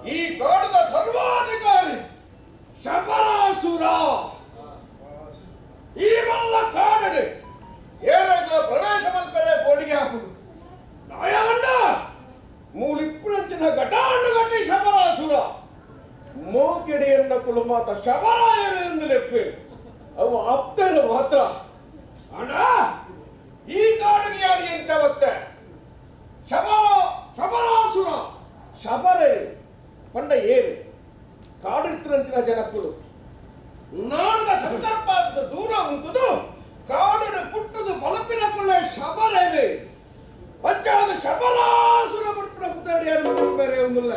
ಈ ಕಾಡದ ಸರ್ವಾಧಿಕಾರಿ ಶಬರಾಸುರ. ಈ ಮಲ್ಲ ಕಾಡಡು ಏಳಗ್ಲ ಪ್ರವೇಶ ಮಲ್ಪರೆ ಬೋಡಿಗೆ ಹಾಕುದು ನಾಯವಂಡ ಮೂಲಿಪ್ಪುನಂಚಿನ ಘಟಾಂಡು ಗಟ್ಟಿ ಶಬರಾಸುರ ಮೋಕೆಡೆಯನ್ನ ಕುಲುಮಾತ ಶಬರಾಯರು ಎಂದು ಲೆಪ್ಪೆ ಅವು ಆಪ್ತರು ಮಾತ್ರ. ಅಣ್ಣ ಈ ಕಾಡಿಗೆ ಯಾರು ಎಂಚವತ್ತೆ ಶಬರ ಶಬರಾಸುರ ಶಬರೇ ಪಂಡ ಏರು ಕಾಡಿಟ್ಟಿರಂಚಿನ ಜನಕ್ಕುಲು ನಾಡದ ಸಂಕಲ್ಪ ದೂರ ಉಂಟುದು ಕಾಡಿನ ಪುಟ್ಟದು ಬಲಪಿನ ಕುಳ್ಳೆ ಶಬರೇವೆ ಪಂಚಾದ ಶಬರಾಸುರ ಪುಟ್ಟಿನ ಪುತ್ತಡಿಯಾರು ಬೇರೆ ಒಂದಿಲ್ಲ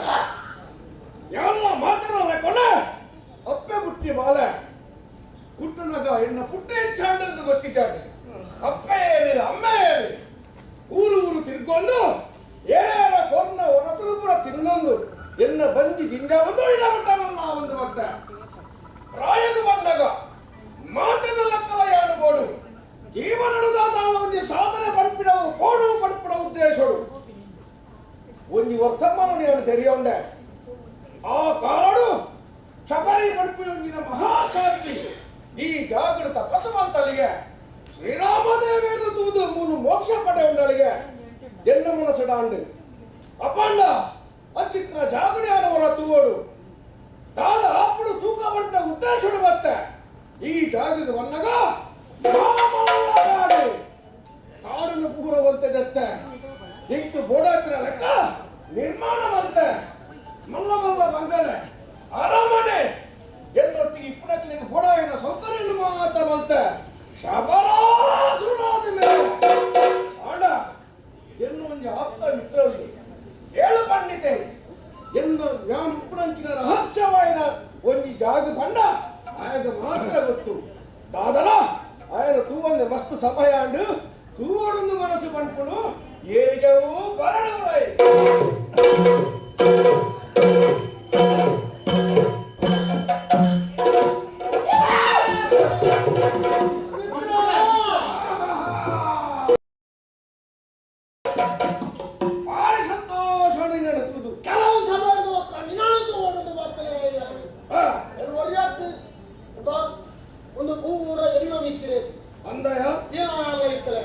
ಎಲ್ಲ ಮಾತಾಡಲ್ಲ ಕೊನೆ ಅಪ್ಪೆ ಬುಟ್ಟಿ ಬಾಲೆ ಪುಟ್ಟನಾಗ ಎನ್ನ ಪುಟ್ಟ ಹೆಚ್ಚಾಂಡು ಗೊತ್ತಿದ್ದಾನೆ. ಅಪ್ಪ ಏರು ಅಮ್ಮ ಏರು ಊರು ಊರು ತಿರ್ಕೊಂಡು ಏನೇನ ಕೊರ್ನ ಒಣಸುಲು ಪೂರ ತಿನ್ನೊಂದು ಎನ್ನ ಬಂಜಿ ಜಿಂಜಾವುದು ಇಡಬಿಟ್ಟವಲ್ಲ ಒಂದು ಮತ್ತೆ ಪ್ರಾಯದ ಬಂದಾಗ ಮಾಟದ ಲಕ್ಕಲ ಯಾನು ಬೋಡು ಜೀವನದ ಒಂಜಿ ಸಾಧನೆ ಪಡ್ಪಿಡವು ಬೋಡು ಪಡ್ಪಿಡ ಉದ್ದೇಶಡು ಒಂಜಿ ವರ್ತಮಾನ ನಾನು ತೆರೆಯೋಂಡೆ. ಆ ಕಾಲಡು ಶಬರಿ ಪಡ್ಪಿ ಒಂಜಿನ ಮಹಾಶಾಂತಿ ಈ ಜಾಗೃತ ತಪಸ್ಸು ಮಂತಲಿಗೆ ಶ್ರೀರಾಮದೇವೇರು ತೂದು ಮೂಲು ಮೋಕ್ಷ ಪಡೆ ಉಂಡಲಿಗೆ ಎನ್ನ ಮನಸ್ಸುಡಾಂಡು ಅಪ್ಪಂಡ ಅಚಿತ್ರ ಜಾಗೃತಿಯಾನವರ ತೂವಡು ತಾದ ಅಪ್ಪಡು ತೂಕ ಬಂಡ ಉದ್ದೇಶಡು ಬತ್ತೆ ಈ ಜಾಗದ ಬನ್ನಗ ಕಾಡು ಕಾಡನ್ನು ಪೂರವಂತೆ ದತ್ತೆ ಇಂಕು ಬೋಡಾಪಿನ ಲೆಕ್ಕ ನಿರ್ಮಾಣ ಮಂತೆ ಮಲ್ಲ ಮಲ್ಲ ಬಂಗಲೆ ಅರಮನೆ ಎಲ್ಲೊಟ್ಟಿಗೆ ಇಪ್ಪಡಕ್ಲಿಗೆ ಬೋಡಾಯಿನ ಸೌಕರ್ಯ ಮಾತ ಬಂತೆ ಶಬರಾಸುರಾದ ಮೇಲೆ ಆಂಡ ಎನ್ನು ಒಂಜಿ ಆಪ್ತ ಮಿತ್ರರಲ್ಲಿ ಏಳು ಪಂಡಿತೆ ಎಂದು ಯಾನು ಉಪ್ಪುನಂಚಿನ ರಹಸ್ಯವಾಯಿನ ಒಂಜಿ ಜಾಗ ಬಂಡ ಆಯಗ ಮಾತ್ರ ಗೊತ್ತು. ದಾದನ ఆయన ತೂವಂದೆ ಮಸ್ತ್ ಸಮಯ ಅಂಡು ತೂವಡೊಂದು ಮನಸ್ಸು ಪನ್ಪುಡು ಏರಿಗೆವು ಬರಣವಾಯಿ. ಭಾರಿ ಸಂತೋಷ ನಡೆಸುವುದು. ಕೆಲವು ಸಮಯದ ನಿನಾದು ಓಡೋದು ಬರ್ತಾರೆ ಒಂದು ಪೂರ ಎಣ್ಣೆ ಮಿತ್ತಿರೆ ಅಂದಯ ಏನಾಗಲ್ಲ ಇತ್ತಲೆ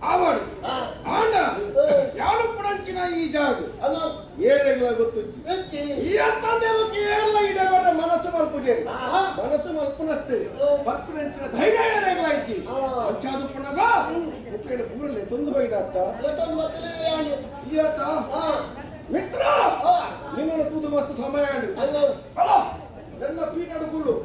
ಆವಡು ಆಂಡ ಯಾಳು ಪುಡಂಚಿನ ಈ ಜಾಗ ಅಲ್ಲ ಏರೆಗ್ಲ ಗೊತ್ತುಜ್ಜಿ ಈ ಅತ್ತಂದೇವಕ್ಕೆ ಏರ್ಲ ಇಡ ಬರ ಮನಸ್ಸು ಮಲ್ಪುಜೆ ಮನಸ್ಸು ಮಲ್ಪುನತ್ತೆ ಪರ್ಪುನಂಚಿನ ಧೈರ್ಯ ಏರೆಗ್ಲ ಐತಿ ಅಂಚಾದು ಪುನಗ ಮುಕ್ಕೇಡ ಪೂರಲೆ ತೊಂದು ಹೋಗಿದಾತ್ತ ಈ ಅತ್ತ ಮಿತ್ರ ನಿನ್ನನ್ನು ತೂದು ಮಸ್ತ್ ಸಮಯ ಅಲ್ಲ ನನ್ನ ಪೀಠ ಕೂಡು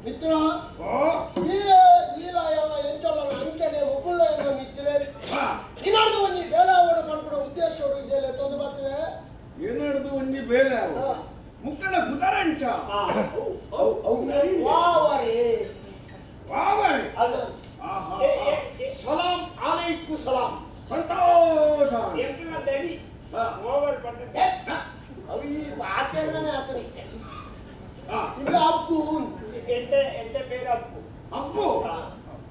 ಮಿತ್ರ ನಿನ್ನದು ಒಂಜಿ ಬೇಲೆ ಅವಡು ಪನ್ಪುನ ಉದ್ದೇಶ ಇದೆಲ್ಲ ತೊಂದು ಬರ್ತದೆ. ಏನಾಡುದು ಒಂಜಿ ಬೇಲೆ ಮುಕ್ಕಣ ಕುದರಂಚ ವಾವರಿ ವಾವರಿ ಸಲಾಂ ಅಲೈಕು ಸಲಾಂ ಸಂತೋಷ ಅವಿ ಆತನೇ ಆತನಿತ್ತೆ ಈಗ ಅಪ್ಪು ಎಂತ ಎಂತ പേര് ಅಪ್ಪು ಅಪ್ಪು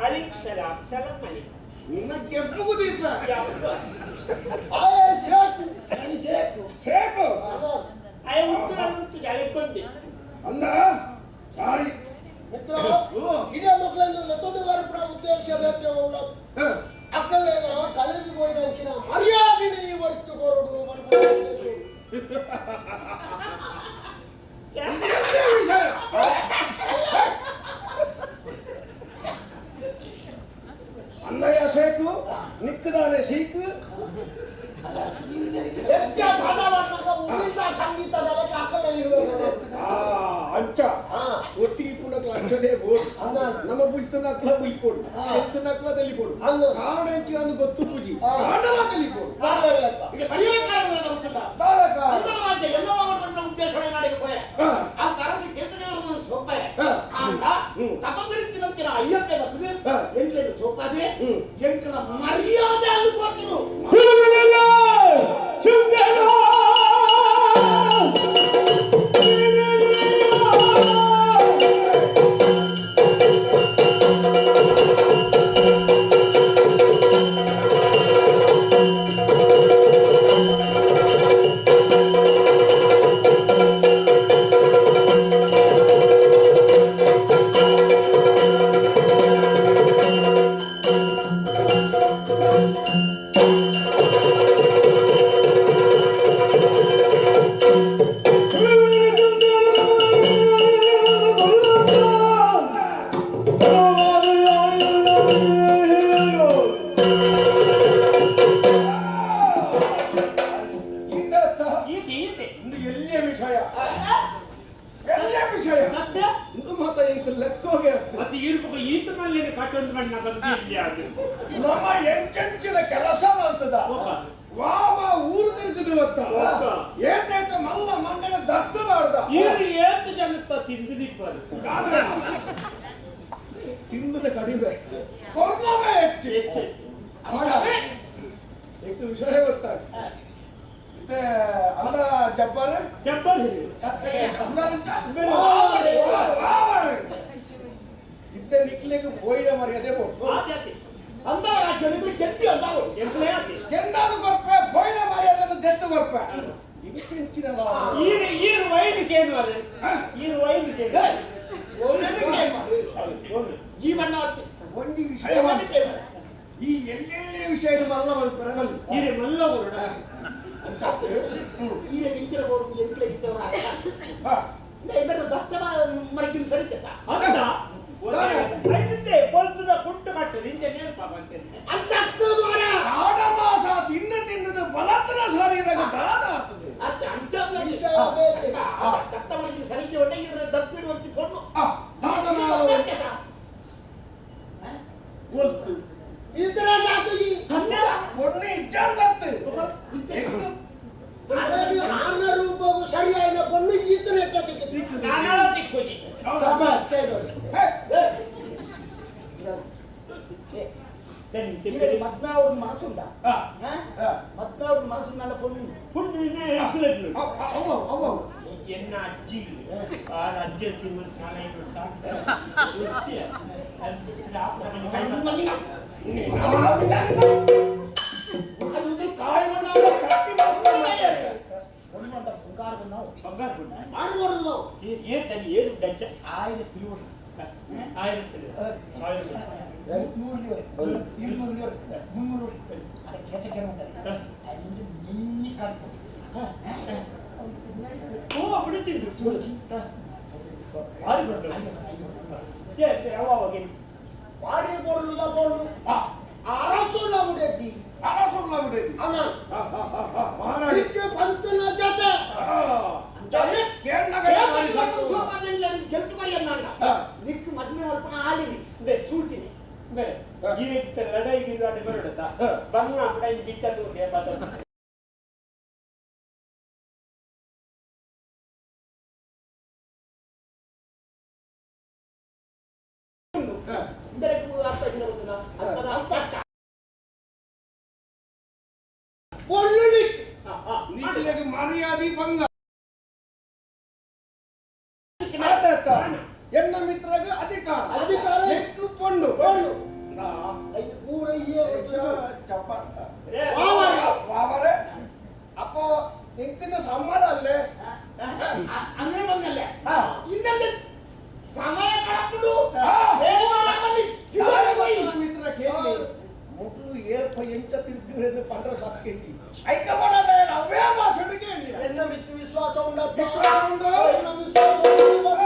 ಅಲಿಕ್ ಸಲಾಂ ಸಲಾಂ ಅಲಿಕ್ ನಿನ್ನ ಕೆಪ್ಪುಗು ದೀಪ ಶೇಕು ಶೇಕು ಶೇಕು ಅಯ ಉತ್ತು ಉತ್ತು ಅಲಿಕ್ಕೊಂಡೆ ಅಂದ ಸಾರಿ ಮಿತ್ರ ಇದೇ ಮಕ್ಕಳನ್ನು ಲತದ ವರ್ಪಣ ಉದ್ದೇಶ ಬೇತೆ ಅಕ್ಕಲೇನ ಕಾಲೇಜಿಗೆ ಹೋಗಿನ ಮರ್ಯಾದೆ ವರ್ತು ಕೊರಡು ವಿಷಯ ಕೇಕು ನಿಕ್ಕದಾನೆ ಸೀಕು ಎಂಚ ಪದ ಬಣ್ಣಗ ಉಳಿದ ಸಂಗೀತದ ಅಕಲೆ ಅಂಚ ಒಟ್ಟಿಗೆ ಪುನಕ್ಲ ಅಂಚನೇ ಬೋಡು ನಮ್ಮ ಬುಲ್ತುನಕ್ಲ ಬುಲ್ಪೋಡು ಎತ್ತುನಕ್ಲ ತೆಲಿಪೋಡು ಕಾರಣ ಎಂಚ ಅಂದು ಗೊತ್ತು ಪೂಜಿ ಕಾಂಡಲ ತೆಲಿಪೋಡು ಈಗ ಪರಿಹಾರ ಕಾರಣ ಗೊತ್ತಿಲ್ಲ. ಅಂತರ ರಾಜ್ಯ ಎಲ್ಲ ಮಾಡುವ ಉದ್ದೇಶವೇ ನಾಡಿಗೆ ಪೋಯೆ. ಆ ಕರಸು ಕೇತದೇವರು ಸೋಪಾಯ ಆಂಡ ತಪಸ್ಸರಿಸಿದಂತಿನ ಅಯ್ಯಪ್ಪೆ ಬರ್ತದೆ ಎಂಟ್ಲೆಗೆ ಸೋಪಾದೆ ಎಂಕಲ ಮರ್ಯಾದೆ ಅಲ್ಲಿ ಹೋಗ್ತಿರು. ಈತೆ ಈತೆ ಇಂದು ಎಲ್ಲಿಯ ವಿಷಯ ಎಲ್ಲಿಯ ವಿಷಯ ಸತ್ಯ ಇಂದು ಮಾತ ಎಂಕ್ ಲೆಕ್ಕೋಗೆ ಮತ್ತೆ ಈರ್ಪಕ ಈತ ಮೇಲೆ ಕಟ್ಟೊಂದು ಮಣ್ಣ ಇಲ್ಲಿ ಅದು ನಮ್ಮ ಎಂಚೆಂಚಿನ ಕೆಲಸ ಮಾಡ್ತದ ವಾವ ಊರು ತಿರುಗಿದ್ರು ಗೊತ್ತ ಏತೇತ ಮಲ್ಲ ಮಂಡಳ ದಸ್ತು ಮಾಡ್ದ ಈರು ಏತು ಜನತ್ತ ತಿಂದು ನಿಪ್ಪದು ತಿಂದದ ಕಡಿಮೆ ಕೊರ್ನವೇ ಹೆಚ್ಚು ಹೆಚ್ಚು ಎಂಕ್ ವಿಷಯ ಗೊತ್ತಾಗ ಮತ್ತೆ ಅಲ್ಲ ಜಬ್ಬಾರ್ ಜಬ್ಬಾರ್ ಇತ್ತೆ ನಿಕ್ಲೆಗ್ ಪೋಯಿನ ಮರ್ಯಾದೆ ಪೋ ಅಂತರ ರಾಜ್ಯ ನಿಮಗೆ ಗೆದ್ದಿ ಅಂದಾವು ಗೆಂದಾದು ಕೊರ್ಪೆ ಪೋಯಿನ ಮರ್ಯಾದೆನು ದೆತ್ತು ಕೊರ್ಪೆ ಇಂಚೆಂಚಿನ ಈರು ಈರು ವೈನ್ ಕೇಳುವ ಈರು ವೈನ್ ಕೇಳುವ ಈ ಬಣ್ಣ ಒಂಜಿ ವಿಷಯ ಈ ಎಲ್ಲೆಲ್ಲಿ ವಿಷಯ ಮಲ್ಲ ಮಲ್ಪರ ಈರೆ ಮಲ್ಲ ಬರುಡ ಈ ಇಂಚಿನ ಬೋದು ಎಂಟ್ಲೆ ಇದ್ದವರ ಇಬ್ಬರು ದತ್ತವ ಮರಗಿನ ಸರಿಚತ್ತ ಅಂತ ಐತೆ ಪೊಲ್ತದ ಪುಟ್ಟು ಕಟ್ಟು ನಿಂಚೆ ನೇರ್ಪ ಬಂತೆ ಅಂಚತ್ತು ಮಾರ ಆಡಮಾಸ ತಿನ್ನ ತಿನ್ನದು ಬಲತನ ಶರೀರಗ ದಾದ ಆತದೆ ಅತ್ತ ಅಂಚ ವಿಷಯ ಬೇತೆ. ದತ್ತ ಮರಗಿನ ಸರಿಕೆ ಹೊಟ್ಟೆ ಇದರ ದತ್ತಿನ ವರ್ತಿ ಪೊಣ್ಣು ದಾದನ ಪೊಲ್ತು ಇತರ ಜಾತಿಗೆ ಸತ್ಯ ಪೊಣ್ಣು ಇಜ್ಜಂದತ್ತು ಅರಬಿ ಆನ ರೂಪವು ಸರಿಯಾದ ಪೊಣ್ಣು ಈತನ ಎಟ್ಟದಿಕ್ಕೆ ನಾನಳ ತಿಕ್ಕೋಜಿ ಸಬಾಸ್ ಕೈ ಮದ್ವೆ ಅವ್ರದ್ದು ಮನಸ್ಸುಂದ ಮದ್ವೆ ಅವ್ರದ್ದು ಮನಸ್ಸುಂದ ಪೊಣ್ಣು ಪುಣ್ಣು ಹೆಸರು ಎನ್ನ ಅಜ್ಜಿ ಆ ಅಜ್ಜಿ 200 300 ಅದ ಕೇಚಕ್ಕೆ ಅಲ್ಲಿ ಮಿನ್ನಿ ಕಟ್ಟು ಓ ಬಿಡುತ್ತಿದ್ದು ಬಾರಿ ಬಾರಿ ಬೊರ್ಲುದ ಬೊರ್ಲು ಅರಸುಲ ಉಡೆತಿ ಅರಸುಲ ಉಡೆತಿ ಅಲ್ಲ ಮಹಾರಾಣಿ ಪಂತನ ಜೊತೆ ನಿಕ್ಕು ಮದ್ವೆ ಅಲ್ಪ ಆಲಿ ಸೂಟಿನಿ ಈ ಲಡಾಯಿಗೆ ಬರೋಡ ಬಂಗ ಬಿತ್ತದು ನಿಕ್ಲೆಗ್ ಮರ್ಯಾದೆ ಭಂಗ ಎನ್ನ ಮಿತ್ರಗ ಅಧಿಕಾರ ಅಧಿಕಾರ ಎಕ್ಕು ಪೊಣ್ಣು ಪೊಣ್ಣು ವಾವರೆ ಅಪ್ಪೋ ಎಂಕಿನ ಸಮ್ಮದ ಅಲ್ಲೇ അങ്ങനെ വന്നല്ലേ ഇന്നത്തെ സമയ കടപ്പുള്ളൂ ಮಿತ್ರ ಕೇಳಿ ಮೊದಲು ಏರ್ಪ ಎಂಚ ತಿರುಗಿರೋದು ಪಂಡ್ರ ಸತ್ಕೆಂಚಿ ಐಕ ಮಾಡೋದ ಅವೇ ಭಾಷೆಗೆ ಎನ್ನ ಮಿತ್ರ ವಿಶ್ವಾಸ ಉಂಡ ವಿಶ್ವಾಸ ಉಂಟು ಎನ್ನ ವಿಶ್ವಾಸ ಉಂಟು.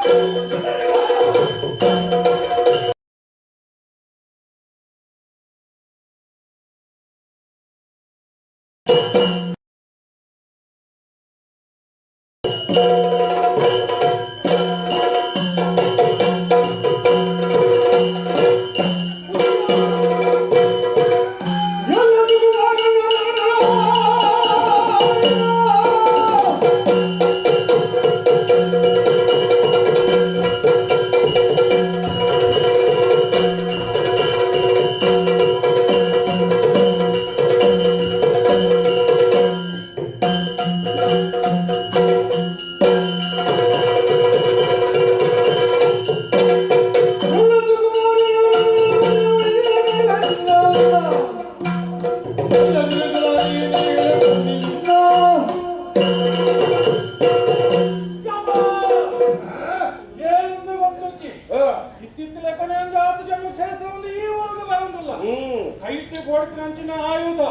ಕೈಟ್ ಗೋಡ್ತಿನಂಚಿನ ಆಯುಧ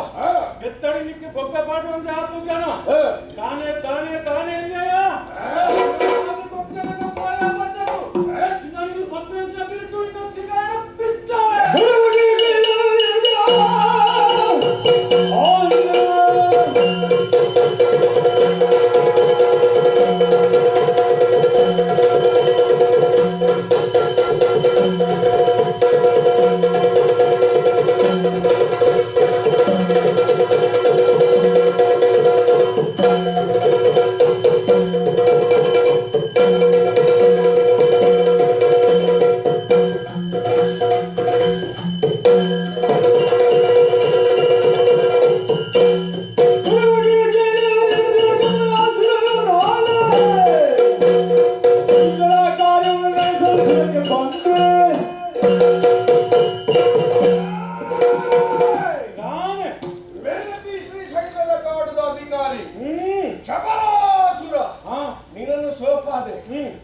ಬೆತ್ತಡಿ ನಿಕ್ಕೆ ಬೊಬ್ಬೆ ಪಾಡುವಂತೆ ಆತು ಜನ ತಾನೇ ತಾನೇ ತಾನೇ ನ್ಯಾಯ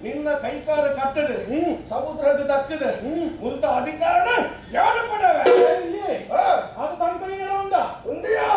ನಿನ್ನ ಕೈಕಾರ ಕಟ್ಟದೆ ಸಮುದ್ರದ ತಕ್ಕದೆ ಮುಲ್ತ ಅಧಿಕಾರನ ಯಾರು ಪಡವೆ ಅದು ತನ್ನ ಉಂಡ ಉಂಡಿಯಾ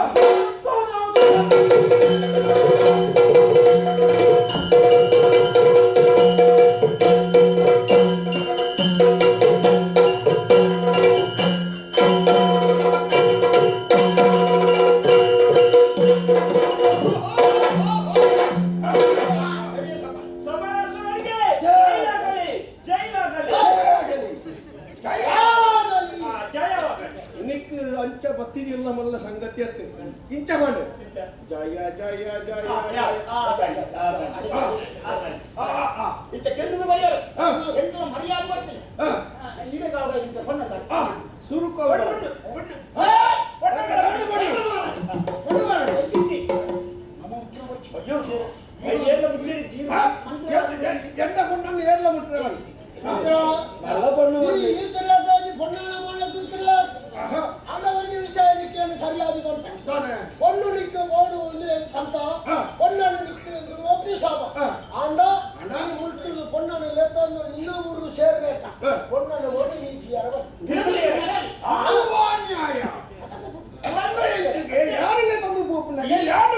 ಅಂಚ ಬತ್ತಿದಿಲ್ಲ ಮಲ್ಲ ಸಂಗತಿ ಅತ್ತೆ ಇಂಚ ಮಾಡು ಜಯ ಜಯ ಜಯ ಇಂಚ ಕೆಂದು ಬರೆಯರು ಎಂತ ಮರ್ಯಾದೆ ಬರ್ತೀನಿ ಈರೆಗಾವ ಇಂತ ಬಣ್ಣದ ಸುರುಕು ಎಂಟ ಕೊಂಡನ್ನು ಏರ್ಲ ಮುಟ್ರೆ ನಲ್ಲ ಬಣ್ಣ ಸರಿಯಾದ பொண்ணு நிக்க ஓடு சந்தா பொண்ணு நிக்க ஒப்பிசாம ஆண்டா நீ முழுத்து பொண்ணு லேத்தாந்து இன்னொரு சேர்றேட்டா பொண்ணு ஓடு நீ ಯಾರಲ್ಲೇ ತಂದು ಪೋಪುನ ಯಾರು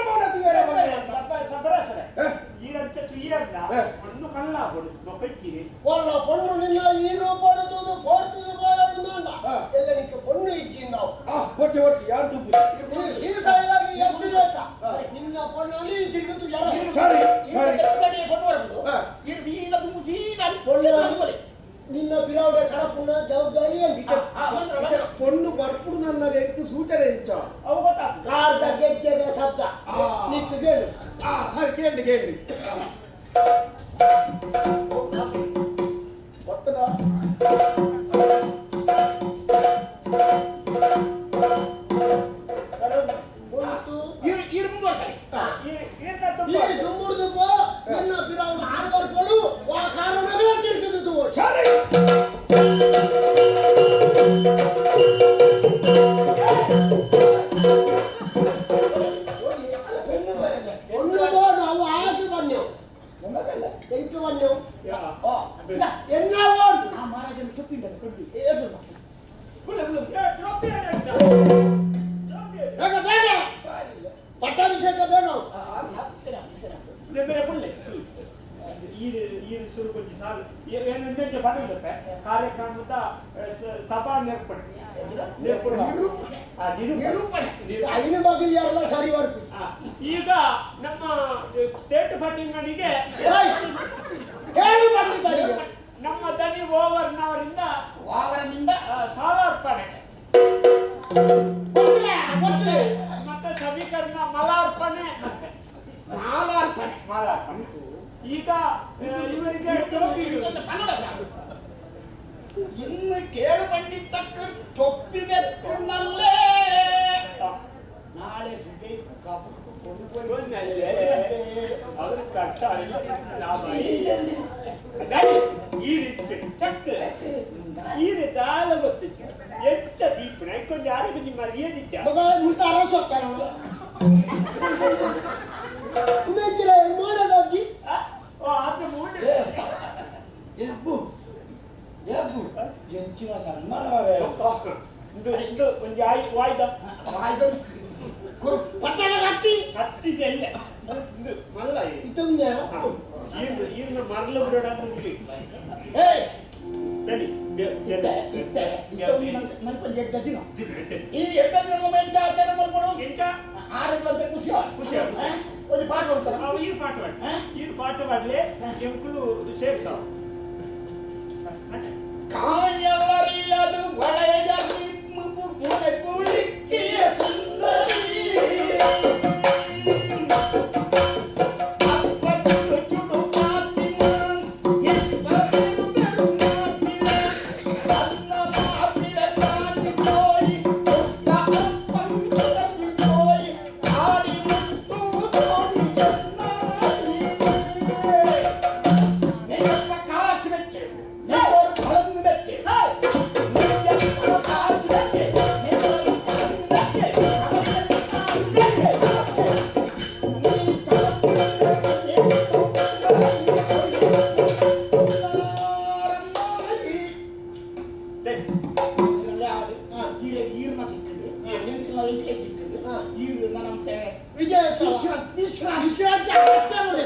ಒಲ್ಲ பொண்ணு ನಿನ್ನ ಈ ರೂಪಾಯಿ ಪೋರ್ತುದು ಎಲ್ಲ ನಿಕ್ಕ பொண்ணு ಇಜ್ಜಿ ನಾವು ಒರ್ಚಿ ಒರ್ಚಿ ಯಾರು ತುಪ್ಪು ಶ್ರೀಶೈಲಾಗಿ ಎತ್ತಿರೇಟ ನಿನ್ನ பொಣ್ಣಲ್ಲಿ ತಿರುಗುದು ಸರಿ ಸರಿ ನಿನ್ನ ಬಿರಾವಡೆ ಕಡಪುಣ್ಣ ಜವಾಬ್ದಾರಿ பொண்ணು ಬರ್ಪುಡು ನನ್ನ ಎಂಕು ಸೂಚನೆ ಎಂಚ ಕಾರ್ದ ಗೆಜ್ಜೆದ ಶಬ್ದ ನಿಕ್ಕು ಕೇಳು ಸರಿ ಕೇಳಿ ಕೇಳಿ ಗೊತ್ತದ ನಿನ್ನ ಬಿರಾವಣ ಆರು ಬರ್ಪಡು ಆ ಕಾರಣವೇ ತಿರುಗುದು ಸರಿ ಒಂದು ನಾವು ಆಗಿ ಬಂದೆವು ಎಂಟು ಬಂದೆವು ಎಲ್ಲ ಓಡು ಮಹಾರಾಜನ ಬೇಗ ಬೇಗ ಪಟ್ಟಾಭಿಷೇಕ ಬೇಗ ಕಾರ್ಯಕ್ರಮದ ಸಭಾ ನೇರ್ಪಡೆ ಐನು ಬಾಗಿಲು ಯಾರೆಲ್ಲ ಸರಿ ವರ್ಪು ಈಗ ನಮ್ಮ ಸ್ಟೇಟ್ ಪಾರ್ಟಿಗಳಿಗೆ ಹೇಳಿ ಬಂದಿದ್ದಾರೆ ನಮ್ಮ ದನಿ ಓವರ್ನವರಿಂದ ಸಾಲಾರ್ಪಣೆ ಮತ್ತೆ ಸಭಿಕರನ್ನ ಮಲಾರ್ಪಣೆ ಮಾಲಾರ್ಪಣೆ ಮಾಲಾರ್ಪಣೆ ಈಗ ಇವರಿಗೆ ಟೋಪಿ ಇನ್ನು ಕೇಳು ಪಂಡಿತಕ್ಕ ಟೊಪ್ಪಿ ಬೆತ್ತನಲ್ಲೇ ನಾಳೆ ಸುಬೇಕು ಕಬುಕು ಕೊಂಡುಕೊಳ್ಳೆ ಅವರು ಕಟ್ಟಾರಿಲ್ಲ ಈ ರೀತಿ ಚಕ್ ಈ ರೀತಿ ಆಲ ಗೊತ್ತು ಹೆಚ್ಚ ದೀಪನ ಕೊಂಚ ಯಾರಿಗೂ ನಿಮ್ಮ ಮರ್ಯಾದಿಚ್ಚ ಮುಂತ ಅರಸು ಹೋಗ್ತಾನೆ ಮೋಡದಾಗಿ ಆತ ಮೋಡ ಎಬ್ಬು ಎಬ್ಬು ಎಂಚಿನ ಸನ್ಮಾನವೇ ಇದು ಇಂದು ಒಂಜಿ ಆಯ್ ವಾಯ್ದ ವಾಯ್ದ ಕುರು ಪಟ್ಟಣ ಕತ್ತಿ ಕತ್ತಿ ಎಲ್ಲ ಇಂದು ಮಲ್ಲ ಇದೊಂದೇ ಈರ್ನ ಈರ್ನ ಮರಳು ಬಿಡೋಣ ಮುಗ್ಲಿ ಏಯ್ ಸರಿ ಇತ್ತೆ ಇತ್ತೆ ಇತ್ತೆ ಮಲ್ಪೊಂಜಿ ಎಡ್ಡ ದಿನ ಈ ಎಡ್ಡ ದಿನ ನಮ್ಮ ಎಂಚ ಆಚರಣೆ ಮಲ್ಪೊಡು ಎಂಚ ಆರೆಗ್ಲಂತ ಖುಷಿ ಖುಷಿ ಆವು. ಒಂದು ಪಾಠ ಮಾಡ್ತಾರೆ ಅವು ಈರು ಪಾಠ ಮಾಡಿ ಈರು ಪಾಠ ಮಾಡಲೆ ಎಂಕುಲು ಸೇರ್ಸಾವ ಕಾಯಲರಿಯದು ಒಳೆಯ ಕುಳಿಕ್ಕಿಯ ಸುಂದರಿ ವಿಶ್ರಾಂತಿ ಅಗತ್ಯ ನೋಡಿ.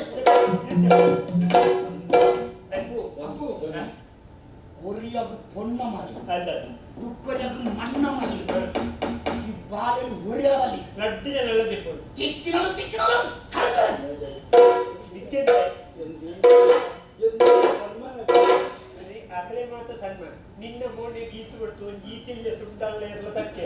ಒರಿಯಾಗ ಪೊಣ್ಣ ಮರಲಿ ಅಲ್ಲ ಬುಕ್ಕೊರಿಯಾಗ ಮಣ್ಣ ಮರಲಿ ಈ ಬಾಲಲ್ಲಿ ಒರಿಯಾವಲ್ಲಿ ರಡ್ಡು ಜನ ಎಲ್ಲ ದಿಕ್ಕೋಡು ತಿಕ್ಕಿನಲು ತಿಕ್ಕಿನಲು ಕಳ್ದ ಅಕಲೆ ಮಾತ ಸಣ್ಣ ನಿನ್ನ ಮೋನೆ ಗೀತು ಕೊಡ್ತು ಒಂದು ಗೀತಿಲ್ಲ ತುಂಡಲ್ಲ ಇರಲ ತಕ್ಕೆ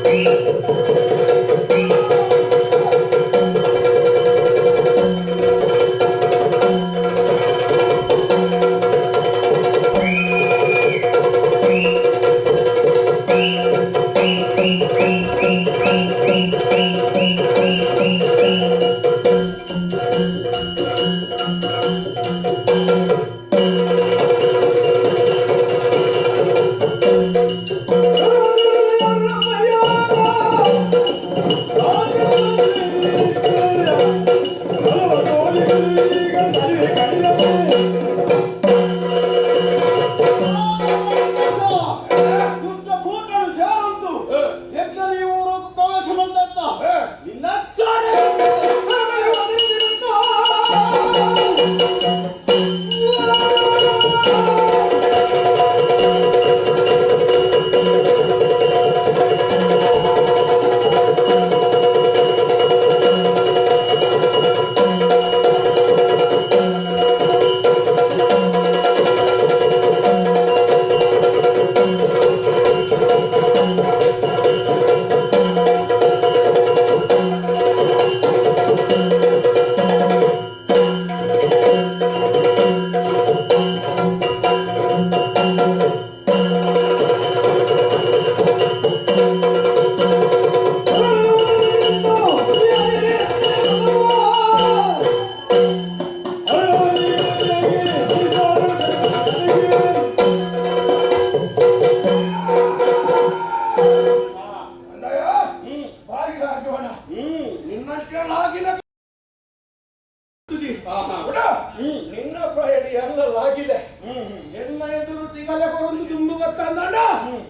Yeah.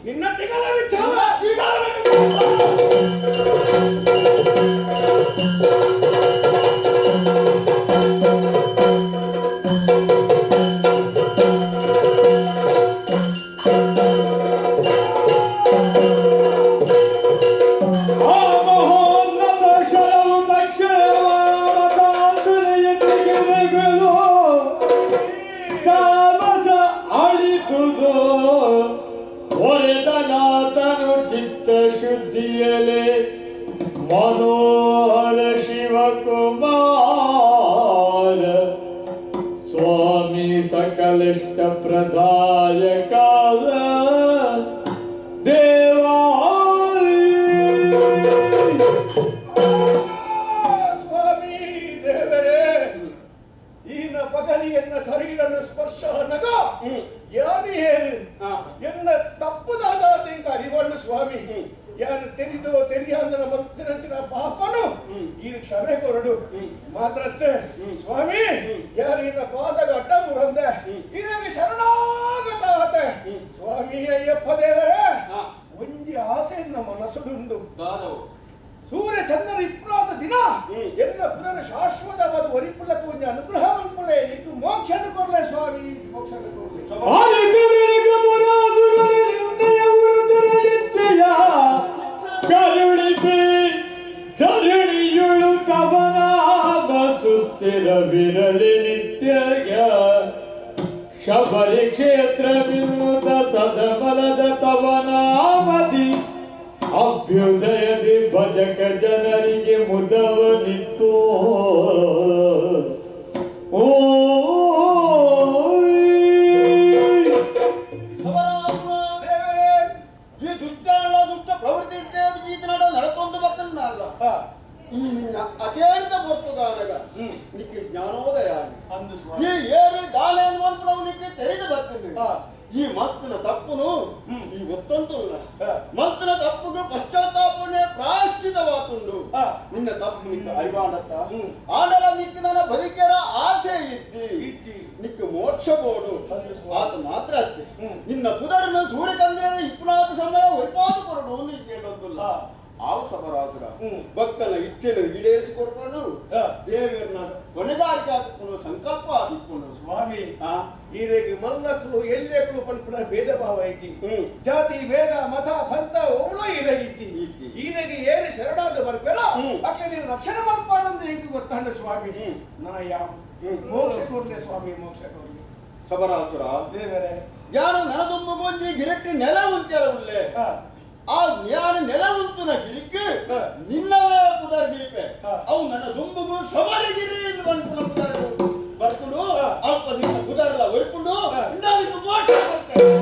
ನಿನ್ನ ತಿಗಲ ವಿಚಾರ ಮನೋಹರ ಶಿವಕುಮಾರ ಸ್ವಾಮಿ ಸಕಲಿಷ್ಟ ಪ್ರದಾಯಕ ದೇವಾ. ಸ್ವಾಮಿ ದೇವರೇ, ಈನ ಪಗರಿಯನ್ನ ಶರೀರನ್ನು ಸ್ಪರ್ಶ ನಗ ಯಾನು ಏನು ಎನ್ನ ತಪ್ಪುದಾದ ಅರಿವಣ್ಣು ಸ್ವಾಮಿ, ಯಾರು ತೆರಿದೋ ತೆರಿಯಾಂದನ ಮಂಚಿನ ಪಾಪನು ಈ ಕ್ಷಮೆ ಕೊರಡು ಮಾತ್ರತ್ತೆ ಸ್ವಾಮಿ. ಯಾರು ಇನ್ನ ಪಾದಗ ಅಡ್ಡ ಮುರಂದೆ ಇದಕ್ಕೆ ಶರಣಾಗತ ಆತೆ ಸ್ವಾಮಿ ಅಯ್ಯಪ್ಪ ದೇವರೇ. ಒಂಜಿ ಆಸೆಯನ್ನ ಮನಸ್ಸುಡುಂಡು, ಸೂರ್ಯ ಚಂದ್ರನ ಇಪ್ರಾದ ದಿನ ಎನ್ನ ಪುನರ್ ಶಾಶ್ವತವಾದ ಒರಿಪುಲಕ್ಕೆ ಒಂಜಿ ಅನುಗ್ರಹ ಮಲ್ಪುಲೆ, ಇಂಕು ಮೋಕ್ಷ ಕೊರ್ಲೆ ಸ್ವಾಮಿ, ಮೋಕ್ಷ ಕೊರ್ಲೆ. ಕರುಣಿಸಿ ಧರಣಿಯುಳು ತವನಾಮ ಸುಸ್ಥಿರವಿರಲಿ ನಿತ್ಯ ಶಬರಿ ಕ್ಷೇತ್ರ ಬಿಲ್ಲುತ ಸದಬಲದ ತವನಾಮದಿ ಅಭ್ಯುದಯದಿ ಭಜಕ ಜನರಿಗೆ ಮುದವನಿತ್ತು. ಓ ಈ ದುಷ್ಟ ಅಲ್ಲ, ದುಷ್ಟ ಪ್ರವೃತ್ತಿ ಈತನಾಡ ನಡಕೊಂದು ಬರ್ತಲ್ಲ. ಈ ನಿನ್ನ ಅಕೇಳಿದ ಪೊರ್ತುಗಾನಗ ನಿಕ್ಕೆ ಜ್ಞಾನೋದಯ ಈ ಏರು ದಾನೆ ನಾವು ನಿಕ್ಕೆ ತೆರೆದು ಬರ್ತೀನಿ. ಈ ಮತ್ತಿನ ತಪ್ಪುನು ಈ ಗೊತ್ತಂತಲ್ಲ, ಮತ್ತಿನ ತಪ್ಪುಗೆ ಪಶ್ಚಾತ್ತಾಪನೆ ಪ್ರಾಯಶ್ಚಿತವಾತುಂಡು. ನಿನ್ನ ತಪ್ಪು ನಿಕ್ಕ ಅರಿವಾಡತ್ತ ಆಂಡಲ ನಿಕ್ಕ ನನ್ನ ಬದುಕೆರ ಆಸೆ ಇತ್ತಿ ನಿಕ್ಕ ಮೋಕ್ಷ ಬೋಡು ಆತ ಮಾತ್ರ ಅತ್ತೆ. ನಿನ್ನ ಪುದರನ್ನು ಸೂರ್ಯಚಂದ್ರನ ಇಪ್ಪನಾದ ಸಮಯ ಒಯ್ಪಾದ ಕೊರಡು ನೀ ಕೇಳೋದಿಲ್ಲ. ಆವು ಸಬರಾಸುರ ಭಕ್ತನ ಇಚ್ಛೆಯನ್ನು ಈಡೇರಿಸಿಕೊಡ್ಕೊಂಡು ದೇವರನ್ನ ಕೊನೆಗಾರಿಕೆ ಹಾಕಿಕೊಂಡು ಸಂಕಲ್ಪ ಆಗಿಕೊಂಡು ಸ್ವಾಮಿ. ಈರೆಗೆ ಮಲ್ಲಕ್ಕಳು ಎಲ್ಲೆಕ್ಕಳು ಪಲ್ಪುನ ಭೇದ ಭಾವ ಐತಿ, ಜಾತಿ ಭೇದ ಮತ ಪಂಥ ಓಳ ಈರೆಗಿಚ್ಚಿ ಈರೆಗೆ ಏರು ಶರಣಾದ ಬರ್ಪೇರ ಅಕ್ಲೆ ನೀನು ರಕ್ಷಣೆ ಮಲ್ಪಾರಂದ್ರೆ ಹೆಂಗೆ ಗೊತ್ತಾಂಡ ಸ್ವಾಮಿ. ನಾ ಯಾವ ಮೋಕ್ಷ ಕೊಡ್ಲೆ ಸ್ವಾಮಿ, ಮೋಕ್ಷ ಕೊಡ್ಲೆ. ಸಬರಾಸುರ ದೇವರೇ, ಯಾರು ನನದುಂಬುಗೊಂಜಿ ಗಿರಟ್ಟಿ ನೆಲ ಉಂಟೆರ ಉಲ್ಲೆ ಆ ಜ್ಞಾನ ನೆಲ ಉಂಟುನ ಗಿರಿಕ್ ನಿನ್ನವೇ ಪುದರ್ ದೀಪೆ ಅವು ನನ್ನ ದುಂಬುಗು ಶಬರಿಗಿರಿ ಎಂದು ಅನ್ಪುನ ಪುದರ್ ಬರ್ಕೊಂಡು ಅಲ್ಪ ನಿನ್ನ ಪುದರ್ಲ ಒರ್ಕೊಂಡು ನಾವಿದು ಮೋಕ್ಷ ಬರ್ತೇವೆ.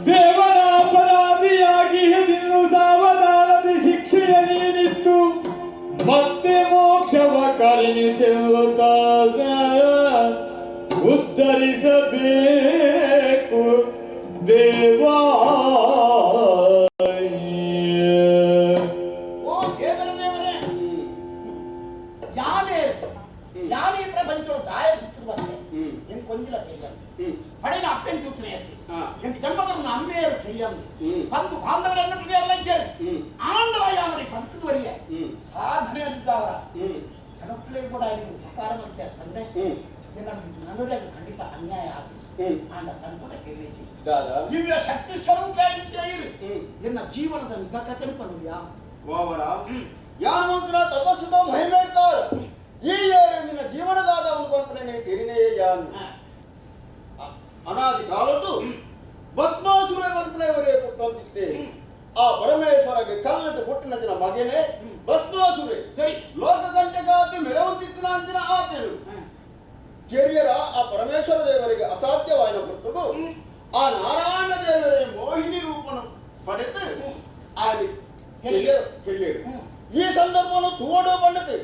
ದೇವರ ಅಪರಾಧಿಯಾಗಿ ನಿನ್ನು ಸಾವಧಾನದ ಶಿಕ್ಷೆಯ ನೀನಿತ್ತು ಮತ್ತೆ ಮೋಕ್ಷವ ಕರುಣಿಸುತ್ತಾದ ಉದ್ಧರಿಸಬೇಕು ದೇವಾ. ಓ ದೇವರೇ ದೇವರೇ, ಯಾನೇ ಯಾನೇ ಪ್ರಪಂಚೋಳು ತಾಯ ಬಿಟ್ಟು ಬರ್ತೆ என் கொஞ்சில தெரியாது, படையில அப்பன் தூத்துறையாது, என் ஜன்மதர் அம்மையர் தெரியாது, ಬಂದು ಬಾಂಧವರ ಎಲ್ಲ ಇದ್ದಾರೆ ಆಂಡವಯ್ಯ ಬದುಕಿದ ವರಿಯ ಸಾಧನೆ ಇದ್ದವರ ಜನಕ್ಕಳೇ ಕೂಡ ಇದು ಉಪಕಾರ ಮಾಡ್ತಾರೆ ತಂದೆ. ನನಗೆ ಖಂಡಿತ ಅನ್ಯಾಯ ಆತಿச்சு ಆಂಡ ತನ್ ಕೂಡ ಕೇಳೈತಿ ದಿವ್ಯ ಶಕ್ತಿ ಸ್ವರೂಪ ಎನ್ನ ಜೀವನದ ನಿಜ ಕಥೆ ಪನ್ನುಲ್ಯಾ ವಾವರ ಯಾರ ಮಂತ್ರ ತಪಸ್ಸುದ ಮಹಿಮೆ ಇರ್ತಾರ ಈ ಏರು ನಿನ್ನ ಜೀವನದಾದ ಅನ್ಕೊಂಡ್ರೆ ತಿರಿನೇ ಯಾನು ಅನಾದಿ ಕಾಲದ್ದು ಭಸ್ಮಾಸುರ ಬಂಪನೆಯವರೇ ಪುಟ್ಟಂತಿತ್ತೆ. ಆ ಪರಮೇಶ್ವರಗೆ ಕಲ್ಲಟ್ಟು ಪುಟ್ಟಿನ ದಿನ ಮಗನೇ ಭಸ್ಮಾಸುರೆ ಸರಿ ಲೋಕ ಕಂಟಕಾತಿ ಮೆರವಂತಿತ್ತಿನ ಅಂಚಿನ ಆತನು ಕೆರಿಯರ ಆ ಪರಮೇಶ್ವರ ದೇವರಿಗೆ ಅಸಾಧ್ಯವಾದ ಪುಟ್ಟುಗು ಆ ನಾರಾಯಣ ದೇವರೇ ಮೋಹಿನಿ ರೂಪನು ಪಡೆದು ಆಲಿ ಕೆರಿಯರು. ಈ ಸಂದರ್ಭವನ್ನು ತೋಡು ಪಂಡತು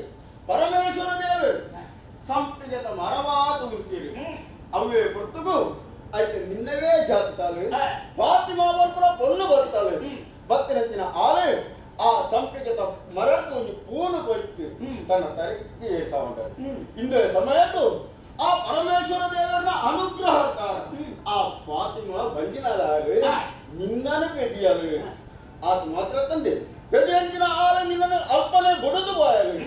ಪರಮೇಶ್ವರ ದೇವರು ಸಂಪಿಗೆತ ಮರವಾತು ಉಂಟಿರು ಅವೇ ಪುರ್ತುಗು ಐತೆ ನಿನ್ನವೇ ಜಾತಾಳು ಫಾತಿಮಾ ಬರ್ಪುರ ಪೊಲ್ಲು ಬರ್ತಾಳು ಬತ್ತಿನಂತಿನ ಆಳು ಆ ಸಂಪಿಗೆತ ಮರಡ್ತು ಒಂದು ಪೂನು ಕೊಯ್ತು. ತನ್ನ ತರಕ್ಕೆ ಏರ್ಸಾವಂಟಾರು ಇಂದು ಸಮಯಟ್ಟು ಆ ಪರಮೇಶ್ವರ ದೇವರ ಅನುಗ್ರಹ ಆ ಫಾತಿಮಾ ಬಂಜಿನಾರು ನಿನ್ನನು ಪೆದಿಯಲು ಆತ ಮಾತ್ರ ತಂದೆ ಪೆದಿಯಂಚಿನ ಆಲ ನಿನ್ನನ್ನು ಅಲ್ಪನೆ ಬಡದು ಬಾಯಲು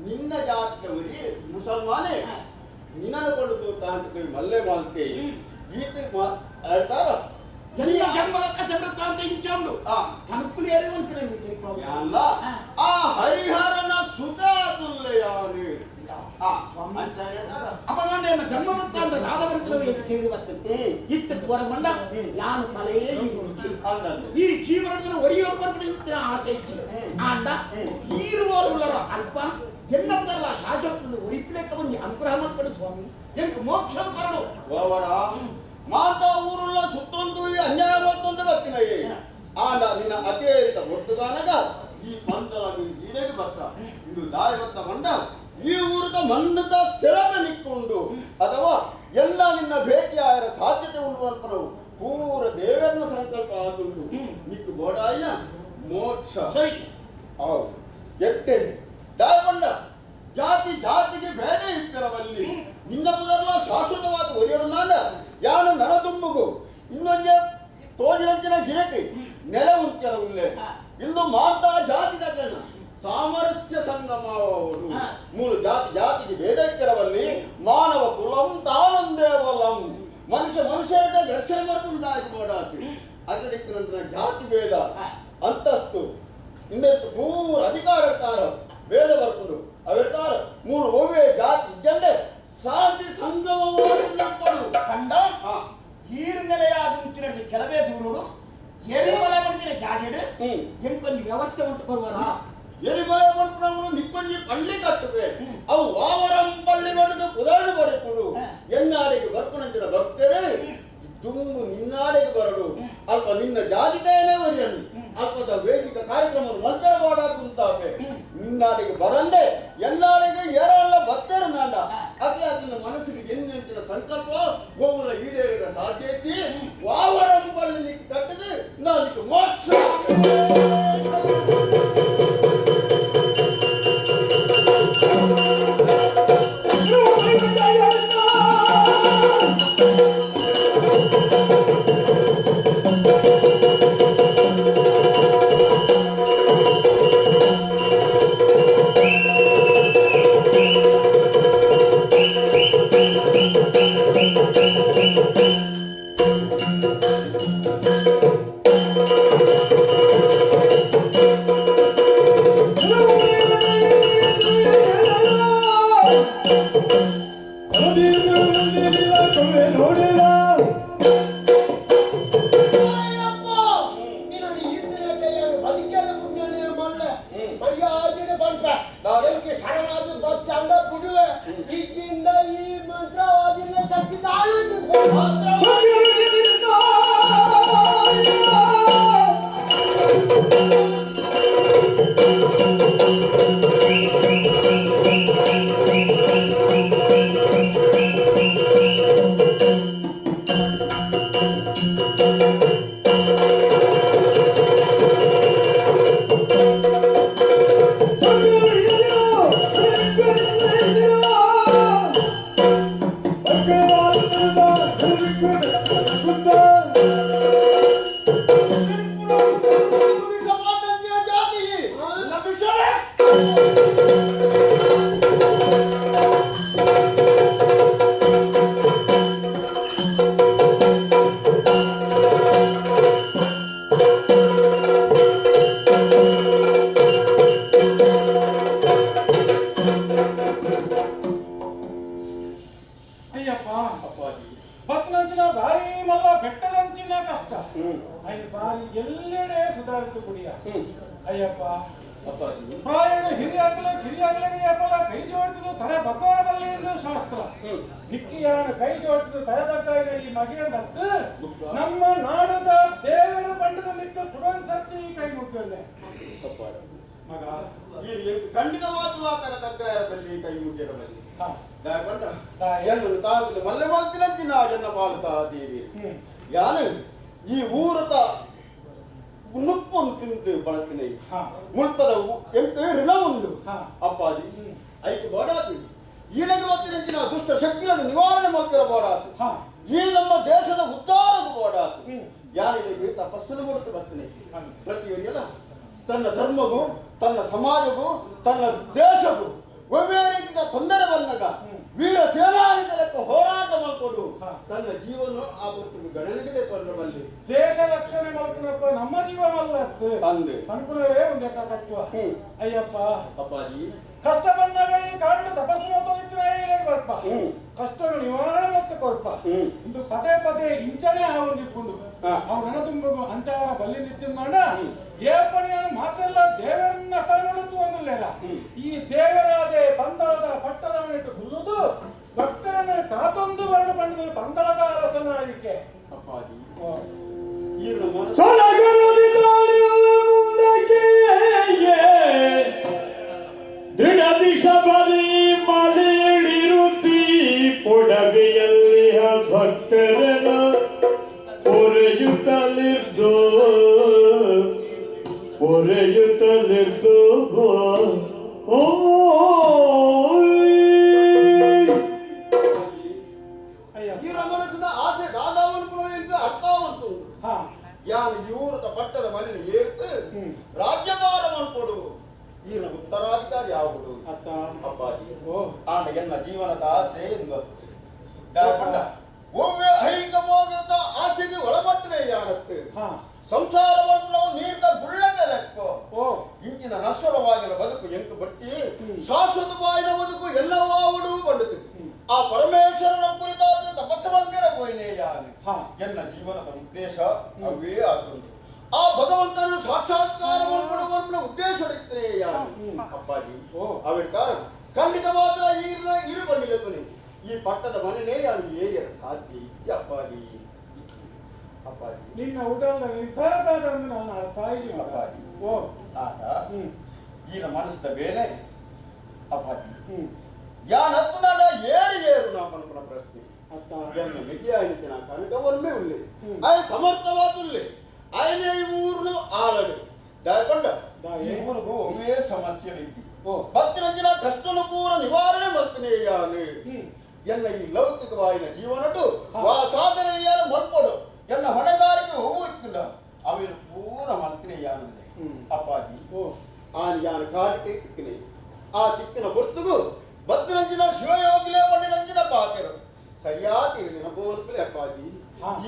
ನಿನ್ನ ಜಾತಿಯವರಿ ಮುಸಲ್ಮಾನೆ ನಿನ್ನನ್ನು ಕೊಂಡು ತಾಂತ ಮಲ್ಲೆ ಮಾಲ್ತೆ ಈತ ಹೇಳ್ತಾರ ಎಲ್ಲ ಜನ್ಮದ ಕಥೆ ವೃತ್ತಾಂತ ಇಂಚೌಂಡು ತನುಕುಲು ಯಾನ್ಲ ಆ ಹರಿಹರನ ಸುತಾತುಲ್ಲೆಯಾನು ಅಪಗಾಂಡ ಜನ್ಮ ವೃತ್ತಾಂತ ದಾದವಂತಲವು ಎಂದು ತಿಳಿದು ಬರ್ತದೆ ಇತ್ತ ತ್ವರಗೊಂಡ ಯಾನು ತಲೆಯೇ ಈ ಜೀವನದ ಒರಿಯೋಡು ಬರ್ಬಿಡಿ ಆಸೆ ಇಚ್ಚಿ ಆಂಡ ಈರುವಾಳುಳ್ಳರ ಅಲ್ಪ ಎನ್ನಬದಲ್ಲ ಶಾಶ್ವತದ ಒರಿಪ್ಲೇಕ ಒಂದು ಅನುಗ್ರಹ ಮಾಡ್ಕೊಡು ಸ್ವಾಮಿ ಎಂಕ್ ಮೋಕ್ಷ ಕರಡು ವಾವರ ಮಾತಾ ಊರುಳ್ಳ ಸುತ್ತೊಂದು ಈ ಅನ್ಯಾಯ ಮತ್ತೊಂದು ಬರ್ತೀನಯ್ಯ ಆಂಡ ನಿನ್ನ ಅತಿರೇಕ ಒಟ್ಟುಗಾನಗ ಈ ಪಂತಲಾಗಿ ಈಡೆಗೆ ಬರ್ತ ಇದು ದಾಯ ಬರ್ತ ಬಂಡ ಈ ಊರದ ಮಣ್ಣದ ಸೆಳದ ನಿಕ್ಕೊಂಡು ಅಥವಾ ಎಲ್ಲ ನಿನ್ನ ಭೇಟಿಯಾಯರ ಸಾಧ್ಯತೆ ಉಂಟು ಅನ್ಪನವು ಪೂರ ದೇವರನ್ನ ಸಂಕಲ್ಪ ಆದುಂಟು ನಿಕ್ಕು ಬೋಡಾಯಿನ ಮೋಕ್ಷ ಸರಿ ಹೌದು ಎಟ್ಟೆನೆ ದಾಯ ಬಂಡ ಜಾತಿ ಜಾತಿಗೆ ಭೇದ ಇಟ್ಟಿರವಲ್ಲಿ ನಿನ್ನ ಬದಲ ಶಾಶ್ವತವಾದ ಒರಿಯಡು ಯಾನು ನನ ತುಂಬುಗು ಇನ್ನೊಂದೇ ತೋಜಿನಂಚಿನ ಜಿರಟಿ ನೆಲ ಉಂಟಿರವುಲ್ಲೆ ಇಂದು ಮಾತಾ ಜಾತಿ ತಕ್ಕನ ಸಾಮರಸ್ಯ ಸಂಗಮವರು ಮೂರು ಜಾತಿ ಜಾತಿಗೆ ಭೇದ ಇಟ್ಟಿರವಲ್ಲಿ ಮಾನವ ಕುಲಂ ತಾನಂದೇವಲಂ ಮನುಷ್ಯ ಮನುಷ್ಯರ ದರ್ಶನ ಬರ್ಕೊಂಡು ಮಾಡಾತಿ ಅದಕ್ಕೆ ಜಾತಿ ಭೇದ ಅಂತಸ್ತು ಇನ್ನೆಷ್ಟು ಪೂರ ಅಧಿಕಾರ ಇರ್ತಾರ ಭೇದ ಬರ್ಕೊಂಡು ಅವಿರ್ತಾರ ಮೂರು ಒವ್ವೇ ಜಾತಿ ಇದ್ದಂಡೆ ಶಾಂತಿ ಸಂಗಮವಾದ ಕಂಡ ಈರುನೆಲೆಯಾದ ಕೆಲವೇ ದೂರೋಡು ಎರಿಮಲೆ ಪಡ್ಪಿನ ಜಾಗೆಡು ಎಂಕೊಂಜಿ ವ್ಯವಸ್ಥೆ ಉಂಟು ಕೊರುವರ ಎರಿಮಲೆ ಪಡ್ಪಿನವರು ನಿಕ್ಕೊಂಜಿ ಪಳ್ಳಿ ಕಟ್ಟುವೆ ಅವು ವಾವರಂ ಪಳ್ಳಿ ಬಡದು ಪುದಾಣು ಪಡೆಕೊಂಡು ಎನ್ನಾಡಿಗೆ ಬರ್ಪಣಂಚಿನ ಭಕ್ತರೇ ದುಂಬು ನಿನ್ನಾಡಿಗೆ ಬರಡು ಅಲ್ಪ ನಿನ್ನ ಜಾತಿ ತಾಯನೇ ಒರಿಯನು ಅಲ್ಪದ ವೇದಿಕ ಕಾರ್ಯಕ್ರಮ ಮಂತ್ರ ಮಾಡಾಕುಂತಾವೆ ನಿನ್ನಾಡಿಗೆ ಬರಂದೆ ಎನ್ನಾಡಿಗೆ ಏರಲ್ಲ ಭಕ್ತರು ನಾಂಡ ಅದೇ ಅದನ್ನ ಮನಸ್ಸಿಗೆ ಎನ್ನೆಂಚಿನ ಸಂಕಲ್ಪ ಗೋವುಲ ಈಡೇರಿದ ಸಾಧ್ಯತೆ ವಾವರಂಬಲ್ಲಿ ಕಟ್ಟದೆ ನಾನಿಗೆ ಮೋಕ್ಷ. ನುಪ್ಪೊಂದು ತಿಂದು ಬಳತಿನ ಮುಲ್ಪದ ಎಂತ ಋಣ ಉಂಡು ಅಪ್ಪಾಜಿ ಐಕ್ ಬೋಡಾತು ಈಳಗೆ ಬರ್ತಿರಂಚಿನ ದುಷ್ಟ ಶಕ್ತಿಗಳನ್ನು ನಿವಾರಣೆ ಮಾಡ್ತಿರ ಬೋಡಾತು ಈ ನಮ್ಮ ದೇಶದ ಉದ್ಧಾರಕ್ಕೆ ಬೋಡಾತು ಯಾರಿಗೆ ತಪಸ್ಸನ್ನು ಮಾಡುತ್ತ ಬರ್ತೀನಿ ಪ್ರತಿಯೊರಿಯಲ್ಲ ತನ್ನ ಧರ್ಮಗೂ ತನ್ನ ಸಮಾಜಕ್ಕೂ ತನ್ನ ದೇಶಕ್ಕೂ ಒಮ್ಮೆ ರೀತಿಯ ತೊಂದರೆ ಬಂದಾಗ ವೀರ ಸೇನಾನಿಗಳ ಹೋರಾಟ ಮಾಡಿಕೊಂಡು ತನ್ನ ಜೀವನ ಆ ಹೊತ್ತಿಗೆ ಗಣನೆಗೆ ಬಲ್ಲಿ ದೇಶ ರಕ್ಷಣೆ ಮಲ್ಪುನಪ್ಪ ನಮ್ಮ ಜೀವ ಮಲ್ಲತ್ತು ಅಂದೆ ಅನ್ಪುನವೇ ಒಂದು ತತ್ವ ಅಯ್ಯಪ್ಪ ಅಪ್ಪಾಜಿ ಕಷ್ಟ ಬಂದಾಗ ಈ ಕಾಡಿನ ತಪಸ್ಸು ಮಾಡ್ತಾ ಬರ್ಪ ಕಷ್ಟ ನಿವಾರಣೆ ಮತ್ತು ಕೊರ್ಪ ಇಂದು ಪದೇ ಪದೇ ಇಂಚನೆ ಆವೊಂದಿಕ್ಕೊಂಡು ಅವು ನನ್ನ ತುಂಬ ಅಂಚಾರ ಬಲ್ಲಿ ನಿಂತಿದ್ದಾಂಡ ಏಪನಿಯನ್ನು ಮಾತೆಲ್ಲ ದೇವರನ್ನ ಸ್ಥಾನಗಳು ಒಂದಿಲ್ಲ ಈ ದೇವರಾದೆ ಪಂದಳದ ಪಟ್ಟದ ಇಟ್ಟು ಗುಲ್ಲುದು ಭಕ್ತರನ್ನು ಕಾತೊಂದು ಬರಡು ಬಂಡದ ಪಂದಳದ ಅರಸನಾಗಿಕೆ ಅಪ್ಪಾಜಿ ದೃಢ ದಿಶಬರಿ ಮಲೆಯಿರುತ್ತಿ ಪೊಡವೆಯಲ್ಲಿ ಭಕ್ತರನ್ನು ಪೊರೆಯುತ್ತಲಿರ್ದು ಪೊರೆಯುತ್ತಲಿರ್ದು ಓ ಇವರ ಮನಸ್ಸಿನ ಆಸೆ ದಾದಾವನ್ ಅರ್ಥವಂತು ಯಾನು ಇವರ ಪಟ್ಟದ ಮನೆ ಏರ್ತು ರಾಜ್ಯಭಾರ ಕೊಡು ಈನ ಉತ್ತರಾಧಿಕಾರಿ ಯಾವುದು ಅಪ್ಪಾಜಿ ಆಂಡ ಎನ್ನ ಜೀವನದ ಆಸೆ ಎಂದು ದಾಪಂಡ ಒಮ್ಮೆ ಐಹಿಕವಾದಂತ ಆಸೆಗೆ ಒಳಪಟ್ಟನೆ ಯಾನತ್ತು ಸಂಸಾರವನ್ನು ನಾವು ನೀರ್ದ ಗುಳ್ಳದ ಲೆಕ್ಕ ಇಂಚಿನ ನಶ್ವರವಾಗಿನ ಬದುಕು ಎಂಕು ಬರ್ತಿ ಶಾಶ್ವತವಾಗಿನ ಬದುಕು ಎಲ್ಲವಾವಡು ಬಂಡುತ್ತೆ ಆ ಪರಮೇಶ್ವರನ ಕುರಿತಾದ ತಪಸ್ಸವಂತರ ಪೋಯಿನೇ ಯಾನೆ ಎನ್ನ ಜೀವನದ ಉದ್ದೇಶ ಅವೇ ಆತುಂಟು ಆ ಭಗವಂತನು ಸಾಕ್ಷಾತ್ಕಾರ ಪಡುವ ಉದ್ದೇಶ ಅಪ್ಪಾಜಿ ಅವಿರ್ಕಾರ ಖಂಡಿತ ಮಾತ್ರ ಇರು ಬಂದಿಲ್ಲ ಈ ಪಟ್ಟದ ಮನೆನೇ ಅದು ಏರಿಯರ ಸಾಧ್ಯ ಇತ್ತೆ ಅಪ್ಪಾಜಿ ಅಪ್ಪಾಜಿ ನಿನ್ನ ಉಡಲ್ದ ನಿರ್ಧಾರದಾದ ನಾನು ಅರ್ಥ ಆಗಿ ಅಪ್ಪಾಜಿ ಓ ಆತ ಈನ ಮನಸ್ಸಿದ ಬೇಲೆ ಅಪ್ಪಾಜಿ ಯಾನತ್ತು ನಾಡ ಏರು ಏರು ನಾ ಪನ್ಪುನ ಪ್ರಶ್ನೆ ಎನ್ನ ಮಿತಿಯಾಗಿತ್ತು ನಾ ಕನಕ ಒಮ್ಮೆ ಉಳ್ಳಿ ಆಯ ಸಮರ್ಥವಾದುಳ್ಳಿ ಆಯನೇ ಊರ್ನು ಆಲಡು ದಾಯಕೊಂಡ ಈ ಊರಿಗೂ ಒಮ್ಮೆ ಸಮಸ್ಯೆ ಇದ್ದಿ ಭಕ್ತರಂಜಿನ ಕಷ್ಟನು ಪೂರ ನಿವಾರಣೆ ಮಲ್ತನೇ ಯಾನು ಎನ್ನ ಈ ಲೌಕಿಕವಾಯಿನ ಜೀವನಟು ವಾ ಸಾಧನೆಯಾನ ಮಲ್ಪಡು ಎನ್ನ ಹೊಣೆಗಾರಿಕೆ ಹೂವು ಇತ್ತಿಲ್ಲ ಅವಿನ ಪೂರ ಮಲ್ತನೇ ಯಾನಂದೆ ಅಪ್ಪಾಜಿ ಆನ್ ಯಾನು ಕಾಡಿಗೆ ತಿಕ್ಕಿನಿ ಆ ತಿಕ್ಕಿನ ಹೊರ್ತುಗು ಭಕ್ತರಂಜಿನ ಶಿವಯೋಗಿಲೇ ಪಂಡಿರಂಜಿನ ಪಾತೆರು ಸರಿಯಾದ ನೆನಪೋಲ್ಪಲೆ ಅಪ್ಪಾಜಿ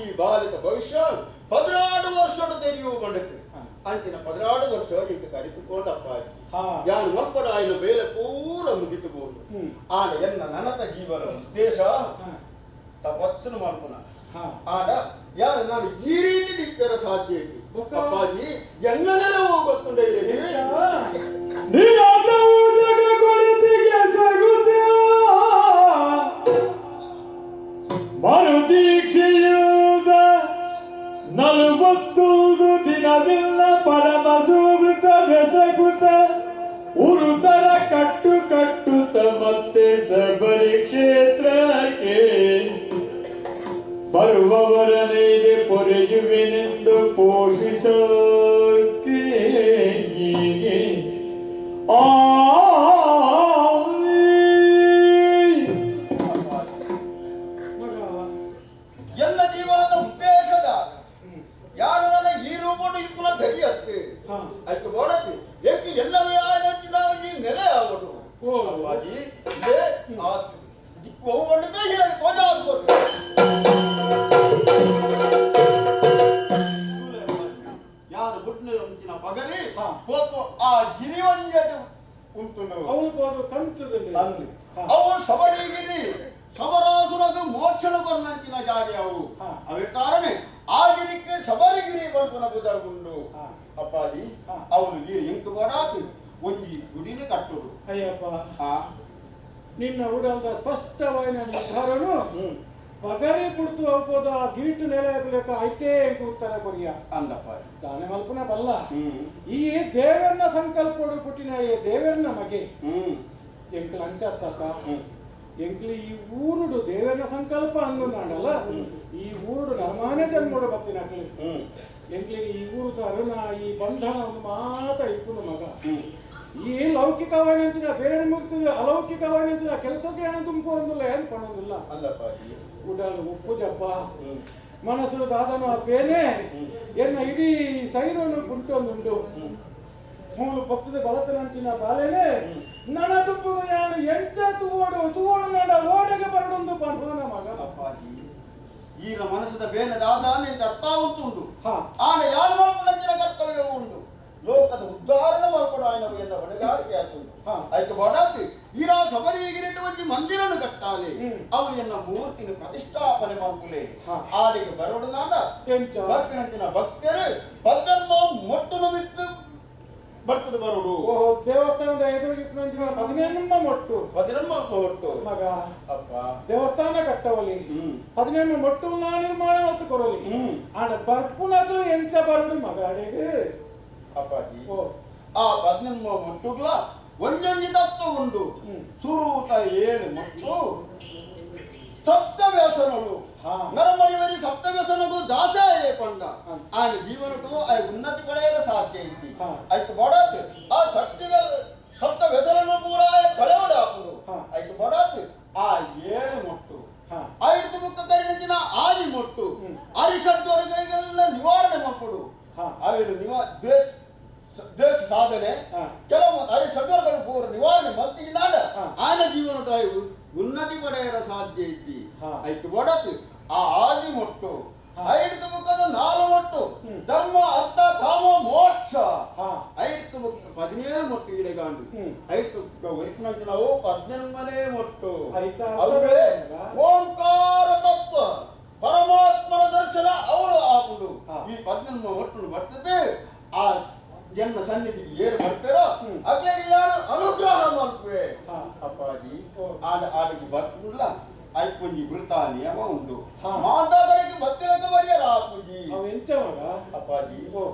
ಈ ಬಾಲಿಕ ಭವಿಷ್ಯ 16 ವರ್ಷ ತೆರೆಯುವ ಬಂಡಕ್ಕೆ ಅಂಚಿನ 16 ವರ್ಷ ಈಗ ಕರಿತುಕೊಂಡ ಅಪ್ಪಾಜಿ ಯಾನು ಮಲ್ಪಡ ಆಯ್ನ ಬೇಲೆ ಪೂರ ಮುಗಿತುಕೊಂಡು ಆಡ ಎನ್ನ ನನತ ಜೀವನ ಉದ್ದೇಶ ತಪಸ್ಸನ್ನು ಮಾಡ್ಕೊಣ ಆಡ ಯಾರು ನಾನು ಈ ರೀತಿ ದಿಕ್ಕರ ಸಾಧ್ಯ ಐತಿ ಅಪ್ಪಾಜಿ ಎನ್ನನೆಲ್ಲ ಹೋಗುತ್ತುಂಡೆ ಮರುದೀಕ್ಷೆಯುದ 41 ದಿನವಿಲ್ಲ ಪರಮ ಸುವೃತ ಬೆಸಗುತ ಉರುತರ ಕಟ್ಟು ಕಟ್ಟುತ್ತ ಮತ್ತೆ ಶಬರಿ ಕ್ಷೇತ್ರಕ್ಕೆ ಬರುವವರನೇಗೆ ಪೊರೆಯುವೆನೆಂದು ಪೋಷಿಸಕ್ಕೆ ಆ ಎಲ್ಲ ಜೀವನದ ಉದ್ದೇಶದ ಯಾರು ನನ್ನ ಈ ರೂಪಡು ಇಪ್ಪನ ಸರಿ ಅತ್ತೆ ಆಯ್ತು ಬೋಡತಿ ಎಂಕಿ ಎಲ್ಲವೇ ಆದಂಚಿನ ಈ ನೆಲೆ ಆಗೋದು ಅಪ್ಪಾಜಿ ಇದೇ ಆ ದಿಕ್ಕು ಹೋಗೊಂಡಿದ್ದೆ ಹೀಗಾಗಿ ತೋಜ ಆದ್ಕೊಟ್ಟು ಯಾರು ಗುಡ್ನ ಮುಂಚಿನ ಪಗರಿ ಹೋತು ಆ ಗಿರಿವಂಜೆ ಉಂಟು ಅವನು ಹೋದು ಕಂತದಲ್ಲಿ ಅಂದು ಅವು ಶಬರಿಗಿರಿ ಶಬರಾಸುರಗ ಮೋಕ್ಷಣ ಕೊನ್ನಂಚಿನ ಜಾಗೆ ಅವು ಅವೆ ಕಾರಣ ಆ ಗಿರಿಕ್ಕೆ ಶಬರಿಗಿರಿ ಬಲ್ಪನ ಬುದರ್ಗುಂಡು ಅಪ್ಪಾಜಿ ಅವನು ಗಿರಿ ಎಂಕು ಬೋಡಾತು ಒಂಜಿ ಗುಡಿನ ಕಟ್ಟುಡು ಅಯ್ಯಪ್ಪ ನಿನ್ನ ಉಡಲ್ದ ಸ್ಪಷ್ಟವಾದ ನಿರ್ಧಾರನು ಪಗರಿ ಪುಡ್ತು ಹೋಗ್ಬೋದು ಆ ಗಿರಿಟು ನೆಲೆ ಲೆಕ್ಕ ಐತೇ ಉತ್ತರ ಕೊರಿಯ ಅಂದಪ್ಪ ದಾನೆ ಮಲ್ಪನ ಬಲ್ಲ ಈ ದೇವರನ್ನ ಸಂಕಲ್ಪ ಪುಟ್ಟಿನ ಈ ದೇವರನ್ನ ಮಗೆ ಎಂಕ್ಲ ಅಂಚತ್ತಕ್ಕ ಎಂಕ್ಲಿ ಈ ಊರುಡು ದೇವರನ್ನ ಸಂಕಲ್ಪ ಅಂದು ನಾಡಲ್ಲ ಈ ಊರುಡು ನರಮಾನೆ ಜನ್ಮಡು ಬತ್ತಿನ ಅಕ್ಲಿ ಎಂಕ್ಲೆಗೆ ಈ ಊರು ತರುಣ ಈ ಬಂಧನ ಒಂದು ಮಾತ ಇಪ್ಪುನು ಮಗ. ಈ ಲೌಕಿಕವಾಯಿನಂಚಿನ ಬೇರೆ ಮುಗ್ತದೆ, ಅಲೌಕಿಕವಾಯಿನಂಚಿನ ಕೆಲಸಕ್ಕೆ ಏನು ತುಂಪು ಅಂದಿಲ್ಲ, ಏನು ಪಣೋದಿಲ್ಲ. ಅಲ್ಲಪ್ಪ, ಉಡಲ್ ಉಪ್ಪುಜಪ್ಪ ಮನಸ್ಸು ದಾದನ ಬೇನೆ ಎನ್ನ ಇಡೀ ಸೈರನ್ನು ಕುಂಟೊಂದುಂಟು. ಮೂಲು ಪತ್ತದ ಬಳತನಂಚಿನ ಬಾಲೇನೆ ನನ ತುಪ್ಪು ಯಾನು ಎಂಚ ತೂವೋಡು ತೂವೋಡು ನಡ ಓಡೆಗೆ ಬರಡೊಂದು ಪಂಪನ ಮಗ. ಅಪ್ಪಾಜಿ, ಈಗ ಮನಸ್ಸದ ಬೇನೆ ದಾದ ನಿಂಗೆ ಅರ್ಥ ಉಂಟು. ಆನೆ ಯಾರು ಮಲ್ಪುನಂಚಿನ ಕರ್ತವ್ಯ ಉಂಟು, ಲೋಕದ ಉದ್ಧಾರಣ ಮಲ್ಪಡ ಆಯ್ನವು ಎನ್ನ ಹೊಣೆಗಾರಿಕೆ ಆಯ್ತು. ಆಯ್ತು ಬಡಾತಿ ಈರಾ ಶಬರಿಗಿರಿಟ್ಟು ಒಂಜಿ ಮಂದಿರನು ಕಟ್ಟಾಲೆ, ಅವು ಎನ್ನ ಮೂರ್ತಿನ ಪ್ರತಿಷ್ಠಾಪನೆ ಮಲ್ಪುಲೆ. ಆಡಿಗೆ ಬರೋಡು ನಾಡ ಭಕ್ತಿನಂಚಿನ ಭಕ್ತರು ಪದ್ದಮ್ಮ ಮೊಟ್ಟುನು ಬಿತ್ತು ಬರ್ತದೆ ಬರೋಡು. ಓಹೋ, ದೇವಸ್ಥಾನದ ಎದುರಿಗೆ 18 ಮೊಟ್ಟು, 18 ಮೊಟ್ಟು ಮಗ. ಅಪ್ಪ, ದೇವಸ್ಥಾನ ಕಟ್ಟವಲಿ 18 ಮೊಟ್ಟು ನಿರ್ಮಾಣ ಮತ್ತು ಕೊರಲಿ ಆಡ ಬರ್ಪುನಕಲು ಎಂಚ ಬರೋಡು ಮಗ ಅಡೆಗೆ. ಅಪ್ಪಾಜಿ, ಆ 18 ಮೊಟ್ಟುಗಳ ಒಂಜೊಂಜಿ ತತ್ವ ಉಂಡು. ಸುರೂತ 7 ಮೊಟ್ಟು ಸಪ್ತ ವ್ಯಸನಗಳು ನರಮಣಿವರಿ ಸಪ್ತ ವ್ಯಸನಗೂ ದಾಸಾಯೇ ಕೊಂಡ ఆయన ಜೀವನಕ್ಕೂ ಆ ಉನ್ನತಿ ಪಡೆಯಲು ಸಾಧ್ಯ ಇದ್ದಿ. ಆಯ್ತು ಬಡಾತ್ ಆ ಸಪ್ತ ವ್ಯಸನನು ಪೂರ ಕಳೆವಡ ಹಾಕುದು. ಆಯ್ತು ಬಡಾತ್ ಆ 7 ಮೊಟ್ಟು ಐದು ಮುಕ್ಕ ಕರಿನಂಚಿನ 6 ಮೊಟ್ಟು ಅರಿಷಡ್ವರ್ಗಗಳೆಲ್ಲ ನಿವಾರಣೆ ಮಾಡ್ಕೊಡು. ಅವೆಲ್ಲ ದ್ವೇಷ ಸಾಧನೆ ಕೆಲವು ಅರಿಷಡ್ವರ್ಗಗಳು ಪೂರ ನಿವಾರಣೆ ಮಲ್ತಿನಾಡ ಆನ ಜೀವನ ಉನ್ನತಿ ಪಡೆಯರ ಸಾಧ್ಯ ಇದ್ದಿ. ಆಯ್ತು ಬಡತು ಆ 6 ಮೊಟ್ಟು ಐದು ಮುಖದ 4 ಮೊಟ್ಟು ಧರ್ಮ ಅರ್ಥ ಕಾಮ ಮೋಕ್ಷ ಐದು ಮುಖ 17 ಮೊಟ್ಟು ಈಡೆಗಾಂಡು ಐದು ವೈಷ್ಣವು 18ನೇ ಮೊಟ್ಟು ಅವೇ ಓಂಕಾರ ತತ್ವ ಪರಮಾತ್ಮನ ದರ್ಶನ ಅವಳು ಆಪುಂಡು. ಈ 18 ಮೊಟ್ಟು ಬರ್ತದೆ. ಆ ಎನ್ನ ಸನ್ನಿಧಿಗೆ ಏರು ಬರ್ತಾರೋ ಅಗ್ಲೇಗೆ ಯಾರು ಅನುಗ್ರಹ ಮಲ್ಪುವೆ. ಅಪ್ಪಾಜಿ, ಆಡ ಆಡಿಗೆ ಬರ್ಪುಲ್ಲ ಐಕೊಂಜಿ ವೃತ ನಿಯಮ ಉಂಟು. ಮಾತಾಗಳಿಗೆ ಬತ್ತಿಲಕ ಬರಿಯರ ಆಪುಜಿ. ಅಪ್ಪಾಜಿ,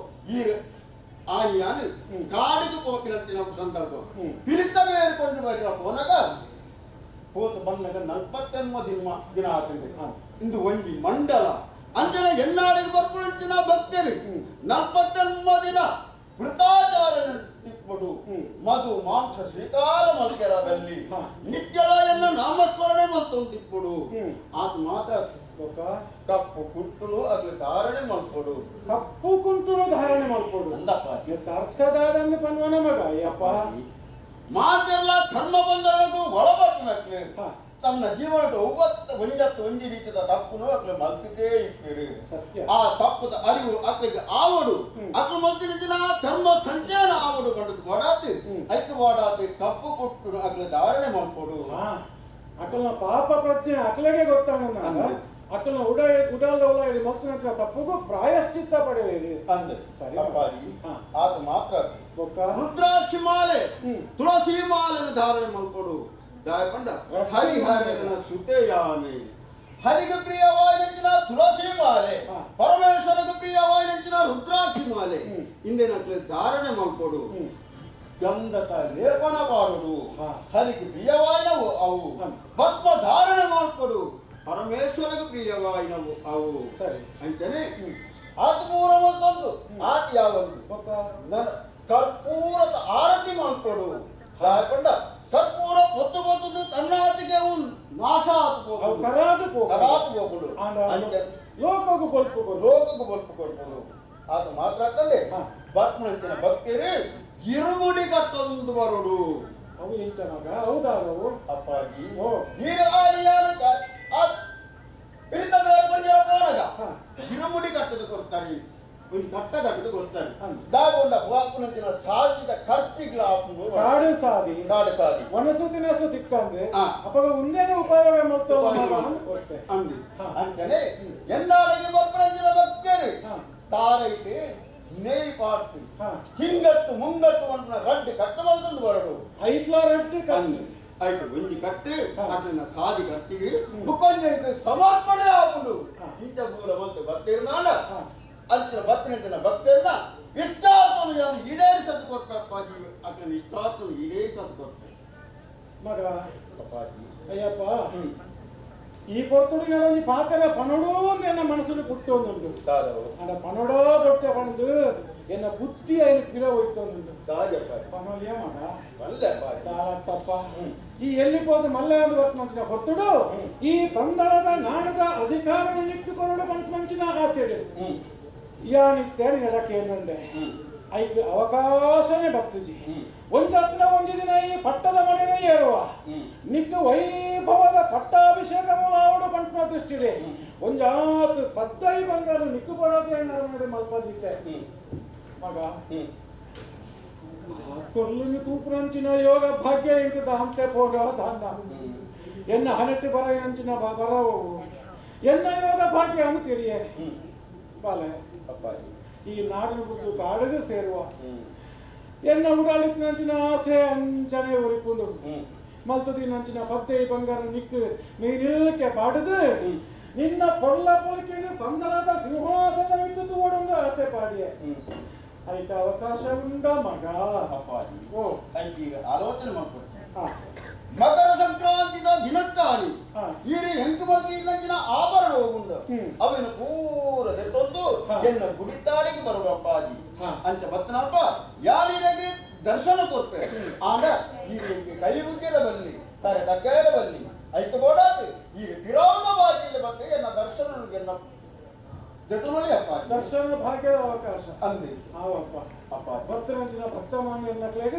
ಈ ಆನಿಯಾನು ಕಾಡಿಗೆ ಪೋಪಿನಂತಿನ ಸಂದರ್ಭ ಪಿಲಿತ ಮೇರ್ಕೊಂಡು ಬರಿಯ ಪೋನಗ ಪೋತು ಬಂದಾಗ 48 ದಿನ ಆತಂದೆ. ಇಂದು ಒಂಜಿ ಮಂಡಲ ಅಂಜನ ಎನ್ನಾಡಿಗೆ ಬರ್ಪುನಂಚಿನ ಭಕ್ತರು 48 ದಿನ ವೃತಾಚಾರಣ ತಿಪ್ಪಡು ಮಧು ಮಾಂಸ ಸ್ವೀಕಾರ ಮಲ್ಕೆರ ಬಲ್ಲಿ ನಿತ್ಯಲ ಎನ್ನ ನಾಮಸ್ಮರಣೆ ಮಲ್ತೊಂದಿಪ್ಪುಡು. ಆತ ಮಾತ್ರ ಕಪ್ಪು ಕುಂಟುನು ಅದು ಧಾರಣೆ ಮಲ್ಪಡು. ಕಪ್ಪು ಕುಂಟುನು ಧಾರಣೆ ಮಲ್ಪಡು ಅಂದಪ್ಪ ಅರ್ಥದಾದಂದು ಪನ್ವನ ಮಗ. ಅಯ್ಯಪ್ಪ, ಮಾತೆಲ್ಲ ಧರ್ಮ ಬಂಧನಕ್ಕೂ ಒಳಪಟ್ಟನಕ್ಲೆ ತನ್ನ ಜೀವನದ ಒವ್ವತ್ತ ಒಂದತ್ತು ಒಂದಿ ರೀತಿಯ ತಪ್ಪುನು ಅಕ್ಲೆ ಮಲ್ತಿದ್ದೇ ಇಪ್ಪಿರು. ಸತ್ಯ. ಆ ತಪ್ಪದ ಅರಿವು ಅಕ್ಲಿಗೆ ಆವಡು ಅಕ್ಲು ಮಲ್ತಿನ ಧರ್ಮ ಸಂಚಯನ ಆವಡು ಕಂಡದ್ದು ಓಡಾತು ಐದು ಓಡಾತು ಕಪ್ಪು ಕೊಟ್ಟು ಅಕ್ಲೆ ಧಾರಣೆ ಮಾಡ್ಕೊಡು. ಅಕಲ್ನ ಪಾಪ ಪ್ರಜ್ಞೆ ಅಕ್ಲೆಗೆ ಗೊತ್ತಾಗ ಅಕಲ್ನ ಉಡ ಉಡಾಲ್ದ ಉಲ ಮಲ್ತಿನ ತಪ್ಪುಗೂ ಪ್ರಾಯಶ್ಚಿತ್ತ ಪಡೆಯುವುದು ಅಂದೆ. ಸರಿ ಅಪ್ಪಾಜಿ, ಆತ ಮಾತ್ರ ರುದ್ರಾಕ್ಷಿ ಮಾಲೆ ತುಳಸಿ ಮಾಲೆನ ಧಾರಣೆ ಮಾಡ್ಕೊಡು. ದಾಯಪಂಡ ಹರಿಹರನ ಸುತೆಯಾನೆ ಹರಿಗೆ ಪ್ರಿಯವಾಯಿನಂಚಿನ ತುಳಸಿ ಮಾಲೆ ಪರಮೇಶ್ವರಗೆ ಪ್ರಿಯವಾಯಿನಂಚಿನ ರುದ್ರಾಕ್ಷಿ ಮಾಲೆ ಇಂದಿನ ಧಾರಣೆ ಮಾಡ್ಕೊಡು. ಗಂಧಕ ಲೇಪನ ಪಾಡುಡು ಹರಿಗೆ ಪ್ರಿಯವಾಯಿನವು ಅವು. ಭಸ್ಮ ಧಾರಣೆ ಮಾಡ್ಕೊಡು ಪರಮೇಶ್ವರಗೆ ಪ್ರಿಯವಾಯಿನವು ಅವು. ಸರಿ ಅಂಚನೆ ಆತ ಪೂರವಂತೊಂದು ಆತ ಯಾವೊಂದು ನನ್ನ ಕರ್ಪೂರದ ಆರತಿ ಮಾಡ್ಕೊಡು. ದಾಯಪಂಡ ಕರ್ಪೂರ ಹೊತ್ತು ಹೊತ್ತು ತನ್ನಾತಿಗೆ ನಾಶ ಆತು ಕರಾದು ಕರಾದು ಹೋಗುಡು. ಲೋಕಗೂ ಬಲ್ಪು ಲೋಕಗೂ ಬಲ್ಪು ಕೊಡ್ಬೋದು. ಆತ ಮಾತ್ರ ಅಂತಂದೆ ಬರ್ಪುನಂಚಿನ ಭಕ್ತರು ಇರುಮುಡಿ ಕಟ್ಟೊಂದು ಬರೋಡು. ಅವು ಎಂಚ ಮಗ? ಹೌದಾ ಅಪ್ಪಾಜಿ, ಹಿಡಿತ ಮೇಲೆ ಕೊಂಜರ ಪೋನಗ ಇರುಮುಡಿ ಕಟ್ಟದು ಕೊಡ್ತಾರೆ, ಒಂದು ಕಟ್ಟ ಕಟ್ಟದು ಕೊಡ್ತಾರೆ. ದಾಗೊಂಡ ಪುನಂಚಿನ ಸಾಧಿದ ಖರ್ಚಿಗ್ಲ ಆಪುಂಡು. ಕಾಡು ಸಾದಿ ಕಾಡು ಸಾದಿ ಒಣಸು ತಿನಸು ತಿಕ್ಕಂದೆ ಅಪಗ ಉಂದೇನೆ ಉಪಯೋಗ ಮಲ್ತೋ ಅಂದಿ. ಅಂಚನೆ ಎಲ್ಲಾಡಿಗೆ ಬರ್ಪುನಂಚಿನ ಭಕ್ತರು ತಾರೈತೆ ನೇಯ್ ಪಾಡ್ತು ಹಿಂಗಟ್ಟು ಮುಂಗಟ್ಟು ಒಂದನ್ನ ರಡ್ಡು ಕಟ್ಟ ಮಲ್ತೊಂದು ಬರಡು. ಐಟ್ಲ ರಡ್ಡು ಕಟ್ಟು ಆಯ್ತು ಒಂಜಿ ಕಟ್ಟು ಅದನ್ನ ಸಾದಿ ಖರ್ಚಿಗೆ ಬುಕ್ಕೊಂಜಿ ಸಮರ್ಪಣೆ ಆಪುಂಡು. ಇಂಚ ಪೂರ ಮಲ್ತು ಭಕ್ತರು ಅಂಚಿನ ಭಕ್ತನಂಚಿನ ಭಕ್ತರನ್ನ ಇಷ್ಟಾರ್ಥನು ಯಾರು ಈಡೇರಿಸದ್ದು ಕೊರ್ಪೆ ಅಪ್ಪಾಜಿ. ಅದನ್ನ ಇಷ್ಟಾರ್ಥನು ಈಡೇರಿಸದ್ದು ಕೊರ್ಪೆ ಮಗ. ಅಪ್ಪಾಜಿ, ಅಯ್ಯಪ್ಪ, ಈ ಪೊರ್ತುಡು ಒಂಜಿ ಪಾತ್ರ ಪಣೋಡು ಎನ್ನ ಮನಸ್ಸು ಪುಟ್ಟೊಂದುಂಡು ಅಂಡ ಪಣೋಡೋ ಬೊಡ್ಚ ಪಣದು ಎನ್ನ ಬುದ್ಧಿ ಐನು ಪಿರ ಹೋಯ್ತೊಂದುಂಡು ಪಣೋಲಿಯ ಮಗ ದಾಳತ್ತಪ್ಪ ಈ ಎಲ್ಲಿ ಹೋದ ಮಲ್ಲ ಅಂದು ಬರ್ತ ಹೊರ್ತುಡು ಈ ಪಂದಳದ ನಾಡದ ಅಧಿಕಾರವನ್ನು ಇಟ್ಟುಕೊಳ್ಳಲು ಮಂಚಿನ ಆಸೆ ಯಾನಿತ್ತೇಳಿ ನಡಕೇನುಂಡೆ ಐಕ್ ಅವಕಾಶನೇ ಬರ್ತುಜಿ ಒಂದತ್ನ ಒಂದು ದಿನ ಈ ಪಟ್ಟದ ಮನೆಯ ಏರುವ ನಿಕ್ಕ ವೈಭವದ ಪಟ್ಟಾಭಿಷೇಕ ಮೂಲಾವಡು ಪಂಟ್ನ ದೃಷ್ಟಿಡೆ ಒಂಜಾತ್ ಪದ್ದೈ ಬಂಗಾರ ನಿಕ್ಕು ಬರೋದೇ ನೋಡಿ ಮಲ್ಪದಿತ್ತೆ ಮಗ ಕೊರ್ಲು ತೂಪುನಂಚಿನ ಯೋಗ ಭಾಗ್ಯ ಇಂಕ ದಾಂತೆ ಪೋಗ ದಾಂಡ ಎನ್ನ ಹನೆಟ್ಟು ಬರ ನಂಚಿನ ಬರವು ಎನ್ನ ಯೋಗ ಭಾಗ್ಯ ಅಂತೀರಿಯೇ ಬಾಲೆ ಈ ನಾಡಿನ ಬಿಟ್ಟು ಕಾಡಿಗೆ ಸೇರುವ ಎನ್ನ ಉಡಾಳಿತ್ತಿನಂಚಿನ ಆಸೆ ಅಂಚನೆ ಉರಿಕೊಂಡು ಮಲ್ತದಿನಂಚಿನ ಪದ್ದೆ ಬಂಗಾರ ನಿಕ್ಕು ನೀರಿಲ್ಲಕ್ಕೆ ಪಾಡದು ನಿನ್ನ ಪೊರ್ಲ ಪೊಲಿಕೆಗೆ ಪಂದರದ ಸಿಂಹಾಸನ ವಿದ್ಯುತ್ ಓಡೊಂದು ಆಸೆ ಪಾಡಿಯೆ ಐತ ಅವಕಾಶ ಉಂಡ ಮಗ. ಅಪ್ಪಾಜಿ ಓ ಈಗ ಆಲೋಚನೆ ಮಾಡ್ಕೊಡ್ತೇನೆ. ಮಕರ ಸಂಕ್ರಾಂತಿದ ದಿನತ್ತಾನಿ ಈರಿ ಹೆಂಕು ಮಲ್ತಿನಂಚಿನ ಆಭರಣ ಹೋಗುಂಡು ಅವಿನ ಪೂರ ತಂದು ಎನ್ನ ಗುಡಿತಾಡಿಗೆ ಬರುವ ಅಪ್ಪಾಜಿ ಅಂಚ ಬತ್ತನಪ್ಪ ಯಾರಿರಗೆ ದರ್ಶನ ಕೊರ್ಪೆ ಆಂಡ ಈ ಕೈ ಉಗ್ಗಿರ ಬಲ್ಲಿ ತಾರೆ ತಗ್ಗಾರ ಬಲ್ಲಿ ಐಕ ಬೋಡಾದು ಈ ಪಿರೋದ ಬಾಜಿಲ ಬತ್ತೆ ಎನ್ನ ದರ್ಶನ ಎನ್ನ ದಟ್ಟುನೊಳಿ ಅಪ್ಪಾಜಿ ದರ್ಶನ ಭಾಗ್ಯದ ಅವಕಾಶ ಅಂದೆ ಆವಪ್ಪ ಅಪ್ಪ ಭಕ್ತರಂಚಿನ ಭಕ್ತ ಮಾನ್ಯರ್ನಕ್ಲೆಗ್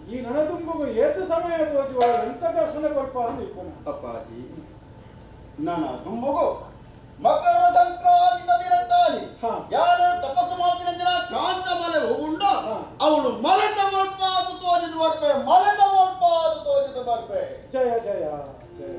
ಈ ನನದುಂಬುಗು ಏತು ಸಮಯ ತೋಜುವ ಎಂತ ದರ್ಶನ ಕೊಲ್ಪ ಅಂದಿಪ್ಪನ ಅಪ್ಪಾಜಿ ನನ್ನ ದುಂಬುಗು ಮಕರ ಸಂಕ್ರಾಂತಿದ ದಿನತ್ತಾನಿ ಯಾರು ತಪಸ್ಸು ಮಾಡ್ತಿನ ಜನ ಕಾಂತ ಮಲೆ ಹೋಗುಂಡ ಅವನು ಮಲೆತ ಮಲ್ಪಾದು ತೋಜಿದ ಬರ್ಪೆ ಮಲೆತ ಮಲ್ಪಾದು ತೋಜಿದ ಬರ್ಪೆ. ಜಯ ಜಯ ಜಯ.